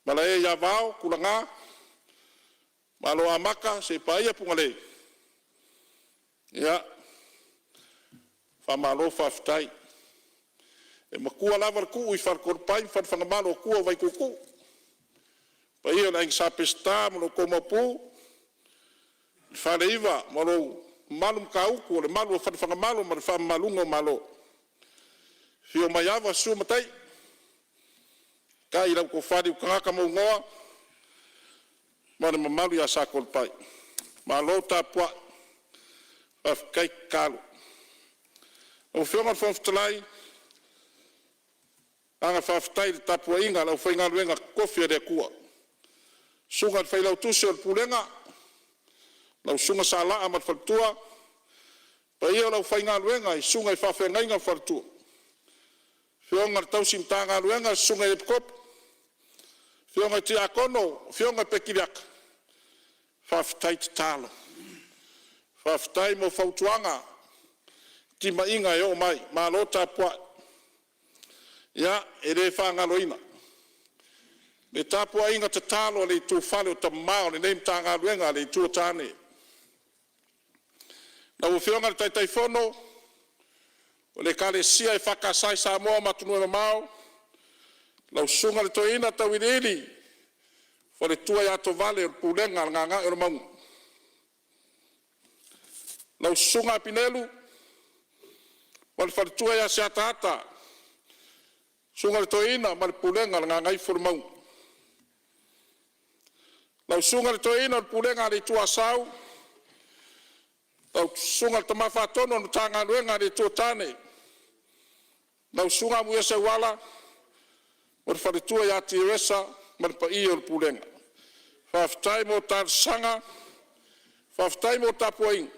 Malae i Avao, Tulaga, Maloamata seia paia Fugalei. Ia, faamalo faafetai. E matua lava le tuu i Faletoalepai ma Falefagamalo o tua o Vaituutuu. Le paia o le Aiga Sa Peseta ma lo outou Maopu, le Faleiva ma lou mamalu Matautu o le malu o Falefagamalo ma le faamamaluga o Malo. Afio Maiava, susu Mataia, tai lau Tofa Liutagata Mauigoa ma le mamalu ia Satoalepai. Malo tapuai, faafetai tatalo. Lau Afioga i le Fofoga Fetalai, o le agaga faafetai i le tapuaiga a le aufaigaluega totofi a le Atua, susuga i le Failautusi o le Pulega, lau Susuga Salaa ma le faletua, le paia o le aufaigaluega i susuga i faafeagaiga ma faletua. Afioga i le tausi Matagaluega le susuga i le Epikopo, afioga i Tiakono, afioga i Petiliaka, faafetai tatalo, faafetai mo fautuaga, timaiga e oo mai. Malo tapuai. Ia, e le faagaloina le tapuaiga tatalo a le ituafale o tama o lenei Matagaluega le Itu o Tane, lau Afioga i le Taitaifono o le Ekalesia EFKS i Samoa ma atunuu e mamao, lau Susuga i le Toeaina Tauiliili, faletua ia Tovale o le Pulega a le Gagaeolemauga. Lau Susuga Apinelu ma le faletua ia Setaata, susuga i le Toeaina ma le Pulega a le Gagaifolemauga. Lau Susuga i le Toeaina o le Pulega a le Itu o Asau, lau Susuga i le Tama Faatonu o le Matagaluega a le Itu o Tane, lau Susuga Amuia Seuala ma le faletua ia Tiresa ma le paia o le Pulega. Faafetai mo talosaga, faafetai mo tapuaiga,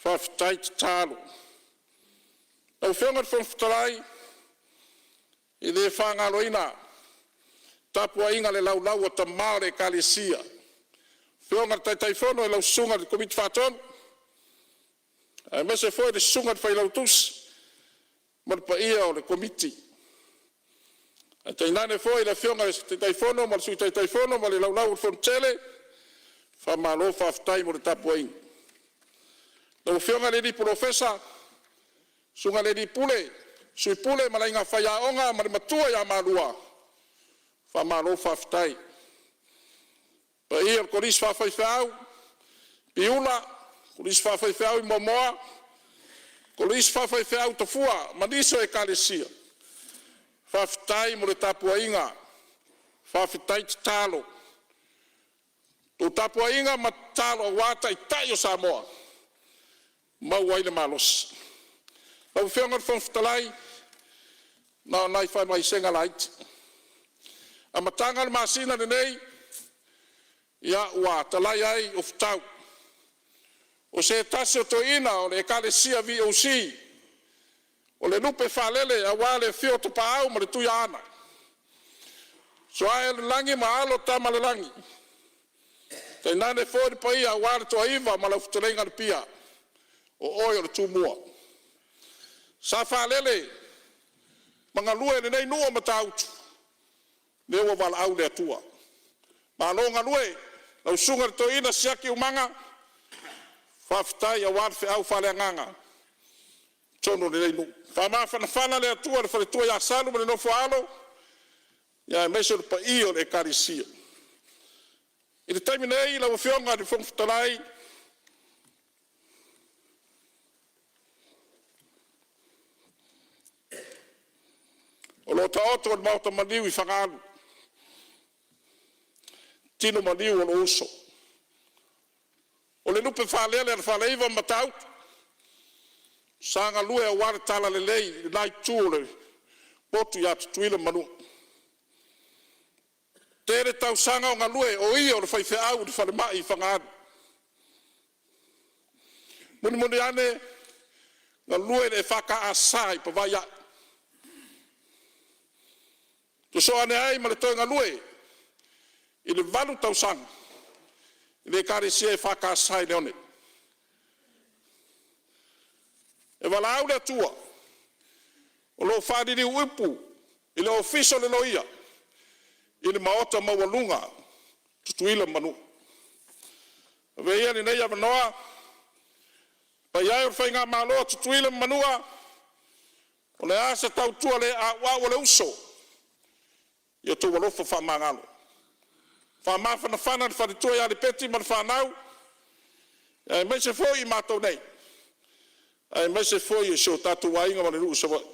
faafetai tatalo. Lau Afioga i le Fofoga Fetalai, e le faagaloina le tapuaiga a le laulau a tama o le Ekalesia, afioga i le Taitaifono lau susuga i le Komiti Faatonu, aemaise foi le susuga i le Failautusi ma le paia o le Komiti, ae tainane foi le Afioga i le Taitaifono ma le Sui Taitaifono ma le Laulau a le Fonotele. Faamalo faafetai mo le tapuaiga. Lau Afioga i le Polofesa, susuga i le Ofisa Sili o Pulega, Sui Pule ma le aiga faiaoga ma le matua ia Malua, faamalo faafetai. Le paia o le Kolisi Faafaifeau i Piula, Kolisi Faafaifeau i Moamoa, Kolisi Faafaifeau i Tafua ma nisi o ekalesia, faafetai mo le tapuaiga, faafetai tatalo. Ua tapuaiga ma tatalo aua Taitai o Samoa, maua ai le malosi. Lau Afioga i le Fofoga Fetalai, na o nai faamaisega laiti. Amataga o le masina lenei, ia ua talai ai Ofutau o se tasi o toeaina o le Ekalesia VOC, o le lupe faalele aua le afio o Tapaau ma le Tuiaana, Soaealelagi ma alo o Tamaalelagi, tainane foi le paia aua le Toaiva ma lau fetalaiga Alipia, o oe o le Tumua. Sa faalele ma galue i lenei nuu o Matautu, lea ua valaau le Atua, malo galue. Lau susuga i le Toeaina Siaki Umaga, faafetai aua le feau faaleagaga i totonu o lenei nuu. Faamafanafana le Atua i le faletua ia Salu ma le nofo a alo, aemaise o le paia o le Ekalesia. I le taimi nei lau Afioga i le Fofoga Fetalai, o lo o taoto i le maota maliu i Fagaalu tino maliu o lou uso, o le lupe faalele a le Faleiva ma Matautu sa galue aua le talalelei i le la itu o le motu ia Tutuila ma Manua. Tele tausaga o galue o ia o le faifeau i le falemai i Fagaalu. Mulimuli ane, galue i le EFKS i Pavaai. Sosoo ane ai ma le toe galue i le 8 tausaga i le Ekalesia EFKS i Leone. E valaau le Atua o lo o faaliliuupu i le Ofisa o le Loia i le Maota Maualuga a Tutuila ma Manua. Avea ia lenei avanoa, le paia e o le Faigamalo a Tutuila ma Manua, o le a se tautua le auau a le uso, ia outou alofa faamagalo. Faamafanafana le faletua ia Lipeti ma le fanau, aemaise foi i matou nei, aemaise foi o si o tatou aiga ma le nuu i Savaii.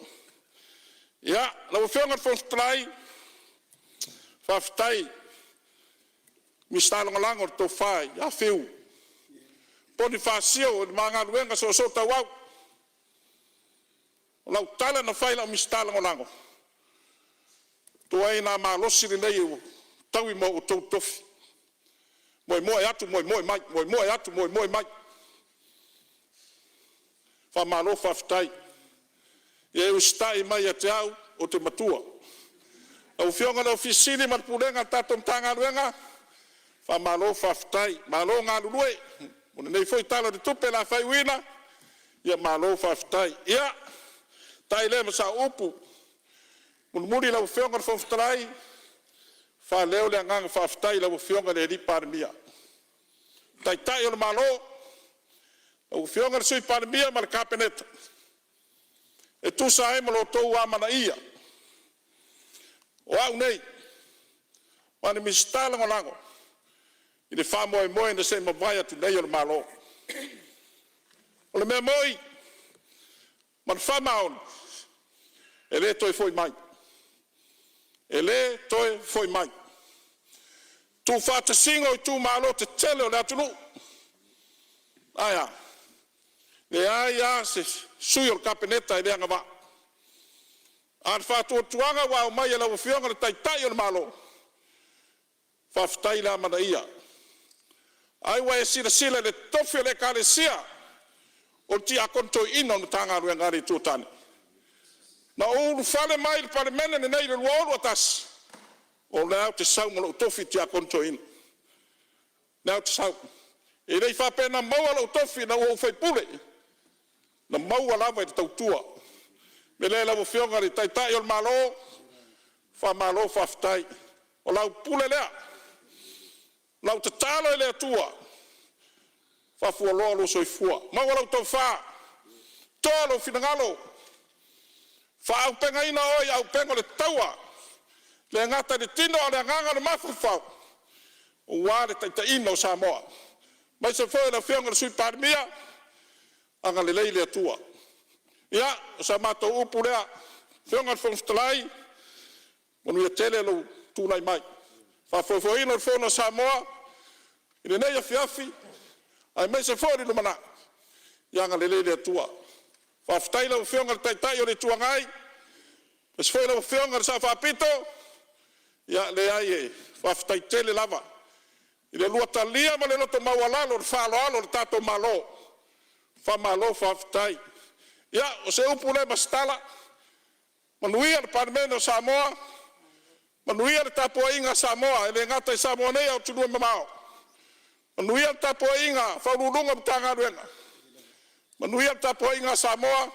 Ia, lau Afioga i le Fofoga Fetalai, faafetai i le Minisita Lagolago le tofa ia Fiu Ponifasio, i le ma galuega soosootauau. O lau tala na fai i lau Minisita Lagolago, tuai malosi lenei e taui ma outou tofi, moemoe atu moemoe mai, moemoe atu moemoe mai. Faamalo faafetai. Ia e usitai mai ia te au, ou te matua. Lau Afioga i le Ofisa Sili o Pulega ma le Pulega a le tatou Matagaluega, faamalo faafetai, malo galulue mo lenei foi Tala o le Tupe o le a faaiuina, ia malo faafetai. Ia faapea ai lea ma sau upu mulimuli lau Afioga i le Fofoga Fetalai, faaleo le agaga faafetai i lau Afioga i le Palemia, Taitai o le Malo, lau Afioga i le Sui Palemia ma le Kapeneta, e tusa ai ma lo outou amanaia o au nei ma le Minisita Lagolago i le faamoemoe na se i mavae atu nei o le Malo. O le mea moni ma le faamaoni, e le toe foi mai, e le toe foi mai. Tuufaatasiga o itumalo tetele o le atunuu. Ae a? Leai lava se sui o le Kapeneta e le agavaa. A o le faatuatuaga ua aumai e lau Afioga i le Taitai o le Malo, faafetai le amanaia. Ai ua e silasila i le tofi o le Ekalesia o le Tiakono Toeaina o le Matagaluega a le Itu o Tane? Na ou ulufale mai i le Palemene lenei i le 2021, o lea lava ou te sau ma lou tofi Tiakono Toeaina. O lea ou te sau. E le i faapea na maua lou tofi ina ua ou faipule, na maua lava i le tautua. O le mea lea lau Afioga i le Taitai o le Malo, faamalo faafetai. O lau pule lea, o lau tatalo i le Atua, faafualoa lou soifua, maua lau tofa, toa lou finagalo, faaauupegaina oe i auupega o le taua, e le gata i le tino a o le agaga o le mafaufau aua le taitaiina o Samoa, aemaise foi o le Afioga i le Sui Palemia, agalelei le Atua. Ia, o sa matou upu lea, lau Afioga i le Fofoga Fetalai, manuia tele lou tulai mai i le faafoefoeina o le Fono a Samoa i lenei afiafi aemaise foi le lumanai. Ia agalelei le Atua. Faafetai i lau Afioga i le Taitai o le Itu Agai, aemaise foi lau Afioga i le Sao Faapito. Ia leai, e faafetai tele lava i le lua talia ma le loto maualalo i le faaaloalo o le tatou Malo. Faamalo faafetai. Ia, o se upu lea ma se tala, manuia le Palemene o Samoa, manuia le tapuaiga a Samoa e le gata i Samoa nei a o atunuu e mamao. Manuia le tapuaiga a Ofisa Sili o Pulega o Matagaluega, manuia le tapuaiga a Samoa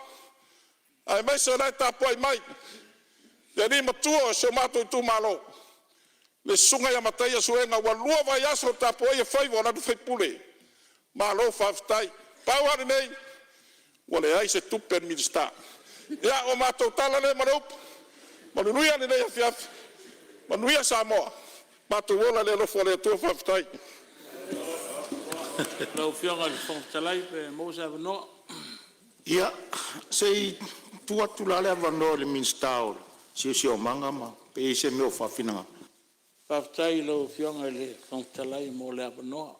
aemaise o la e tapuai mai le alii matua o si o matou itumalo, le susuga ia Mataia Suega ua lua vaiaso o tapuaia faiva o lana faipule. Malo faafetai. Pau lava lenei, ua leai se tupe a le Minisita. Ia, o matou tala lea ma le upu, manuia lenei afiafi, manuia Samoa, matou ola i le alofa o le Atua. Faafetai. Lau Afioga i le Fofoga Fetalai pe maua se avanoa. Ia, se i tuu atu la le avanoa i le Minisita o Siosiomaga pe i ai se mea o faafinagalo. Faafetai i lau Afioga i le Fofoga Fetalai mo le avanoa.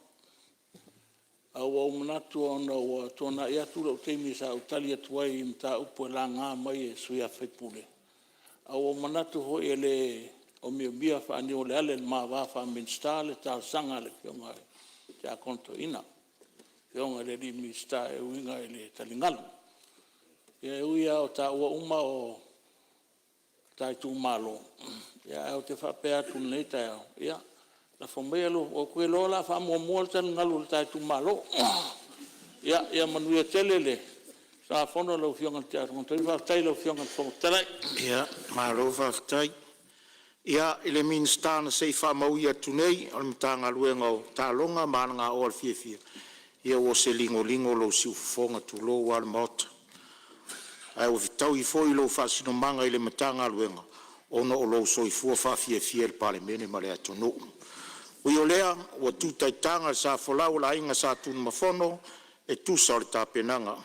Ae ua ou manatu ona ua tuanai atu lou taimi sa ou tali atu ai i mataupu e laga mai e sui usufono, ae ua ou manatu foi e le omiomia faaniuoleale i le ma va faa-Minisita le talosaga a le Afioga i le Tiakono Toeaina, le Afioga i le Minisita e uiga i le taligalu. Ia e ui lava o taua uma o ta itumalo, ae ou te faapea atu i lenei taeao, ia, lafo maia lou… Ou te iloa o le a faamuamua le taligalu o le ta itumalo. Ia manuia tele le usugafono a lau Afioga i le Tiakono Toeaina. Faafetai i lau Afioga i le Fofoga Fetalai. Ia, malo faafetai. Ia, i le Minisita na se i faamaui atu nei o le Matagaluega o Taaloga ma Alagaoa i le Fiafia, ia ua se ligoligo lou siufofoga tulou lava le Maota, ae ua fetaui foi lou faasinomaga i le Matagaluega ona o lou soifua faafiafia i le Palemene ma le atunuu. Ui o lea, ua tu taitaga le sa folau a le Aiga Sa Tunumafono e tusa o le tapenaga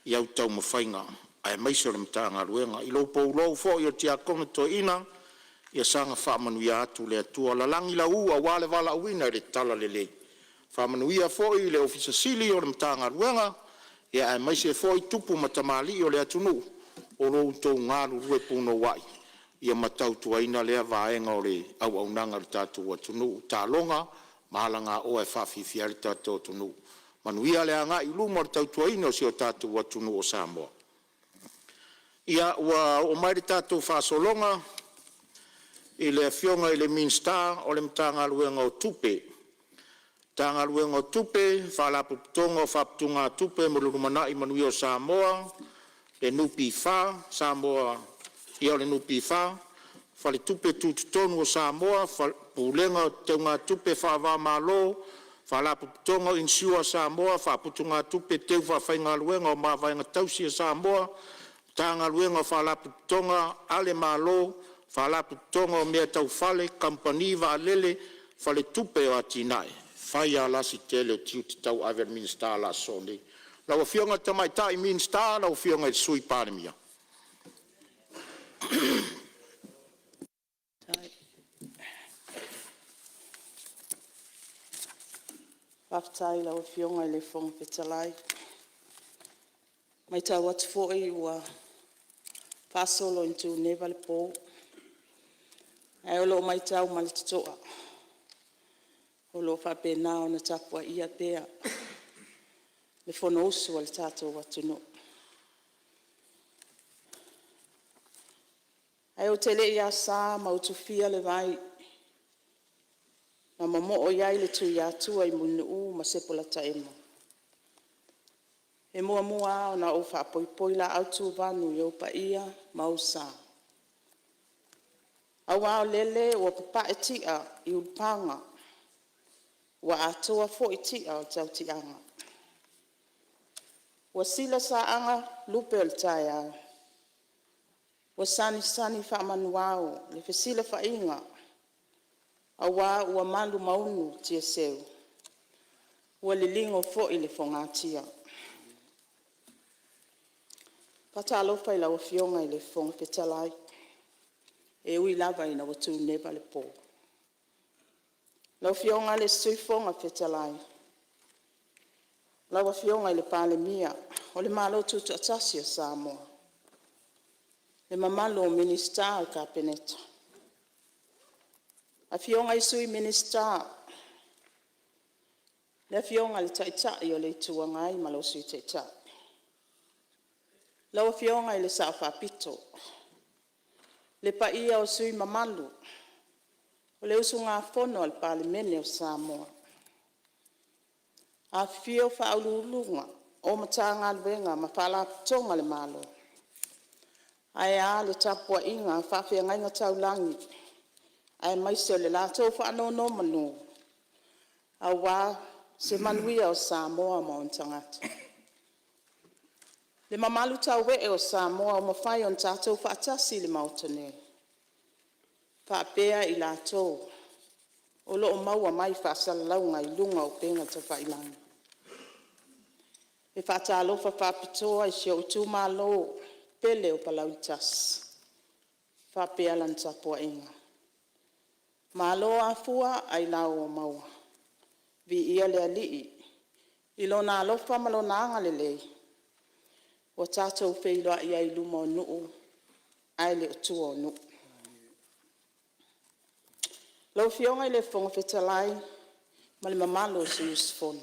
i au taumafaiga aemaise o le Matagaluega. I lou pulou foi o le Tiakono Toeaina, ia saga faamanuia atu le Atua, lalagi lau aua le valaauina i le talalelei. Faamanuia foi i le Ofisa Sili o le Matagaluega aemaise foi tupu ma tamalii o le atunuu o lo o outou galulue punouai ma tautuaina lea vaega o le auaunaga i le tatou atunuu, taaloga ma alagaoa e faafiafia ai lo tatou atunuu. Manuia le agai i luma o le tautuaina o si o tatou atunuu o Samoa. Ia, ua oo mai le tatou faasologa i le Afioga i le Minisita o le Matagaluega o Tupe, Matagaluega o Tupe, Faalapotopotoga o Faaputugatupe mo le Lumanai Manuia o Samoa, le NPF, Faletupe Tutotonu o Samoa, Pulega o Teugatupe Faava-o-Malo, Faalapotopotoga o Inisiua a Samoa, Faaputugatupe Teu Faafaigaluega o Mavaega Tausi a Samoa, Matagaluega o Faalapotopotoga a le Malo, Faalapotopotoga o Mea Tau Fale, Kamupani Vaalele, Faletupe o Atinae. E fai lava la si tele o tiute tauave a le Minisita o le a sosoo nei. Lau Afioga i le Tamaitai Minisita, lau Afioga i le Sui Palemia. Faafetai i lau Afioga i le Fofoga Fetalai. E maitau atu foi ua faasolo ina tuneva le po, ae o lo o maitau ma le totoa o lo o faapena ona tapuaia pea le Fonousu a le tatou atunuu. Ae ou te le i asa ma utufia le vai na momoo i ai le Tuiatua i Mulinuu ma Sepolataemo, e muamua lava ona ou faapoipoi laau tuvanu i ou paia ma ou sa, aua o lele ua papae ti'a i ulupaga ua atoa foi ti'a o le tautiaga, ua silasaaga lupe o le taeao, ua sanisani faamanuao le fesilafaiga aua ua malu maunu tiaseu, ua liligo foi le fogatia. E faatalofa i lau Afioga i le Fofoga Fetalai, e ui lava ina ua tuneva le po. Lau Afioga i le Sui Fofoga Fetalai, lau Afioga i le Palemia o le Malo Tutoatasi o Samoa, le mamalu o Minisita o le Kapeneta, Afioga i Sui Minisita, le Afioga i le Taitai o le Itu Agai ma lou Sui Taitai, lau Afioga i le Sao Faapito, le paia o sui usufono mamalu o le usugafono a le Palemene o Samoa. Afifio Faauluuluga o Matagaluega ma Faalapotopotoga a le Malo, ae a le tapuaiga a faafeagaiga taulagi aemaise o le latou faanonomanu aua se manuia o Samoa ma ona tagata. Le mamalu tauee o Samoa ua mafai ona tatou faatasi i le Maota nei, faapea i latou o lo o maua mai faasalalauga i luga o upega tafailagi. E faatalofa faapitoa i si ou itumalo pele o Palauli 1 faapea lana tapuaiga. Malo afua ailao ua maua, viia le Alii i Lona alofa ma Lona agalelei ua tatou feiloai ai i luma o nuu ae le o tua o nuu. Lau Afioga i le Fofoga Fetalai ma le mamalu o sui usufono,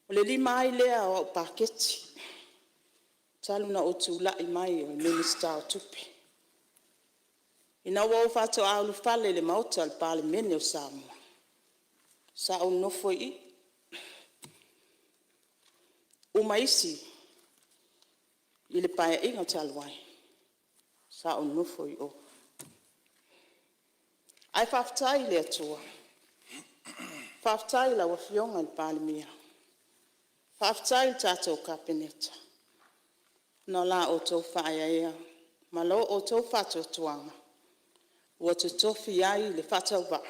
O le 5 ai lea o au Paketi talu ona ou tulai mai o le Minisita o Tupe. Ina ua ou faatoa ulufale i le Maota o le Palemene o Samoa, sa ou nonofo i i, uma isi i le Paeaiga talu ai, sa ou nofo i o. Ae faafetai i le Atua, faafetai i lau Afioga i le Palemia, faafetai i le tatou Kapeneta ona o la outou faaeaea ma lo outou faatuatuaga ua totofi ai le faatauvaa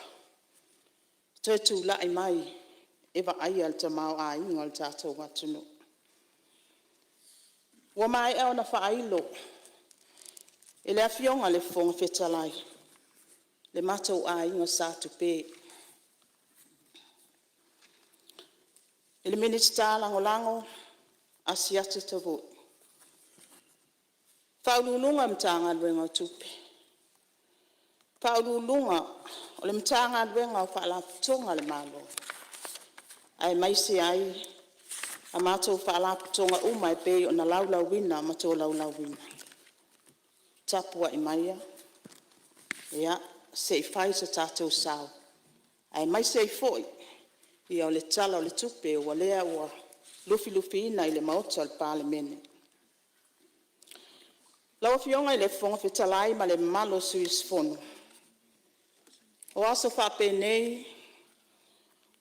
e toe tulai mai e vaaia le tamaoaiga o le tatou atunuu. Ua maea ona faailo e le Afioga i le Fofoga Fetalai le matou aiga Sa Tupe. I le Minisita Lagolago Asiata Tavui, Ofisa Sili o Pulega o Matagaluega o Tupe, Faauluuluga o le Matagaluega o Faalapotopotoga a le Malo aemaise ai a matou Faalapotopotoga uma e pei ona laulauina ma tolaulauina. Tapuai maia se i fai so tatou sao aemaise ai foi o le Tala o le Tupe o lea ua lufilufiina i le Maota o le Palemene. Lau Afioga i le Fofoga Fetalai ma le mamalu o sui usufono, o aso faapenei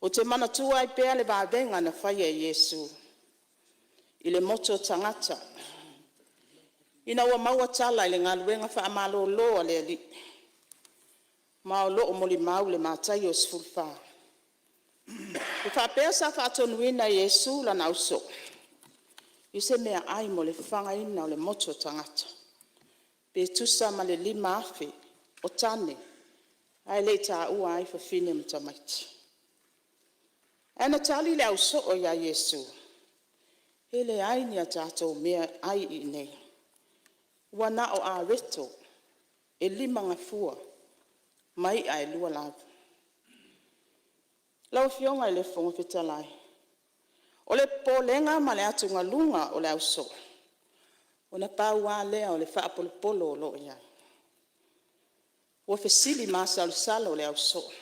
ou te manatua ai pea le vavega na faia e Iesu i le motu o tagata ina ua maua tala i le galuega faamalolo a le Alii, ma o lo o molimau le Mataio 14. E faapea sa faatonuina e Iesu lana ausoo i se meaai mo le fafagaina o le motu o tagata, pe tusa ma le 5,000 o tane ae le i taua ai fafine ma tamaiti. Ae na tali le ausoo ia Iesu, “E leai ni a tatou meaai i inei, ua na o areto e 5 gafua ma i'a e 2 lau.” Lau Afioga i le Fofoga Fetalai, o le popolega ma le atugaluga o le ausoo, ona pau lava lea o le faapolopolo o lo o i ai. Ua fesili masalosalo le ausoo,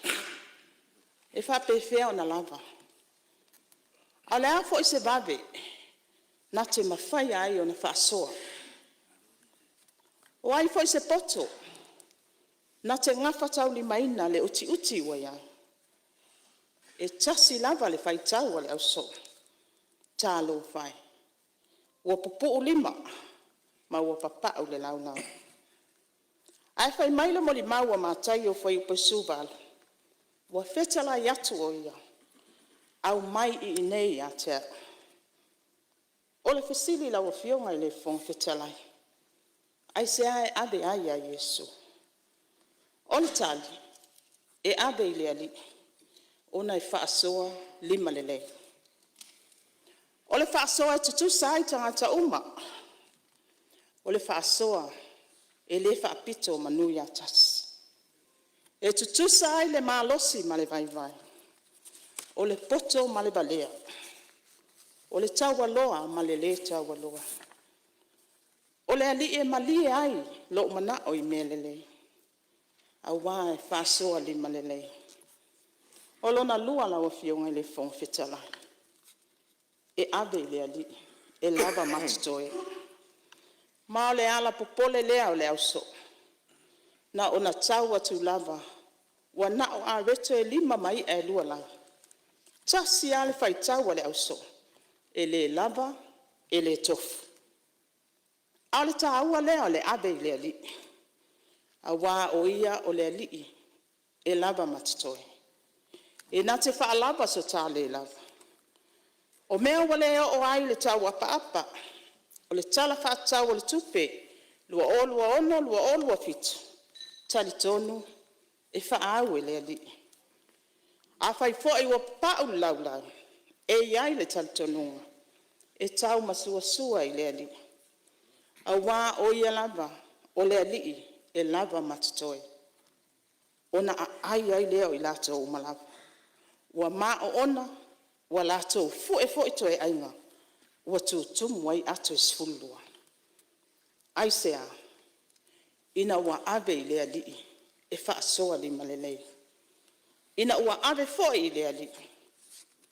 e faapefea ona lava? A o le a foi se vave na te mafaia ai ona faasoa? O ai foi se poto na te gafataulimaina le utiuti ua i ai? E tasi lava le faitau a le ausoo, “Talofa e, ua pupuu lima ma ua papau le laulau.” Ae fai mai le molimau a Mataio Fuaiupu 18, ua fetalai atu o Ia, “Aumai i inei ia te au.” O le fesili i lau Afioga i le Fofoga Fetalai, aisea e ave ai ia Iesu? O le tali, e ave i le Alii ona e faasoa limalelei. O le faasoa e tutusa ai tagata uma. O le faasoa e le faapito manu ia tasi. E tutusa ai le malosi ma le vaivai, o le poto ma le valea, o le taualoa ma le le taualoa. O le Alii e malie ai lou manao i mea lelei aua e faasoa limalelei. O lona lua lau Afioga i le Fofoga Fetalai, e ave i le Alii e lava ma totoe. Ma o le ala popole lea o le ausoo, na ona tau atu lava ua na o areto e 5 ma i'a e 2 lau. E tasi lava le faitau a le ausoo, e le lava e le tofu. A o le taua lea o le ave i le Alii aua o Ia o le Alii e lava ma totoe. E na te faalava so ta le lava. O mea ua le oo ai le tauapaapa o le Tala Faatatau o le Tupe 2026/2027, e talitonu e faaau e le Alii. Afai foi ua papa'u le laulau, e i ai le talitonuga e taumasuasua i le Alii aua o Ia lava o le Alii e lava ma totoe, ona aai ai lea o i latou uma lava. Ua maoona ua latou fue foi toeaiga ua tutumu ai ato e 12. Aisea? Ina ua ave i le Alii e faasoa limalelei. Ina ua ave foi i le Alii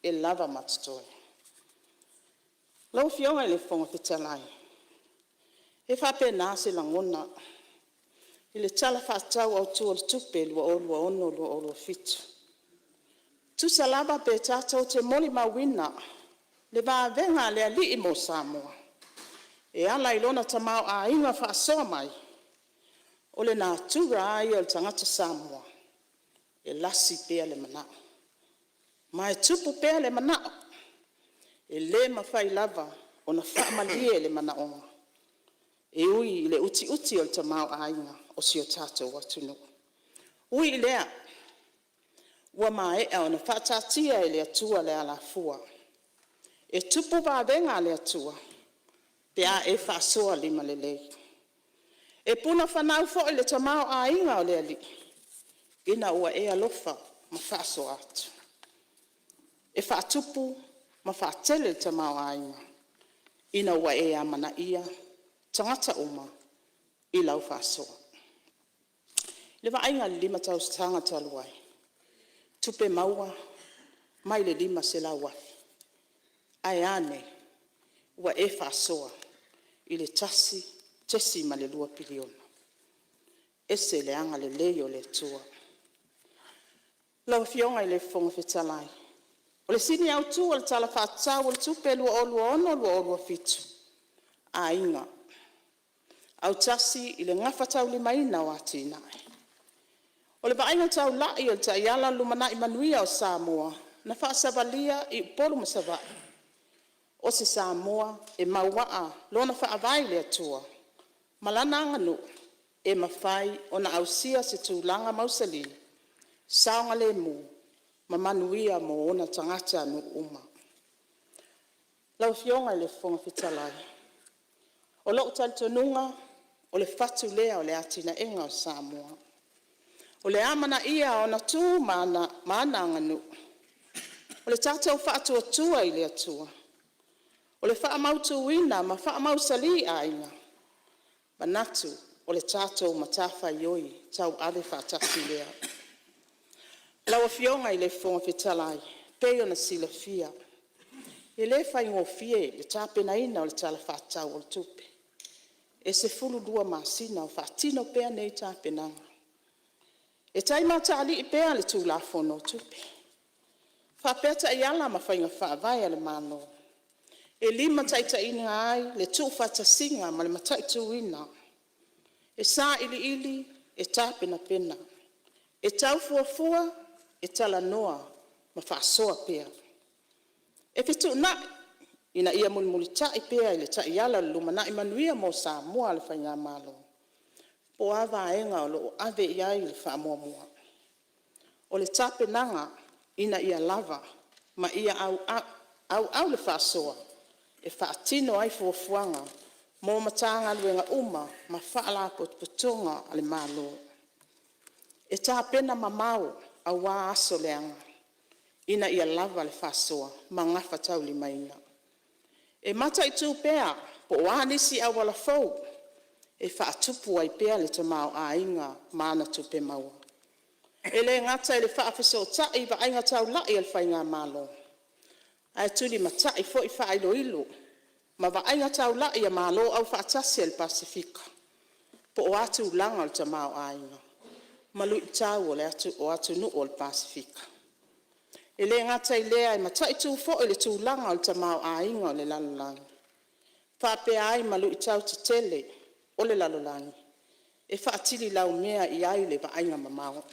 e lava ma totoe. Lau Afioga i le Fofoga Fetalai, e faapena se lagona i le Tala Faatatau Autu o le Tupe 2026/2027. E tusa lava pe tatou te molimauina le vavega a le Alii mo Samoa e ala i lona tamaoaiga faasoa mai, o le natura lava ia o le tagata Samoa e lasi pea le manao, ma e tupu pea le manao. E le mafai lava ona faamalie le manaoga e ui i le utiuti o le tamaoaiga o si o tatou atunuu. Ui i lea, ua maea ona faataatia e le Atua le alafua. E tupu vavega a le Atua pe a e faasoa limalelei. E puna fanau foi le tamaoaiga o le Alii ina ua e alofa ma faasoa atu. E faatupu ma faatele le tamaoaiga ina ua e amanaia tagata uma i lau faasoa. I le vaaiga i le 5 tausaga talu ai, tupe maua mai le $500,000 ae a nei? Ua e faasoa i le $1.2 piliona. E ese le agalelei o le Atua. Lau Afioga i le Fofoga Fetalai, o le sini autu o le Tala Faatatau o le Tupe 2026/2027, Aiga, Autasi i le gafataulimaina o atinae. O le vaaiga taulai o le Taiala o le Lumanai Manuia o Samoa na faasavalia i Upolu ma Savaii, o se Samoa e mauaa lona faavae i le Atua ma lana aganuu e mafai ona ausia se tulaga mausali, saogalemu ma manuia mo ona tagatanuu uma. Lau Afioga i le Fofoga Fetalai, o lou talitonuga o le fatu lea o le atinaeina o Samoa. O le amanaia o ona tu ma ana aganuu. O le tatou faatuatua i le Atua. O le faamautuina ma faamausali aiga. E manatu o le tatou matafaioi tauave faatasi lea. Lau Afioga i le Fofoga Fetalai, e pei ona silafia e le faigofie le tapenaina o le Tala Faatatau o le Tupe. E 12 masina o faatino pea nei tapenaga. E taimatalii pea le Tulafono o Tupe faapea taiala ma faiga faavae a le Malo e limataitaiina ai le tuufaatasiga ma le mataituina. E sailiili, e tapenapena, e tau fuafua, e talanoa ma faasoa pea. E fetuunai ina ia mulimulitai pea i le Taiala o le Lumanai Manuia mo Samoa a le Faigamalo, po o a vaega o lo o ave i ai le faamuamua. O le tapenaga ina ia lava ma ia auau le faasoa e faatino ai fuafuaga mo Matagaluega uma ma Faalapotopotoga a le Malo. E tapena mamao aua aso leaga ina ia lava le faasoa ma gafataulimaina. E mataitu pea po o a nisi auala fou e faatupu ai pea le tamaoaiga ma ana tupe maua. E le gata i le faafesootai i vaaiga taulai a le Faigamalo, ae tulimatai foi faailoilo ma vaaiga taulai a Malo Aufaatasi a le Pasefika, po o a tulaga o le tamaoaiga ma luitau o atunuu o le Pasefika. E le gata i lea, e mataitu foi le tulaga o le tamaoaiga o le lalolagi, faapea ai ma luitau tetele o le lalolagi e faatililaumea i ai le vaaiga mamao.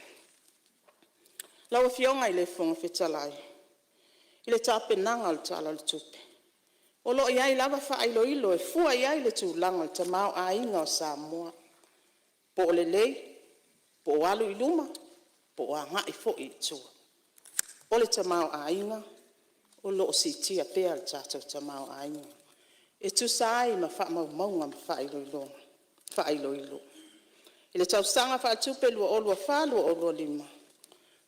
Lau Afioga i le Fofoga Fetalai, i le tapenaga o le Tala o le Tupe, o lo o i ai lava faailoilo e fua i ai le tulaga o le tamaoaiga o Samoa, po o lelei, po o alu i luma, po o agai foi i tua. O le tamaoaiga, o lo o siitia pea le tatou tamaoaiga e tusa ai ma faamaumauga ma faailoilo. I le tausaga faaletupe 2024/2025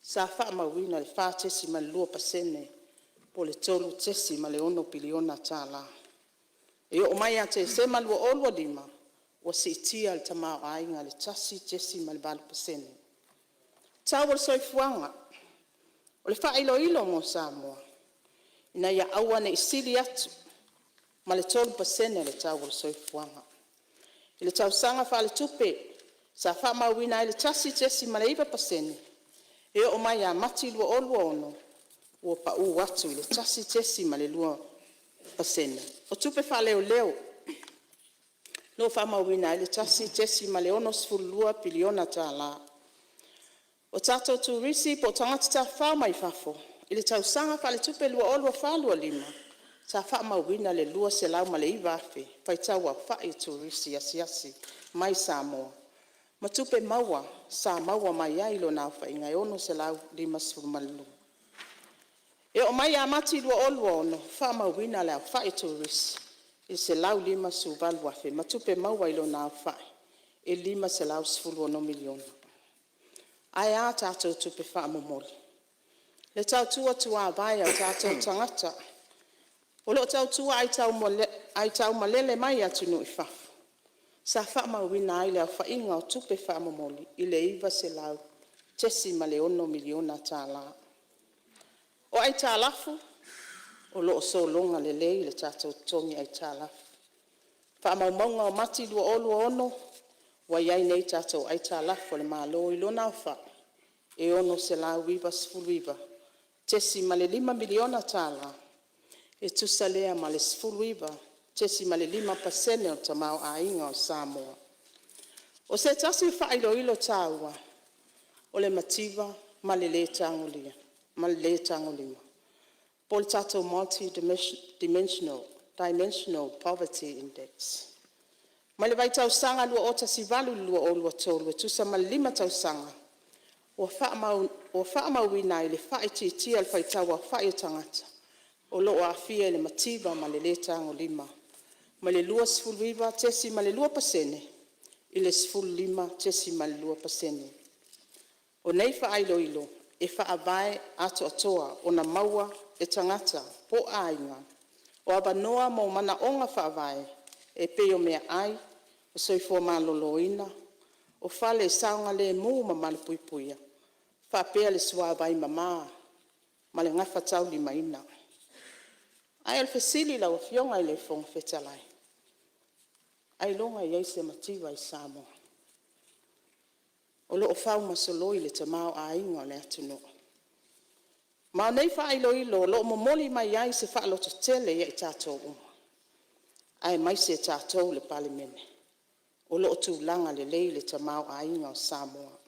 sa faamauina le 4.2% po o le $3.6 piliona. E oo mai ia Tesema 2025 ua siitia le tamaoaiga i le 1.8%. Tau o le soifuaga. O le faailoilo mo Samoa, ina ia aua ne i sili atu ma le 3% le tau o le soifuaga. I le tausaga faaletupe sa faamauina ai le 1.9% e oo mai ia Mati 2026 ua pa'u atu i le 1.2%. O tupe faaleoleo o lo o faamauina ai le $1.62 piliona. O tatou Turisi po o tagata tafafao mai fafo i le tausaga faaletupe 2024/2025 sa faamauina le 209,000 faitau aofai o Turisi asiasi mai Samoa ma tupe maua sa maua mai ai i lona aofaiga e $652. E oo mai ia Mati 2026, faamauina le aofai o Turisi e 158,000 ma tupe maua i lona aofai e $516 miliona. Ae a tatou tupe faamomoli? Le tautua tuavae a o tatou tagata. O lo o tautua aitaumalele mai atunuu i fafo, sa faamauina ai le aofaiga o tupe faamomoli i le $900.6 miliona. O aitalafu, o lo o sologa lelei le tatou totogi aitalafu. O faamaumauga o Mati 2026, ua i ai nei tatou aitalafu a le Malo i lona aofai e $699.5 miliona e tusa lea ma le 19.5% o le tamaoaiga o Samoa. O se tasi o faailoilo taua o le mativa ma le le tagolima po o le tatou Multi-Dimensional Poverty Index. Mai le vaitausaga 2018 i le 2023 e tusa ma le 5 tausaga, ua faamauina ai le faaitiitia o le faitau aofai o tagata o lo o aafia i le mativa ma le le tagolima mai le 29.2% i le 15.2%. O nei faailoilo e faavae atoatoa ona maua e tagata po o aiga o avanoa mo manaoga faavae e pei o meaai, o soifua maloloina, o fale e saogalemu ma malupuipuia, faapea le suavai mama ma le gafataulimaina. Ae o le fesili lau Afioga i le Fofoga Fetalai, ailoga e i ai se mativa i Samoa? O lo o faumasoloi le tamaoaiga o le atunuu. Ma o nei faailoilo o lo o momoli mai ai se faalototele ia i tatou uma, aemaise tatou le Palemene, o lo o tulaga lelei le tamaoaiga o Samoa.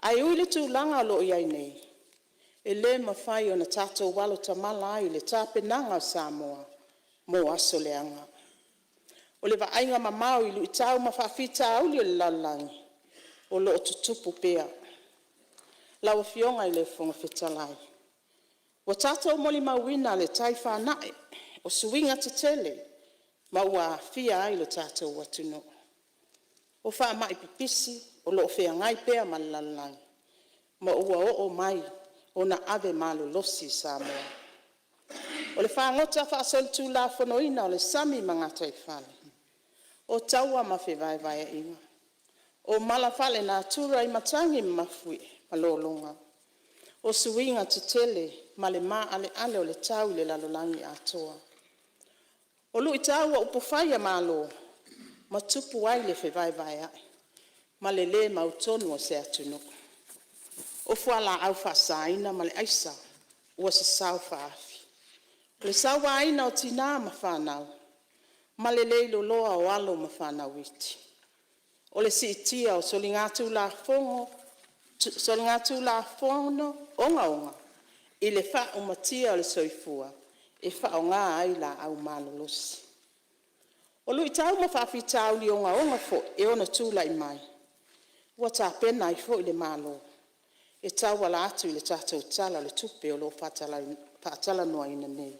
Ae ui i le tulaga o lo o i ai nei, e le mafai ona tatou alo tamala ai i le tapenaga a Samoa mo aso leaga. O le vaaiga mamao i luitau ma faafitauli o le lalolagi o lo o tutupu pea. Lau Afioga i le Fofoga Fetalai, ua tatou molimauina le tai fanae o suiga tetele ma ua aafia ai lo tatou atunuu. O faamai pipisi o lo o feagai pea ma le lalolagi ma ua oo mai ona ave malolosi i Samoa. O le fagota faasolitulafonoina o le sami ma gataifale, o taua ma fevaevaeaiga, o mala faalenatura i matagi ma mafuie ma lologa, o suiga tetele ma le maaleale o le tau i le lalolagi atoa. O luitau o upufai a Malo ma tupu ai le fevaevaeai ma le le mautonu o se atunuu. O fualaau faasaina ma le aisa ua sasao faaafi. O le sauaina o tina ma fanau ma le leiloloa o alo ma fanau iti. O le siitia o soligatulafono ogaoga i le faaumatia o le soifua e faaaoga ai laau malolosi. O luitau ma faafitauli ogaoga foi e ono tulai mai ua tapena ai foi le Malo e tauala atu i le tatou Tala o le Tupe o lo o faatalanoaina nei.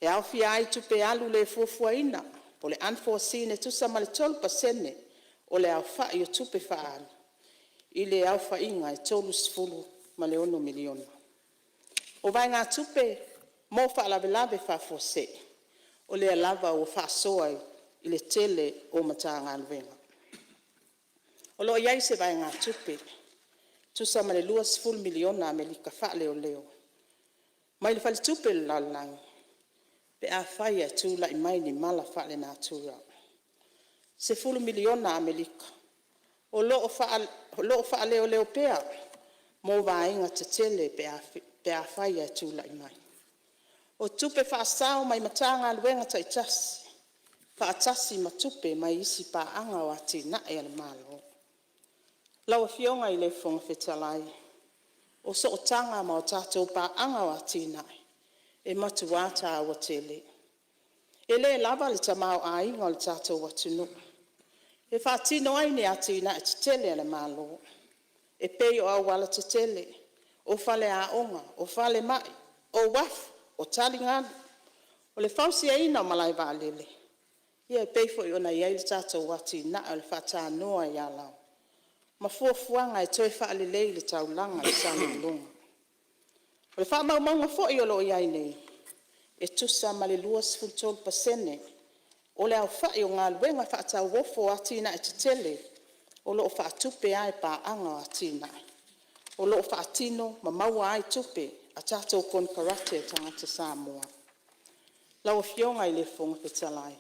E aofia ai tupe alu le fuafuaina po o le unforeseen e tusa ma le 3% o le aofai o tupe faaalu i le aofaiga e $36 miliona. O vaegatupe mo faalavelave faafuasei o lea lava ua faasoa i le tele o Matagaluega. O lo o i ai se vaegatupe e tusa ma le $20 miliona Amerika faaleoleo mai le Faletupe o le Lalolagi pe afai e tulai mai ni mala faalenatura. $10 miliona Amerika o lo o faaleoleo pea mo vaega tetele pe afai e tulai mai. O tupe faasao mai Matagaluega taitasi faatasi ma tupe mai isi paaga o atinae a le Malo. Lau Afioga i le Fofoga Fetalai, o sootaga ma tatou paaga o atinae e matua taua tele. E le lava le tamaoaiga o le tatou atunuu e faatino ai ni atinae tetele a le Malo e pei o aualatetele, o faleaoga, o falemai, o uafu, o taligalu, o le fausiaina o malae vaalele, e pei foi ona i ai le tatou atinae o le faatanoa i Alaoa ma fuafuaga e toe faalelei le taulaga i Salelologa. O faamaumauga foi o lo o i ai nei, e tusa ma le 23% o le aofai o galuega faatauofo a atinae tetele o lo o faatupe lava e paaga o atinae, o lo o faatino ma maua ai tupe a tatou konekarate a tagata Samoa. Lau Afioga i le Fofoga Fetalai,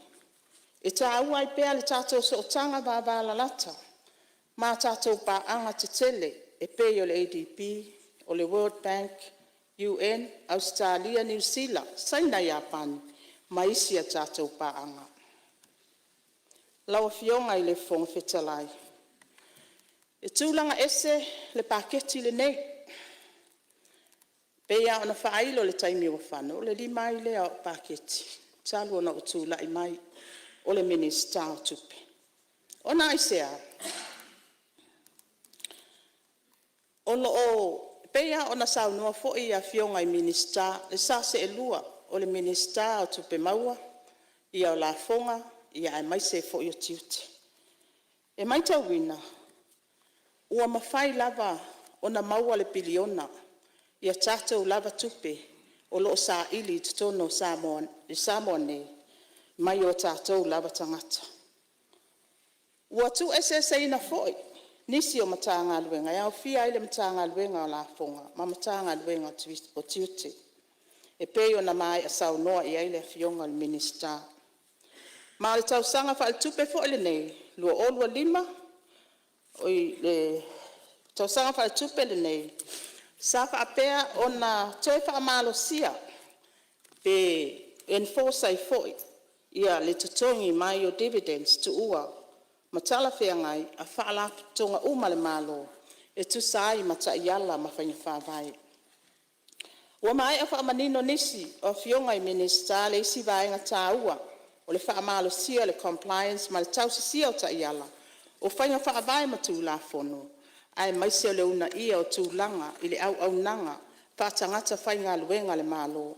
e taua ai pea le tatou sootaga vavalalata ma tatou paaga tetele e pei o le ADB, o le World Bank, UN, Ausetalia, Niu Sila, Saina, Iapani ma isi a tatou paaga. Lau Afioga i le Fofoga Fetalai, e tulaga ese le Paketi lenei, e pei lava ona faailo i le taimi ua fano o le 5 ai lea o au Paketi talu ona ou tulai mai o le Minisita o Tupe. Ona aisea? E pei lava ona saunoa foi Afioga i Minisita i le sa seelua o le Minisita o Tupe Maua, o Lafoga aemaise ai foi o Tiute. E maitauina ua mafai lava ona maua le piliona i a tatou lava tupe o lo o saili i totonu o Samoa nei mai o tatou lava tagata. Ua tuueseeseina foi nisi o Matagaluega e aofia ai le Matagaluega o Lafoga ma Matagaluega o Tiute e pei ona maea saunoa i ai le Afioga i le Minisita. Ma o le tausaga faaletupe foi lenei 2025/le tausaga faaletupe lenei sa faapea ona toe faamalosia pe enforce ai foi le totogi mai o dividends tuua ma talafeagai a Faalapotopotoga uma a le Malo e tusa ai ma taiala ma faiga faavae. Ua maea faamanino nisi o Afioga i Minisita le isi vaega taua o le faamalosia o le compliance ma le tausisia o taiala o faiga faavae ma Tulafono aemaise o le uunaia o tulaga i le auaunaga faatagata faigaluega a le Malo.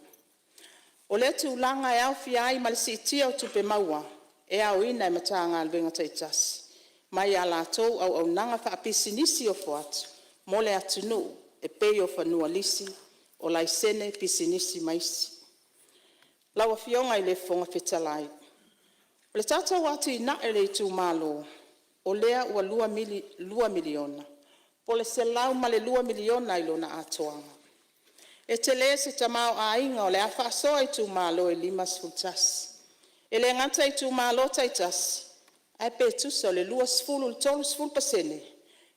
O lea tulaga e aofia ai ma le siitia o tupe maua e aoina e Matagaluega taitasi mai a latou auaunaga faapisinisi ofo atu mo le atunuu e pei o fanua lisi, o laisene pisinisi ma isi. Lau Afioga i le Fofoga Fetalai, o le tatou atinae o le Itumalo o lea ua $2 miliona po o le $102 miliona i lona atoaga. E tele se tamaoaiga o le a faasoa i Itumalo e 51. E le gata i Itumalo taitasi ae pe tusa o le 20% i le 30%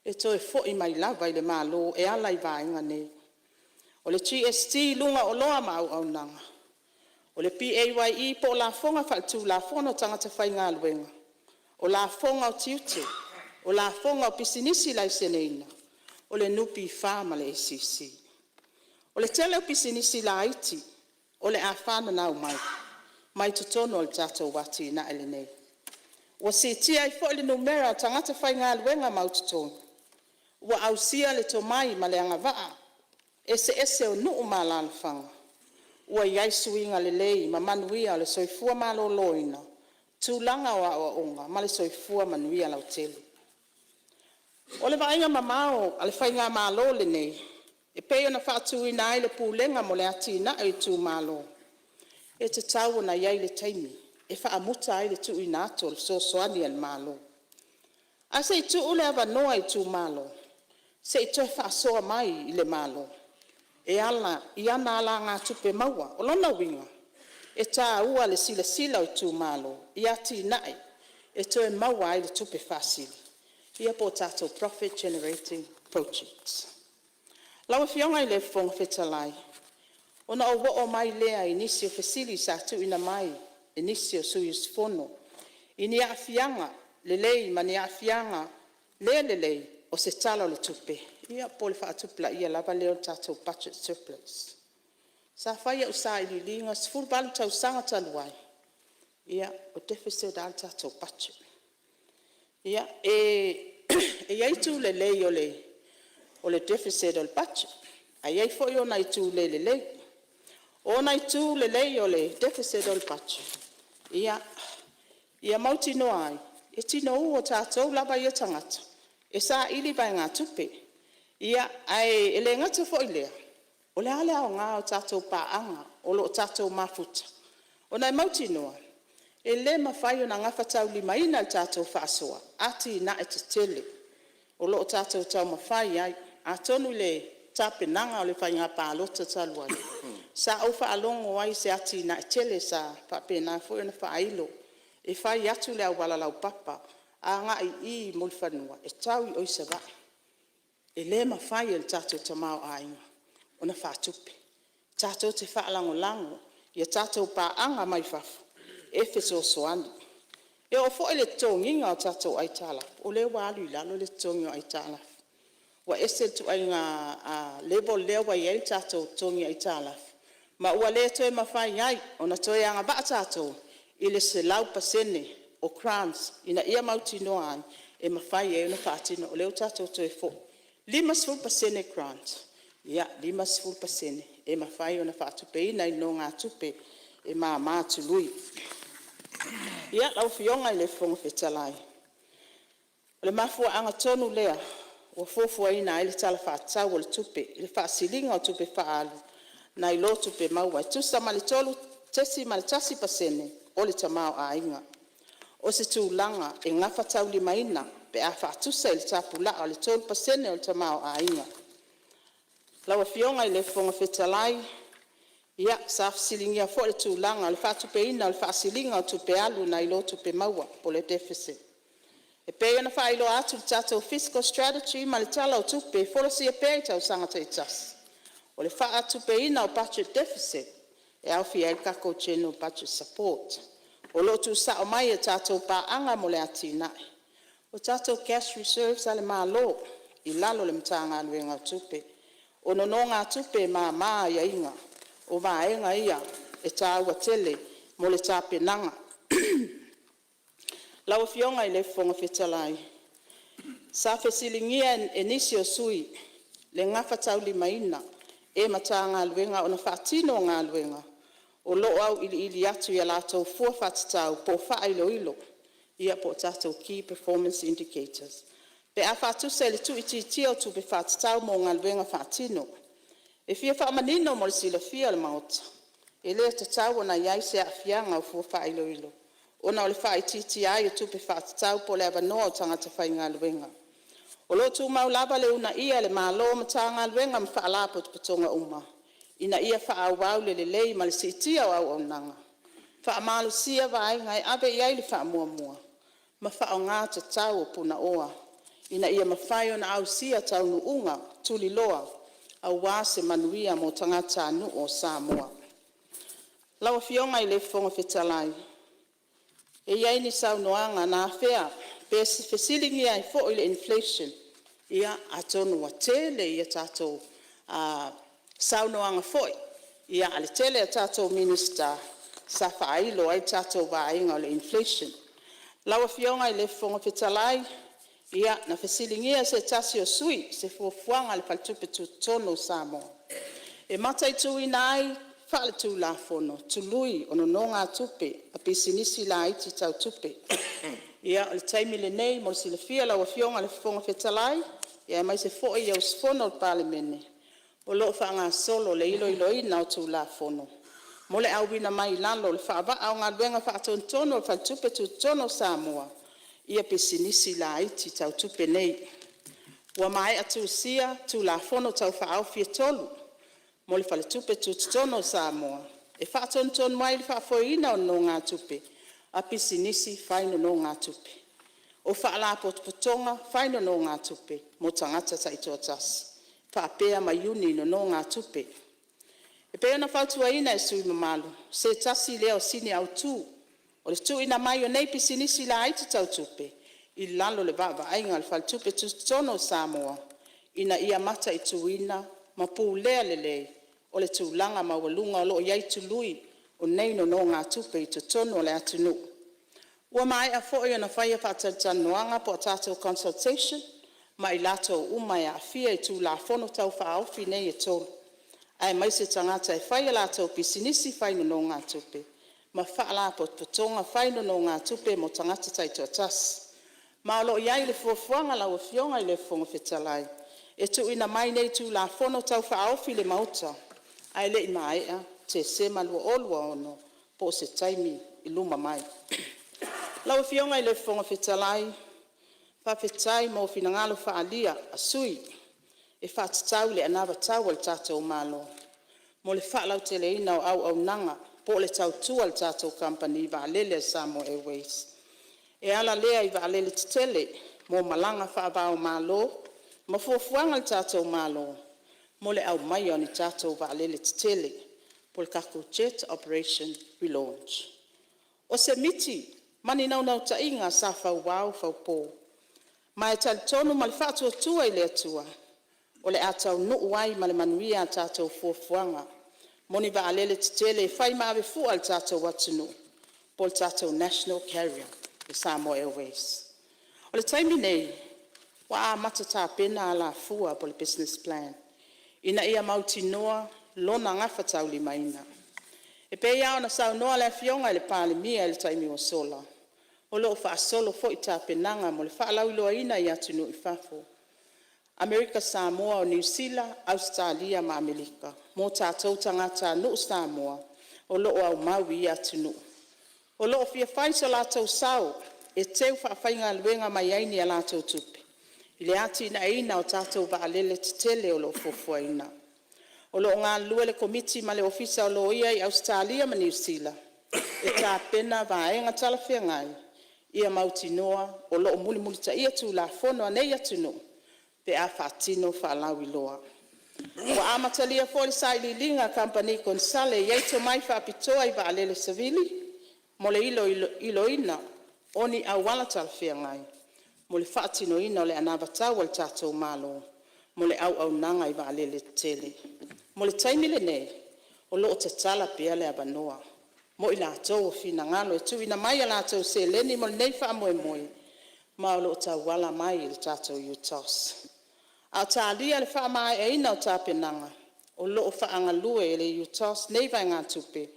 e toe foi mai lava i le Malo e ala i vaega nei. O le GST i luga o oloa ma auaunaga, o le PAYE po o lafoga faatulafono a tagata faigaluega, o lafoga o tiute, o lafoga o pisinisi laiseneina, o le NPF ma le ACC. O le tele o pisinisi laiti o le a fananau mai totonu o le tatou atinae lenei. Ua siitia ai foi le numera o tagata faigaluega mautotogi, ua ausia le tomai ma le agavaa eseese o nuu ma alalafaga, ua iai suiga lelei ma manuia o le soifua maloloina, tulaga o aoaoga ma le soifua manuia lautele. O le vaaiga mamao a le Faigamalo lenei e pei ona faatuina ai le Pulega mo le Atinae o Itumalo, e tatau ona i ai le taimi e faamuta ai le tuuina atu o le fesoasoani a le Malo, ae se i tuu le avanoa i Itumalo se i toe faasoa mai i le Malo e ala i ana alagatupe maua. O lona uiga e taua le silasila o Itumalo i atinae e toe maua ai le tupe faasili ia po o tatou profit generating projects. Lau Afioga i le Fofoga Fetalai, ona ou oo mai lea i nisi o fesili sa tuuina mai e nisi o sui usufono i ni aafiaga lelei ma ni aafiaga le lelei o se Tala o le Tupe po o le faatupulaia lava lea o le tatou budget surplus. Sa fai au sailiiliga, 18 tausaga talu ai, o deficit lava le tatou budget. E i ai itu lelei o le deficit o le budget ae i ai foi ona itu le lelei. O ona itu lelei o le deficit o le budget, ia mautinoa ai e tinou o tatou lava ia tagata e saili vaegatupe. Ae le gata foi i lea, o le a le aoga o tatou paaga o lo o tatou mafuta, ona e mautinoa e le mafai ona gafataulimaina e le tatou faasoa atinae tetele o lo o tatou taumafai ai. Atonu i le tapenaga o le Faiga Palota talu ai, sa ou faalogo ai i se atinae tele sa faapena foi ona faailo e fai atu le auala laupapa agai i Mulifanua e tau i Savaii. E le mafai e le tatou tamaoaiga ona faatupe. Tatou te faalagolago i a tatou paaga mai fafo e fesoasoani. E oo foi i le totogiina o tatou aitalafu, o lea ua alu i lalo le totogi o aitalafu. Ua ese le ituaiga level lea ua i ai le tatou totogi aitalafu ma ua le toe mafai ai ona toe agavaa tatou i le 100% o grants ina ia mautinoa ai e mafai ai ona faatino. O lea ua tatou toe foi e 50% grant, 50% e mafai ona faatupeina i nonogatupe e mama tului. Lau Afioga i le Fofoga Fetalai, o le mafuaaga tonu lea ua fuafuaina ai le Tala Faatatau o le Tupe i le faasiliga o tupe faaalu nai lo tupe maua e tusa ma le 3.1% o le tamaoaiga. O se tulaga e gafataulimaina pe a faatusa i le tapulaa o le 3% o le tamaoaiga. Lau Afioga i le Fofoga Fetalai, sa fesiligia foi le tulaga o le faatupeina o le faasiliga o tupe alu nai lo tupe maua po o le deficit. E pei ona faailoa atu i le tatou Fiscal Strategy ma le Tala o Tupe e folasia pea i tausaga taitasi, o le faatupeina o budget deficit e aofia ai le tatou General Budget Support o lo o tuusao mai e tatou paaga mo le atinae. O tatou cash reserves a le Malo i lalo o le Matagaluega o Tupe. O nonogatupe e mama aiaiga o vaega ia e taua tele mo le tapenaga. Lau Afioga i le Fofoga Fetalai, sa fesiligia e nisi o sui usufono le gafataulimaina e Matagaluega ona faatino galuega o lo o auiliili atu i a latou Fua Faatatau po o faailoilo po o tatou Key Performance Indicators, pe a faatusa i le tuuitiitia o tupe faatatau mo galuega faatino. E fia faamanino mo le silafia e le Maota, e le tatau ona i ai se aafiaga o fua faailoilo ona o le faaitiitia ai o tupe faatatau po o le avanoa o tagata faigaluega. O lo o tumau lava le uunaia e le Malo o Matagaluega ma Faalapotopotoga uma ina ia faaauau le lelei ma le siitia o auaunaga, faamalosia vaega e ave i ai le faamuamua ma faaaoga tatau o punaoa ina ia mafai ona ausia taunuuga tuliloa aua se manuia mo tagatanuu o Samoa. Lau Afioga i le Fofoga Fetalai, e i ai ni saunoaga na afea pe fesiligia ai foi le inflation. Ia, atonu ua tele a tatou saunoaga foi a le tele o tatou Minisita sa faailo ai le tatou vaaiga o le inflation. Lau Afioga i le Fofoga Fetalai, na fesiligia e se tasi o sui usufono se fuafuaga a le Faletupe Tutotonu o Samoa e mataituina ai faaletulafono tului o nonogatupe a pisinisi laiti tau tupe. O le taimi lenei mo le silafia e lau Afioga i le Fofoga Fetalai aemaise foi usufono o le Palemene, o lo o faagasolo le iloiloina o Tulafono mo le auina mai i lalo o le faavaa o galuega faatonutonu a le Faletupe Tutotonu o Samoa ia pisinisi laiti tau tupe nei. Ua maea tusia Tulafono Tau Faaofi e 3 mo le Faletupe Tutotonu o Samoa e faatonutonu ai le faafoeina o nonogatupe a pisinisi fai nonogatupe, o Faalapotopotoga fai nonogatupe mo tagata taitoatasi, faapea ma iuni nonogatupe. E pei ona fautuaina e sui usufono mamalu, o se tasi lea o sini autu o le tuuina mai o nei pisinisi laiti tau tupe i lalo o le vaavaaiga a le Faletupe Tutotonu o Samoa, ina ia mataituina ma pulea lelei o le tulaga maualuga o lo o i ai tului o nei nonogatupe i totonu o le atunuu. Ua maea foi ona faia faatalatalanoaga po o tatou consultation ma i latou uma e aafia i Tulafono Tau Faaofi nei e 3, aemaise tagata e fai a latou pisinisi fai nonogatupe ma Faalapotopotoga fai nonogatupe mo tagata taitoatasi. Ma o lo o i ai le fuafuaga lau Afioga i le Fofoga Fetalai e tuuina mai nei Tulafono Tau Faaofi i le Maota ae le i maea Tesema 2026 po o se taimi i luma mai. Lau Afioga i le Fofoga Fetalai, faafetai mo finagalo faaalia a sui usufono e faatatau i le anavatau a le tatou Malo mo le faalauteleina o auaunaga po o le tautua a le tatou Kamupani Vaalele a le Samoa Airways, e ala lea i vaalele tetele mo malaga faava-o-Malo ma fuafuaga a le tatou Malo mo le aumaia o ni tatou vaalele tetele po o le tatou Jet Operation Relaunch. O se miti ma ni naunautaiga sa fauao faupo ma e talitonu ma le faatuatua i le Atua o le a taunuu ai ma le manuia a tatou fuafuaga mo ni vaalele tetele e fai ma ave fua i le tatou atunuu po o le tatou National Carrier le Samoa Airways. O le taimi nei ua amata tapena alafua po o le business plan ina ia mautinoa lona gafataulimaina. E pei lava ona saunoa le Afioga i le Palemia i le taimi ua sola, o lo o faasolo foi tapenaga mo le faalauiloaina i atunuu i fafo, Amerika Samoa, o Niu Sila, Ausetalia ma Amerika mo tatou tagatanuu Samoa o lo o aumau i ia atunuu, o lo o fia fai so latou sao e teu faafaigaluega mai ai ni a latou tupe i le atinaeina o tatou vaalele tetele o lo o fuafuaina. O lo o galulue le Komiti ma le Ofisa o Loia i Ausetalia ma Niu Sila e tapena vaega talafeagai ia mautinoa o lo o mulimulitaia Tulafono a nei atunuu pe a faatino faalauiloa. Ua amatalia foi le sailiiliga a kamupani konesale e i ai tomai faapitoa i vaalele savili mo le iloiloina o ni auala talafeagai mo le faatinoina o le anavatau a le tatou Malo mo le auaunaga i vaalele tetele. Mo le taimi lenei, o lo o tatala pea le avanoa mo i latou o finagalo e tuuina mai a latou seleni mo lenei faamoemoe, ma o lo o tauala mai i le tatou UTOS. A o talia le faamaeaina o tapenaga, o lo o faagalue e le UTOS nei vaegatupe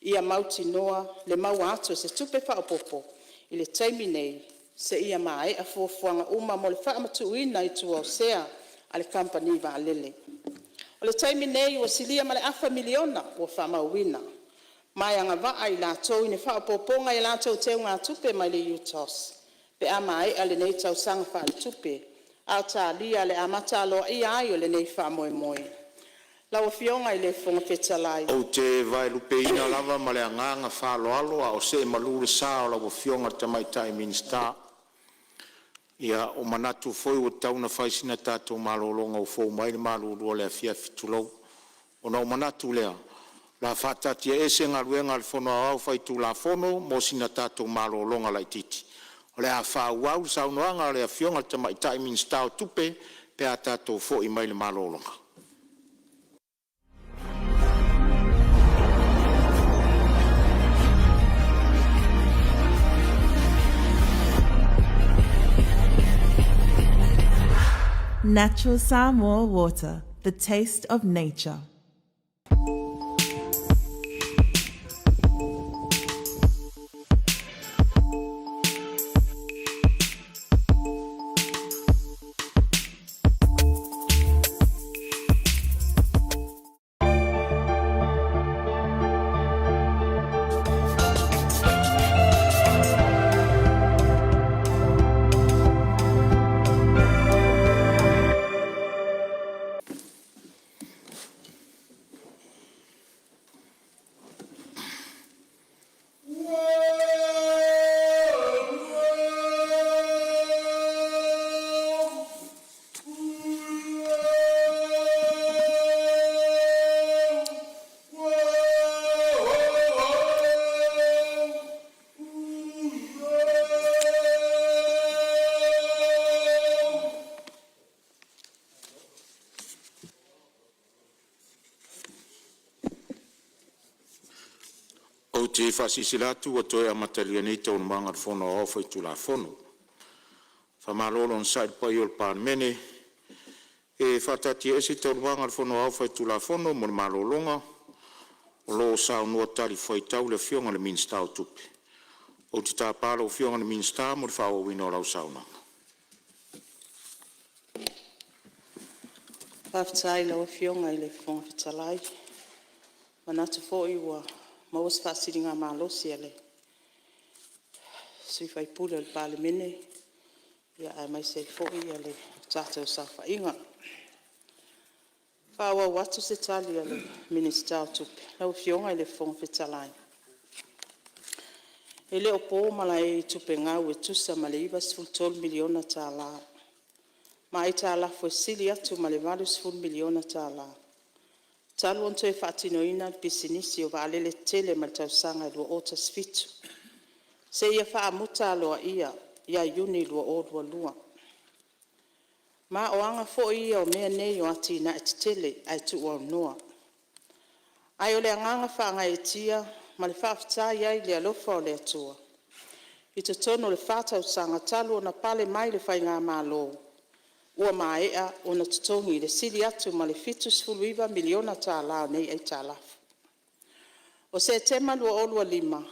ia mautinoa le maua atu o se tupe faaopoopo i le taimi nei seia maea fuafuaga uma mo le faamatuuina i tua o sea a le Kamupani Vaalele. O le taimi nei ua silia ma le afa miliona ua faamauina, ma e agavaa i latou i ni faaopoopoga i a latou teugatupe mai le UTOS pe a maea lenei tausaga faaletupe, a o talia le amata aloaia ai o lenei faamoemoe. Lau Afioga i le Fofoga Fetalai… Ou te vaelupeina lava ma le agaga faaaloalo a o see malu le sa o lau Afioga i le Tamaitai Minisita. Ia, ua manatu foi ua tatau ona fai sina tatou malologa ua fou mai le malulu o le afiafi, tulou. Ona ou manatu lea, o le a faataatiaese Galuega a le Fono Aoao Faitulafono mo sina tatou malologa laitiiti. O le a faaauau le saunoaga a le Afioga i le Tamaitai Minisita o Tupe pe a tatou foi mai le malologa. Natural Samoa Water, the taste of nature. Ou te faasilasila atu ua toe amatalia nei Taualumaga a le Fono Aoao Faitulafono. Faamalo le onosai i le paia o le Palemene. E faataatiaese Taualumaga a le Fono Aoao Faitulafono mo le malologa o lo o saunoa talifuaitau le Afioga i le Minisita o Tupe. Ou te tapa lau Afioga i le Minisita mo le faaauauina o lau saunoaga. Faafetai i lau Afioga i le Fofoga Fetalai. Manatu foi ua maua se faasiligamalosi a le sui usufono o le Palemene aemaise ai foi le tatou saofaiga. E faaauau atu se tali a le Minisita o Tupe. Lau Afioga i le Fofoga Fetalai, e le o po malae i tupe gau e tusa ma le $93 miliona ma aitalafu e sili atu ma le $80 miliona talu ona toe faatinoina le pisinisi o vaalele tetele mai le tausaga 2017 seia faamuta aloaia ia Iuni 2022. Ma o aga foi ia o mea nei o atinae tetele ae tuuaunoa. Ae o le agaga faagaeetia ma le faafetai ai i le alofa o le Atua i totonu o le fa tausaga talu ona pale mai le Faigamalo ua maea ona totogi le sili atu ma le $79 miliona o nei aitalafu. O Setema 2025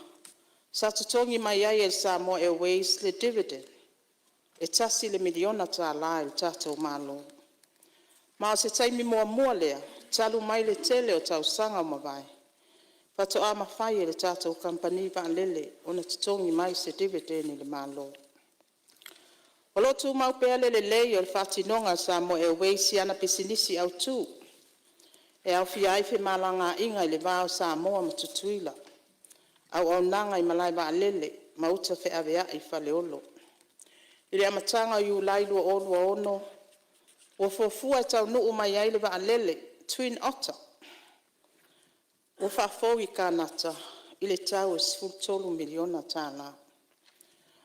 sa totogi mai ai e le Samoa Airways le dividend e $1 miliona i le tatou Malo. Ma o se taimi muamua lea talu mai le tele o tausaga ua mavae faatoa mafai e le tatou Kamupani Vaalele ona totogi mai se dividend i le Malo. O lo o tumau pea le lelei o le faatinoga a le Samoa Airways i ana pisinisi autu, e aofia ai femalagaaiga i le va o Samoa ma Tutuila, auaunaga i malae vaalele ma uta feaveai i Faleolo. I le amataga o Iulai 2026, ua fuafua e taunuu mai ai le vaalele Twin Otter ua faafou i Kanata i le tau e $13 miliona.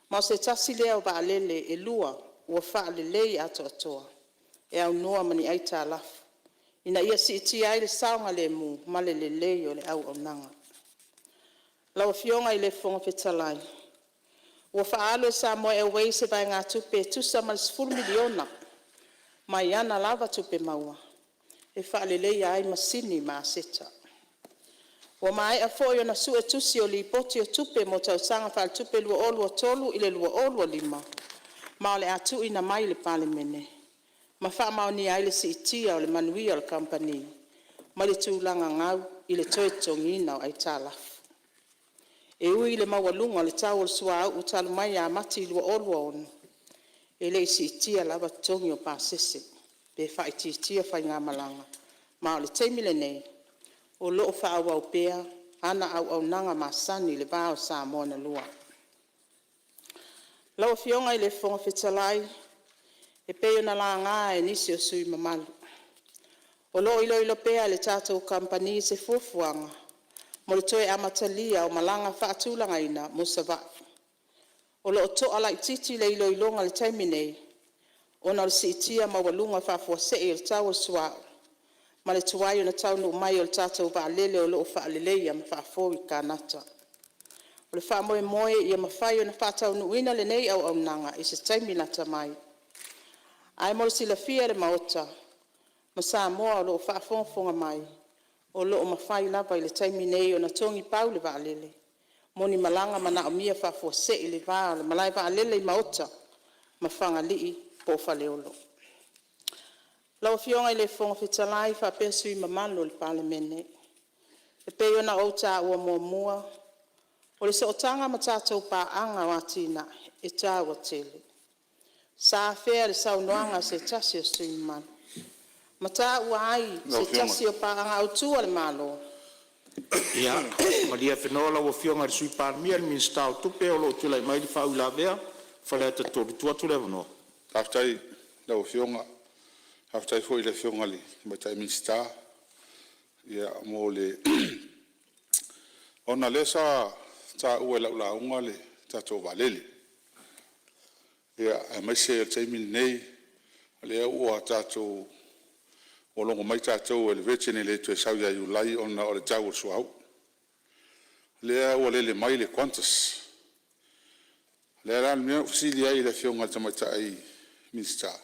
Ma o se tasi lea o vaalele e lua ua faalelei atoatoa e aunoa ma ni aitalafu ina ia siitia ai le saogalemu ma le lelei o le auaunaga. Lau Afioga i le Fofoga Fetalai, ua faaalu e le Samoa Airways se vaegatupe e tusa ma le $10 miliona mai ana lava tupe maua e faaleleia ai masini ma aseta. Ua maea foi ona suetusi o Lipoti o Tupe mo tausaga faaletupe 2023/2025 ma o le a tuuina mai i le Palemene ma faamaonia ai le siitia o le manuia o le Kamupani mai le tulaga gau i le toe totogiina o aitalafu. E ui i le maualuga o le tau o le suauu talu mai ia Mati 2026, e le i siitia lava totogi o pasese pe faaitiitia faigamalaga. Ma o le taimi lenei, o lo o faaauau pea ana auaunaga masani i le va o Samoa na lua. Lau Afioga i le Fofoga Fetalai, e pei ona laga e nisi o sui usufono mamalu, o lo o iloilo pea e le tatou Kamupani se fuafuaga mo le toe amatalia o malaga faatulagaina mo Savaii. O lo o to'a laitiiti le iloiloga i le taimi nei ona o le siitia maualuga faafuasei o le tau o le suauu ma le tuai ona taunuu mai o le tatou vaalele o lo o faaleleia ma faafou i Kanata. O le faamoemoe ia mafai ona faataunuuina lenei auaunaga i se taimi lata mai. Ae mo le silafia e le Maota ma Samoa o lo o faafogafoga mai, o lo o mafai lava i le taimi nei ona togipau le vaalele mo ni malaga manaomia faafuasei i le va o le malae vaalele i Maota ma Fagalii po o Faleolo. Lau Afioga i le Fofoga Fetalai faapea sui usufono mamalu o le Palemene, e pei ona ou taua muamua, o le sootaga ma tatou paaga o atinae e taua tele. Sa afea i le saunoaga a se tasi o sui usufono mamalu ma taua ai se tasi o paaga autu a le Malo… Ia malie afenoa lau Afioga i le Sui Palemia, le Minisita o Tupe, o lo o tulai mai le faauilavea a Faleata 3. E tuu atu le avanoa. Faafetai i lau Afioga, faafetai foi i le Afioga i le Tamaitai Minisita mo le… Ona o lea sa taua i lau lauga le tatou vaalele, aemaise o le taimi lenei o lea ua tatou logo mai tatou e le Virgin e le toe sau ia Iulai ona o le tau o le suauu. O lea ua lele mai le Qantas. O le a la le mea na ou fesili ai i le Afioga i le Tamaitai Minisita,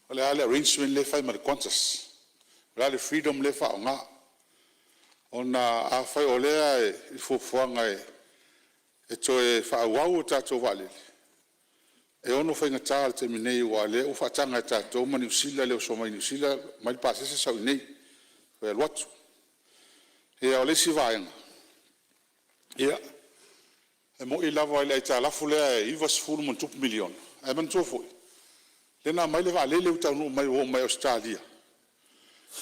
o le a le arrangement lea e fai ma le Qantas? O le a le freedom lea e faaaoga? Ona afai o lea e i fuafuaga e toe faaauau a tatou vaalele, e ono faigata i le taimi nei aua o lea ua faataga e tatou ma Niu Sila le oso mai Niu Sila aumai le pasese sau i inei toe alu atu. Ia o le isi vaega, ia e moni lava i le aitalafu lea e $90+ miliona, ae manatua foi lea na aumai le vaalele ua taunuu mai ua oo mai Ausetalia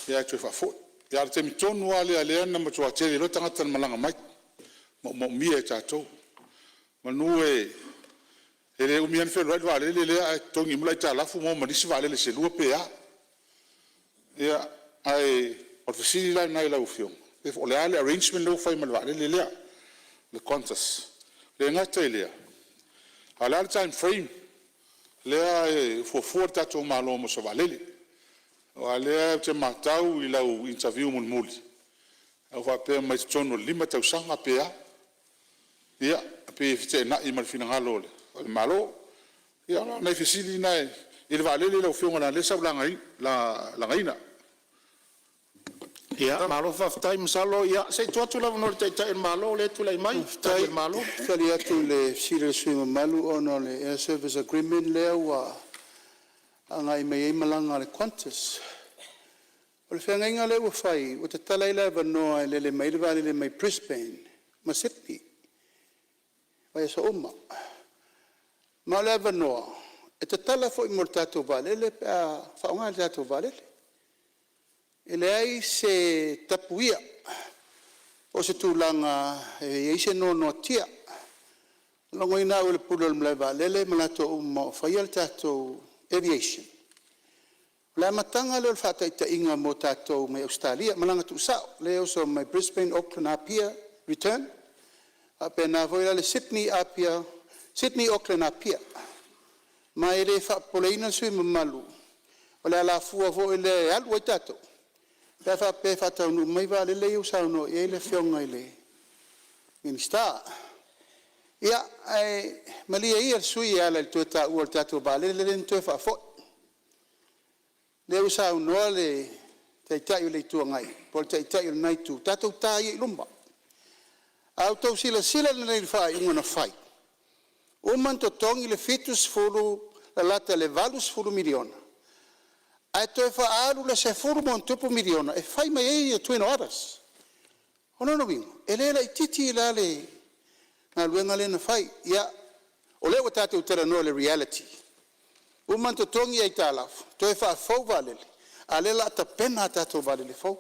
ae toe faafoi. A o le taimi tonu lava lea lea na matua toatele ai loa tagata na malaga mai, maumaumia e tatou. Meamanu e le umi lava ona fealuai le vaalele lea ae totogi uma le aitalafu maua ma nisi vaalele se lua pe a. Ia, ae o le fesili la lena i lau Afioga, po o le a le arrangement lea ua fai ma le vaalele lea le Qantas. E le gata i lea, a o le a le time frame lea e fuafua le tatou Malo mo se vaalele? Aua o lea ou te matau i lau interview mulimuli na e faapea mai totonu o le 5 tausaga pe a. Ia, e pei e feteenai ma le finagalo o le Malo. Ia o nai fesili na i le vaalele lau Afioga leaga o lea sa ou lagaina. Ia malo faafetai. Masalo se i tuu atu le avanoa i le Taitai o le Malo lea e tulai mai e tali a le Malo. Faafetai. E tali atu i le fesili a le sui usufono mamalu ona o le Air Service Agreement lea ua agai mai ai malaga a le Qantas. O le feagaiga lea ua fai ua tatala ai le avanoa e lele mai ai le vaalele mai Brisbane ma Sydney i vaiaso uma. Ma o le avanoa e tatala foi mo le tatou vaalele pe a faaaoga e le tatou vaalele. E leai se tapuia po o se tulaga e i ai se noanoatia. E logoina au e le Pule o le malaevaalele ma latou uma o faia le tatou aviation, o le amataga lea o le faataitaiga mo tatou mai Ausetalia, malaga tuusao lea e oso mai Brisbane Auckland Apia return, faapena foi la le Sydney Auckland Apia. Ma e le faapopoleina le sui usufono mamalu, o le alafua foi lea e alu ai tatou pe a faapea e faataunuu mai vaalele ia ua saunoa i ai le Afioga i le Minisita. Ia, ae malie ia le sui usufono e ala i le toe taua o le tatou vaalele lea na toe faafoi. Lea ua saunoa le Taitai o le Itu Agai po o le Taitai o lena Itu, tatou ta ia i luma. A outou silasila lelei i le faaiuga na fai, ua uma ona totogi le 70 lalata i le $80 miliona ae toe faaalu le $10+ miliona e fai mai ai Twin Otters. O lona uiga, e le laitiiti la le galuega lea na fai. Ia, o lea ua tatou talanoa i le reality, ua uma ona totogi aitalafu, toe faafou vaalele, a o lea o le a tapena a tatou vaalele fou.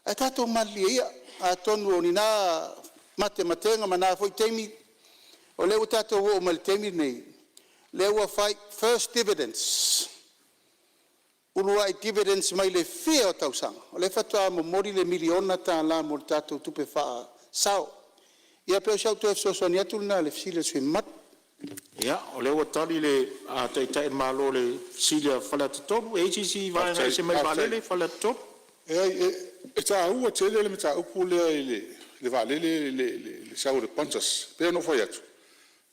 Ae tatou malilie ia, atonu o ni na matematega ma na foi taimi, o lea ua tatou oo mai i le taimi lenei, lea ua fai, first dividends, uluai dividends mai le fia o tausaga, o lea faatoa momoli le $1 miliona mo le tatou tupe faasao. Ia pei o si au toe fesoasoani atu lena i le fesili a le sui usufono mamalu. Ia, o lea ua tali le Taitai o le Malo i le fesili a Faleata 3. E i ai se isi vaega e ese mai le vaalele Faleata 3? Leai, e taua tele le mataupu lea i le vaalele le sau o le Qantas. E pei ona ou fai atu,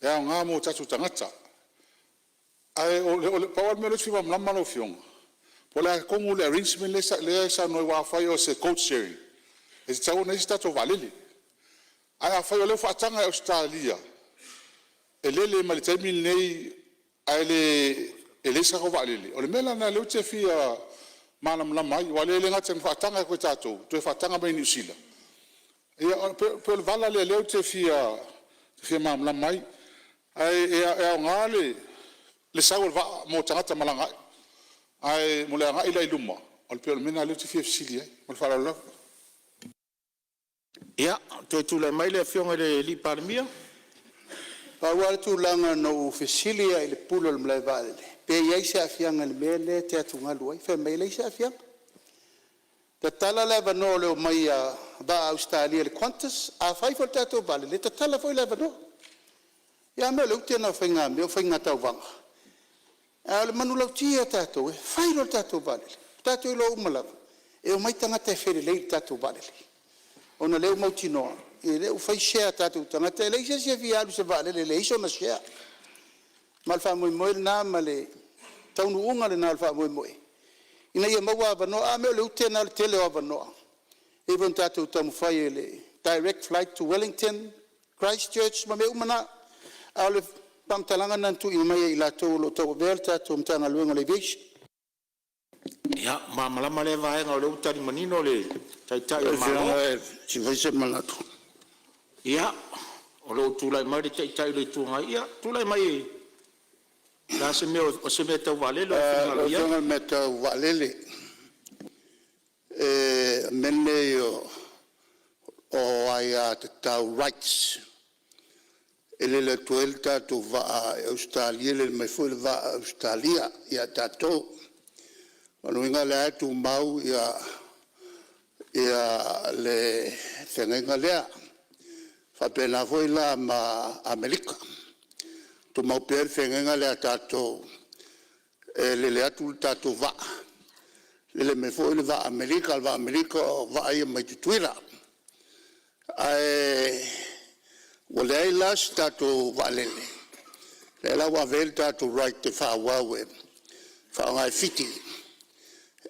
e aoga mo tatou tagata. Ae pau lava le mea lea ou te fia malamalama lau Afioga, po o le a tonu le arrangement lea e saunoa ai aua afai o se code sharing, e tatau ona i ai se tatou vaalele. Ae afai o lea ua faataga e Ausetalia e lele mai le taimi lenei ae leai se tatou vaalele, o le mea la lena lea ou te fia malamalama ai, aua o lea e le gata ina faataga atu e tatou, toe faataga mai e Niu Sila. Ia pei o le vala lea o lea ou te fia malamalama ai. Ae aoga le sau o le vaa mo tagata malaga ai, ae mo le agai la i luma, pei o le mea lena o lea ou te fia fesili ai. Ma le faaaloalo lava. Ia, toe tulai mai le Afioga i le Palemia. Pau lava le tulaga na ou fesili ai i le Pule o le malaevaalele pe i ai se aafiaga i le mea lea e te atugalu ai, fai mai e leai se aafiaga. Tatala le avanoa o le omai a vaa a Ausetalia le Qantas, afai foi o le tatou vaalele, e tatala foi le avanoa. Ia a mea o le ute lena o faigamea o faiga tauvaga. A o le manulauti a tatou, e fai loa le tatou vaalele, ua tatou iloa uma lava e omai tagata e felelei i le tatou vaalele, ona o lea ua mautinoa o lea ua fai share a tatou tagata. E leai se isi e fia alu i se vaalele e leai sona share. Ma o le faamoemoe lena ma le taunuuga lena o le faamoemoe ina ia maua avanoa. A mea o le ute lena o le tele o avanoa, e pei foi ona tatou taumafai i le direct flight to Wellington, Christchurch ma mea uma na. A o le faamatalaga lena na tuuina mai e i latou o lo o tauavea le tatou Matagaluega o le Aviation. Ia, malamalama lea vaega o lea ua tali manino le Taitai o le Malo. Se i fai se manatu. Ia, o lo o tulai mai le Taitai o le Itu Agai. Ia, tulai mai o le a se mea, o se mea tau vaalele ua e finagalo Lau i ai? Afioga o le mea tau vaalele, o mea nei o aiatatau, rights e lele atu ai le tatou vaa i Ausetalia, lele mai foi le vaa a Ausetalia ia tatou. O lona uiga o lea e tumau le feagaiga lea. E faapena foi la ma Amerika, e tumau pea le feagaiga lea a tatou, e lele atu le tatou vaa, lele mai foi le vaa a Amerika. O le vaa a Amerika o vaa ia mai Tutuila. Ae ua leai la se tatou vaalele, lea la ua ave ai le tatou right e faaauau e faaaoga e Fiti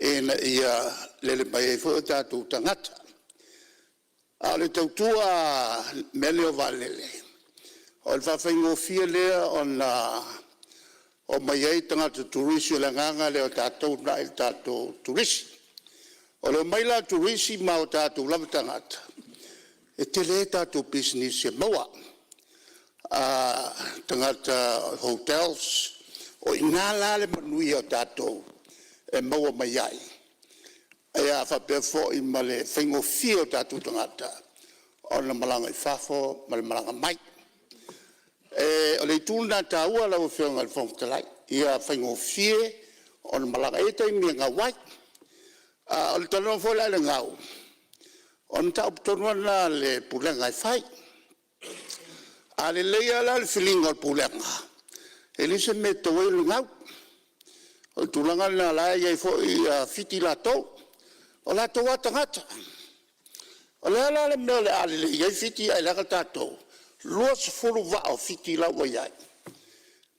ina ia lele mai ai foi o tatou tagata. A o le tautua lava i mea nei o vaalele, o le faafaigofie lea ona omai ai tagata turisi. O le agaga lea o tatou e uunai le tatou turisi. O le omai la o turisi ma o tatou lava tagata, e tele tatou pisinisi e maua, tagata hotels. O i ina la le manuia o tatou e maua mai ai, faapea foi ma le faigofie o tatou tagata ona malaga i fafo ma le malaga mai. O le itu lena e taua lau Afioga i le Fofoga Fetalai, ia faigofie ona malaga. E i ai taimi e gau ai. A o le talanoa foi la i le gau, o le mataupu tonu lava lena a le Pulega e fai. A lelei lava la le filiga o le Pulega, e leai se mea e tatau ai ona gau. O le tulaga lena o la e i ai foi Fiti latou, o latou lava tagata. O le a la le mea o le a lelei ai Fiti ae leaga tatou? E 20 vaa o Fiti la ua i ai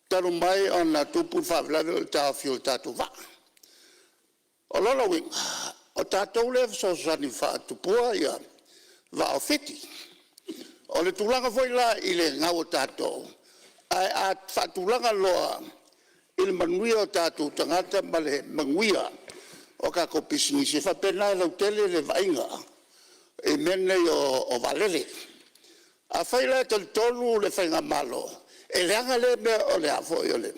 talu mai ona tupu le faalavelave o le taofi o le tatou vaa. O lona uiga, o tatou lea e fesoasoani e faatupua vaa o Fiti. O le tulaga foi la i le gau a tatou, ae a faatulaga loa i le manuia o tatou tagata ma le manuia o tatou pisinisi, e faapena e lautele le vaaiga i mea nei o vaalele. Afai la e talitonu le Faigamalo e leaga lea mea o le a foi o le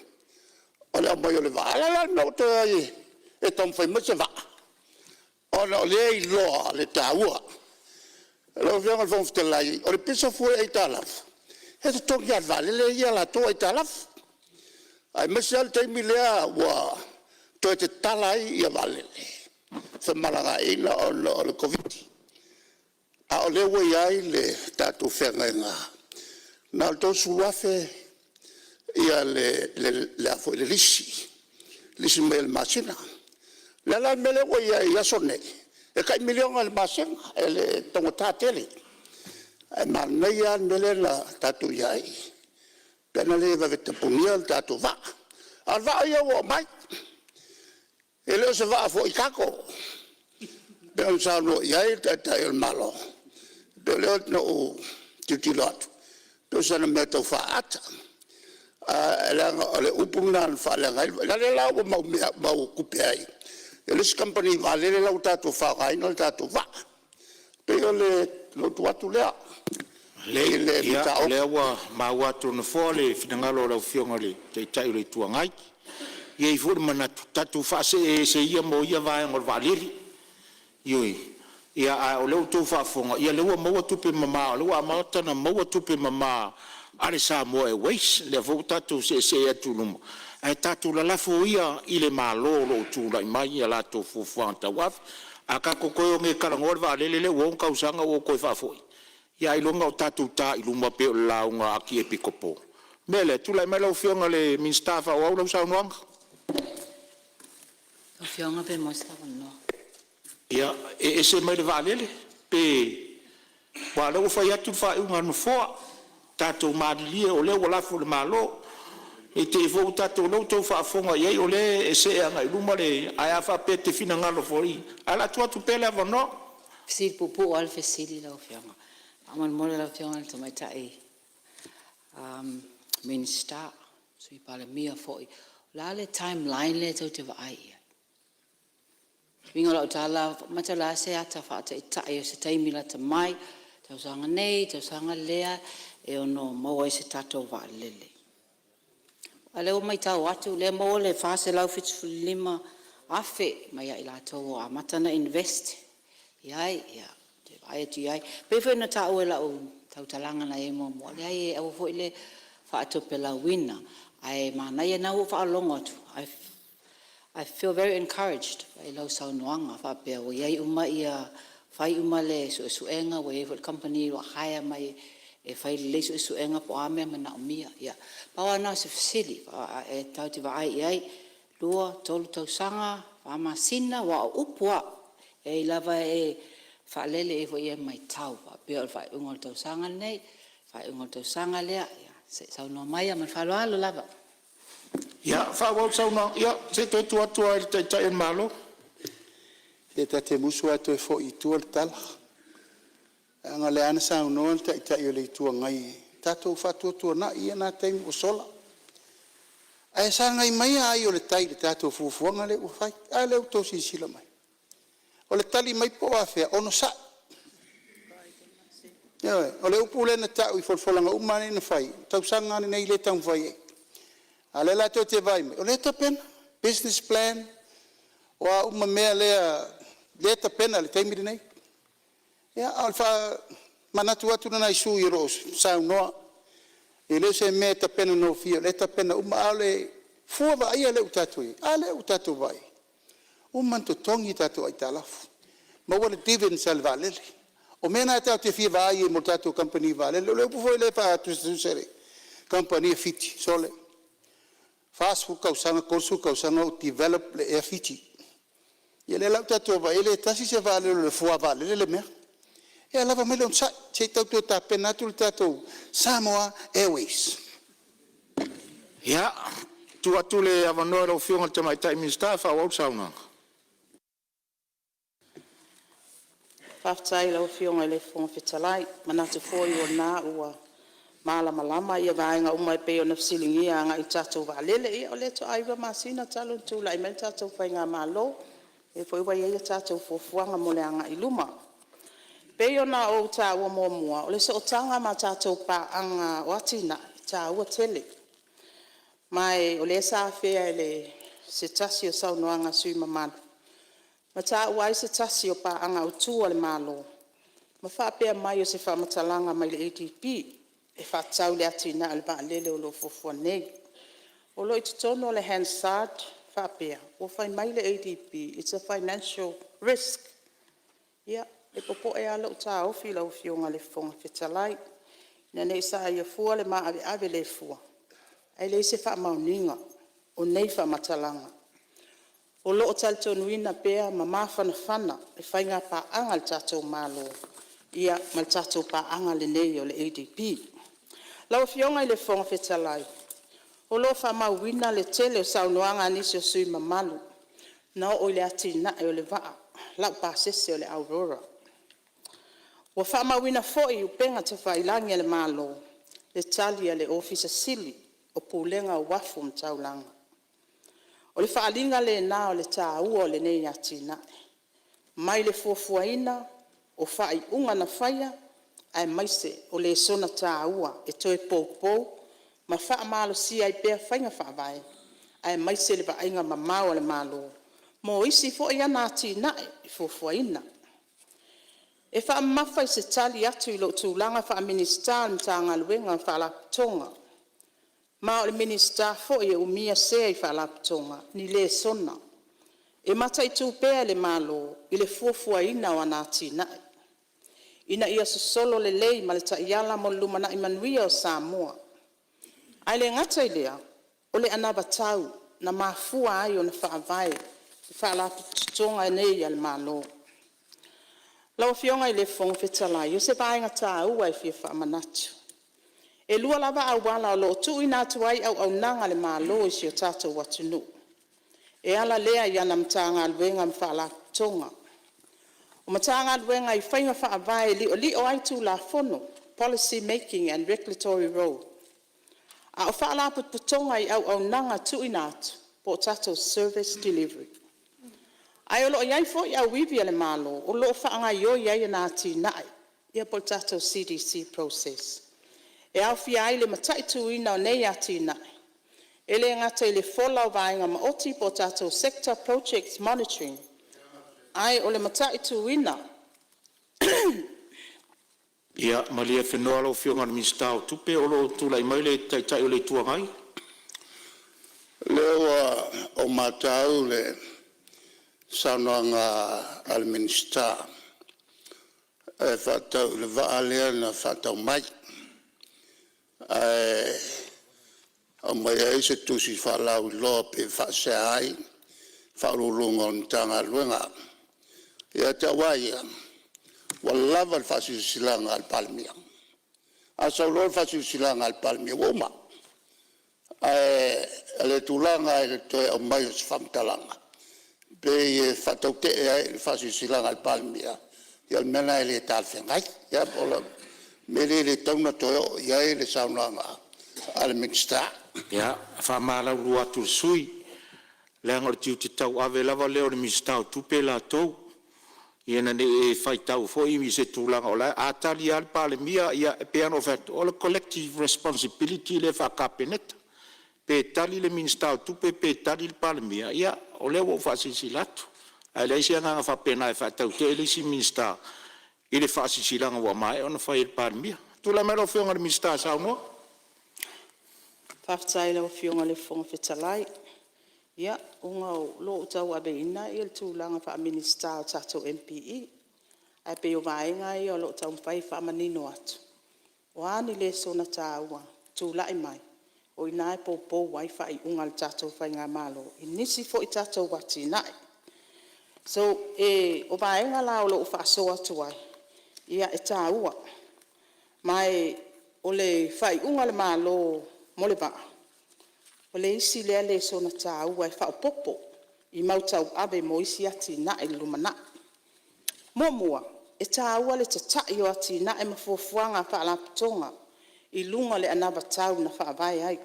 aumai o le vaa, a le a la le mea ua toe o ai e taumafai mai se vaa ona o lea e iloa le taua. Lau Afioga i le Fofoga Fetalai, o le pisa fua i aitalafu, e totogi lava e le vaalele ia a latou aitalafu, aemaise lava le taimi lea ua toe tatala ai vaalele i femalagaaiga ona o le Koviti-19, a o lea ua i ai le tatou feagaiga, na o le $30,000 le lisi, lisi mai i le masina. O le a la le mea lea ua i ai i aso nei? E tai $1 miliona i le masina. E taugata tele. Ae manaia lava le mea lea na tatou i ai pe ana le vave tapunia le tatou vaa. A o le vaa ia ua aumai, e le o se vaa foi cargo pei ona saunoa i ai le Taitai o le Malo. E pei o lea na ou tilotilo atu pei o sana mea tau faaata, ae leaga o le upu lena na faaleaga ai le vaa. O lea la ua mau tupe ai e le isi kamupani vaalele la ua tatou faaaogaina le tatou vaa. E pei o lou tu atu lea i le Lelei, o mataupu. lea ua maua atu e le Nofoa le finagalo o lau Afioga i le Taitai o le Itu Agai. E i ai foi le manatu, tatou faasee ese ia ma ia vaega o le vaalele. Ioe. Ia, a o lea ua outou faafofoga, o lea ua maua tupe mama o lea ua amata ona maua tupe mama a le Samoa Airways, lea foi ua tatou seesee atu i luma, ae tatou lalafo ia i le Malo o lo o tulai mai ia latou fuafuaga tauave. A tatou toe o nei e talanoa le vaalele lea ua 6 tausaga ua ou toe faafoi, ia ailoga o tatou ta i luma pei o le lauga a le Epikopo. O le mea lea, tulai mai lau Afioga i le Minisita e faaauau lau saunoaga. Lau Afioga pe maua se avanoa? Ia, e ese mai le vaalele pe… Aua o lea ua fai atu le faaiuga a le Nofoa, tatou malilie o lea ua lafo i le Malo. Ne i te i foi ua tatou… O lea ua outou faafofoga i ai o lea e see agai i luma le… Ae a faapea e te finagalo foi, ae o le a tuu atu pea le avanoa. E fesili puupuu lava le fesili lau Afioga. Faamolemole lau Afioga i le Tamaitai Minisita, Sui Palemia foi. O le a le timeline lea tou te vaai i ai? Uiga o lau tala, mata o le a se ata faataitai o se taimi lata mai, tausaga nei, tausaga lea e ono maua ai se tatou vaalele. A o lea ua matau atu o lea ua maua le $475,000 mai ia i latou ua amata ona invest i ai. Ou te vaai atu i ai. E pei foi ona taua i lau tautalaga na i ai muamua, leai aua foi le faatopelauina ae manaia o lena ua ou faalogo atu, I feel very encouraged i lau saunoaga faapea ua i ai uma ia, fai uma le suesuega ua i ai foi le kamupani ua hire mai e fai lelei suesuega po o a mea e manaomia. Ia, pau lava lena o se fesili tatou te vaai i ai, 2, 3 tausaga, 4 masina? Aua o upu lava, e lava e faalele i ai foi e matau faapea o le faaiuga o le tausaga lenei, faaiuga o le tausaga lea. Ia se i saunoa mai ma le faaaloalo lava. Ia faaauau le saunoaga. Ia se i toe tuu atu lava i le Taitai o le Malo. Se ta te musu lava e toe foi i tua le tala, leaga o lea lava na saunoa le Taitai o le Itu Agai, tatou faatuatuanai ia na taimi ua sola. Ae sagai mai ai o le tai i le tatou fuafuaga lea ua fai. A lea ua outou silasila mai? O le tali mai po o afea, onosai. Ioe. O le upu lea na tau i folafolaga uma lava nei na fai, o le tausaga lava lenei lea e taumafai ai. A o lea la tou te vaai mai, o lea e tapena, business plan, o a uma mea lea e tapena i le taimi lenei. Ia, a o le faamanatu atu lena i sui usufono o lo o saunoa, e le o se mea e tapena gofie, o lea e tapena uma. A o le fua vaaia lea ua tatou i ai? A lea ua tatou vaai i ai? Ua uma ona totogi a tatou aitalafu, maua le dividends a le vaalele. O mea na tatou te fia vaai ai mo le tatou kamupani vaalele. O le upu foi lea e faatusatusa i le kamupani a Fiti, sole, 40 tausaga, 30 tausaga o develop le Air Fiji. Ia lea la ua tatou vaai i ai e le tasi se vaalele o le fuavaalele le mea. Ia lava mai le onosai se i toe tapena atu le tatou Samoa Airways. Ia, tuu atu le avanoa i lau Afioga i le Tamaitai Minisita e faaauau le saunoaga. Faafetai i lau Afioga i le Fofoga Fetalai. E manatu foi o lena ua malamalama vaega uma e pei ona fesiligia agai i le tatou vaalele. Ia o lea faatoa 9 masina talu ona tulai mai le tatou faigamalo, o lea foi ua i ai a tatou fuafuaga mo le agai i luma. E pei ona ou taua muamua, o le sootaga ma tatou paaga o atinae, e taua tele. Ma o lea sa afea e se tasi o saunoaga a sui usufono mamalu ma taua ai se tasi o paaga autu a le Malo ma faapea mai, o se faamatalaga mai le ADB e faatatau i le atinae o le vaalele o lo o fuafua nei. O lo o i totonu o le Hansard e faapea, ua fai mai le ADB, it's a financial risk. Ia, e popoe lava lou taofi lau Afioga i le Fofoga Fetalai, ina ne i saia fua le maaveave le fua ae leai se faamaoniga o nei faamatalaga. O lo o talitonuina pea ma mafanafana le faigapaaga a le tatou Malo ma le tatou paaga lenei o le ADB. Lau Afioga i le Fofoga Fetalai, o lo o faamauina le tele o saunoaga a nisi o sui usufono mamalu na oo i le atinae o le vaa laupasese o le Aurora. Ua faamauina foi i upega tafailagi a le Malo le tali a le Ofisa Sili o Pulega o Uafu ma Taulaga. O le faaaliga lena o le taua o lenei atinae, mai le fuafuaina o faaiuga na faia, aemaise o lesona taua e toe poupou ma faamalosia ai pea faiga faavae, aemaise le vaaiga mamao a le Malo mo isi foi ana atinae e fuafuaina. E faamamafa i se tali atu i lou tulaga faa-Minisita o le Matagaluega o Faalapotopotoga, ma o le Minisita foi e umia sea i Faalapotopotoga ni lesona e mataitu pea e le Malo i le fuafuaina o ana atinae, ina ia sosolo lelei ma le taiala mo le lumanai manuia o Samoa. Ae le gata i lea, o le anavatau na mafua ai ona faavae Faalapotopotoga nei a le Malo. Lau Afioga i le Fofoga Fetalai, o se vaega taua e fia faamanatu, e lua lava auala o lo o tuuina atu ai auaunaga a le Malo i si o tatou atunuu, e ala lea i ana Matagaluega ma Faalapotopotoga. O Matagaluega i faiga faavae e liolio ai Tulafono, policy making and regulatory role. A o Faalapotopotoga i auaunaga tuuina atu, po o tatou service delivery. Ae o lo o i ai foi auivi a le Malo o lo o faagaioi ai ana atinae, po o le tatou CDC process. E aofia ai le mataituina o nei atinae, e le gata i le fola o vaega maoti po o tatou sector projects monitoring, ae o le mataituina… Ia malie afenoa lau Afioga i le Minisita o Tupe, o lo o tulai mai le Taitai o le Itu Agai. O lea ua ou matau i le saunoaga a le Minisita e faatatau i le vaa lea na faatau mai, ae aumai ai se tusi faalauiloa pei e faasea ai Ofisa Sili o Pulega o le Matagaluega. Ia te au lava ia, ua lava le faasilasilaga a le Palemia. A sau loa le faasilasilaga a le Palemia ua uma. Ae o le tulaga i le toe aumai o se faamatalaga e pei e faatautee ai i le faasilasilaga a le Palemia, ia o le mea lena e le talafeagai. Ia o le mea lea e le tatau ona toe oo i ai le saunoaga a le Minisita. Ia, e faamalulu atu i le sui usufono, leaga o le tiute tauave lava lea o le Minisita o Tupe latou, ina ne i e faitau foi i se tulaga o la e… A tali lava le Palemia, ia e pei lava ona ou fai atu, o le collective responsibility lea faa-Kapeneta. Pe tali le Minisita o Tupe pe tali le Palemia, ia o lea ua ou faasilasila atu. Ae leai se agaga faapena e faatautee le isi Minisita i le faasilasilaga ua maea ona fai e le Palemia. Tulai mai lau Afioga i le Minisita e saunoa. Faafetai i lau Afioga i le Fofoga Fetalai. Ia, ona o lo o tauaveina le tulaga faa-Minisita o le tatou MPE, ae pei o vaega ia o lo o taumafai e faamanino atu, o a ni lesona taua e tulai mai, o i ina e poupou ai faaiuga a le tatou faigamalo i nisi foi tatou atinae. So, o vaega la o lo o faasoa atu ai, e taua. Ma o le faaiuga a le Malo mo le vaa, o le isi lea lesona taua e faaopoopo i mau tauave mo isi atinae i le lumanai. Muamua, e taua le tatai o atinae ma fuafuaga a Faalapotopotoga i luga o le anavatau na faavae ai.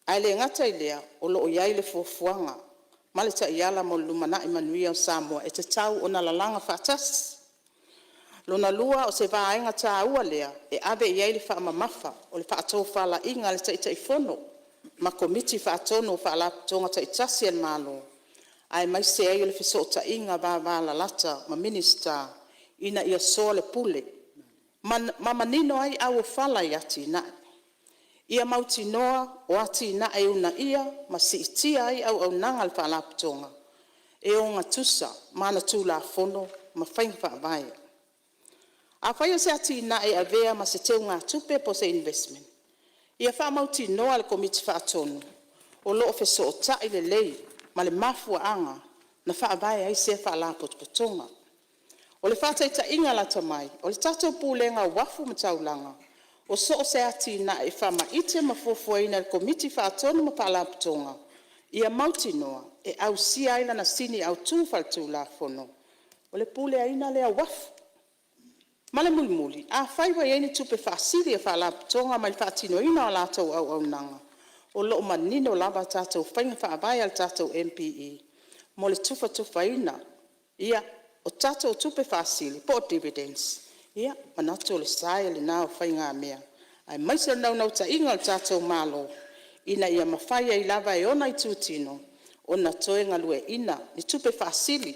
Ae le gata i lea, o lo o i ai le fuafuaga ma le taiala mo le lumanai manuia o Samoa e tatau ona lalaga faatasi. Lona lua, o se vaega taua lea e ave i ai le faamamafa o le faatofalaiga a le Taitaifono ma Komiti Faatonu o Faalapotopotoga taitasi a le Malo, aemaise ai o le fesootaiga vavalalata ma Minisita ina ia soalepule ma manino ai auofala i atinae. Ia mautinoa o atinae e uunaia ma siitia ai auaunaga a le Faalapotopotoga e ogatusa ma ana Tulafono ma faiga faavae. Afai o se atinae e avea ma se teugatupe po o se investment, ia faamautinoa e le Komiti Faatonu o lo o fesootai lelei ma le mafuaaga na faavae ai sea Faalapotopotoga. O le faataitaiga lata mai, o le tatou Pulega o Uafu ma Taulaga, o so o se atinae e faamaite ma fuafuaina e le Komiti Faatonu ma Faalapotopotoga, ia mautinoa e ausia ai lana sini autu faaletulafono, o le puleaina lea o uafu. Ma le mulimuli, afai ua i ai ni tupe faasili a Faalapotopotoga mai le faatinoina o a latou auaunaga, o lo o manino lava a tatou faiga faavae a le tatou MPE mo le tufatufaina o tatou tupe faasili po o dividends. Ia, e manatu o le sae lena o faigamea, aemaise o le naunautaiga o le tatou Malo ina ia mafai ai lava e ona itutino ona toe galueaiina ni tupe faasili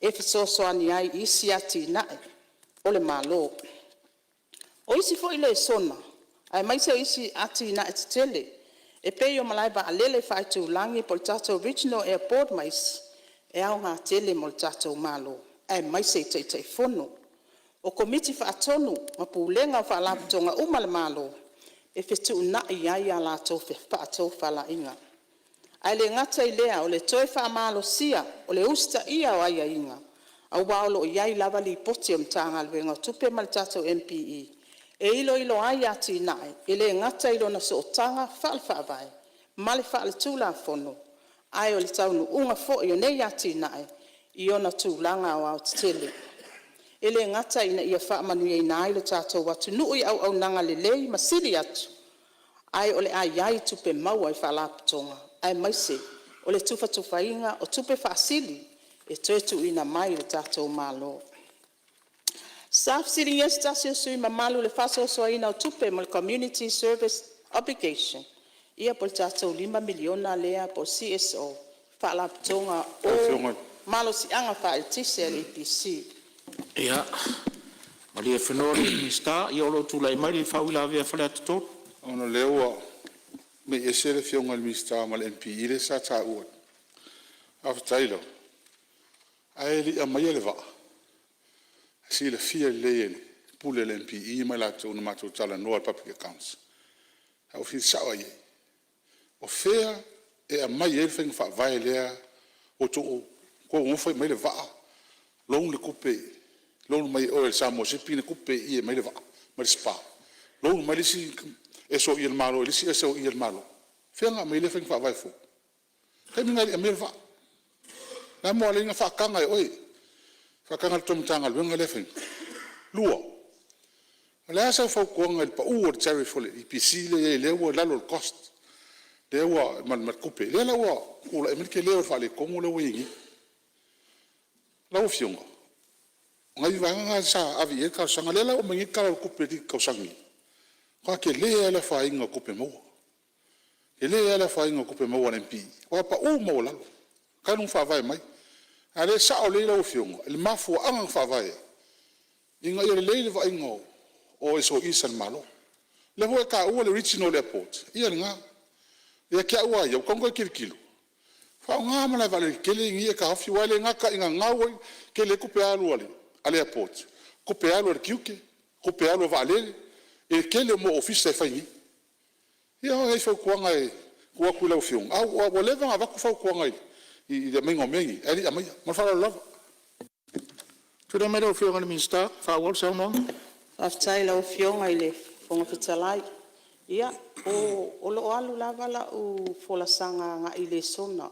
e fesoasoani ai i isi atinae o le Malo. O isi foi lesona aemaise o isi atinae tetele e pei o malae vaalele faaitulagi po o le tatou regional airport ma isi, e aoga tele mo le tatou Malo aemaise i Taitaifono. O Komiti Faatonu ma Pulega o Faalapotopotoga uma a le Malo e fetuunai ai a latou faatofalaiga. Ae le gata i lea o le toe faamalosia o le usitaia o aiaiga, aua o lo o i ai lava Lipoti a le Matagaluega o Tupe ma le tatou MPE e iloilo ai atinae, e le gata i lona sootaga faale-Faavae ma le faale-Tulafono, ae o le taunuuga foi o nei atinae i ona tulaga aoaotetele. E le gata ina ia faamanuiaina ai lo tatou atunuu i auaunaga lelei ma sili atu, ae o le a i ai tupe maua i Faalapotopotoga aemaise o le tufatufaina o tupe faasili e toe tuuina mai i le tatou Malo. Sa fesiligia e se tasi o sui usufono mamalu le faasoasoaina o tupe mo le Community Service Obligation, po o le tatou $5 miliona lea po o le CSO Faalapotopotoga o Malosiaga Faaeletise a le EPC. Ia, malie le Minisita o lo o tulai mai le faauilavea a Faleata 3. Ona o lea ua mei ese le Afioga i le Minisita ma le MPE lea sa taua. Faafetai lava, ae le i aumaia le vaa, e silafia lelei e le Pule a le MPE ma i latou na matou talanoa i le Public Accounts, sa ou fesili sao lava i ai, o fea e aumai ai le faiga faavae lea ua outou nonofo ai aumai le vaa, loan le tupe, loan mai e oe le Samoa Shipping le tupe i i e aumai ai le vaa mai le SPA, loan mai le isi SOE a le Malo i le isi SOE a le Malo. O fea na aumai ai lea faiga faavae fou? O le taimi lena e le i aumaia le vaa. O le a le mea ua ala ai ona faataga e oe, faataga e le tou Matagaluega lea faiga? Lua, o le a sau fautuaga i le pau o le tariff o le EPC lea e i ai lea ua i lalo o le cost lea ua… ma le tupe, lea la ua tulai mai ai le tele o le faaletonu lea ua i ai nei. Lau Afioga, o nai vaega na sa ave i ai le talosaga. O lea la ua aumai nei le Tala o le Tupe i le tausaga nei, e matua tele lava le afaina o tupe maua, tele lava le afaina o tupe maua a le MPE, matua pau maualalo talu ona faavae mai. A o lea e sao lelei lau Afioga i le mafuaaga na faavae ai, ina ia lelei le vaaiga o SOEs a le Malo. O lea foi ua e taua le regional airport, ia o lena. Ia te au lava ia, ua tatau ona toe tilotilo, faaaoga malaevaalele tetele nei e taofi aua e le gata ina gau ai, tele ai tupe alu a le airport, tupe alu a le tiute, tupe alu a vaalele i le tele o mea o ofisa e fai nei. Ia o nai fautuaga e tuu atu i lau Afioga, ae ua leva ona avatu fautuaga i le aumaiga o mea nei ae le i aumaia. Ma le faaaloalo lava. Tulai mai lau Afioga i le Minisita e faaauau le saunoaga. Faafetai i lau Afioga i le Fofoga Fetalai. Ia, o lo o alu lava lau folasaga agai i lesona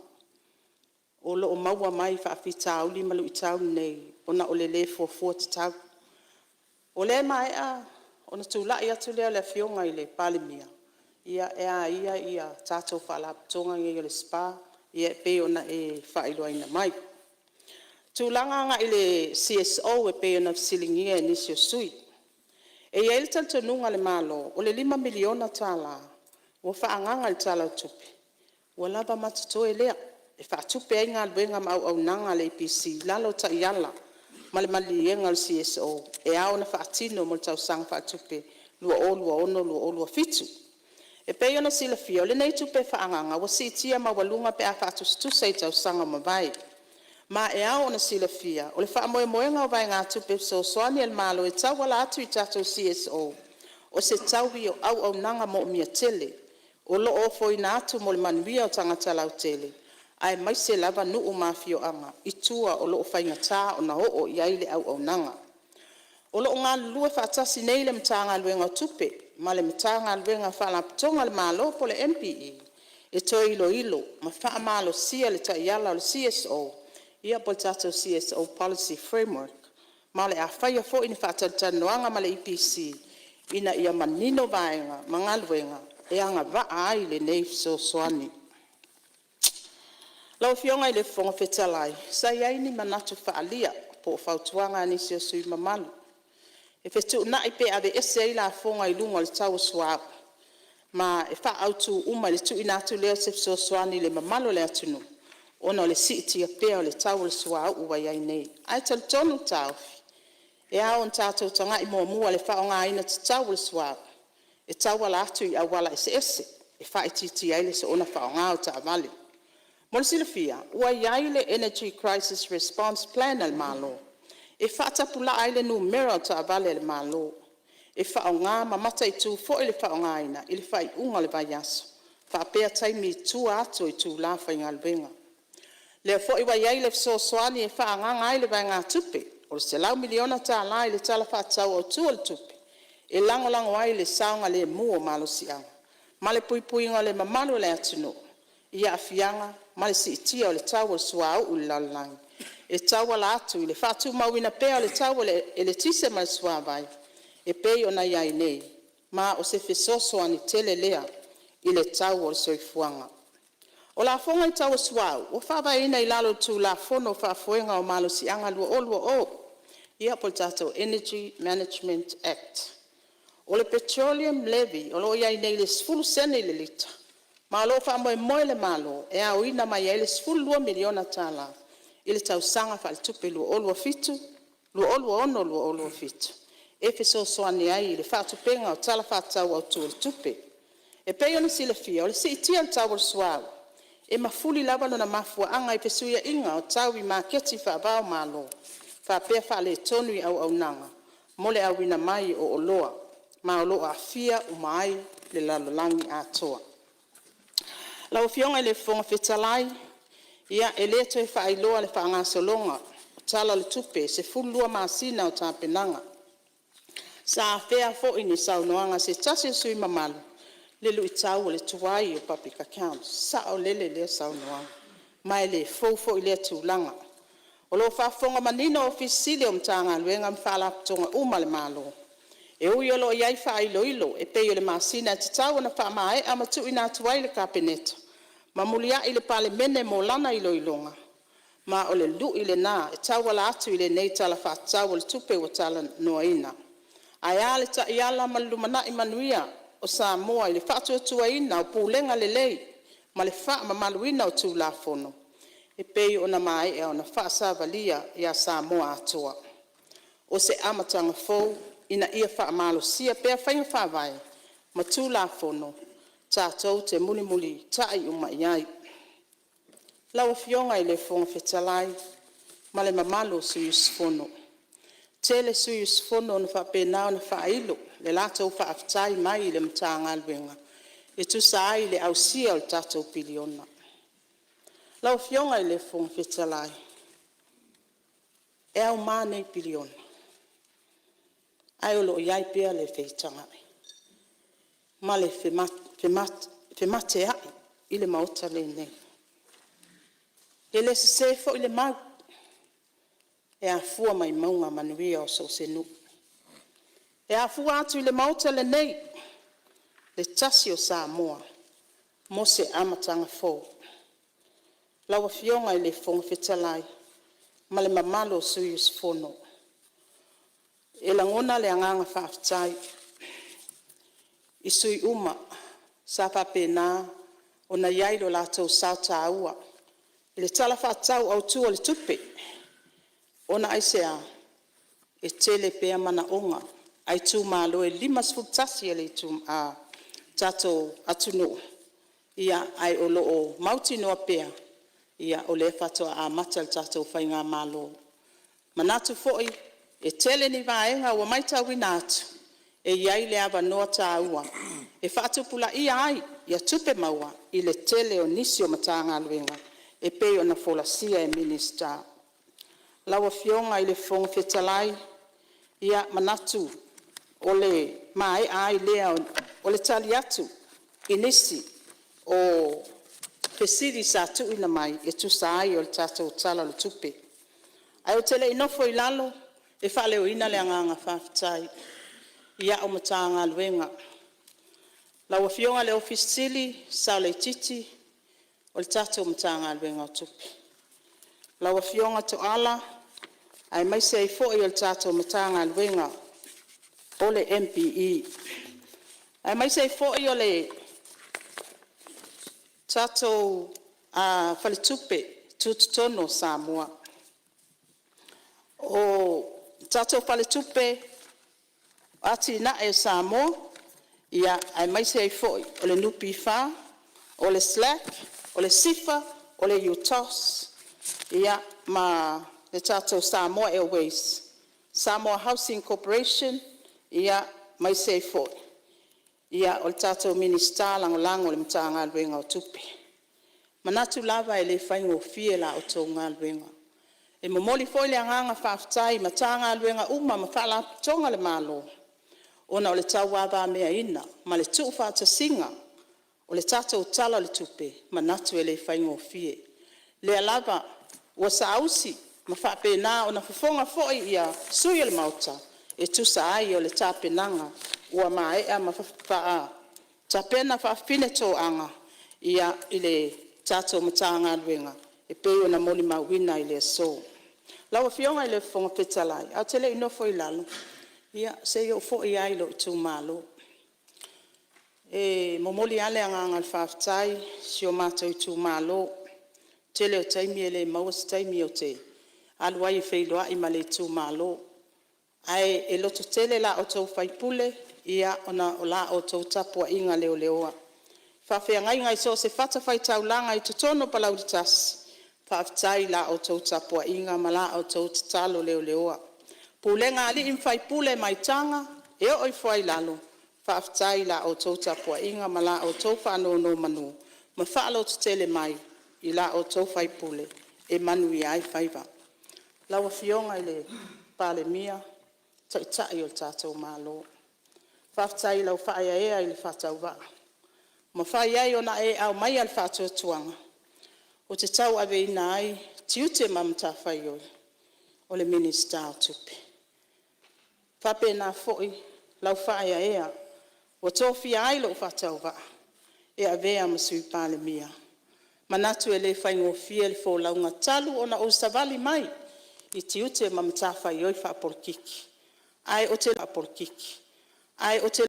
o lo o maua mai faafitauli ma luitau nei ona o le le fuafua tatau. O lea e maea ona tulai atu lea o le Afioga i le Palemia e a ia tatou Faalapotopotoga nei o le SPA e pei ona e faailoaina mai. O tulaga agai le CSO e pei ona fesiligia e nisi o sui usufono. E i ai le talitonuga a le Malo o le $5 miliona ua faaagaaga i le Tala o le Tupe, ua lava ma totoe lea e faatupe ai galuega ma auaunaga a le EPC i lalo o taiala ma le maliliega a le CSO e ao ona faatino mo le tausaga faaletupe 2026/2027. E pei ona silafia o lenei tupe faaagaaga ua siitia maualuga pe a faatusatusa i tausaga ua mavae. Ma e ao ona silafia o le faamoemoega o vaegatupe fesoasoani a le Malo e tauala atu i tatou CSO, o se taui o auaunaga moomia tele o lo o ofoina atu mo le manuia o tagata lautele, aemaise lava nuu ma afioaga i tua o lo o faigata ona oo i ai le auaunaga. O lo o galulue faatasi nei le Matagaluega o Tupe ma le Matagaluega o Faalapotopotoga a le Malo po o le MPE e toe iloilo ma faamalosia le taiala o le CSO po o le tatou CSO Policy Framework. Ma o le a faia foi ni faatalatalanoaga ma le EPC ina ia manino vaega ma galuega e agavaa ai lenei fesoasoani. Lau Afioga i le Fofoga Fetalai, sa i ai ni manatu faaalia po o fautuaga a nisi o sui usufono mamalu e fetuunai pe aveese ai lafoga i luga o le tau o le suauu ma e faaautu uma i le tuuina atu lea o se fesoasoani i le mamalu o le atunuu ona o le siitia pea o le tau o le suauu ua i ai nei. Ae talitonu le taofi, e ao ona tatou tagai muamua i le faaaogaina tatau o le suauu e tauala atu i auala eseese e faaitiitia ai le soona faaaoga o taavale. Mo le silafia ua i ai le Energy Crisis Response Plan a le Malo e faatapulaa ai le numera o taavale a le Malo e faaaoga ma mataitu foi le faaaogaina i le faaiuga o le vaiaso faapea taimi i tua atu o itula faigaluega. O lea foi ua i ai le fesoasoani e faaagaaga ai le vaegatupe o le $100 miliona i le Tala Faatatau Autu o le Tupe e lagolago ai le saogalemu o malosiaga ma le puipuiga o le mamalu o le atunuu i aafiaga ma le siitia o le tau o le suauu i le lalolagi, e tauala atu i le faatumauina pea o le tau o le eletise ma le suavai e pei ona i ai nei, ma o se fesoasoani tele lea i le tau o le soifuaga. O lafoga i le tau o le suauu ua faavaeina i lalo o le Tulafono o Faafoega o Malosiaga 2020, po o le tatou Energy Management Act. O le petroleum levy o lo o i ai nei i le 10sene i le lita, ma o lo o faamoemoe le Malo e aoina mai ai le $12 miliona i le tausaga faaletupe 2026/2027 e fesoasoani ai i le faatupega o Tala Faatatau Autu o le Tupe. E pei ona silafia o le siitia o le tau o le suauu e mafuli lava lona mafuaaga i fesuiaiga o tau i maketi faava-o-Malo faapea faaletonu i auaunaga mo le auina mai o oloa, ma o lo o aafia uma ai le lalolagi atoa. Lau Afioga i le Fofoga Fetalai, e le toe faailoa le faagasologa o Tala o le Tupe i le 12 masina o tapenaga. Sa afea foi i saunoaga a se tasi o sui usufono mamalu le luitau o le tuai o public accounts. E saolele lea saunoaga, ma e le fou foi lea tulaga. O lo o faafofoga manino Ofisa Sili o Matagaluega ma Faalapotopotoga uma a le Malo. E ui o lo o i ai faailoilo e pei o le masina e tatau ona faamaea ma tuuina atu ai i le Kapeneta ma muliai i le Palemene mo lana iloiloga, ma o le lui lena e tauala atu i lenei Tala Faatatau o le Tupe ua talanoaina. Ae a le Taiala mo le Lumanai Manuia o Samoa i le Faatuatuaina o Pulega Lelei ma le Faamamaluina o Tulafono e pei ona maea ona faasavalia ia Samoa atoa. O se amataga fou ina ia faamalosia pea faiga faavae ma Tulafono tatou te mulimulitai uma i ai. Lau Afioga i le Fofoga Fetalai ma le mamalu o sui usufono, E tele sui usufono na faapena ona faailo le latou faafetai mai i le Matagaluega e tusa ai i le ausia o le tatou piliona. Lau Afioga i le Fofoga Fetalai, e auma nei piliona ae o lo o i ai pea le feitagai ma le femateai i le Maota lenei. E le sese foi le mau, e afua mai mauga manuia o so o se nuu. E afua atu i le Maota lenei le tasi o Samoa mo se amataga fou. Lau Afioga i le Fofoga Fetalai ma le mamalu o sui usufono, e lagona le agaga faafetai i sui usufono uma sa faapena ona i ai lo latou sao taua i le Tala Faatatau Autu o le Tupe. Ona aisea? E tele pea manaoga a itumalo e 51 a le tatou atunuu, ae o lo o mautinoa pea o lea faatoa amata le tatou faigamalo. E manatu foi e tele ni vaega ua matauina atu e i ai le avanoa taua e faatupulaia ai tupe maua i le tele o nisi o Matagaluega e pei ona folasia e Minisita. Lau Afioga i le Fofoga Fetalai, e manatu o le maea ai lea o le tali atu i nisi o fesili sa tuuina mai e tusa ai o le tatou Tala o le Tupe. Ae ou te le i nofo i lalo e faaleoina le agaga faafetai i au Matagaluega, lau Afioga i le Ofisa Sili o Pulega, Saulaititi o le tatou Matagaluega o Tupe, lau Afioga Toala aemaise ai foi o le tatou Matagaluega o le MPE, aemaise ai foi o le tatou Faletupe Tutotonu o Samoa. O le tatou Faletupe o Atinae o Samoa, aemaise ai foi o le NPF, o le SLAC, o le SIFA, o le UTOS ma le tatou Samoa Airways, Samoa Housing Corporation, aemaise ai foi o le tatou Minisita Lagolago o le Matagaluega o Tupe. E manatu lava e le faigofie la outou galuega. E momoli foi le agaga faafetai i Matagaluega uma ma Faalapotopotoga a le Malo ona o le tauavameaina ma le tuufaatasiga o le tatou Tala o le Tupe, e manatu e le faigofie. O lea lava ua saausi ma faapena ona fofoga foi sui usufono o le Maota e tusa ai o le tapenaga ua maea ma tapena faafefine toaga i le tatou Matagaluega e pei ona molimauina i le aso. Lau Afioga i le Fofoga Fetalai ae ou te le i nofo i lalo, ia se i ou foi lava i lou Itumalo. E momoli lava le agaga o le faafetai i si o matou Itumalo. O le tele o taimi e le maua se taimi ou te alu ai e feiloai ma le Itumalo, ae lototele la outou sui usufono ona o la outou tapuaiga leleoa. I faafeagaiga i so o se fatafaitaulaga i totonu o Palauli 1, faafetai i la outou tapuaiga ma la outou tatalo leleoa. Pulega a alii ma faipule mai Taga e oo i Foailalo, faafetai i la outou tapuaiga ma la outou faanonomanu ma faalototele mai i la outou sui usufono e manuia ai faiva. Lau Afioga i le Palemia, Taitai o le tatou Malo, faafetai i lau faaeaea i le faatauvaa ua mafai ai ona e aumaia le faatuatuaga ou te tauaveina ai tiute ma matafaioi o le Minisita o Tupe. E faapena foi lau faaeaea ua tofia ai lou faatauvaa e avea ma Sui Palemia. E manatu e le faigofie le folauga talu ona ou savali mai i tiute ma matafaioi faapolokiki. Ae ou te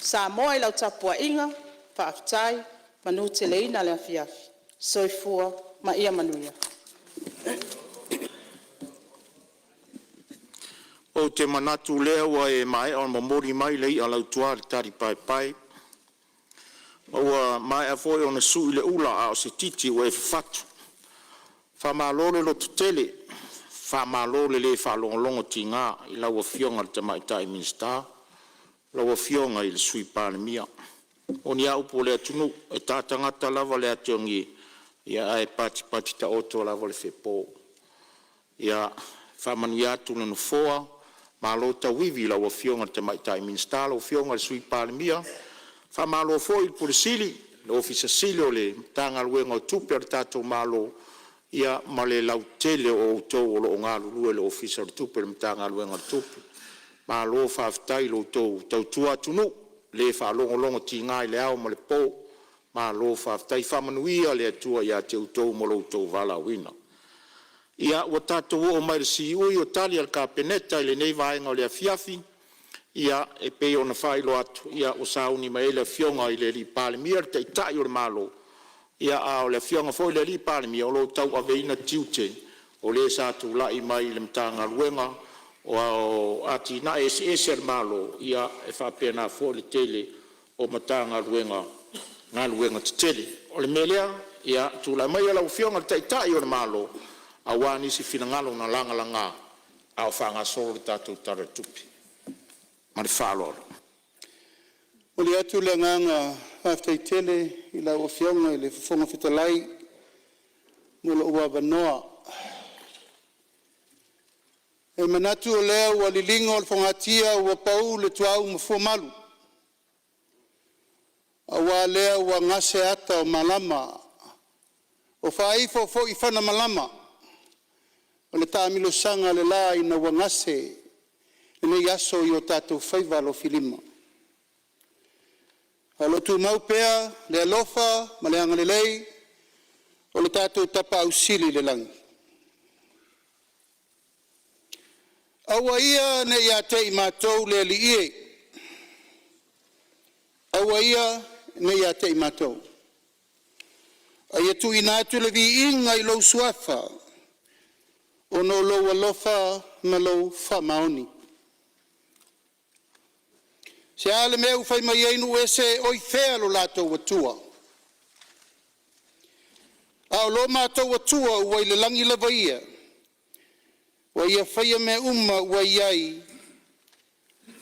Samoa i lau tapuaiga, faafetai. Manuteleina le afiafi. Soifua ma ia manuia. Ou te manatu o lea ua e maea ona momoli mai le i'a a lautua i le talipaepae, ma ua maea foi ona sui le ula a o se titi ua e fafatu. Faamalo le lototele, faamalo le le faalogologotiga i lau Afioga i le Tamaitai Minisita, lau Afioga i le Sui Palemia. E moni a upu a le atunuu, e ta tagata lava le ati ogie ae patipati taoto lava le fepo. Ia faamanuia atu le Nofoa, malo tauivi i lau Afioga i le Tamaitai Minisita lau Afioga i le Sui Palemia. Faamalo foi i le Ofisa Sili o Pulega o le Matagaluega o Tupe a le tatou Malo ia ma le lautele o outou o lo o galulue i le Ofisa o le Tupe, le Matagaluega o le Tupe. Malo faafetai i lo outou tautua atunuu, le faalogologotiga i le ao ma le po. Malo faafetai. Faamanuia le Atua ia te outou mo lo outou valaauina. Ia ua tatou oo mai i le siui o Tali a le Kapeneta i lenei vaega o le afiafi. Ia e pei ona faailoa atu, ua sauni mai ai le Afioga i le Palemia, le Taitai o le Malo, ia a o le Afioga foi i le Palemia o lo o tauaveina tiute o le sa tulai mai i le Matagaluega o Atinae Eseese a le Malo, ia e faapena foi le tele o Matagaluega galuega tetele. O le mea lea, ia tulai maia lau Afioga i le Taitai o le Malo aua nisi finagalo na lagalaga a o faagasolo le tatou Tala o le Tupe. Ma le faaaloalo. E momoli atu le agaga faafetai tele i lau Afioga i le Fofoga Fetalai mo lou avanoa. E manatu o lea ua liligo le fogatia ua pau le tuaau ma fuamalu, aua lea ua gase ata o malama ua faaifo foi fana malama o le taamilosaga le la ina ua gase lenei aso i o tatou faiva alofilima. A o lo o tumau pea le alofa ma le agalelei o le tatou Tapaau Sili i le lagi. Aua ia ne i ia te i matou le Alii e, aua ia ne i ia te i matou, a ia tuuina atu le viiga i lou Suafa ona o lou alofa ma lou faamaoni. Se a le mea ua fai mai ai nuu ese, ‘O i fea lo latou Atua?’ A o lo matou Atua ua i le lagi lava Ia, ua Ia faia mea uma ua i ai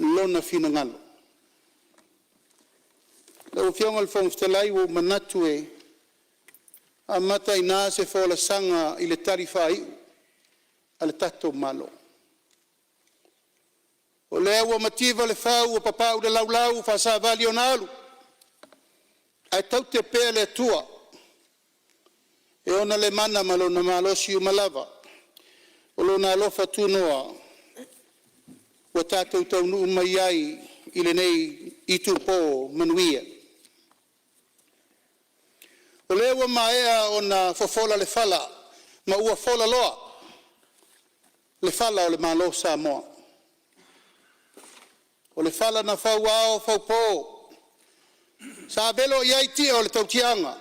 Lona finagalo. Lau Afioga i le Fofoga Fetalai, ua ou manatu e amata ai i ina se folasaga i le tali faaiu a le tatou Malo. O lea ua mativa le fau ua papau le laulau faasavali ona alu, ae taute pea le Atua e ona le mana ma lona malosi uma lava, o lona alofa tunoa ua tatou taunuu mai ai i lenei itupo manuia. O lea ua maea ona fofola le fala ma ua folaloa le fala o le Malo o Samoa. O le fala na fauao faupo, sa velo i ai tia o le tautiaga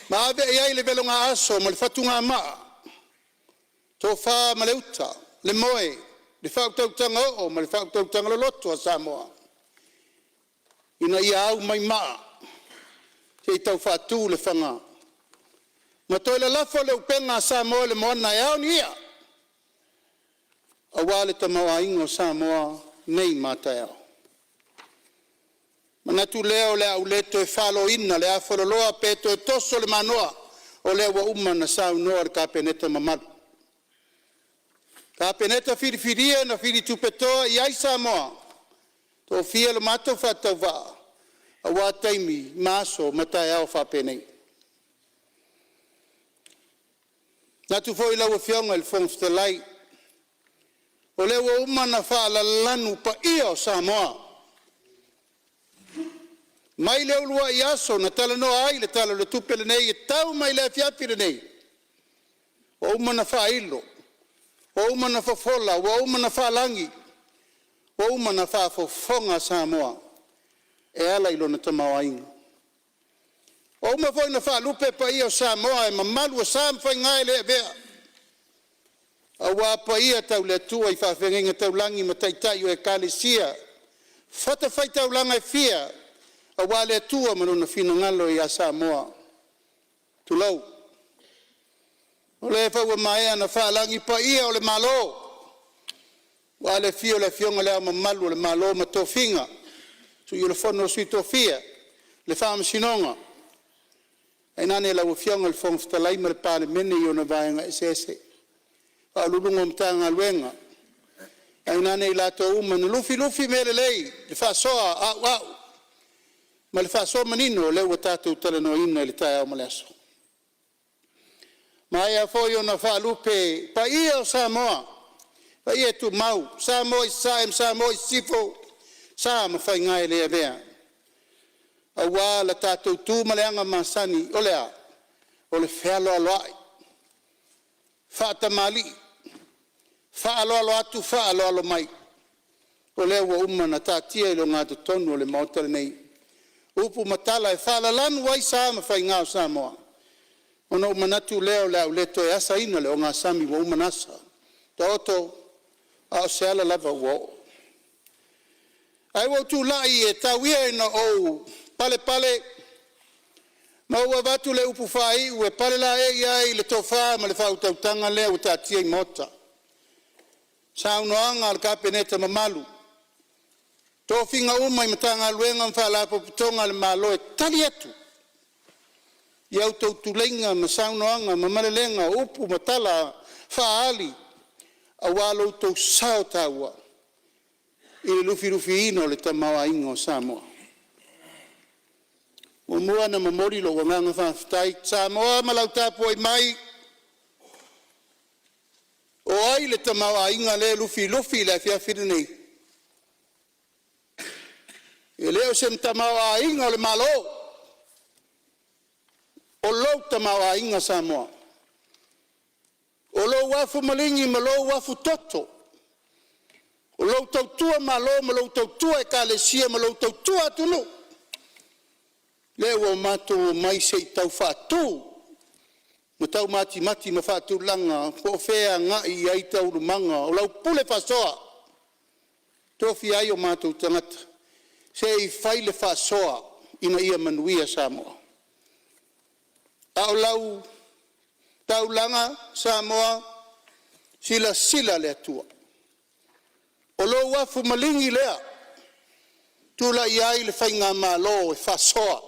ma ave i ai le velogaaso ma le fatugamaa, tofa ma le uta, le moe, le faautautaga oo ma le faautautaga loloto a Samoa ina ia au mai maa se i tau faatu le faga ma toe lalafo le upega a Samoa i le moana e ao ni ia aua le tamaoaiga o Samoa nei ma a taeao. Ona manatu lea o le a ou le toe faloina le afaloloa pe toe toso le manoa, o lea ua uma ona saunoa le Kapeneta mamalu, Kapeneta filifilia na fili tupetoa i ai Samoa, tofia lo matou faatauvaa aua taimi ma aso ma taeao faapenei. E manatu foi lau Afioga i le Fofoga Fetalai, o lea ua uma ona faalalanu paia o Samoa mai le uluai aso na talanoa ai le Tala o le Tupe lenei e tau mai le afiafi lenei, ua uma ona faailo, ua uma ona fofola, ua uma ona faalagi, ua uma ona faafofoga Samoa e ala i lona tamaoaiga. Ua uma foi ona faalupe paia o Samoa e mamalu o sa ma faiga e le avea, aua paia tau le Atua i feagaiga taulagi ma taitai o ekalesia i fatafaitaulaga e fia aua le Atua ma lona finagalo ia Samoa, tulou. O lea foi ua maea ona faalagi paia o le Malo aua le afio o le Afioga i Le Ao Mamalu o le Malo ma Tofiga, Sui o le Fono a Sui Tofia, le Faamasinoga, tainane lau Afioga i le Fofoga Fetalai ma le Palemene i ona Vaega eseese, Ofisa Sili o Pulega o Matagaluega, tainane i latou uma na lufilufia mea lelei i le faasoa auau ma le faasoa manino o lea ua tatou talanoaina i le taeao ma le aso. Ua maea foi ona faalupe paia o Samoa, paia tumau Samoa i Sasae ma Samoa i Sisifo, sa ma faiga e le avea, aua le tatou tu ma le aga masani o le a? O le fealoaloai, faatamalii, faaaloalo atu faaaloalo mai. O lea ua uma ona taatia i le ogatotonu o le Maota lenei upu ma tala e faalalanu ai sa ma faiga o Samoa, ona ou manatu lea o le a ou le toe asaina le ogasami ua uma ona asa, taoto a o se ala lava ua oo. Ae ua ou tulai e tau ia ina ou palepale ma ou avatu le upu faaiu e palelaei ai le tofa ma le faautautaga lea ua taatia i maota, saunoaga a le Kapeneta mamalu, tofiga uma i Matagaluega ma Faalapotopotoga a le Malo e tali atu i a outou tuleiga ma saunoaga ma malelega, o upu ma tala faaali aua lo outou sao taua i le lufilufiina o le tamaoaiga o Samoa. E muamua ona momoli lou agaga faafetai Samoa ma lau tapuai mai, o ai le tamaoaiga lea e lufilufi i le afiafi lenei? E le o se tamaoaiga o le Malo, o lou tamaoaiga Samoa, o lou afu maligi ma lou afu toto. O lou tautua Malo ma lou tautua Ekalesia ma lou tautua atunuu, lea ua matou omai se i tau faatu ma taumatimati ma faatulaga po o fea e agai i ai taualumaga o lau pule faasoa e tofia ai o matou tagata se i fai le faasoa ina ia manuia Samoa. A o lau taulaga Samoa, silasila le Atua, o lou afu maligi lea e tulai ai le faigamalo e faasoa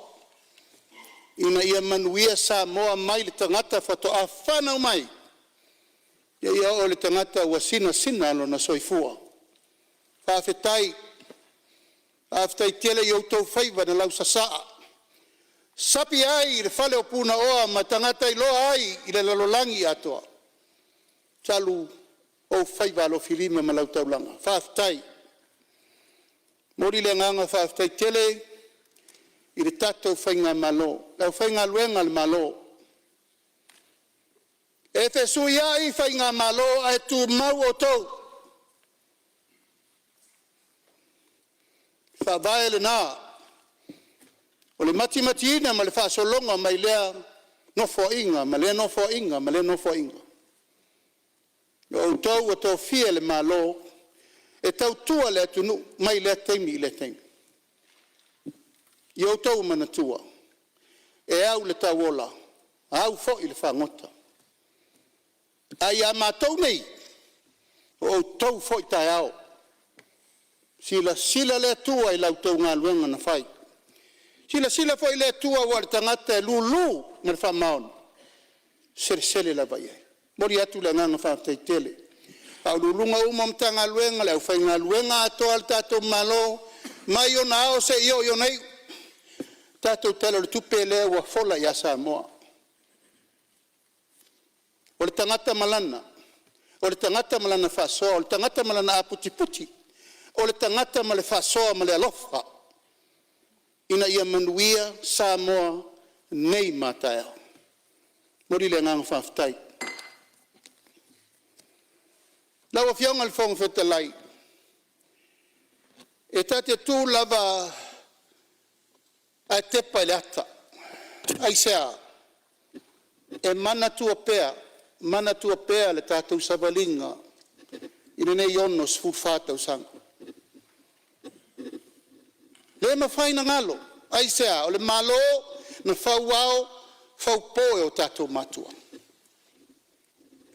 ina ia manuia Samoa mai le tagata faatoa fanau mai seia oo i le tagata ua sinasina lona soifua. Faafetai, faafetai tele i outou faiva na lausasaa, sapi ai le fale o Punaoa ma tagata iloa ai i le lalolagi atoa, talu ou faiva alofilima ma lau taulaga. Faafetai. E momoli le agaga faafetai tele i le tatou faigamalo, le aufaigaluega a le Malo. E fesuiai faigamalo ae tumau outou. O le faavae lena o le matimatiina ma le faasologa mai lea nofoaiga ma lea nofoaiga ma lea nofoaiga. O outou ua tofia e le Malo e tautua le atunuu mai lea taimi i lea taimi. Ia outou manatua, e au i le tauola, a au foi i le fagota. A ia matou nei, o outou foi taeao. Silasila le Atua i la outou galuega na fai, silasila foi le Atua aua o le tagata e lulu ma le faamaoni, e selesele lava i ai. E momoli atu le agaga faafetai tele i Ofisa Sili o Pulega uma o Matagaluega, le aufaigaluega atoa a le tatou Malo mai ona ao seia oo i ona iu, le tatou Tala o le Tupe lea ua fola ia Samoa, o le tagata ma lana, o le tagata ma lana faasoa, o le tagata ma lana aputiputi, o le tagata ma le faasoa ma le alofa ina ia manuia Samoa nei ma a taeao. E momoli le agaga faafetai. Lau Afioga i le Fofoga Fetalai, e ta te tu lava ae tepa i le ata, aisea? E manatua pea, manatua pea le tatou savaliga i lenei 64 tausaga. E le mafai ona galo, aisea? O le Malo na fau ao, faupo e o tatou matua.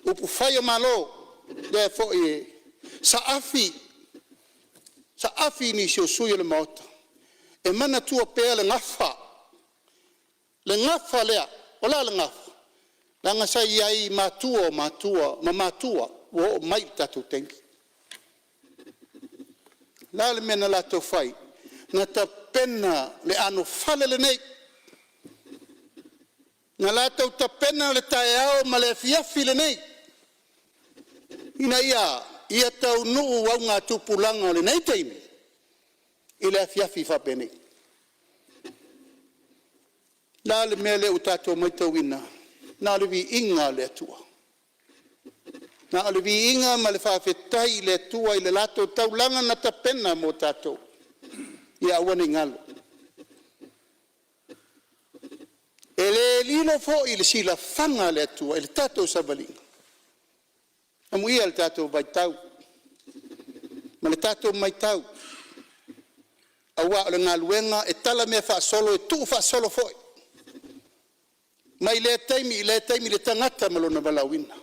Upufai o Malo, lea foi e saafi, saafi i nisi o sui usufono o le Maota e manatua pea le gafa, le gafa lea. O le a le gafa? Leaga sa i ai i matua o matua ma matua ua oo mai i le tatou taimi. O le a le mea na latou fai? Na tapena le anofale lenei, na latou tapena le taeao ma le afiafi lenei ina ia a? Ia taunuu augatupulaga o lenei taimi i le afiafi faapenei. O le a le mea lea ua tatou matauina? Na o le viiga o le Atua, na o le viiga ma le faafetai i le Atua i le latou taulaga na tapena mo tatou, ia aua ne i galo. E le lilo foi i le silafaga a le Atua i le tatou savaliga, amuia le tatou vaitau ma le tatou matau, aua o le galuega e talamea faasolo e tuu faasolo foi mai lea taimi i lea taimi i le tagata ma lona valaauina.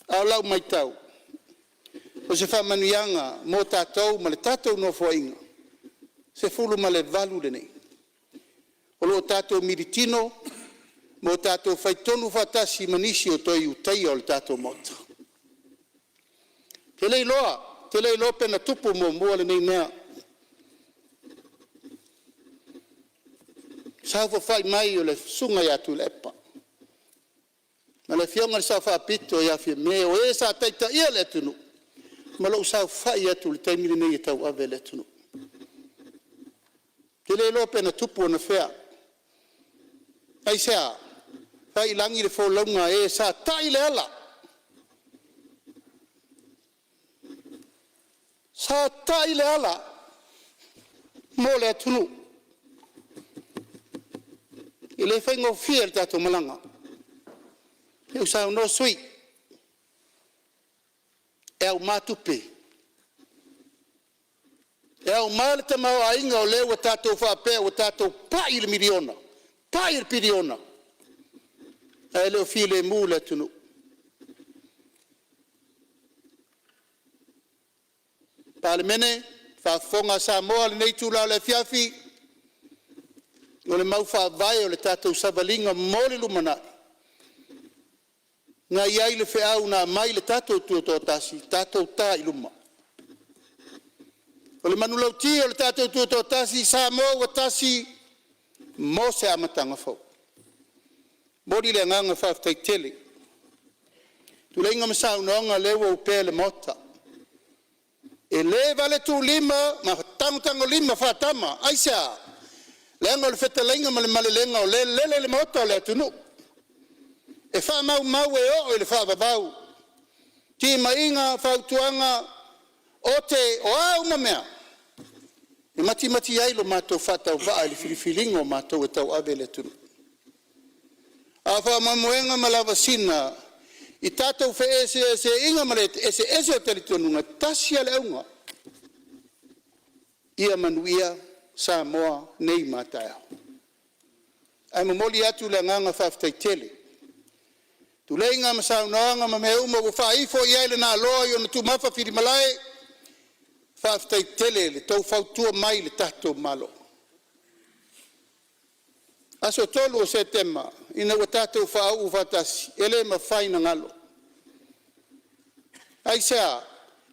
A o lau matau, o se faamanuiaga mo tatou ma le tatou Nofoaiga 18 lenei, o lo o tatou militino ma o tatou faitonu faatasi ma nisi o toe Ulutaia o le tatou Maota. Ou te le iloa, ou te le iloa pe na tupu muamua lenei mea, saofafai mai o le susuga ia Tuilaepa ma le afioga i le Sao Faapito ia Fiame o e sa taitaia le atunuu ma lou saofai atu i le taimi lenei e tauave le atunuu. Ou te le iloa pe na tupu anafea. Aisea? Fai i lagi le folauga a e sa tai le ala. Sa ta'i le ala mo le atunuu, e le faigofie le tatou malaga. Lea ua saunoa sui usufono, e auma tupe, e auma le tamaoaiga o lea ua tatou faapea ua tatou pai i le miliona, pai i le piliona ae le o filemu le atunuu. Palemene, faafofoga a Samoa i lenei itula o le afiafi, o le mau faavae o le tatou savaliga mo le lumanai na i ai le feau na aumai i le tatou Tutoatasi, tatou ta i luma. O le manulauti o le tatou Tutoatasi, Samoa ua tasi mo se amataga fou. E momoli le agaga faafetai tele i tuleiga ma saunoaga o lea ua opea i le Maota. E le valetuulima ma tagotagolima faa-tama. Aisea? Leaga o le fetalaiga ma le malelega o lea e lele i le maota o le atunuu, e faamaumau e oo i le faavavau. Timaiga, fautuaga, ote, o a uma mea e matimati ai lo matou faatauvaa i le filifiliga o matou e tauave le atunuu. A o faamoemoega ma lavasiga i tatou feeseeseaiga ma le eseese o talitonuga, e tasi lava le auga, ia manuia Samoa nei ma a taeao. Ae momoli atu le agaga faafetai tele i tuleiga ma saunoaga ma mea uma ua faaifo i ai le naaloa i ona tumafafili malae. Faafetai tele i le tou fautua mai i le tatou Malo. Aso 3 o Setema ina ua tatou faauu faatasi, e le mafai ona galo. Aisea?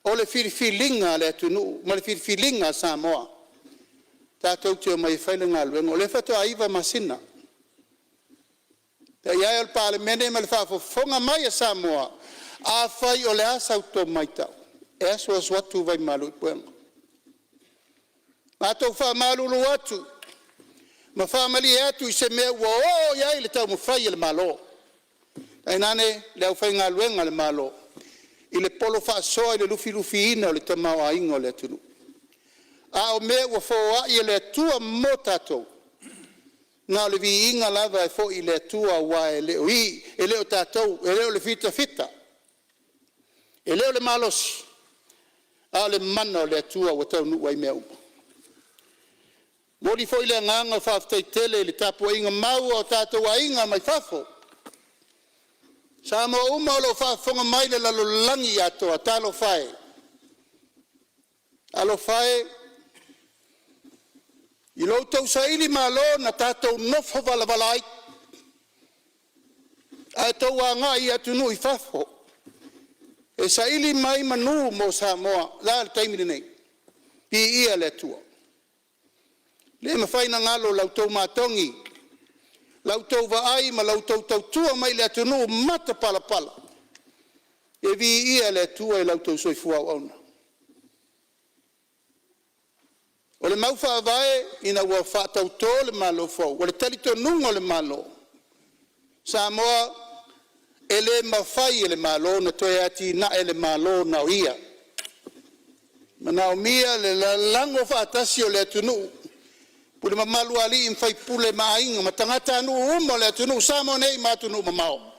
O le filifiliga a le atunuu ma le filifiliga a Samoa tatou te omai e fai le galuega. O lea faatoa 9 masina. Le paia e o le Palemene ma le faafofoga mai a Samoa, afai o le a sa outou matau, e asuasu atu vaimalu i puega. Matou te faamalulu atu ma faamalie atu i se mea ua oo i ai le taumafai a le Malo, tainane le aufaigaluega a le Malo i le polofaasoa i le lufilufiina o le tamaoaiga o le atunuu. A o mea ua foai e le Atua mo tatou, na o le viiga lava e foi i le Atua aua e le o i, e le o tatou, e le o le fitafita, e le o le malosi, a o le mana o le Atua ua taunuu ai mea uma. E momoli foi le agaga faafetai tele i le tapuaiga mau a o tatou aiga mai fafo, Samoa uma o lo o faafofoga mai i le lalolagi atoa, talofa e, talofa e i lo outou sailimalo na tatou nofo valavala ai, ae outou agai i atunuu i fafo e saili mai manu mo Samoa. O le a le taimi lenei? Viia le Atua, e le mafai ona galo la outou matogi, la outou vaai ma la outou tautua mai i le atunuu matapalapala. E viia le Atua i la outou soifua auauna. O le mau faavae ina ua faatauto le Malo fou, o le talitonuga o le Malo Samoa, e le mafai e le Malo ona toe atinae le Malo na o ia. E manaomia le lalago faatasi o le atunuu, pule mamalu a alii ma faipule ma aiga ma tagatanuu uma o le atunuu i Samoa nei ma atunuu e mamao.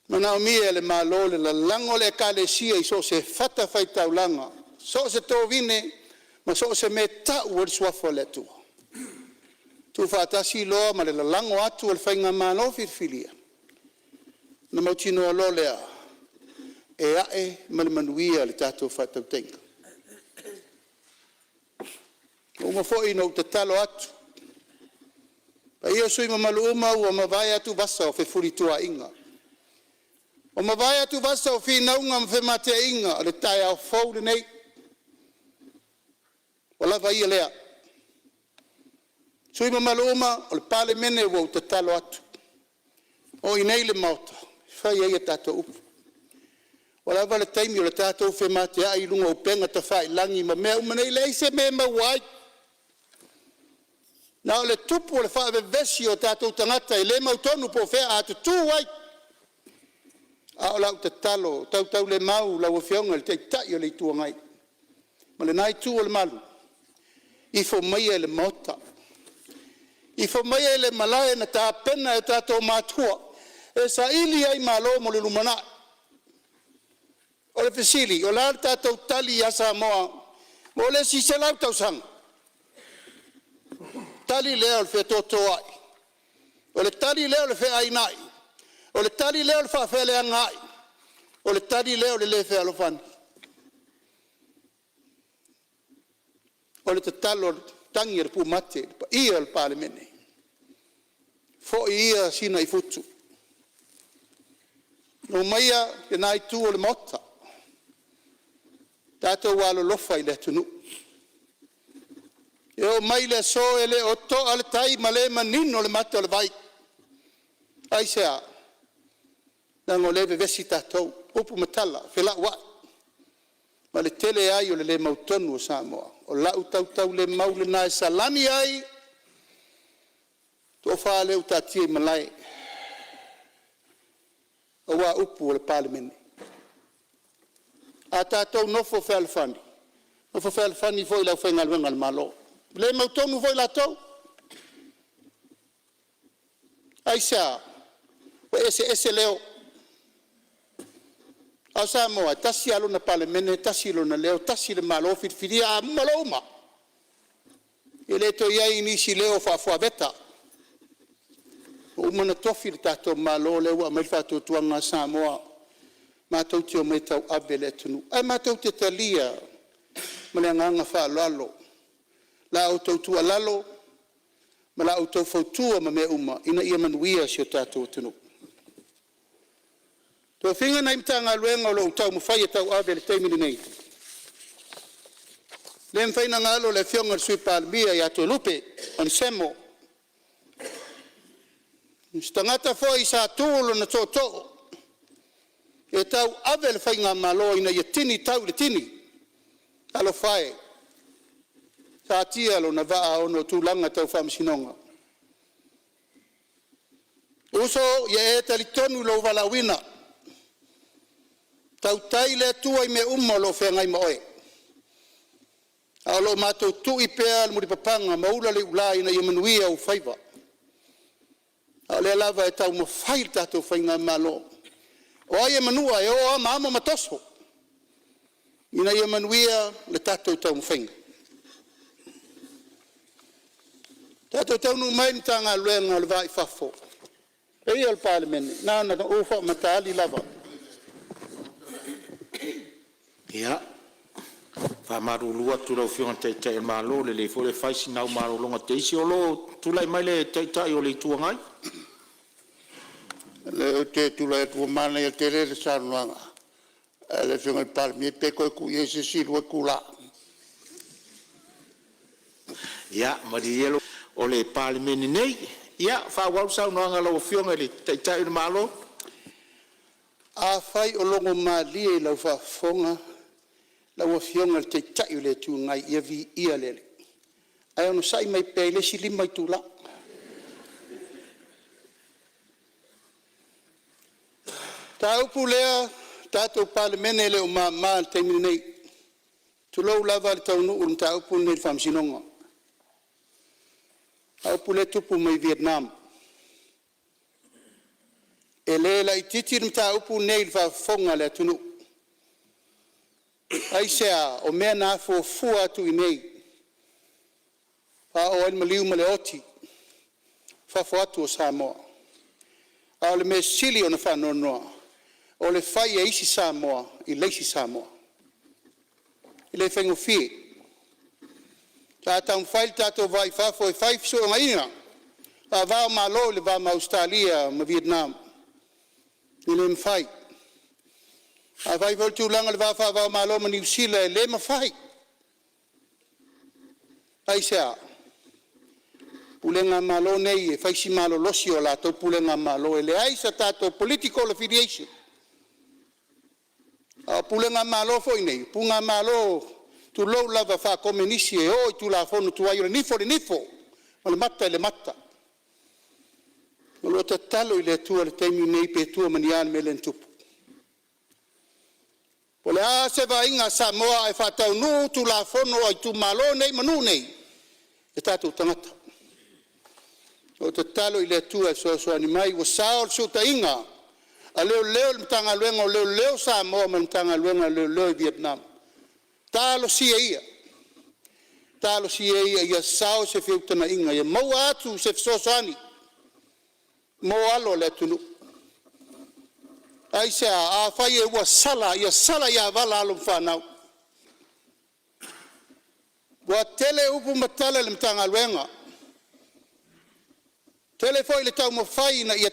E manaomia e le Malo le lalago o le Ekalesia i so o se fatafaitaulaga, so o se tovine ma so o se mea e tau ai le suafa o le Atua, tuufaatasi loa ma le lalago atu o le faigamalo filifilia, ona mautinoa loa lea e ae ma le manuia le tatou faatautaiga. Ua uma foi ona ou tatalo atu, le paia o sui usufono mamalu uma ua mavae atuvasa o fefulituaaiga, ua mavae atuvasa o finauga ma femateaiga, o le taeao fou lenei, ua lava ia lea. Sui usufono mamalu uma o le Palemene, ua ou tatalo atu, o i inei le Maota e fai ai a tatou upu. Ua lava le taimi o le tatou femateai i luga o upega tafailagi ma mea uma nei, e leai se mea e maua ai, na o le tupu o le faavevesi o tatou tagata e le mautonu po o fea a tutu ai. A o lau tatalo tautaulemau i lau Afioga i le Taitai o le Itu Agai ma lena itu o le malu, ifo maia i le Maota, ifo maia i le malae na tapena e o tatou matua e saili ai malo mo le lumanai. O le fesili, o le a le tatou tali ia Samoa mo le isi 100 tausaga? O le tali lea o le faatoatoai, o le tali lea o le feainai, o le tali lea o le faafeleagaai, o le tali lea o le le fealofani. O le tatalo a le tagi a le pumate i le paia o le Palemene, foi ia Sina i futu, omaia lena itu o le Maota, tatou alolofa i le atunuu. E oo mai le aso e le o toa le tai ma le manino le mata o le vai. Aisea? Leaga o lea e vevesi tatou, upu ma tala, felauai ma le tele ai o le le mautonu o Samoa. O lau tautaulemau lena e salani ai le tofa lea ua taatia i malae aua upu o le Palemene. A tatou nofo fealofani, nofo fealofani foi le aufaigaluega a le Malo, le mautonu foi latou. Aisea? Ua eseese leo, a o Samoa e tasi lava lona Palemene, tasi lona leo, tasi le Malo filifilia. A uma loa uma, e le toe i ai nisi leo faafuaveta, ua uma ona tofi le tatou Malo lea ua aumai le faatuatuaga o Samoa matou te omai e tauave le atunuu. Ae matou te talia ma le agaga faaaloalo la outou tuualalo ma la outou fautua ma mea uma ina ia manuia si o tatou atunuu. Tofiga nai Matagaluega o lo o taumafai e tauave i le taimi lenei, e le mafai ona galo le afioga i le Sui Palemia ia Toelupe Onesemo, o se tagata foi sa tu lona tootoo e tauave le faigamalo ina ia tini tau i le tini. Talofa e, satia lona vaa ona o tulaga tau faamasinoga. Uso ia e talitonu lou valaauina, tautai le Atua i mea uma o lo o feagai ma oe, a o lo o matou tui pea le mulipapaga ma ula le iula ina ia manuia ou faiva. A o lea lava e taumafai le tatou faigamalo, o ai e manua e o lava ma amo ma toso ina ia manuia le tatou taumafaiga. Tatou taunuu mai i le Matagaluega o le Va i Fafo, le paia i le Palemene, na ona ou faamataali lava. Ia, e faamalulu atu i lau Afioga i le Taitai o le Malo, e lelei foi le fai sina au malologa teisi o lo o tulai mai le Taitai o le Itu Agai. Ou te tulai atu ua manaia tele le saunoaga a le Afioga i le Palemia, pe toe tuu i ai se isi 2 itula. Ia malie ia o le Palemene nei. Ia faaauau le saunoaga a lau Afioga i le Taitai o le Malo. Afai o logomalie i lau faafofoga lau Afioga i le Taitai o le Itu Agai, ia viia le Alii, ae onosai mai pea i le isi 5 itula. O le mataupu lea le tatou Palemene e le o mama i le taimi lenei, tulou lava le taunuu o le mataupu lenei i le Faamasinoga, le mataupu lea e tupu mai Vietnam. E le laitiiti le mataupu lenei i le faafofoga a le atunuu. Aisea? O mea na afuafua atu i inei faaoo ai le maliu ma le oti i fafo atu o Samoa. A o le mea sili ona faanoanoa, o le fai e isi Samoa i le isi Samoa. E le faigofie. Sa taumafai le tatou va i fafo e fai fesootaiga faava-o-Malo i le va ma Ausetalia ma Vietnam, e le mafai. Afai foi o le tulaga i le va faava-o-Malo ma Niu Sila, e le mafai. Aisea? O pulega a Malo nei e fai si malolosi o a latou pulega malo, e leai se tatou political affiliation. A o pulega malo foi nei, o pulega tulou lava faakomenisi e o i tulafono tuai, o le nifo i le nifo ma le mata i le mata. O lo o tatalo i le Atua i le taimi lenei pe tua ma ni a le mea lea na tupu. Po o le a se vaaiga a Samoa ae faataunuu Tulafono a itumalo nei ma nuu nei i o tatou tagata. O le tatalo i le Atua e fesoasoani mai ua sao le suotaiga a Leoleo le Matagaluega o Leoleo a Samoa ma le Matagaluega o Leoleo i Vietnam, talosia ia, talosia ia ia sao se feutagaiga ia maua atu se fesoasoani mo alo o le atunuu. Aisea? Afai ua sala, ia sala ia vala alo ma fanau. Ua tele upu ma tala i le Matagaluega, tele foi le taumafai ina ia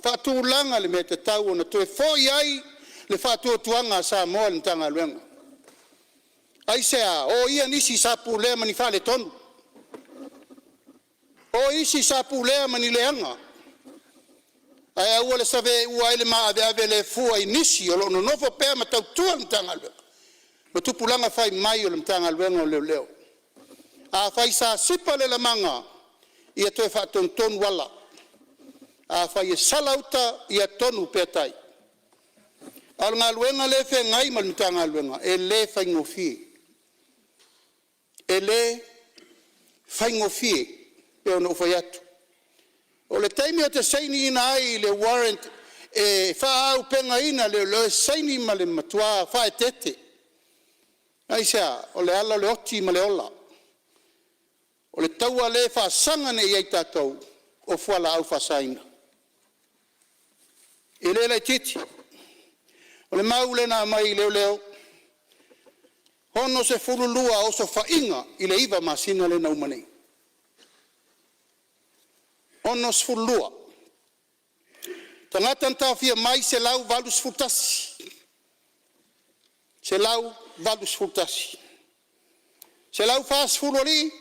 faatulaga le mea e tatau ona toe foi ai le faatuatuaga a Samoa i le Matagaluega. Aisea? Oia nisi sa pulea ma ni faaletonu, o isi sa pulea ma ni leaga, ae aua le saveua ai le maaveave le fua i nisi o lo o nonofo pea ma tautua le Matagaluega ma tupulaga fai mai o le Matagaluega o Leoleo. Afai sa sipa le lamaga, ia toe faatonutonu ala, afai e sala uta, ia tonu pea tai. A o le galuega lea e feagai ma le Matagaluega, e le faigofie, e le faigofie pei ona ou fai atu. O le taimi ou te sainiina ai le warrant e faaauupegaina leoleo, e saini ma le matua faaeteete. Aisea? O le ala o le oti ma le ola. O le taua lea e faasaga nei ia i tatou o fualaau faasaina. E le laitiiti. O le mau lea na aumai i leoleo, e 62 osofaiga i le 9 masina lea na uma nei. E 62. Tagata na taofia mai, e 181. 181. 140 alii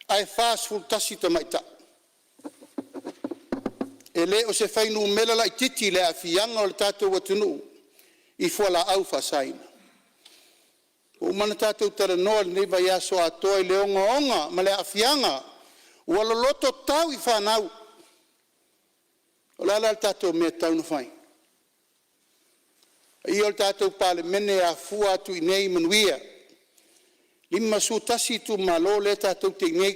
ae 41 tamaitai. E le o se fuainumera laitiiti le aafiaga o le tatou atunuu i fualaau faasaina. Ua uma ona tatou talanoa i lenei vaiaso atoa i le ogaoga ma le aafiaga ua loloto tau i fanau. O le a la le tatou mea e tatau ona fai? Le paia o le tatou Palemene e afua atu i inei manuia. E 51 itumalo lea tatou te i ai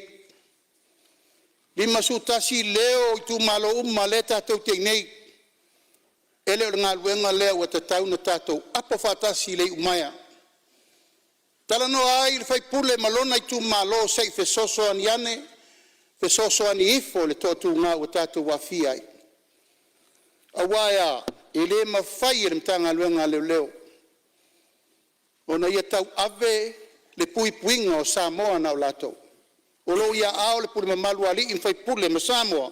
nei, 51 leo o itumalo uma lea tatou te i ai nei. E le o le galuega lea ua tatau ona tatou apo faatasi i le iumaea, talanoa ai le sui usufono ma lona itumalo se i fesoasoani ane, fesoasoani ifo i le toatuga ua tatou aafia ai. Aua e a? E le mafai e le Matagaluega a Leoleo ona ia tauave le puipuiga o Samoa na o latou. O lo o i aao o le pule mamalu a alii ma faipule ma Samoa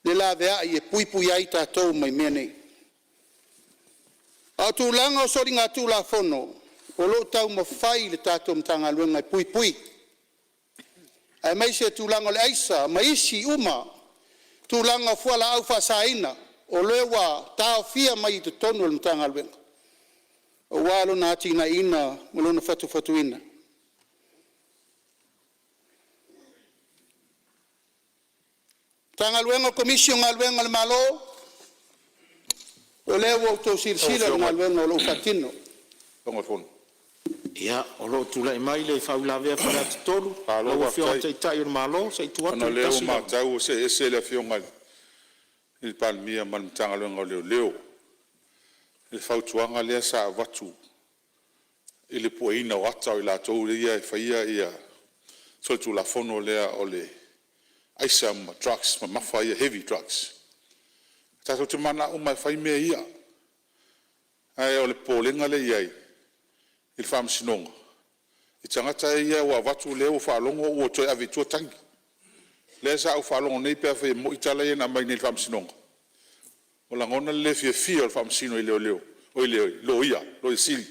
le laveai e puipui ai tatou mai mea nei. A o tulaga o soligatulafono, o lo o taumafai le tatou Matagaluega e puipui aemaise tulaga o le aisa ma isi uma tulaga o fualaau faasaina o lea ua taofia mai i totonu o le Matagaluega aua lona atinaeina ma lona fatufatuina. Matagaluega o Komisi o Galuega a le Malo, o lea ua outou Lau silasila i le Afioga i le galuega o lo o faatino. Fofoga o le Fono. Ia, o lo o tulai mai le faauilavea a Faleata 3, Malo lau Afioga i le faafetai. Taitai o le Malo, se i tuu Ona atu o le lea ua tasi lau… matau ua see ese le Afioga i le Palemia ma le Matagaluega o Leoleo i le fautuaga lea sa avatu i le pueina o ata o i latou ia e faia solitulafono lea o le aisa ma drugs mamafa ia heavy drugs. Tatou te mananao uma lava e fai mea ia, ae o le popolega lea e i ai i le Faamasinoga, i tagata ia ua avatu o lea ua faalogo ua toe ave i tua tagi. O lea sa ou faalogo nei pe afai e moni tala ia na aumai nei i le Faamasinoga, ua lagona le le fiafia o le Faamasino i leoleo, oi le Loia Sili,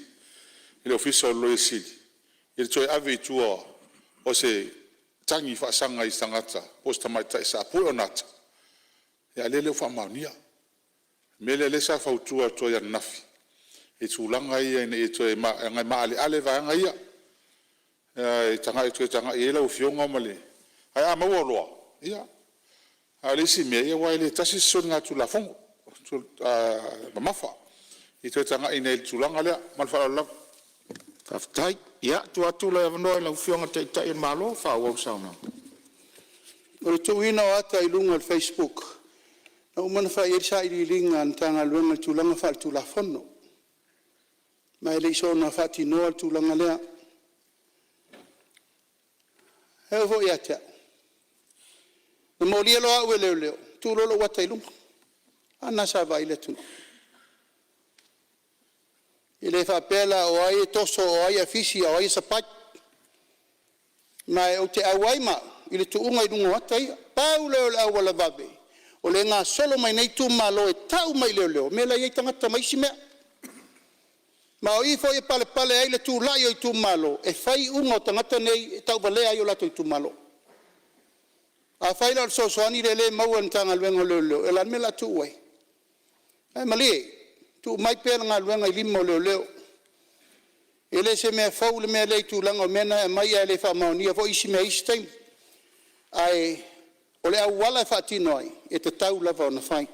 i le Ofisa o le Loia Sili i le toe ave i tua o se tagi faasaga i se tagata po o se tamaitai sa pue ona ata, a o lea e le o faamaonia. O le mea lea o lea sa fautua atu ai ananafi i tulaga ia ina ia toe… leaga e maaleale vaega ia, e toe tagai i ai lau Afioga ma le… Ae a maua loa, ia. A o le isi mea, aua e le tasi se soligatulafono mamafa. i toe tagai i le tulaga lea. Ma le faaaloalo lava. Faafetai. Ia, tuu atu le avanoa i lau Afioga i le Taitai o le Malo e faaauau le saunoaga. O le tuuina o ata i luga o le facebook, na uma ona fai i ai sailiiliga a le Matagaluega i le tulaga faaletulafono, ma e le i soona faatinoa le tulaga lea. E oo foi ia te au, na molia loa au e leoleo, tuu loa lou ata i luga. A lena sa vaai ai le atunuu. E le faapea la o ai e toso o ai e afisi a o ai e sapai. Ma ou te auai ma au i le tuuga i luga o ata ia. Pau lea o le auala vave o lea e gasolo mai nei itumalo e tau mai i leoleo o mea la e i ai tagata ma isi mea. Ma o i foi e palepale ai le tulai o itumalo e fai iuga o tagata nei e tauvalea ai o latou itumalo. Afai la o le fesoasoani lea e maua e le Matagaluega o Leoleo, ia o le a le mea o le a tuu ai? Ae malie, tuu mai pea le galuega i lima o leoleo. E le o se mea fou le mea lea i tulaga o mea na e aumai ae le faamaonia foi isi mea i isi taimi. Ae o le auala e faatino ai, e tatau lava ona fai.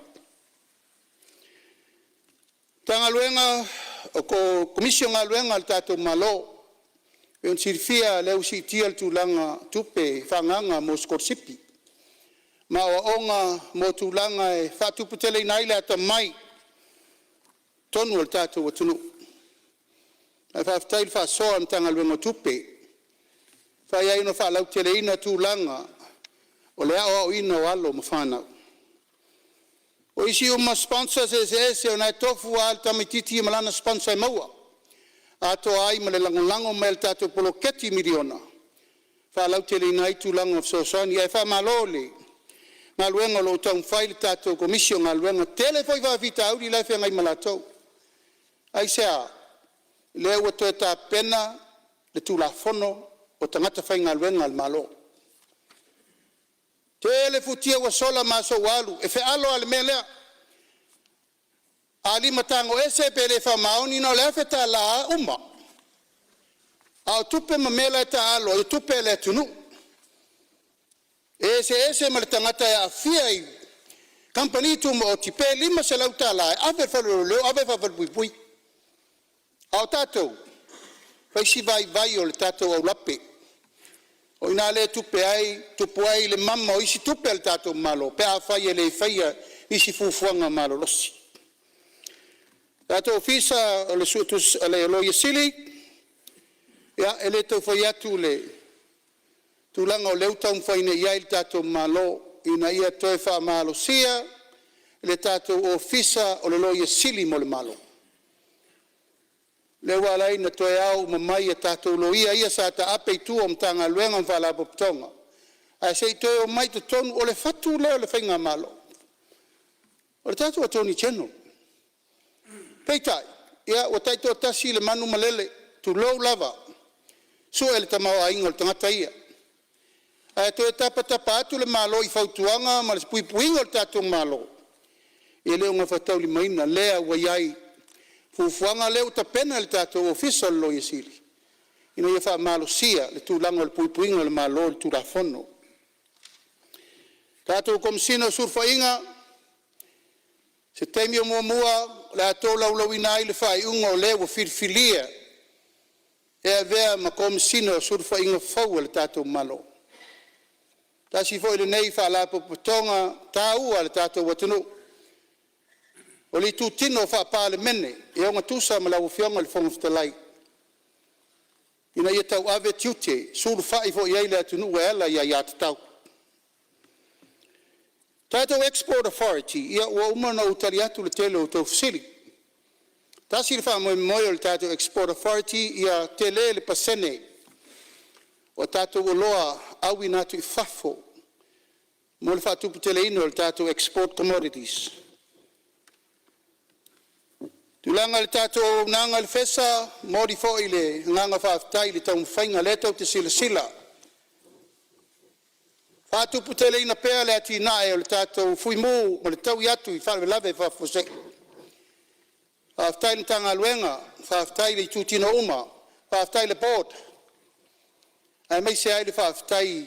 Matagaluega o Komisi o Galuega a le tatou Malo, e pei ona silafia o lea ua siitia le tulaga o tupe faaagaaga mo sikolasipi ma aoaoga mo tulaga e faatuputeleina ai le atamai i totonu o le tatou atunuu. Ae faafetai i le faasoa a le Matagaluega o Tupe, ua mafai ai ona faalauteleina tulaga o le aoaoina o alo ma fanau. O isi uma sponsors eseese o lena e tofu lava le tamaitiiti ma lana sponsor e maua, atoa ai ma le lagolago mai a le tatou poloketi miliona e faalauteleina ai tulaga o fesoasoani. Ae faamalo i le galuega o lo o taumafai le tatou Komisi o Galuega, tele foi faafitauli la e feagai ma latou. Aisea? Lea ua toe tapena le Tulafono o Tagata Faigaluega a le Malo. Tele futia ua sola ma aso ua alu, e fealo lava i le mea lea, a limatago ese pe le faamaoni, na o le $1,000 lava uma. A o tupe ma mea la e taaalo ai, o tupe a le atunuu. E eseese ma le tagata e aafia i kamupani tumaoti pe $500 e ave i le fale o leoleo ave ae falepuipui. A o tatou, fai si vaivai o le tatou aulape. O i ina lea e tupu ai le mama o isi tupe a le tatou Malo pe afai e le faia isi fuafuaga malolosi. Le tatou Ofisa o le Loia Sili, ia e le tau fai atu le tulaga o lea ua taumafai nei i ai le tatou Malo ina ia toe faamalosia le tatou Ofisa o le Loia Sili mo le Malo, lea ua ala ai ona toe ao uma mai a tatou loia ia sa taape i tua o Matagaluega ma Faalapotopotoga ae se i toe omai i totonu. O le fatu lea o le faigamalo, o le tatou Attorney General. Peitai, ia ua taitoatasi le manu ma lele, tulou lava, sue le tamaoaiga o le tagata ia. Ae toe tapatapa atu le Malo i fautuaga ma le puipuiga o le tatou Malo, e le o gafataulimaina lea ua i ai fuafuaga lea ua tapena e le tatou Ofisa o le Loia Sili ina ia faamalosia le tulaga o le puipuiga o le Malo i le Tulafono. Tatou Komesina o Sulufaiga, se taimi o muamua o le a tolaulauina ai le faaiuga o le ua filifilia e avea ma Komesina o Sulufaiga fou a le tatou Malo. Tasi foi lenei Faalapotopotoga taua a le tatou atunuu, o le itutino faa-Palemene e ogatusa ma lau Afioga i le Fofoga Fetalai ina ia tauave tiute, sulufai foi i ai le atunuu e ala i aiatatau. Tatou Export Authority, ia ua uma ona ou tali atu i le tele o a outou fesili. Tasi le faamoemoe o le tatou Export Authority ia tele le pasene o tatou oloa auina atu i fafo mo le faatuputeleina o le tatou export commodities. Tulaga i le tatou auaunaga i le FESA, e momoli foi le agaga faafetai i le taumafaiga o lea tou te silasila, faatuputeleina pea le atinae o le tatou Fuimu ma le taui atu i faalavelave faafuasei. Faafetai i le Matagaluega, faafetai i itutino uma, faafetai i le Board aemaise ai le faafetai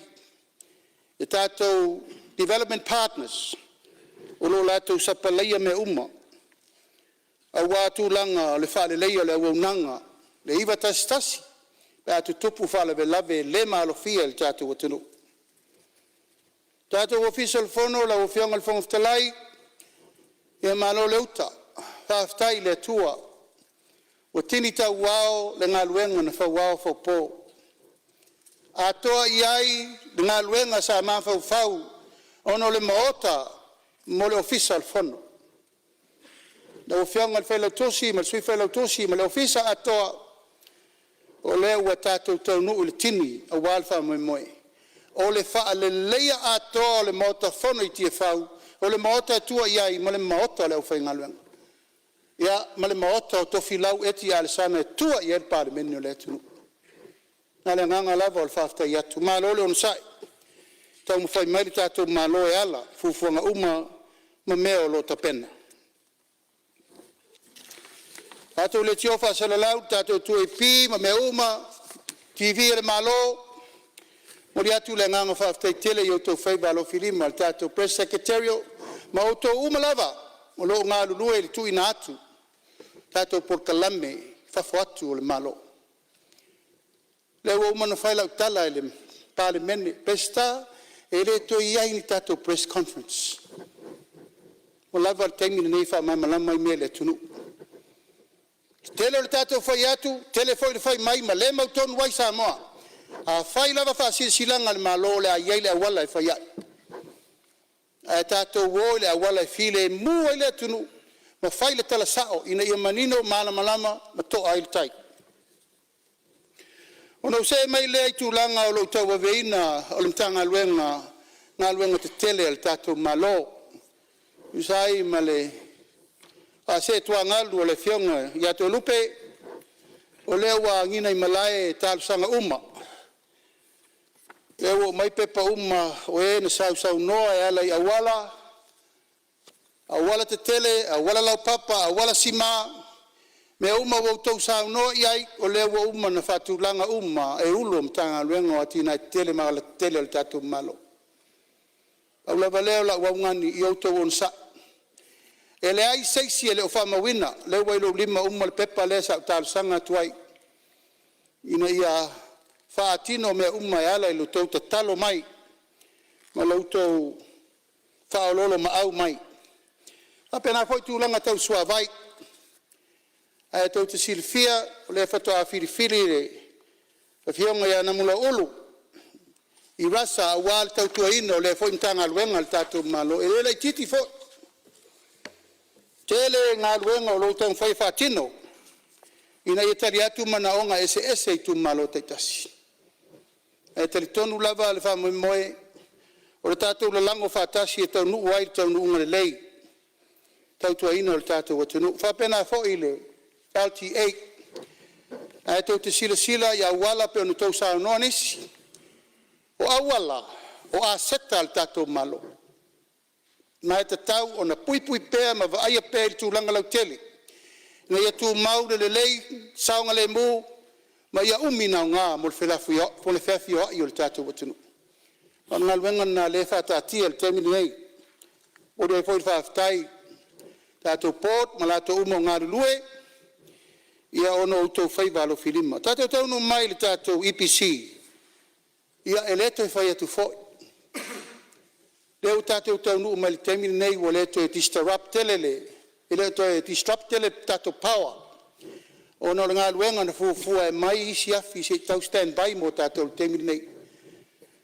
i tatou development partners o lo o latou sapalaia mea uma. aua tulaga o le faaleleia o le auaunaga le 911 pe a tutupu faalavelave le maalofia i le tatou atunuu. Le tatou Ofisa o le Fono lau Afioga i le Fofoga Fetalai, ia malo le uta, faafetai i le Atua ua tini tauao le galuega na fauao faupo, atoa i ai le galuega sa mafaufau ona o le maota mo le Ofisa o le Fono. Lau Afioga i le Failautusi ma le Sui Failautusi ma le Ofisa atoa, o lea ua tatou taunuu i le tini aua le faamoemoe o le faaleleia atoa o le Maota Fono i Tiafau o le maota e tua i ai ma le maota o le aufaigaluega, ia ma le maota o Tofilau Eti Alesana e tua i ai le Palemene o le atunuu. Na o le agaga lava o le faafetai atu, malo le onosai i le taumafai mai o le tatou Malo e ala i fuafuaga uma ma mea o lo o tapena. Tatou leitio faasalalau le tatou 2AP ma mea uma, TV a le Malo, e momoli atu le agaga faafetai tele i outou faiva alofilima i le tatou Press Secretariat ma outou uma lava o lo o galulue i le tuuina atu o tatou polokalame i fafo atu o le Malo. O lea ua uma ona fai lau tala i le Palemene, Peseta e le toe i ai ni tatou press conference, ua lava le taimi lenei e faamalamalama ai mea i le atunuu. E tele o le tatou fai atu tele foi le fai mai ma le mautonu ai Samoa. A fai lava faasilasilaga a le Malo o le a i ai le auala e fai ai, ae tatou o i le auala e filemu ai le atunuu ma fai le tala sao ina ia manino, malamalama ma to'a ai le tai. Ona ou see mai lea i tulaga o lou tauaveina o le Matagaluega o Galuega Tetele a le tatou Malo e tusa ai ma le faasee tuagalu a le Afioga ia Toelupe, o lea ua agiga i malae talosaga uma, o lea ua aumai pepa uma o e na sausaunoa e ala i auala, aualatetele, auala laupapa, auala sima, mea uma ua outou saunoa i ai, o lea ua uma ona faatulaga uma e Ofisa Sili o Pulega o Matagaluega o Atinae Tetele ma Alatetele a le tatou Malo. Pau lava lea o lau augani, ia outou onosai, e leai se isi e le o faamauina, o lea ua i lou lima uma le pepa lea sa ou talosaga atu ai ina ia faatino mea uma e ala i le tou tatalo mai ma la outou faaoloolomaau mai. E faapena foi tulaga tau suavai. Ae tou te silafia o lea faatoa filifili le Afioga ia Namulauulu Ken Rasa aua le tautuaina o lea foi Matagaluega a le tatou Malo, e le laitiiti foi. Tele galuega o lo o taumafai e faatino ina ia tali atu manaoga eseese i itumalo taitasi, ae talitonu lava le faamoemoe o le tatou lalago faatasi e taunuu ai i le taunuuga lelei le tautuaina o le tatou atunuu. E faapena foi i le LTA, ae tou te silasila i auala e pei ona outou saunoa nisi, o auala o aseta a le tatou Malo, ma e tatau ona puipui pea ma vaaia pea i le tulaga lautele ina ia tumau le lelei, saogalemu ma ia umi ona aoga mo le feafioai o le tatou atunuu. O le galuega lena o lea e faataatia i le taimi lenei. E momoli ai foi le faafetai i le tatou board ma latou uma o galulue ona o outou faiva alofilima. Tatou taunuu mai i le tatou EPC, ia e le toe fai atu foi, o lea ua tatou taunuu mai i le taimi lenei ua le toe disrupt tele le, e le o toe disrupt tele le tatou power ona o le galuega na fuafua e aumai isi afi se i tau stand by mo tatou i le taimi lenei,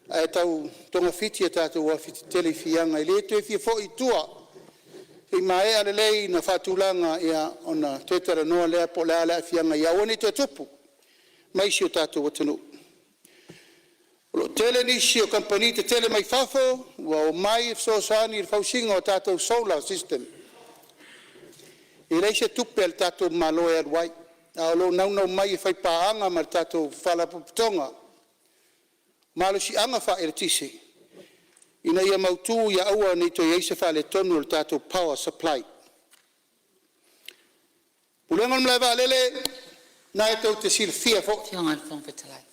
ae tau togafiti a tatou afi tetele i Fiaga e le toe fia foi i tua, se i maea lelei ona faatulaga ona toe talanoa lea po o le a le aafiaga ia aua ne i toe tupu mai i si o tatou atunuu. O lo o tele nisi o kamupani tetele mai fafo ua omai e fesoasoani i le fausiga o tatou solar system. E leai se tupe a le tatou Malo e alu ai, ae o lo o naunau mai e faipaaga ma le tatou Faalapotopotoga o Malosiaga Faaeletise, ina ia mautu ia aua ne i toe i ai se faaletonu o le tatou power supply. Pulega o le Malaevaalele, o lena tou te silafia foi. Lau Afioga i le Fofoga Fetalai.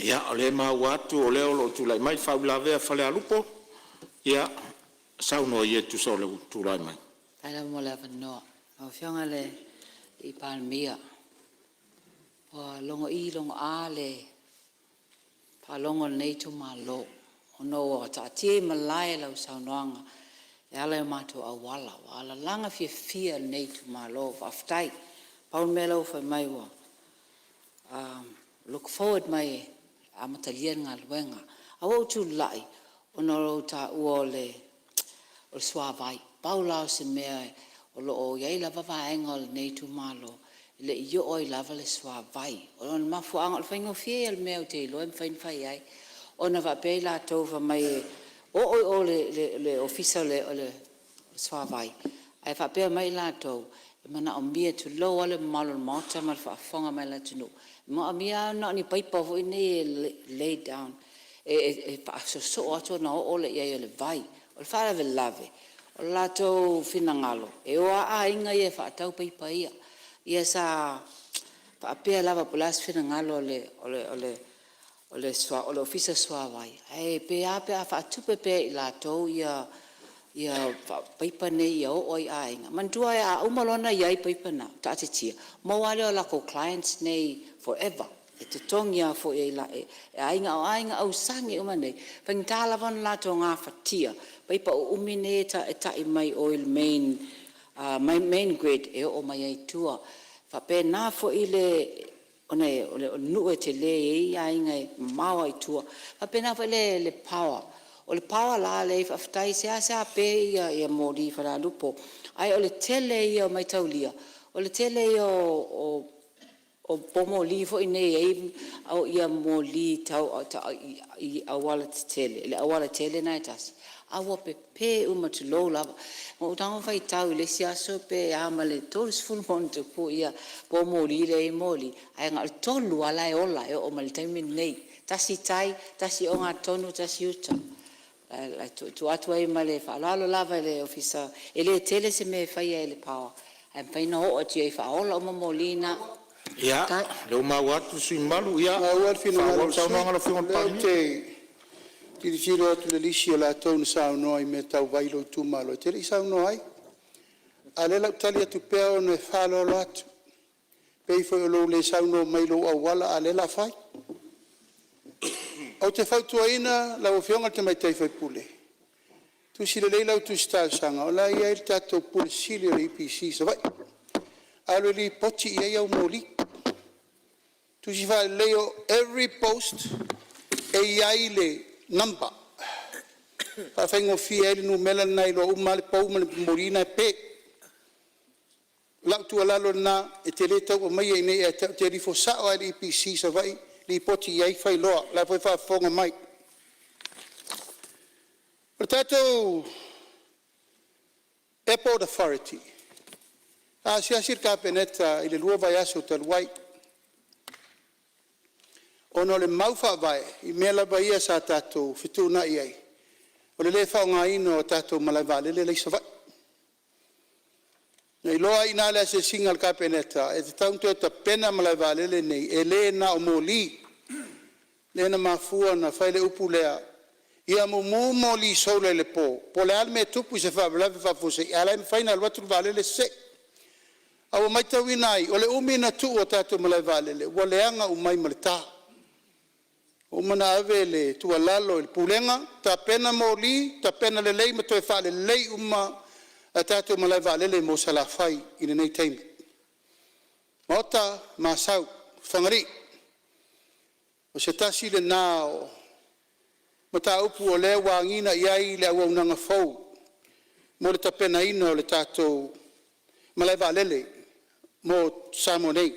Ia, o lea e maua atu o lea o lo o tulai mai le faauilavea a Falealupo. Ia, saunoa ia e tusa o lou tulai mai. Faafetai lava mo le avanoa. Lau Afioga i le Palemia, ua logo i logo a le faalogo a lenei itumalo ona ua taatia i malae lau saunoaga e ala i o matou auala. Ua alalaga fiafia lenei itumalo, faafetai. Pau le mea lea ua fai mai ua look forward mai e amatalia le galuega. Ae ua ou tulai ona o lou taua o le suavai. Pau la o se mea o lo o i ai lava vaega o lenei itumalo e le i oo ai lava le suavai. O le mafuaaga, o le faigofie ia o le mea ou te iloa e mafai ona fai ai, ona faapea i latou fai mai e oo i o i le Ofisa o le Suavai ae faapea mai i latou, e manaomia, tulou lava le mamalu o le Maota ma le faafofoga mai a le atunuu, e manaomia lava na o ni paipa foi nei e lay down e faasoosoo atu ona oo lea i ai o le vai. O le faalavelave o le latou finagalo e o lava aiga ia e faatau paipa ia. Ia sa faapea lava po o le a se finagalo o le Ofisa o le Suavai, ae pe a pe a faatupe pea e i latou paipa nei ia oo lava i aiga. Manatua a uma loa ona i ai paipa na taatitia, ona maua lava lea o latou clients nei forever. E totogi lava foi e aiga, a o aiga ausani uma nei, e faigata lava ona latou gafatia paipa uumi nei e tai mai o i le main grid e oo mai ai i tua. E faapena foi ona o le nuu e tele e i ai aiga e mamao lava i tua. E faapena foi le power. O le power la lea e i ai faafetai e seasea pe moli i Falealupo, ae o le tele ia o mataulia, o le tele ia o moli foi nei e i ai moli i aualatetele, le aualatele lena e tasi, ae ua pepe uma, tulou lava. Na ou tago faitau i le isi aso pe a ma le 30+ poumoli lea e i ai moli, ae na o le 3 lava la e ola e oo mai i le taimi lenei, e tasi i tai, tasi i ogatotonu tasi i uta. Ae tuu atu ai ma le faaaloalo lava i le Ofisa, e le tele se mea e faia e le power ae mafai ona oo atu i ai e faaola uma moli na. Ia, o lea ua maua atu le sui usufono mamalu, ia faaauau le saunoaga a lau Afioga i le Maua le finagalo o le sui usufono. O lea ou te tilotilo atu i le lisi o i latou na saunoa i mea tau vai i lou itumalo, e te le i saunoa ai. A o lea o le a ou tali atu pea ona e faaaloalo atu. E pei foi o lou le saunoa mai i lou auala a o lea o le a fai. Ou te fautuaina lau Afioga i le sui usufono, tusi lelei lau tusi talosaga o la e i ai le tatou Ofisa Sili o le EPC i Savaii, alu e lipoti i ai au moli. Tusi faalelei, every post e i ai le number e faafaigofie ai le numera lena e iloa uma lava le pou ma le moli na e pe. O lau tuualalo lena, e te le tau aumaia i inei ia te au, e te alu ifo sao lava i le EPC i Savaii lipoti i ai fai loa, o la e foi e faafofoga mai. O le tatou Airport Authority, na asiasi le Kapeneta i le 2 vaiaso talu ai, ona o le mau faavae i mea lava ia sa tatou fetuunai ai, o le le faaaogaina o tatou malaevaalele la e i Savaii. Na iloa ai i ina i le asiasiga a le Kapeneta e tatau ona toe tapena malaevaalele nei, e le na o moli. Lea na mafua ona fai le upu lea, ia mumu moli solar i le po, po o le a le mea e tupu i se faalavelave faafuasei, a o la e mafai ona alu atu le vaalele sesee. Ae ua matauina ai, o le umi ona tuu o tatou malaevaalele ua leaga uma ai ma le ta. Ua uma ona ave le tuualalo i le Pulega, tapena moli, tapena lelei ma toe faalelei uma a tatou malaevaalele mo Salafai i lenei taimi. Maota o Asau, Fagalii, o se tasi lena o mataupu o lea ua agiga i ai le auaunaga fou mo le tapenaina o le tatou malaevaalele mo Samoa nei.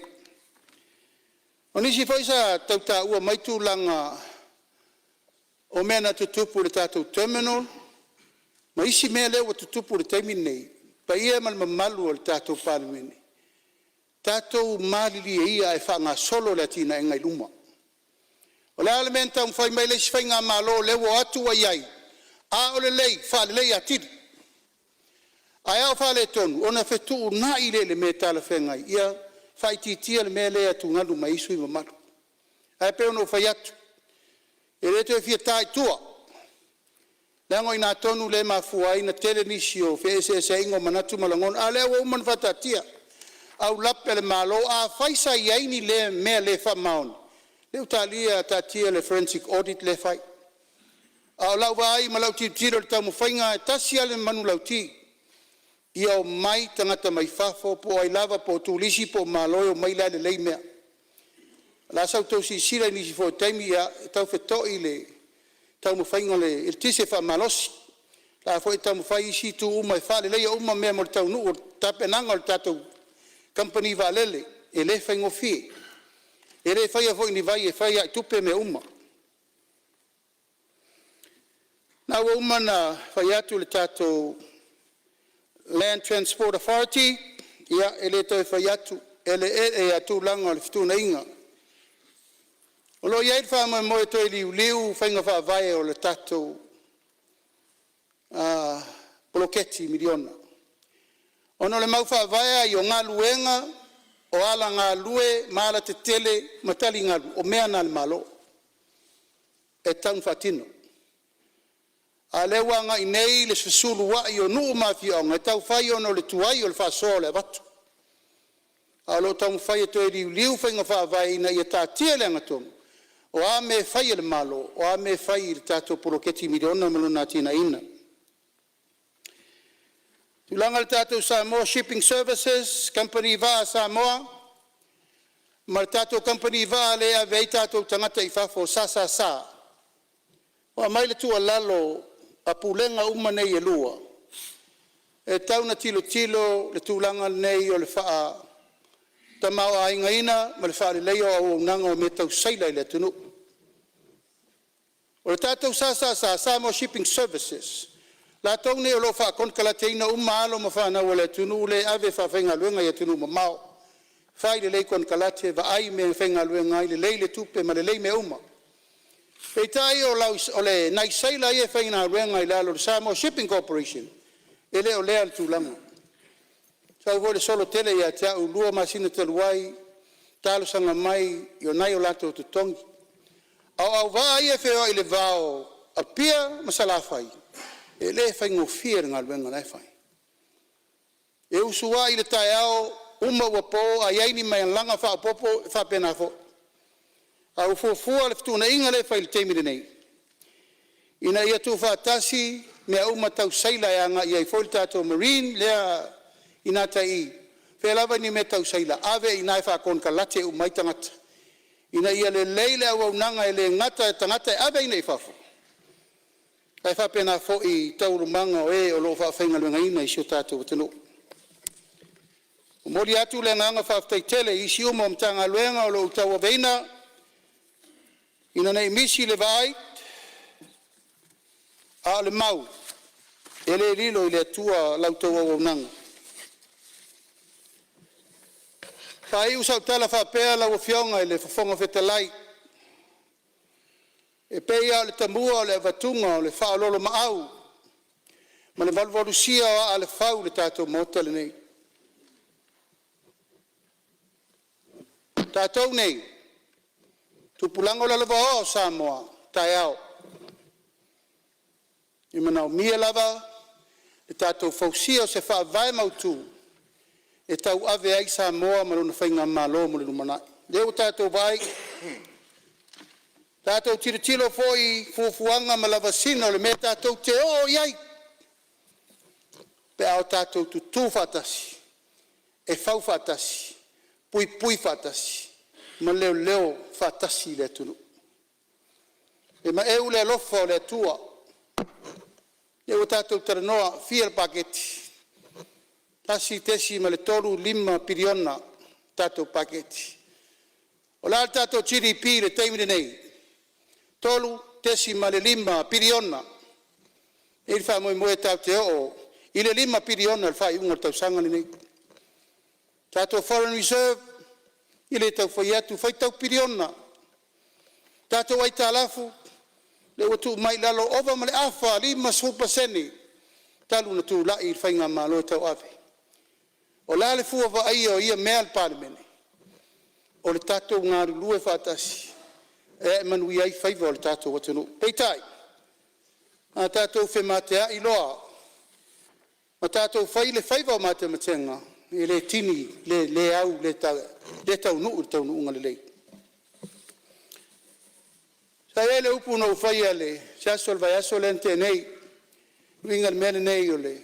O nisi foi sa tau taua mai tulaga o mea na tutupu i le tatou terminal ma isi mea lea ua tutupu i le taimi lenei, le paia ma le mamalu o le tatou Palemene, tatou malilie ia ae faagasolo le atinaeina i luma. O le a le mea na taumafai mai ai le isi faigamalo lea ua o atu ua i ai, a o lelei, faalelei atili, ae a o faaletonu, ona fetuunai lea i le mea e talafeagai ia faaitiitia le mea lea e atugalu mai ai sui usufono mamalu. Ae pei ona ou fai atu, e le toe fia ta i tua. Leaga o i ina tonu lea e mafua ai ona tele nisi o feeseeseaiga o manatu ma lagona, a o lea ua uma ona faataatia aulape a le Malo. Afai sa i ai ni lea mea le faamaoni, lea ua talia taatia le forensic audit lea e fai. A o lau vaai ma lau tilotilo i le taumafaiga, e tasi lava le manulauti, ia omai tagata mai fafo po o ai lava po o turisi po o malo e omai la e lelei mea. O le a sa outou silasila i nisi foi o taimi ia e tau feto'i le taumafaiga o le eletise faamalosi, o la foi e taumafai isi itu uma e faaleleia uma mea mo le taunuu o le tapenaga o le tatou kamupani vaalele. E le faigofie, e le faia foi e ni vai e fai lava i tupe mea uma. O lena ua uma ona fai atu le tatou Land Transport Authority, ia e le toe fai atu, o eleele ia tulaga o le fetuunaiga. O lo o i ai le faamoemoe e toe liuliu faiga faavae o le tatou poloketi miliona ona o le mau faavae lava ia o galuega o auala galue ma alatetele ma taligalu, o mea na a le Malo e tatau ona faatino. A o lea ua agai nei le fesuluai o nuu ma afioaga e tau fai ona o le tuai o le faasoa o le avatu, a o lo o taumafai e toe liuliu faiga faavae ina ia taatia i le amiotonu o a mea e fai e le Malo, o a mea e fai i le tatou poloketi miliona ma lona atinaeina. I le tulaga o le tatou Samoa Shipping Services Kamupani vaa a Samoa ma le tatou kamupani vaa lea e ave ai o tatou tagata i fafo o le SSS, ua aumai le tuualalo a Pulega uma nei e lua, e tatau ona tilotilo le tulaga lenei o le faatamaoaigaina ma le faaleleia o auaunaga o mea tau seila i le atunuu. O le tatou SSS Samoa Shipping Services, latou nei o lo o faakonekarateina uma alo ma fanau a le atunuu lea e ave e faafaigaluega i atunuu mamao, fai lelei konekarate, vaai mea e faigaluega ai, lelei le tupe ma lelei mea uma. Peitai o nai seila ia e faigaluega i lalo o le Samoa Shipping Corporation, e le o lea le tulaga. Sau foi le solo tele ia te au i le 2 masina talu ai, talosaga mai i nai o latou totogi. A o auvaa ia e feoai i le va o Apia ma Salafai, e le faigofie le galuega la e fai. E usuai i le taeao, uma ua po a i ai ni malaga faaopoopo e faapena foi. Ae ua fuafua le fetuunaiga lea e fai i le taimi lenei, ina ia tuufaatasi mea uma tau seila e agai ai foi le tatou marine lea i gatai i i, o fea lava ni mea tau seila, ave i ina e faakonekarate uma ai tagata, ina ia lelei le auaunaga e le gata i tagata e aveina i fafo, ae faapena foi i taualumaga o e o lo o faafaigaluegaina i si o tatou atunuu. E momoli atu le agaga faafetai tele i Ofisa Sili o Pulega o Matagaluega o lo o tauaveina ina nei misi le vaai, a o le mau e le lilo i le Atua la outou auaunaga. E faaiu sau tala faapea lau Afioga i le Fofoga Fetalai, e pei lava o le tamua o le avatuga o le faaoloolomaau ma le valuvalusia o aa o le fau i le tatou Maota nei. O tatou nei, o tupulaga lalovaoa o Samoa, taeao. E manaomia lava le tatou fausia o se faavae mautu e tauave ai Samoa ma lona faigamalo mo le lumanai. O lea ua tatou vaai, tatou tilotilo foi i fuafuaga ma lavasiga o le mea tatou te o i ai pe a o tatou tutu faatasi e fau faatasi, puipui faatasi ma leoleo faatasi le atunuu. E maeu le alofa o le Atua, o lea ua tatou talanoa, e fia le paketi? $1.35 piliona tatou paketi. O le a le tatou GDP i le taimi lenei? E $3.5 piliona. E i ai le faamoemoe tatou te oo i le $5 piliona i le faaiuga o le tausaga lenei. Tatou foreign reserve, e le tau fai atu, faitau piliona. Tatou aitalafu, lea ua tuu mai i lalo ova ma le afa, 50% talu ona tulai le faigamalo tauave. O le a le fua vaaia o ia mea a le Palemene? O le tatou galulue faatasi e manuia ai faiva o le tatou atunuu. Peitai, A tatou femateai loa ma tatou fai le faiva o matematega, e le tini, le au, le taunuu i le taunuuga lelei. Sa i ai le upu na ou faia i se aso o le vaiaso lea na tea nei, e uiga i le mea lenei o le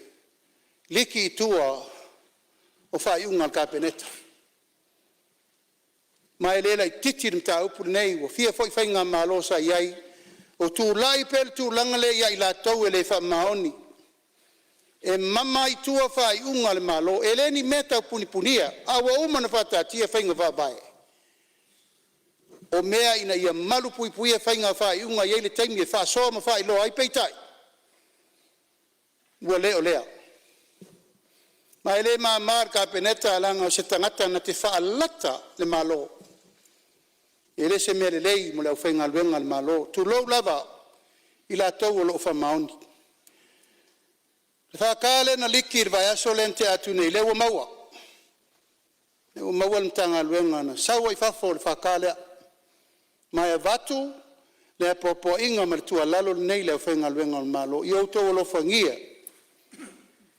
liki i tua o faaiuga a le Kapeneta. Ma e le laitiiti le mataupu lenei, ua fia foi faigamalo sa i ai o tulai pea le tulaga lea ia i latou e le faamaoni, e mama i tua faaiuga a le Malo. E le ni mea taupunipunia, a ua uma ona faataatia faiga faavae, o mea ina ia malupuipuia faiga faaiuga e i ai le taimi e faasoa ma faailoa ai. Peitai, ua le o lea. Ma e le mama i le Kapeneta leaga o se tagata na te faalata le Malo, e le se mea lelei mo le aufaigaluega a le Malo, tulou lava i latou o lo o faamaoni. O le FK lea na liki i le vaiaso lea na tea atu nei, lea ua maua, lea ua maua le Matagaluega na sau ai i fafo le FK lea, ma e avatu le apoapoaiga ma le tuualalo lenei i le aufaigaluega a le Malo, ia outou alofagia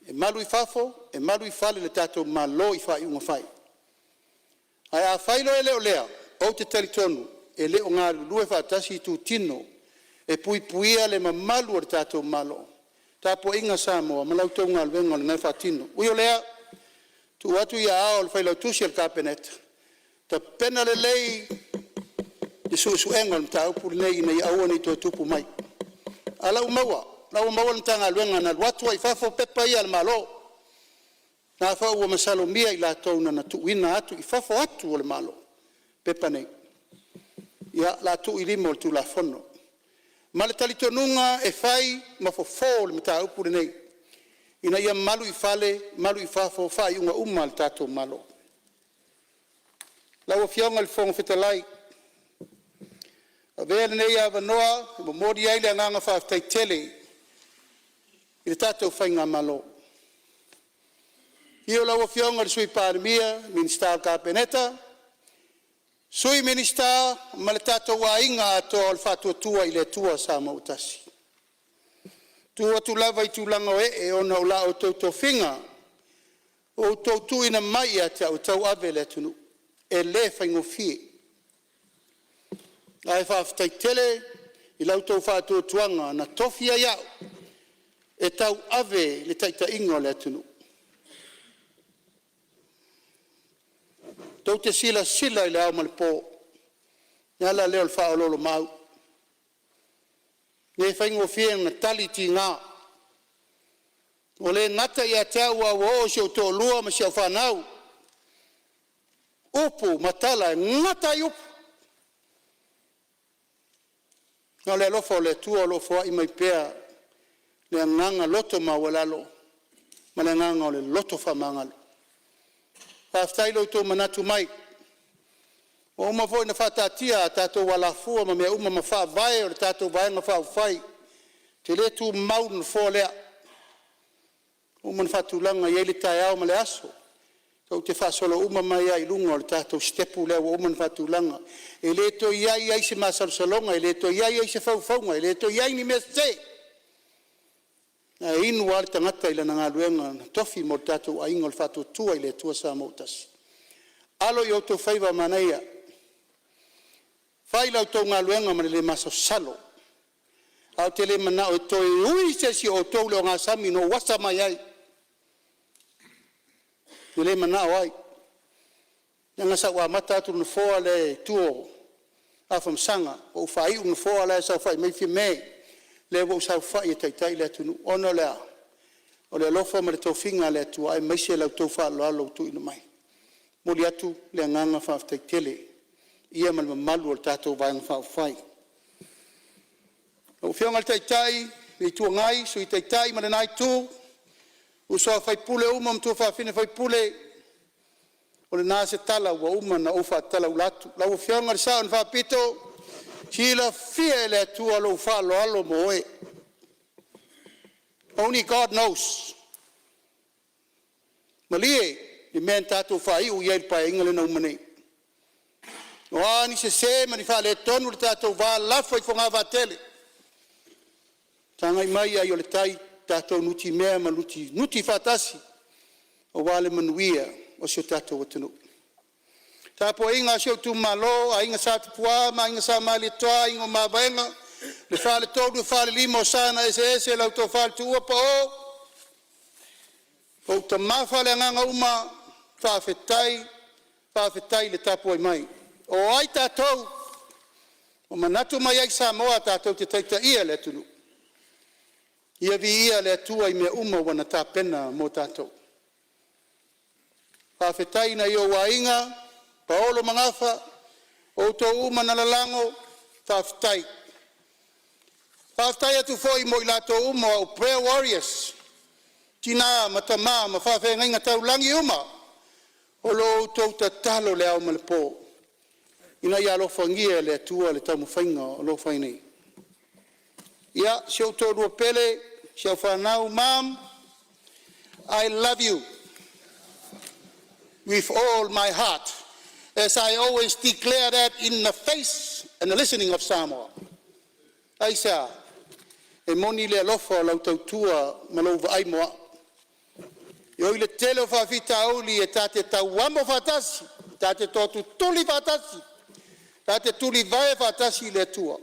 e malu i fafo e malu i fale le tatou Malo i faaiuga fai. Ae afai loa e le o lea, ou te talitonu e le o galulue faatasi itutino e puipuia le mamalu o le tatou Malo. Tapuaiga Samoa ma la outou galuega o lena e faatino. Ui o lea, tuu atu i aao o le Failautusi o le Kapeneta, tapena lelei le suesuega o le mataupu lenei ina ia aua ne i toe tupu mai. A o la ua maua, o la ua maua le Matagaluega na alu atu ai i fafo pepa ia a le Malo. O lena foi ua masalomia i latou na tuuina atu i fafo atu o le Malo pepa nei. Ia, o le a tuu i lima o le Tulafono ma le talitonuga e fai ma fofo o le mataupu lenei ina ia malu i fale malu i fafo faaiuga uma a le tatou Malo. Lau Afioga i le Fofoga Fetalai, avea lenei avanoa e momoli ai le agaga faafetai tele i le tatou faigamalo. I le afio o lau Afioga i le Sui Palemia, Minisita o le Kapeneta, Sui Minisita ma le tatou aiga atoa o le Faatuatua i le Atua Samoa ua Tasi. Tutu atu lava i tulaga o ee ona o la outou tofiga ua outou tuuina mai ia te au e tauave le atunuu, e le faigofie. Ae faafetai tele i la outou faatuatuaga na tofi ai au e tauave le taitaiga o le atunuu. Tou te silasila i le ao ma le po, o le ala lea o le faaoloolomaau. E le faigofie ona tali tiga, ua le gata ia te au ae ua oo i si ou toalua ma si au fanau, upu ma tala e gata ai upu. Na o le alofa o le Atua o lo o foai mai pea le agaga loto maualalo ma le agaga o le loto faamagalo. Faafetai i lo outou manatu mai, ua uma foi ona faataatia a tatou alafua ma mea uma ma faavae o le tatou Vaega Faaupufai. Ou te le tumau i le nofoa lea, ua uma ona faatulaga e i ai le taeao ma le aso tou te faasolo uma mai lava i luga o le tatou sitepu lea ua uma ona faatulaga. E le toe i ai se masalosaloga, e le toe i ai se faufauga, e le toe i ai ni mea sese, ae inu lava le tagata i lana galuega na tofi mo le tatou aiga o le Faatuatua i le Atua Samoa ua Tasi. Alo i outou faiva manaia, fai la outou galuega ma le le masalosalo, ae ou te le manao e toe ui se isi o outou i le ogasami na ou asa mai ai, ou te le manao ai. Leaga sa ou amata atu i le nofoa lea i tua o Afamasaga, ou faaiu i le nofoa la e saofai mai Fiame, lea ua ou saofai e taitai le atunuu. Ona o le a? O le alofa ma le tofiga a le Atua aemaise la outou faaaloalo ua tuuina mai. E momoli atu le agaga faafetai tele i le paia ma le mamalu o le tatou Vaega Faaupufai. Lau Afioga i le Taitai o le Itu Agai, Sui Taitai ma lena Itu, uso a sui usufono uma ma tuafafine sui usufono, o lena se tala ua uma ona ou faatalaula atu. Lau Afioga i le Sao na Faapito, silafia e le Atua lou faaaloalo mo oe. Only God knows. Malie le mea na tatou faaiu i ai i le Paeaiga lea na uma nei. O a ni sese ma ni faaletonu i le tatou va, lafo i fogavaa tele. Tagai mai ai o le tai, tatou nutimea ma nuti faatasi aua le manuia o si o tatou atunuu. Le tapuaiga a si ou itumalo, Aiga Sa Tupua ma Aiga Sa Malietoa, Aiga o Mavaega, le Faletolu, Falelima o Sa na Eseese, lau Tofa i le Tuua Pao, o ou tama faaleagaga uma, faafetai, faafetai le tapuai mai. O ai tatou? Ua manatu mai ai Samoa tatou te taitaia le atunuu. Ia viia le Atua i mea uma ua na tapena mo tatou. Faafetai i nai ou aiga, paolo ma gafa, o outou uma na lalago, faafetai. Faafetai atu foi mo i latou uma o au prayer warriors, tina ma tama ma faafeagaiga taulagi uma o lo o outou tatalo i le ao ma le po ina ia alofagia e le Atua le taumafaiga o lo o fai nei. Ia, si ou toalua pele, si au fanau, mom, I love you with all my heart as I always declare that in the face and the listening of Samoa. Aisea? E moni le alofa o lau tautua ma lou vaai mo au. E ui i le tele o faafitauli e ta te tauamo faatasi, ta te toatutuli faatasi, ta te tulivae faatasi le Atua,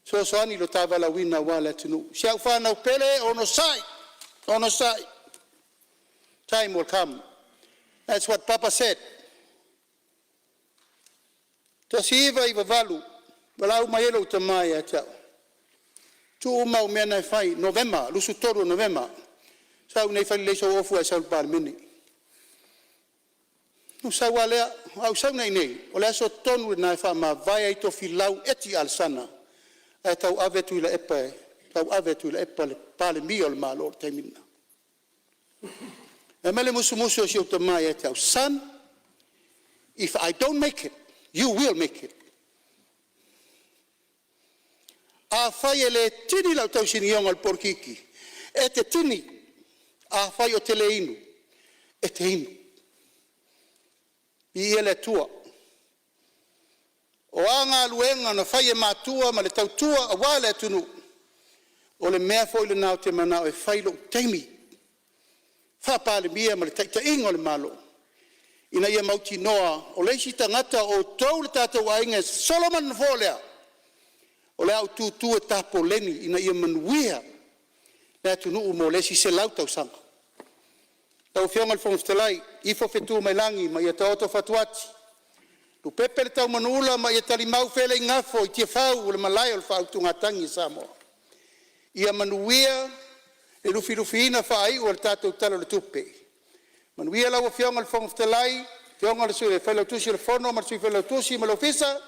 fesoasoani i lo ta valaauina aua le atunuu. Si au fanau pele, onosai, onosai, time will come. That's what papa said. I 1998, valaau mai ai lou tama ia te au, tuu uma au mea na e fai, Novema 23 o Novema, sau iinei e fai lelei sou ofu ae sau i le Palemene. Ona ou sau lava lea, ae ou sau nei, o le aso tonu lena e faamavae ai Tofilau Eti Alesana ae tauave Tuilaepa e tauave Tuilaepa le Palemia o le Malo i le taimi lena. Fai mai le musumusu a si ou tama ia te au, son, if I don't make it, you will make it. Afai e le tini lau tausinioga o le polokiki, e te tini. Afai ou te le inu, e te inu. Viia le Atua. O a galuega na fai e matua ma le tautua aua le atunuu, o le mea foi lena ou te manao e fai i lou taimi faa-Palemia ma le taitaiga o le Malo, ina ia mautinoa o le isi tagata o outou le tatou aiga e sosolo mai le nofoa lea, o le a ou tutu e tapoleni ina ia manuia le atunuu mo le isi 100 tausaga. Lau Afioga i le Fofoga Fetalai, ifo fetu mai lagi ma ia taoto fatu ati, tupepe le taumanuula ma ia talimau feeleigafo i Tiafau o le malae o le faautugatagi a Samoa. Ia manuia le lufilufiina faaiu o le tatou Tala o le Tupe, manuia lau Afioga i le Fofoga Fetalai, afioga i le Failautusi o le Fono ma le Sui Failautusi ma le Ofisa,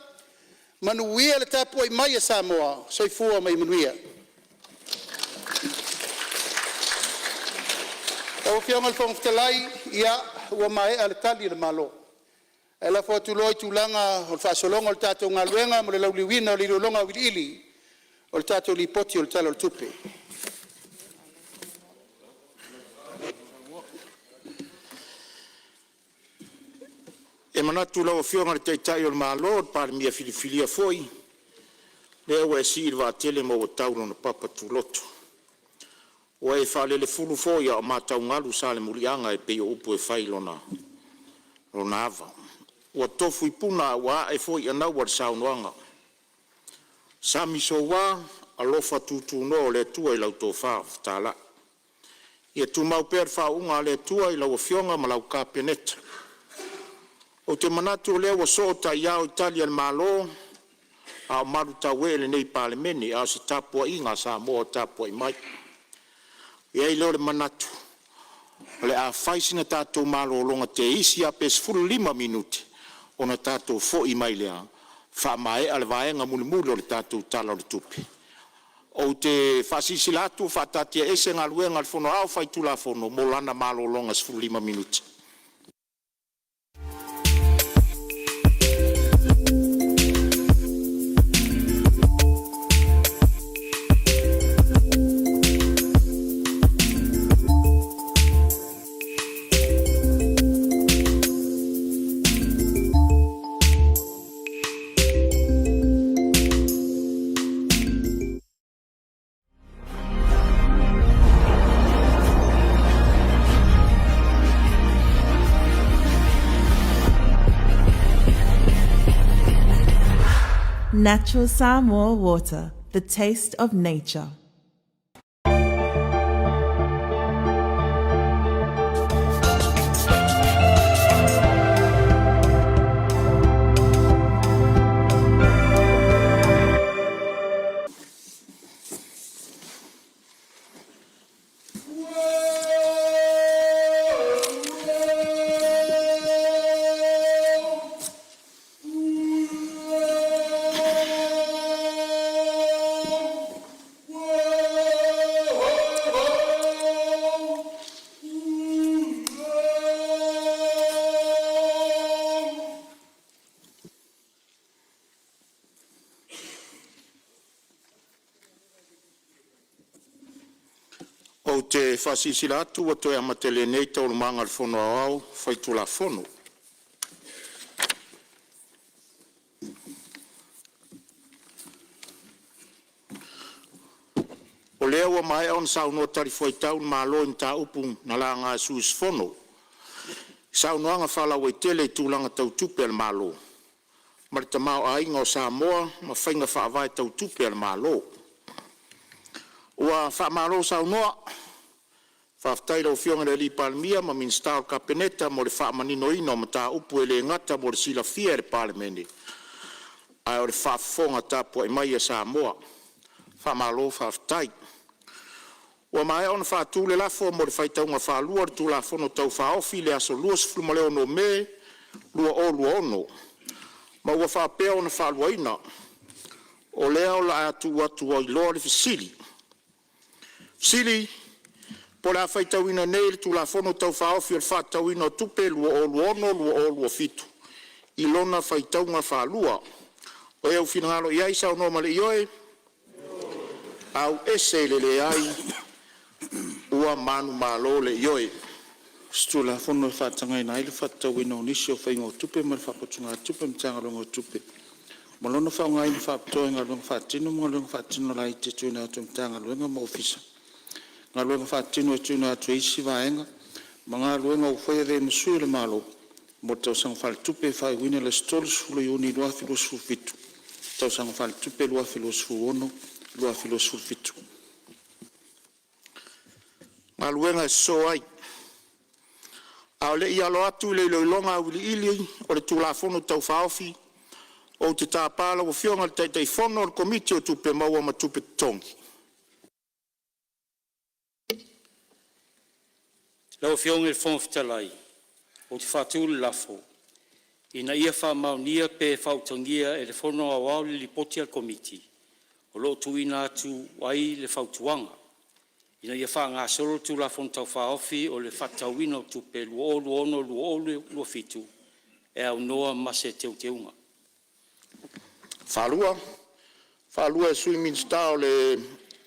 manuia le tapuai mai a Samoa. Soifua ma ia manuia. Lau Afioga i le Fofoga Fetalai, ia ua maea le Tali a le Malo ae lafo atu loa i tulaga o le faasologa o le tatou galuega mo le lauiliuina o le iloiloga auiliili o le tatou Lipoti o le Tala o le Tupe. E manatu lau Afioga i le Taitai o le Malo o le Palemia filifilia foi, o lea ua e sii le vaatele ma ua tau i lona papa tuloto. Ua e faalelefulu foi a o mataugalu Salemuliaga e pei o upu e fai i lona ava. Ua tofu i puna ae ua ae foi anaua i le saunoaga. Sami soua, alofa tutunoa o le Atua i lau tofa fetalai. Ia tumau pea le faauuga a le Atua i lau Afioga ma lau Kapeneta. Ou te manatu o lea ua soo taiao i tali a le Malo a o malutauee lenei Palemene, a o se tapuaiga a Samoa o tapuai mai. Ona i ai lea o le manatu o le a fai sina tatou malologa teisi lava pe 15 minute ona tatou foi mai lea faamaea le vaega mulimuli o le tatou Tala o le Tupe. Ou te faasilasila atu ua faataatiaese Galuega a le Fono Aoao Faitulafono mo lana malologa e 15 minute. Natural Samoa Water, the taste of nature. Ou te faasilasila atu ua toe amatalia nei Taualumaga a le Fono Aoao Faitulafono. O lea ua maea ona saunoa talifuaitau le Malo i mataupu na laga e sui usufono i saunoaga faalauaitele i tulaga tau tupe a le Malo ma le tamaoaiga o Samoa ma faiga faavae tau tupe a le Malo. Ua faamalo saunoa, faafetai i lau Afioga i le Palemia ma Minisita o le Kapeneta mo le faamaninoina o mataupu e le gata mo le silafia e le Palemene a o le faafofoga tapuai mai a Samoa. Faamalo faafetai. Ua maea ona faatu le lafo mo le faitauga faalua o le Tulafono Tau Faaofi i le aso 26 Me 2026, ma ua faapea ona faaluaina. O lea o le a tuu atu ai loa le fesili. Po o le a faitauina nei le Tulafono Tau Faaofi o le Faatatauina o Tupe 2026/2027 i lona faitauga faalua. O e ua finagalo i ai saunoa ma le ioe, e faigata le ioe. Se Tulafono e faatagaina ai le faatatauina o nisi o faiga o tupe ma le faaputugatupe a le Matagaluega o Tupe ma lona faaaogaina faapitoa i galuega faatino ma galuega faatino laiti e tuuina atu e Matagaluega ma Ofisa, galuega faatino e tuuina atu e isi vaega ma galuega ua faia e avea ai ma sui o le Malo mo le tausaga faaletupe e faaiuina i le aso 30 Iuni 2017, tausaga faaletupe 2026/2027. E tolopo Taualumaga a le iloiloga auiliili o le Tulafono Tau Faaofi, ou te tapa lau Afioga i le Taitaifono o le Komiti o Tupe Maua ma Tupe Totogi. Lau Afioga i le Fofoga Fetalai, ou te faatu le lafo, Ina ia faamaonia pe faautagia e le Fono Aoao le Lipoti a le Komiti o lo o tuuina atu ai le Fautuaga, Ina ia faagasolo le Tulafono Tau Faaofi o le Faatatauina o Tupe 2026/2027 e aunoa ma se Teuteuga. E faatu le lafo,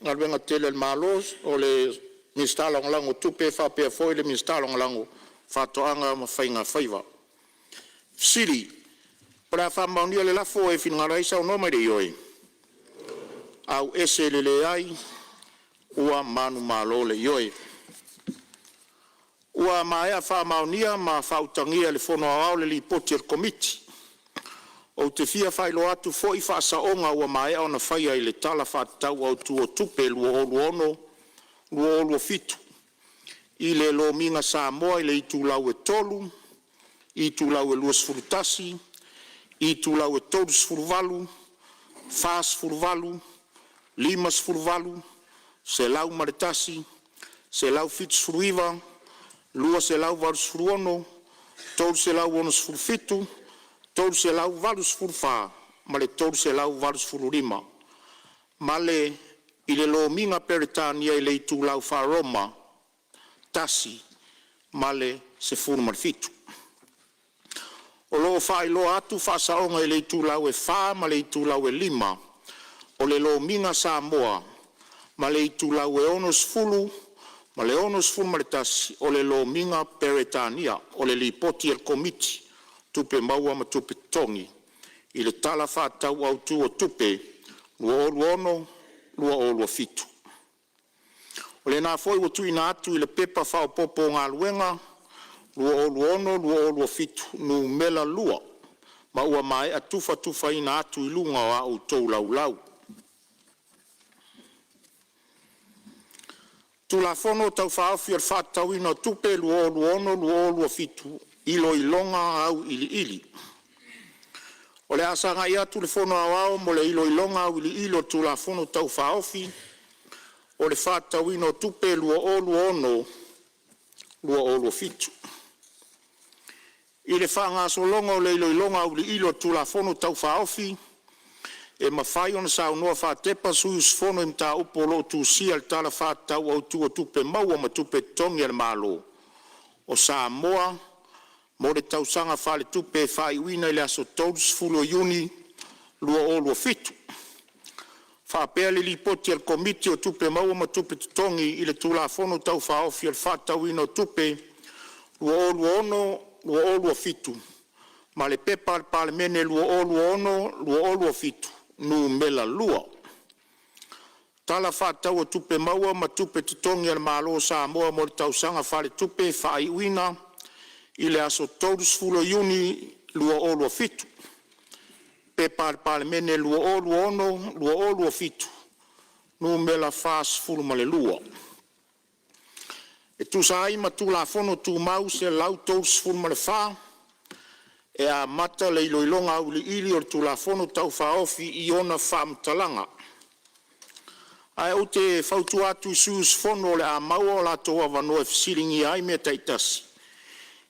Galuega Tetele a le Malo, o le Minisita Lagolago o Tupe faapea foi le Minisita Lagolago o Faatoaga ma Faiga Faiva. Fesili: O le a faamaonia le lafo, o e finagalo ai saunoa mai le ioe. Leai. Ua manumalo le Ioe. Ua maea faamaonia ma faautagia e le Fono Aoao le Lipoti a le Komiti. Ou te fia faailoa atu foi faasaoga ua maea ona faia i le Tala Faatatau Autu o Tupe 2026/2027 i le Lomiga Samoa i le itulau e 3, itulau e 21, itulau e 38, 48, 58, 101, 179, 286, 367, 384 ma le 385, ma le i le Lomiga Peretania i le itulau faa-Roma 1 ma le 17. O lo o faailoa atu faasaoga i le itulau e 4 ma le itulau e 5 o le Lomiga Samoa ma le itulau e 60 ma le 61 o le Lomiga Peretania o le Lipoti a le Komiti o Tupe Maua ma Tupe Totogi i le Tala Faatatau Autu o Tupe 2026/2027. O lena foi ua tuuina atu i le Pepa Faaopoopo o Galuega 2026/2027 Nu.2 ma ua maea tufatufaina atu i luga o a outou Laulau. Tulafono Tau Faaofi o le Faatatauina o Tupe 2022/2023, Iloiloga Auiliili. O le a sagai atu le Fono Aoao mo le iloiloga auiliili o le Tulafono Tau Faaofi o le Faatatauina o Tupe 2022/2027. I le faagasologa o le iloiloga auiliili o le Tulafono Tau Faaofi, e mafai ona saunoa faatepa sui usufono i mataupu o lo o tusia i le Tala Faatatau Autu o Tupe Maua ma Tupe Totogi a le Malo o Samoa mo le tausaga faaletupe faaiuina i le aso 30 Iuni 2027, faapea le Lipoti a le Komiti o Tupe Maua ma Tupe Totogi i le Tulafono Tau Faaofi o le Faatatauina o Tupe 2022/2027 ma le P.P.2022/2023 Nu.2. Tala Faatatau o Tupe Maua ma Tupe Totogi a le Malo o Samoa mo le Tausaga Faaletupe Faaiuina i le aso 30 Iuni 2027. P.P.2022/2023 Nu.42. E tusa ai ma Tulafono Tumau 134, e amata le iloiloga auiliili o le Tulafono Tau Faaofi i ona faamatalaga. Ae ou te fautua atu i sui usufono o le a maua o latou avanoa e fesiligia ai mea taitasi,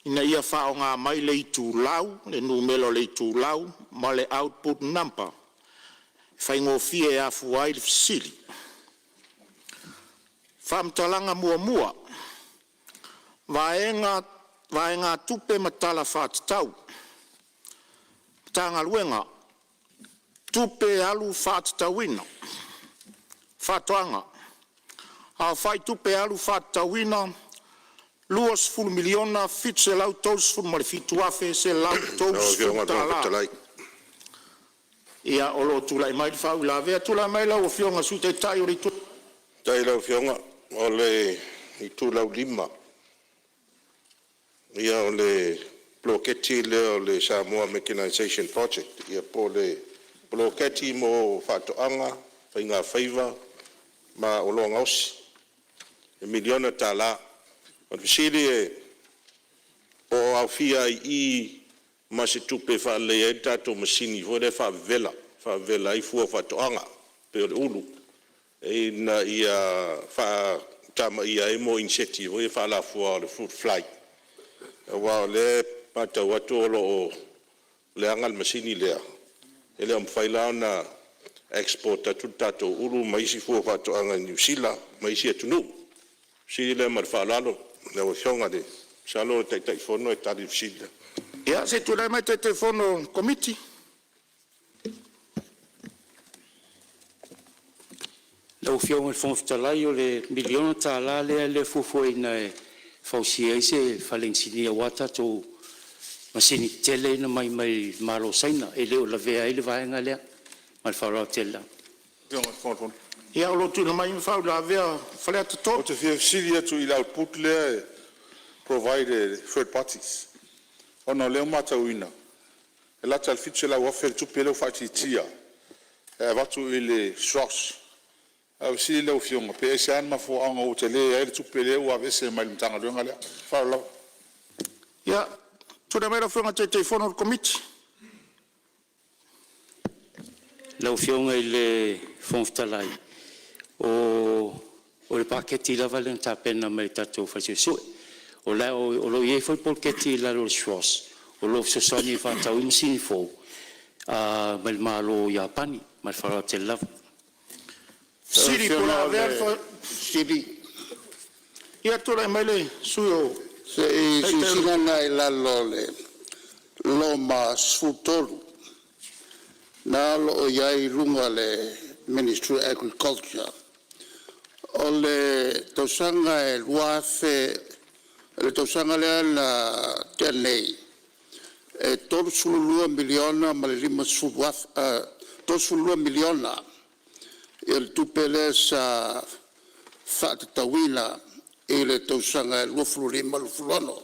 ina ia faaaoga mai le itulau le numera o le itulau ma le output number e faigofie e afua ai le fesili. Faamatalaga Muamua Vaegatupe ma Tala Faatatau Matagaluega Tupe Alu Faatatauina Faatoaga Aofai Tupe Alu Faatatauina Lau Afioga i le Fofoga $20,737,130. Fetalai. Ia, o lo o tulai mai le faauilavea. Tulai mai lau Afioga i le Sui Taitai o le Itu Faafetai i lau Afioga. O le itulau 5, ia o le poloketi lea o le Samoa Mechanisation Project, po o le poloketi mo faatoaga, faigafaiva ma oloa gaosi $1 miliona. O le fesili po o aofia ai i i ma se tupe e faaleleia ai le tatou masini foi lea e faavevela, faavevela ai fua o faatoaga pei o le ulu, ina ia faatamaia ai mo inisiati foi ia faalafua o le fruit fly, aua o lea e matau atu o lo o leaga le masini lea, e le o mafai la ona export atu le tatou ulu ma isi fua o faatoaga i Niu Sila ma isi atunuu. O le fesili lea ma le faaaloalo lau Afioga. Masalo o le Taitaifono e tali i le fesili lea. Ia, se i tulai mai le Taitaifono o le Komiti. Lau Afioga i le Fofoga Fetalai, o le $1 miliona lea e fuafuaina e fausia ai se fale inisinia aua tatou masini tetele ia na aumai mai le Malo o Saina. E le o lavea ai le vaega lea. Ma le faaaloalo tele lava. Ia, o lo o tuuina mai le faauilavea a Faleata 3. Ou te fia fesili atu i le output lea e provide e third parties, ona o lea ua matauina e lata i le $700,000 le tupe lea ua faaitiitia e avatu i le SROS. Ae o le fesili i lau Afioga, pe aisea le mafuaaga ua tele ai le tupe lea ua aveese mai le Matagaluega lea? Ma le faaaloalo lava. Ia, tulai mai lau Afioga i le Taitaifono o le Komiti. Lau Afioga i le Fofoga Fetalai, o le paketi lava lea na tapena mai e le tatou Fale Suesue. O lo o i ai foi le poloketi i lalo o le SROS o lo o fesoasoani e faatau ai masini fou mai le Malo o Iapani. Ma le faaaloalo tele lava. Ia tulai mai le sui usufono. Se i silasila ane lava i lalo o le loma 13, lena o lo o i ai i luga o le Ministry of Agriculture. O le tausaga e 2000, le tausaga lea na tea nei, e $32 miliona ma le $50,000, $32 miliona le tupe lea sa faatatauina i le tausaga e 2025/2026.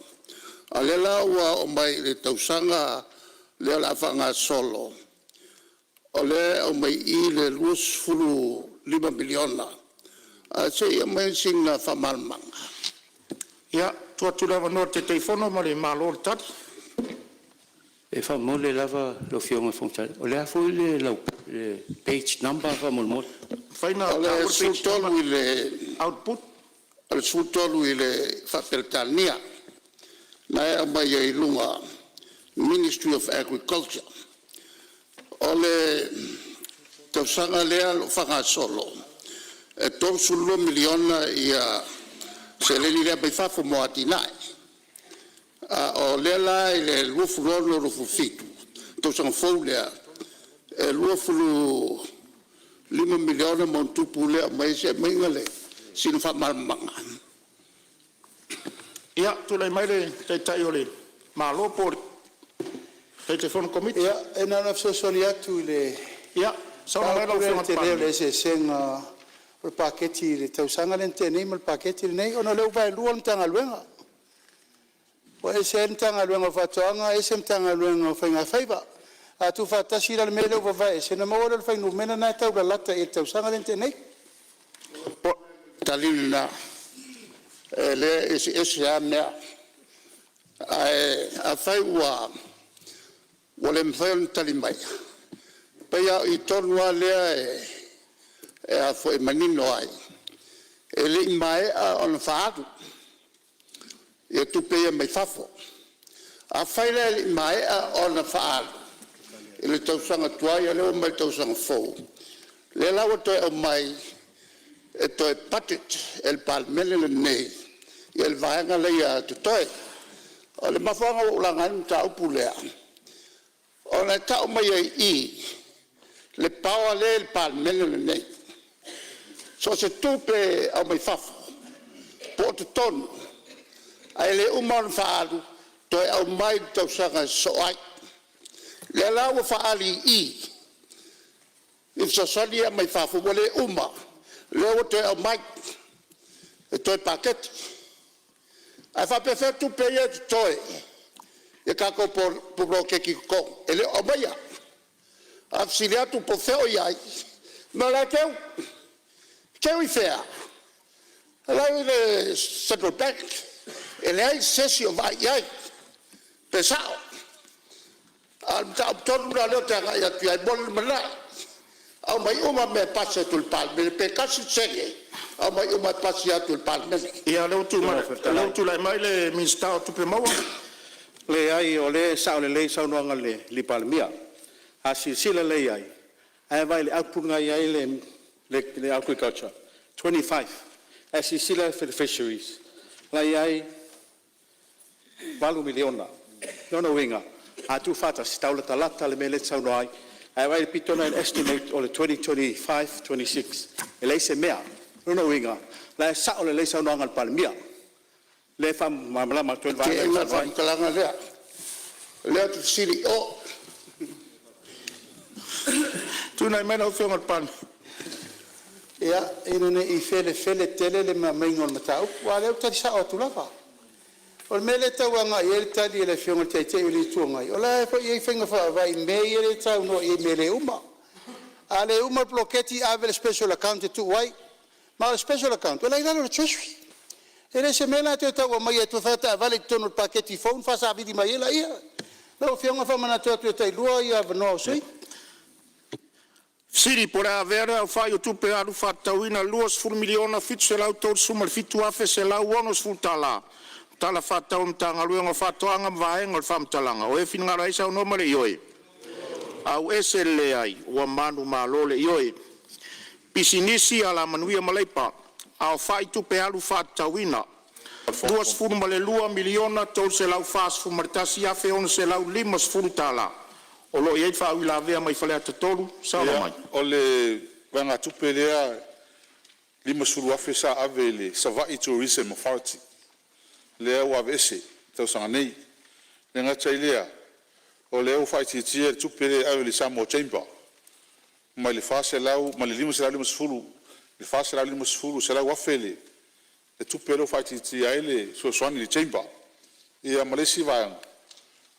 A o lea la ua oo mai i le tausaga lea o le a faagasolo, o lea e aumai i i le $25 miliona, ae se i aumai sina faamalamalamaga. Ia, tuu atu le avanoa i le Taitaifono ma le Malo e tali. E faamomoli lava lau Afioga i le Fofoga Fetalai. O le a foi le page number faamolemole? O le 13 i le faa-Peretania na e aumai ai i luga, Ministry of Agriculture. O le tausaga lea o lo o faagasolo, e $32 miliona seleni lea e aumai fafo mo atinae. A o lea la i le 2026/2027 le tausaga fou lea, e $25 miliona ma ono tupu lea e aumai ai. Se i aumai sina faamalamalamaga. Ia, tulai mai le Taitai o le Malo po o le Taitaifono o le Komiti. Ia, e na ona fesoasoani atu i le Saunoa mai lau mataupu Afioga lea i i le le tele o le eseesega o le paketi i le tausaga lea na tea nei ma le paketi lenei, ona o lea ua vaelua le Matagaluega. Ua ese ai le Matagaluega o Faatoaga ese le Matagaluega o Faigafaiva. A tuufaatasi la le mea lea ua vavae ese, ona maua lea o le fuainumera lena e taulalata i le tausaga lea na tea nei. O le tali lena, o lea e eseese lava mea. Ae afai ua le mafai ona tali mai, e pei lava o i tonu lea e manino ai, e le i maea ona faaalu tupe ia mai fafo. Afai la e le i maea ona faaalu i le tausaga tuai, a o lea ua oo mai i le tausaga fou, lea la ua toe aumai e toe budget e le Palemene lenei le vaega lea e totoe. O le mafuaaga ua ou laga ai le mataupu lea, ona e tau mai ai i i le power lea e i le Palemene lenei. So o se tupe e aumai fafo po o totonu ae le uma ona faaalu, toe aumai i le tausaga e sosoo ai. O lea la ua faaali i i i fesoasoani ia e aumai fafo ua le uma, lea ua toe aumai e toe paketi. Ae faapefea tupe ia e totoe i a tatou poloketi totogi e le o aumaia? A fesili atu po o fea o i ai, fai mai o la e teu. Teu i fea? O la e i le Central Bank. E leai se isi o vaai i ai pe sao. A o le mataupu tonu lena o lea ou te agai atu i ai mo le lumanai. Aumai uma mea e pasi atu i le Palemene, pe tasi le sene, aumai uma e pasi atu i le Palemene. Ia, o lea ua tulai mai le Minisita o Tupe Maua. Leai, o lea e sao lelei le saunoaga a le Palemia. A silasila lelei i ai, a e vaai i le output lena e i ai le Agriculture e 25, ae silasila i le Fisheries la e i ai e $8 miliona. O lona uiga a tuufaatasi e tau latalata i le mea lea e te saunoa ai. Ae vaai i le pito lena i le estimate o le 2025/2026 e leai se mea. O lona uiga o la e sao lelei le saunoaga a le Palemia lea e faamalamalama atu ai le vaega lea e Teena le saunoa ai. faamatalaga lea, o lea ou te fesili i o. Tulai mai lau Afioga i le Palemia. Ia, ina ne i felefele tele le aumaiga o le mataupu, a o lea ua tali sao atu lava. O le mea lea e tau agai i ai le tali a le Afioga i le Taitai o le Itu Agai, o la e foi e i ai faiga faavae i mea ia e saunoa i ai i mea e le uma. A le uma le poloketi ave i le special account e tuu ai. Ma o le special account o la e i lalo o le Treasury. E le o se mea la e toe tau aumaia e toe faataavale i totonu o le paketi fou ona faasavili mai ai laia. Lau Afioga e faamanatu atu e tailua avanoa o sui usufono. Po o le a avea le aofai o Tupe Alu faatatauina $20,737,160 Tala Faatatau a le Matagaluega o Faatoaga ma vaega o le faamatalaga o e finagalo ai sausaunoa ma le ioe. 1. Ua manumalo le Ioe. Pisinisi, Alamanuia ma Leipa, Aofai Tupe Alu Faatatauina $22,341,650. O lo o i ai le faauilavea mai Faleata 3, saunoa mai. Ia, o le vaegatupe lea $50,000 sa ave i le Savai Tourism Authority lea ua aveese i le tausaga nei. E le gata i lea o lea ua faaitiitia le tupe lea e ave i le Samoa Chamber mai le $400 mai le $550 i le $450, $100,000 le tupe lea ua faaitiitia ai le fesoasoani i le Chamber. Ia ma le isi vaega,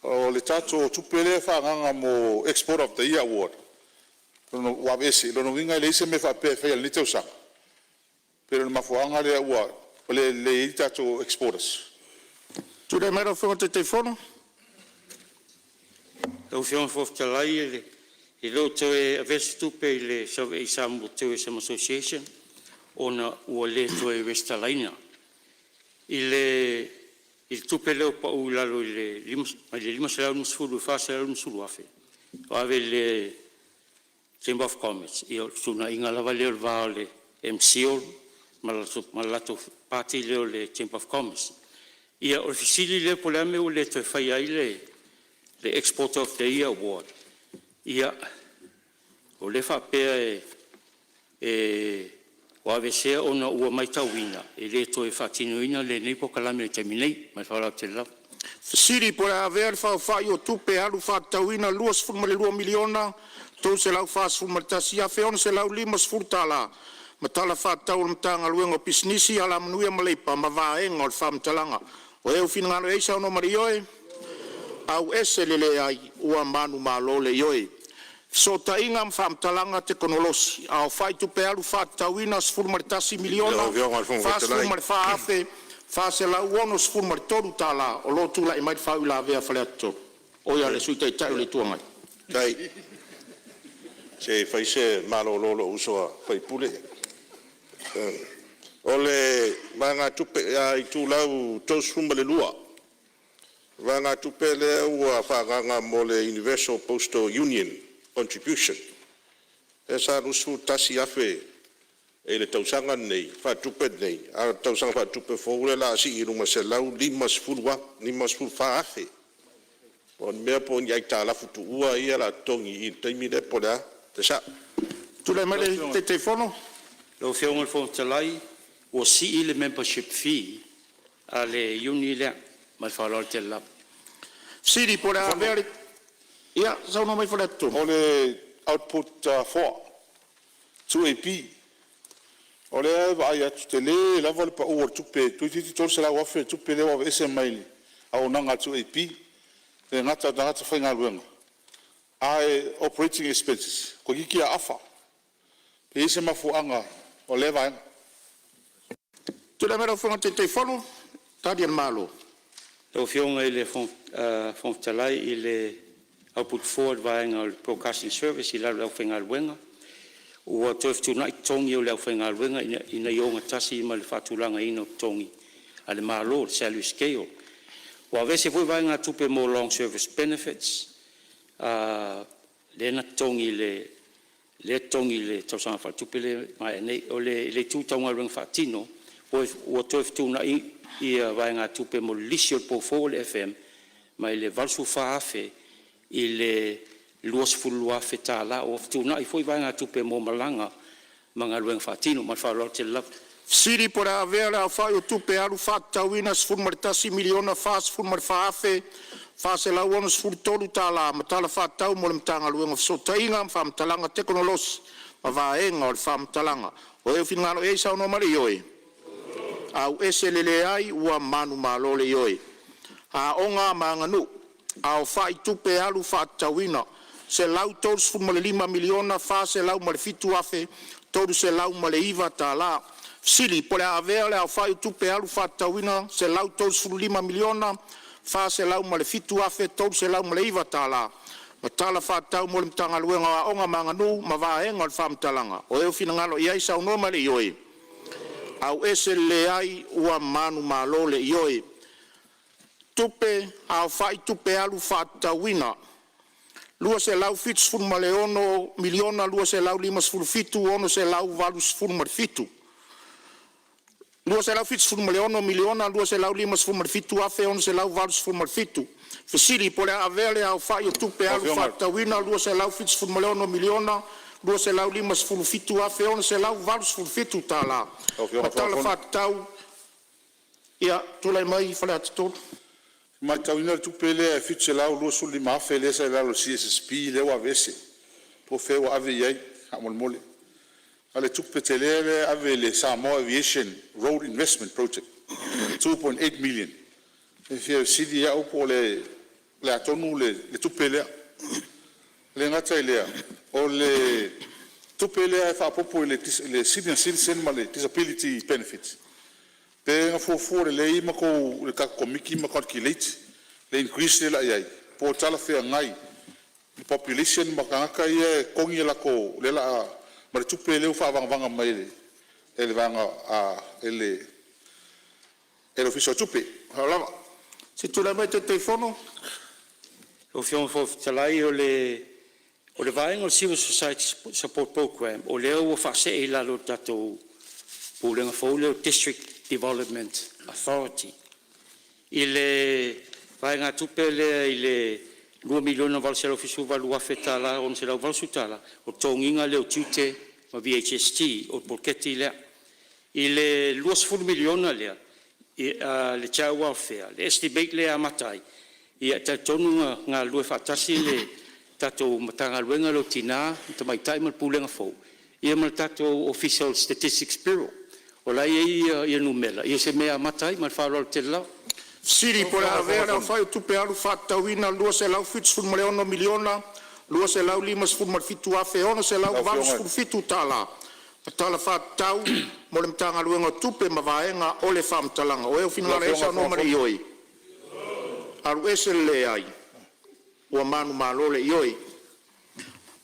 O le tatou tupe lea e faaagaaga mo Export of the Year Award ua aveese, o lona uiga e leai se mea faapea e faia i lenei tausaga. Pei o le mafuaaga lea ua le lelei ai tatou exporters. Tulai mai lau Afioga i le Taitaifono. Lau Afioga i le Fofoga Fetalai e le o toe avea se tupe i le Savaii Samoa Tourism Association ona ua le toe resitalaina. I le tupe lea ua pau i lalo mai le $550,000 i le $450,000 ua ave i le Chamber of Commerce, ia o le fetuunaiga lava lea o le va o le MCIL ma le latou Pati lea o le Chamber of Commerce. Ia o le fesili lea po o le a le mea ua le toe faia ai le Exporter of the Year Award? Ia, o lea e faapea ua aveesea ona ua matauina e le toe faatinoina lenei polokalame i le taimi nei. Ma le faaaloalo tele lava. Fesili po o le a avea le faaofai o Tupe Alu faatatauina $22,341,650.00 ma Tala Faatatau o le Matagaluega o Pisinisi, Alamanuia ma Leipa ma Vaega o le Faamatalaga. O e ua finagalo ai saunoa ma le Ioe, auese le leai ua manumalo le Ioe. Fesootaiga ma Faamatalaga Tekonolosi, aofai Tupe Alu faatatauina Lau Afioga i le Fofoga Fetalai. $11,044,463.00. O lo o tulai mai le faauilavea a Faleata 3, oi le Sui Taitai o le Itu Agai. Faafetai. Se i fai se malolo o lou uso a sui usufono. O le vaegatupe itulau 32, o le vaegatupe lea ua faaagaaga mo le Universal Postal Union Contribution, lea sa $21,000 i le tausaga lenei faaletupe lenei, a o le tausaga faaletupe fou lea o le a sii i luga i le $154,000. Po o le mea po o ni aitalafu tuua ia o le a totogi i i le taimi lea po o le a le sao? Tulai mai le Taitaifono. Lau Afioga i le Fofoga Fetalai, ua sii le membership fee a le Iuni lea. Ma le faaaloalo tele lava. Fesili po o le a avea le… Ia, saunoa mai Faleata 3. O le output 4, 2AP. O lea e vaai atu e tele lava le pau o le tupe, toeitiiti $300,000 le tupe lea ua aveese mai le auaunaga a le 2AP, e le gata o tagata faigaluega ae o operating expenses toeitiiti aafa. Pe i ai se mafuaaga o lea vaega. Tulai mai lau Afioga i le Taitaifono. Tali a le Malo. Lau Afioga i le Fofoga Fetalai i le output 4 i le vaega o le Broadcasting Service i lalo o le aufaigaluega, ua toe fetuunai totogi o le aufaigaluega ina ia ogatasi ma le faatulagaina o totogi a le Malo le salary scale. Ua aveese foi vaegatupe mo long service benefits lea na totogi i le tausaga faaletupe lea ua maea nei. O le itu tau galuega faatino, ua toe fetuunai ia vaegatupe mo le lisi o le pou fou o le FM mai le $84,000 i le $22,000. Ua fetuunai foi vaegatupe mo malaga ma galuega faatino. Ma le faaaloalo tele lava. Fesili po o le a avea le aofai o Tupe Alu faatatauina $11,044,463.00 ma Tala Faatatau mo le Matagaluega o Fesootaiga ma Faamatalaga Tekonolosi ma Vaega o le Faamatalaga. O e ua finagalo i ai saunoa mai le Ioe. Auese le leai ua manumalo le Ioe. Aoga ma Aganuu, aofai Tupe Alu faatatauina $135,407,309.00. Fesili po o le a avea le aofai o Tupe Alu faatatauina $135,407,309.00 ma Tala Faatatau mo le Matagaluega o Aoga ma Aganuu ma Vaega o le Faamatalaga. O e ua finagalo i ai saunoa mai le Ioe. Auese le leai ua manumalo le Ioe. Tupe Aofai Tupe Alu faatatauina $276,257,687.00 $276,257,687. Fesili po o le a avea le aofai o Tupe Lau Alu Afioga faatatauina $276,257,687.00 Lau Afioga ma Tala Fuafafono. Faatatau. Ia tulai mai Faleata 3. E matauina le tupe lea e $725,000 lea sa i lalo o le CSSP lea ua aveese, po o fea ua ave i ai faamolemole. A o le tupe tele lea e ave i le Samoa Aviation Road Investment Project $2.8 million, e fia fesili au po o le le a tonu le tupe lea. E le gata i lea, o le tupe lea e faaopoopo i le senior citizen ma le disability benefits, pe na fuafua lelei le tatou Komiti ma calculate le increase lea o le a i ai, po o talafeagai i population ma tagata ia e totogi a latou lea o le a ma le tupe lea ua faavagavaga mai e le vaega e le Ofisa o Tupe. Ma le faaaloalo lava. Se i tulai mai le Taitaifono. Lau Afioga i le Fofoga Fetalai, o le vaega o le Civil Society Support Program o lea ua faasee i lalo o le tatou Pulega fou lea o le District Development Authority. I le vaegatupe lea i le $2,878,680, o le totogiina lea o tiute ma VAGST o le poloketi lea. I le $20 miliona lea a le Child Welfare, le estimate lea e amata ai, ia e talitonu na galulue faatasi le tatou Matagaluega lea o Tina ma Tamaitai ma le Pulega fou ia ma le tatou Ofisa o le Statistics Bureau. O la e i ai ia numera i se mea e amata ai. Ma le faaaloalo tele lava. Fesili po o le a avea le aofai o tupe alu faatatauina $276,257,687 ma tala faatatau mo le Matagaluega o Tupe ma vaega o le faamatalaga. O ai e Lau saunoa ma le ioe? Ioe.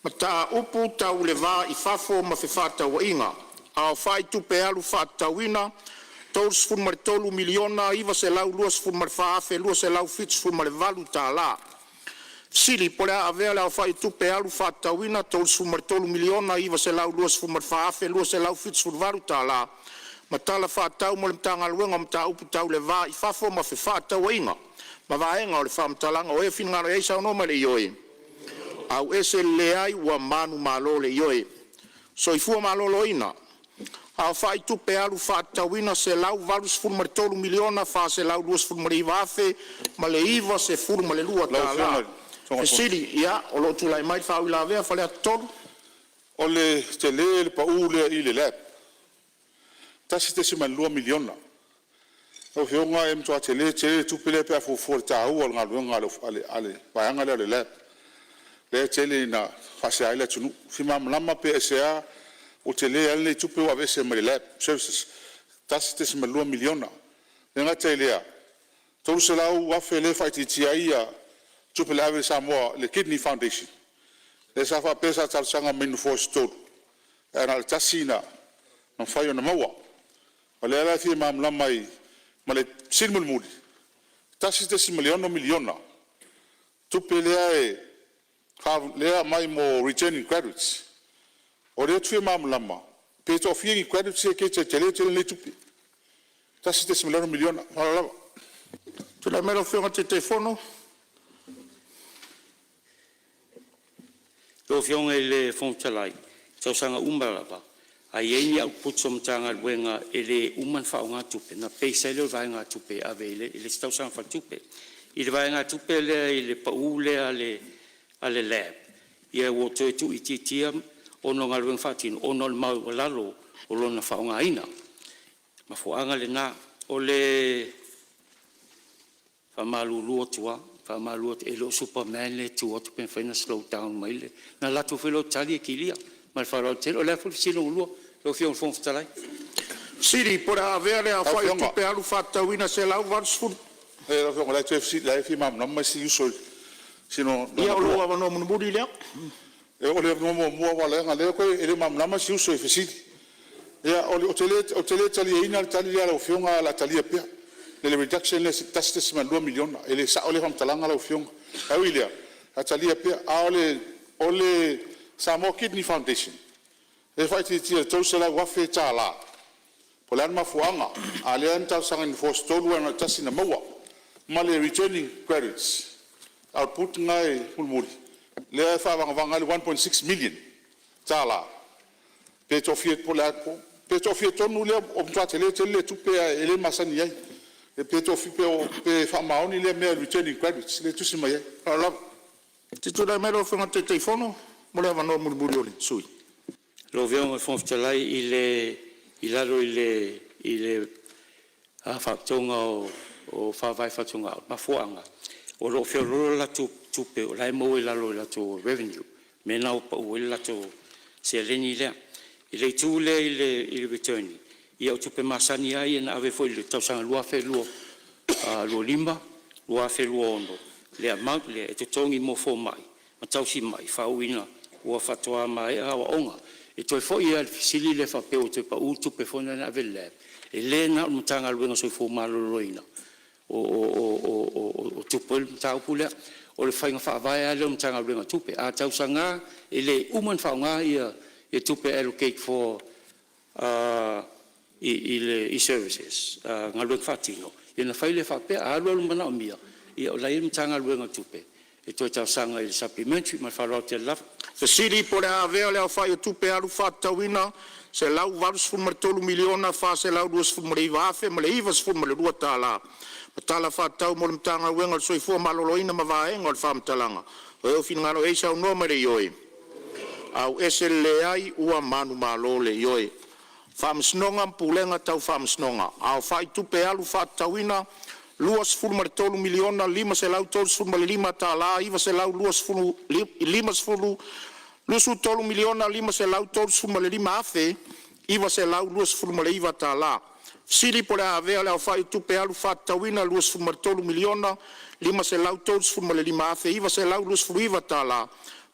Mataupu Tau le Va i Fafo ma Fefaatauaiga, Aofai Tupe Alu Faatatauina $33,924,278. Fesili Po o le a avea le aofai o tupe alu faatatauina $33,924,278 ma tala faatatau mo le Matagaluega o Mataupu Tau le Va i Fafo ma Fefaatauaiga ma vaega o le faamatalaga. O ai e saunoa ma le Ioe? Leai. Ua manumalo le Ioe. Soifua Maloloina, Aofai Tupe Alu Faatatauina $183,429,092. Fesili. Fesili. Ia, o lo o tulai mai le faauilavea a Faleata 3. O le tele o le pau lea i le lab, $1.2 miliona. Lau Afioga e matua tele tele le tupe lea pe a fuafua i le taua o le galuega a le vaega lea o le lab, lea e tele ina faasea ai le atunuu. E fia malamalama pe aisea ua tele ai lenei tupe ua aveese mai le lab services $1.2 miliona. E le gata i lea, $300,000 lea e faaitiitia ai tupe na ave i le Samoa i le Kidney Foundation lea sa faapea sa talosaga mai i nofoa se tolu ae na o le tasi na mafai ona maua. O lea la e fia malamalama ai ma le fesili mulimuli, $1.6 miliona tupe lea e aumai mo returning graduates. O lea ou te fia malamalama pe toafia ni graduates ia e te tele tele nei tupe? $1.6 miliona. Ma le faaaloalo lava. Tulai mai lau Afioga i le Taitaifono. Lau Afioga i le Fofoga Fetalai, i tausaga uma lava, a i ai ni outputs o Matagaluega e le uma ona faaaoga tupe, ona base ai lea o le vaegatupe e ave i le isi tausaga faaletupe. I le vaegatupe lea i le pau lea a le lab, ia ua toe tuuitiitia ona o galuega faatino ona o le maualalo o lona faaaogaina. O le mafuaaga lena. O le faamalulu atu lava, faamalulu atu e le o superman le tu atu pe mafai ona slow down mai le… Ona alu atu foi lea o tali e kilia. Ma le faaaloalo tele. O le a foi le fesili lona lua lau Afioga i le Fofoga Fetalai? Fesili po o le a avea le aofai o tupe alu faatatauina $180… Lau Afioga o la e fia malamalama isi uso i si ona Ia o lou avanoa mulimuli lea. O le avanoa muamua aua leaga o lea e le o malamalama si uso i le fesili. Ia ou te le taliaina le tali lea a lau Afioga ae o le a talia pea i le reduction lea e $1.2 miliona. E le sao lea faamatalaga lau Afioga, ae ui i lea o le a talia pea. A o le Samoa Kidney Foundation lea e faaitiitia i le $300,000. Po o le a le mafuaaga? A o lea na talosaga i nofoa se tolu ae na o le tasi na maua. Ma le returning graduates output lena e mulimuli, lea e faavagavaga ai le $1.6 million pe toafia po o le a, pe toafia tonu lea? Ua matua tele tele lea tupe ae le masani ai. Pe toafia, pe faamaoni lea mea returning graduates lea e tusi mai ai. Ma le faaaloalo lava. Se i tulai mai lau Afioga i le Taitaifono mo le avanoa mulimuli o le sui usufono. Lau Afioga i le Fofoga Fetalai i lalo i le Faalapotopotoga o Faavae Fatugao, o le mafuaaga O lo o feoloolo latou tupe o la e maua i lalo o latou revenue, mea lena ua pau ai le latou seleni lea. I le itu lea i le return, ia o tupe masani lava ia na ave foi i le tausaga 2025, 2026 le amount lea e totogi mo fomai ma tausimai faauuina ua faatoa maea aoaoga. E toe foi lava i le fesili lea faapea ua toe pau le tupe foi lea na ave i le lab, e le na o le Matagaluega o le Soifua Maloloina o tupu ai le mataupu lea. O le faiga faavae lava lea o le Matagaluega o Tupe, a tausaga e le uma ona faaaoga ia tupe e allocate for i services galuega faatino, ia ona fai lea faapea. A alualu manaomia, ia o la e i ai le Matagaluega o Tupe e toe talosaga i le Supplementary. Ma le faaaloalo tele lava. Fesili po o le a avea le aofai o Tupe Alu faatatauina $183,429,092 ma Tala Faatatau mo le Matagaluega o le Soifua Maloloina ma vaega o le faamatalaga o lo o finagalo ai saunoa ma le Ioe. AUESE le Leai Ua manumalo le Ioe. Faamasinoga ma Pulega Tau Faamasinoga: Aofai Tupe Alu Faatatauina $23,535,920 $23,535,929. Fesili po o le a avea le aofai o Tupe Alu faatatauina $23,535,929 ma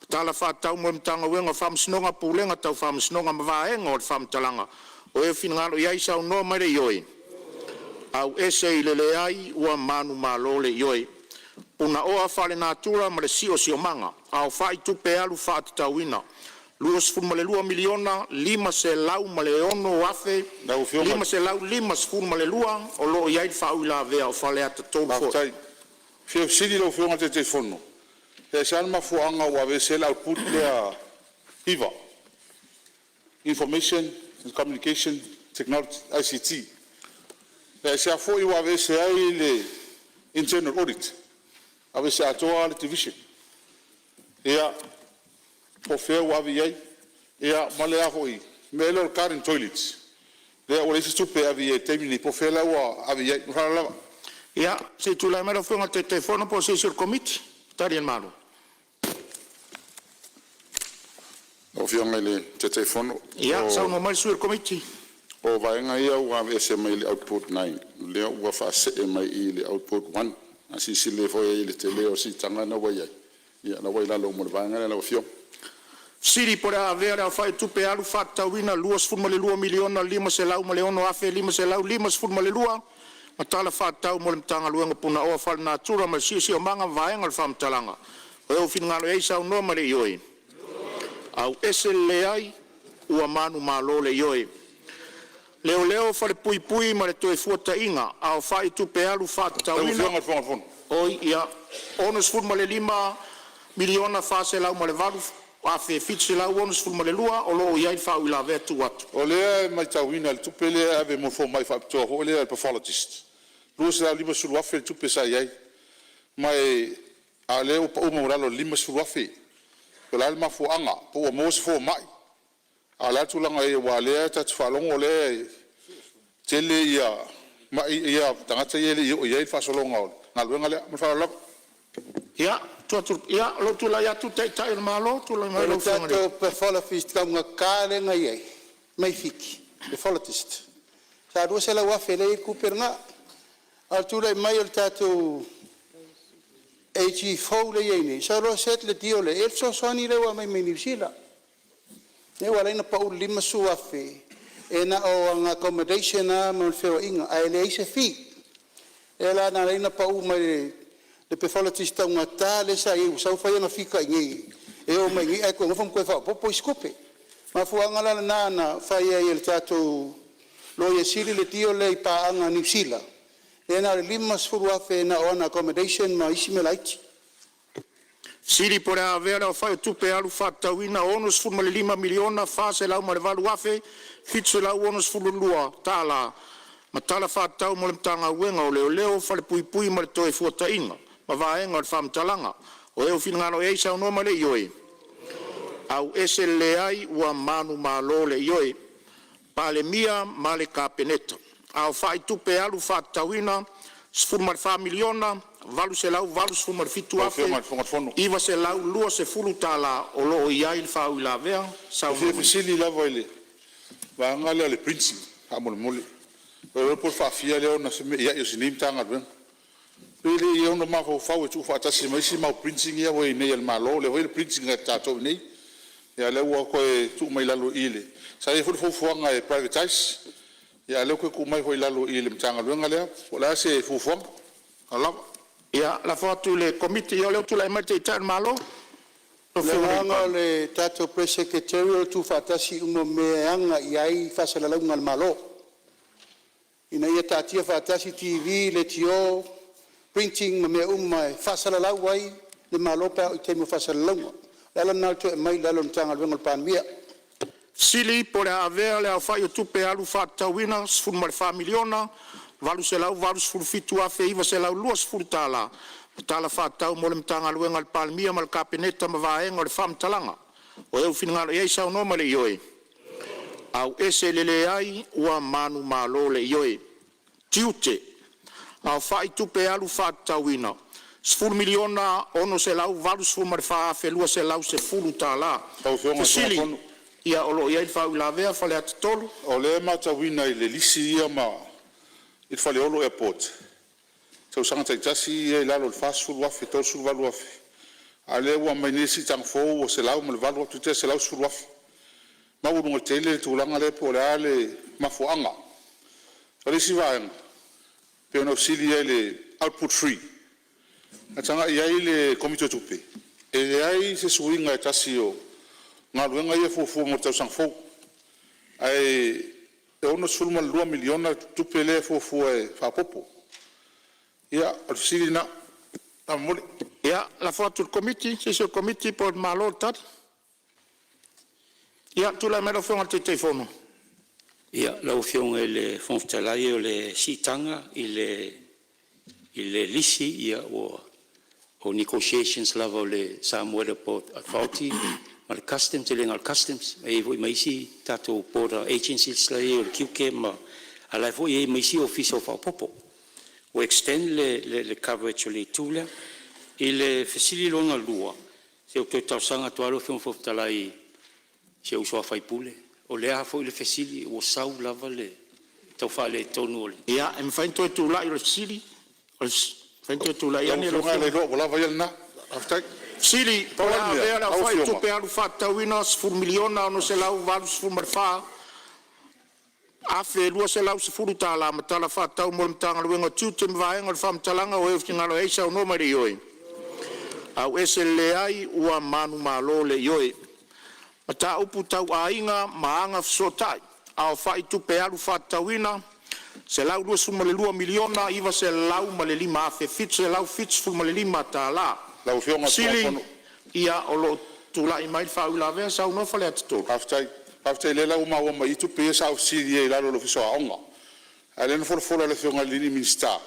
Tala Faatatau mo le Matagaluega o Faamasinoga Pulega Tau Faamasinoga ma Vaega o le Faamatalaga o e finagalo ai saunoa ma le Ioe. AUESE i le Leai. Ua manumalo le Ioe. Punaoa Faalenatura ma le Siosiomaga, Aofai Tupe Alu Faatatauina Lau Afioga $22,506,552 o lo o i ai le faauilavea a Faleata 3 foi. Faafetai. E fia fesili lau Afioga i le Taitaifono, pe aisea le mafuaaga ua aveese ai le output lea 9, Information and Communication Technology ICT. E aisea foi ua aveese ai le Internal Audit, aveese atoa lava le Division. Ia, po o fea ua ave i ai? Ia ma le mea lea o le garden toilets, lea ua leai se tupe e ave i ai i le taimi lenei, po o fea la ua ave i ai. Ma le faaaloalo lava. Ia, se i tulai mai lau Afioga i le Taitaifono po o se isi o le Komiti. Tali a le Malo. Lau Afioga i le Taitaifono, Ia saunoa mai le sui o le Komiti. O vaega ia ua aveese mai le Output 9 lea ua faasee mai i le Output 1. A silasila foi i ai i le tele o le siitaga lena ua i ai, ia o la ua i lalo uma o le vaega lea lau Afioga. Fesili po o le a avea le aofai o Tupe Alu faatatauina $22,506,552 ma Tala Faatatau mo le Matagaluega o Punaoa Faalenatura ma le Siosiomaga ma Vaega o le Faamatalaga o lo o finagalo ai saunoa ma le Ioe. AUESE le Leai. Ua manumalo le Ioe. Leoleo Falepuipui ma le Toefuataiga, aofai o tupe alu Lau faatatauina Afioga i le Fofoga o le Fono, $65,408,762 o lo o i ai le faauilavea tu'u atu. O lea e matauina i le tupe lea e ave mo le fomai faapitoa foi lea le pathologist, $250,000 le tupe sa i ai, ma a o lea ua pau maualalo i le $50,000. Po o le a le mafuaaga, po ua maua se fomai, a o le a le tulaga o i ai aua o lea tatou te faalogo o lea e tele mai tagata ia e le i oo i ai le faasologa o le galuega lea. Ma le faaaloalo lava. Ia, lou tulai atu le Taitai o le Malo, tulai O mai le lau Afioga i le tatou pathologist taugata lea na i ai mai Fiti le pathologist, sa $200,000 lea e i ai le tupe lena. Ae o le tulai mai o le tatou AG fou lea e i ai nei, sau loa set le deal lea, e i ai le fesoasoani lea ua aumai mai Niu Sila, lea ua ala ai ona pau le $50,000 e na o ana accommodation lava ma le feoaiga ae leai se fee. O lea la na ala ai ona pau mai le pathologist taugata lea sa i ai ua sau fai ana fika i inei e omai i inei ae toe nofo ma toe faaopoopo isi tupe. O le mafuaaga la lena na fai ai e le tatou Loia Sili le deal lea i paaga a Niu Sila, lea na o le $50,000 na o ana accommodation ma isi mea laiti. Fesili po o le a avea le aofai o Tupe Alu faatatauina $65,408,762 tala ma Tala Faatatau mo le Matagaluega o Leoleo Falepuipui ma le Toefuataiga ma Vaega o le Faamatalaga O e ua finagalo ai saunoa ma le Ioe. AUESE le Leai. Ua manumalo le Ioe. Palemia ma le Kapeneta, aofai tupe alu faatatauina $887,920 o lo o i ai le faauilavea. E Saunoa fia mai. fesili lava i le vaega lea o le printing faamolemole. E le iloa pe faafia lea ona feme'ia'i o si nei Matagaluega. Pe le ono mafaufau e tuufaatasi ma isi mau printing ia ua i ai nei a le Malo, lea foi e i ai le printing a tatou i inei, a o lea ua toe tuu mai i lalo i i le… Sa i ai foi le fuafuaga e privatize, a o lea ua toe tuu mai foi i lalo i le Matagaluega lea. Po o le a se fuafuaga? Ma le faaaloalo lava. Ia, lafo atu i le Komiti. Ia o lea ua tulai mai le Taitai o le Malo. O le agaga o le tatou Press Secretariat o le tuufaatasi uma o mea e aga i ai faasalalauga a le Malo, ina ia taatia faatasi TV, Leitio, printing ma mea uma e faasalalau ai le Malo pe a oo i taimi o faasalalauga. O le ala lena o le toe aumai i lalo o le Matagaluega a le Palemia. Fesili po o le a avea le aofai o tupe alu faatatauina $14,887,920 ma tala faatatau mo le Matagaluega a le Palemia ma le Kapeneta ma Vaega o le Faamatalaga. O ai ua finagalo i ai saunoa mai i le ioe. Auese le leai ua manumalo le ioe. Tiute: Aofai Tupe Alu Faatatauina $10,684,210. Lau Afioga i le Fofoga Fesili. Fetalai. Ia o lo o i ai le faauilavea a Faleata 3. O lea e matauina i le lisi ia ma i le Faleolo Airport i tausaga taitasi ia e i lalo o le $40,000 $38,000, a o lea ua aumai nei le siitaga fou ua $108,000 toeitiiti lava $110,000. E maualuga tele le tulaga lea po o le a le mafuaaga? O le isi vaega e pei ona ou fesili ai i le output 3, na tagai i ai le Komiti o Tupe, e leai se suiga e tasi o galuega ia e fuafua mo le tausaga fou, ae $62 miliona le tupe lea e fuafua e faaopoopo. Ia, o le fesili lena faamolemole. Ia, lafo atu i le Komiti, se isi o le Komiti po o le Malo le tali. Ia, tulai mai lau Afioga i le Taitaifono. Ia, lau Afioga i le Fofoga Fetalai, o le siitaga i le lisi o negotiations lava o le Samoa Airport Authority ma le Customs. E le na o le Customs, e i ai foi ma isi tatou border agencies la e i ai o le Tiute ma… a o la e foi e i ai ma isi ofisa ua faaopoopo, ua extend le coverage o le itu lea. I le fesili lona lua, se i ou toe talosaga atu lava lau Afioga i le Fofoga Fetalai i si ou uso a sui usufono, o le a foi le fesili ua sau lava le tau faaletonu o le… Ia, e mafai ona toe tulai o le fesili, e mafai ona toe tulai Lau ane lau Afioga Afioga. Leiloa ua lava ia lena. Faafetai. Fesili Na po pau o le lava a le mea avea le lau aofai o Afioga, tupe alu faatatauina $10,684,210 ma tala faatatau mo le Matagaluega o Tiute ma Vaega o le Faamatalaga O e finagalo ai saunoa mai i le Ioe. Auese le leai ua manumalo le Ioe. Mataupu Tau Aiga ma Agafesootai, aofai tupe alu faatatauina $122,905,775. Lau Afioga i le Fofoga Fesili. Fetalai. Ia o lo o tulai mai le faauilavea, saunoa Faleata 3. Faafetai. Faafetai o lea la ua maua mai i i tupe ia sa ou fesili ai i lalo o le Ofisa o Aoga. A o lea na folafola e le Afioga i le Minisita,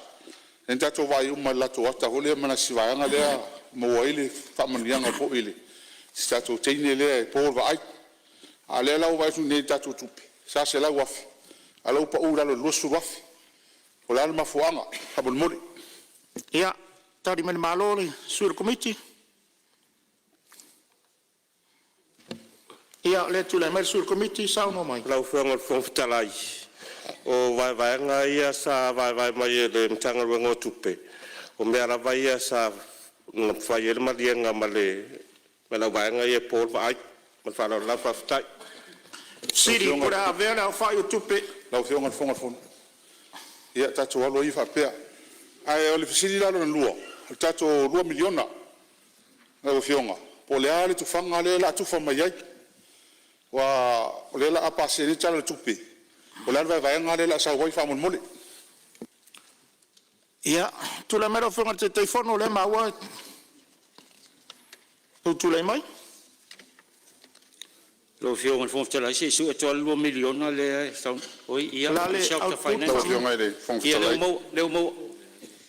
lea na tatou vaai uma i le latou ata foi lea ma si vaega lea e maua ai le faamanuiaga foi i si tatou teine lea e po le vaai. A o lea la ua vaai atu nei i le tatou tupe sa $100,000 a o lea ua pau i lalo i le $20,000. O le a le mafuaaga faamolemole? Ia, tali mai le Malo le sui o le Komiti. Ia o lea e tulai mai le sui o le Komiti, saunoa mai. Lau Afioga i le Fofoga Fetalai, o vaevaega ia sa vaevae mai e le Matagaluega o Tupe, o mea lava ia sa na fai ai le maliega ma le vaega ia e po le vaai. Ma le faaaloalo lava faafetai. Fesili Lau Po o le a avea le aofai o tupe Afioga i le Fofoga o le Fono, ia tatou alu ai ia faapea. Ae o le fesili la lona lua, o le tatou $2 miliona lau Afioga, po o le a le tufaga lea o le a tufa mai ai? Aua o lea o le a pasia nei le Tala o le Tupe, po o le a le vaevaega lea o le a sau ai faamolemole. Ia, tulai mai lau Afioga i le Taitaifono o lea e maua e lou tulai mai. Lau Afioga i le Fofoga Fetalai, se i sui atu lava le $2 miliona lea e sau… Oi O ia, le a le Shelter output? Lau Finance. Afioga i le Fofoga Ia lea ua Fetalai, maua, lea ua maua.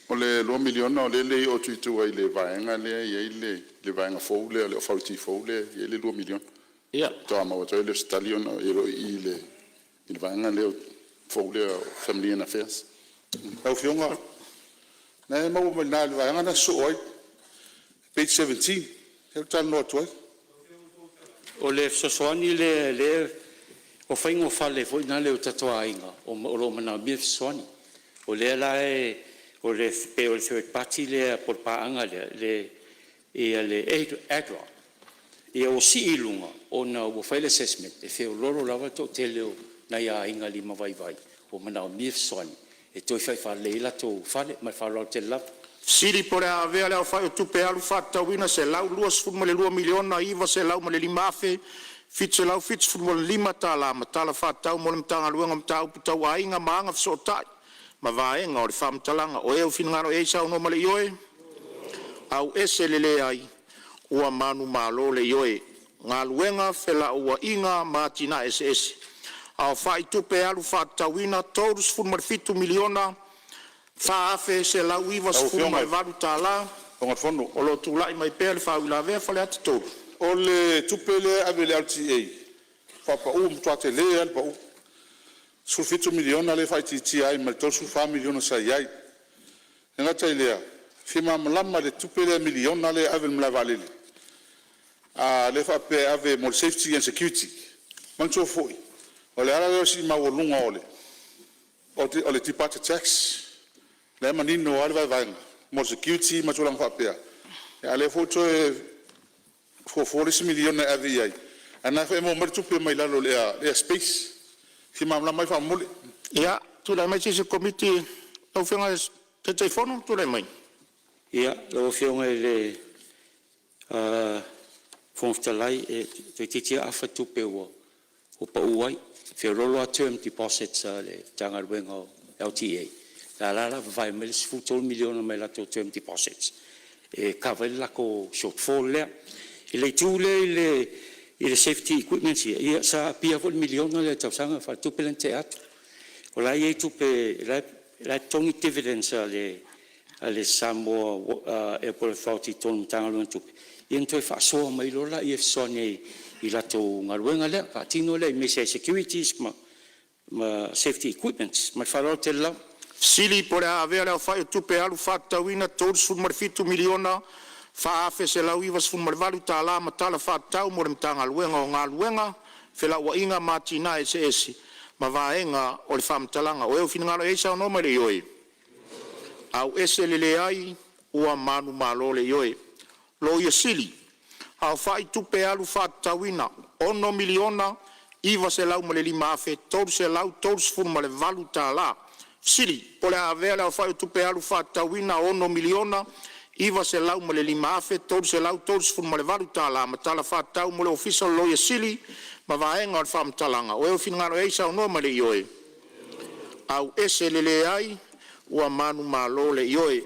o le $2 miliona o lea e le i oo atu i tua i le vaega lea e i ai le vaega fou lea, le authority fou lea e i ai le $2 miliona. Faatoa maua atu ai lea o se tali ona e le o i i i le vaega lea fou lea o le Familian Affairs. Lau Afioga Na e maua mai i ina i le vaega lena e sosoo ai, page 17 lea ou te talanoa atu ai. O le fesoasoani lea o faiga o fale foi na lea o tagata aiga o lo o manaomia le fesoasoani. O lea la e pei o le third party lea po o le paaga lea le ADRA ua sii i luga ona ua fai le assessment e feoloolo lava le toatele o nai aiga limavaivai ua manaomia le fesoasoani e toe fai faalelei ai latou fale. Ma le faaaloalo tele lava. E faasilasila atu ua avea le aofai o Tupe Alu faatatauina $122,905,775 ma tala faatatau mo le Matagaluega o Mataupu Tau Aiga ma Agafesootai ma Vaega o le Faamatalaga. O e ua finagalo ai e saunoa ma le ioe, a'u-ese le leai, ua manumalo le Ioe. Galuega, Felauaiga ma Atinae Eseese, Aofai Tupe Alu Faatatauina Lau Afioga i le $37,004,198. Fofoga Fetalai. O lo o tulai mai pea le faauilavea a Faleata 3. O le tupe lea e ave i le LTA, faapau, ua matua tele lava le pau, $17 miliona lea e faaitiitia ai mai le $34 miliona sa i ai. E le gata i lea, e fia malamalama i le tupe lea miliona lea e ave i le malaevaalele, a lea e faapea e ave mo le safety and security. Manatua foi o le ala lea o le sii maualuga o le departure tax, la e manino lava le vaevaega mo le security ma tulaga faapea, a o lea foi ua toe fuafua le isi miliona e ave i ai, a o lena foi e maua mai le tupe mai lalo o le air space. E fia malamalama ai faamolemole. Ia, tulai mai se isi o le Komiti. Lau Afioga i le Taitaifono, tulai mai. Ia, lau Afioga i le Fofoga Fetalai, e toeitiiti lava afa tupe ua pau ai. E feoloolo lava term deposits a le Matagaluega o le LTA, a o la e o le a vavae mai le $13 miliona mai latou term deposits e kava ai le latou shortfall lea. I le itu lea i le safety equipments ia, sa aapia foi i le miliona lea i le tausaga faaletupe lea na tea atu. O la e i ai tupe o la e totogi dividends a le Samoa Airport Authority i totonu o le Matagaluega o Tupe, ia ona toe faasoa mai loa lea e fesoasoani ai i latou galuega lea, faatino lea i mea o securities ma safety equipments. Ma le faaaloalo tele lava. E faasilasila atu ua avea le aofai o Tupe Alu faatatauina $37,004,198 ma tala faatatau mo le Matagaluega o Galuega, Felauaiga ma Atinae Eseese ma Vaega o le Faamatalaga. O e ua finagalo ai e saunoa ma le Ioe, a'u-ese le Leai, ua manumalo le Ioe. Loia Sili, aofai Tupe Alu faatatauina $6,905,338. Fesili. Po o le a avea le aofai o Tupe Alu faatatauina $6,905,338 ma tala faatatau mo le Ofisa o le Loia Sili ma Vaega o le Faamatalaga. O e ua finagalo ai e saunoa ma le Ioe, a'u-ese le Leai, ua manumalo le Ioe.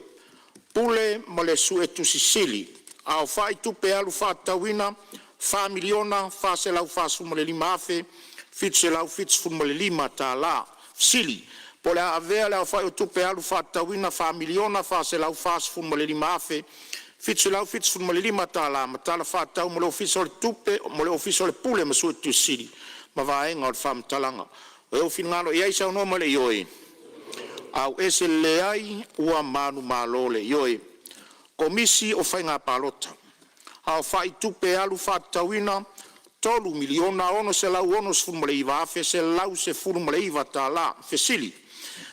Pule ma le Suetusi Sili, aofai Tupe Alu faatatauina $4,445,775. Fesili. Po o le a avea le aofai o Tupe Alu faatatauina $4,445,775 ma tala faatatau mo le Ofisa o le Tupe mo le Ofisa o le Pule ma Suetusi Sili ma Vaega o le Faamatalaga. O e ua finagalo ai e saunoa ma le Ioe, a'u-ese le Leai, ua manumalo le Ioe. Komisi o Faiga Palota, aofai Tupe Alu faatatauina $3,669,119. Fesili.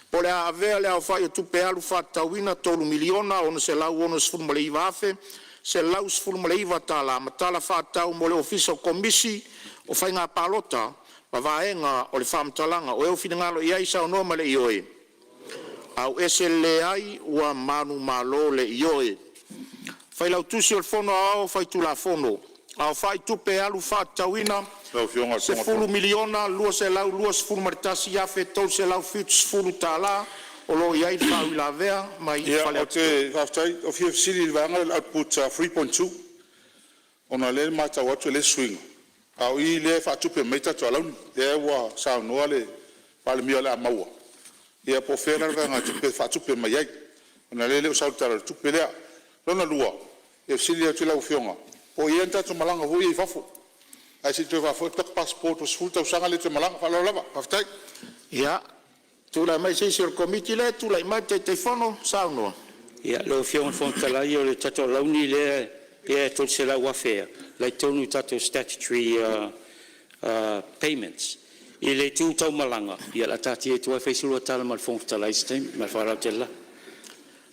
Po o le a avea le aofai o Tupe Alu faatatauina $3,669,119 ma tala faatatau mo le Ofisa o Komisi o Faiga Palota ma Vaega o le Faamatalaga. O e ua finagalo ai e saunoa ma le Ioe, a'u-ese le Leai, ua manumalo le Ioe. Failautusi o le Fono Aoao Faitulafono, aofai Tupe Alu faatatauina Lau Afioga i le Fofoga $10,221,370 tala O lo o i ai le faauilavea mai Ia, ou Faleata te faafetai. Ou te fia fesili i le vaega lea o le output 3.2 ona o lea e matau atu e leai se suiga, a o i lea e faatupe mai ai tatou alauni, lea ua saunoa le Palemia o le a maua. Ia po o fea la le vaegatupe e faatupe mai ai ona o lea e le o sau i le Tala o le Tupe lea. Lona lua, e fesili atu i lau Afioga, po o i ai ni tatou malaga foi ia i fafo ae se i toe faafoi atu le tatou passport ua 10 tausaga e le toe malaga. Ma le faaaloalo lava. Faafetai. Ia, tulai mai se isi o le Komiti. Lea e tulai mai le Taitaifono saunoa. Lau Afioga i le Fofoga Fetalai, o le tatou alauni lea e $300,000 ea la e i totonu i tatou statutory payments. I le itu tau malaga, ia o le a taatia atu ae fai se lua tala ma le Fofoga Fetalai i se taimi. Ma le faaaloalo tele lava.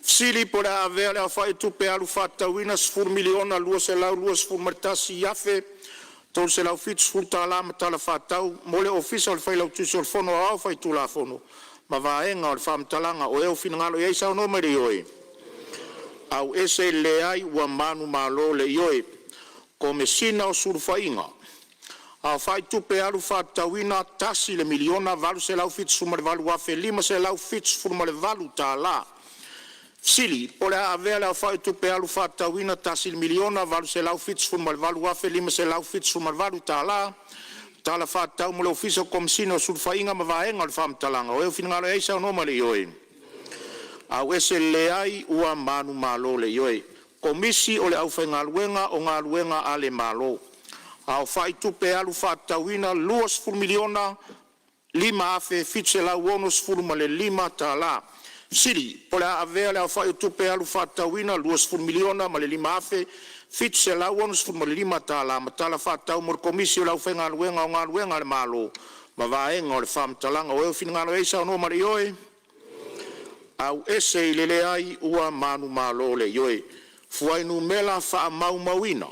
Fesili po o le a avea le aofai o tupe alu faatatauina $10,221,370 ma tala faatatau mo le Ofisa o le Failautusi o le Fono Aoao Faitulafono ma Vaega o le Faamatalaga. O e finagalo ai saunoa mai i le ioe. AUESE le Leai. Ua manumalo le Ioe. Komesina o Sulufaiga. Aofai Tupe Alu Faatatauina $1,878,578. Fesili po o le a avea le aofai o tupe alu faatatauina $1,878,578 ma tala faatatau mo le Ofisa o Komesina o Sulufaiga ma Vaega o le Faamatalaga. O e finagalo ai saunoa mai i le Ioe. AUESE le Leai. Ua manumalo le Ioe. Komisi o le Aufaigaluega o Galuega a le Malo. Aofai Tupe Alu Faatatauina $20,005,765. Fesili po o le a avea le aofai o tupe alu faatatauina $20,005,765 ma tala faatatau mo le Komisi o le Aufaigaluega o Galuega a le Malo ma Vaega o le Faamatalaga. O e finagalo ai saunoa mai i le Ioe. AUESE le Leai. Ua manumalo le Ioe. Fuainumera Faamaumauina.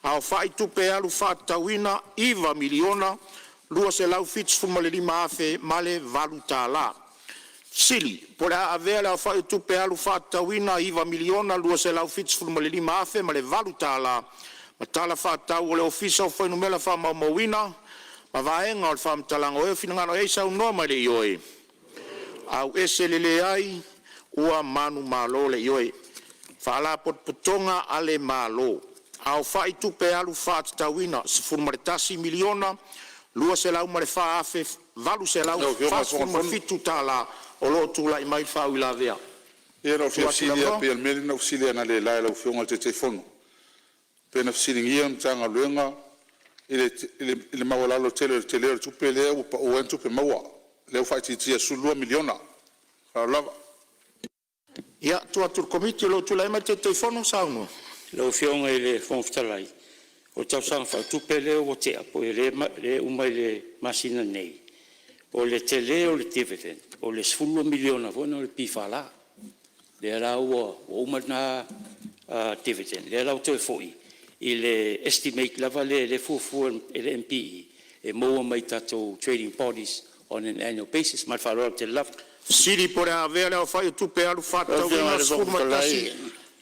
Aofai Tupe Alu Faatatauina $9,275,008. Fesili po o le a avea le aofai o tupe alu faatatauina $9,275,008 ma tala faatatau o le Ofisa o Fuainumera Faamaumauina ma Vaega o le Faamatalaga. O e finagalo ai saunoa mai i le Ioe. AUESE le Leai. Ua manumalo le Ioe. Faalapotopotoga a le Malo. Aofai Tupe Alu Faatatauina Lau Afioga i le Fofoga $11,204,847 o lo o tulai mai le faauilavea. Ia na ou Tuu fia atu le fesili lava avanoa. pei o le mea lea na ou fesili ai analeila i lau Afioga i le Taitaifono, pe na fesiligia le Matagaluega i le maualalo tele o le tele o le tupe lea ua pau ai tupe maua, lea ua faaitiitia i le $12 miliona. Ma le faaaloalo lava. Ia, tuu atu i le Komiti o lo o tulai mai le Taitaifono saunoa. Lau Afioga i le Fofoga Fetalai, o le tausaga faaletupe lea ua tea po o lea e uma i le masina nei, o le tele o le dividend o le $12 miliona foi lena o le PFL. Lea la ua uma lena dividend, lea la ua toe foi i le estimate lava lea e fuafua e le MPE e maua mai tatou trading bodies on an annual basis. Ma le faaaloalo tele lava. Fesili po o le a avea le aofai o tupe alu Lau faatatauina Afioga i le Fofoga 11 Fetalai,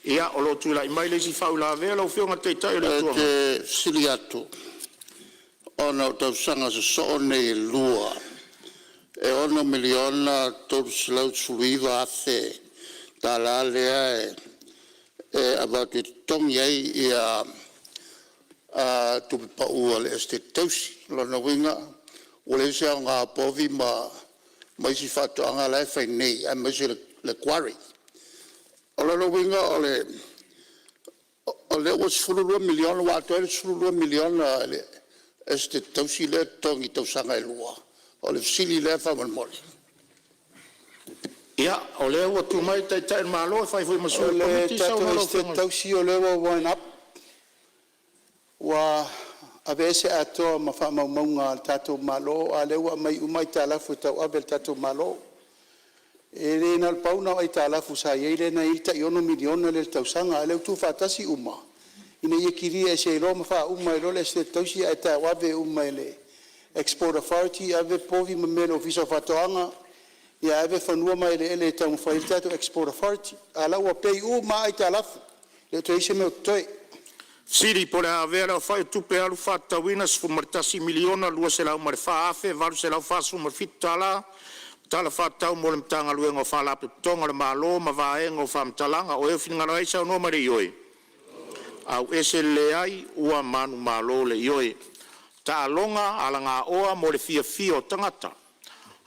Ia, o lo o tulai mai le isi faauilavea lau Afioga i le Taitai o le ou Itu Agai. te fesili atu, ona o tausaga sosoo nei e lua e $6,319,000 tala lea e avatu e totogi ai tupe pau a le Esetete Tausi. O lona uiga ua leai se aoga o povi ma isi faatoaga la e fai nei aemaise le quarry. O lona uiga o lea ua $12 miliona ua atoa ai le $12 miliona i le Esetete Tausi lea e totogi i tausaga e lua? O le fesili lea faamolemole. Ia, o lea ua tulai mai le Taitai o le Malo e fai foi ma sui O o le le Komiti. tatou Saunoa lau Esetete Afioga. Tausi o lea ua wind up, ua aveese atoa ma faamaumauga a le tatou Malo, a o lea ua aumai uma aitalafu e tauave e le tatou Malo. E le na o le pau lena o aitalafu sa i ai lea na i ai le tai $6 miliona lea i le tausaga, a o lea ua tuufaatasi uma ina ia kilia ese ai loa ma faauma ai loa le Esetete Tausi ae tauave uma e le Export Authority, ave povi ma mea i le Ofisa o Faatoaga, ia ave fanua ma eleele e taumafai ai le tatou Export Authority. A o la e ua pay uma lava aitalafu, e le o toe i ai se mea o totoe. Fesili po o le a avea le aofai o tupe alu faatatauina $11,204,847 ma tala faatatau mo le Matagaluega o Faalapotopotoga a le Malo ma Vaega o Faamatalaga. O e finagalo ai saunoa mai i le Ioe. AUESE le Leai. Ua manumalo le Ioe. Taaloga Alagaoa mo le Fiafia o Tagata.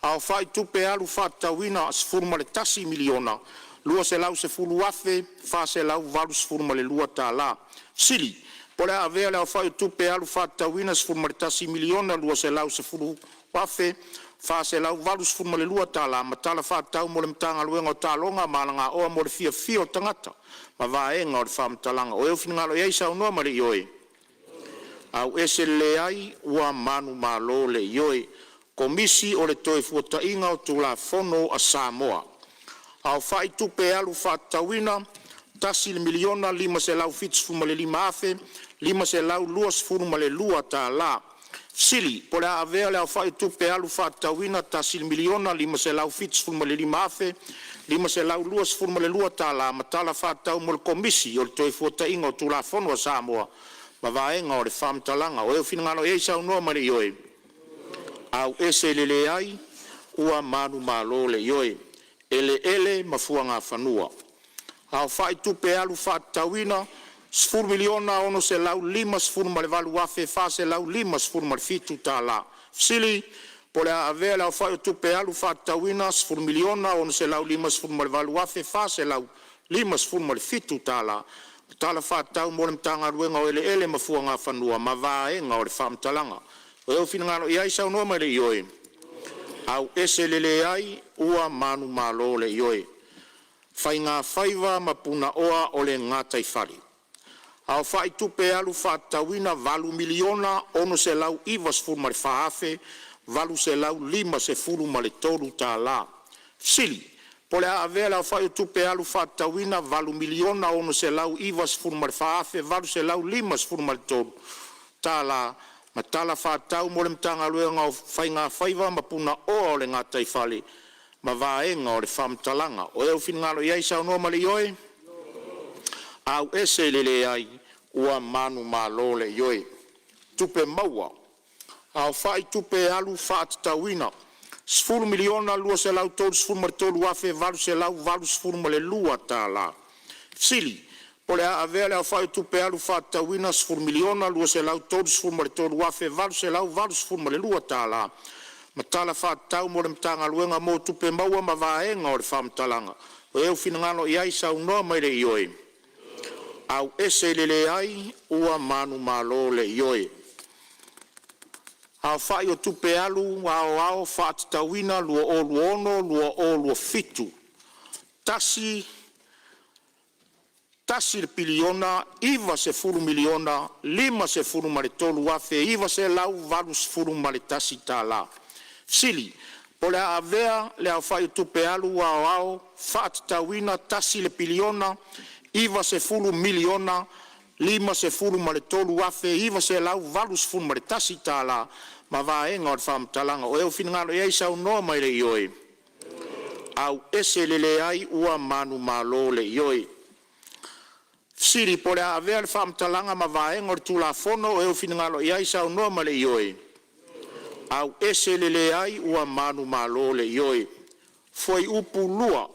Aofai Tupe Alu Faatatauina $11,210,482. Fesili Po o le a avea le aofai o tupe alu faatatauina $11,210,482 $482 ma Tala Faatatau mo le Matagaluega o Taaloga ma Alagaoa mo le Fiafia o Tagata ma Vaega o le Faamatalaga. O e finagalo ai saunoa ma le Ioe. AUESE le Leai. Ua manumalo le Ioe. Komisi o le Toefuataiga o Tulafono a Samoa. Aofai Tupe Alu Faatatauina $1,575,522. Fesili: Po o le a avea le aofai o tupe alu faatatauina $1,575,522 ma tala faatatau mo le Komisi o le Toefuataiga o Tulafono a Samoa ma Vaega o le Faamatalaga. O e ua finagalo ai saunoa ma le Ioe. AUESE i le Leai. Ua manumalo le Ioe. Eleele ma Fuagafanua Aofai Tupe Alu Faatatauina $10,658,457. Fesili: Po o le a avea le aofai o tupe alu faatatauina $10,658,457 ma Tala Faatatau mo le Matagaluega o Eleele ma Fuagafanua ma Vaega o le Faamatalaga. O le finagalo i ai saunoa ma le Ioe. AUESE le Leai. Ua manumalo le Ioe. Faiga Faiva ma Punaoa o le Gataifale. Aofai Tupe Alu Faatatauina $8,694,853. Fesili: Po o le a avea le aofai o tupe alu faatatauina $8,694,853 ma Tala Faatatau mo le Matagaluega o Faiga Faiva ma Punaoa o le Gataifale ma Vaega o le Faamatalaga. O le finagalo i ai saunoa ma le Ioe. AUESE le Leai. Ua manumalo le Ioe. Tupe Maua: Aofai Tupe Alu Faatatauina $10,233,882. Fesili: Po o le a avea le aofai o tupe alu faatatauina $10,233,882 ma Tala Faatatau mo le Matagaluega mo Tupe Maua ma Vaega o le Faamatalaga. O le finagalo i ai saunoa mai le Ioe. AUESE le Leai. Ua manumalo le Ioe. Aofai o Tupe Alu Aoao Faatatauina 2026/2027: $1,090,053,981. Fesili: Po o le a avea le aofai o tupe alu aoao faatatauina $1,090,053,981 ma vaega o le faamatalaga. O le finagalo i ai saunoa mai le Ioe. AUESE le Leai. Ua manumalo le Ioe. Fesili: Po o le a avea le faamatalaga ma vaega o le Tulafono o e finagalo ai saunoa ma le Ioe. AUESE le Leai. Ua manumalo le Ioe. Fuaiupu 2: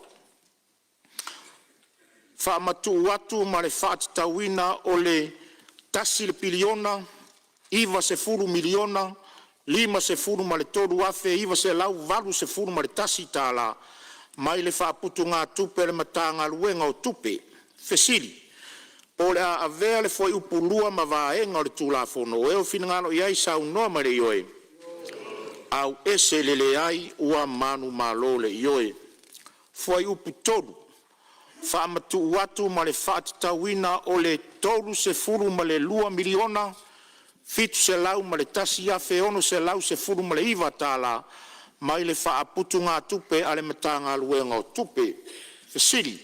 Faamatuu atu ma le faatatauina o le $1, 90, 000,053,981 tala mai le Faaputugatupe a le Matagaluega o Tupe. Fesili: Po o le a avea le Fuaiupu 2 ma Vaega o le Tulafono. O finagalo i ai saunoa ma le Ioe. AUESE le Leai. Ua manumalo le Ioe. Fuaiupu 3: Faamatuu atu ma le faatatauina o le $32,701,619 tala mai le Faaputugatupe a le Matagaluega o Tupe. Fesili: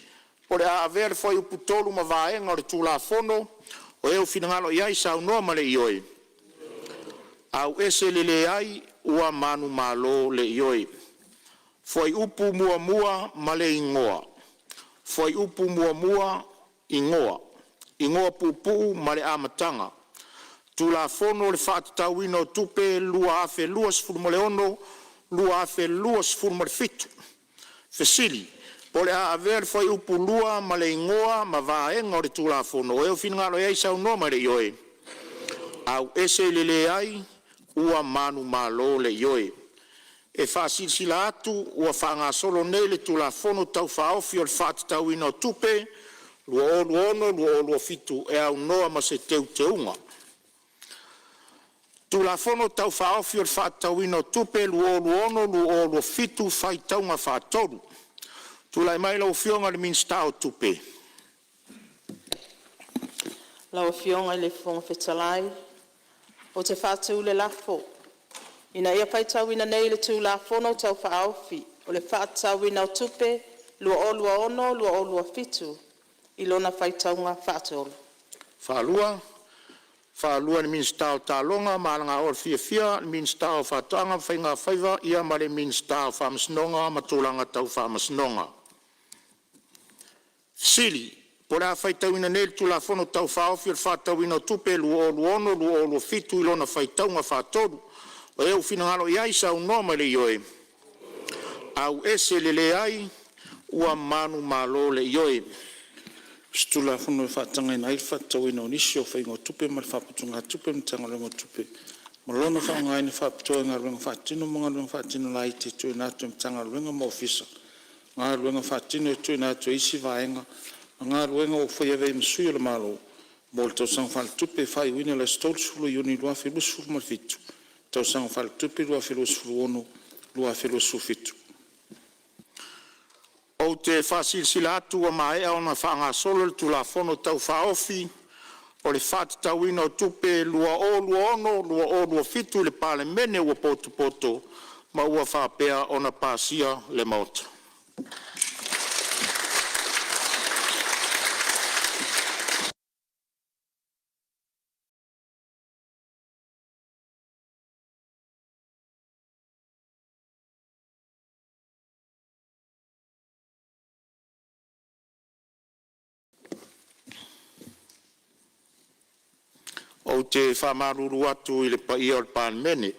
Po o le a avea le Fuaiupu 3 ma Vaega o le Tulafono. O le finagalo i ai saunoa ma le Ioe. AUESE le Leai. Ua manumalo le Ioe. Fuaiupu 1 ma le Igoa: Fuaiupu 1 Igoa. Igoa Puupuu ma le Amataga, Tulafono o le Faatatauina o Tupe 2026/2027. Fesili: Po o le a avea le Fuaiupu 2 ma le Igoa ma Vaega o le Tulafono. O finagalo ai saunoa ma le Ioe. AUESE le Leai. Ua manumalo le Ioe. E faasilasila atu ua faagasolo nei le Tulafono Tau Faaofi o le Faatatauina o Tupe 2026/2027 e aunoa ma se teuteuga. Tulafono Tau Faaofi o le Faatatauina o Tupe 2022/2023, faitauga faatolu. Tulai mai lau Afioga i le Minisita o Tupe. Lau Afioga i le Fofoga Fetalai ou te faatu le lafo, Ina ia faitauina nei le Tulafono Tau Faaofi o le Faatatauina o Tupe 2026/2027 i lona faitauga faatolu. Ua faaluaina e le Minisita o Taaloga ma Aganuu le Minisita o Faatoaga ma Faigafaiva ma le Minisita o Faamasinoga ma Tulaga Tau Faamasinoga. Po o le a faitauina nei le Tulafono Tau Faaofi o le Faatatauina o Tupe 2022/2027 i lona faitauga faatolu. O le finagalo saunoa mai le ioe, auese le leai. Ua manumalo le ioe. O se Tulafono e faatagaina ai le faatatauina o nisi o faiga o tupe ma le faaputugatupe a le Matagaluega o Tupe ma lona faaaogaina faapitoa i galuega faatino ma galuega faatino laiti e tuuina atu e Matagaluega ma Ofisa, galuega faatino e tuuina atu e isi vaega ma galuega ua faia e avea ai ma sui o le Malo, mo le tausaga faaletupe e faaiuina i le aso 30 Iuni 2017, tausaga faaletupe 2016/2017. Ou te faasilasila atu ua maea ona faagasolo le Tulafono Tau Faaofi o le Faatatauina o Tupe 2022/2027 i le Palemene ua potopoto ma ua faapea ona pasia e le Maota. Ou te faamalulu atu i le paia o le Palemene,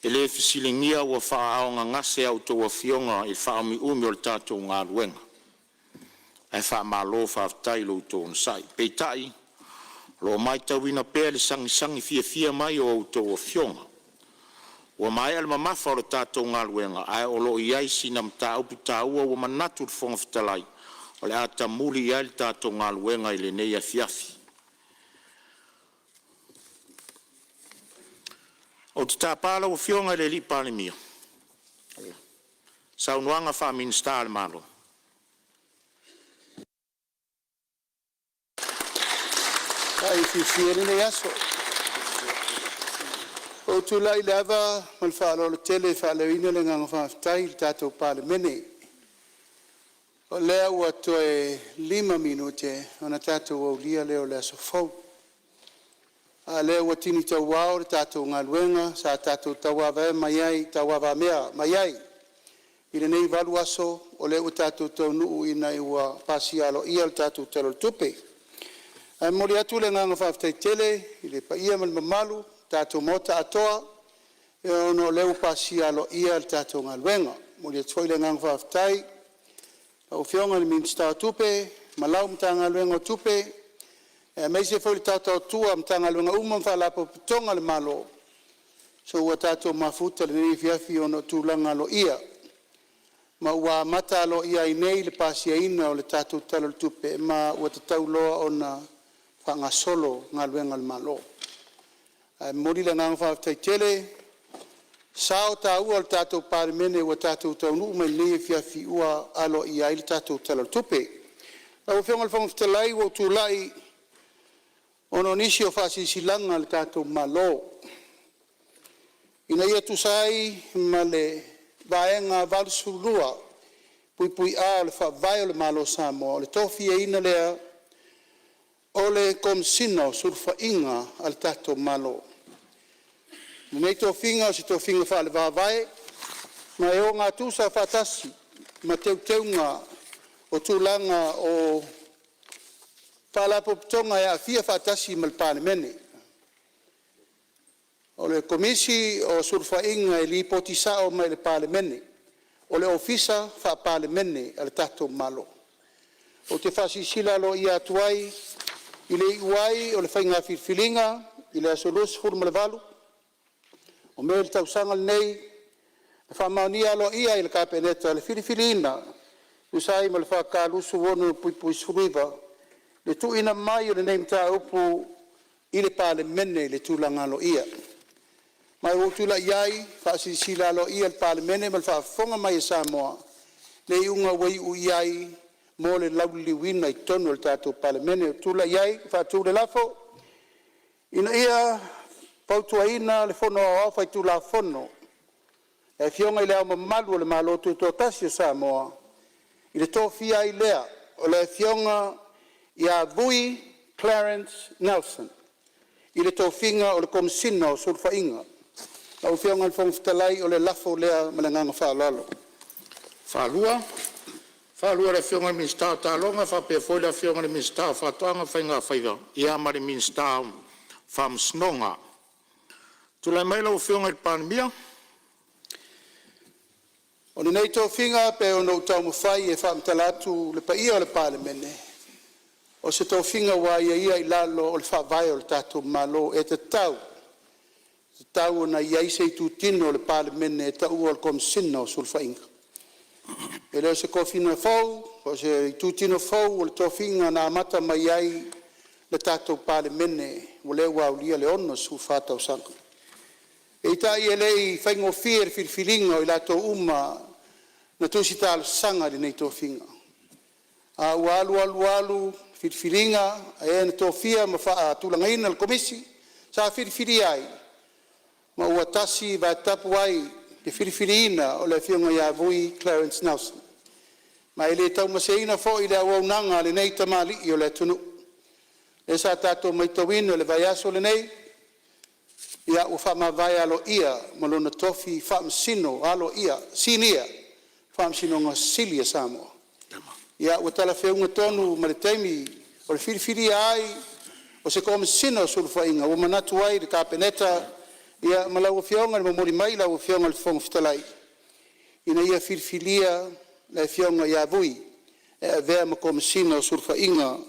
e le fesiligia ua faaaaogagase a outou afioga i le faaumiumi o le tatou galuega. Ae faamalo faafetai i lo outou onosai. Peitai, o lo o matauina pea le sagisagi fiafia mai o a outou afioga. Ua maea le mamafa o le tatou galuega, ae o lo o i ai sina mataupu taua ua manatu le Fofoga Fetalai o le a tamuli i ai le tatou galuega i lenei afiafi. Ou te tapa lau Afioga i le Palemia mo lau saunoaga faa-Minisita o le Malo. Faafetai fiafia i lenei aso. Ua ou tulai i le ava ma le faaaloalo tele e faaleoina le agaga faafetai i le tatou Palemene, o lea ua toe 5 minute ona tatou aulia lea o le aso fou. A o lea ua tini tauao le tatou galuega sa tatou tauavamea mai ai i lenei 8 aso, o lea ua tatou taunuu ina ua pasia aloaia le tatou Tala o le Tupe. Ae momoli atu le agaga faafetai tele i le paia ma le mamalu o le tatou Maota atoa ona o lea ua pasia aloaia le tatou galuega. E momoli atu foi le agaga faafetai i lau Afioga i le Minisita o Tupe ma lau Matagaluega o Tupe, aemaise foi le taotaaotua o Matagaluega uma ma Faalapotopotoga a le Malo, se ua tatou mafuta i lenei afiafi ona o tulaga aloaia ma ua amata aloaia ai nei le pasiaina o le tatou Tala o le Tupe, ma ua tatau loa ona faagasolo galuega a le Malo. Ae momoli le agaga faafetai tele i sao taua o le tatou Palemene ua tatou taunuu mai i lenei afiafi ua aloaia ai le tatou Tala o le Tupe. Lau Afioga i le Fofoga Fetalai ua ou tulai ona o nisi o faasilasilaga a le tatou Malo ina ia tusa ai ma le Vaega 82 (a) o le Faavae o le Malo o Samoa, o le tofiaina lea o le Komesina o Sulufaiga a le Tatou Malo. O lenei tofiga o se tofiga faale-Faavae ma e ogatusa faatasi ma Teuteuga o Tulaga o Faalapotopotoga e aofia faatasi ma le Palemene. O le Komisi o Sulufaiga e lipoti sao mai i le Palemene. O le Ofisa Faa-Palemene a le tatou Malo. Ou te faasilasila aloaia atu ai i le iu ai o le faiga filifiliga i le aso 28 o Me tausaga lenei, na faamaonia aloaia ai e le Kapeneta le filifiliina e tusa ai ma le FK (26)19 le tuuina mai o lenei mataupu i le Palemene i le tulaga aloaia. Ma ua ou tulai ai e faasilasila aloaia e le Palemene ma le faafofoga mai a Samoa le iuga ua iu i ai mo le lauliliuina i totonu o le tatou Palemene. Ou te tulai ai e faatu le lafo, Ina ia fautuaina le Fono Aoao Faitulafono e Afioga i Le Ao Mamalu o le Malo Tutoatasi o Samoa, i le tofia ai lea o le Afioga Vui Clarence Nelson i le tofiga o le Komesina o Sulufaiga. Lau Afioga i le Fofoga Fetalai o le lafo lea ma le agaga faaaloalo. Ua maea faautagia e le paia le Afioga i le Minisita o Faatoaga ma Faiga Faiva ma le Minisita o Faamasinoga. Tulai mai lau Afioga i le Palemia. O lenei tofiga e pei ona ou taumafai e faamatala atu i le paia o le Palemene, o se tofiga ua aiaia i lalo o le Faavae o le tatou Malo e tatau, e tatau ona i ai se itutino o le Palemene e taua o le Komesina o Sulufaiga. E le o se tofiga fou po o se itutino fou o le tofiga na amata mai ai le tatou Palemene o lea ua aulia le 64 tausaga. Peitai e le i faigofie le filifiliga o i latou uma na tusi talosaga i lenei tofiga, a ua alu alu alu filifiliga a e na tofia ma faatulagaina le Komisi sa filifilia ai, ma ua tasi vae tapu ai le filifiliina o le Afioga ia Vui Clarence Nelson. Ma e le taumaseina foi le auaunaga a lenei tamalii o le atunuu, lea sa tatou matauina i le vaiaso lenei, ia ua faamavae aloaia ma lona tofi Faamasino aloaia Sinia Faamasinoga Sili a Samoa. Ia ua talafeauga tonu ma le taimi o le filifilia ai o se Komesina o Sulufaiga ua manatu ai le Kapeneta ma lau Afioga i le momoli mai lau Afioga i le Fofoga Fetalai, ina ia filifilia le Afioga ia Vui e avea ma Komesina o Sulufaiga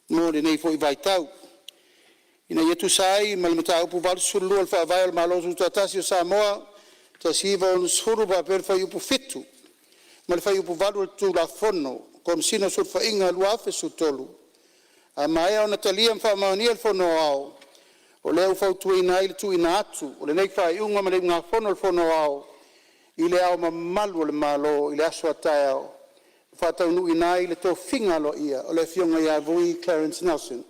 mo lenei foi vaitau. Ina ia tusa ai ma le Mataupu 82 o le Faavae o le Malo Tutoatasi o Samoa 1960 faapea le Fuaiupu 7 ma le Fuaiupu 8 o le Tulafono o Komesina o Sulufaiga 2013, a maea ona talia ma faamaonia e le Fono Aoao, o lea ua fautuaina ai le tuuina atu o lenei Faaiuga ma le Iugafono a le Fono Aoao i Le Ao Mamalu o le Malo i le aso a taeao e faataunuuina ai le tofiga aloaia o le Afioga ia Vui Clarence Nelson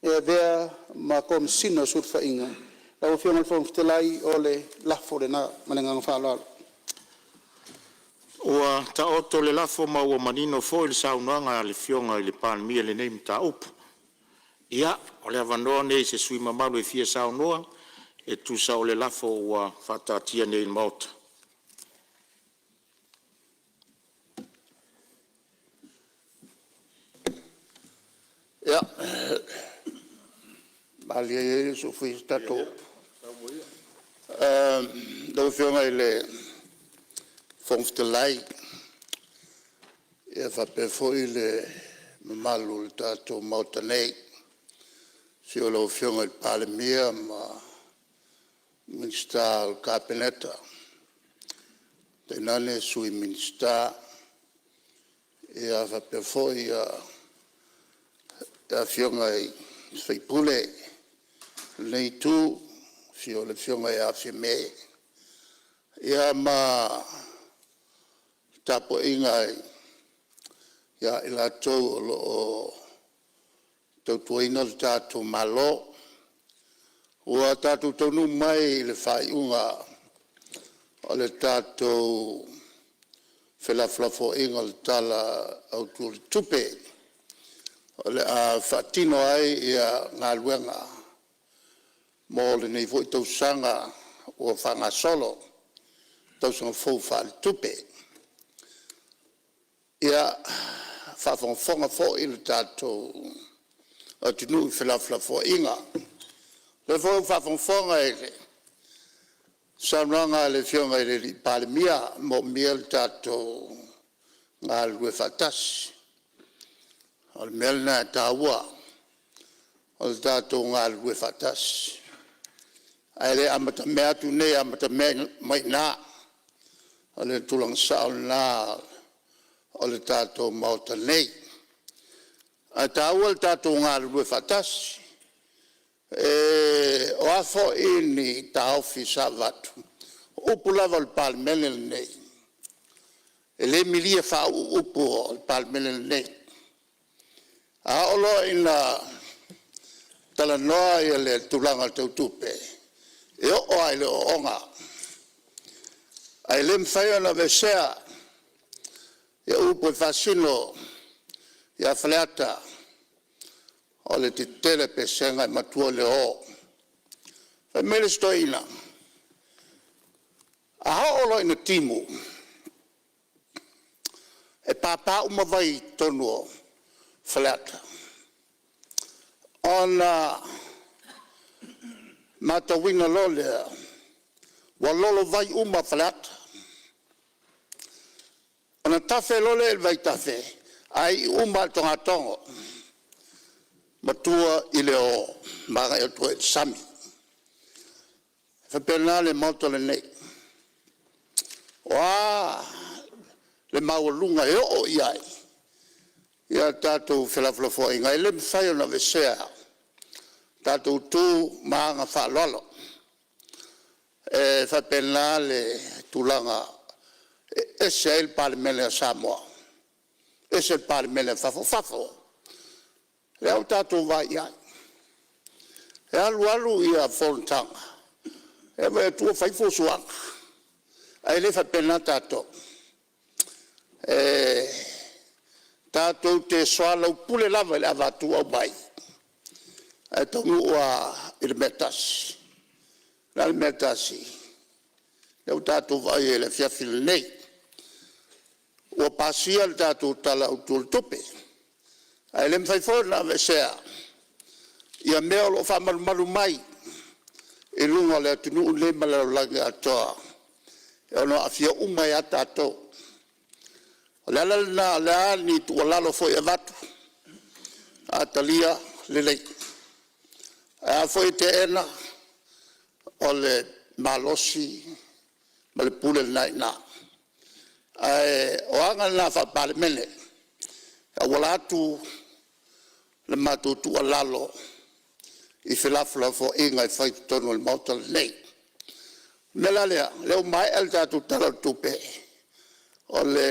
e avea ma Komesina o Sulufaiga. Lau Afioga i le Fofoga Fetalai, o le lafo lena ma le agaga faaaloalo. Ua taoto le lafo ma ua manino foi le saunoaga a le Afioga i le Palemia i lenei mataupu. Ia, o le avanoa lenei i se sui usufono mamalu e fia saunoa e tusa o le lafo ua faataatia nei i le Maota. Ia, malie ia se i fai se tatou upu. Lau Afioga i le Fofoga Fetalai faapea foi le mamalu o le tatou Maota nei, afio o lau Afioga i le Palemia ma Minisita o le Kapeneta, tainane Sui Minisita, faapea foi Afioga i sui usufono o lenei itu, afio le Afioga ia Fiame ma le tapuaiga ia i latou o lo o tautuaina le tatou Malo. Ua tatou taunuu mai i le faaiuga o le tatou felafolafoaiga o le Tala Autu o le Tupe o le a faatino ai galuega mo lenei foi tausaga ua faagasolo, tausaga fou faaletupe. Ia, faafogafoga foi le tatou atunuu i felafolafoaiga. O lea foi ua faafogafoga i le saunoaga a le Afioga i le Palemia, e moomia le tatou galulue faatasi. O le mea lena e taua, o le tatou galulue faatasi, ae le amatamea atu i inei amatamea mai i ina. O le tulaga sao lena o le tatou Maota nei. Ae taua le tatou galulue faatasi. O a foi ni taofi sa avatu, o upu lava o le Palemene lenei, e le milia faauu upu o le Palemene lenei. A oo loa ina talanoa le tulaga tau tupe, e oo lava i le ooooga. Ae le mafai ona aveesea upu e faasino ia Faleata, o le tetele a pesega e matua le oo. Fai mai le isi toeaina, a oo loa ina timu, e papa uma vai i totonu o Faleata, ona matauina loa lea ua lolovai uma Faleata. Ona tafe loa lea i le vaitafe ae iu uma lava i le togatogo ma tua i le oo ma agai atu ai i le sami. E faapena le Maota lenei. O a le maualuga e oo i ai a tatou felafolafoaiga, e le mafai ona aveesea tatou tu ma aga faaaloalo. E faapena le tulaga e ese ai le Palemene a Samoa, ese le Palemene a fafo. O fafo, o lea ua tatou vaai i ai, e alu alu fonotaga ae vaai atu ua fai fuafuaga, ae le faapena tatou. E tatou te soalaupule lava i le avatu aumai ae taunuu lava i le mea e tasi. O le a le mea e tasi? O lea ua tatou vaai i ai i le afiafi lenei, ua pasia le tatou Tala Autu o le Tupe, ae le mafai foi ona aveesea mea o lo o faamalumalu mai i luga o le atunuu lenei ma le lalolagi atoa e ono aafia uma ai lava tatou. O le ala lena o le a ni tuualalo foi e avatu, a talia lelei, ae a foi e teena, o le malosi ma le pule lena e i ina. Ae o aga na faa-Palemene e auala atu le matou tuualalo i felafolafoaiga e fai i totonu o le Maota lenei. O le mea la lea, o lea ua maea le tatou Tala o le Tupe, o le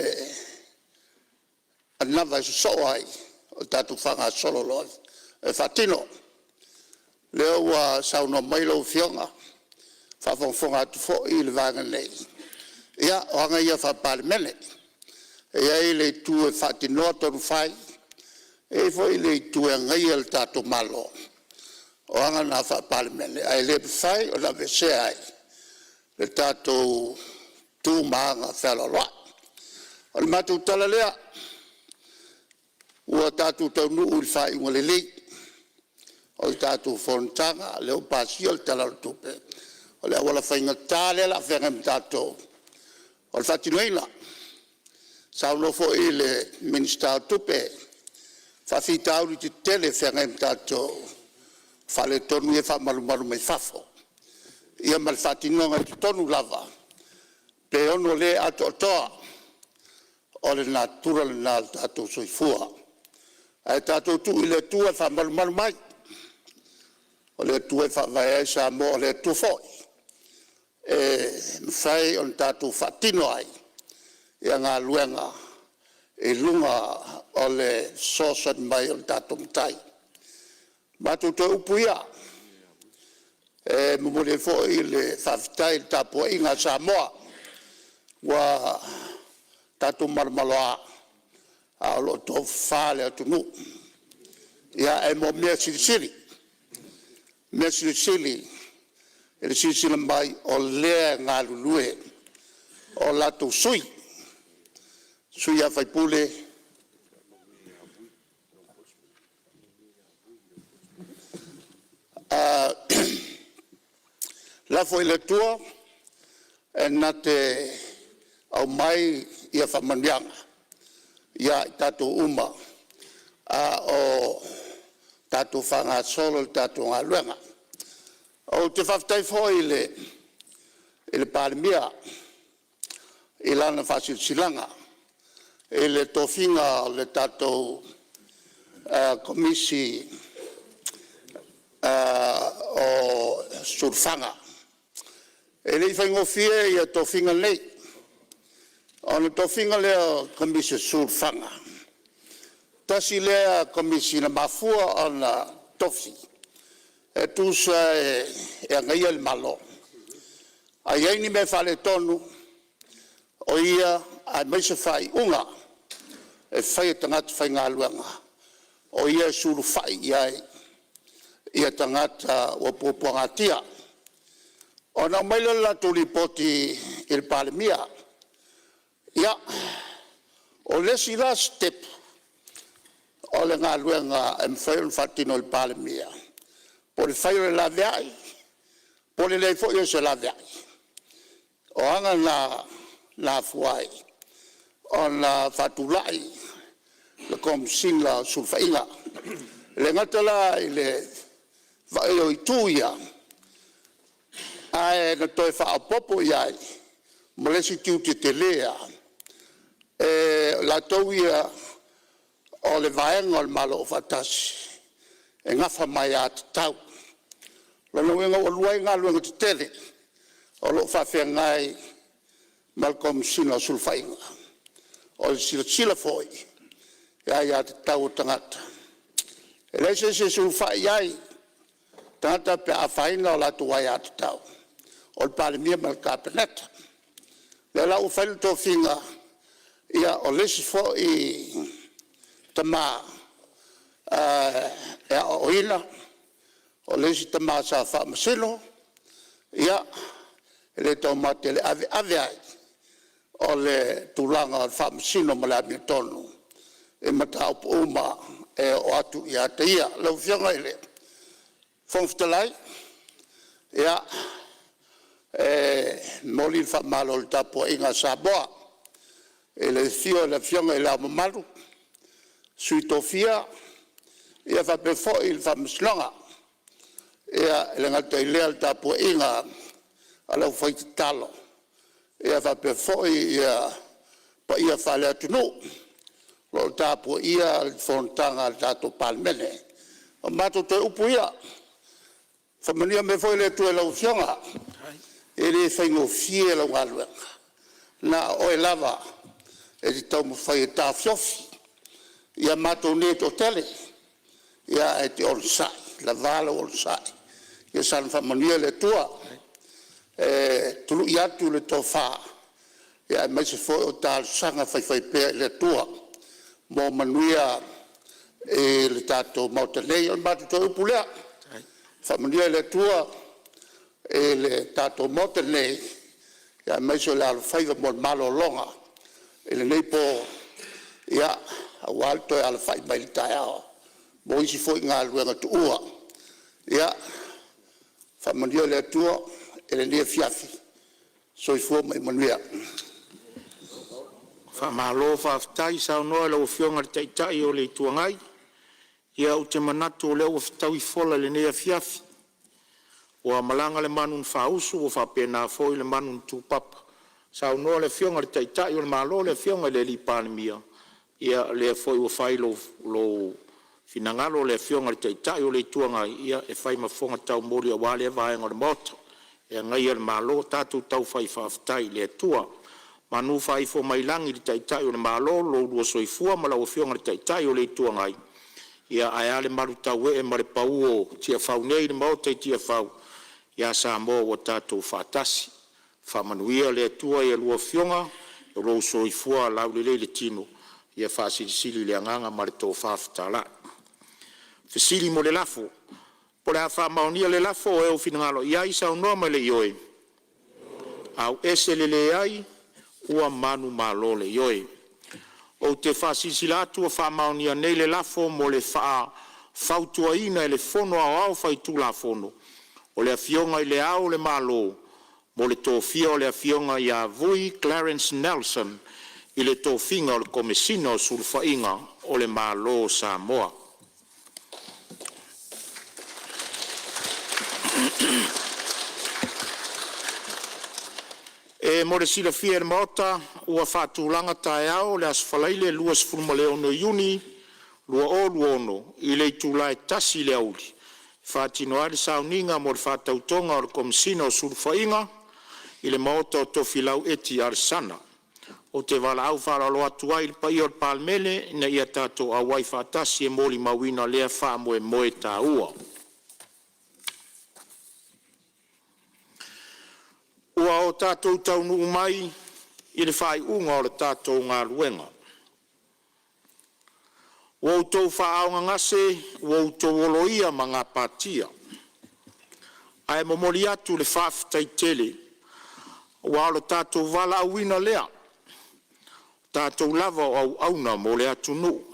anava e sosoo ai o tatou faagasolo loa e faatino. O lea ua saunoa mai lau Afioga, faafogafoga atu foi le Vaega nei, ia o aga ia faa-Palemene. E i ai le itu e faatinoa tonu fai, e i ai foi le itu e agaia le tatou Malo. O aga na faa-Palemene ae le mafai ona aveesea ai le tatou tu ma aga fealoaloai. O le matou tala lea, ua tatou taunuu i le faaiuga lelei o le tatou fonotaga, lea ua pasia le Tala o le Tupe. O le auala faigata lea o le a feagai ma tatou o le faatinoina. Saunoa foi le Minisita o Tupe, o faafitauli tetele e feagai ma tatou, o faaletonu ia e faamalumalu mai fafo, ia ma le faatinoga i totonu lava pe ono le atoatoa. O le natura lena o le tatou soifua, ae tatou tuu i le Atua e faamalumalu mai, o le Atua e faavae ai Samoa, o le Atua foi e mafai ona tatou faatino ai galuega i luga o le fesoasoani mai o le tatou Matai. O matou toe upu ia e momoli ai foi le faafetai i le tapuaiga a Samoa, ua tatou malomaloa a o lo o tofafa le atunuu. Ae mo mea silisili, mea silisili i le silasila mai o lea e galulue o latou sui, sui usufono. Lafo i le Atua e na te aumai faamanuiaga ia i tatou uma a o tatou faagasolo le tatou galuega. Ou te faafetai foi i le Palemia i lana faasilasilaga i le tofiga o le tatou Komisi o Sulufaiga. E le i faigofie ia tofiga nei. O le tofiga lea o Komisi o Sulufaiga, tasi lea Komisi na mafua ona tofi e tusa e agaia le Malo. A i ai ni mea faaletonu o ia aemaise faaiuga e fai e tagata faigaluega, o ia e sulufai i ai ia tagata ua puapuagatia. Ona aumai lea o le latou lipoti i le Palemia. Ia, o le isi la sitepu o le galuega e mafai ona faatino e le Palemia, po o le fai o le laveai po o le leai foi o se laveai. O aga na na afua ai ona faatulai le Komesina o Sulufaiga. E le gata la i le vaai o itu ia, ae na toe faaopoopo i ai ma le isi tiute tele lava, o latou ia o le vaega o le Malo Aufaatasi e nafa ma aia tatau. O lona uiga ua lua ai galuega tetele o lo o faafeagai ma le Komesina o Sulufaiga, o le silasila foi i aia tatau a tagata. E leai se isi e sulufai i ai i tagata pe a afaina o latou aiatatau, o le Palemia ma le Kapeneta. O lea la ua fai le tofiga, o le isi foi tama e aoaoina, o le isi tama sa faamasino. Ia, e le taumate i le ave ave ai o le tulaga o le faamasino ma le amiotonu i mataupu uma e oo atu ia te ia. Lau Afioga i le Fofoga Fetalai, ia, e momoli le faamalo i le tapuaiga a Samoa i le afio o le Afioga i Le Ao Mamalu, Sui Tofia faapea foi le Faamasinoga. E le gata i lea o le tapuaiga a le aufaitatalo faapea foi paia faaleatunuu o lo o tapuaia le fonotaga a le tatou Palemene. O matou toe upu ia, faamanuia mai foi le Atua i lau Afioga, e le faigofie lau galuega, na o oe lava e te taumafai e taofiofi ia matou nei e toatele, ae e te onosai, lava lou onosai. Ia saga faamanuia le Atua e tului atu le tofa aemaise foi o talosaga faifaipea i le Atua mo manuia i le tatou Maota nei. O le matou toe upu lea, faamanuia le Atua i le tatou Maota nei aemaise o le alofaiva mo le malologa i lenei po, aua le toe alafai mai i le taeao mo isi foi galuega tuua. Ia faamanuia le Atua i lenei afiafi. Soifua ma ia manuia. Faamalo faafetai saunoa i lau Afioga i le Taitai o le Itu Agai. Ia ou te manatu o lea ua fetaui fola i lenei afiafi, ua malaga le manu na faausu ua faapena foi le manu na tupapa, saunoa le Afioga i le Taitai o le Malo le Afioga i le Palemia. Ia o lea foi ua fai lou finagalo le Afioga i le Taitai o le Itu Agai e fai ma fofoga taumoli aua lea vaega o le Maota e agaia le Malo. Tatou tau fai faafetai i le Atua. Manu faaifo mai lagi i le Taitai o le Malo lo oulua soifua ma lau Afioga i le Taitai o le Itu Agai, ia ae a le malutauee ma le pau o Tiafau nei i le Maota i Tiafau, ia Samoa ua tatou faatasi. Faamanuia le Atua i a oulua Afioga i lo outou soifua laulelei i le tino, ia faasilisili le agaga ma le tofa fetalai. O le a faamaonia le lafo, o e ua finagalo ai saunoa ma le ioe, auese le leai, ua manumalo le ioe. Ou te faasilasila atu ua faamaonia nei le lafo mo le faafautuaina e le Fono Aoao Faitulafono o le Afioga i Le Ao o le Malo mo le tofia o le Afioga ia Vui Clarence Nelson i le tofiga o le Komesina o Sulufaiga mo le Malo o Samoa. E mo le silafia e le Maota, ua faatulaga taeao o le aso Faraile 26 Iuni 2026 i le itula e 1:00 i le aoauli faatino ai le sauniga mo le faatautoga o le Komesina o Sulufaiga mo le Maota o Tofilau Eti Alesana. Ou te valaau faaaloalo atu ai i le paia o le Palemene ina ia tatou auai faatasi e molimauina lea faamoemoe taua. Ua o tatou taunuu mai i le faaiuga o le tatou galuega, ua outou faaaaogagase ua outou oloia ma gapatia. Ae momoli atu le faafetai tele aua o lo tatou valaauina lea, o tatou lava o auauna mo le atunuu.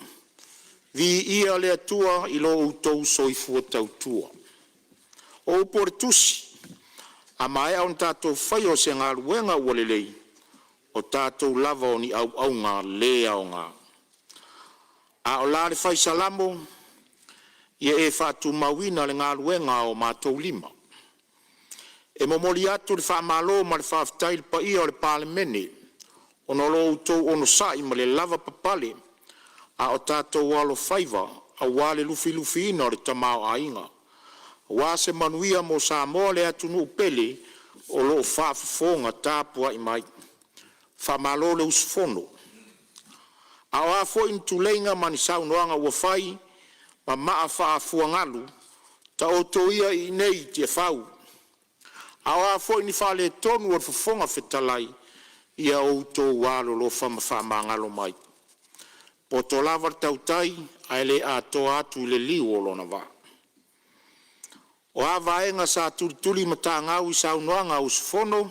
Viia le Atua i lo outou soifua tautua. O upu o le Tusi, “A maea ona tatou faia o se galuega ua lelei, o tatou lava o ni auauna le aoga.” A o la le fai Salamo, “Ia e faatumauina le galuega a o matou lima.” E momoli atu le faamalo ma le faafetai i le paia o le Palemene ona o lo outou onosai ma le lavapapale a o tatou alofaiva aua le lufilufiina o le tamaoaiga, aua se manuia mo Samoa le atunuu pele o lo o faafofoga tapuai mai. Faamalo le usufono. A o a foi ni tuleiga ma ni saunoaga ua fai ma maa faafuagalu, taoto ia iinei i Tiafau a o a foi ni faaletonu o le Fofoga Fetalai, ia outou alolofa ma faamagalo mai. E poto lava le tautai ae le atoa atu i le liu o lona vaa. O a vaega sa tulitulimatagau i saunoaga a sui usufono,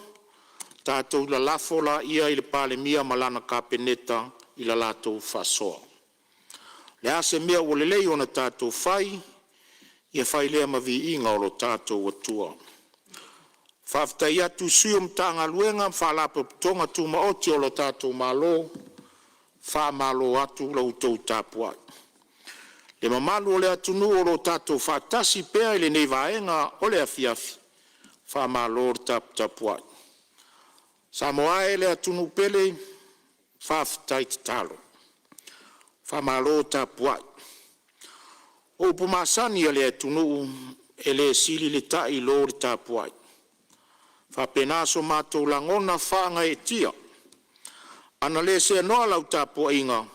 tatou lalafo laia i le Palemia ma lana Kapeneta i la latou faasoa. O le a se mea ua lelei ona tatou fai, ia fai lea ma viiga o lo tatou Atua. Faafetai atu i sui o Matagaluega ma Faalapotopotoga Tumaoti a le tatou Malo, faamalo atu i la outou tapuai. Le mamalu o le atunuu o lo o tatou faatasi pea i lenei vaega o le afiafi, faamalo le taputapuai. Samoa e le atunuu pele, faafetai tatalo, faamalo tapuai. O upu masani a le atunuu, e le sili le ta'i i lo le tapuai. E faapena so matou lagona faagaeetia. A na le seanoa lau tapuaiga,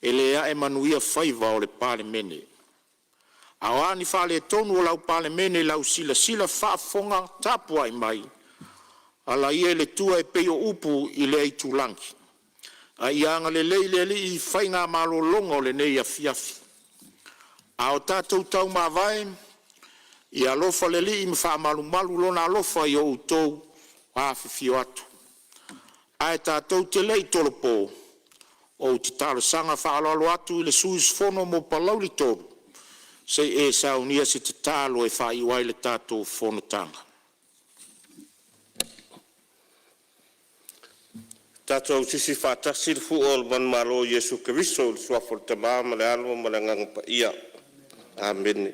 e le ae manuia faiva o le Palemene. A o a ni faaletonu o lau Palemene i lau silasila faafofoga tapuai mai, ala ia i le tua e pei o upu i lea itulagi, a ia agalelei le Alii i faiga malologa o lenei afiafi. A o tatou taumavae, ia alofa le Alii ma faamalumalu Lona alofa i o outou afifio atu. Ae tatou te le i tolopo, ou te talosaga faaaloalo atu i le sui usufono mo Palauli 3 se i e saunia se tatalo e faaiu ai le tatou fonotaga. Tatou sisi faatasi le fua o le manumalo i Iesu Keriso i le suafa o le Tama ma le Alo ma le Agaga Paia. Amene.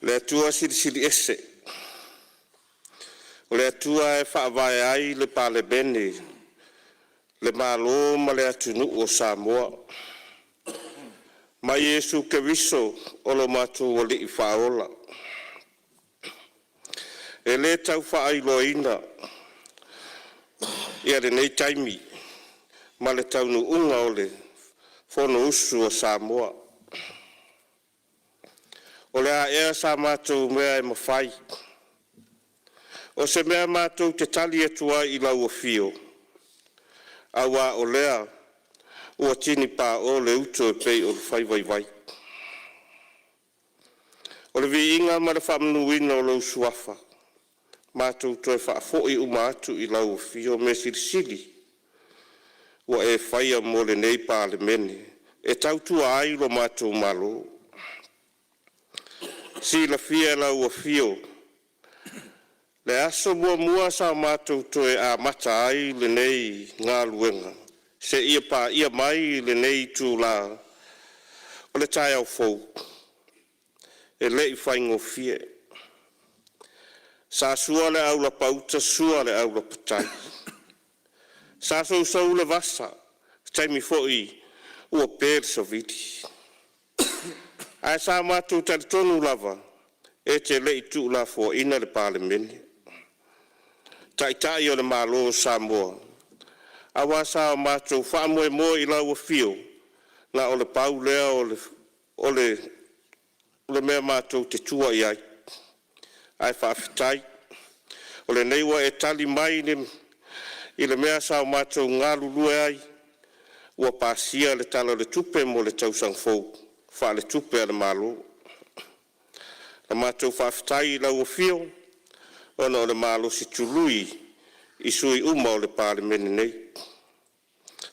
Le Atua Silisili Ese, o le Atua e faavae ai le Palemene, le Malo ma le atunuu o Samoa, mai Iesu Keriso o lo matou Alii Faaola. E le tau faailoaina ia lenei taimi ma le taunuuga o le Fonousu a Samoa. O le a ea sa matou mea e mafai? O se mea matou te tali atu ai i lau afio, aua o lea ua tinipao le uto e pei o le fai vaivai. O le viiga ma le faamanuina o lou Suafa matou toe faafoi uma atu i lau Afio. Mea silisili ua e faia mo lenei Palemene e tautua ai lo matou Malo. Silafia e lau Afio le aso muamua sa matou toe amata ai lenei galuega seia paia mai lenei itula o le taeao fou, e le i faigofie. Sa sua le aulapauta sua le aulapatai, sa sousou le vasa, taimi foi ua pe le savili. Ae sa matou talitonu lava e te le i tuulafoaina le Palemene, Taitai o le Malo o Samoa, aua sa o matou faamoemoe i lau Afio, na o le pau lea o le mea matou te tua i ai. Ae faafetai o lenei ua e tali mai i le mea sa o matou galulue ai, ua pasia le Tala o le Tupe mo le tausaga fou faaletupe a le Malo. La matou faafetai i lau Afio ona o le malosi tului i sui usufono uma o le Palemene nei.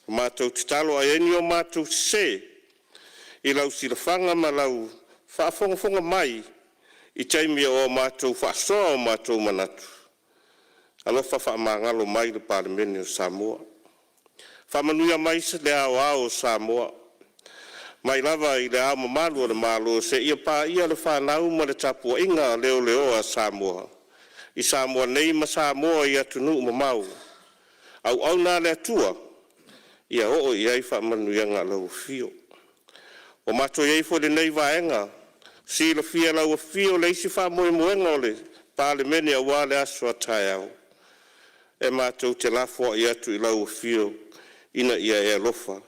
La matou tatalo a i ai ni a matou sese i lau silafaga ma lau faafogafoga mai i taimi o a matou faasoa o matou manatu, alofa faamagalo mai le Palemene o Samoa. Faamanuia mai le Ao Ao o Samoa, mai lava i Le Ao Mamalu o le Malo seia paia le fanau ma le tapuaiga leleoa a Samoa i Samoa nei ma Samoa i atunuu e mamao. Auauna a le Atua ia oo i ai faamanuiaga a lau Afio. Ua matou i ai foi i lenei Vaega, silafia e lau Afio le isi faamoemoega o le Palemene aua le aso a taeao, e matou te lafoai atu i lau Afio ina ia e alofa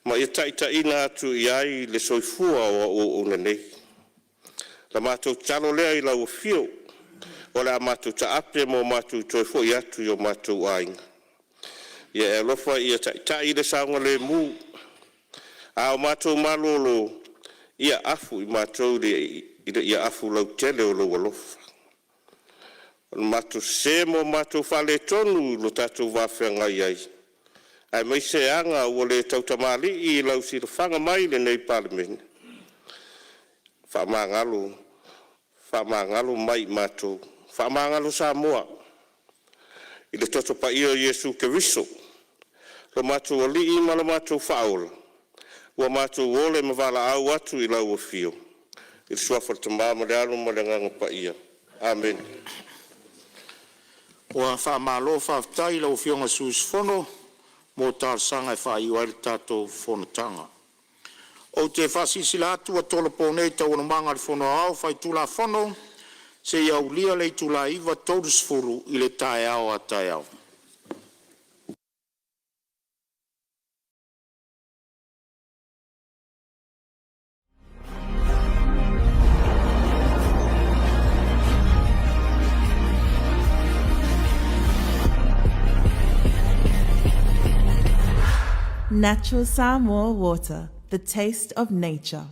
ma ia taitaiina atu i ai le soifua o au auauna nei. O la matou tatalo lea i lau Afio, o le a matou taape mo matou toe foi atu i o matou aiga. Ia e alofa ia taitai le saogalemu. A o matou malolo, ia afu i matou i le afu lautele o lou alofa. O lo matou sese ma o matou faaletonu i lo tatou va feagai ai, aemaise aga ua le tautamalii i lau silafaga mai lenei Palemene, faamagalo, faamagalo mai i matou, faamagalo Samoa i le Toto Paia o Iesu Keriso lo matou Alii ma lo matou Faaola, ua matou ole ma valaau atu i lau Afio, i le Suafa o le Tama ma le Alo ma le Agaga Paia. Amene. Ua faamalo faafetai i lau Afioga i le sui usufono mo talosaga e faaiu ai le tatou fonotaga. Ou te faasilasila atu ua tolopo nei Taualumaga a le Fono Aoao Faitulafono seia aulia le itula e 9:30 i le taeao a taeao. Natural Samoa Water, the taste of nature.